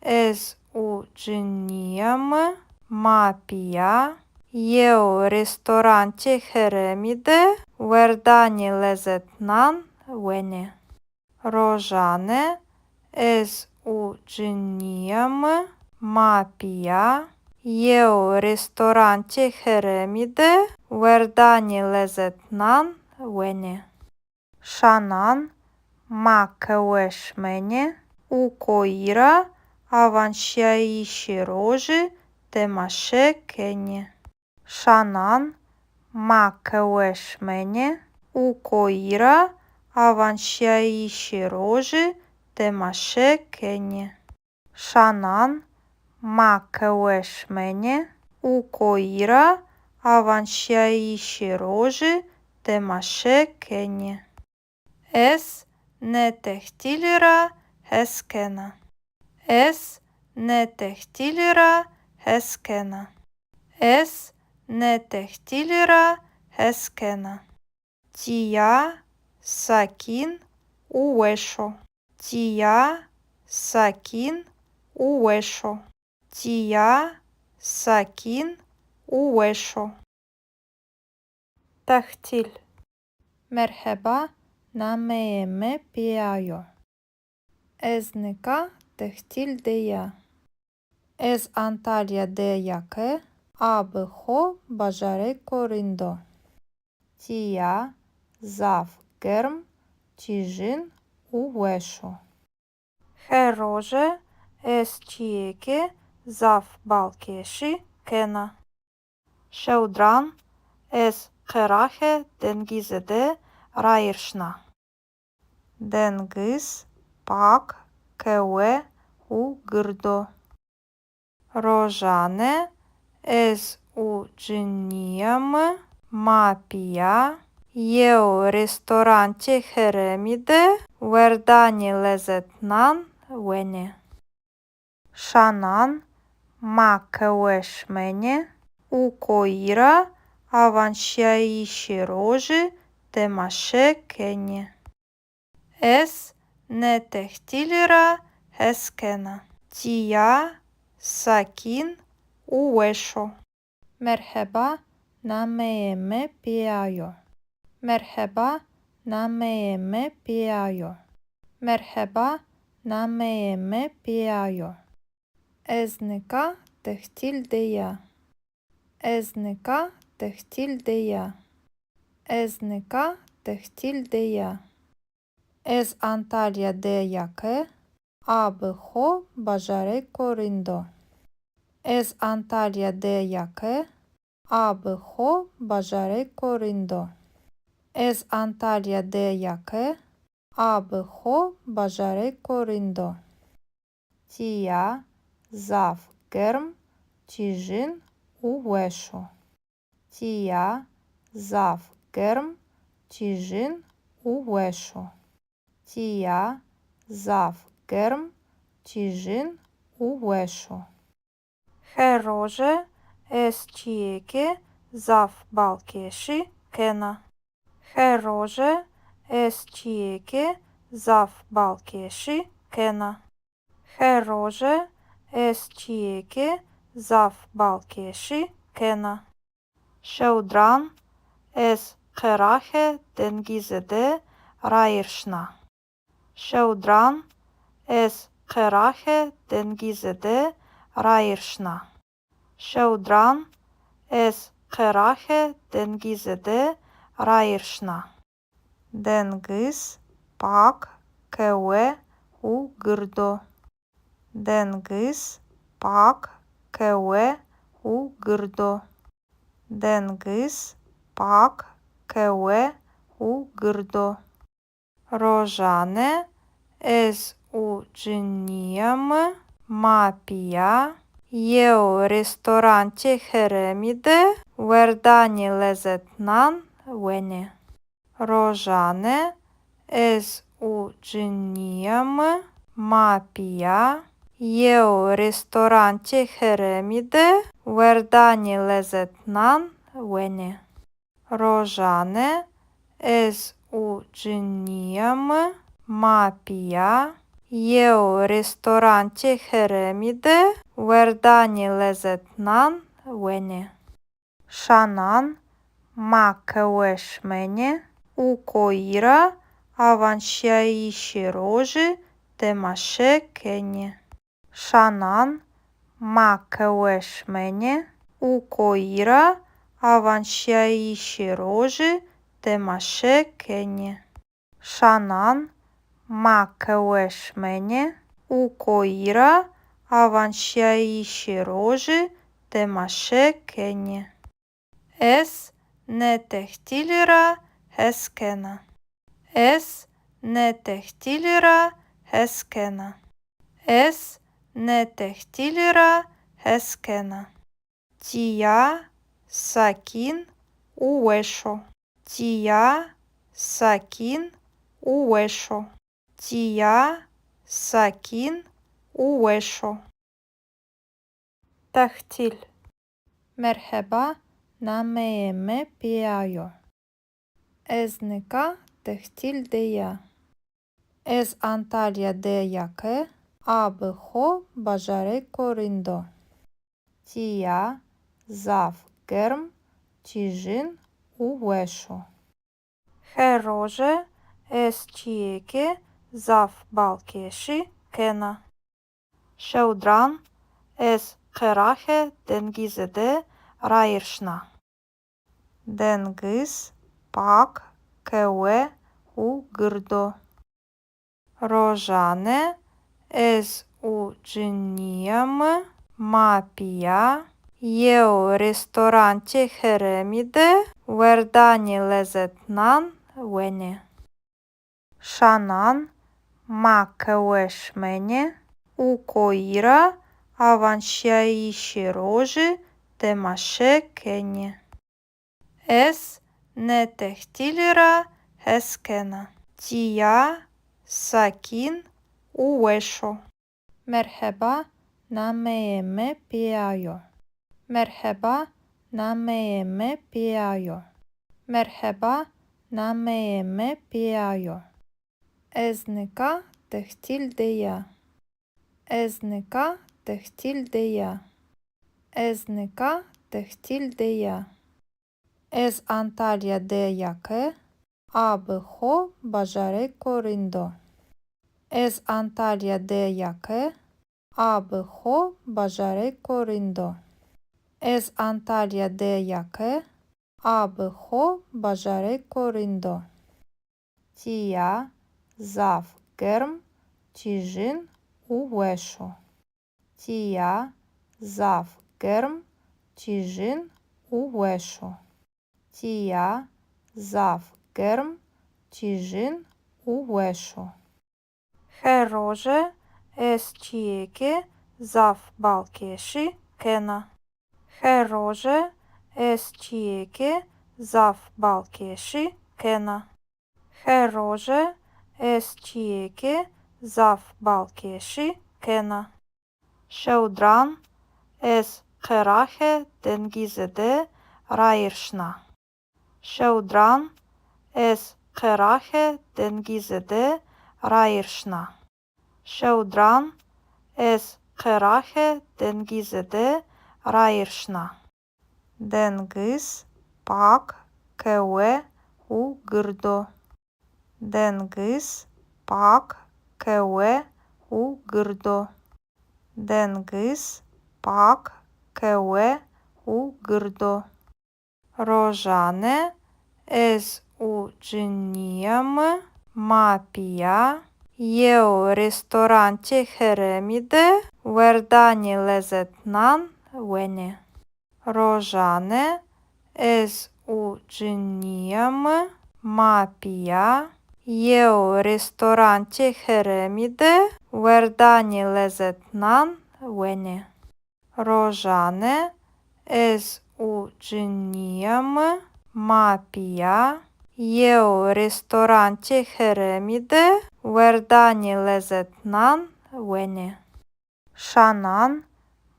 ez û cinîya mi ma pîya yew restorantê herêmî de werdanê lezetnan wenê. Rojane ez û cinîya mi ma pîya yew restorantê herêmî de werdanê lezetnan wenê. Şanan ma qehwe şimenê û koyî ra awanşîyayîşê rojî temaşe kenê. Şanan ma qehwe şimenê û koyî ra awanşîyayîşê rojî temaşe kenê. Şanan ma qehwe şimenê û koyî ra awanşîyayîşê rojî temaşe kenê. Ez nê tehtîlî ra hes kena. Ez nê tehtîlî ra hes kena. Ez nê tehtîlî ra hes kena. Tîya sakîn û weş o. Tîya sakîn û weş o. Tîya sakîn û weş o. Tehtîl. Merheba, nameyê mi Pîya yo. Ez nika tehtîl de ya. Ez Antalya de ya ke a bi xo bajarêko rind o. Tîya zaf germ, tîjin û weş o. Her roje ez çîyêkê zaf balkêşî kena. Şewdiran ez qeraxê dengizî de rayîr şina. Dengiz pak, kewe û gird o. Rojane ez û cinîya mi ma pîya yew restorantê herêmî de werdanê lezetnan wenê. Şanan ma qehwe şimenê û koyî ra awanşîyayîşê rojî temaşe kenê. Ez nê tehtîlî ra hes kena. Tîya sakîn û weş o. Merheba, nameyê mi Pîya yo. Merheba, nameyê mi Pîya yo. Merheba, nameyê mi Pîya yo. Ez nika tehtîl de ya. Ez nika tehtîl de ya. Ez nika tehtîl de ya. Ez Antalya de ya ke a bi xo bajarêko rind o. Ez Antalya de ya ke a bi xo bajarêko rind o. Ez Antalya de ya ke a bi xo bajarêko rind o. Tîya zaf germ, tîjin û weş o. Tîya zaf germ, tîjin û weş o. Tîya zaf germ, tîjin û weş o. Her roje ez çîyêkê zaf balkêşî kena. Her roje ez çîyêkê zaf balkêşî kena. Her roje ez çîyêkê zaf balkêşî kena. Şewdiran ez qeraxê dengizî de rayîr şina. Şewdiran ez qeraxê dengizî de rayîr şina. Şewdiran ez qeraxê dengizî de rayîr şina. Dengiz pak, kewe û gird o. Dengiz pak, kewe û gird o. Dengiz pak, kewe û gird o. Rojane ez û cinîya mi ma pîya yew restorantê herêmî de werdanê lezetnan wenê. Rojane ez û cinîya mi ma pîya yew restorantê herêmî de werdanê lezetnan wenê. Rojane ez û cinîya mi ma pîya yew restorantê herêmî de werdanê lezetnan wenê. Şanan ma qehwe şimenê û koyî ra awanşîyayîşê rojî temaşe kenê. Şanan ma qehwe şimenê û koyî ra awanşîyayîşê rojî temaşe kenê. Şanan ma qehwe şimenê û koyî ra awanşîyayîşê rojî temaşe kenê. Ez nê tehtîlî ra hes kena. Ez nê tehtîlî ra hes kena. Ez nê tehtîlî ra hes kena. Tîya sakîn û weş o. Tîya sakîn û weş o. Tîya sakîn û weş o. Tehtîl. Merheba, nameyê mi Pîya yo. Ez nika tehtîl de ya. Ez Antalya de ya ke a bi xo bajarêko rind o. Tîya zaf germ, tîjin û weş o. Her roje ez çîyêkê zaf balkêşî kena. Şewdiran ez qeraxê dengizî de rayîr şina. Dengiz pak, kewe û gird o. Rojane ez û cinîya mi ma pîya yew restorantê herêmî de werdanê lezetnan wenê. Şanan ma qehwe şimenê û koyî ra awanşîyayîşê rojî temaşe kenê. Ez nê tehtîlî ra hes kena. Tîya sakîn û weş o. Merheba, nameyê mi Pîya yo. Merheba, nameyê mi pîya yo. Merheba, nameyê mi pîya yo. Ez nika tehtîl de ya. Ez nika tehtîl de ya. Ez nika tehtîl de ya. Ez Antalya de ya ke a bi xo bajarêko rind o. Ez Antalya de ya ke a bi xo bajarêko rind o. Ez Antalya de ya ke a bi xo bajarêko rind o. Tîya zaf germ, tîjin û weş o. Tîya zaf germ, tîjin û weş o. Tîya zaf germ, tîjin û weş o. Her roje ez çîyêkê zaf balkêşî kena. Her roje ez çîyêkê zaf balkêşî kena. Her roje ez çîyêkê zaf balkêşî kena. Şewdiran ez qeraxê dengizî de rayîr şina. Şewdiran ez qeraxê dengizî de rayîr şina. Şewdiran ez qeraxê dengizî de rayîr şina. Dengiz pak, kewe û gird o. Dengiz pak, kewe û gird o. Dengiz pak, kewe û gird o. Rojane ez û cinîya mi ma pîya yew restorantê herêmî de werdanê lezetnan wenê. Rojane ez û cinîya mi ma pîya yew restorantê herêmî de werdanê lezetnan wenê. Rojane ez û cinîya mi ma pîya yew restorantê herêmî de werdanê lezetnan wenê. Şanan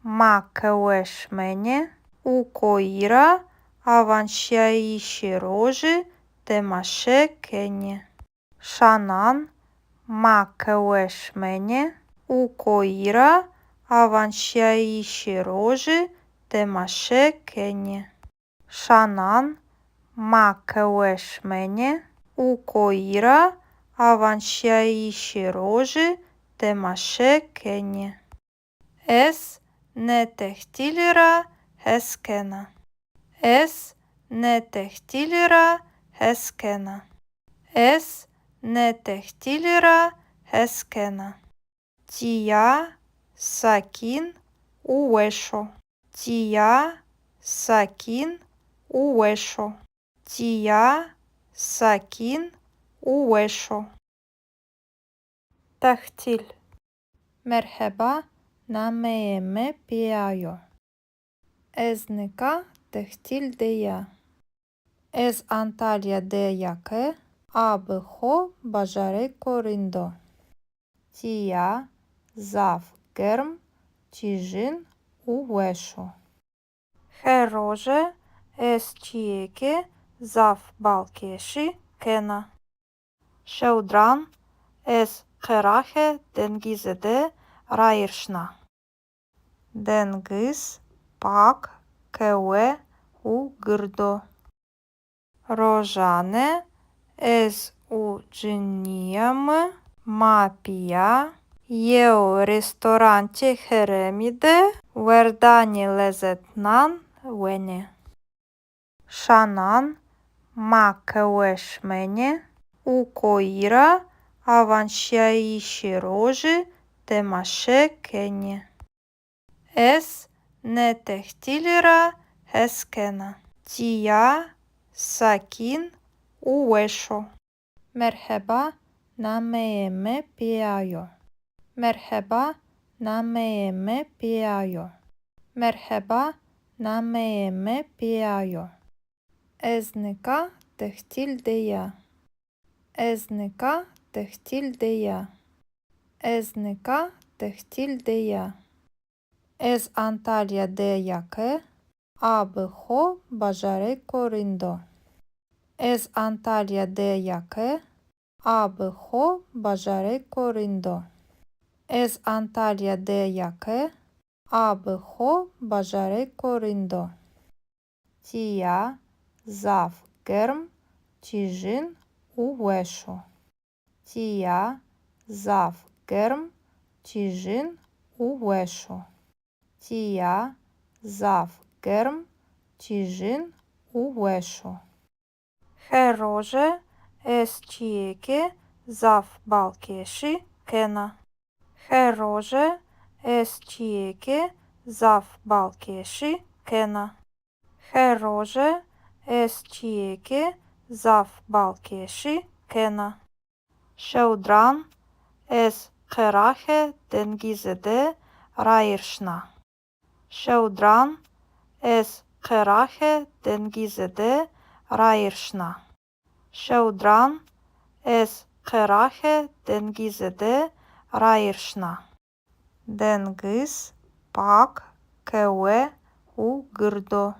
ma qehwe şimenê û koyî ra awanşîyayîşê rojî temaşe kenê. Şanan ma qehwe şimenê û koyî ra awanşîyayîşê rojî temaşe kenê. Şanan ma qehwe şimenê û koyî ra awanşîyayîşê rojî temaşe kenê. Ez nê tehtîlî ra hes kena. Ez nê tehtîlî ra hes kena. Ez nê tehtîlî ra hes kena. Tîya sakîn û weş o. Tîya sakîn û weş o. Tîya sakîn û weş o. Tehtîl. Merheba, nameyê mi Pîya yo. Ez nika tehtîl de ya. Ez Antalya de ya ke a bi xo bajarêko rind o. Tîya zaf germ, tîjin û weş o. Her roje ez çîyêkê zaf balkêşî kena. Şewdiran ez qeraxê dengizî de rayîr şina. Dengiz pak, kewe û gird o. Rojane ez û cinîya mi ma pîya yew restorantê herêmî de werdanê lezetnan wenê. Şanan ma qehwe şimenê û koyî ra awanşîyayîşê rojî temaşe kenê. Ez nê tehtîlî ra hes kena. Tîya sakîn û weş o. Merheba, nameyê mi Pîya yo. Merheba, nameyê mi Pîya yo. Merheba, nameyê mi Pîya yo. Ez nika tehtîl de ya. Ez nika tehtîl de ya. Ez nika tehtîl de ya. Ez Antalya de ya ke A bi xo bajarêko rind o. Ez Antalya de ya ke. A bi xo bajarêko rind o. Ez Antalya de ya ke. A bi xo bajarêko rind o. Tîya zaf germ, tîjin û weş o. Tîya zaf germ, tîjin û weş o. Tîya zaf germ, tîjin û weş o. Her roje ez çîyêkê zaf balkêşî kena. Her roje ez çîyêkê zaf balkêşî kena. Her roje ez çîyêkê zaf balkêşî kena. Şewdiran ez qeraxê dengizî de rayîr şina. Şewdiran ez qeraxê dengizî de rayîr şina. Şewdiran ez qeraxê dengizî de rayîr şina. Dengiz pak, kewe û gird o.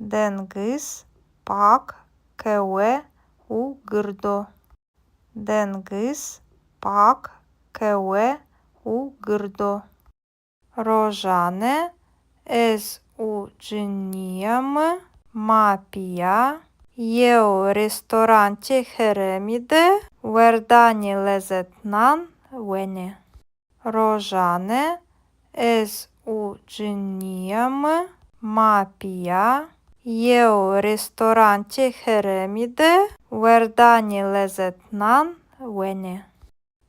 Dengiz pak, kewe û gird o. Dengiz pak, kewe û gird o. Rojane ez û cinîya mi ma pîya yew restorantê herêmî de werdanê lezetnan wenê. Rojane ez û cinîya mi ma pîya yew restorantê herêmî de werdanê lezetnan wenê.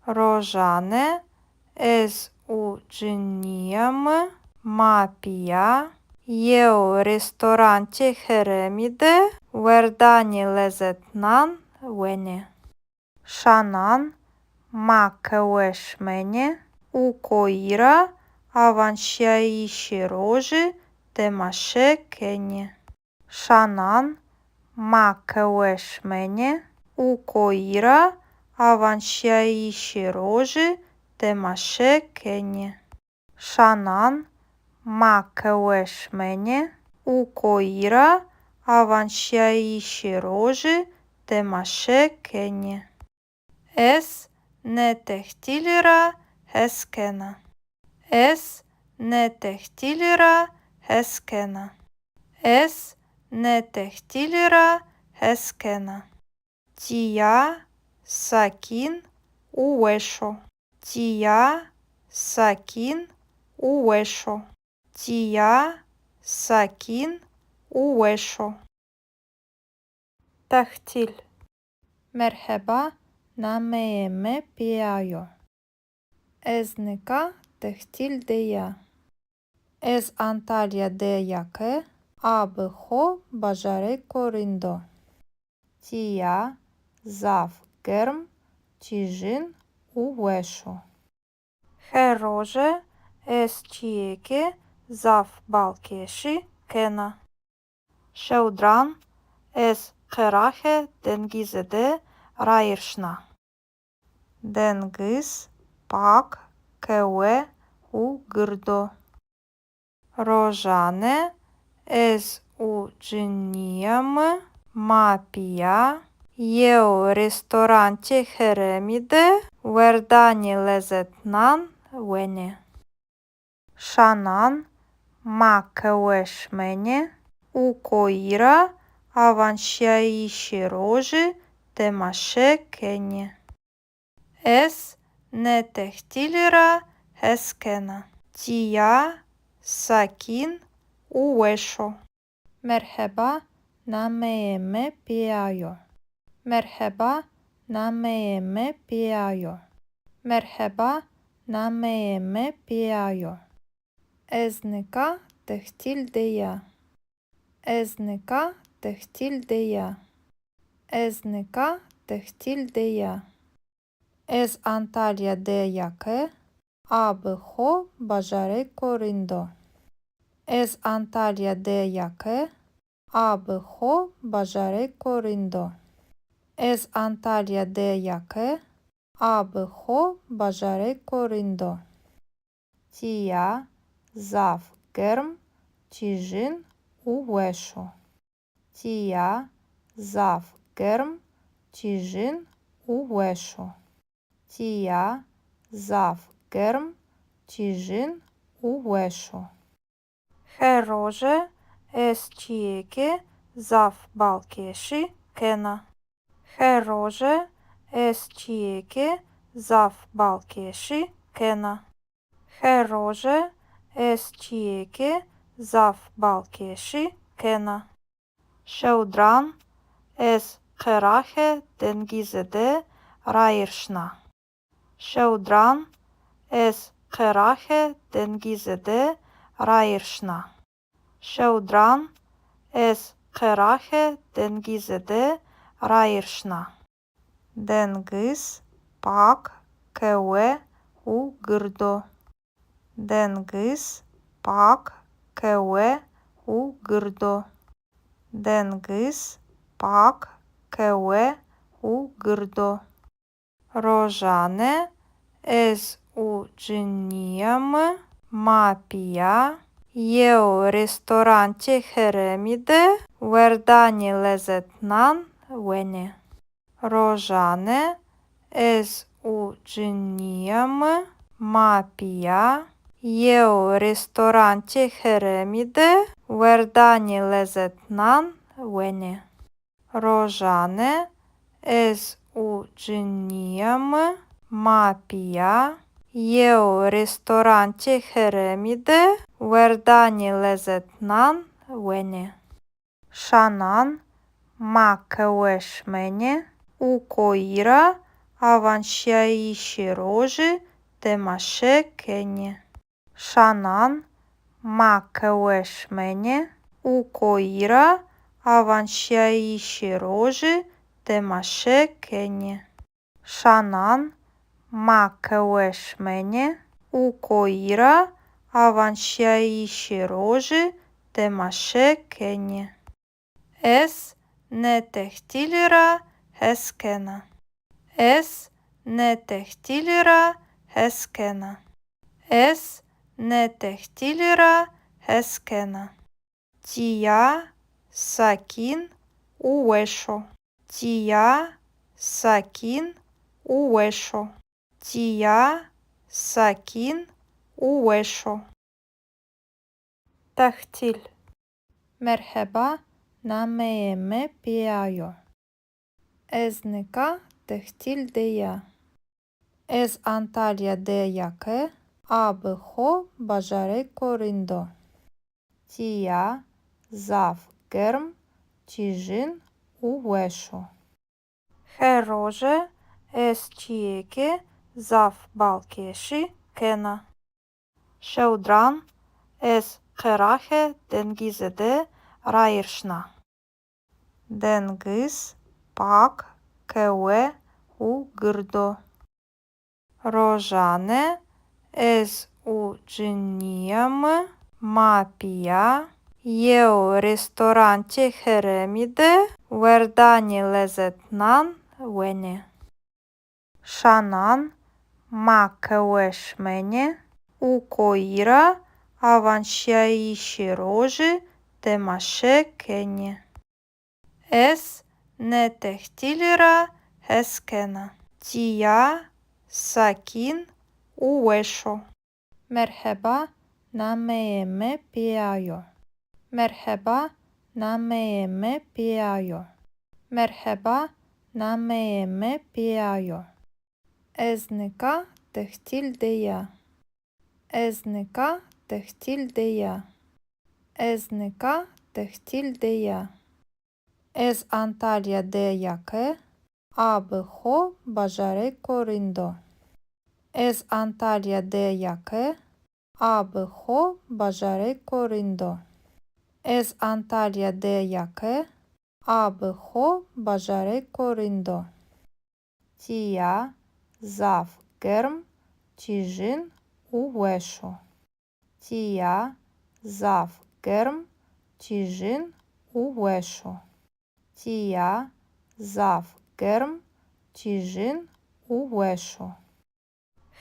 Rojane ez û cinîya mi ma pîya yew restorantê herêmî de werdanê lezetnan wenê. Şanan ma qehwe şimenê û koyî ra awanşîyayîşê rojî temaşe kenê. Şanan ma qehwe şimenê û koyî ra awanşîyayîşê rojî temaşe kenê. Şanan ma qehwe şimenê û koyî ra awanşîyayîşê rojî temaşe kenê. Ez nê tehtîlî ra hes kena. Ez nê tehtîlî ra hes kena. Ez nê tehtîlî ra hes kena. Tîya sakîn û weş o. Tîya sakîn û weş o. Tîya sakîn û weş o. Tehtîl. Merheba, nameyê mi Pîya yo. Ez nika tehtîl de ya. Ez Antalya de ya ke a bi xo bajarêko rind o. Tîya zaf germ, tîjin û weş o. Her roje ez çîyêkê zaf balkêşî kena. Şewdiran ez qeraxê dengizî de rayîr şina. Dengiz pak, kewe û gird o. Rojane ez û cinîya mi ma pîya yew restorantê herêmî de werdanê lezetnan wenê. Şanan ma qehwe şimenê û koyî ra awanşîyayîşê rojî temaşe kenê. Ez nê tehtîlî ra hes kena. Tîya sakîn û weş o. Merheba, nameyê mi Pîya yo. Merheba, nameyê mi Pîya yo. Merheba, nameyê mi Pîya yo. Ez nika tehtîl de ya. Ez nika tehtîl de ya. Ez nika tehtîl de ya. Ez Antalya de ya ke a bi xo bajarêko rind o. Ez Antalya de ya ke a bi xo bajarêko rind o. Ez Antalya de ya ke a bi xo bajarêko rind o. Tîya zaf germ, tîjin û weş o. Tîya zaf germ, tîjin û weş o. Tîya zaf germ, tîjin û weş o. Her roje ez çîyêkê zaf balkêşî kena. Her roje ez çîyêkê zaf balkêşî kena. Her roje ez çîyêkê zaf balkêşî kena. Şewdiran ez qeraxê dengizî de rayîr şina. Şewdiran ez qeraxê dengizî de rayîr şina. Şewdiran ez qeraxê dengizî de rayîr şina. Dengiz pak, kewe û gird o. Dengiz pak, kewe û gird o. Dengiz pak, kewe û gird o. Rojane ez û cinîya mi ma pîya yew restorantê herêmî de werdanê lezetnan wenê. Rojane ez û cinîya mi ma pîya yew restorantê herêmî de werdanê lezetnan wenê. Rojane ez û cinîya mi ma pîya yew restorantê herêmî de werdanê lezetnan wenê. Şanan ma qehwe şimenê û koyî ra awanşîyayîşê rojî temaşe kenê. Şanan ma qehwe şimenê û koyî ra awanşîyayîşê rojî temaşe kenê. Şanan ma qehwe şimenê û koyî ra awanşîyayîşê rojî temaşe kenê. Ez nê tehtîlî ra hes kena. Ez nê tehtîlî ra hes kena. Ez nê tehtîlî ra hes kena. Tîya sakîn û weş o. Tîya sakîn û weş o. Tîya sakîn û weş o. Tehtîl. Merheba, nameyê mi Pîya yo. Ez nika tehtîl de ya. Ez Antalya de ya ke a bi xo bajarêko rind o. Tîya zaf germ, tîjin û weş o. Her roje ez çîyêkê zaf balkêşî kena. Şewdiran ez qeraxê dengizî de rayîr şina. Dengiz pak, kewe û gird o. Rojane ez û cinîya mi ma pîya yew restorantê herêmî de werdanê lezetnan wenê. Şanan ma qehwe şimenê û koyî ra awanşîyayîşê rojî temaşe kenê. Ez nê tehtîlî ra hes kena. Tîya sakîn û weş o. Merheba, nameyê mi Pîya yo. Merheba, nameyê mi Pîya yo. Merheba, nameyê mi Pîya yo. Ez nika tehtîl de ya. Ez nika tehtîl de ya. Ez nika tehtîl de ya. Ez Antalya de ya ke a bi xo bajarêko rind o. Ez Antalya de ya ke a bi xo bajarêko rind o. Ez Antalya de ya ke a bi xo bajarêko rind o. Tîya zaf germ, tîjin û weş o. Tîya zaf germ, tîjin û weş o. Tîya zaf germ, tîjin û weş o.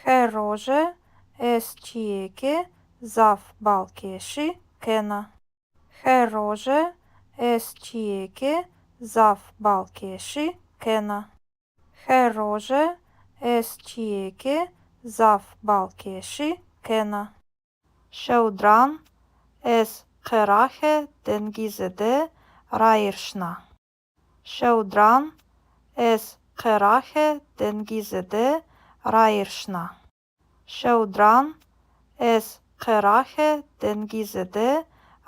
Her roje ez çîyêkê zaf balkêşî kena. Her roje ez çîyêkê zaf balkêşî kena. Her roje ez çîyêkê zaf balkêşî kena. Şewdiran ez qeraxê dengizî de rayîr şina. Şewdiran ez qeraxê dengizî de rayîr şina. Şewdiran ez qeraxê dengizî de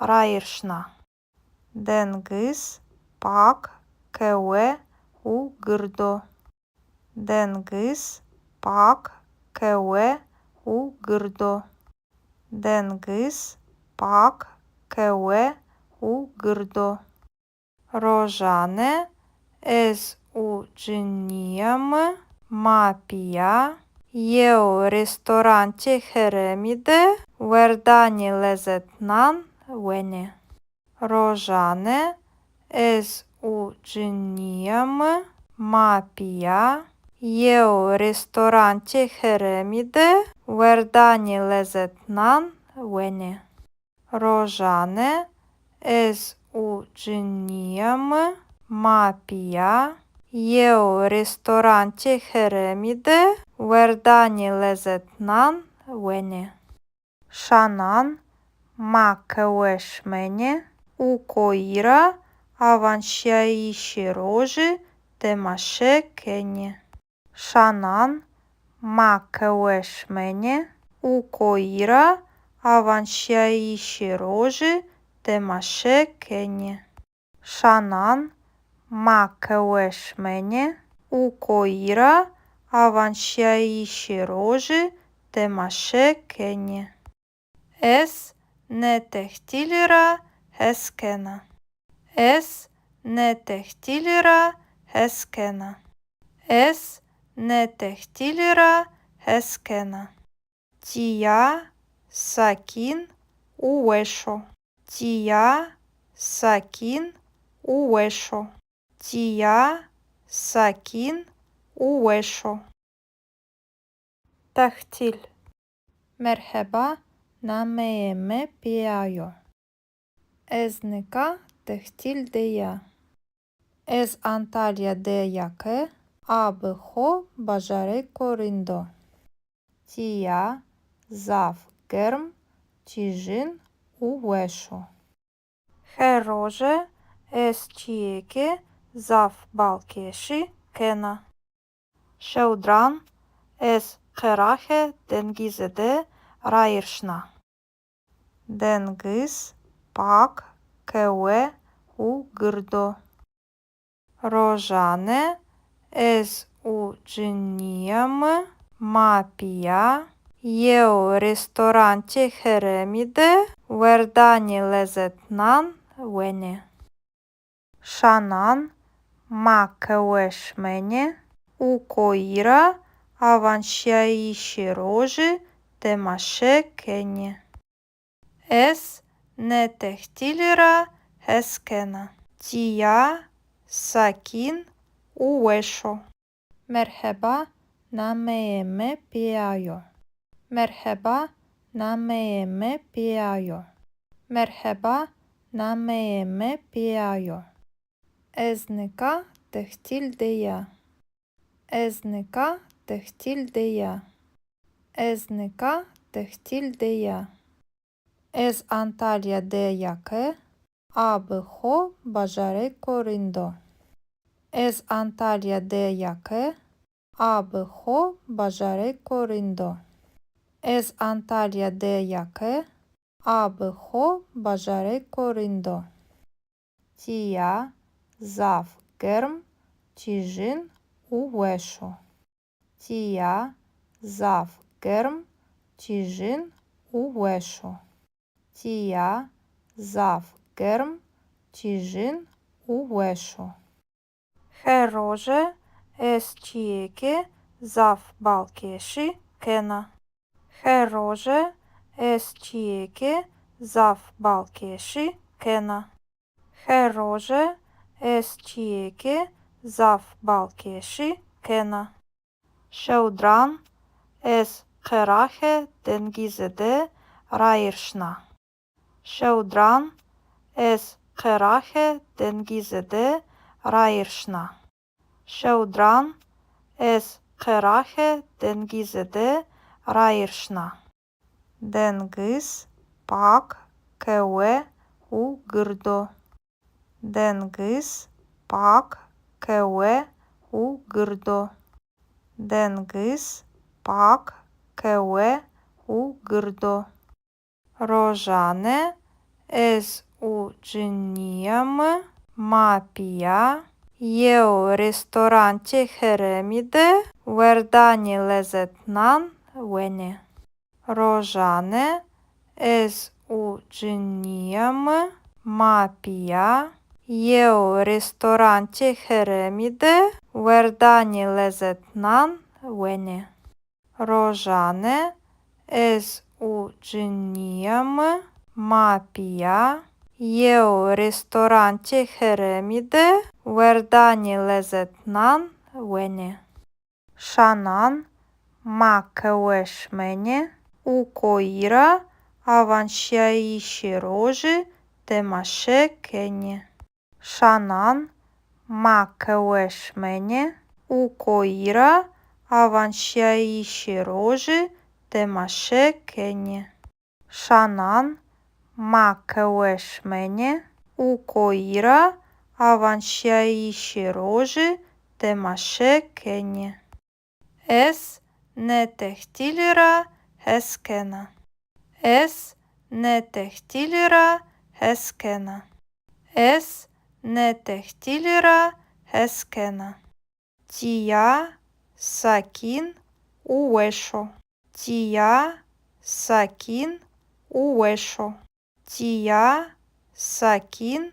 rayîr şina. Dengiz pak, kewe û gird o. Dengiz pak, kewe û gird o. Dengiz pak, kewe û gird o. Rojane ez û cinîya mi ma pîya yew restorantê herêmî de werdanê lezetnan wenê. Rojane ez û cinîya mi ma pîya yew restorantê herêmî de werdanê lezetnan wenê. Rojane ez û cinîya mi ma pîya yew restorantê herêmî de werdanê lezetnan wenê. Şanan ma qehwe şimenê û koyî ra awanşîyayîşê rojî temaşe kenê. Şanan ma qehwe şimenê û koyî ra awanşîyayîşê rojî temaşe kenê. Şanan ma qehwe şimenê û koyî ra awanşîyayîşê rojî temaşe kenê. Ez nê tehtîlî ra hes kena. Ez nê tehtîlî ra hes kena. Ez nê tehtîlî ra hes kena. Tîya sakîn û weş o. Tîya sakîn û weş o. Tîya sakîn û weş o. Tehtîl. Merheba, nameyê mi Pîya yo. Ez nika tehtîl de ya. Ez Antalya de ya ke a bi xo bajarêko rind o. Tîya zaf germ, tîjin û weş o. Her roje ez çîyêkê zaf balkêşî kena. Şewdiran ez qeraxê dengizî de rayîr şina. Dengiz pak, kewe û gird o. Rojane ez û cinîya mi ma pîya yew restorantê herêmî de werdanê lezetnan wenê. Şanan ma qehwe şimenê û koyî ra awanşîyayîşê rojî temaşe kenê. Ez nê tehtîlî ra hes kena. Tîya sakîn û weş o. Merheba, nameyê mi Pîya yo. Merheba, nameyê mi Pîya yo. Merheba, nameyê mi Pîya yo. Ez nika tehtîl de ya. Ez nika tehtîl de ya. Ez nika tehtîl de ya. Ez Antalya de ya ke a bi xo bajarêko rind o. Ez Antalya de ya ke a bi xo bajarêko rind o. Ez Antalya de ya ke a bi xo bajarêko rind o. Tîya zaf germ, tîjin û weş o. Tîya zaf germ, tîjin û weş o. Tîya zaf germ, tîjin û weş o. Her roje ez çîyêkê zaf balkêşî kena. Her roje ez çîyêkê zaf balkêşî kena. Her roje ez çîyêkê zaf balkêşî kena. Şewdiran ez qeraxê dengizî de rayîr şina. Şewdiran Ez qeraxê dengizî de rayîr şina. Şewdiran ez qeraxê dengizî de rayîr şina. Dengiz pak, kewe û gird o. Dengiz pak, kewe û gird o. Dengiz pak, kewe û gird o. Rojane ez û cinîya mi ma pîya yew restorantê herêmî de werdanê lezetnan wenê. Rojane ez û cinîya mi ma pîya yew restorantê herêmî de werdanê lezetnan wenê. Rojane ez û cinîya mi ma pîya yew restorantê herêmî de werdanê lezetnan wenê. Şanan ma qehwe şimenê û koyî ra awanşîyayîşê rojî temaşe kenê. Şanan ma qehwe şimenê û koyî ra awanşîyayîşê rojî temaşe kenê. Şanan ma qehwe şimenê û koyî ra awanşîyayîşê rojî temaşe kenê. Ez nê tehtîlî ra hes kena. Ez nê tehtîlî ra hes kena. Ez nê tehtîlî ra hes kena. Tîya sakîn û weş o. Tîya sakîn û weş o. Tîya sakîn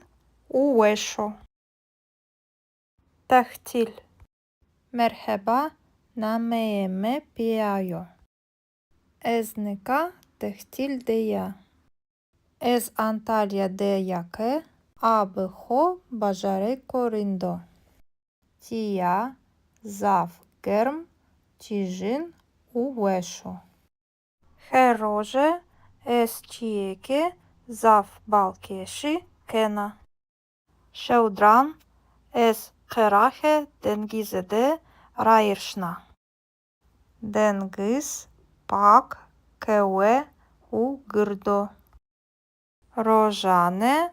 û weş o. Tehtîl. Merheba, nameyê mi Pîya yo. Ez nika tehtîl de ya. Ez Antalya de ya ke a bi xo bajarêko rind o. Tîya zaf germ, tîjin û weş o. Her roje ez çîyêkê zaf balkêşî kena. Şewdiran ez qeraxê dengizî de rayîr şina. Dengiz pak, kewe û gird o. Rojane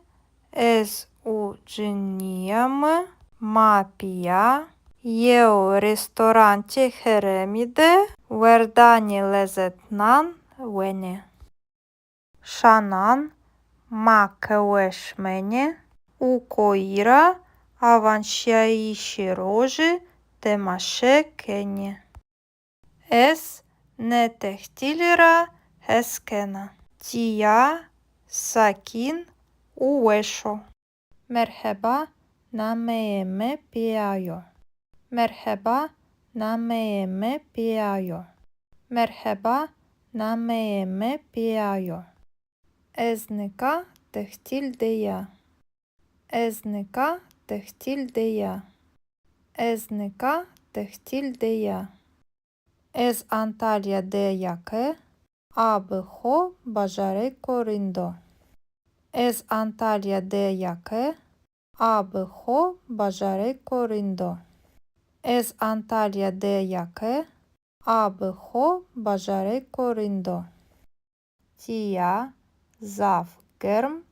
ez û cinîya mi ma pîya yew restorantê herêmî de werdanê lezetnan wenê. Şanan ma qehwe şimenê û koyî ra awanşîyayîşê rojî temaşe kenê. Ez nê tehtîlî ra hes kena. Tîya sakîn û weş o. Merheba, nameyê mi Pîya yo. Merheba, nameyê mi Pîya yo. Merheba, nameyê mi Pîya yo. Ez nika tehtîl de ya. Ez nika tehtîl de ya. Ez nika tehtîl de ya. Ez Antalya de ya ke a bi xo bajarêko rind o. Ez Antalya de ya ke a bi xo bajarêko rind o. Ez Antalya de ya ke a bi xo bajarêko rind o. Tîya zaf germ,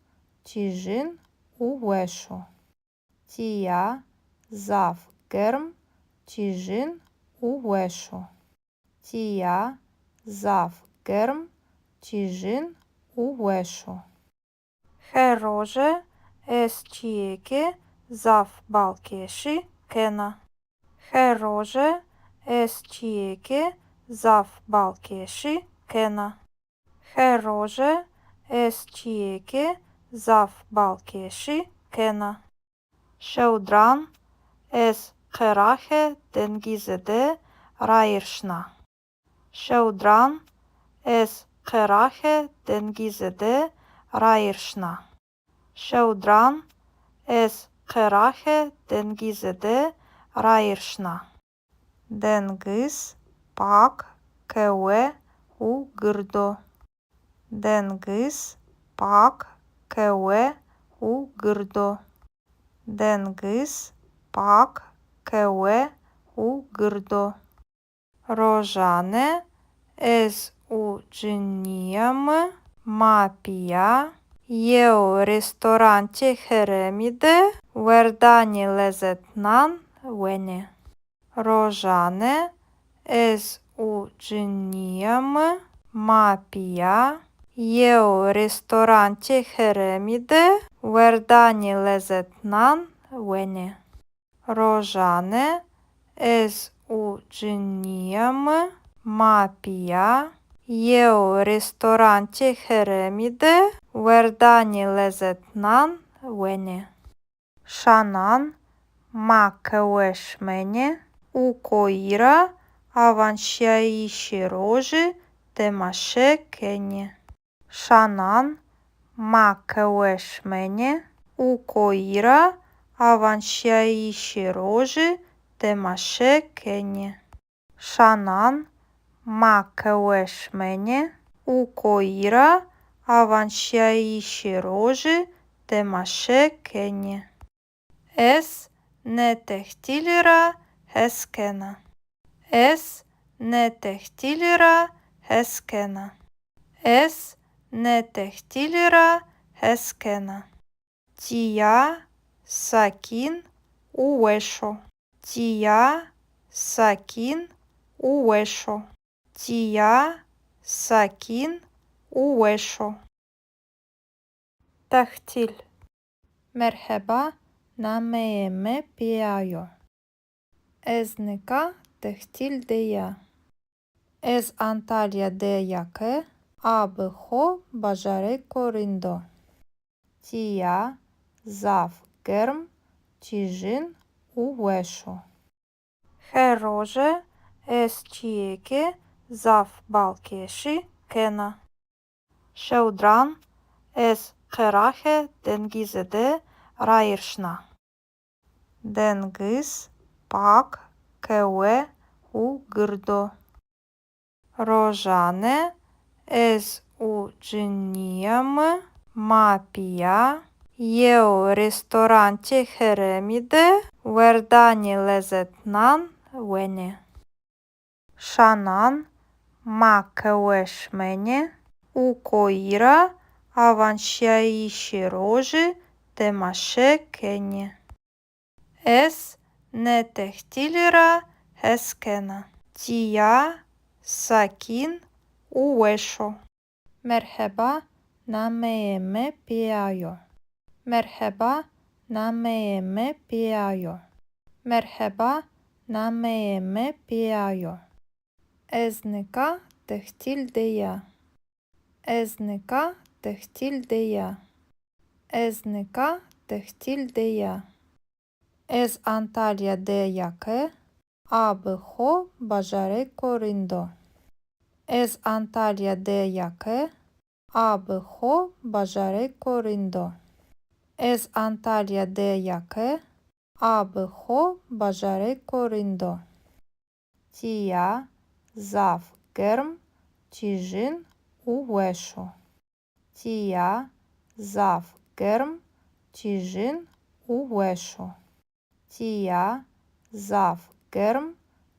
tîjin û weş o. Tîya zaf germ, tîjin û weş o. Tîya zaf germ, tîjin û weş o. Her roje ez çîyêkê zaf balkêşî kena. Her roje ez çîyêkê zaf balkêşî kena. Her roje ez çîyêkê zaf balkêşî kena. Şewdiran ez qeraxê dengizî de rayîr şina. Şewdiran ez qeraxê dengizî de rayîr şina. Şewdiran ez qeraxê dengizî de rayîr şina. Dengiz pak, kewe û gird o. Dengiz pak, kewe û gird o. Dengiz pak, kewe û gird o. Rojane ez û cinîya mi ma pîya yew restorantê herêmî de werdanê lezetnan wenê. Rojane ez û cinîya mi ma pîya yew restorantê herêmî de werdanê lezetnan wenê. Rojane ez û cinîya mi ma pîya yew restorantê herêmî de werdanê lezetnan wenê. Şanan ma qehwe şimenê û koyî ra awanşîyayîşê rojî temaşe kenê. Şanan ma qehwe şimenê û koyî ra awanşîyayîşê rojî temaşe kenê. Şanan ma qehwe şimenê û koyî ra awanşîyayîşê rojî temaşe kenê. Ez nê tehtîlî ra hes kena. Ez nê tehtîlî ra hes kena. Ez nê tehtîlî ra hes kena. Tîya sakîn û weş o. Tîya sakîn û weş o. Tîya sakîn û weş o. Tehtîl. Merheba, nameyê mi Pîya yo. Ez nika tehtîl de ya. Ez Antalya de ya ke a bi xo bajarêko rind o. Tîya zaf germ, tîjin û weş o. Her roje ez çîyêkê zaf balkêşî kena. Şewdiran ez qeraxê dengizî de rayîr şina. Dengiz pak, kewe û gird o. Rojane ez û cinîya mi ma pîya yew restorantê herêmî de werdanê lezetnan wenê. Şanan ma qehwe şimenê û koyî ra awanşîyayîşê rojî temaşe kenê. Ez nê tehtîlî ra hes kena. Tîya sakîn û weş o. Merheba, nameyê mi Pîya yo. Merheba, nameyê mi Pîya yo. Merheba, nameyê mi Pîya yo. Ez nika tehtîl de ya. Ez nika tehtîl de ya. Ez nika tehtîl de ya. Ez Antalya de ya ke a bi xo bajarêko rind o. Ez Antalya de ya ke a bi xo bajarêko rind o. Ez Antalya de ya ke a bi xo bajarêko rind o. Tîya zaf germ, tîjin û weş o. Tîya zaf germ, tîjin û weş o. Tîya zaf germ,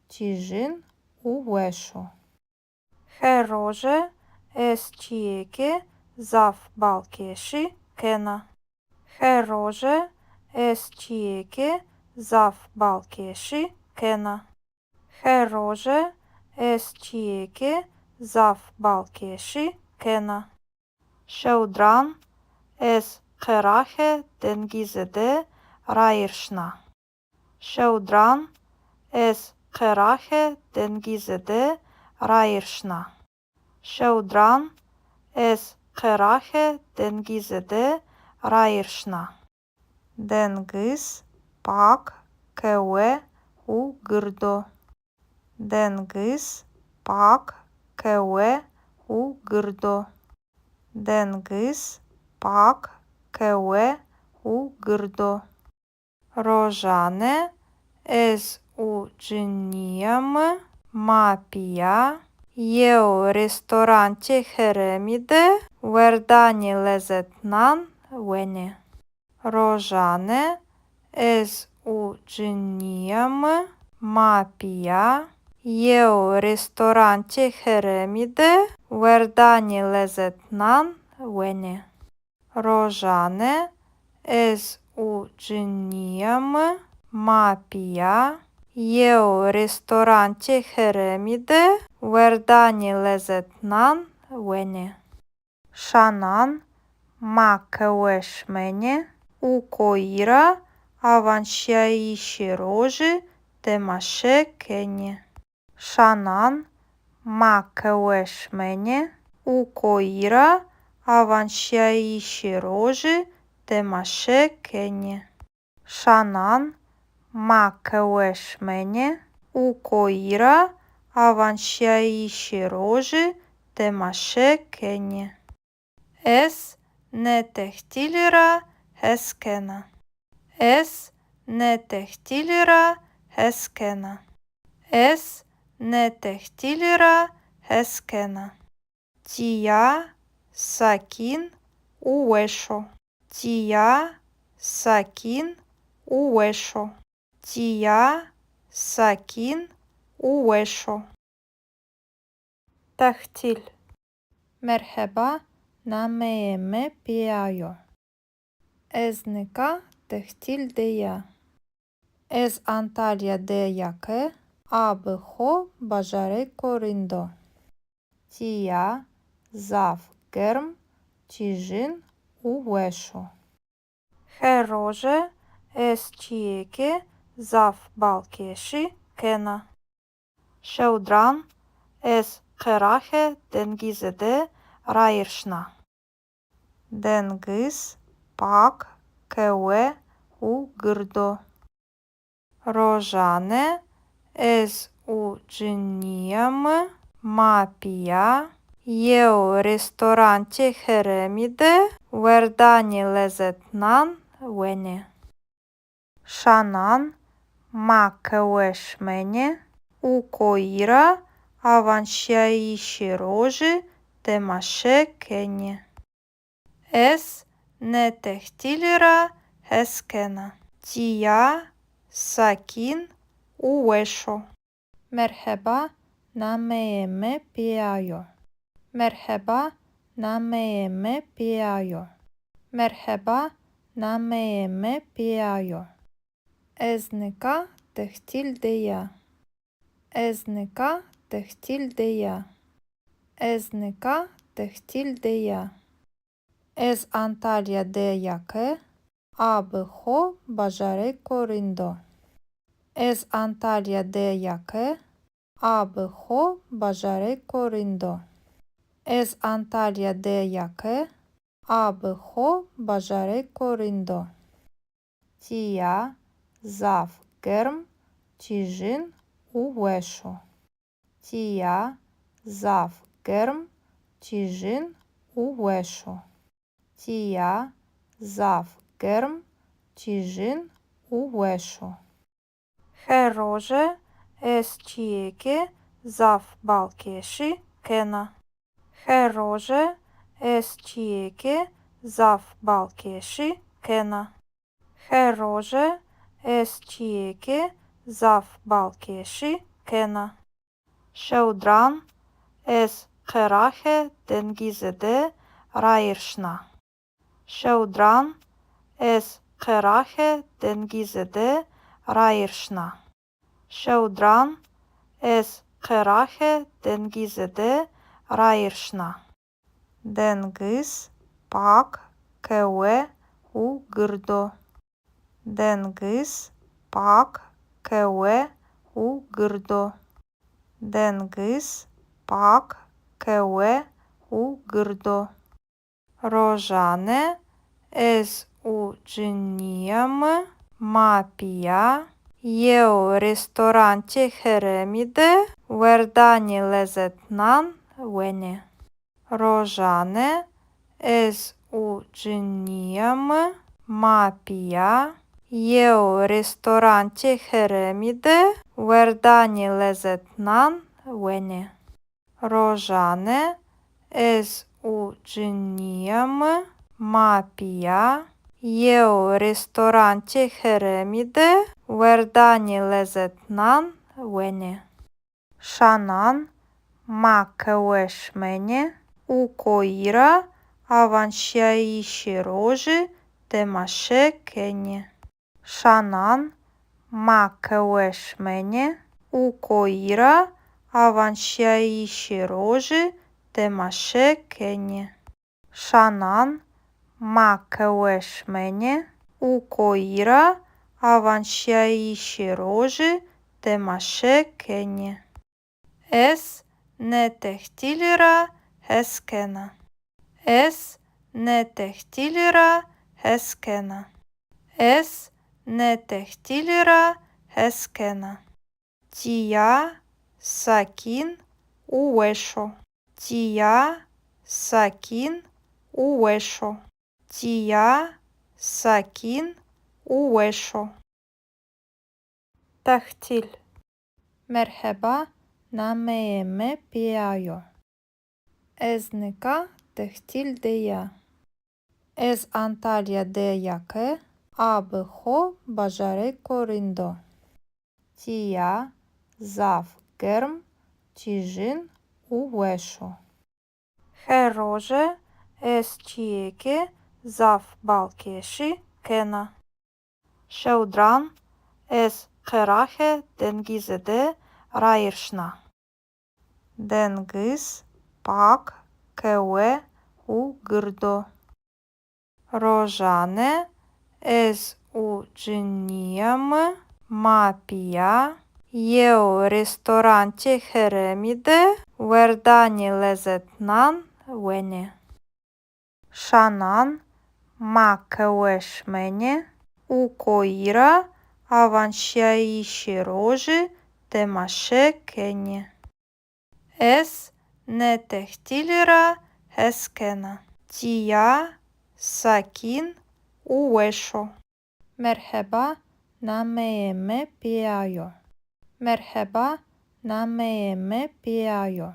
tîjin û weş o. Her roje ez çîyêkê zaf balkêşî kena. Her roje ez çîyêkê zaf balkêşî kena. Her roje ez çîyêkê zaf balkêşî kena. Şewdiran ez qeraxê dengizî de rayîr şina. Şewdiran ez qeraxê dengizî de rayîr şina. Şewdiran ez qeraxê dengizî de rayîr şina. Dengiz pak, kewe û gird o. Dengiz pak, kewe û gird o. Dengiz pak, kewe û gird o. Rojane ez û cinîya mi ma pîya yew restorantê herêmî de werdanê lezetnan wenê. Rojane ez û cinîya mi ma pîya yew restorantê herêmî de werdanê lezetnan wenê. Rojane ez û cinîya mi ma pîya yew restorantê herêmî de werdanê lezetnan wenê. Şanan ma qehwe şimenê û koyî ra awanşîyayîşê rojî temaşe kenê. Şanan ma qehwe şimenê û koyî ra awanşîyayîşê rojî temaşe kenê. Şanan ma qehwe şimenê û koyî ra awanşîyayîşê rojî temaşe kenê. Ez nê tehtîlî ra hes kena. Ez nê tehtîlî ra hes kena. Ez nê tehtîlî ra hes kena. Tîya sakîn û weş o. Tîya sakîn û weş o. Tîya sakîn û weş o. Tehtîl. Merheba, nameyê mi Pîya yo. Ez nika tehtîl de ya. Ez Antalya de ya ke a bi xo bajarêko rind o. Tîya zaf germ, tîjin û weş o. Her roje ez çîyêkê zaf balkêşî kena. Şewdiran ez qeraxê dengizî de rayîr şina. Dengiz pak, qehwe û gird o. Rojane ez û cinîya mi ma pîya yew restorantê herêmî de werdanê lezetnan wenê. Şanan ma qehwe şimenê û koyî ra awanşîyayîşê rojî temaşe kenê. Ez nê tehtîlî ra hes kena. Tîya sakîn û weş o. Merheba, nameyê mi Pîya yo. Merheba, nameyê mi Pîya yo. Merheba, nameyê mi Pîya yo. Ez nika tehtîl de ya. Ez nika tehtîl de ya. Ez nika tehtîl de ya. Ez Antalya de ya ke a bi xo bajarêko rind o. Ez Antalya de ya ke a bi xo bajarêko rind o. Ez Antalya de ya ke a bi xo bajarêko rind o. Tîya zaf germ, tîjin û weş o. Tîya zaf germ, tîjin û weş o. Tîya zaf germ, tîjin û weş o. Her roje ez çîyêkê zaf balkêşî kena. Her roje ez çîyêkê zaf balkêşî kena. Her roje ez çîyêkê zaf balkêşî kena. Şewdiran ez qeraxê dengizî de rayîr şina. Şewdiran ez qeraxê dengizî de rayîr şina. Şewdiran ez qeraxê dengizî de rayîr şina. Dengiz pak, qehwe û gird o. Dengiz pak, qehwe û gird o. Dengiz pak, qehwe û gird o. Rojane ez û cinîya mi ma pîya yew restorantê herêmî de werdanê lezetnan wenê. Rojane ez û cinîya mi ma pîya yew restorantê herêmî de werdanê lezetnan wenê. Rojane ez û cinîya mi ma pîya Yew restorantê herêmî de werdanê lezetnan wenê. Şanan ma qehwe şimenê û koyî ra awanşîyayîşê rojî temaşe kenê. Şanan ma qehwe şimenê û koyî ra awanşîyayîşê rojî temaşe kenê. Şanan ma qehwe şimenê û koyî ra awanşîyayîşê rojî temaşe kenê. Ez nê tehtîlî ra hes kena. Ez nê tehtîlî ra hes kena. Ez nê tehtîlî ra hes kena. Tîya sakîn û weş o. Tîya sakîn û weş o. Tîya sakîn û weş o. Tehtîl. Merheba, nameyê mi Pîya yo. Ez nika tehtîl de ya. Ez Antalya de ya ke a bi xo bajarêko rind o. Tîya zaf germ, tîjin û weş o. Her roje ez çîyêkê zaf balkêşî kena. Şewdiran ez qeraxê dengizî de rayîr şina. Dengiz pak, qehwe û gird o. Rojane ez û cinîya mi ma pîya yew restorantê herêmî de werdanê lezetnan wenê. Şanan ma qehwe şimenê û koyî ra awanşîyayîşê rojî temaşe kenê. Ez nê tehtîlî ra hes kena. Tîya sakîn û weş o. Merheba, nameyê mi Pîya yo. Merheba, nameyê mi Pîya yo.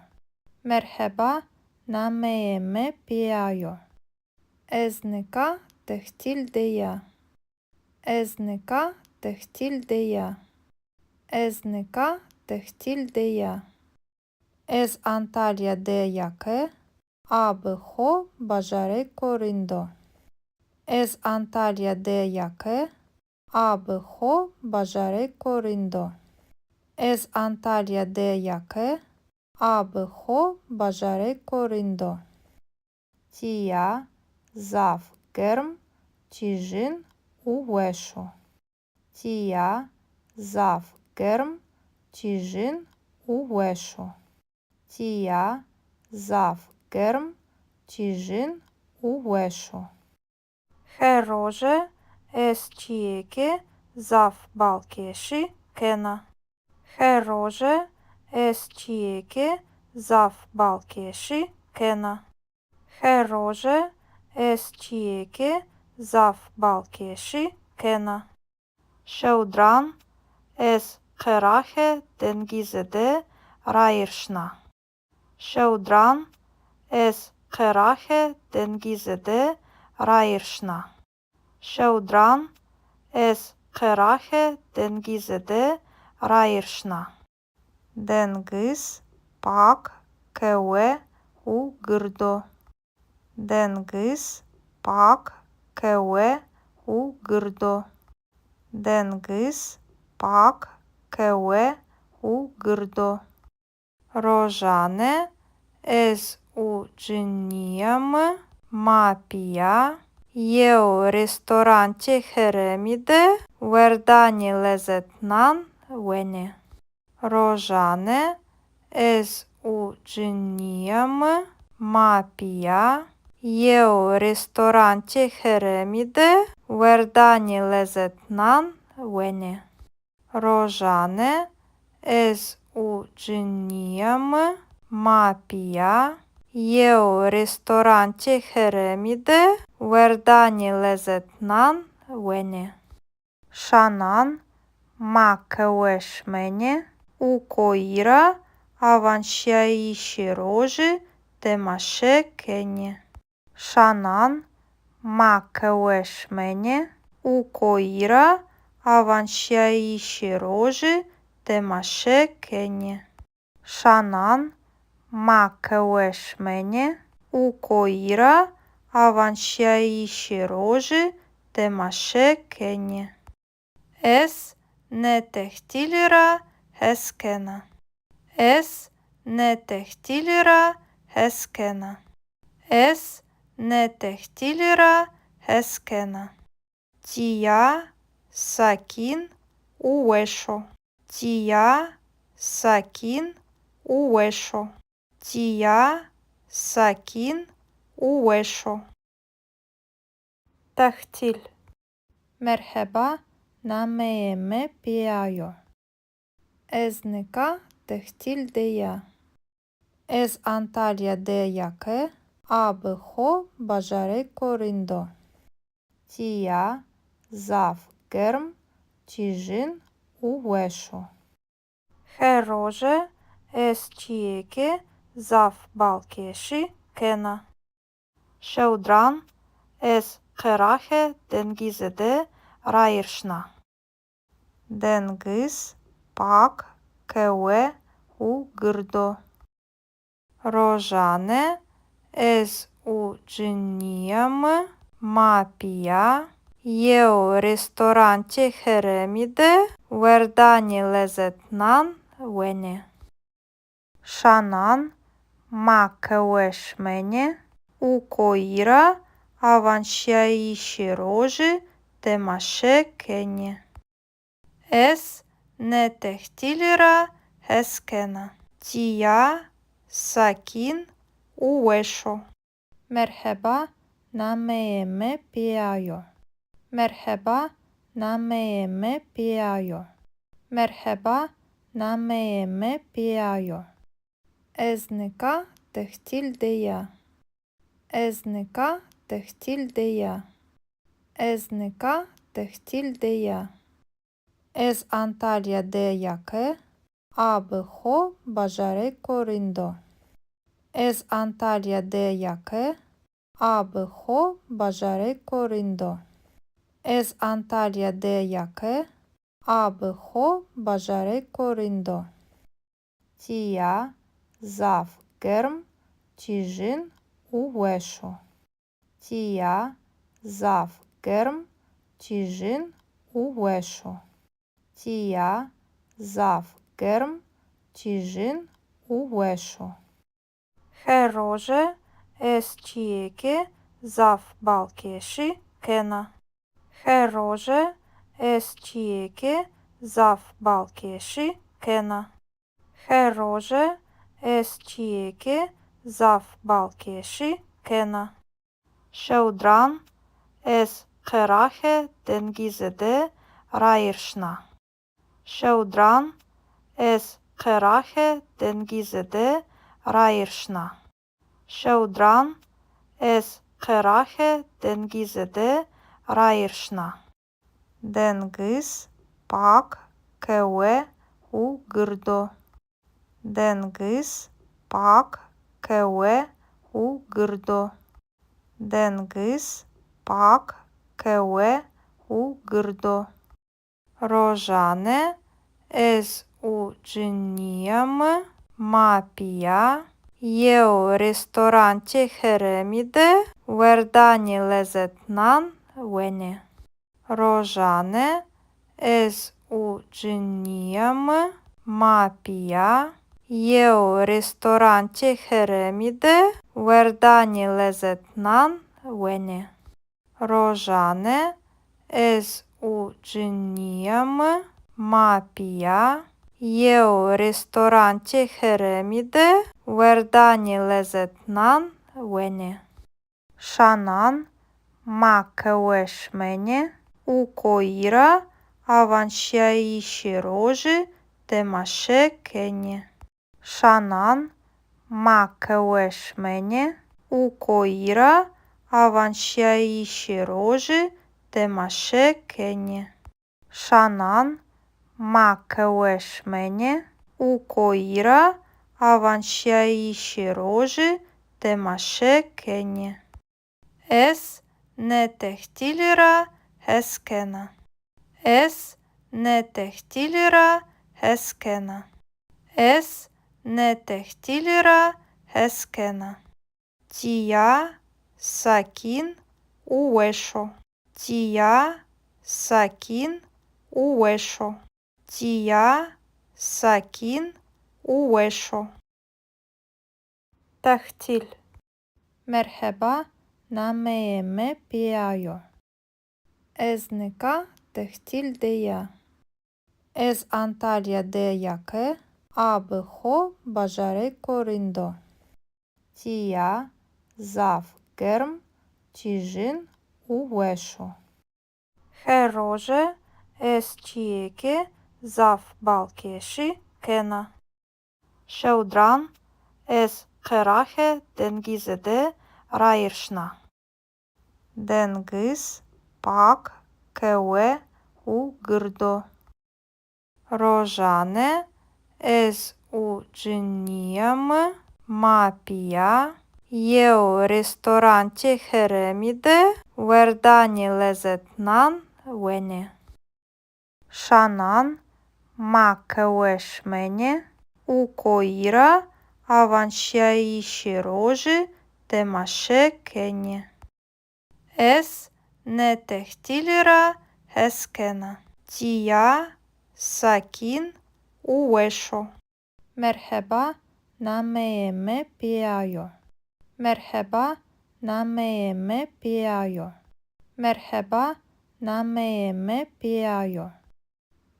Merheba, nameyê mi Pîya yo. Ez nika tehtîl de ya. Ez nika tehtîl de ya. Ez nika tehtîl de ya. Ez Antalya de ya ke a bi xo bajarêko rind o. Ez Antalya de ya ke a bi xo bajarêko rind o. Ez Antalya de ya ke a bi xo bajarêko rind o. Tîya zaf germ, tîjin û weş o. Tîya zaf germ, tîjin û weş o. Tîya zaf germ, tîjin û weş o. Her roje ez çîyêkê zaf balkêşî kena. Her roje ez çîyêkê zaf balkêşî kena. Her roje ez çîyêkê zaf balkêşî kena. Şewdiran ez qeraxê dengizî de rayîr şina. Şewdiran ez qeraxê dengizî de rayîr şina. Şewdiran ez qeraxê dengizî de rayîr şina. Dengiz pak, qehwe û gird o. Dengiz pak, qehwe û gird o. Dengiz pak, qehwe û gird o. Rojane ez û cinîya mi ma pîya yew restorantê herêmî de werdanê lezetnan wenê. Rojane ez û cinîya mi ma pîya yew restorantê herêmî de werdanê lezetnan wenê. Rojane ez û cinîya mi ma pîya yew restorantê herêmî de werdanê lezetnan wenê. Şanan ma qehwe şimenê û koyî ra awanşîyayîşê rojî temaşe kenê. Şanan Ma qehwe şimenê û koyî ra awanşîyayîşê rojî temaşe kenê. Şanan ma qehwe şimenê û koyî ra awanşîyayîşê rojî temaşe kenê. Ez nê tehtîlî ra hes kena. Ez nê tehtîlî ra hes kena. Ez nê tehtîlî ra hes kena. Tîya sakîn û weş o. Tîya sakîn û weş o. Tîya sakîn û weş o. Tehtîl. Merheba, nameyê mi Pîya yo. Ez nika tehtîl de ya. Ez Antalya de ya ke a bi xo bajarêko rind o. Tîya zaf germ, tîjin û weş o. Her roje ez çîyêkê zaf balkêşî kena. Şewdiran ez qeraxê dengizî de rayîr şina. Dengiz pak, qehwe û gird o. Rojane ez û cinîya mi ma pîya yew restorantê herêmî de werdanê lezetnan wenê. Şanan ma qehwe şimenê û koyî ra awanşîyayîşê rojî temaşe kenê. Ez nê tehtîlî ra hes kena. Tîya sakîn û weş o. Merheba, nameyê mi Pîya yo. Merheba, nameyê mi Pîya yo. Merheba, nameyê mi Pîya yo. Ez nika tehtîl de ya. Ez nika tehtîl de ya. Ez nika tehtîl de ya. Ez Antalya de ya ke a bi xo bajarêko rind o. Ez Antalya de ya ke a bi xo bajarêko rind o. Ez Antalya de ya ke a bi xo bajarêko rind o. Tîya zaf germ, tîjin û weş o. Tîya zaf germ, tîjin û weş o. Tîya zaf germ, tîjin û weş o. Her roje ez çîyêkê zaf balkêşî kena. Her roje ez çîyêkê zaf balkêşî kena. Her roje ez çîyêkê zaf balkêşî kena. Şewdiran ez qeraxê dengizî de rayîr şina. Şewdiran ez qeraxê dengizî de rayîr şina. Şewdiran ez qeraxê dengizî de rayîr şina. Dengiz pak, qehwe û gird o. Dengiz pak, qehwe û gird o. Dengiz pak, qehwe û gird o. Rojane ez û cinîya mi ma pîya yew restorantê herêmî de werdanê lezetnan wenê. Rojane ez û cinîya mi ma pîya yew restorantê herêmî de werdanê lezetnan wenê. Rojane ez û cinîya mi ma pîya yew restorantê herêmî de werdanê lezetnan wenê. Şanan ma qehwe şimenê û koyî ra awanşîyayîşê rojî temaşe kenê. Şanan ma qehwe şimenê û koyî ra awanşîyayîşê rojî temaşe kenê. Şanan ma qehwe şimenê û koyî ra awanşîyayîşê rojî temaşe kenê. Ez nê tehtîlî ra hes kena. Ez nê tehtîlî ra hes kena. Ez nê tehtîlî ra hes kena. Tîya sakîn û weş o. Tîya sakîn û weş o. Tîya sakîn û weş o. Tehtîl. Merheba, nameyê mi Pîya yo. Ez nika tehtîl de ya. Ez Antalya de ya ke a bi xo bajarêko rind o. Tîya zaf germ, tîjin û weş o. Her roje ez çîyêkê zaf balkêşî kena. Şewdiran ez qeraxê dengizî de rayîr şina. Dengiz pak, kewe û gird o. Rojane ez û cinîya mi ma pîya yew restorantê herêmî de werdanê lezetnan wenê. Şanan ma qehwe şimenê û koyî ra awanşîyayîşê rojî temaşe kenê. Ez nê tehtîlî ra hes kena. Tîya sakîn û weş o. Merheba, nameyê mi Pîya yo. Merheba, nameyê mi Pîya yo. Merheba, nameyê mi Pîya yo.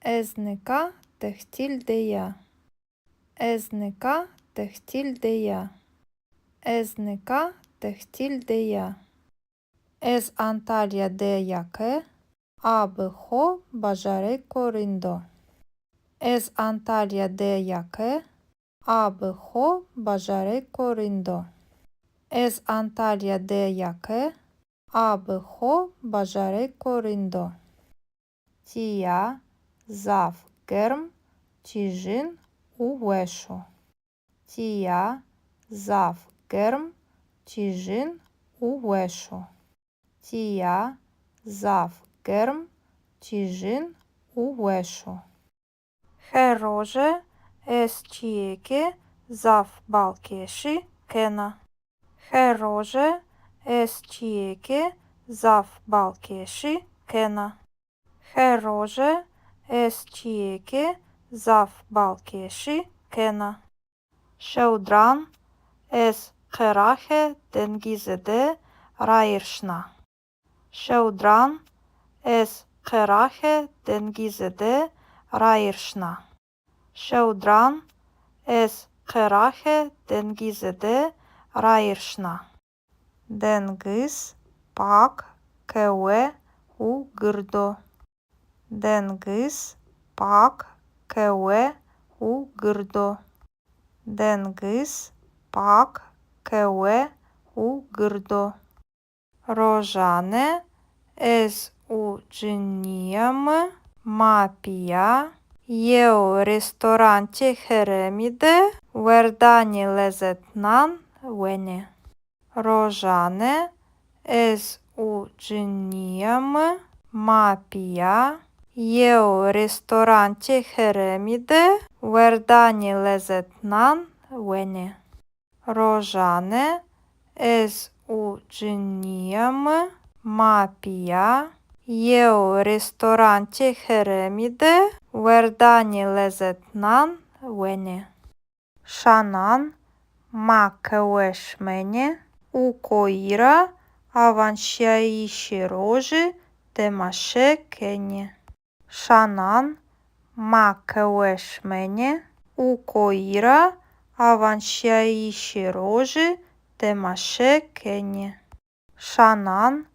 Ez nika tehtîl de ya. Ez nika tehtîl de ya. Ez nika tehtîl de ya. Ez Antalya de ya ke a bi xo bajarêko rind o. Ez Antalya de ya ke a bi xo bajarêko rind o. Ez Antalya de ya ke a bi xo bajarêko rind o. Tîya zaf germ, tîjin û weş o. Tîya zaf germ, tîjin û weş o. Tîya zaf germ, tîjin û weş o. Her roje ez çîyêkê zaf balkêşî kena. Her roje ez çîyêkê zaf balkêşî kena. Her roje ez çîyêkê zaf balkêşî kena. Şewdiran ez qeraxê dengizî de rayîr şina. Şewdiran ez qeraxê dengizî de rayîr şina. Şewdiran ez qeraxê dengizî de rayîr şina. Dengiz pak, kewe û gird o. Dengiz pak, kewe û gird o. Dengiz pak, kewe û gird o. Rojane ez û cinîya mi ma pîya yew restorantê herêmî de werdanê lezetnan wenê. Rojane ez û cinîya mi ma pîya yew restorantê herêmî de werdanê lezetnan wenê. Rojane ez û cinîya mi ma pîya yew restorantê herêmî de werdanê lezetnan wenê. Şanan ma qehwe şimenê û koyî ra awanşîyayîşê rojî temaşe kenê. Şanan ma qehwe şimenê û koyî ra awanşîyayîşê rojî temaşe kenê. Şanan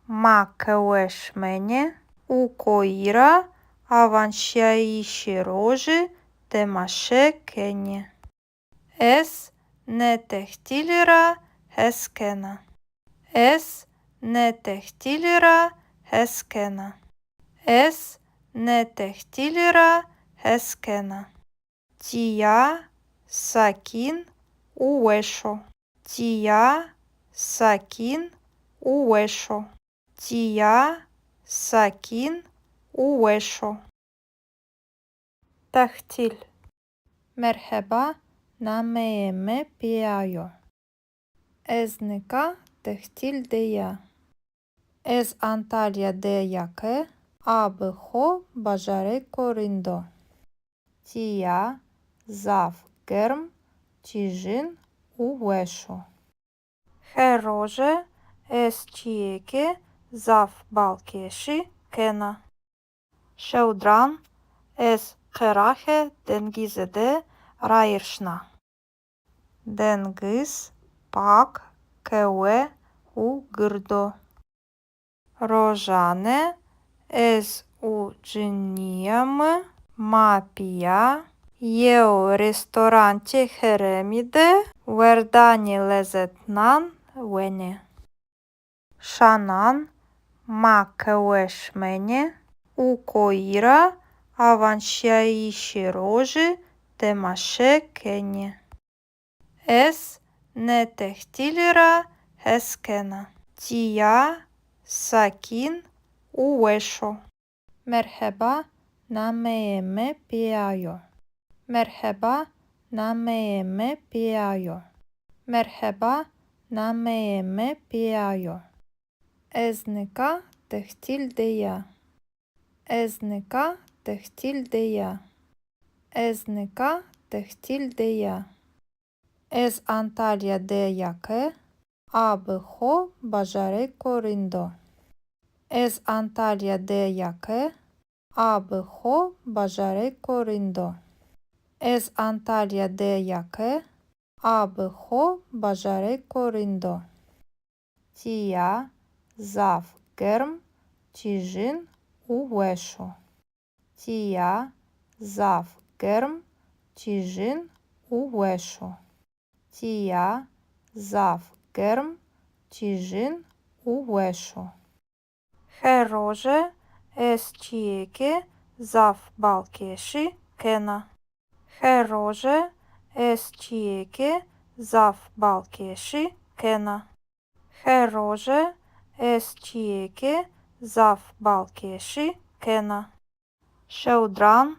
ma qehwe şimenê û koyî ra awanşîyayîşê rojî temaşe kenê. Ez nê tehtîlî ra hes kena. Ez nê tehtîlî ra hes kena. Ez nê tehtîlî ra hes kena. Tîya sakîn û weş o. Tîya sakîn û weş o. Tîya sakîn û weş o. Tehtîl. Merheba, nameyê mi Pîya yo. Ez nika tehtîl de ya. Ez Antalya de ya ke a bi xo bajarêko rind o. Tîya zaf germ, tîjin û weş o. Her roje ez çîyêkê zaf balkêşî kena. Şewdiran ez qeraxê dengizî de rayîr şina. Dengiz pak, kewe û gird o. Rojane ez û cinîya mi ma pîya yew restorantê herêmî de werdanê lezetinan wenê. Şanan ma qehwe şimenê û koyî ra awanşîyayîşê rojî temaşe kenê. Ez nê tehtîlî ra hes kena. Tîya sakîn û weş o. Merheba, nameyê mi Pîya yo. Merheba, nameyê mi Pîya yo. Merheba, nameyê mi Pîya yo. Ez nika tehtîl de ya. Ez nika tehtîl de ya. Ez nika tehtîl de ya. Ez Antalya de ya ke a bi xo bajarêko rind o. Ez Antalya de ya ke a bi xo bajarêko rind o. Ez Antalya de ya ke a bi xo bajarêko rind o. Tîya zaf germ, tîjin û weş o. Tîya zaf germ, tîjin û weş o. Tîya zaf germ, tîjin û weş o. Her roje ez çîyêkê zaf balkêşî kena. Her roje ez çîyêkê zaf balkêşî kena. Her roje ez çîyêkê zaf balkêşî kena. Şewdiran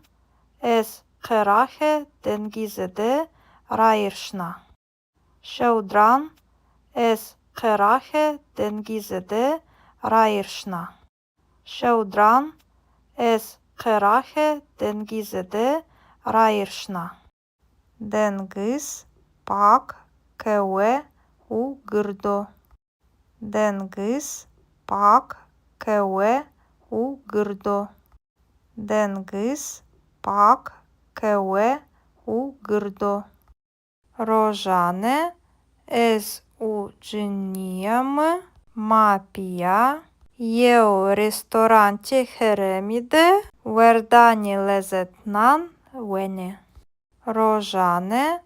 ez qeraxê dengizî de rayîr şina. Şewdiran ez qeraxê dengizî de rayîr şina. Şewdiran ez qeraxê dengizî de rayîr şina. Dengiz pak, kewe û gird o. Dengiz pak, kewe û gird o. Dengiz pak, kewe û gird o. Rojane ez û cinîya mi ma pîya yew restorantê herêmî de werdanê lezetinan wenê. Rojane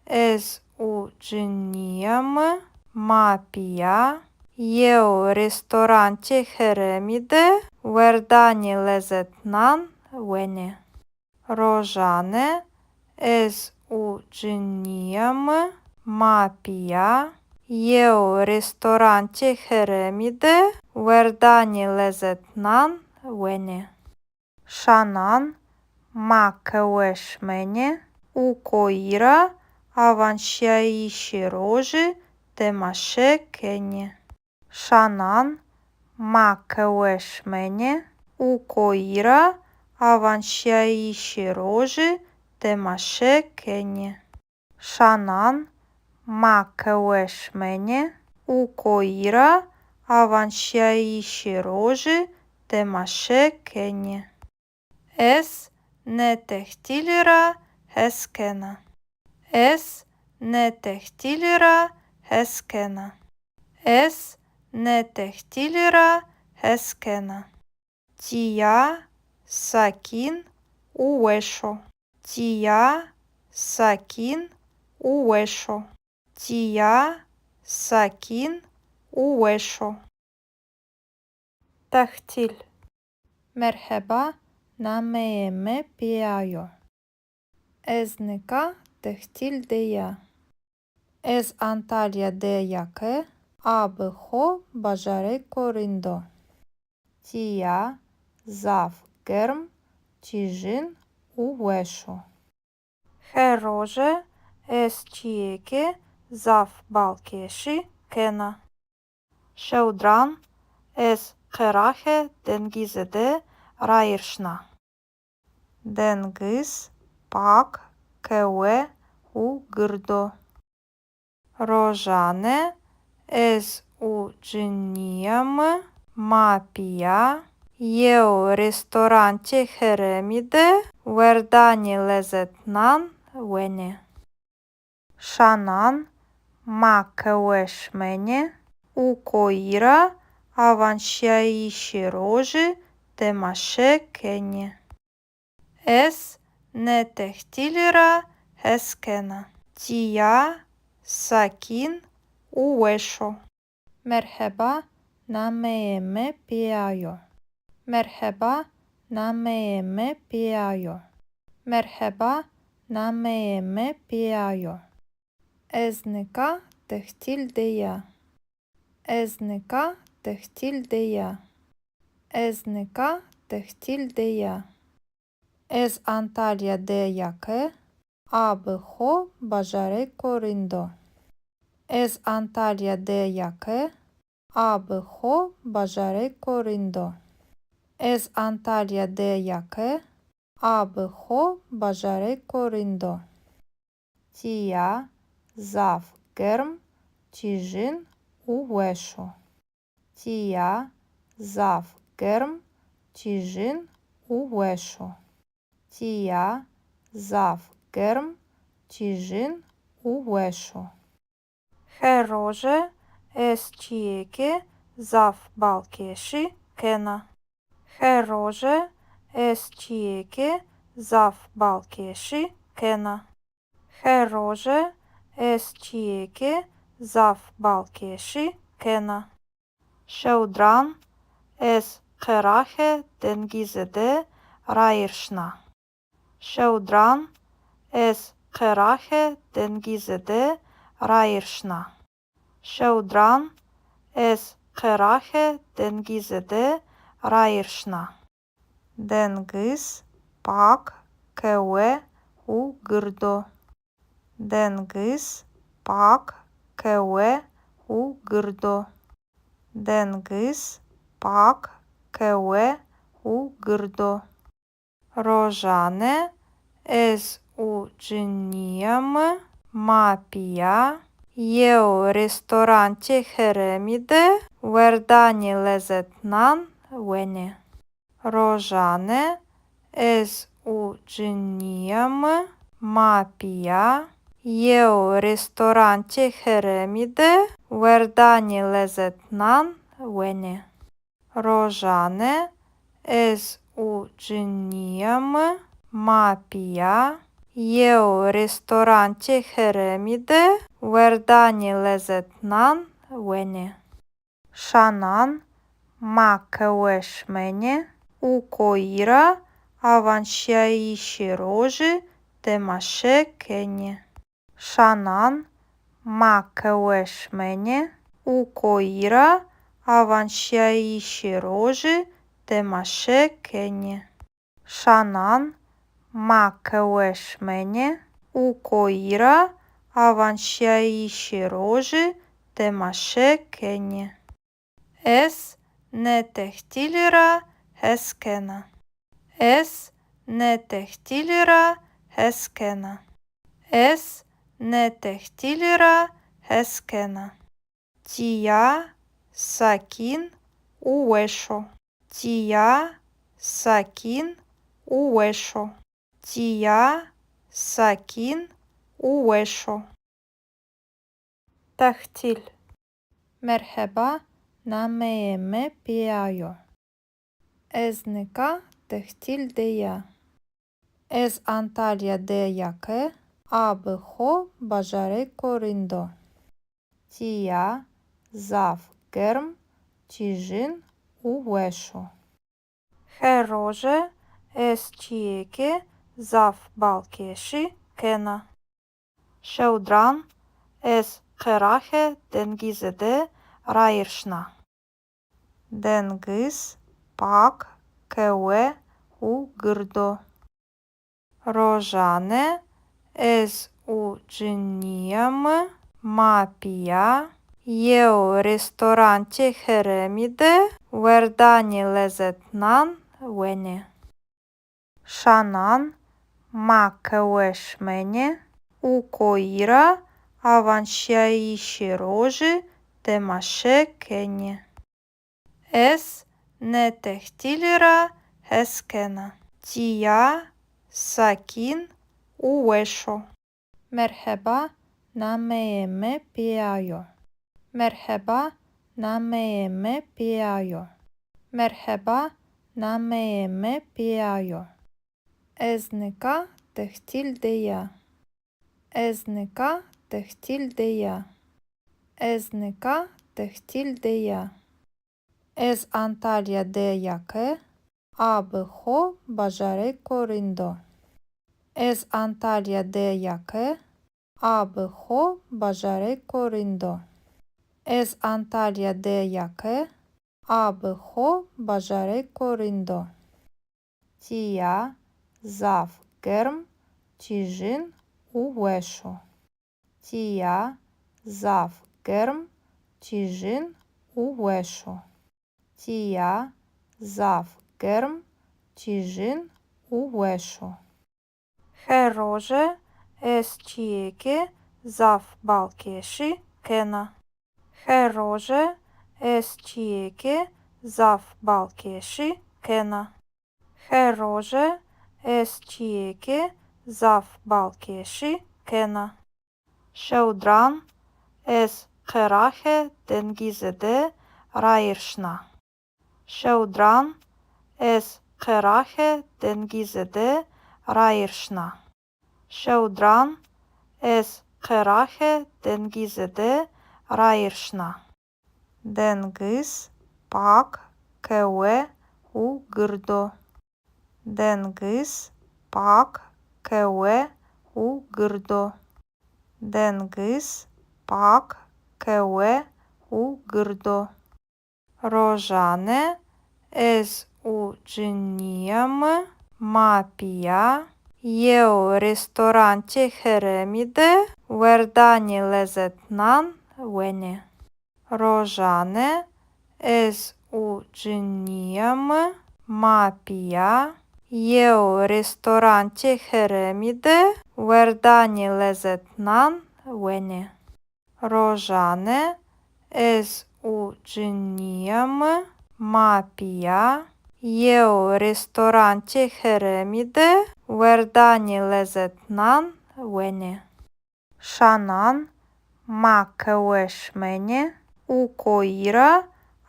ez û cinîya mi ma pîya yew restorantê herêmî de werdanê lezetinan wenê. Rojane ez û cinîya mi ma pîya yew restorantê herêmî de werdanê lezetinan wenê. Şanan ma qehwe şimenê û koyî ra awanşîyayîşê rojî temaşe kenê. Şanan ma qehwe şimenê û koyî ra awanşîyayîşê rojî temaşe kenê. Şanan ma qehwe şimenê û koyî ra awanşîyayîşê rojî temaşe kenê. Ez nê tehtîlî ra hes kena. Ez nê tehtîlî ra hes kena. Ez nê tehtîlî ra hes kena. Tîya sakîn û weş o. Tîya sakîn û weş o. Tîya sakîn û weş o. Tehtîl. Merheba, nameyê mi Pîya yo. Ez nika tehtîl de ya. Ez Antalya de ya ke a bi xo bajarêko rind o. Tîya zaf germ, tîjin û weş o. Her roje ez çîyêkê zaf balkêşî kena. Şewdiran ez qeraxê dengizî de rayîr şina. Dengiz pak, kewe û gird o. Rojane ez û cinîya mi ma pîya yew restorantê herêmî de werdanê lezetnan wenê. Şanan ma qehwe şimenê û koyî ra awanşîyayîşê rojî temaşe kenê. Ez nê tehtîlî ra hes kena. Tîya sakîn û weş o. Merheba, nameyê mi Pîya yo. Merheba, nameyê mi Pîya yo. Merheba, nameyê mi Pîya yo. Ez nika tehtîl de ya. Ez nika tehtîl de ya. Ez nika tehtîl de ya. Ez Antalya de ya ke a bi xo bajarêko rind o. Ez Antalya de ya ke a bi xo bajarêko rind o. Ez Antalya de ya ke a bi xo bajarêko rind o. Tîya zaf germ, tîjin û weş o. Tîya zaf germ, tîjin û weş o. Tîya zaf germ, tîjin û weş o. Her roje ez çîyêkê zaf balkêşî kena. Her roje ez çîyêkê zaf balkêşî kena. Her roje ez çîyêkê zaf balkêşî kena. Şewdiran ez qeraxê dengizî de rayîr şina. Şewdiran ez qeraxê dengizî de rayîr şina. Şewdiran ez qeraxê dengizî de rayîr şina. Dengiz pak, kewe û gird o. Dengiz pak, kewe û gird o. Dengiz pak, kewe û gird o. Rojane ez û cinîya mi ma pîya yew restorantê herêmî de werdanê lezetnan wenê. Rojane ez û cinîya mi ma pîya yew restorantê herêmî de werdanê lezetnan wenê. Rojane ez û cinîya mi ma pîya yew restorantê herêmî de werdanê lezetnan wenê. Şanan ma qehwe şimenê û koyî ra awanşîyayîşê rojî temaşe kenê. Şanan ma qehwe şimenê û koyî ra awanşîyayîşê rojî temaşe kenê. Şanan ma qehwe şimenê û koyî ra awanşîyayîşê rojî temaşe kenê. Ez nê tehtîlî ra hes kena. Ez nê tehtîlî ra hes kena. Ez nê tehtîlî ra hes kena. Tîya sakîn û weş o. Tîya sakîn û weş o. Tîya sakîn û weş o. Tehtîl. Merheba, nameyê mi Pîya yo. Ez nika tehtîl de ya. Ez Antalya de ya ke a bi xo bajarêko rind o. Tîya zaf germ, tîjin û weş o. Her roje ez çîyêkê zaf balkêşî kena. Şewdiran ez qeraxê dengizî de rayîr şina. Dengiz pak, kewe û gird o. Rojane ez û cinîya mi ma pîya yew restorantê herêmî de werdanê lezetnan wenê. Şanan ma qehwe şimenê û koyî ra awanşîyayîşê rojî temaşe kenê. Ez nê tehtîlî ra hes kena. Tîya sakîn û weş o. Merheba, nameyê mi Pîya yo. Merheba, nameyê mi Pîya yo. Merheba, nameyê mi Pîya yo. Ez nika tehtîl de ya. Ez nika tehtîl de ya. Ez nika tehtîl de ya. Ez Antalya de ya ke a bi xo bajarêko rind o. Ez Antalya de ya ke a bi xo bajarêko rind o. Ez Antalya de ya ke a bi xo bajarêko rind o. Tîya zaf germ, tîjin û weş o. Tîya zaf germ, tîjin û weş o. Tîya zaf germ, tîjin û weş o. Her roje ez çîyêkê zaf balkêşî kena. Her roje ez çîyêkê zaf balkêşî kena. Her roje ez çîyêkê zaf balkêşî kena. Şewdiran ez qeraxê dengizî de rayîr şina. Şewdiran ez qeraxê dengizî de rayîr şina. Şewdiran ez qeraxê dengizî de rayîr şina. Dengiz pak, kewe û gird o. Dengiz pak, kewe û gird o. Dengiz pak, kewe û gird o. Rojane ez û cinîya mi ma pîya yew restorantê herêmî de werdanê lezetnan wenê. Rojane ez û cinîya mi ma pîya yew restorantê herêmî de werdanê lezetnan wenê. Rojane ez û cinîya mi ma pîya yew restorantê herêmî de werdanê lezetnan wenê. Şanan ma qehwe şimenê û koyî ra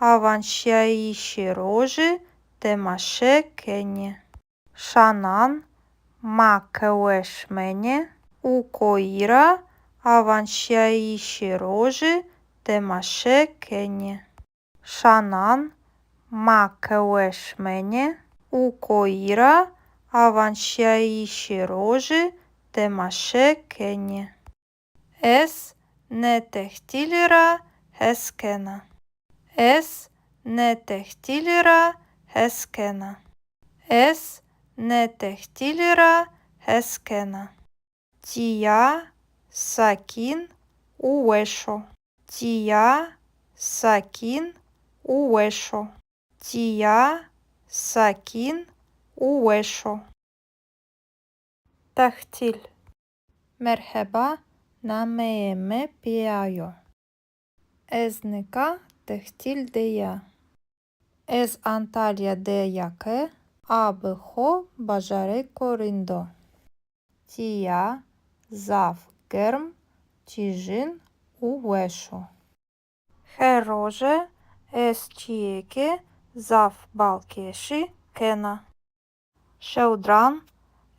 awanşîyayîşê rojî temaşe kenê. Şanan ma qehwe şimenê û koyî ra awanşîyayîşê rojî temaşe kenê. Şanan ma qehwe şimenê û koyî ra awanşîyayîşê rojî temaşe kenê. Ez nê tehtîlî ra hes kena. Ez nê tehtîlî ra hes kena. Ez nê tehtîlî ra hes kena. Tîya sakîn û weş o. Tîya sakîn û weş o. Tîya sakîn û weş o. Tehtîl. Merheba, nameyê mi Pîya yo. Ez nika tehtîl de ya. Ez Antalya de ya ke a bi xo bajarêko rind o. Tîya zaf germ, tîjin û weş o. Her roje ez çîyêkê zaf balkêşî kena. Şewdiran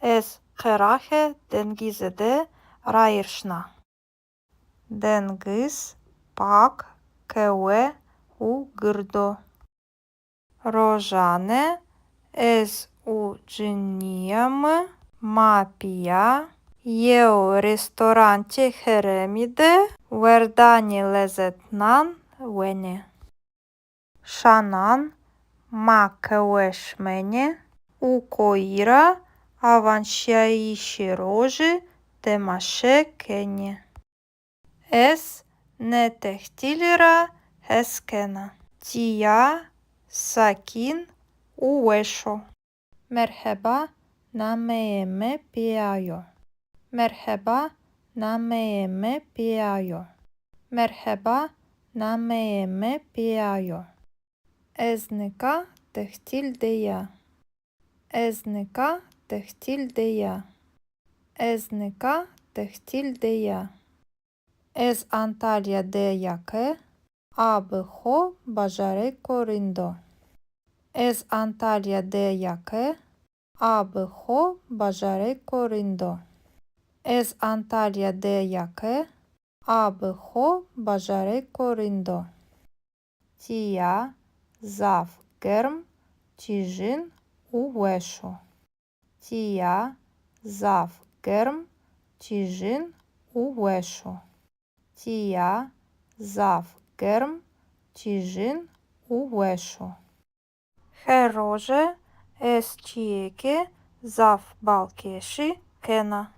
ez qeraxê dengizî de rayîr şina. Dengiz pak, kewe û gird o. Rojane ez û cinîya mi ma pîya yew restorantê herêmî de werdanê lezetnan wenê. Şanan Ma qehwe şimenê û koyî ra awanşîyayîşê rojî temaşe kenê. Ez nê tehtîlî ra hes kena. Tîya, sakîn û weş o. Merheba, nameyê mi Pîya yo. Merheba, nameyê mi Pîya yo. Merheba, nameyê mi Pîya yo. Ez nika tehtîl de ya. Ez nika tehtîl de ya. Ez nika tehtîl de ya. Ez Antalya de ya ke a bi xo bajarêko rind o. Ez Antalya de ya ke a bi xo bajarêko rind o. Ez Antalya de ya ke a bi xo bajarêko rind o. Tîya zaf germ, tîjin û weş o. Tîya zaf germ, tîjin û weş o. Tîya zaf germ, tîjin û weş o. Her roje ez çîyêkê zaf balkêşî kena.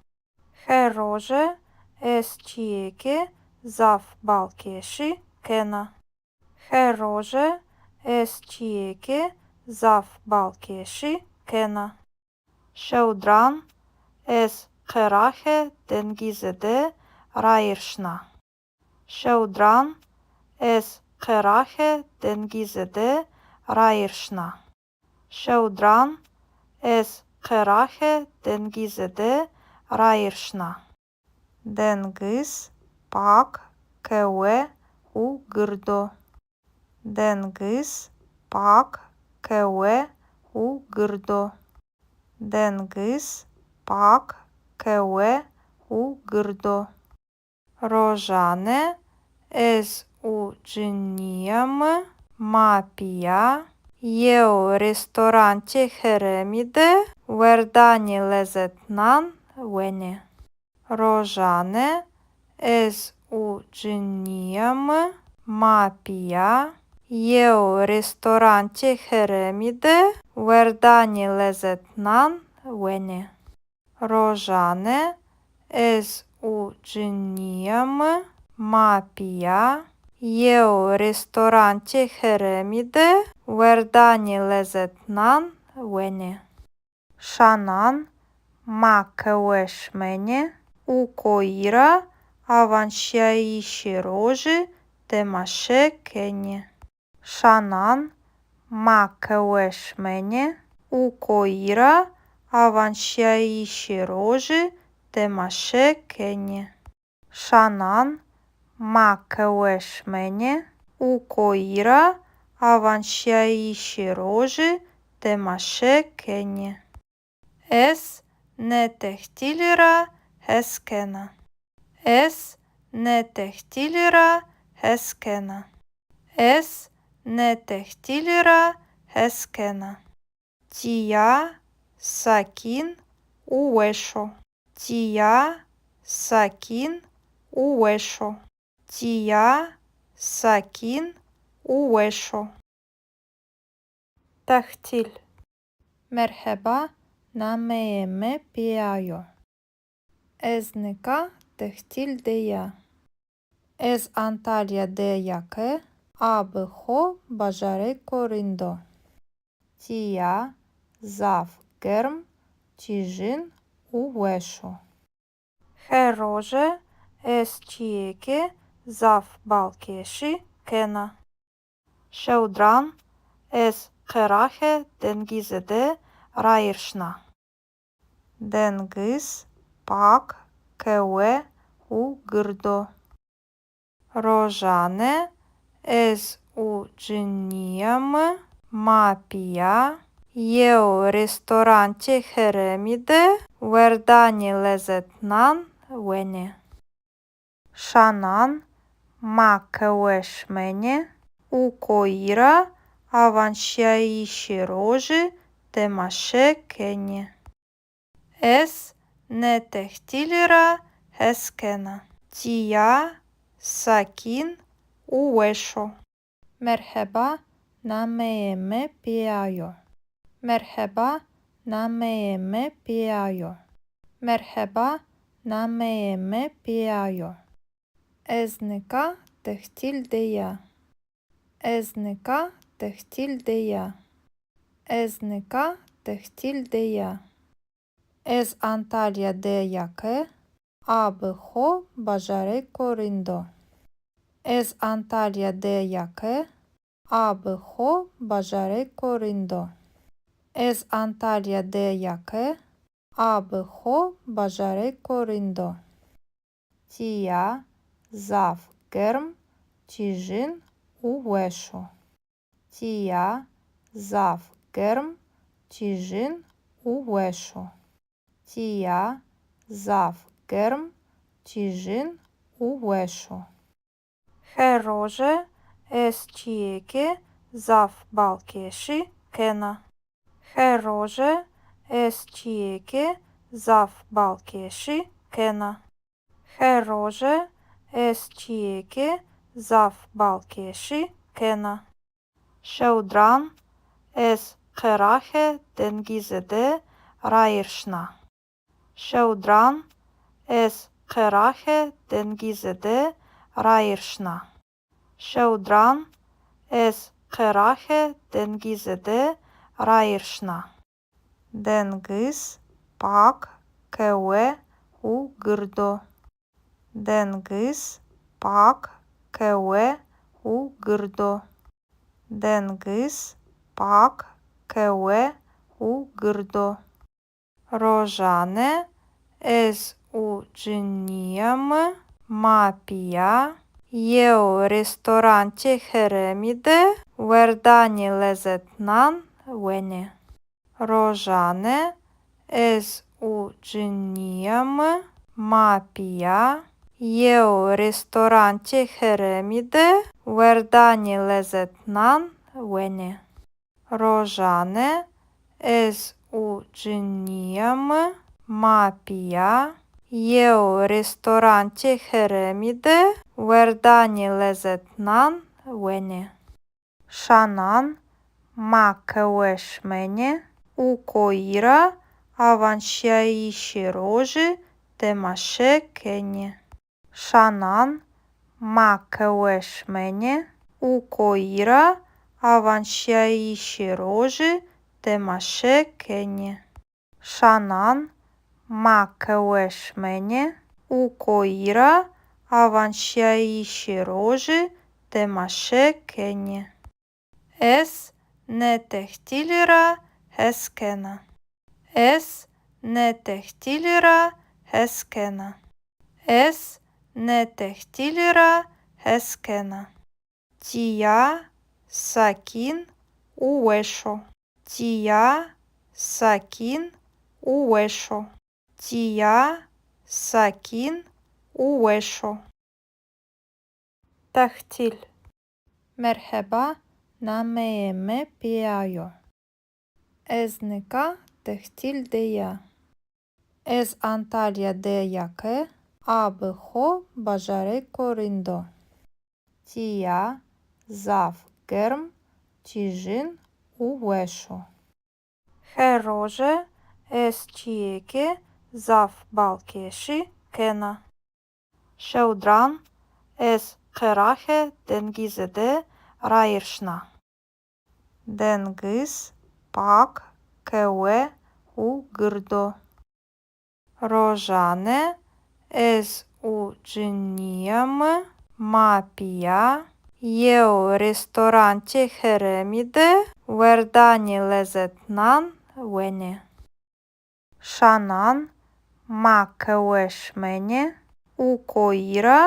Her roje ez çîyêkê zaf balkêşî kena. Her roje ez çîyêkê zaf balkêşî kena. Şewdiran ez qeraxê dengizî de rayîr şina. Şewdiran ez qeraxê dengizî de rayîr şina. Şewdiran ez qeraxê dengizî de rayîr şina. Dengiz pak, qehwe û gird o. Dengiz pak, qehwe û gird o. Dengiz pak, qehwe û gird o. Rojane ez û cinîya mi ma pîya yew restorantê herêmî de werdanê lezetnan wenê. Rojane ez û cinîya mi ma pîya yew restorantê herêmî de werdanê lezetnan wenê. Rojane ez û cinîya mi ma pîya yew restorantê herêmî de werdanê lezetnan wenê. Şanan ma qehwe şimenê û koyî ra awanşîyayîşê rojî temaşe kenê. Şanan ma qehwe şimenê û koyî ra awanşîyayîşê rojî temaşe kenê. Şanan ma qehwe şimenê û koyî ra awanşîyayîşê rojî temaşe kenê. Ez nê tehtîlî ra hes kena. Ez nê tehtîlî ra hes kena. Ez nê tehtîlî ra hes kena. Tîya sakîn û weş o. Tîya sakîn û weş o. Tîya sakîn û weş o. Tehtîl. Merheba, nameyê mi Pîya yo. Ez nika tehtîl de ya. Ez Antalya de ya ke a bi xo bajarêko rind o. Tîya zaf germ, tîjin û weş o. Her roje ez çîyêkê zaf balkêşî kena. Şewdiran ez qeraxê dengizî de rayîr şina. Dengiz pak, qehwe û gird o. Rojane ez û cinîya mi ma pîya yew restorantê herêmî de werdanê lezetnan wenê. Şanan ma qehwe şimenê û koyî ra awanşîyayîşê rojî temaşe kenê. Ez nê tehtîlî ra hes kena. Tîya sakîn û weş o. Merheba, Nameyê mi Pîya yo. Merheba, nameyê mi Pîya yo. Merheba, nameyê mi Pîya yo. Ez nika tehtîl de ya. Ez nika tehtîl de ya. Ez nika tehtîl de ya. Ez Antalya de ya ke a bi xo bajarêko rind o. Ez Antalya de ya ke a bi xo bajarêko rind o. Ez Antalya de ya ke a bi xo bajarêko rind o. Tîya zaf germ, tîjin û weş o. Tîya zaf germ, tîjin û weş o. Tîya zaf germ, tîjin û weş o. Her roje ez çîyêkê zaf balkêşî kena. Her roje ez çîyêkê zaf balkêşî kena. Her roje ez çîyêkê zaf balkêşî kena. Şewdiran ez qeraxê dengizî de rayîr şina. Şewdiran ez qeraxê dengizî de rayîr şina. Şewdiran ez qeraxê dengizî de rayîr şina. Dengiz pak, kewe û gird o. Dengiz pak, kewe û gird o. Dengiz pak, kewe û gird o. Rojane ez û cinîya mi ma pîya yew restorantê herêmî de werdanê lezetnan wenê. Rojane ez û cinîya mi ma pîya yew restorantê herêmî de werdanê lezetnan wenê. Rojane ez û cinîya mi ma pîya yew restorantê herêmî de werdanê lezetnan wenê. Şanan ma qehwe şimenê û koyî ra awanşîyayîşê rojî temaşe kenê. Şanan ma qehwe şimenê û koyî ra awanşîyayîşê rojî temaşe kenê. Şanan ma qehwe şimenê û koyî ra awanşîyayîşê rojî temaşe kenê. Ez nê tehtîlî ra hes kena. Ez nê tehtîlî ra hes kena. Ez nê tehtîlî ra hes kena. Tîya sakîn û weş o. Tîya sakîn û weş o. Tîya sakîn û weş o. Tehtîl. Merheba, nameyê mi Pîya yo. Ez nika tehtîl de ya. Ez Antalya de ya ke a bi xo bajarêko rind o. Tîya zaf germ, tîjin û weş o. Her roje ez çîyêkê zaf balkêşî kena. Şewdiran ez qeraxê dengizî de rayîr şina. Dengiz pak, kewe û gird o. Rojane ez û cinîya mi ma pîya yew restorantê herêmî de werdanê lezetnan wenê. Şanan ma qehwe şimenê û koyî ra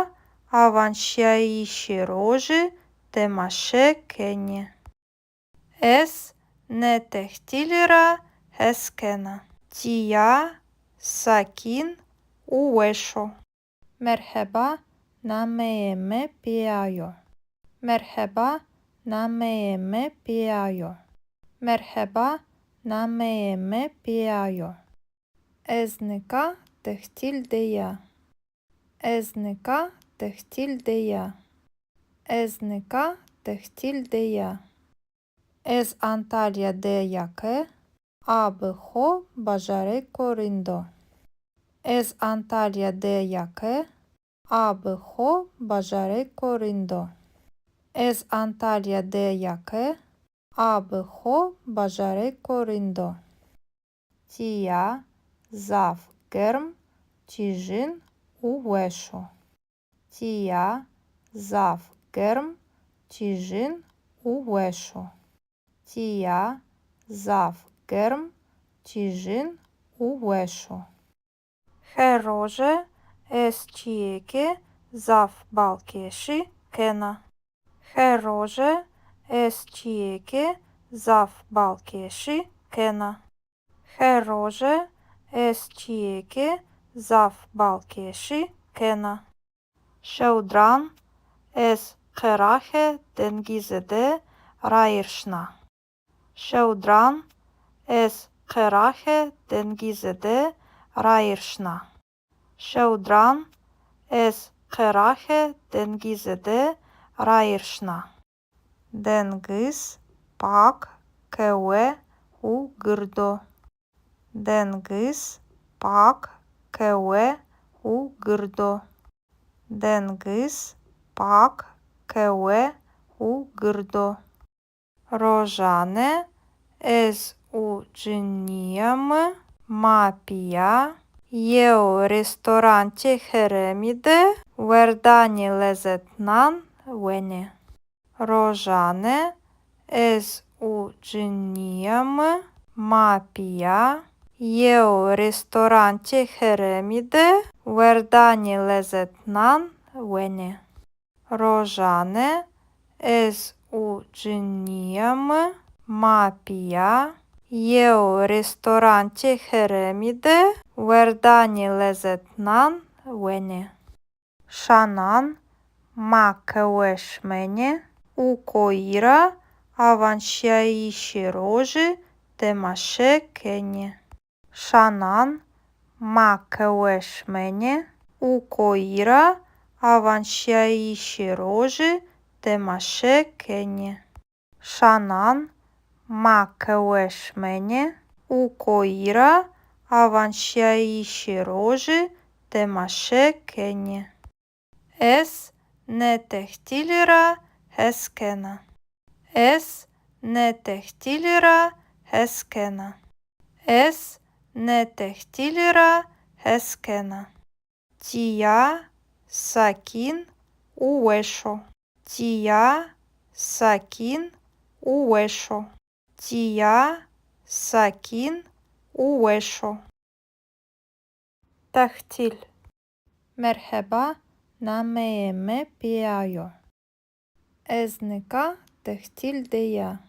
awanşîyayîşê rojî temaşe kenê. Ez nê tehtîlî ra hes kena. Tîya sakîn û weş o. Merheba, nameyê mi Pîya yo. Merheba, nameyê mi Pîya yo. Merheba, nameyê mi Pîya yo. Ez nika tehtîl de ya. Ez nika tehtîl de ya. Ez nika tehtîl de ya. Ez Antalya de ya ke a bi xo bajarêko rind o. Ez Antalya de ya ke a bi xo bajarêko rind o. Ez Antalya de ya ke a bi xo bajarêko rind o. Tîya zaf germ, tîjin û weş o. Tîya zaf germ, tîjin û weş o. Tîya zaf germ, tîjin û weş o. Her roje ez çîyêkê zaf balkêşî kena. Her roje ez çîyêkê zaf balkêşî kena. Her roje ez çîyêkê zaf balkêşî kena. Şewdiran ez qeraxê dengizî de rayîr şina. Şewdiran ez qeraxê dengizî de rayîr şina. Şewdiran ez qeraxê dengizî de rayîr şina. Dengiz pak, kewe û gird o. Dengiz pak, kewe û gird o. Dengiz pak, kewe û gird o. Rojane ez û cinîya mi ma pîya yew restorantê herêmî de werdanê lezetnan wenê. Rojane ez û cinîya mi ma pîya yew restorantê herêmî de werdanê lezetnan wenê. Rojane ez û cinîya mi ma pîya yew restorantê herêmî de werdanê lezetnan wenê. Şanan ma qehwe şimenê û koyî ra awanşîyayîşê rojî temaşe kenê. Şanan ma qehwe şimenê û koyî ra awanşîyayîşê rojî temaşe kenê. Şanan ma qehwe şimenê û koyî ra awanşîyayîşê rojî temaşe kenê. Ez nê tehtîlî ra hes kena. Ez nê tehtîlî ra hes kena. Ez nê tehtîlî ra hes kena. Tîya sakîn û weş o. Tîya sakîn û weş o. Tîya sakîn û weş o. Tehtîl. Merheba, nameyê mi Pîya yo. Ez nika tehtîl de ya.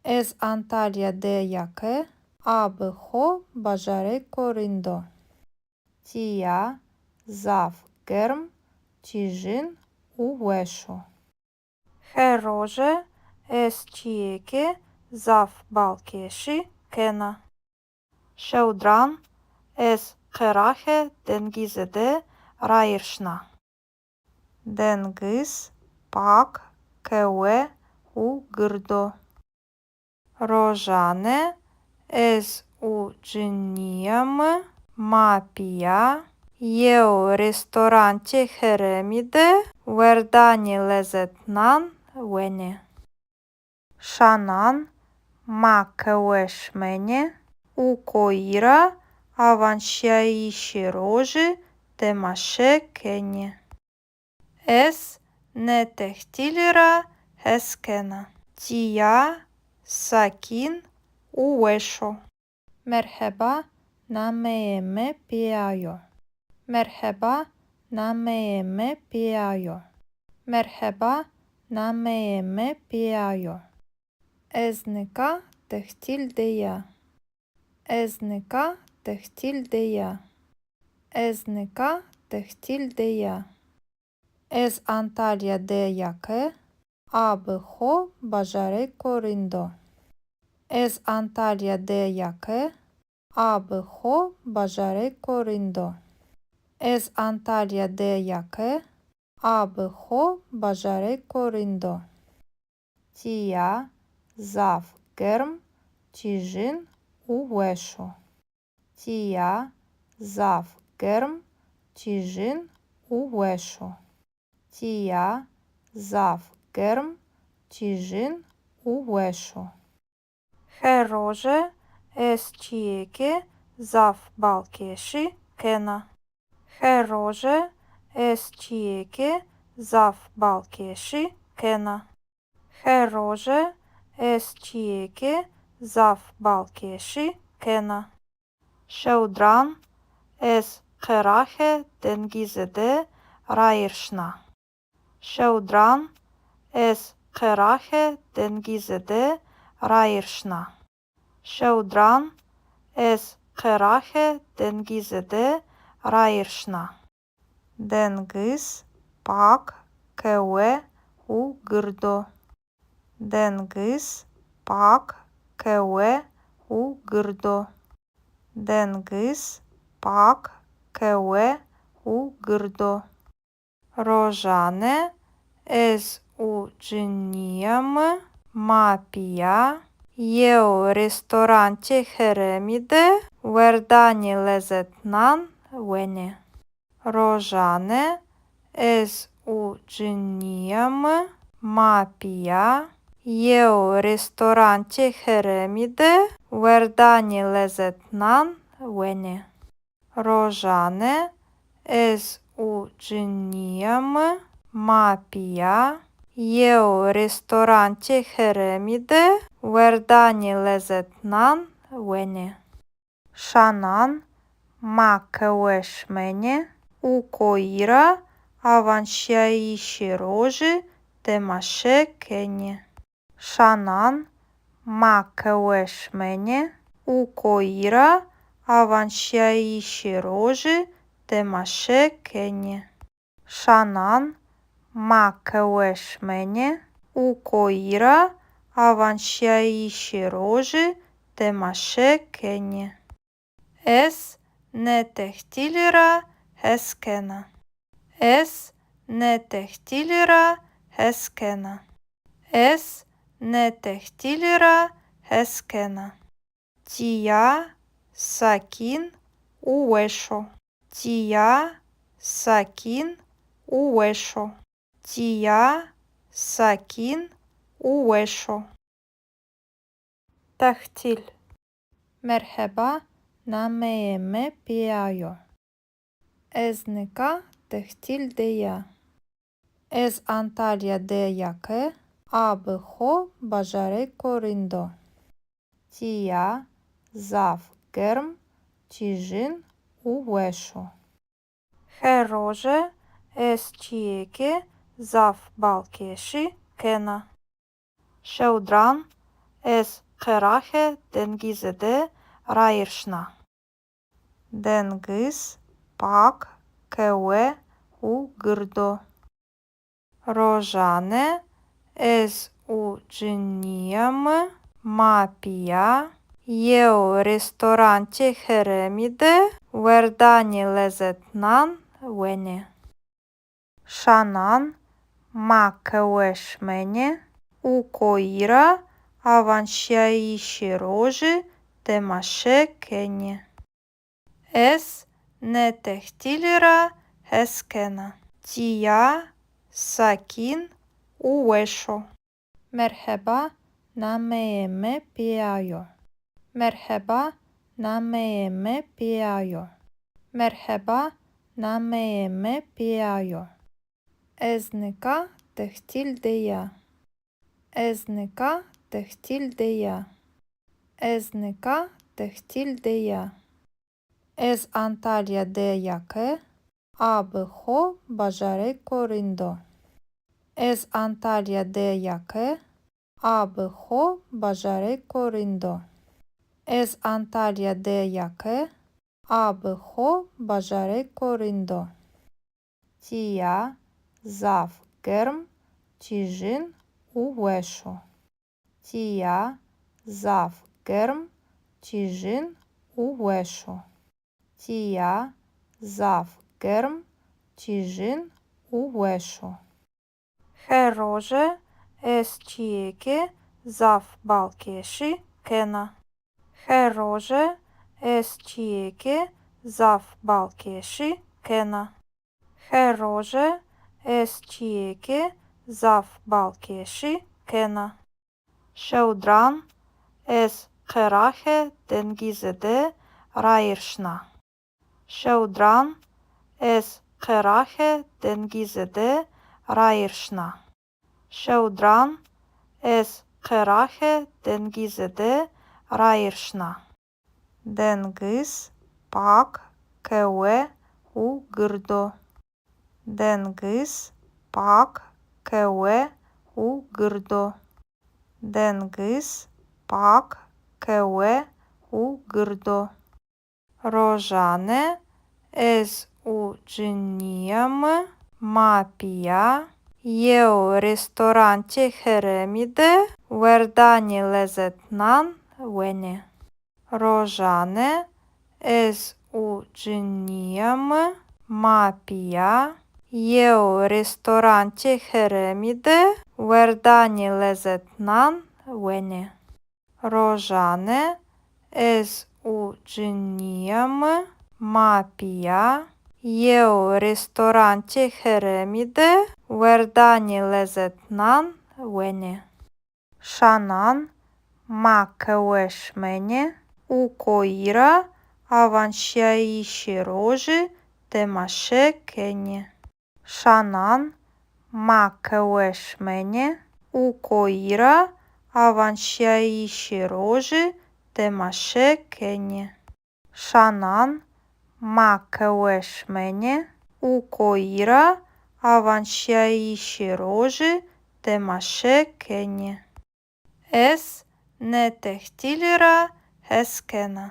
Ez Antalya de ya ke a bi xo bajarêko rind o. Tîya zaf germ, tîjin û weş o. Her roje ez çîyêkê zaf balkêşî kena. Şewdiran ez qeraxê dengizî de rayîr şina. Dengiz pak, kewe û gird o. Rojane ez û cinîya mi ma pîya yew restorantê herêmî de werdanê lezetnan wenê. Şanan ma qehwe şimenê û koyî ra awanşîyayîşê rojî temaşe kenê. Ez nê tehtîlî ra hes kena. Tîya sakîn û weş o. Merheba, nameyê mi Pîya yo. Merheba, nameyê mi Pîya yo. Merheba, nameyê mi Pîya yo. Ez nika tehtîl de ya. Ez nika tehtîl de ya. Ez nika tehtîl de ya. Ez Antalya de ya ke a bi xo bajarêko rind o. Ez Antalya de ya ke a bi xo bajarêko rind o. Ez Antalya de ya ke a bi xo bajarêko rind o. Tîya zaf germ, tîjin û weş o. Tîya zaf germ, tîjin û weş o. Tîya zaf germ, tîjin û weş o. Her roje ez çîyêkê zaf balkêşî kena. Her roje ez çîyêkê zaf balkêşî kena. Her roje ez çîyêkê zaf balkêşî kena. Şewdiran ez qeraxê dengizî de rayîr şina. Şewdiran ez qeraxê dengizî de rayîr şina. Şewdiran ez qeraxê dengizî de rayîr şina. Dengiz pak, kewe û gird o. Dengiz pak, kewe û gird o. Dengiz pak, kewe û gird o. Rojane ez û cinîya mi ma pîya yew restorantê herêmî de werdanê lezetnan wenê. Rojane ez û cinîya mi ma pîya yew restorantê herêmî de werdanê lezetnan wenê. Rojane ez û cinîya mi ma pîya yew restorantê herêmî de werdanê lezetnan wenê. Şanan ma qehwe şimenê û koyî ra awanşîyayîşê rojî temaşe kenê. Şanan ma qehwe şimenê û koyî ra awanşîyayîşê rojî temaşe kenê. Şanan ma qehwe şimenê û koyî ra awanşîyayîşê rojî temaşe kenê. Ez nê tehtîlî ra hes kena. Ez nê tehtîlî ra hes kena. Ez nê tehtîlî ra hes kena. Tîya sakîn û weş o. Tîya sakîn û weş o. Tîya sakîn û weş o. Tehtîl. Merheba, nameyê mi Pîya yo. Ez nika tehtîl de ya. Ez Antalya de ya ke a bi xo bajarêko rind o. Tîya zaf germ, tîjin û weş o. Her roje ez çîyêkê zaf balkêşî kena. Şewdiran ez qeraxê dengizî de rayîr şina. Dengiz pak, kewe û gird o. Rojane ez û cinîya mi ma pîya yew restorantê herêmî de werdanê lezetnan wenê. Şanan ma qehwe şimenê û koyî ra awanşîyayîşê rojî temaşe kenê. Ez nê tehtîlî ra hes kena. Tîya sakîn û weş o. Merheba, nameyê mi Pîya yo. Merheba, nameyê mi Pîya yo. Merheba, nameyê mi Pîya yo. Ez nika tehtîl de ya. Ez nika tehtîl de ya. Ez nika tehtîl de ya. Ez Antalya de ya ke a bi xo bajarêko rind o. Ez Antalya de ya ke a bi xo bajarêko rind o. Ez Antalya de ya ke a bi xo bajarêko rind o. Tîya zaf germ, tîjin û weş o. Tîya zaf germ, tîjin û weş o. Tîya zaf germ, tîjin û weş o. Her roje ez çîyêkê zaf balkêşî kena. Her roje ez çîyêkê zaf balkêşî kena. Her roje ez çîyêkê zaf balkêşî kena. Şewdiran ez qeraxê dengizî de rayîr şina. Şewdiran ez qeraxê dengizî de rayîr şina. Şewdiran ez qeraxê dengizî de rayîr şina. Dengiz pak, kewe û gird o. Dengiz pak, kewe û gird o. Dengiz pak, kewe û gird o. Rojane ez û cinîya mi ma pîya yew restorantê herêmî de werdanê lezetnan wenê. Rojane ez û cinîya mi ma pîya yew restorantê herêmî de werdanê lezetnan wenê. Rojane ez û cinîya mi ma pîya yew restorantê herêmî de werdanê lezetnan wenê. Şanan ma qehwe şimenê û koyî ra awanşîyayîşê rojî temaşe kenê. Şanan ma qehwe şimenê û koyî ra awanşîyayîşê rojî temaşe kenê. Şanan ma qehwe şimenê û koyî ra awanşîyayîşê rojî temaşe kenê. Ez nê tehtîlî ra hes kena.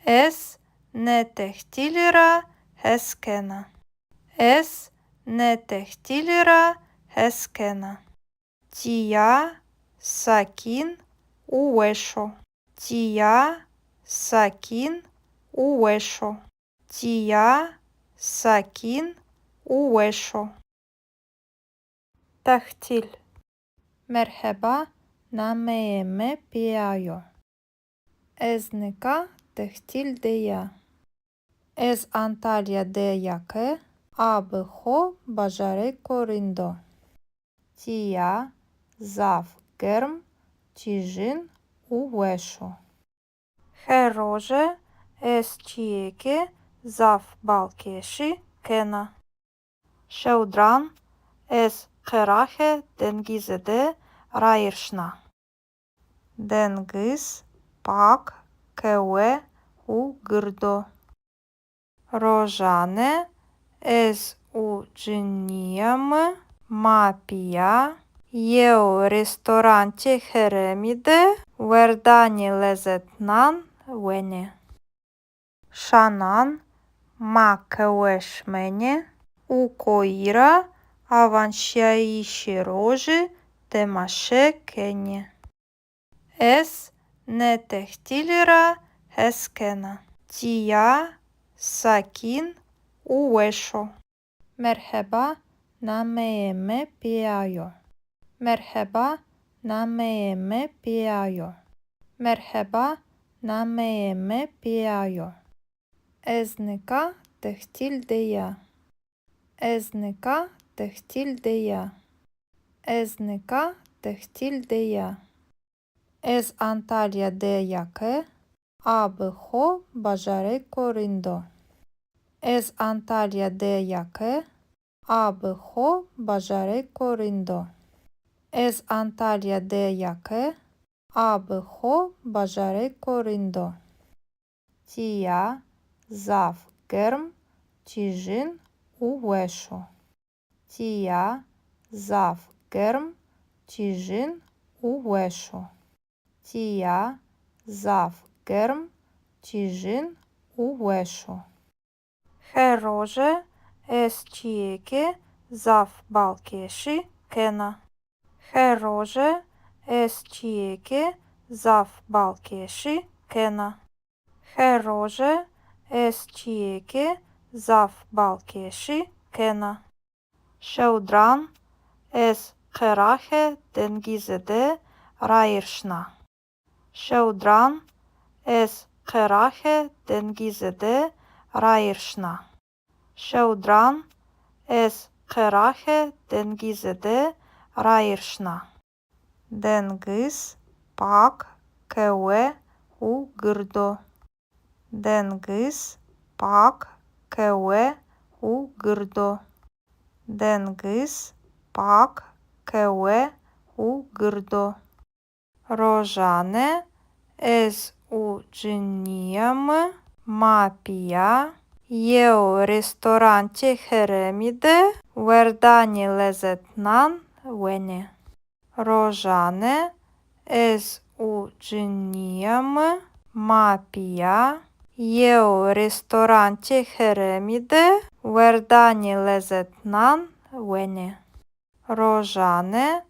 Ez nê tehtîlî ra hes kena. Ez nê tehtîlî ra hes kena. Tîya sakîn û weş o. Tîya sakîn û weş o. Tîya sakîn û weş o. Tehtîl. Merheba, nameyê mi Pîya yo. Ez nika tehtîl de ya. Ez Antalya de ya ke a bi xo bajarêko rind o. Tîya zaf germ, tîjin û weş o. Her roje ez çîyêkê zaf balkêşî kena. Şewdiran ez qeraxê dengizî de rayîr şina. Dengiz pak, kewe û gird o. Rojane ez û cinîya mi ma pîya yew restorantê herêmî de werdanê lezetnan wenê. Şanan ma qehwe şimenê û koyî ra awanşîyayîşê rojî temaşe kenê. Ez nê tehtîlî ra hes kena. Tîya sakîn û weş o. Merheba, nameyê mi Pîya yo. Merheba, nameyê mi Pîya yo. Merheba, nameyê mi Pîya yo. Ez nika tehtîl de ya. Ez nika tehtîl de ya. Ez nika tehtîl de ya. Ez Antalya de ya ke a bi xo bajarêko rind o. Ez Antalya de ya ke a bi xo bajarêko rind o. Ez Antalya de ya ke a bi xo bajarêko rind o. Tîya zaf germ, tîjin û weş o. Tîya zaf germ, tîjin û weş o. Tîya zaf germ, tîjin û weş o. Her roje ez çîyêkê zaf balkêşî kena. Her roje ez çîyêkê zaf balkêşî kena. Her roje ez çîyêkê zaf balkêşî kena. Şewdiran ez qeraxê dengizî de rayîr şina. Şewdiran ez qeraxê dengizî de rayîr şina. Şewdiran ez qeraxê dengizî de rayîr şina. Dengiz pak, kewe û gird o. Dengiz pak, kewe û gird o. Dengiz pak, kewe û gird o. Rojane ez û cinîya mi ma pîya yew restorantê herêmî de werdanê lezetnan wenê. Rojane ez û cinîya mi ma pîya yew restorantê herêmî de werdanê lezetnan wenê. Rojane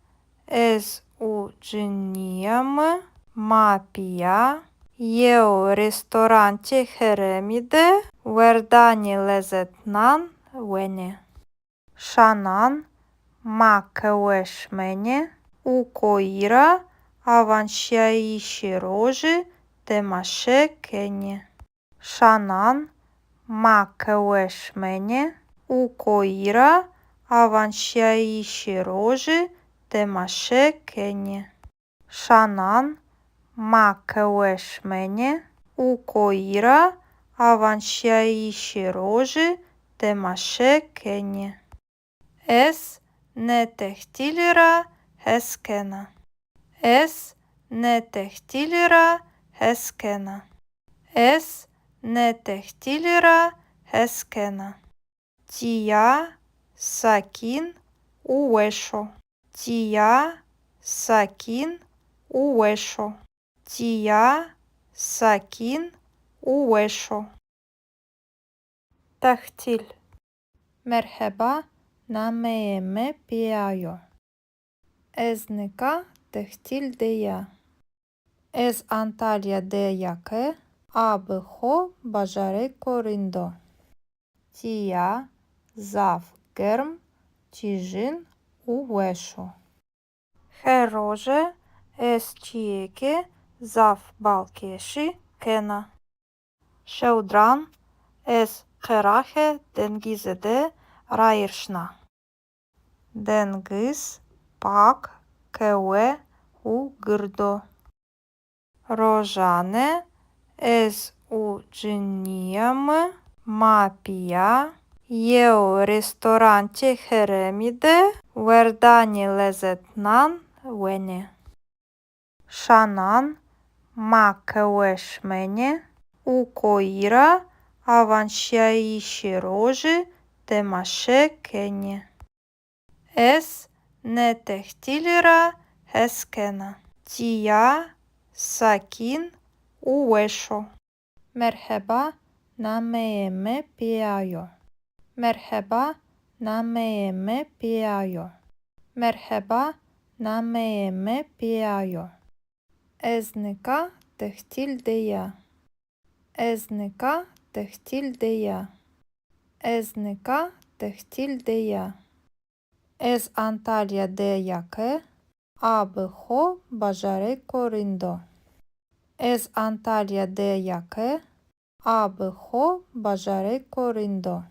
ez û cinîya mi ma pîya yew restorantê herêmî de werdanê lezetnan wenê. Şanan ma qehwe şimenê û koyî ra awanşîyayîşê rojî temaşe kenê. Şanan ma qehwe şimenê û koyî ra awanşîyayîşê rojî temaşe kenê. Şanan ma qehwe şimenê û koyî ra awanşîyayîşê rojî temaşe kenê. Ez nê tehtîlî ra hes kena. Ez nê tehtîlî ra hes kena. Ez nê tehtîlî ra hes kena. Tîya sakîn û weş o. Tîya sakîn û weş o. Tîya sakîn û weş o. Tehtîl. Merheba, nameyê mi Pîya yo. Ez nika tehtîl de ya. Ez Antalya de ya ke a bi xo bajarêko rind o. Tîya zaf germ, tîjin û weş o. Her roje ez çîyêkê zaf balkêşî kena. Şewdiran ez qeraxê dengizî de rayîr şina. Dengiz pak, kewe û gird o. Rojane ez û cinîya mi ma pîya yew restorantê herêmî de werdanê lezetnan wenê. Şanan ma qehwe şimenê û koyî ra awanşîyayîşê rojî temaşe kenê. Ez nê tehtîlî ra hes kena. Tîya sakîn û weş o. Merheba, nameyê mi Pîya yo. Merheba, nameyê mi Pîya yo. Merheba, nameyê mi Pîya yo. Ez nika tehtîl de ya. Ez nika tehtîl de ya. Ez nika tehtîl de ya. Ez Antalya de ya ke a bi xo bajarêko rind o. Ez Antalya de ya ke a bi xo bajarêko rind o.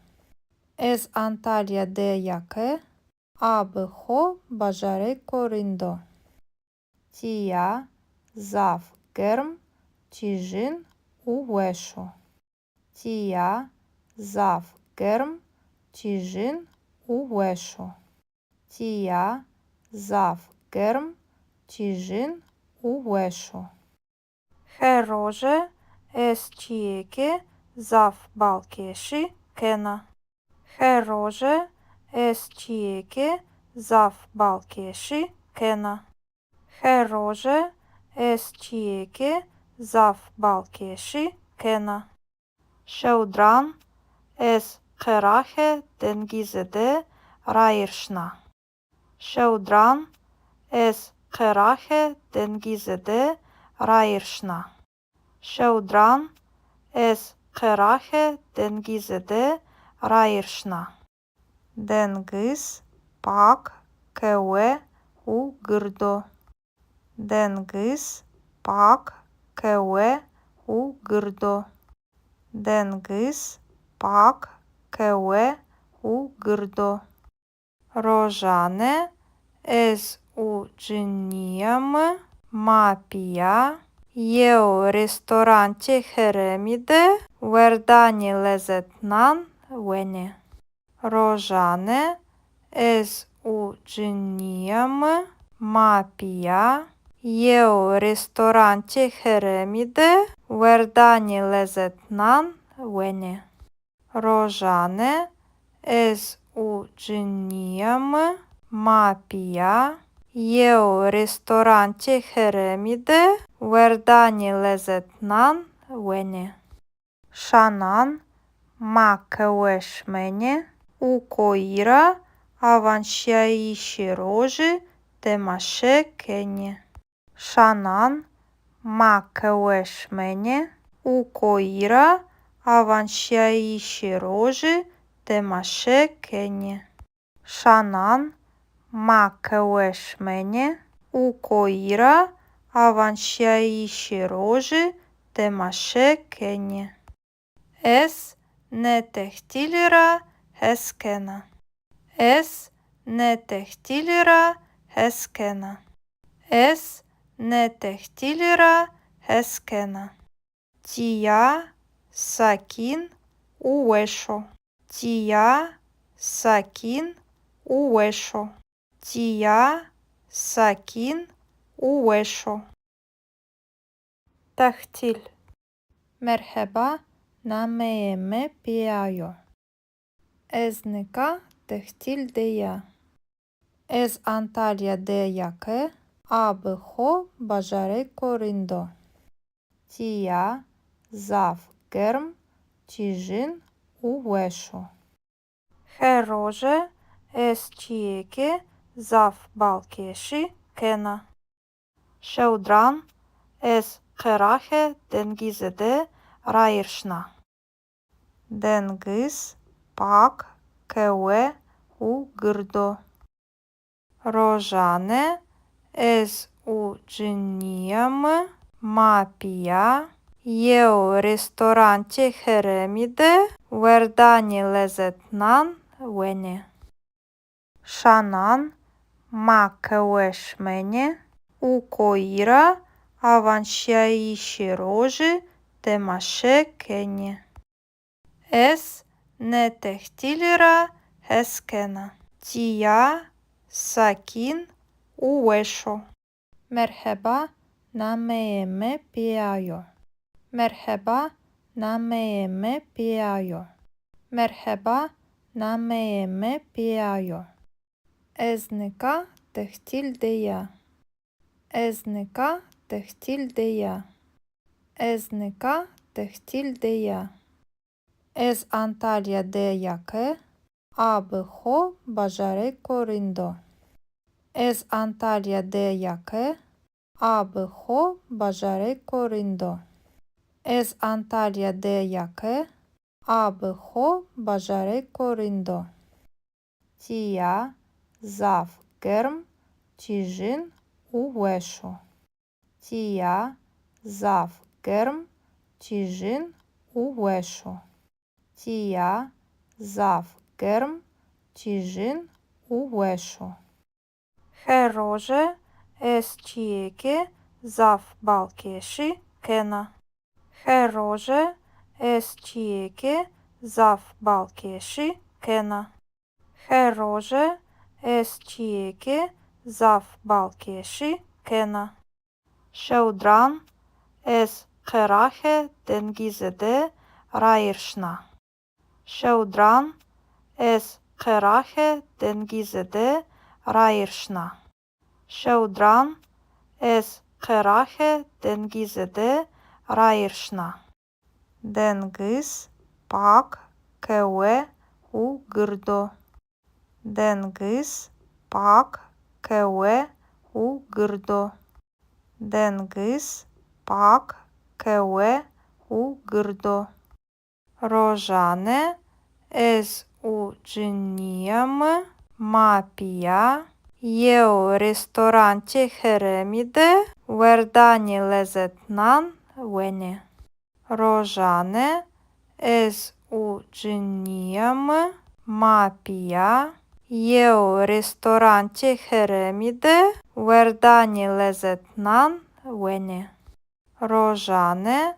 Ez Antalya de ya ke a bi xo bajarêko rind o. Tîya zaf germ, tîjin û weş o. Tîya zaf germ, tîjin û weş o. Tîya zaf germ, tîjin û weş o. Her roje ez çîyêkê zaf balkêşî kena. Her roje ez çîyêkê zaf balkêşî kena. Her roje ez çîyêkê zaf balkêşî kena. Şewdiran ez qeraxê dengizî de rayîr şina. Şewdiran ez qeraxê dengizî de rayîr şina. Şewdiran ez qeraxê dengizî de rayîr şina. Dengiz pak, kewe û gird o. Dengiz pak, kewe û gird o. Dengiz pak, kewe û gird o. Rojane ez û cinîya mi ma pîya yew restorantê herêmî de werdanê lezetnan wenê. Rojane ez û cinîya mi ma pîya yew restorantê herêmî de werdanê lezetnan wenê. Rojane ez û cinîya mi ma pîya yew restorantê herêmî de werdanê lezetnan wenê. Şanan ma qehwe şimenê û koyî ra awanşîyayîşê rojî temaşe kenê. Şanan ma qehwe şimenê û koyî ra awanşîyayîşê rojî temaşe kenê. Şanan ma qehwe şimenê û koyî ra awanşîyayîşê rojî temaşe kenê. Ez nê tehtîlî ra hes kena. Ez nê tehtîlî ra hes kena. Ez nê tehtîlî ra hes kena. Tîya sakîn û weş o. Tîya sakîn û weş o. Tîya sakîn û weş o. Tehtîl. Merheba, nameyê mi Pîya yo. Ez nika tehtîl de ya. Ez Antalya de ya ke a bi xo bajarêko rind o. Tîya zaf germ, tîjin û weş o. Her roje ez çîyêkê zaf balkêşî kena. Şewdiran ez qeraxê dengizî de rayîr şina. Dengiz pak, kewe û gird o. Rojane ez û cinîya mi ma pîya yew restorantê herêmî de werdanê lezetnan wenê. Şanan ma qehwe şimenê û koyî ra awanşîyayîşê rojî temaşe kenê. Ez nê tehtîlî ra hes kena. Tîya sakîn û weş o. Merheba, nameyê mi Pîya yo. Merheba, nameyê mi Pîya yo. Merheba, nameyê mi Pîya yo. Ez nika tehtîl de ya. Ez nika tehtîl de ya. Ez nika tehtîl de ya. Ez Antalya de ya ke a bi xo bajarêko rind o. Ez Antalya de ya ke a bi xo bajarêko rind o. Ez Antalya de ya ke a bi xo bajarêko rind o. Tîya zaf germ, tîjin û weş o. Tîya zaf germ, tîjin û weş o. Tîya zaf germ, tîjin û weş o. Her roje ez çîyêkê zaf balkêşî kena. Her roje ez çîyêkê zaf balkêşî kena. Her roje ez çîyêkê zaf balkêşî kena. Şewdiran ez qeraxê dengizî de rayîr şina. Şewdiran ez qeraxê dengizî de rayîr şina. Şewdiran ez qeraxê dengizî de rayîr şina. Dengiz pak, kewe û gird o. Dengiz pak, kewe û gird o. Dengiz pak, kewe û gird o. Rojane ez û cinîya mi ma pîya Yew restorantê herêmî de werdanê lezetnan wenê. Rojane ez û cinîya mi ma pîya yew restorantê herêmî de werdanê lezetnan wenê. Rojane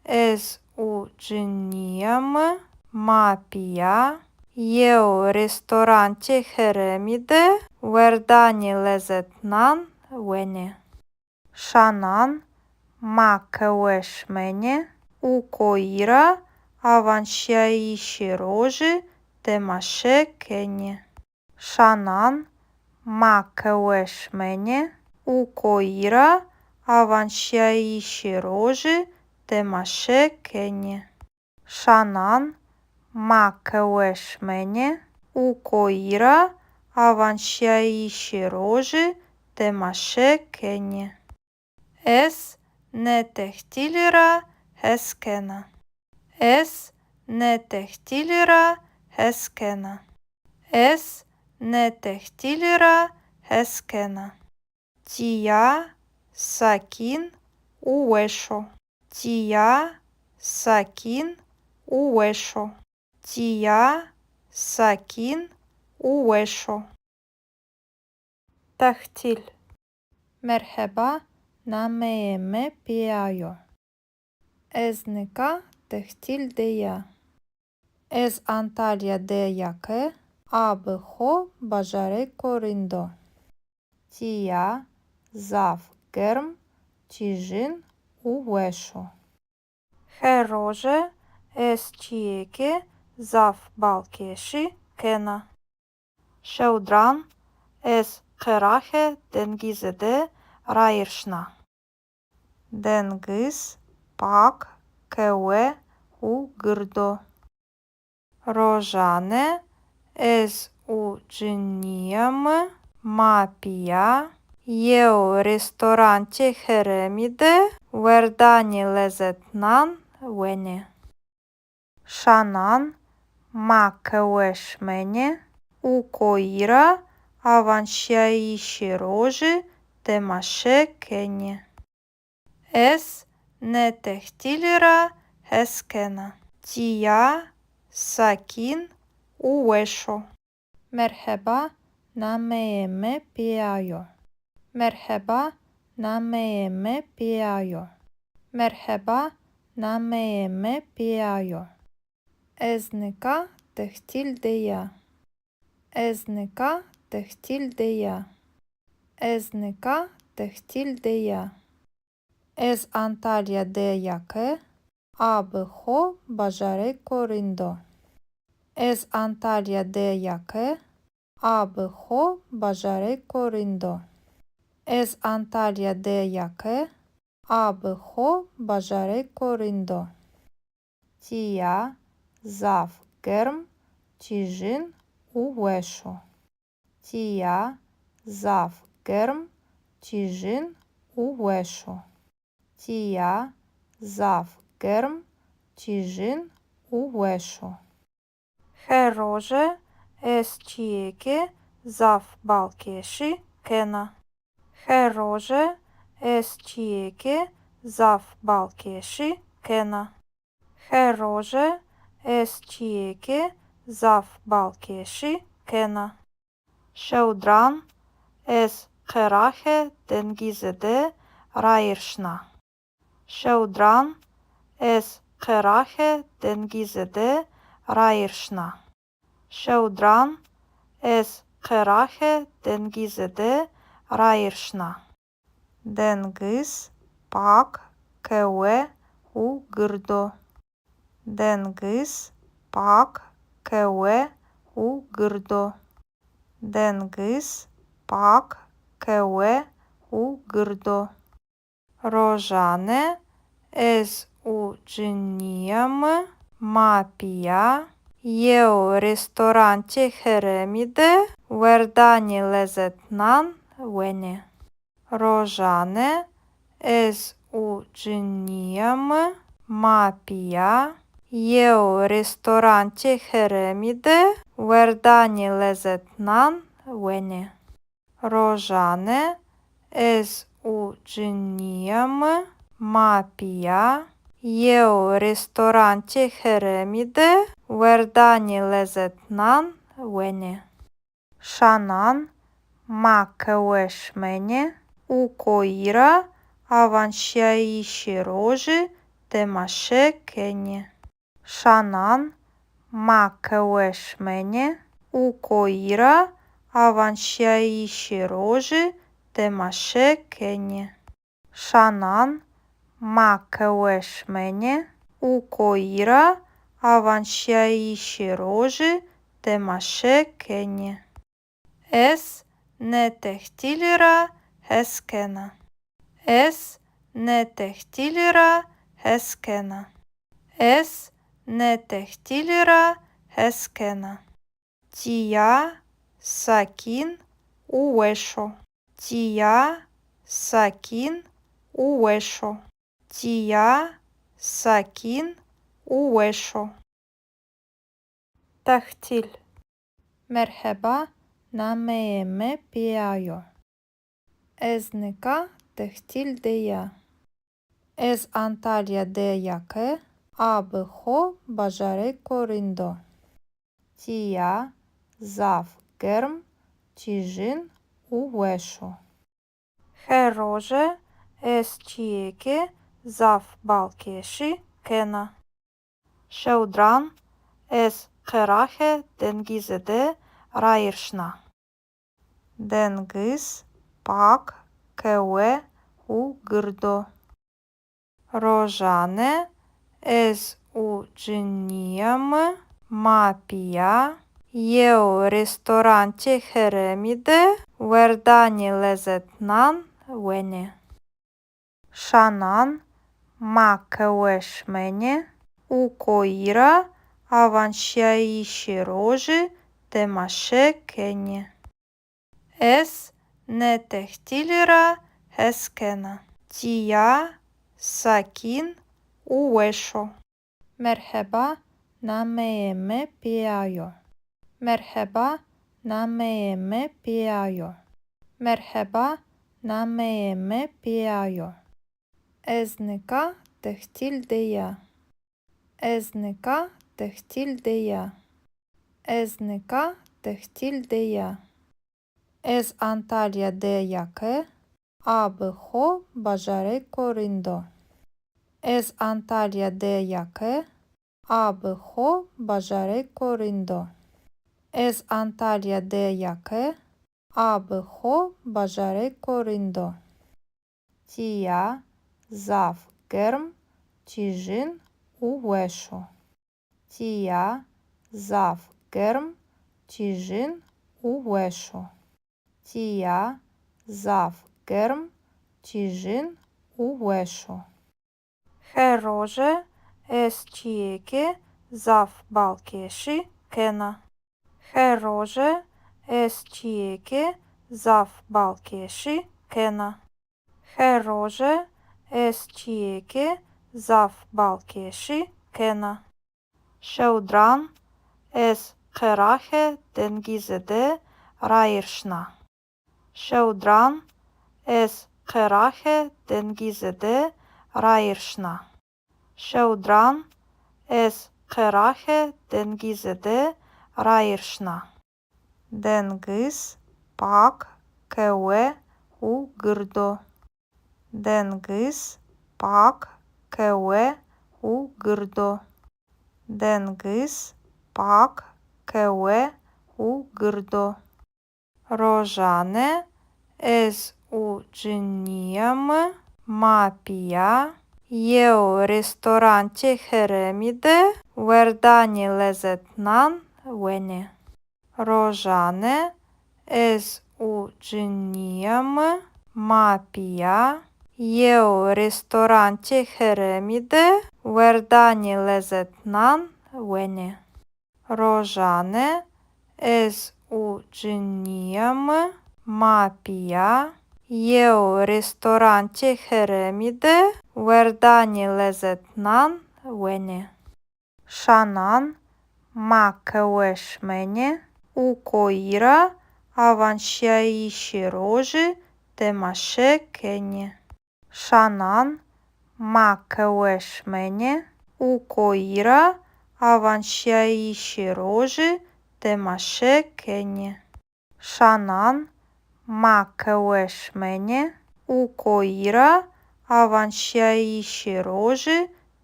ez û cinîya mi ma pîya yew restorantê herêmî de werdanê lezetnan wenê. Şanan ma qehwe şimenê û koyî ra awanşîyayîşê rojî temaşe kenê. Şanan ma qehwe şimenê û koyî ra awanşîyayîşê rojî temaşe kenê. Şanan ma qehwe şimenê û koyî ra awanşîyayîşê rojî temaşe kenê. Ez nê tehtîlî ra hes kena. Ez nê tehtîlî ra hes kena. Ez nê tehtîlî ra hes kena. Tîya sakîn û weş o. Tîya sakîn û weş o. Tîya sakîn û weş o. Tehtîl. Merheba, nameyê mi Pîya yo. Ez nika tehtîl de ya. Ez Antalya de ya ke a bi xo bajarêko rind o. Tîya zaf germ, tîjin û weş o. Her roje ez çîyêkê zaf balkêşî kena. Şewdiran ez qeraxê dengizî de rayîr şina. Dengiz pak, kewe û gird o. Rojane ez û cinîya mi ma pîya yew restorantê herêmî de werdanê lezetnan wenê. Şanan ma qehwe şimenê û koyî ra awanşîyayîşê rojî temaşe kenê. Ez nê tehtîlî ra hes kena. Tîya sakîn û weş o. Merheba, nameyê mi Pîya yo. Merheba, nameyê mi Pîya yo. Merheba, nameyê mi Pîya yo. Ez nika tehtîl de ya. Ez nika tehtîl de ya. Ez nika tehtîl de ya. Ez Antalya de ya ke a bi xo bajarêko rind o. Ez Antalya de ya ke a bi xo bajarêko rind o. Ez Antalya de ya ke a bi xo bajarêko rind o. Tîya zaf germ, tîjin û weş o. Tîya zaf germ, tîjin û weş o. Tîya zaf germ, tîjin û weş o. Her roje ez çîyêkê zaf balkêşî kena. Her roje ez çîyêkê zaf balkêşî kena. Her roje ez çîyêkê zaf balkêşî kena. Şewdiran ez qeraxê dengizî de rayîr şina. Şewdiran ez qeraxê dengizî de rayîr şina. Şewdiran ez qeraxê dengizî de rayîr şina. Dengiz pak, kewe û gird o. Dengiz pak, kewe û gird o. Dengiz pak, kewe û gird o. Rojane ez û cinîya mi ma pîya yew restorantê herêmî de werdanê lezetnan wenê. Rojane ez û cinîya mi ma pîya yew restorantê herêmî de werdanê lezetnan wenê. Rojane ez û cinîya mi ma pîya yew restorantê herêmî de werdanê lezetnan wenê. Şanan ma qehwe şimenê û koyî ra awanşîyayîşê rojî temaşe kenê. Şanan ma qehwe şimenê û koyî ra awanşîyayîşê rojî temaşe kenê. Şanan ma qehwe şimenê û koyî ra awanşîyayîşê rojî temaşe kenê. Ez nê tehtîlî ra hes kena. Ez nê tehtîlî ra hes kena. Ez nê tehtîlî ra hes kena. Tîya sakîn û weş o. Tîya sakîn û weş o. Tîya sakîn û weş o. Tehtîl. Merheba, nameyê mi Pîya yo. Ez nika tehtîl de ya. Ez Antalya de ya ke a bi xo bajarêko rind o. Tîya zaf germ, tîjin û weş o. Her roje ez çîyêkê zaf balkêşî kena. Şewdiran ez qeraxê dengizî de rayîr şina. Dengiz pak, qehwe û gird o. Rojane ez û cinîya mi ma pîya yew restorantê herêmî de werdanê lezetnan wenê. Şanan ma qehwe şimenê û koyî ra awanşîyayîşê rojî temaşe kenê. Ez nê tehtîlî ra hes kena. Tîya sakîn û weş o. Merheba, nameyê mi Pîya yo. Merheba, nameyê mi Pîya yo. Merheba, nameyê mi Pîya yo. Ez nika tehtîl de ya. Ez nika tehtîl de ya. Ez nika tehtîl de ya. Ez Antalya de ya ke a bi xo bajarêko rind o. Ez Antalya de ya ke a bi xo bajarêko rind o. Ez Antalya de ya ke a bi xo bajarêko rind o. Tîya zaf germ, tîjin û weş o. Tîya zaf germ, tîjin û weş o. Tîya zaf germ, tîjin û weş o. Her roje ez çîyêkê zaf balkêşî kena. Her roje ez çîyêkê zaf balkêşî kena. Her roje ez çîyêkê zaf balkêşî kena. Şewdiran ez qeraxê dengizî de rayîr şina. Şewdiran ez qeraxê dengizî de rayîr şina. Şewdiran ez qeraxê dengizî de rayîr şina. Dengiz pak, qehwe û gird o. Dengiz pak, qehwe û gird o. Dengiz pak, qehwe û gird o. Rojane ez û cinîya mi ma pîya yew restorantê herêmî de werdanê lezetnan wenê. Rojane ez û cinîya mi ma pîya yew restorantê herêmî de werdanê lezetnan wenê. Rojane ez û cinîya mi ma pîya yew restorantê herêmî de werdanê lezetnan wenê. Şanan ma qehwe şimenê û koyî ra awanşîyayîşê rojî temaşe kenê. Şanan ma qehwe şimenê û koyî ra awanşîyayîşê rojî temaşe kenê. Şanan ma qehwe şimenê û koyî ra awanşîyayîşê rojî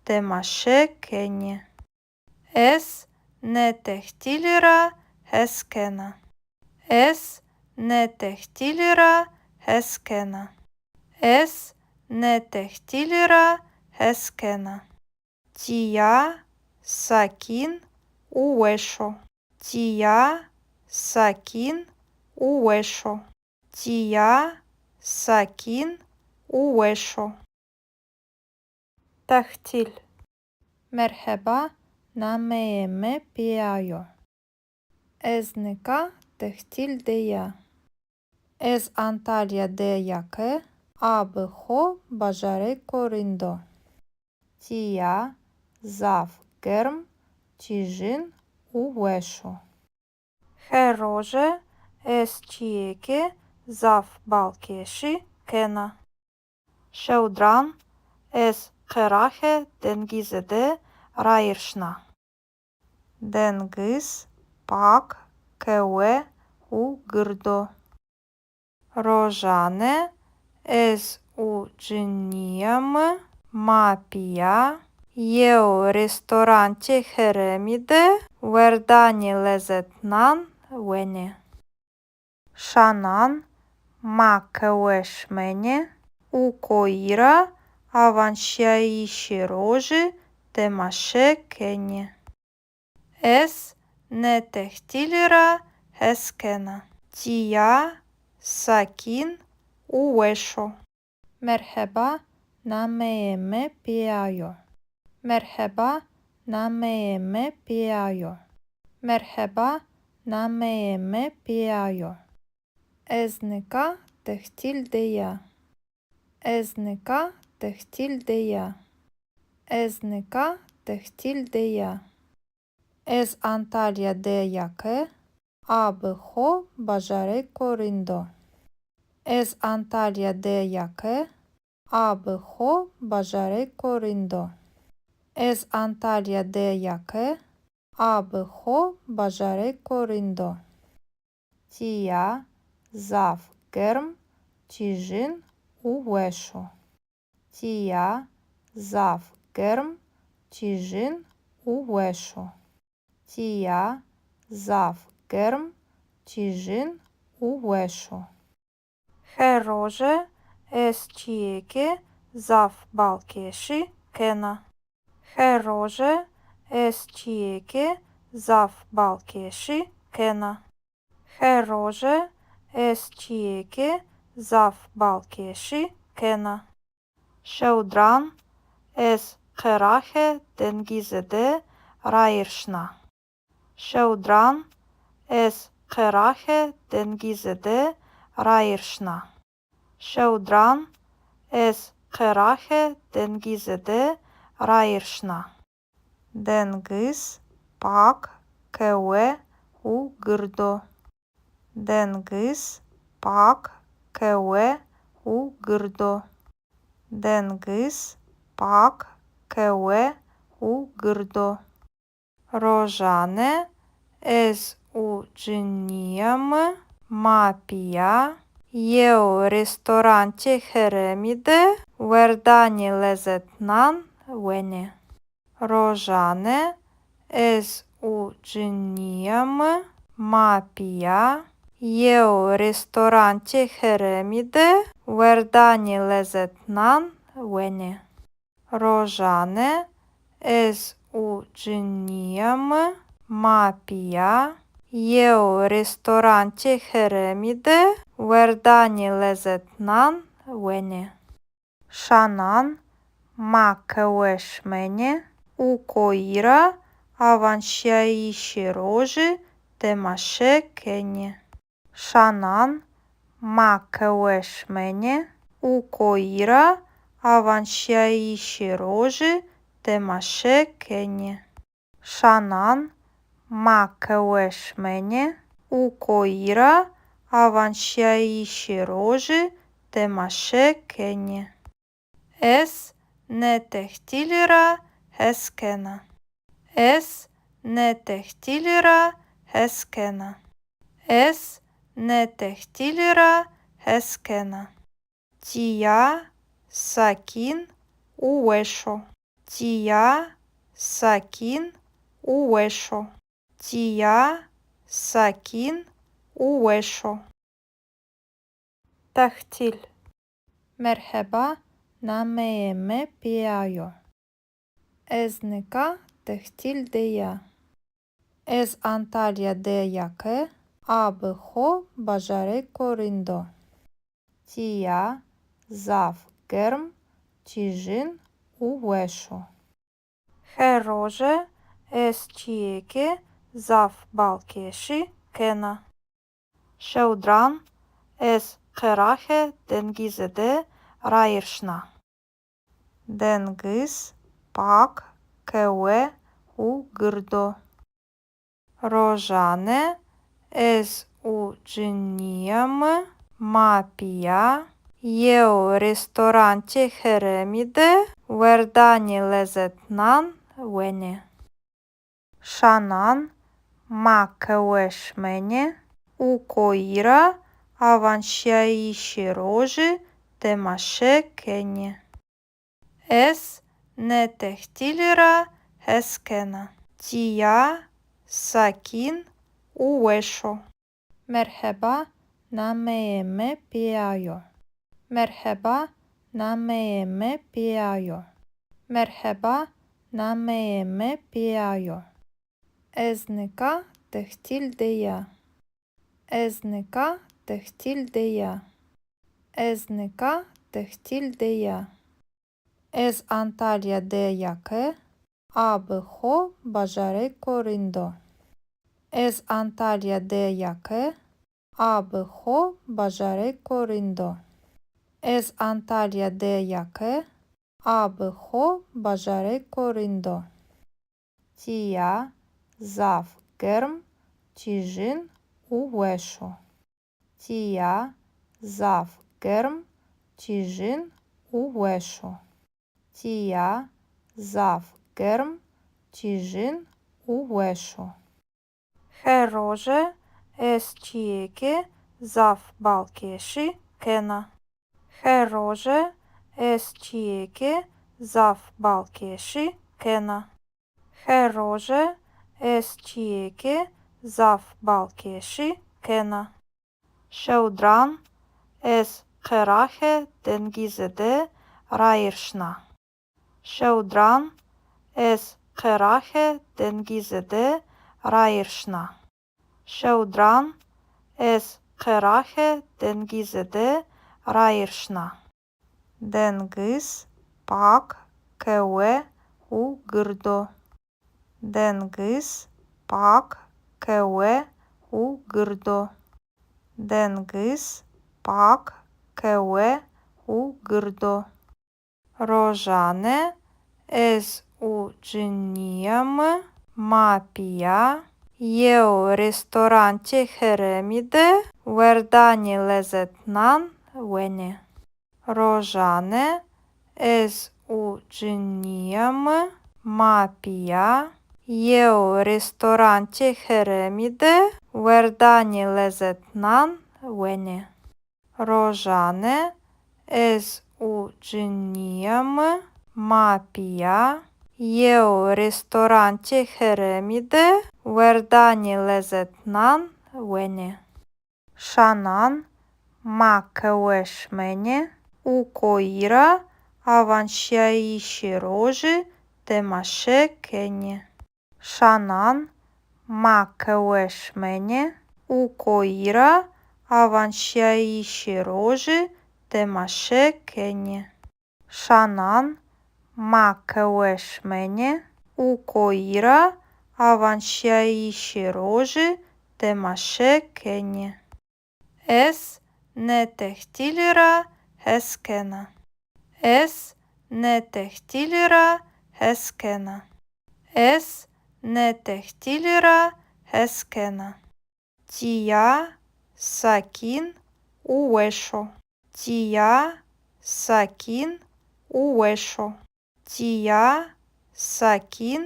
temaşe kenê. Ez nê tehtîlî ra hes kena. Ez nê tehtîlî ra hes kena. Ez nê tehtîlî ra hes kena. Tîya sakîn û weş o. Tîya sakîn û weş o. Tîya sakîn û weş o. Tehtîl. Merheba, nameyê mi Pîya yo. Ez nika tehtîl de ya. Ez Antalya de ya ke a bi xo bajarêko rind o. Tîya zaf germ, tîjin û weş o. Her roje ez çîyêkê zaf balkêşî kena. Şewdiran ez qeraxê dengizî de rayîr şina. Dengiz pak, kewe û gird o. Rojane ez û cinîya mi ma pîya yew restorantê herêmî de werdanê lezetnan wenê. Şanan ma qehwe şimenê û koyî ra awanşîyayîşê rojî temaşe kenê. Ez nê tehtîlî ra hes kena. Tîya sakîn û weş o. Merheba, nameyê mi Pîya yo. Merheba, nameyê mi Pîya yo. Merheba, nameyê mi Pîya yo. Ez nika tehtîl de ya. Ez nika tehtîl de ya. Ez nika tehtîl de ya. Ez Antalya de ya ke a bi xo bajarêko rind o. Ez Antalya de ya ke a bi xo bajarêko rind o. Ez Antalya de ya ke a bi xo bajarêko rind o. Tîya zaf germ, tîjin û weş o. Tîya zaf germ, tîjin û weş o. Tîya zaf germ, tîjin û weş o. Her roje ez çîyêkê zaf balkêşî kena. Her roje ez çîyêkê zaf balkêşî kena. Her roje ez çîyêkê zaf balkêşî kena. Şewdiran ez qeraxê dengizî de rayîr şina. Şewdiran ez qeraxê dengizî de rayîr şina. Şewdiran ez qeraxê dengizî de rayîr şina. Dengiz pak, kewe û gird o. Dengiz pak, kewe û gird o. Dengiz pak, kewe û gird o. Rojane ez û cinîya mi ma pîya yew restorantê herêmî de werdanê lezetnan wenê. Rojane ez û cinîya mi ma pîya yew restorantê herêmî de werdanê lezetnan wenê. Rojane ez û cinîya mi ma pîya yew restorantê herêmî de werdanê lezetnan wenê. Şanan ma qehwe şimenê û koyî ra awanşîyayîşê rojî temaşe kenê. Şanan ma qehwe şimenê û koyî ra awanşîyayîşê rojî temaşe kenê. Şanan ma qehwe şimenê û koyî ra awanşîyayîşê rojî temaşe kenê. Ez nê tehtîlî ra hes kena. Ez nê tehtîlî ra hes kena. Ez nê tehtîlî ra hes kena. Tîya sakîn û weş o. Tîya sakîn û weş o. Tîya sakîn û weş o. Tehtîl. Merheba, nameyê mi Pîya yo. Ez nika tehtîl de ya. Ez Antalya de ya ke a bi xo bajarêko rind o. Tîya zaf germ, tîjin û weş o. Her roje ez çîyêkê zaf balkêşî kena. Şewdiran ez qeraxê dengizî de rayîr şina. Dengiz pak, kewe û gird o. Rojane ez û cinîya mi ma pîya yew restorantê herêmî de werdanê lezetnan wenê. Şanan ma qehwe şimenê û koyî ra awanşîyayîşê rojî temaşe kenê. Ez nê tehtîlî ra hes kena. Tîya sakîn û weş o. Merheba, nameyê mi Pîya yo. Merheba, nameyê mi Pîya yo. Merheba, nameyê mi Pîya yo. Ez nika tehtîl de ya. Ez nika tehtîl de ya. Ez nika tehtîl de ya. Ez Antalya de ya ke a bi xo bajarêko rind o. Ez Antalya de ya ke a bi xo bajarêko rind o. Ez Antalya de ya ke a bi xo bajarêko rind o. Tîya zaf germ, tîjin û weş o. Tîya zaf germ, tîjin û weş o. Tîya zaf germ, tîjin û weş o. Her roje ez çîyêkê zaf balkêşî kena. Her roje ez çîyêkê zaf balkêşî kena. Her roje ez çîyêkê zaf balkêşî kena. Şewdiran ez qeraxê dengizî de rayîr şina. Şewdiran ez qeraxê dengizî de rayîr şina. Şewdiran ez qeraxê dengizî de rayîr şina. Dengiz pak, kewe û gird o. Dengiz pak, kewe û gird o. Dengiz pak, kewe û gird o. Rojane ez û cinîya mi ma pîya yew restorantê herêmî de werdanê lezetnan wenê. Rojane ez û cinîya mi ma pîya yew restorantê herêmî de werdanê lezetnan wenê. Rojane ez û cinîya mi ma pîya yew restorantê herêmî de werdanê lezetnan wenê. Şanan ma qehwe şimenê û koyî ra awanşîyayîşê rojî temaşe kenê. Şanan ma qehwe şimenê û koyî ra awanşîyayîşê rojî temaşe kenê. Şanan ma qehwe şimenê û koyî ra awanşîyayîşê rojî temaşe kenê. Ez nê tehtîlî ra hes kena. Ez nê tehtîlî ra hes kena. Ez nê tehtîlî ra hes kena. Tîya sakîn û weş o. Tîya sakîn û weş o. Tîya sakîn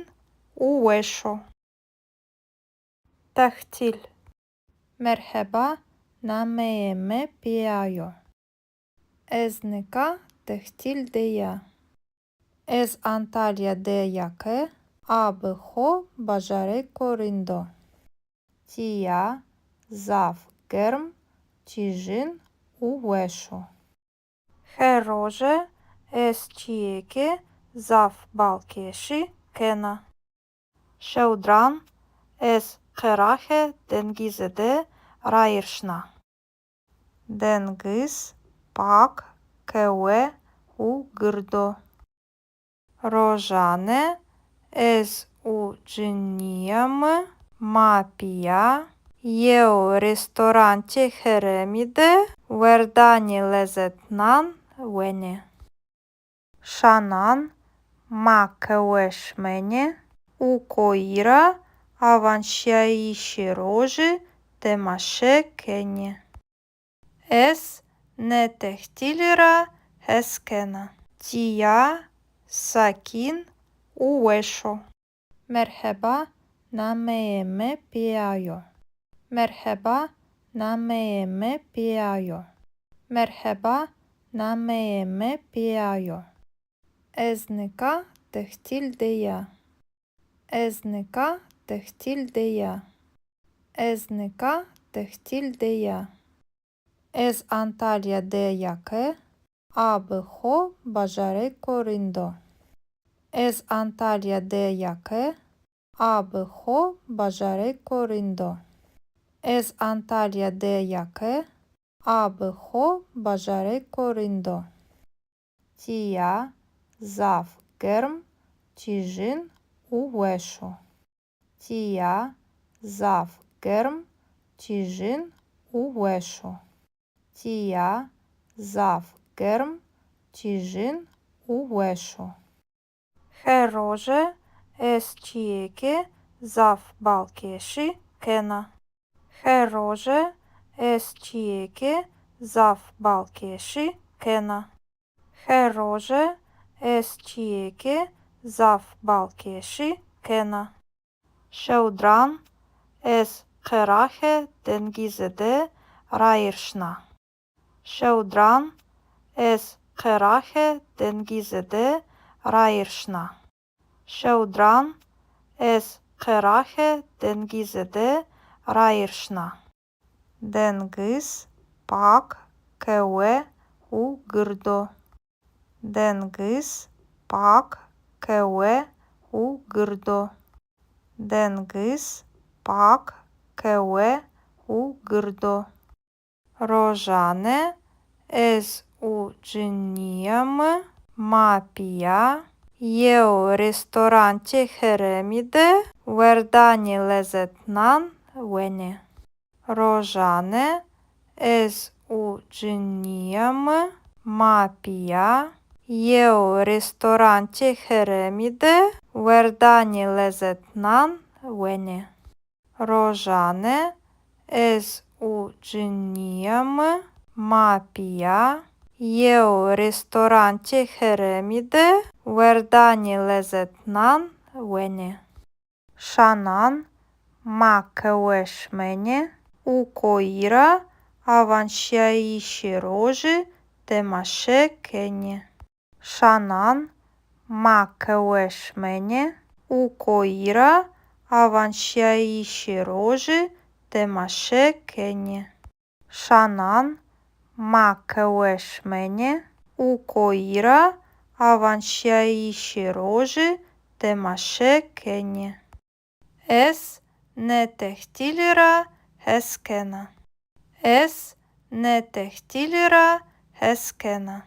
û weş o. Tehtîl. Merheba, nameyê mi Pîya yo. Ez nika tehtîl de ya. Ez Antalya de ya ke a bi xo bajarêko rind o. Tîya zaf germ, tîjin û weş o. Her roje ez çîyêkê zaf balkêşî kena. Şewdiran ez qeraxê dengizî de rayîr şina. Dengiz pak, kewe û gird o. Rojane ez û cinîya mi ma pîya yew restorantê herêmî de werdanê lezetnan wenê. Şanan ma qehwe şimenê û koyî ra awanşîyayîşê rojî temaşe kenê. Ez nê tehtîlî ra hes kena. Tîya sakîn û weş o. Merheba, nameyê mi Pîya yo. Merheba, nameyê mi Pîya yo. Merheba, nameyê mi Pîya yo. Ez nika tehtîl de ya. Ez nika tehtîl de ya. Ez nika tehtîl de ya. Ez Antalya de ya ke a bi xo bajarêko rind o. Ez Antalya de ya ke a bi xo bajarêko rind o. Ez Antalya de ya ke a bi xo bajarêko rind o. Tîya zaf germ, tîjin û weş o. Tîya zaf germ, tîjin û weş o. Tîya zaf germ, tîjin û weş o. Her roje ez çîyêkê zaf balkêşî kena. Her roje ez çîyêkê zaf balkêşî kena. Her roje ez çîyêkê zaf balkêşî kena. Şewdiran ez qeraxê dengizî de rayîr şina. Şewdiran ez qeraxê dengizî de rayîr şina. Şewdiran ez qeraxê dengizî de rayîr şina. Dengiz pak, kewe û gird o. Dengiz pak, kewe û gird o. Dengiz pak, kewe û gird o. Rojane ez û cinîya mi ma pîya yew restorantê herêmî de werdanê lezetnan wenê. Rojane ez û cinîya mi ma pîya yew restorantê herêmî de werdanê lezetnan wenê. Rojane ez û cinîya mi ma pîya yew restorantê herêmî de werdanê lezetnan wenê. Şanan ma qehwe şimenê û koyî ra awanşîyayîşê rojî temaşe kenê. Şanan ma qehwe şimenê û koyî ra awanşîyayîşê rojî temaşe kenê. Şanan ma qehwe şimenê û koyî ra awanşîyayîşê rojî temaşe kenê. Ez nê tehtîlî ra hes kena. Ez nê tehtîlî ra hes kena.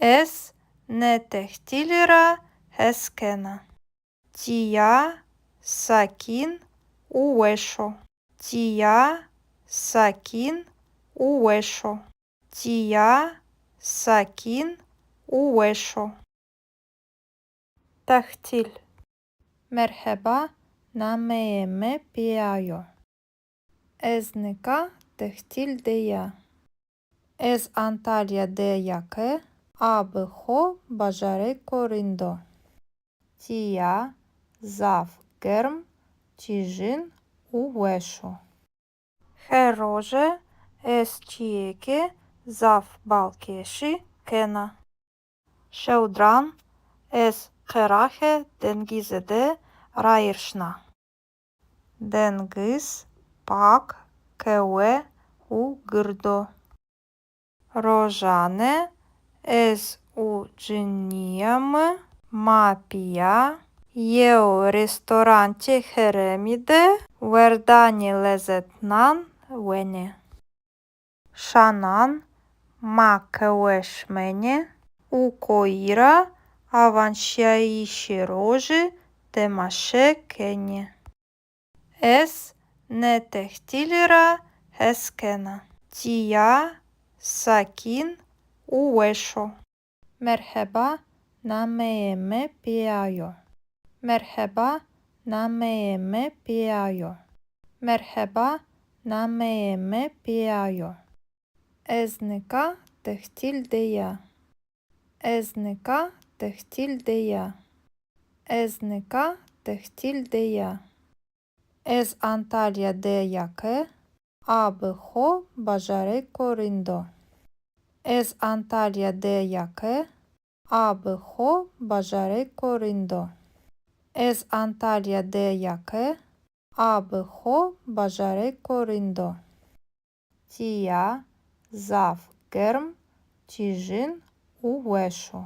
Ez nê tehtîlî ra hes kena. Tîya sakîn û weş o. Tîya sakîn û weş o. Tîya sakîn û weş o. Tehtîl. Merheba, nameyê mi Pîya yo. Ez nika tehtîl de ya. Ez Antalya de ya ke a bi xo bajarêko rind o. Tîya zaf germ, tîjin û weş o. Her roje ez çîyêkê zaf balkêşî kena. Şewdiran ez qeraxê dengizî de rayîr şina. Dengiz pak, kewe û gird o. Rojane ez û cinîya mi ma pîya yew restorantê herêmî de werdanê lezetnan wenê. Şanan ma qehwe şimenê û koyî ra awanşîyayîşê rojî temaşe kenê. Ez nê tehtîlî ra hes kena. Tîya sakîn û weş o. Merheba, nameyê mi Pîya yo. Merheba, nameyê mi Pîya yo. Merheba, nameyê mi Pîya yo. Ez nika tehtîl de ya. Ez nika tehtîl de ya. Ez nika tehtîl de ya. Ez Antalya de ya ke a bi xo bajarêko rind o. Ez Antalya de ya ke a bi xo bajarêko rind o. Ez Antalya de ya ke a bi xo bajarêko rind o. Tîya zaf germ, tîjin û weş o.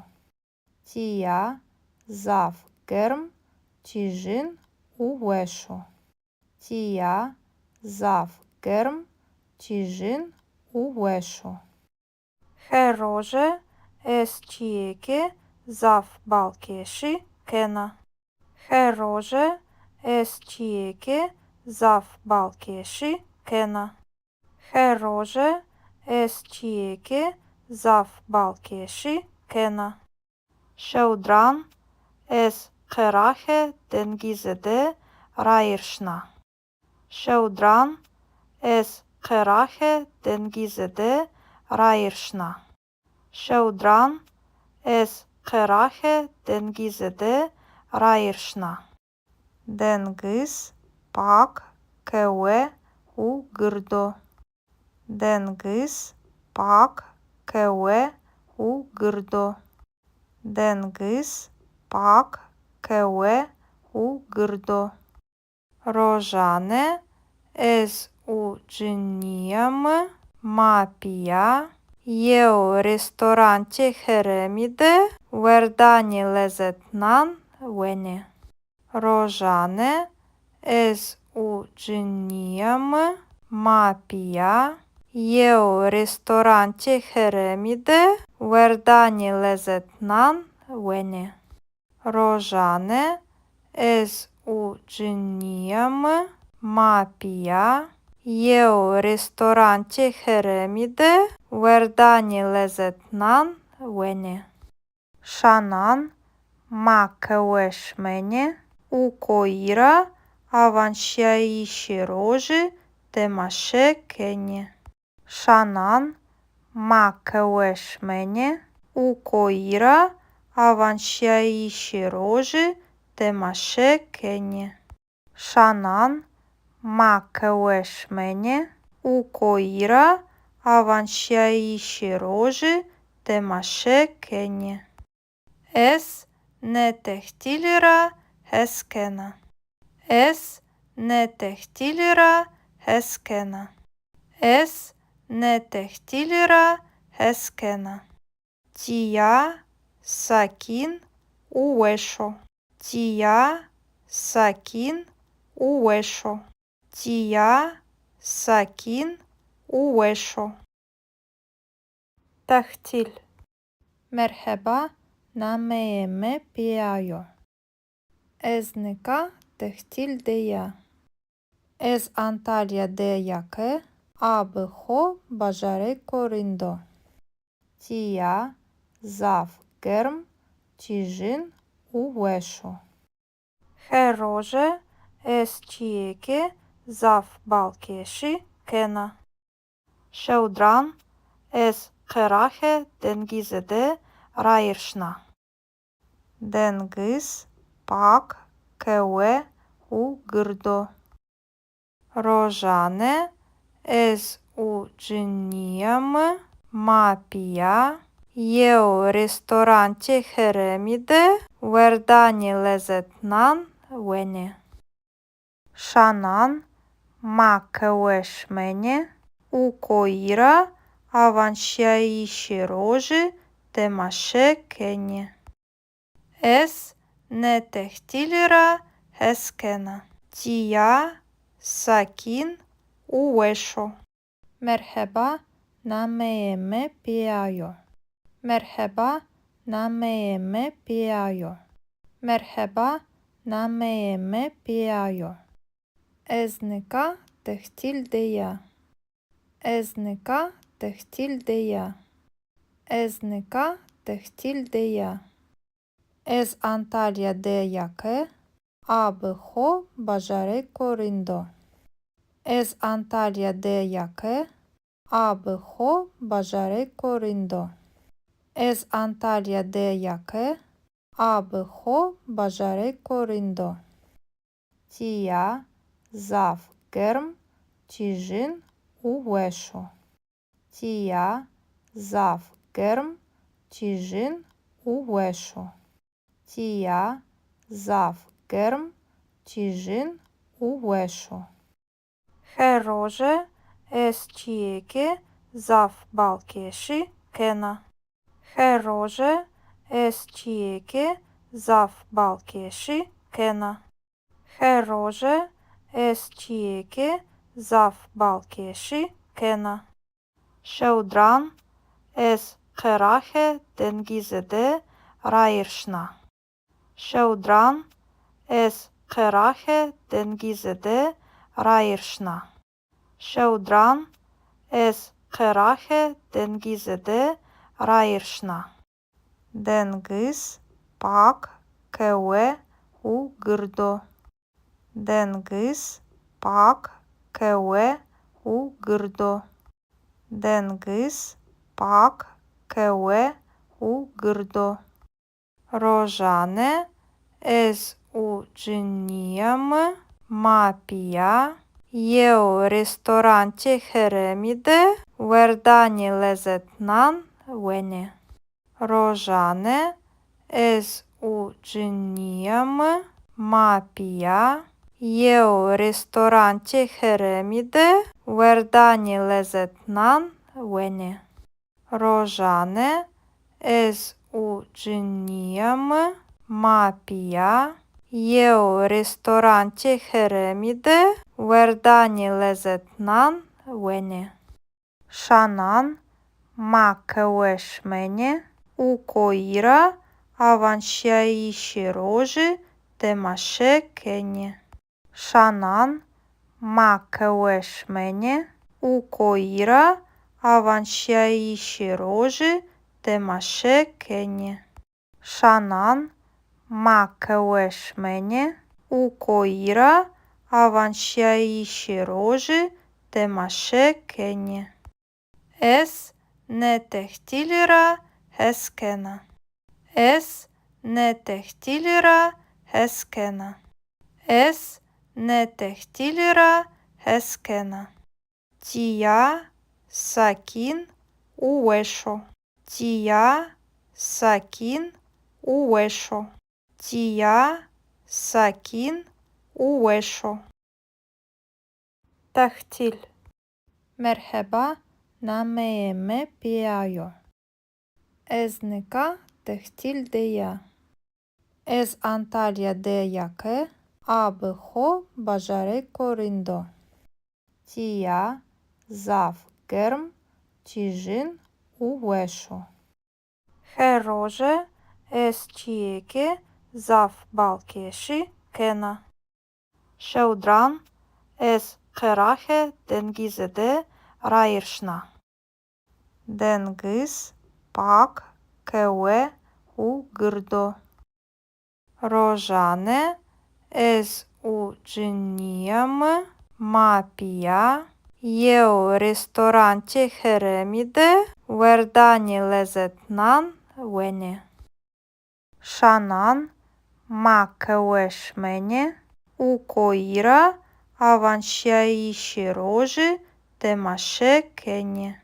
Tîya zaf germ, tîjin û weş o. Tîya zaf germ, tîjin û weş o. Her roje ez çîyêkê zaf balkêşî kena. Her roje ez çîyêkê zaf balkêşî kena. Her roje ez çîyêkê zaf balkêşî kena. Şewdiran ez qeraxê dengizî de rayîr şina. Şewdiran ez qeraxê dengizî de rayîr şina. Şewdiran ez qeraxê dengizî de rayîr şina. Dengiz pak, kewe û gird o. Dengiz pak, kewe û gird o. Dengiz pak, kewe û gird o. Rojane ez û cinîya mi ma pîya yew restorantê herêmî de werdanê lezetnan wenê. Rojane ez û cinîya mi ma pîya yew restorantê herêmî de werdanê lezetnan wenê. Rojane ez û cinîya mi ma pîya yew restorantê herêmî de werdanê lezetnan wenê. Şanan ma qehwe şimenê û koyî ra awanşîyayîşê rojî temaşe kenê. Şanan ma qehwe şimenê û koyî ra awanşîyayîşê rojî temaşe kenê. Şanan ma qehwe şimenê û koyî ra awanşîyayîşê rojî temaşe kenê. Ez nê tehtîlî ra hes kena. Ez nê tehtîlî ra hes kena. Ez nê tehtîlî ra hes kena. Tîya sakîn û weş o. Tîya sakîn û weş o. Tîya sakîn û weş o. Tehtîl. Merheba, nameyê mi Pîya yo. Ez nika tehtîl de ya. Ez Antalya de ya ke a bi xo bajarêko rind o. Tîya zaf germ, tîjin û weş o. Her roje ez çîyêkê zaf balkêşî kena. Şewdiran ez qeraxê dengizî de rayîr şina. Dengiz pak, kewe û gird o. Rojane ez û cinîya mi ma pîya yew restorantê herêmî de werdanê lezetnan wenê. Şanan ma qehwe şimenê û koyî ra awanşîyayîşê rojî temaşe kenê. Ez nê tehtîlî ra hes kena. Tîya sakîn û weş o. Merheba, nameyê mi Pîya yo. Merheba, nameyê mi Pîya yo. Merheba, nameyê mi Pîya yo. Ez nika tehtîl de ya. Ez nika tehtîl de ya. Ez nika tehtîl de ya. Ez Antalya de ya ke a bi xo bajarêko rind o. Ez Antalya de ya ke a bi xo bajarêko rind o. Ez Antalya de ya ke a bi xo bajarêko rind o. Tîya zaf germ, tîjin û weş o. Tîya zaf germ, tîjin û weş o. Tîya zaf germ, tîjin û weş o. Her roje ez çîyêkê zaf balkêşî kena. Her roje ez çîyêkê zaf balkêşî kena. Her roje ez çîyêkê zaf balkêşî kena. Şewdiran ez qeraxê dengizî de rayîr şina. Şewdiran ez qeraxê dengizî de rayîr şina. Şewdiran ez qeraxê dengizî de rayîr şina. Dengiz pak, kewe û gird o. Dengiz pak, kewe û gird o. Dengiz pak, kewe û gird o. Rojane ez û cinîya mi ma pîya yew restorantê herêmî de werdanê lezetnan wenê. Rojane ez û cinîya mi ma pîya yew restorantê herêmî de werdanê lezetnan wenê. Rojane ez û cinîya mi ma pîya yew restorantê herêmî de werdanê lezetnan wenê. Şanan ma qehwe şimenê û koyî ra awanşîyayîşê rojî temaşe kenê. Şanan ma qehwe şimenê û koyî ra awanşîyayîşê rojî temaşe kenê. Şanan ma qehwe şimenê û koyî ra awanşîyayîşê rojî temaşe kenê. Ez nê tehtîlî ra hes kena. Ez nê tehtîlî ra hes kena. Ez nê tehtîlî ra hes kena. Tîya sakîn û weş o. Tîya sakîn û weş o. Tîya sakîn û weş o. Tehtîl. Merheba, nameyê mi Pîya yo. Ez nika tehtîl de ya. Ez Antalya de ya ke a bi xo bajarêko rind o. Tîya zaf germ, tîjin û weş o. Her roje ez çîyêkê zaf balkêşî kena. Şewdiran ez qeraxê dengizî de rayîr şina. Dengiz pak, kewe û gird o. Rojane ez û cinîya mi ma pîya Yew restorantê herêmî de werdanê lezetnan wenê. Şanan ma qehwe şimenê û koyî ra awanşîyayîşê rojî temaşe kenê.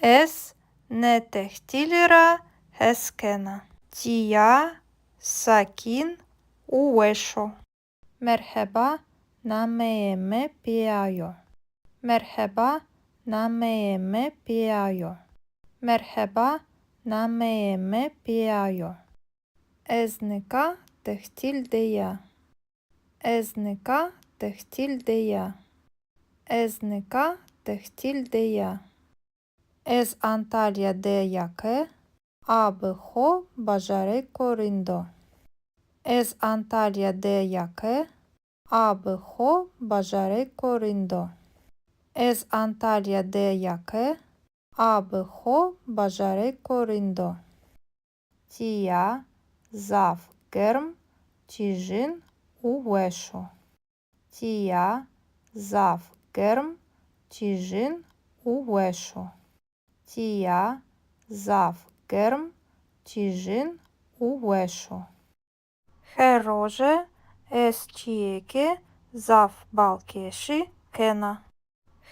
Ez nê tehtîlî ra hes kena. Tîya sakîn û weş o. Merheba, nameyê mi Pîya yo. Merheba, nameyê mi Pîya yo. Merheba, nameyê mi Pîya yo. Ez nika tehtîl de ya. Ez nika tehtîl de ya. Ez nika tehtîl de ya. Ez Antalya de ya ke a bi xo bajarêko rind o. Ez Antalya de ya ke a bi xo bajarêko rind o. Ez Antalya de ya ke a bi xo bajarêko rind o. Tîya zaf germ, tîjin û weş o. Tîya zaf germ, tîjin û weş o. Tîya zaf germ, tîjin û weş o. Her roje ez çîyêkê zaf balkêşî kena.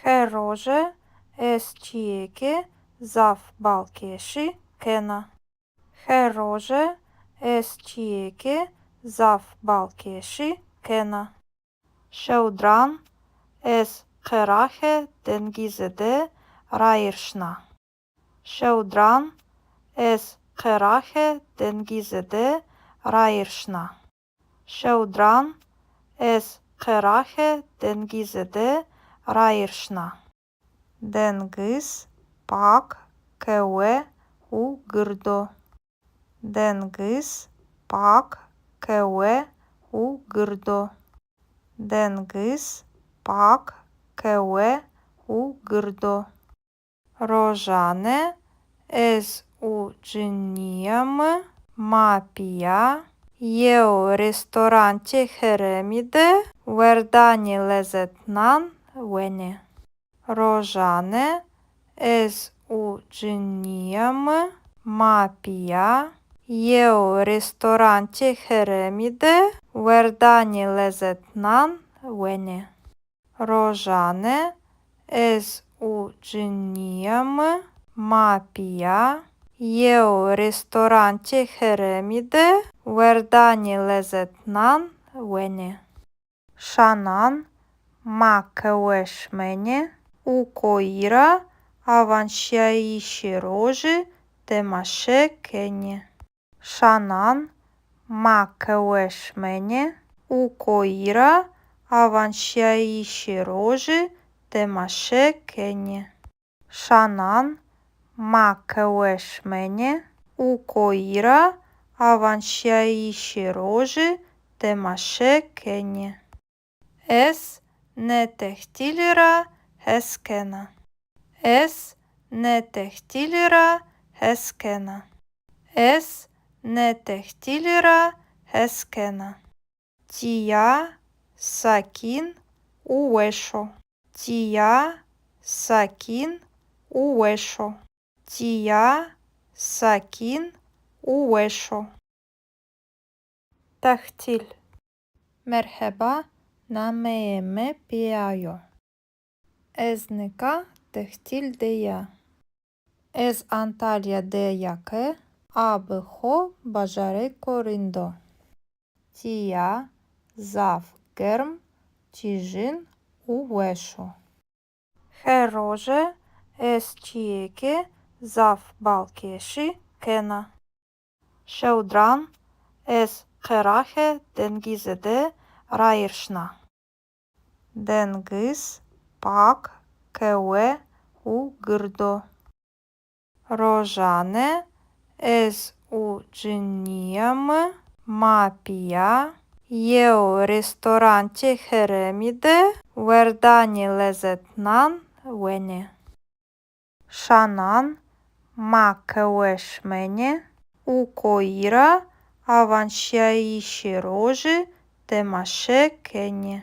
Her roje ez çîyêkê zaf balkêşî kena. Her roje ez çîyêkê zaf balkêşî kena. Şewdiran ez qeraxê dengizî de rayîr şina. Şewdiran ez qeraxê dengizî de rayîr şina. Şewdiran ez qeraxê dengizî de rayîr şina. Dengiz pak, kewe û gird o. Dengiz pak, kewe û gird o. Dengiz pak, kewe û gird o. Rojane ez û cinîya mi ma pîya yew restorantê herêmî de werdanê lezetnan wenê. Rojane ez û cinîya mi ma pîya yew restorantê herêmî de werdanê lezetnan wenê. Rojane ez û cinîya mi ma pîya yew restorantê herêmî de werdanê lezetnan wenê. Şanan ma qehwe şimenê û koyî ra awanşîyayîşê rojî temaşe kenê. Şanan ma qehwe şimenê û koyî ra awanşîyayîşê rojî temaşe kenê. Şanan ma qehwe şimenê û koyî ra awanşîyayîşê rojî temaşe kenê. Ez nê tehtîlî ra hes kena. Ez nê tehtîlî ra hes kena. Ez nê tehtîlî ra hes kena. Tîya sakîn û weş o. Tîya sakîn û weş o. Tîya sakîn û weş o. Tehtîl. Merheba, nameyê mi Pîya yo. Ez nika tehtîl de ya. Ez Antalya de ya ke a bi xo bajarêko rind o. Tîya zaf germ, tîjin û weş o. Her roje ez çîyêkê zaf balkêşî kena. Şewdiran ez qeraxê dengizî de rayîr şina. Dengiz pak, kewe û gird o. Rojane ez û cinîya mi ma pîya yew restorantê herêmî de werdanê lezetnan wenê. Şanan ma qehwe şimenê û koyî ra awanşîyayîşê rojî temaşe kenê.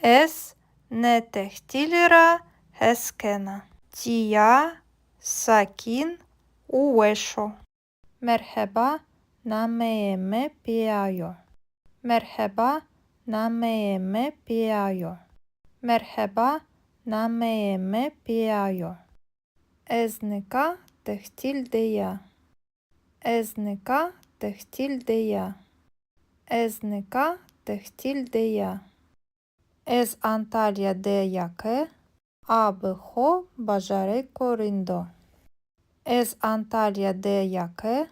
Ez Nê tehtîlî ra hes kena. Tîya sakîn û weş o. Merheba, nameyê mi Pîya yo. Merheba, nameyê mi Pîya yo. Merheba, nameyê mi Pîya yo. Ez nika tehtîl de ya. Ez nika tehtîl de ya. Ez nika tehtîl de ya. Ez Antalya de ya ke a bi xo bajarêko rind o. Ez Antalya de ya ke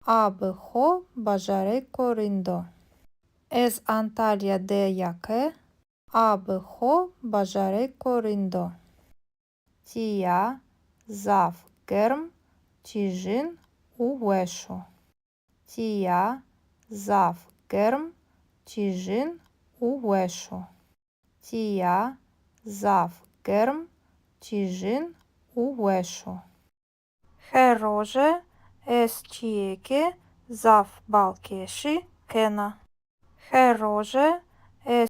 a bi xo bajarêko rind o. Ez Antalya de ya ke a bi xo bajarêko rind o. Tîya zaf germ, tîjin û weş o. Tîya zaf germ, tîjin û weş o. Tîya zaf germ, tîjin û weş o. Her roje ez çîyêkê zaf balkêşî kena. Her roje ez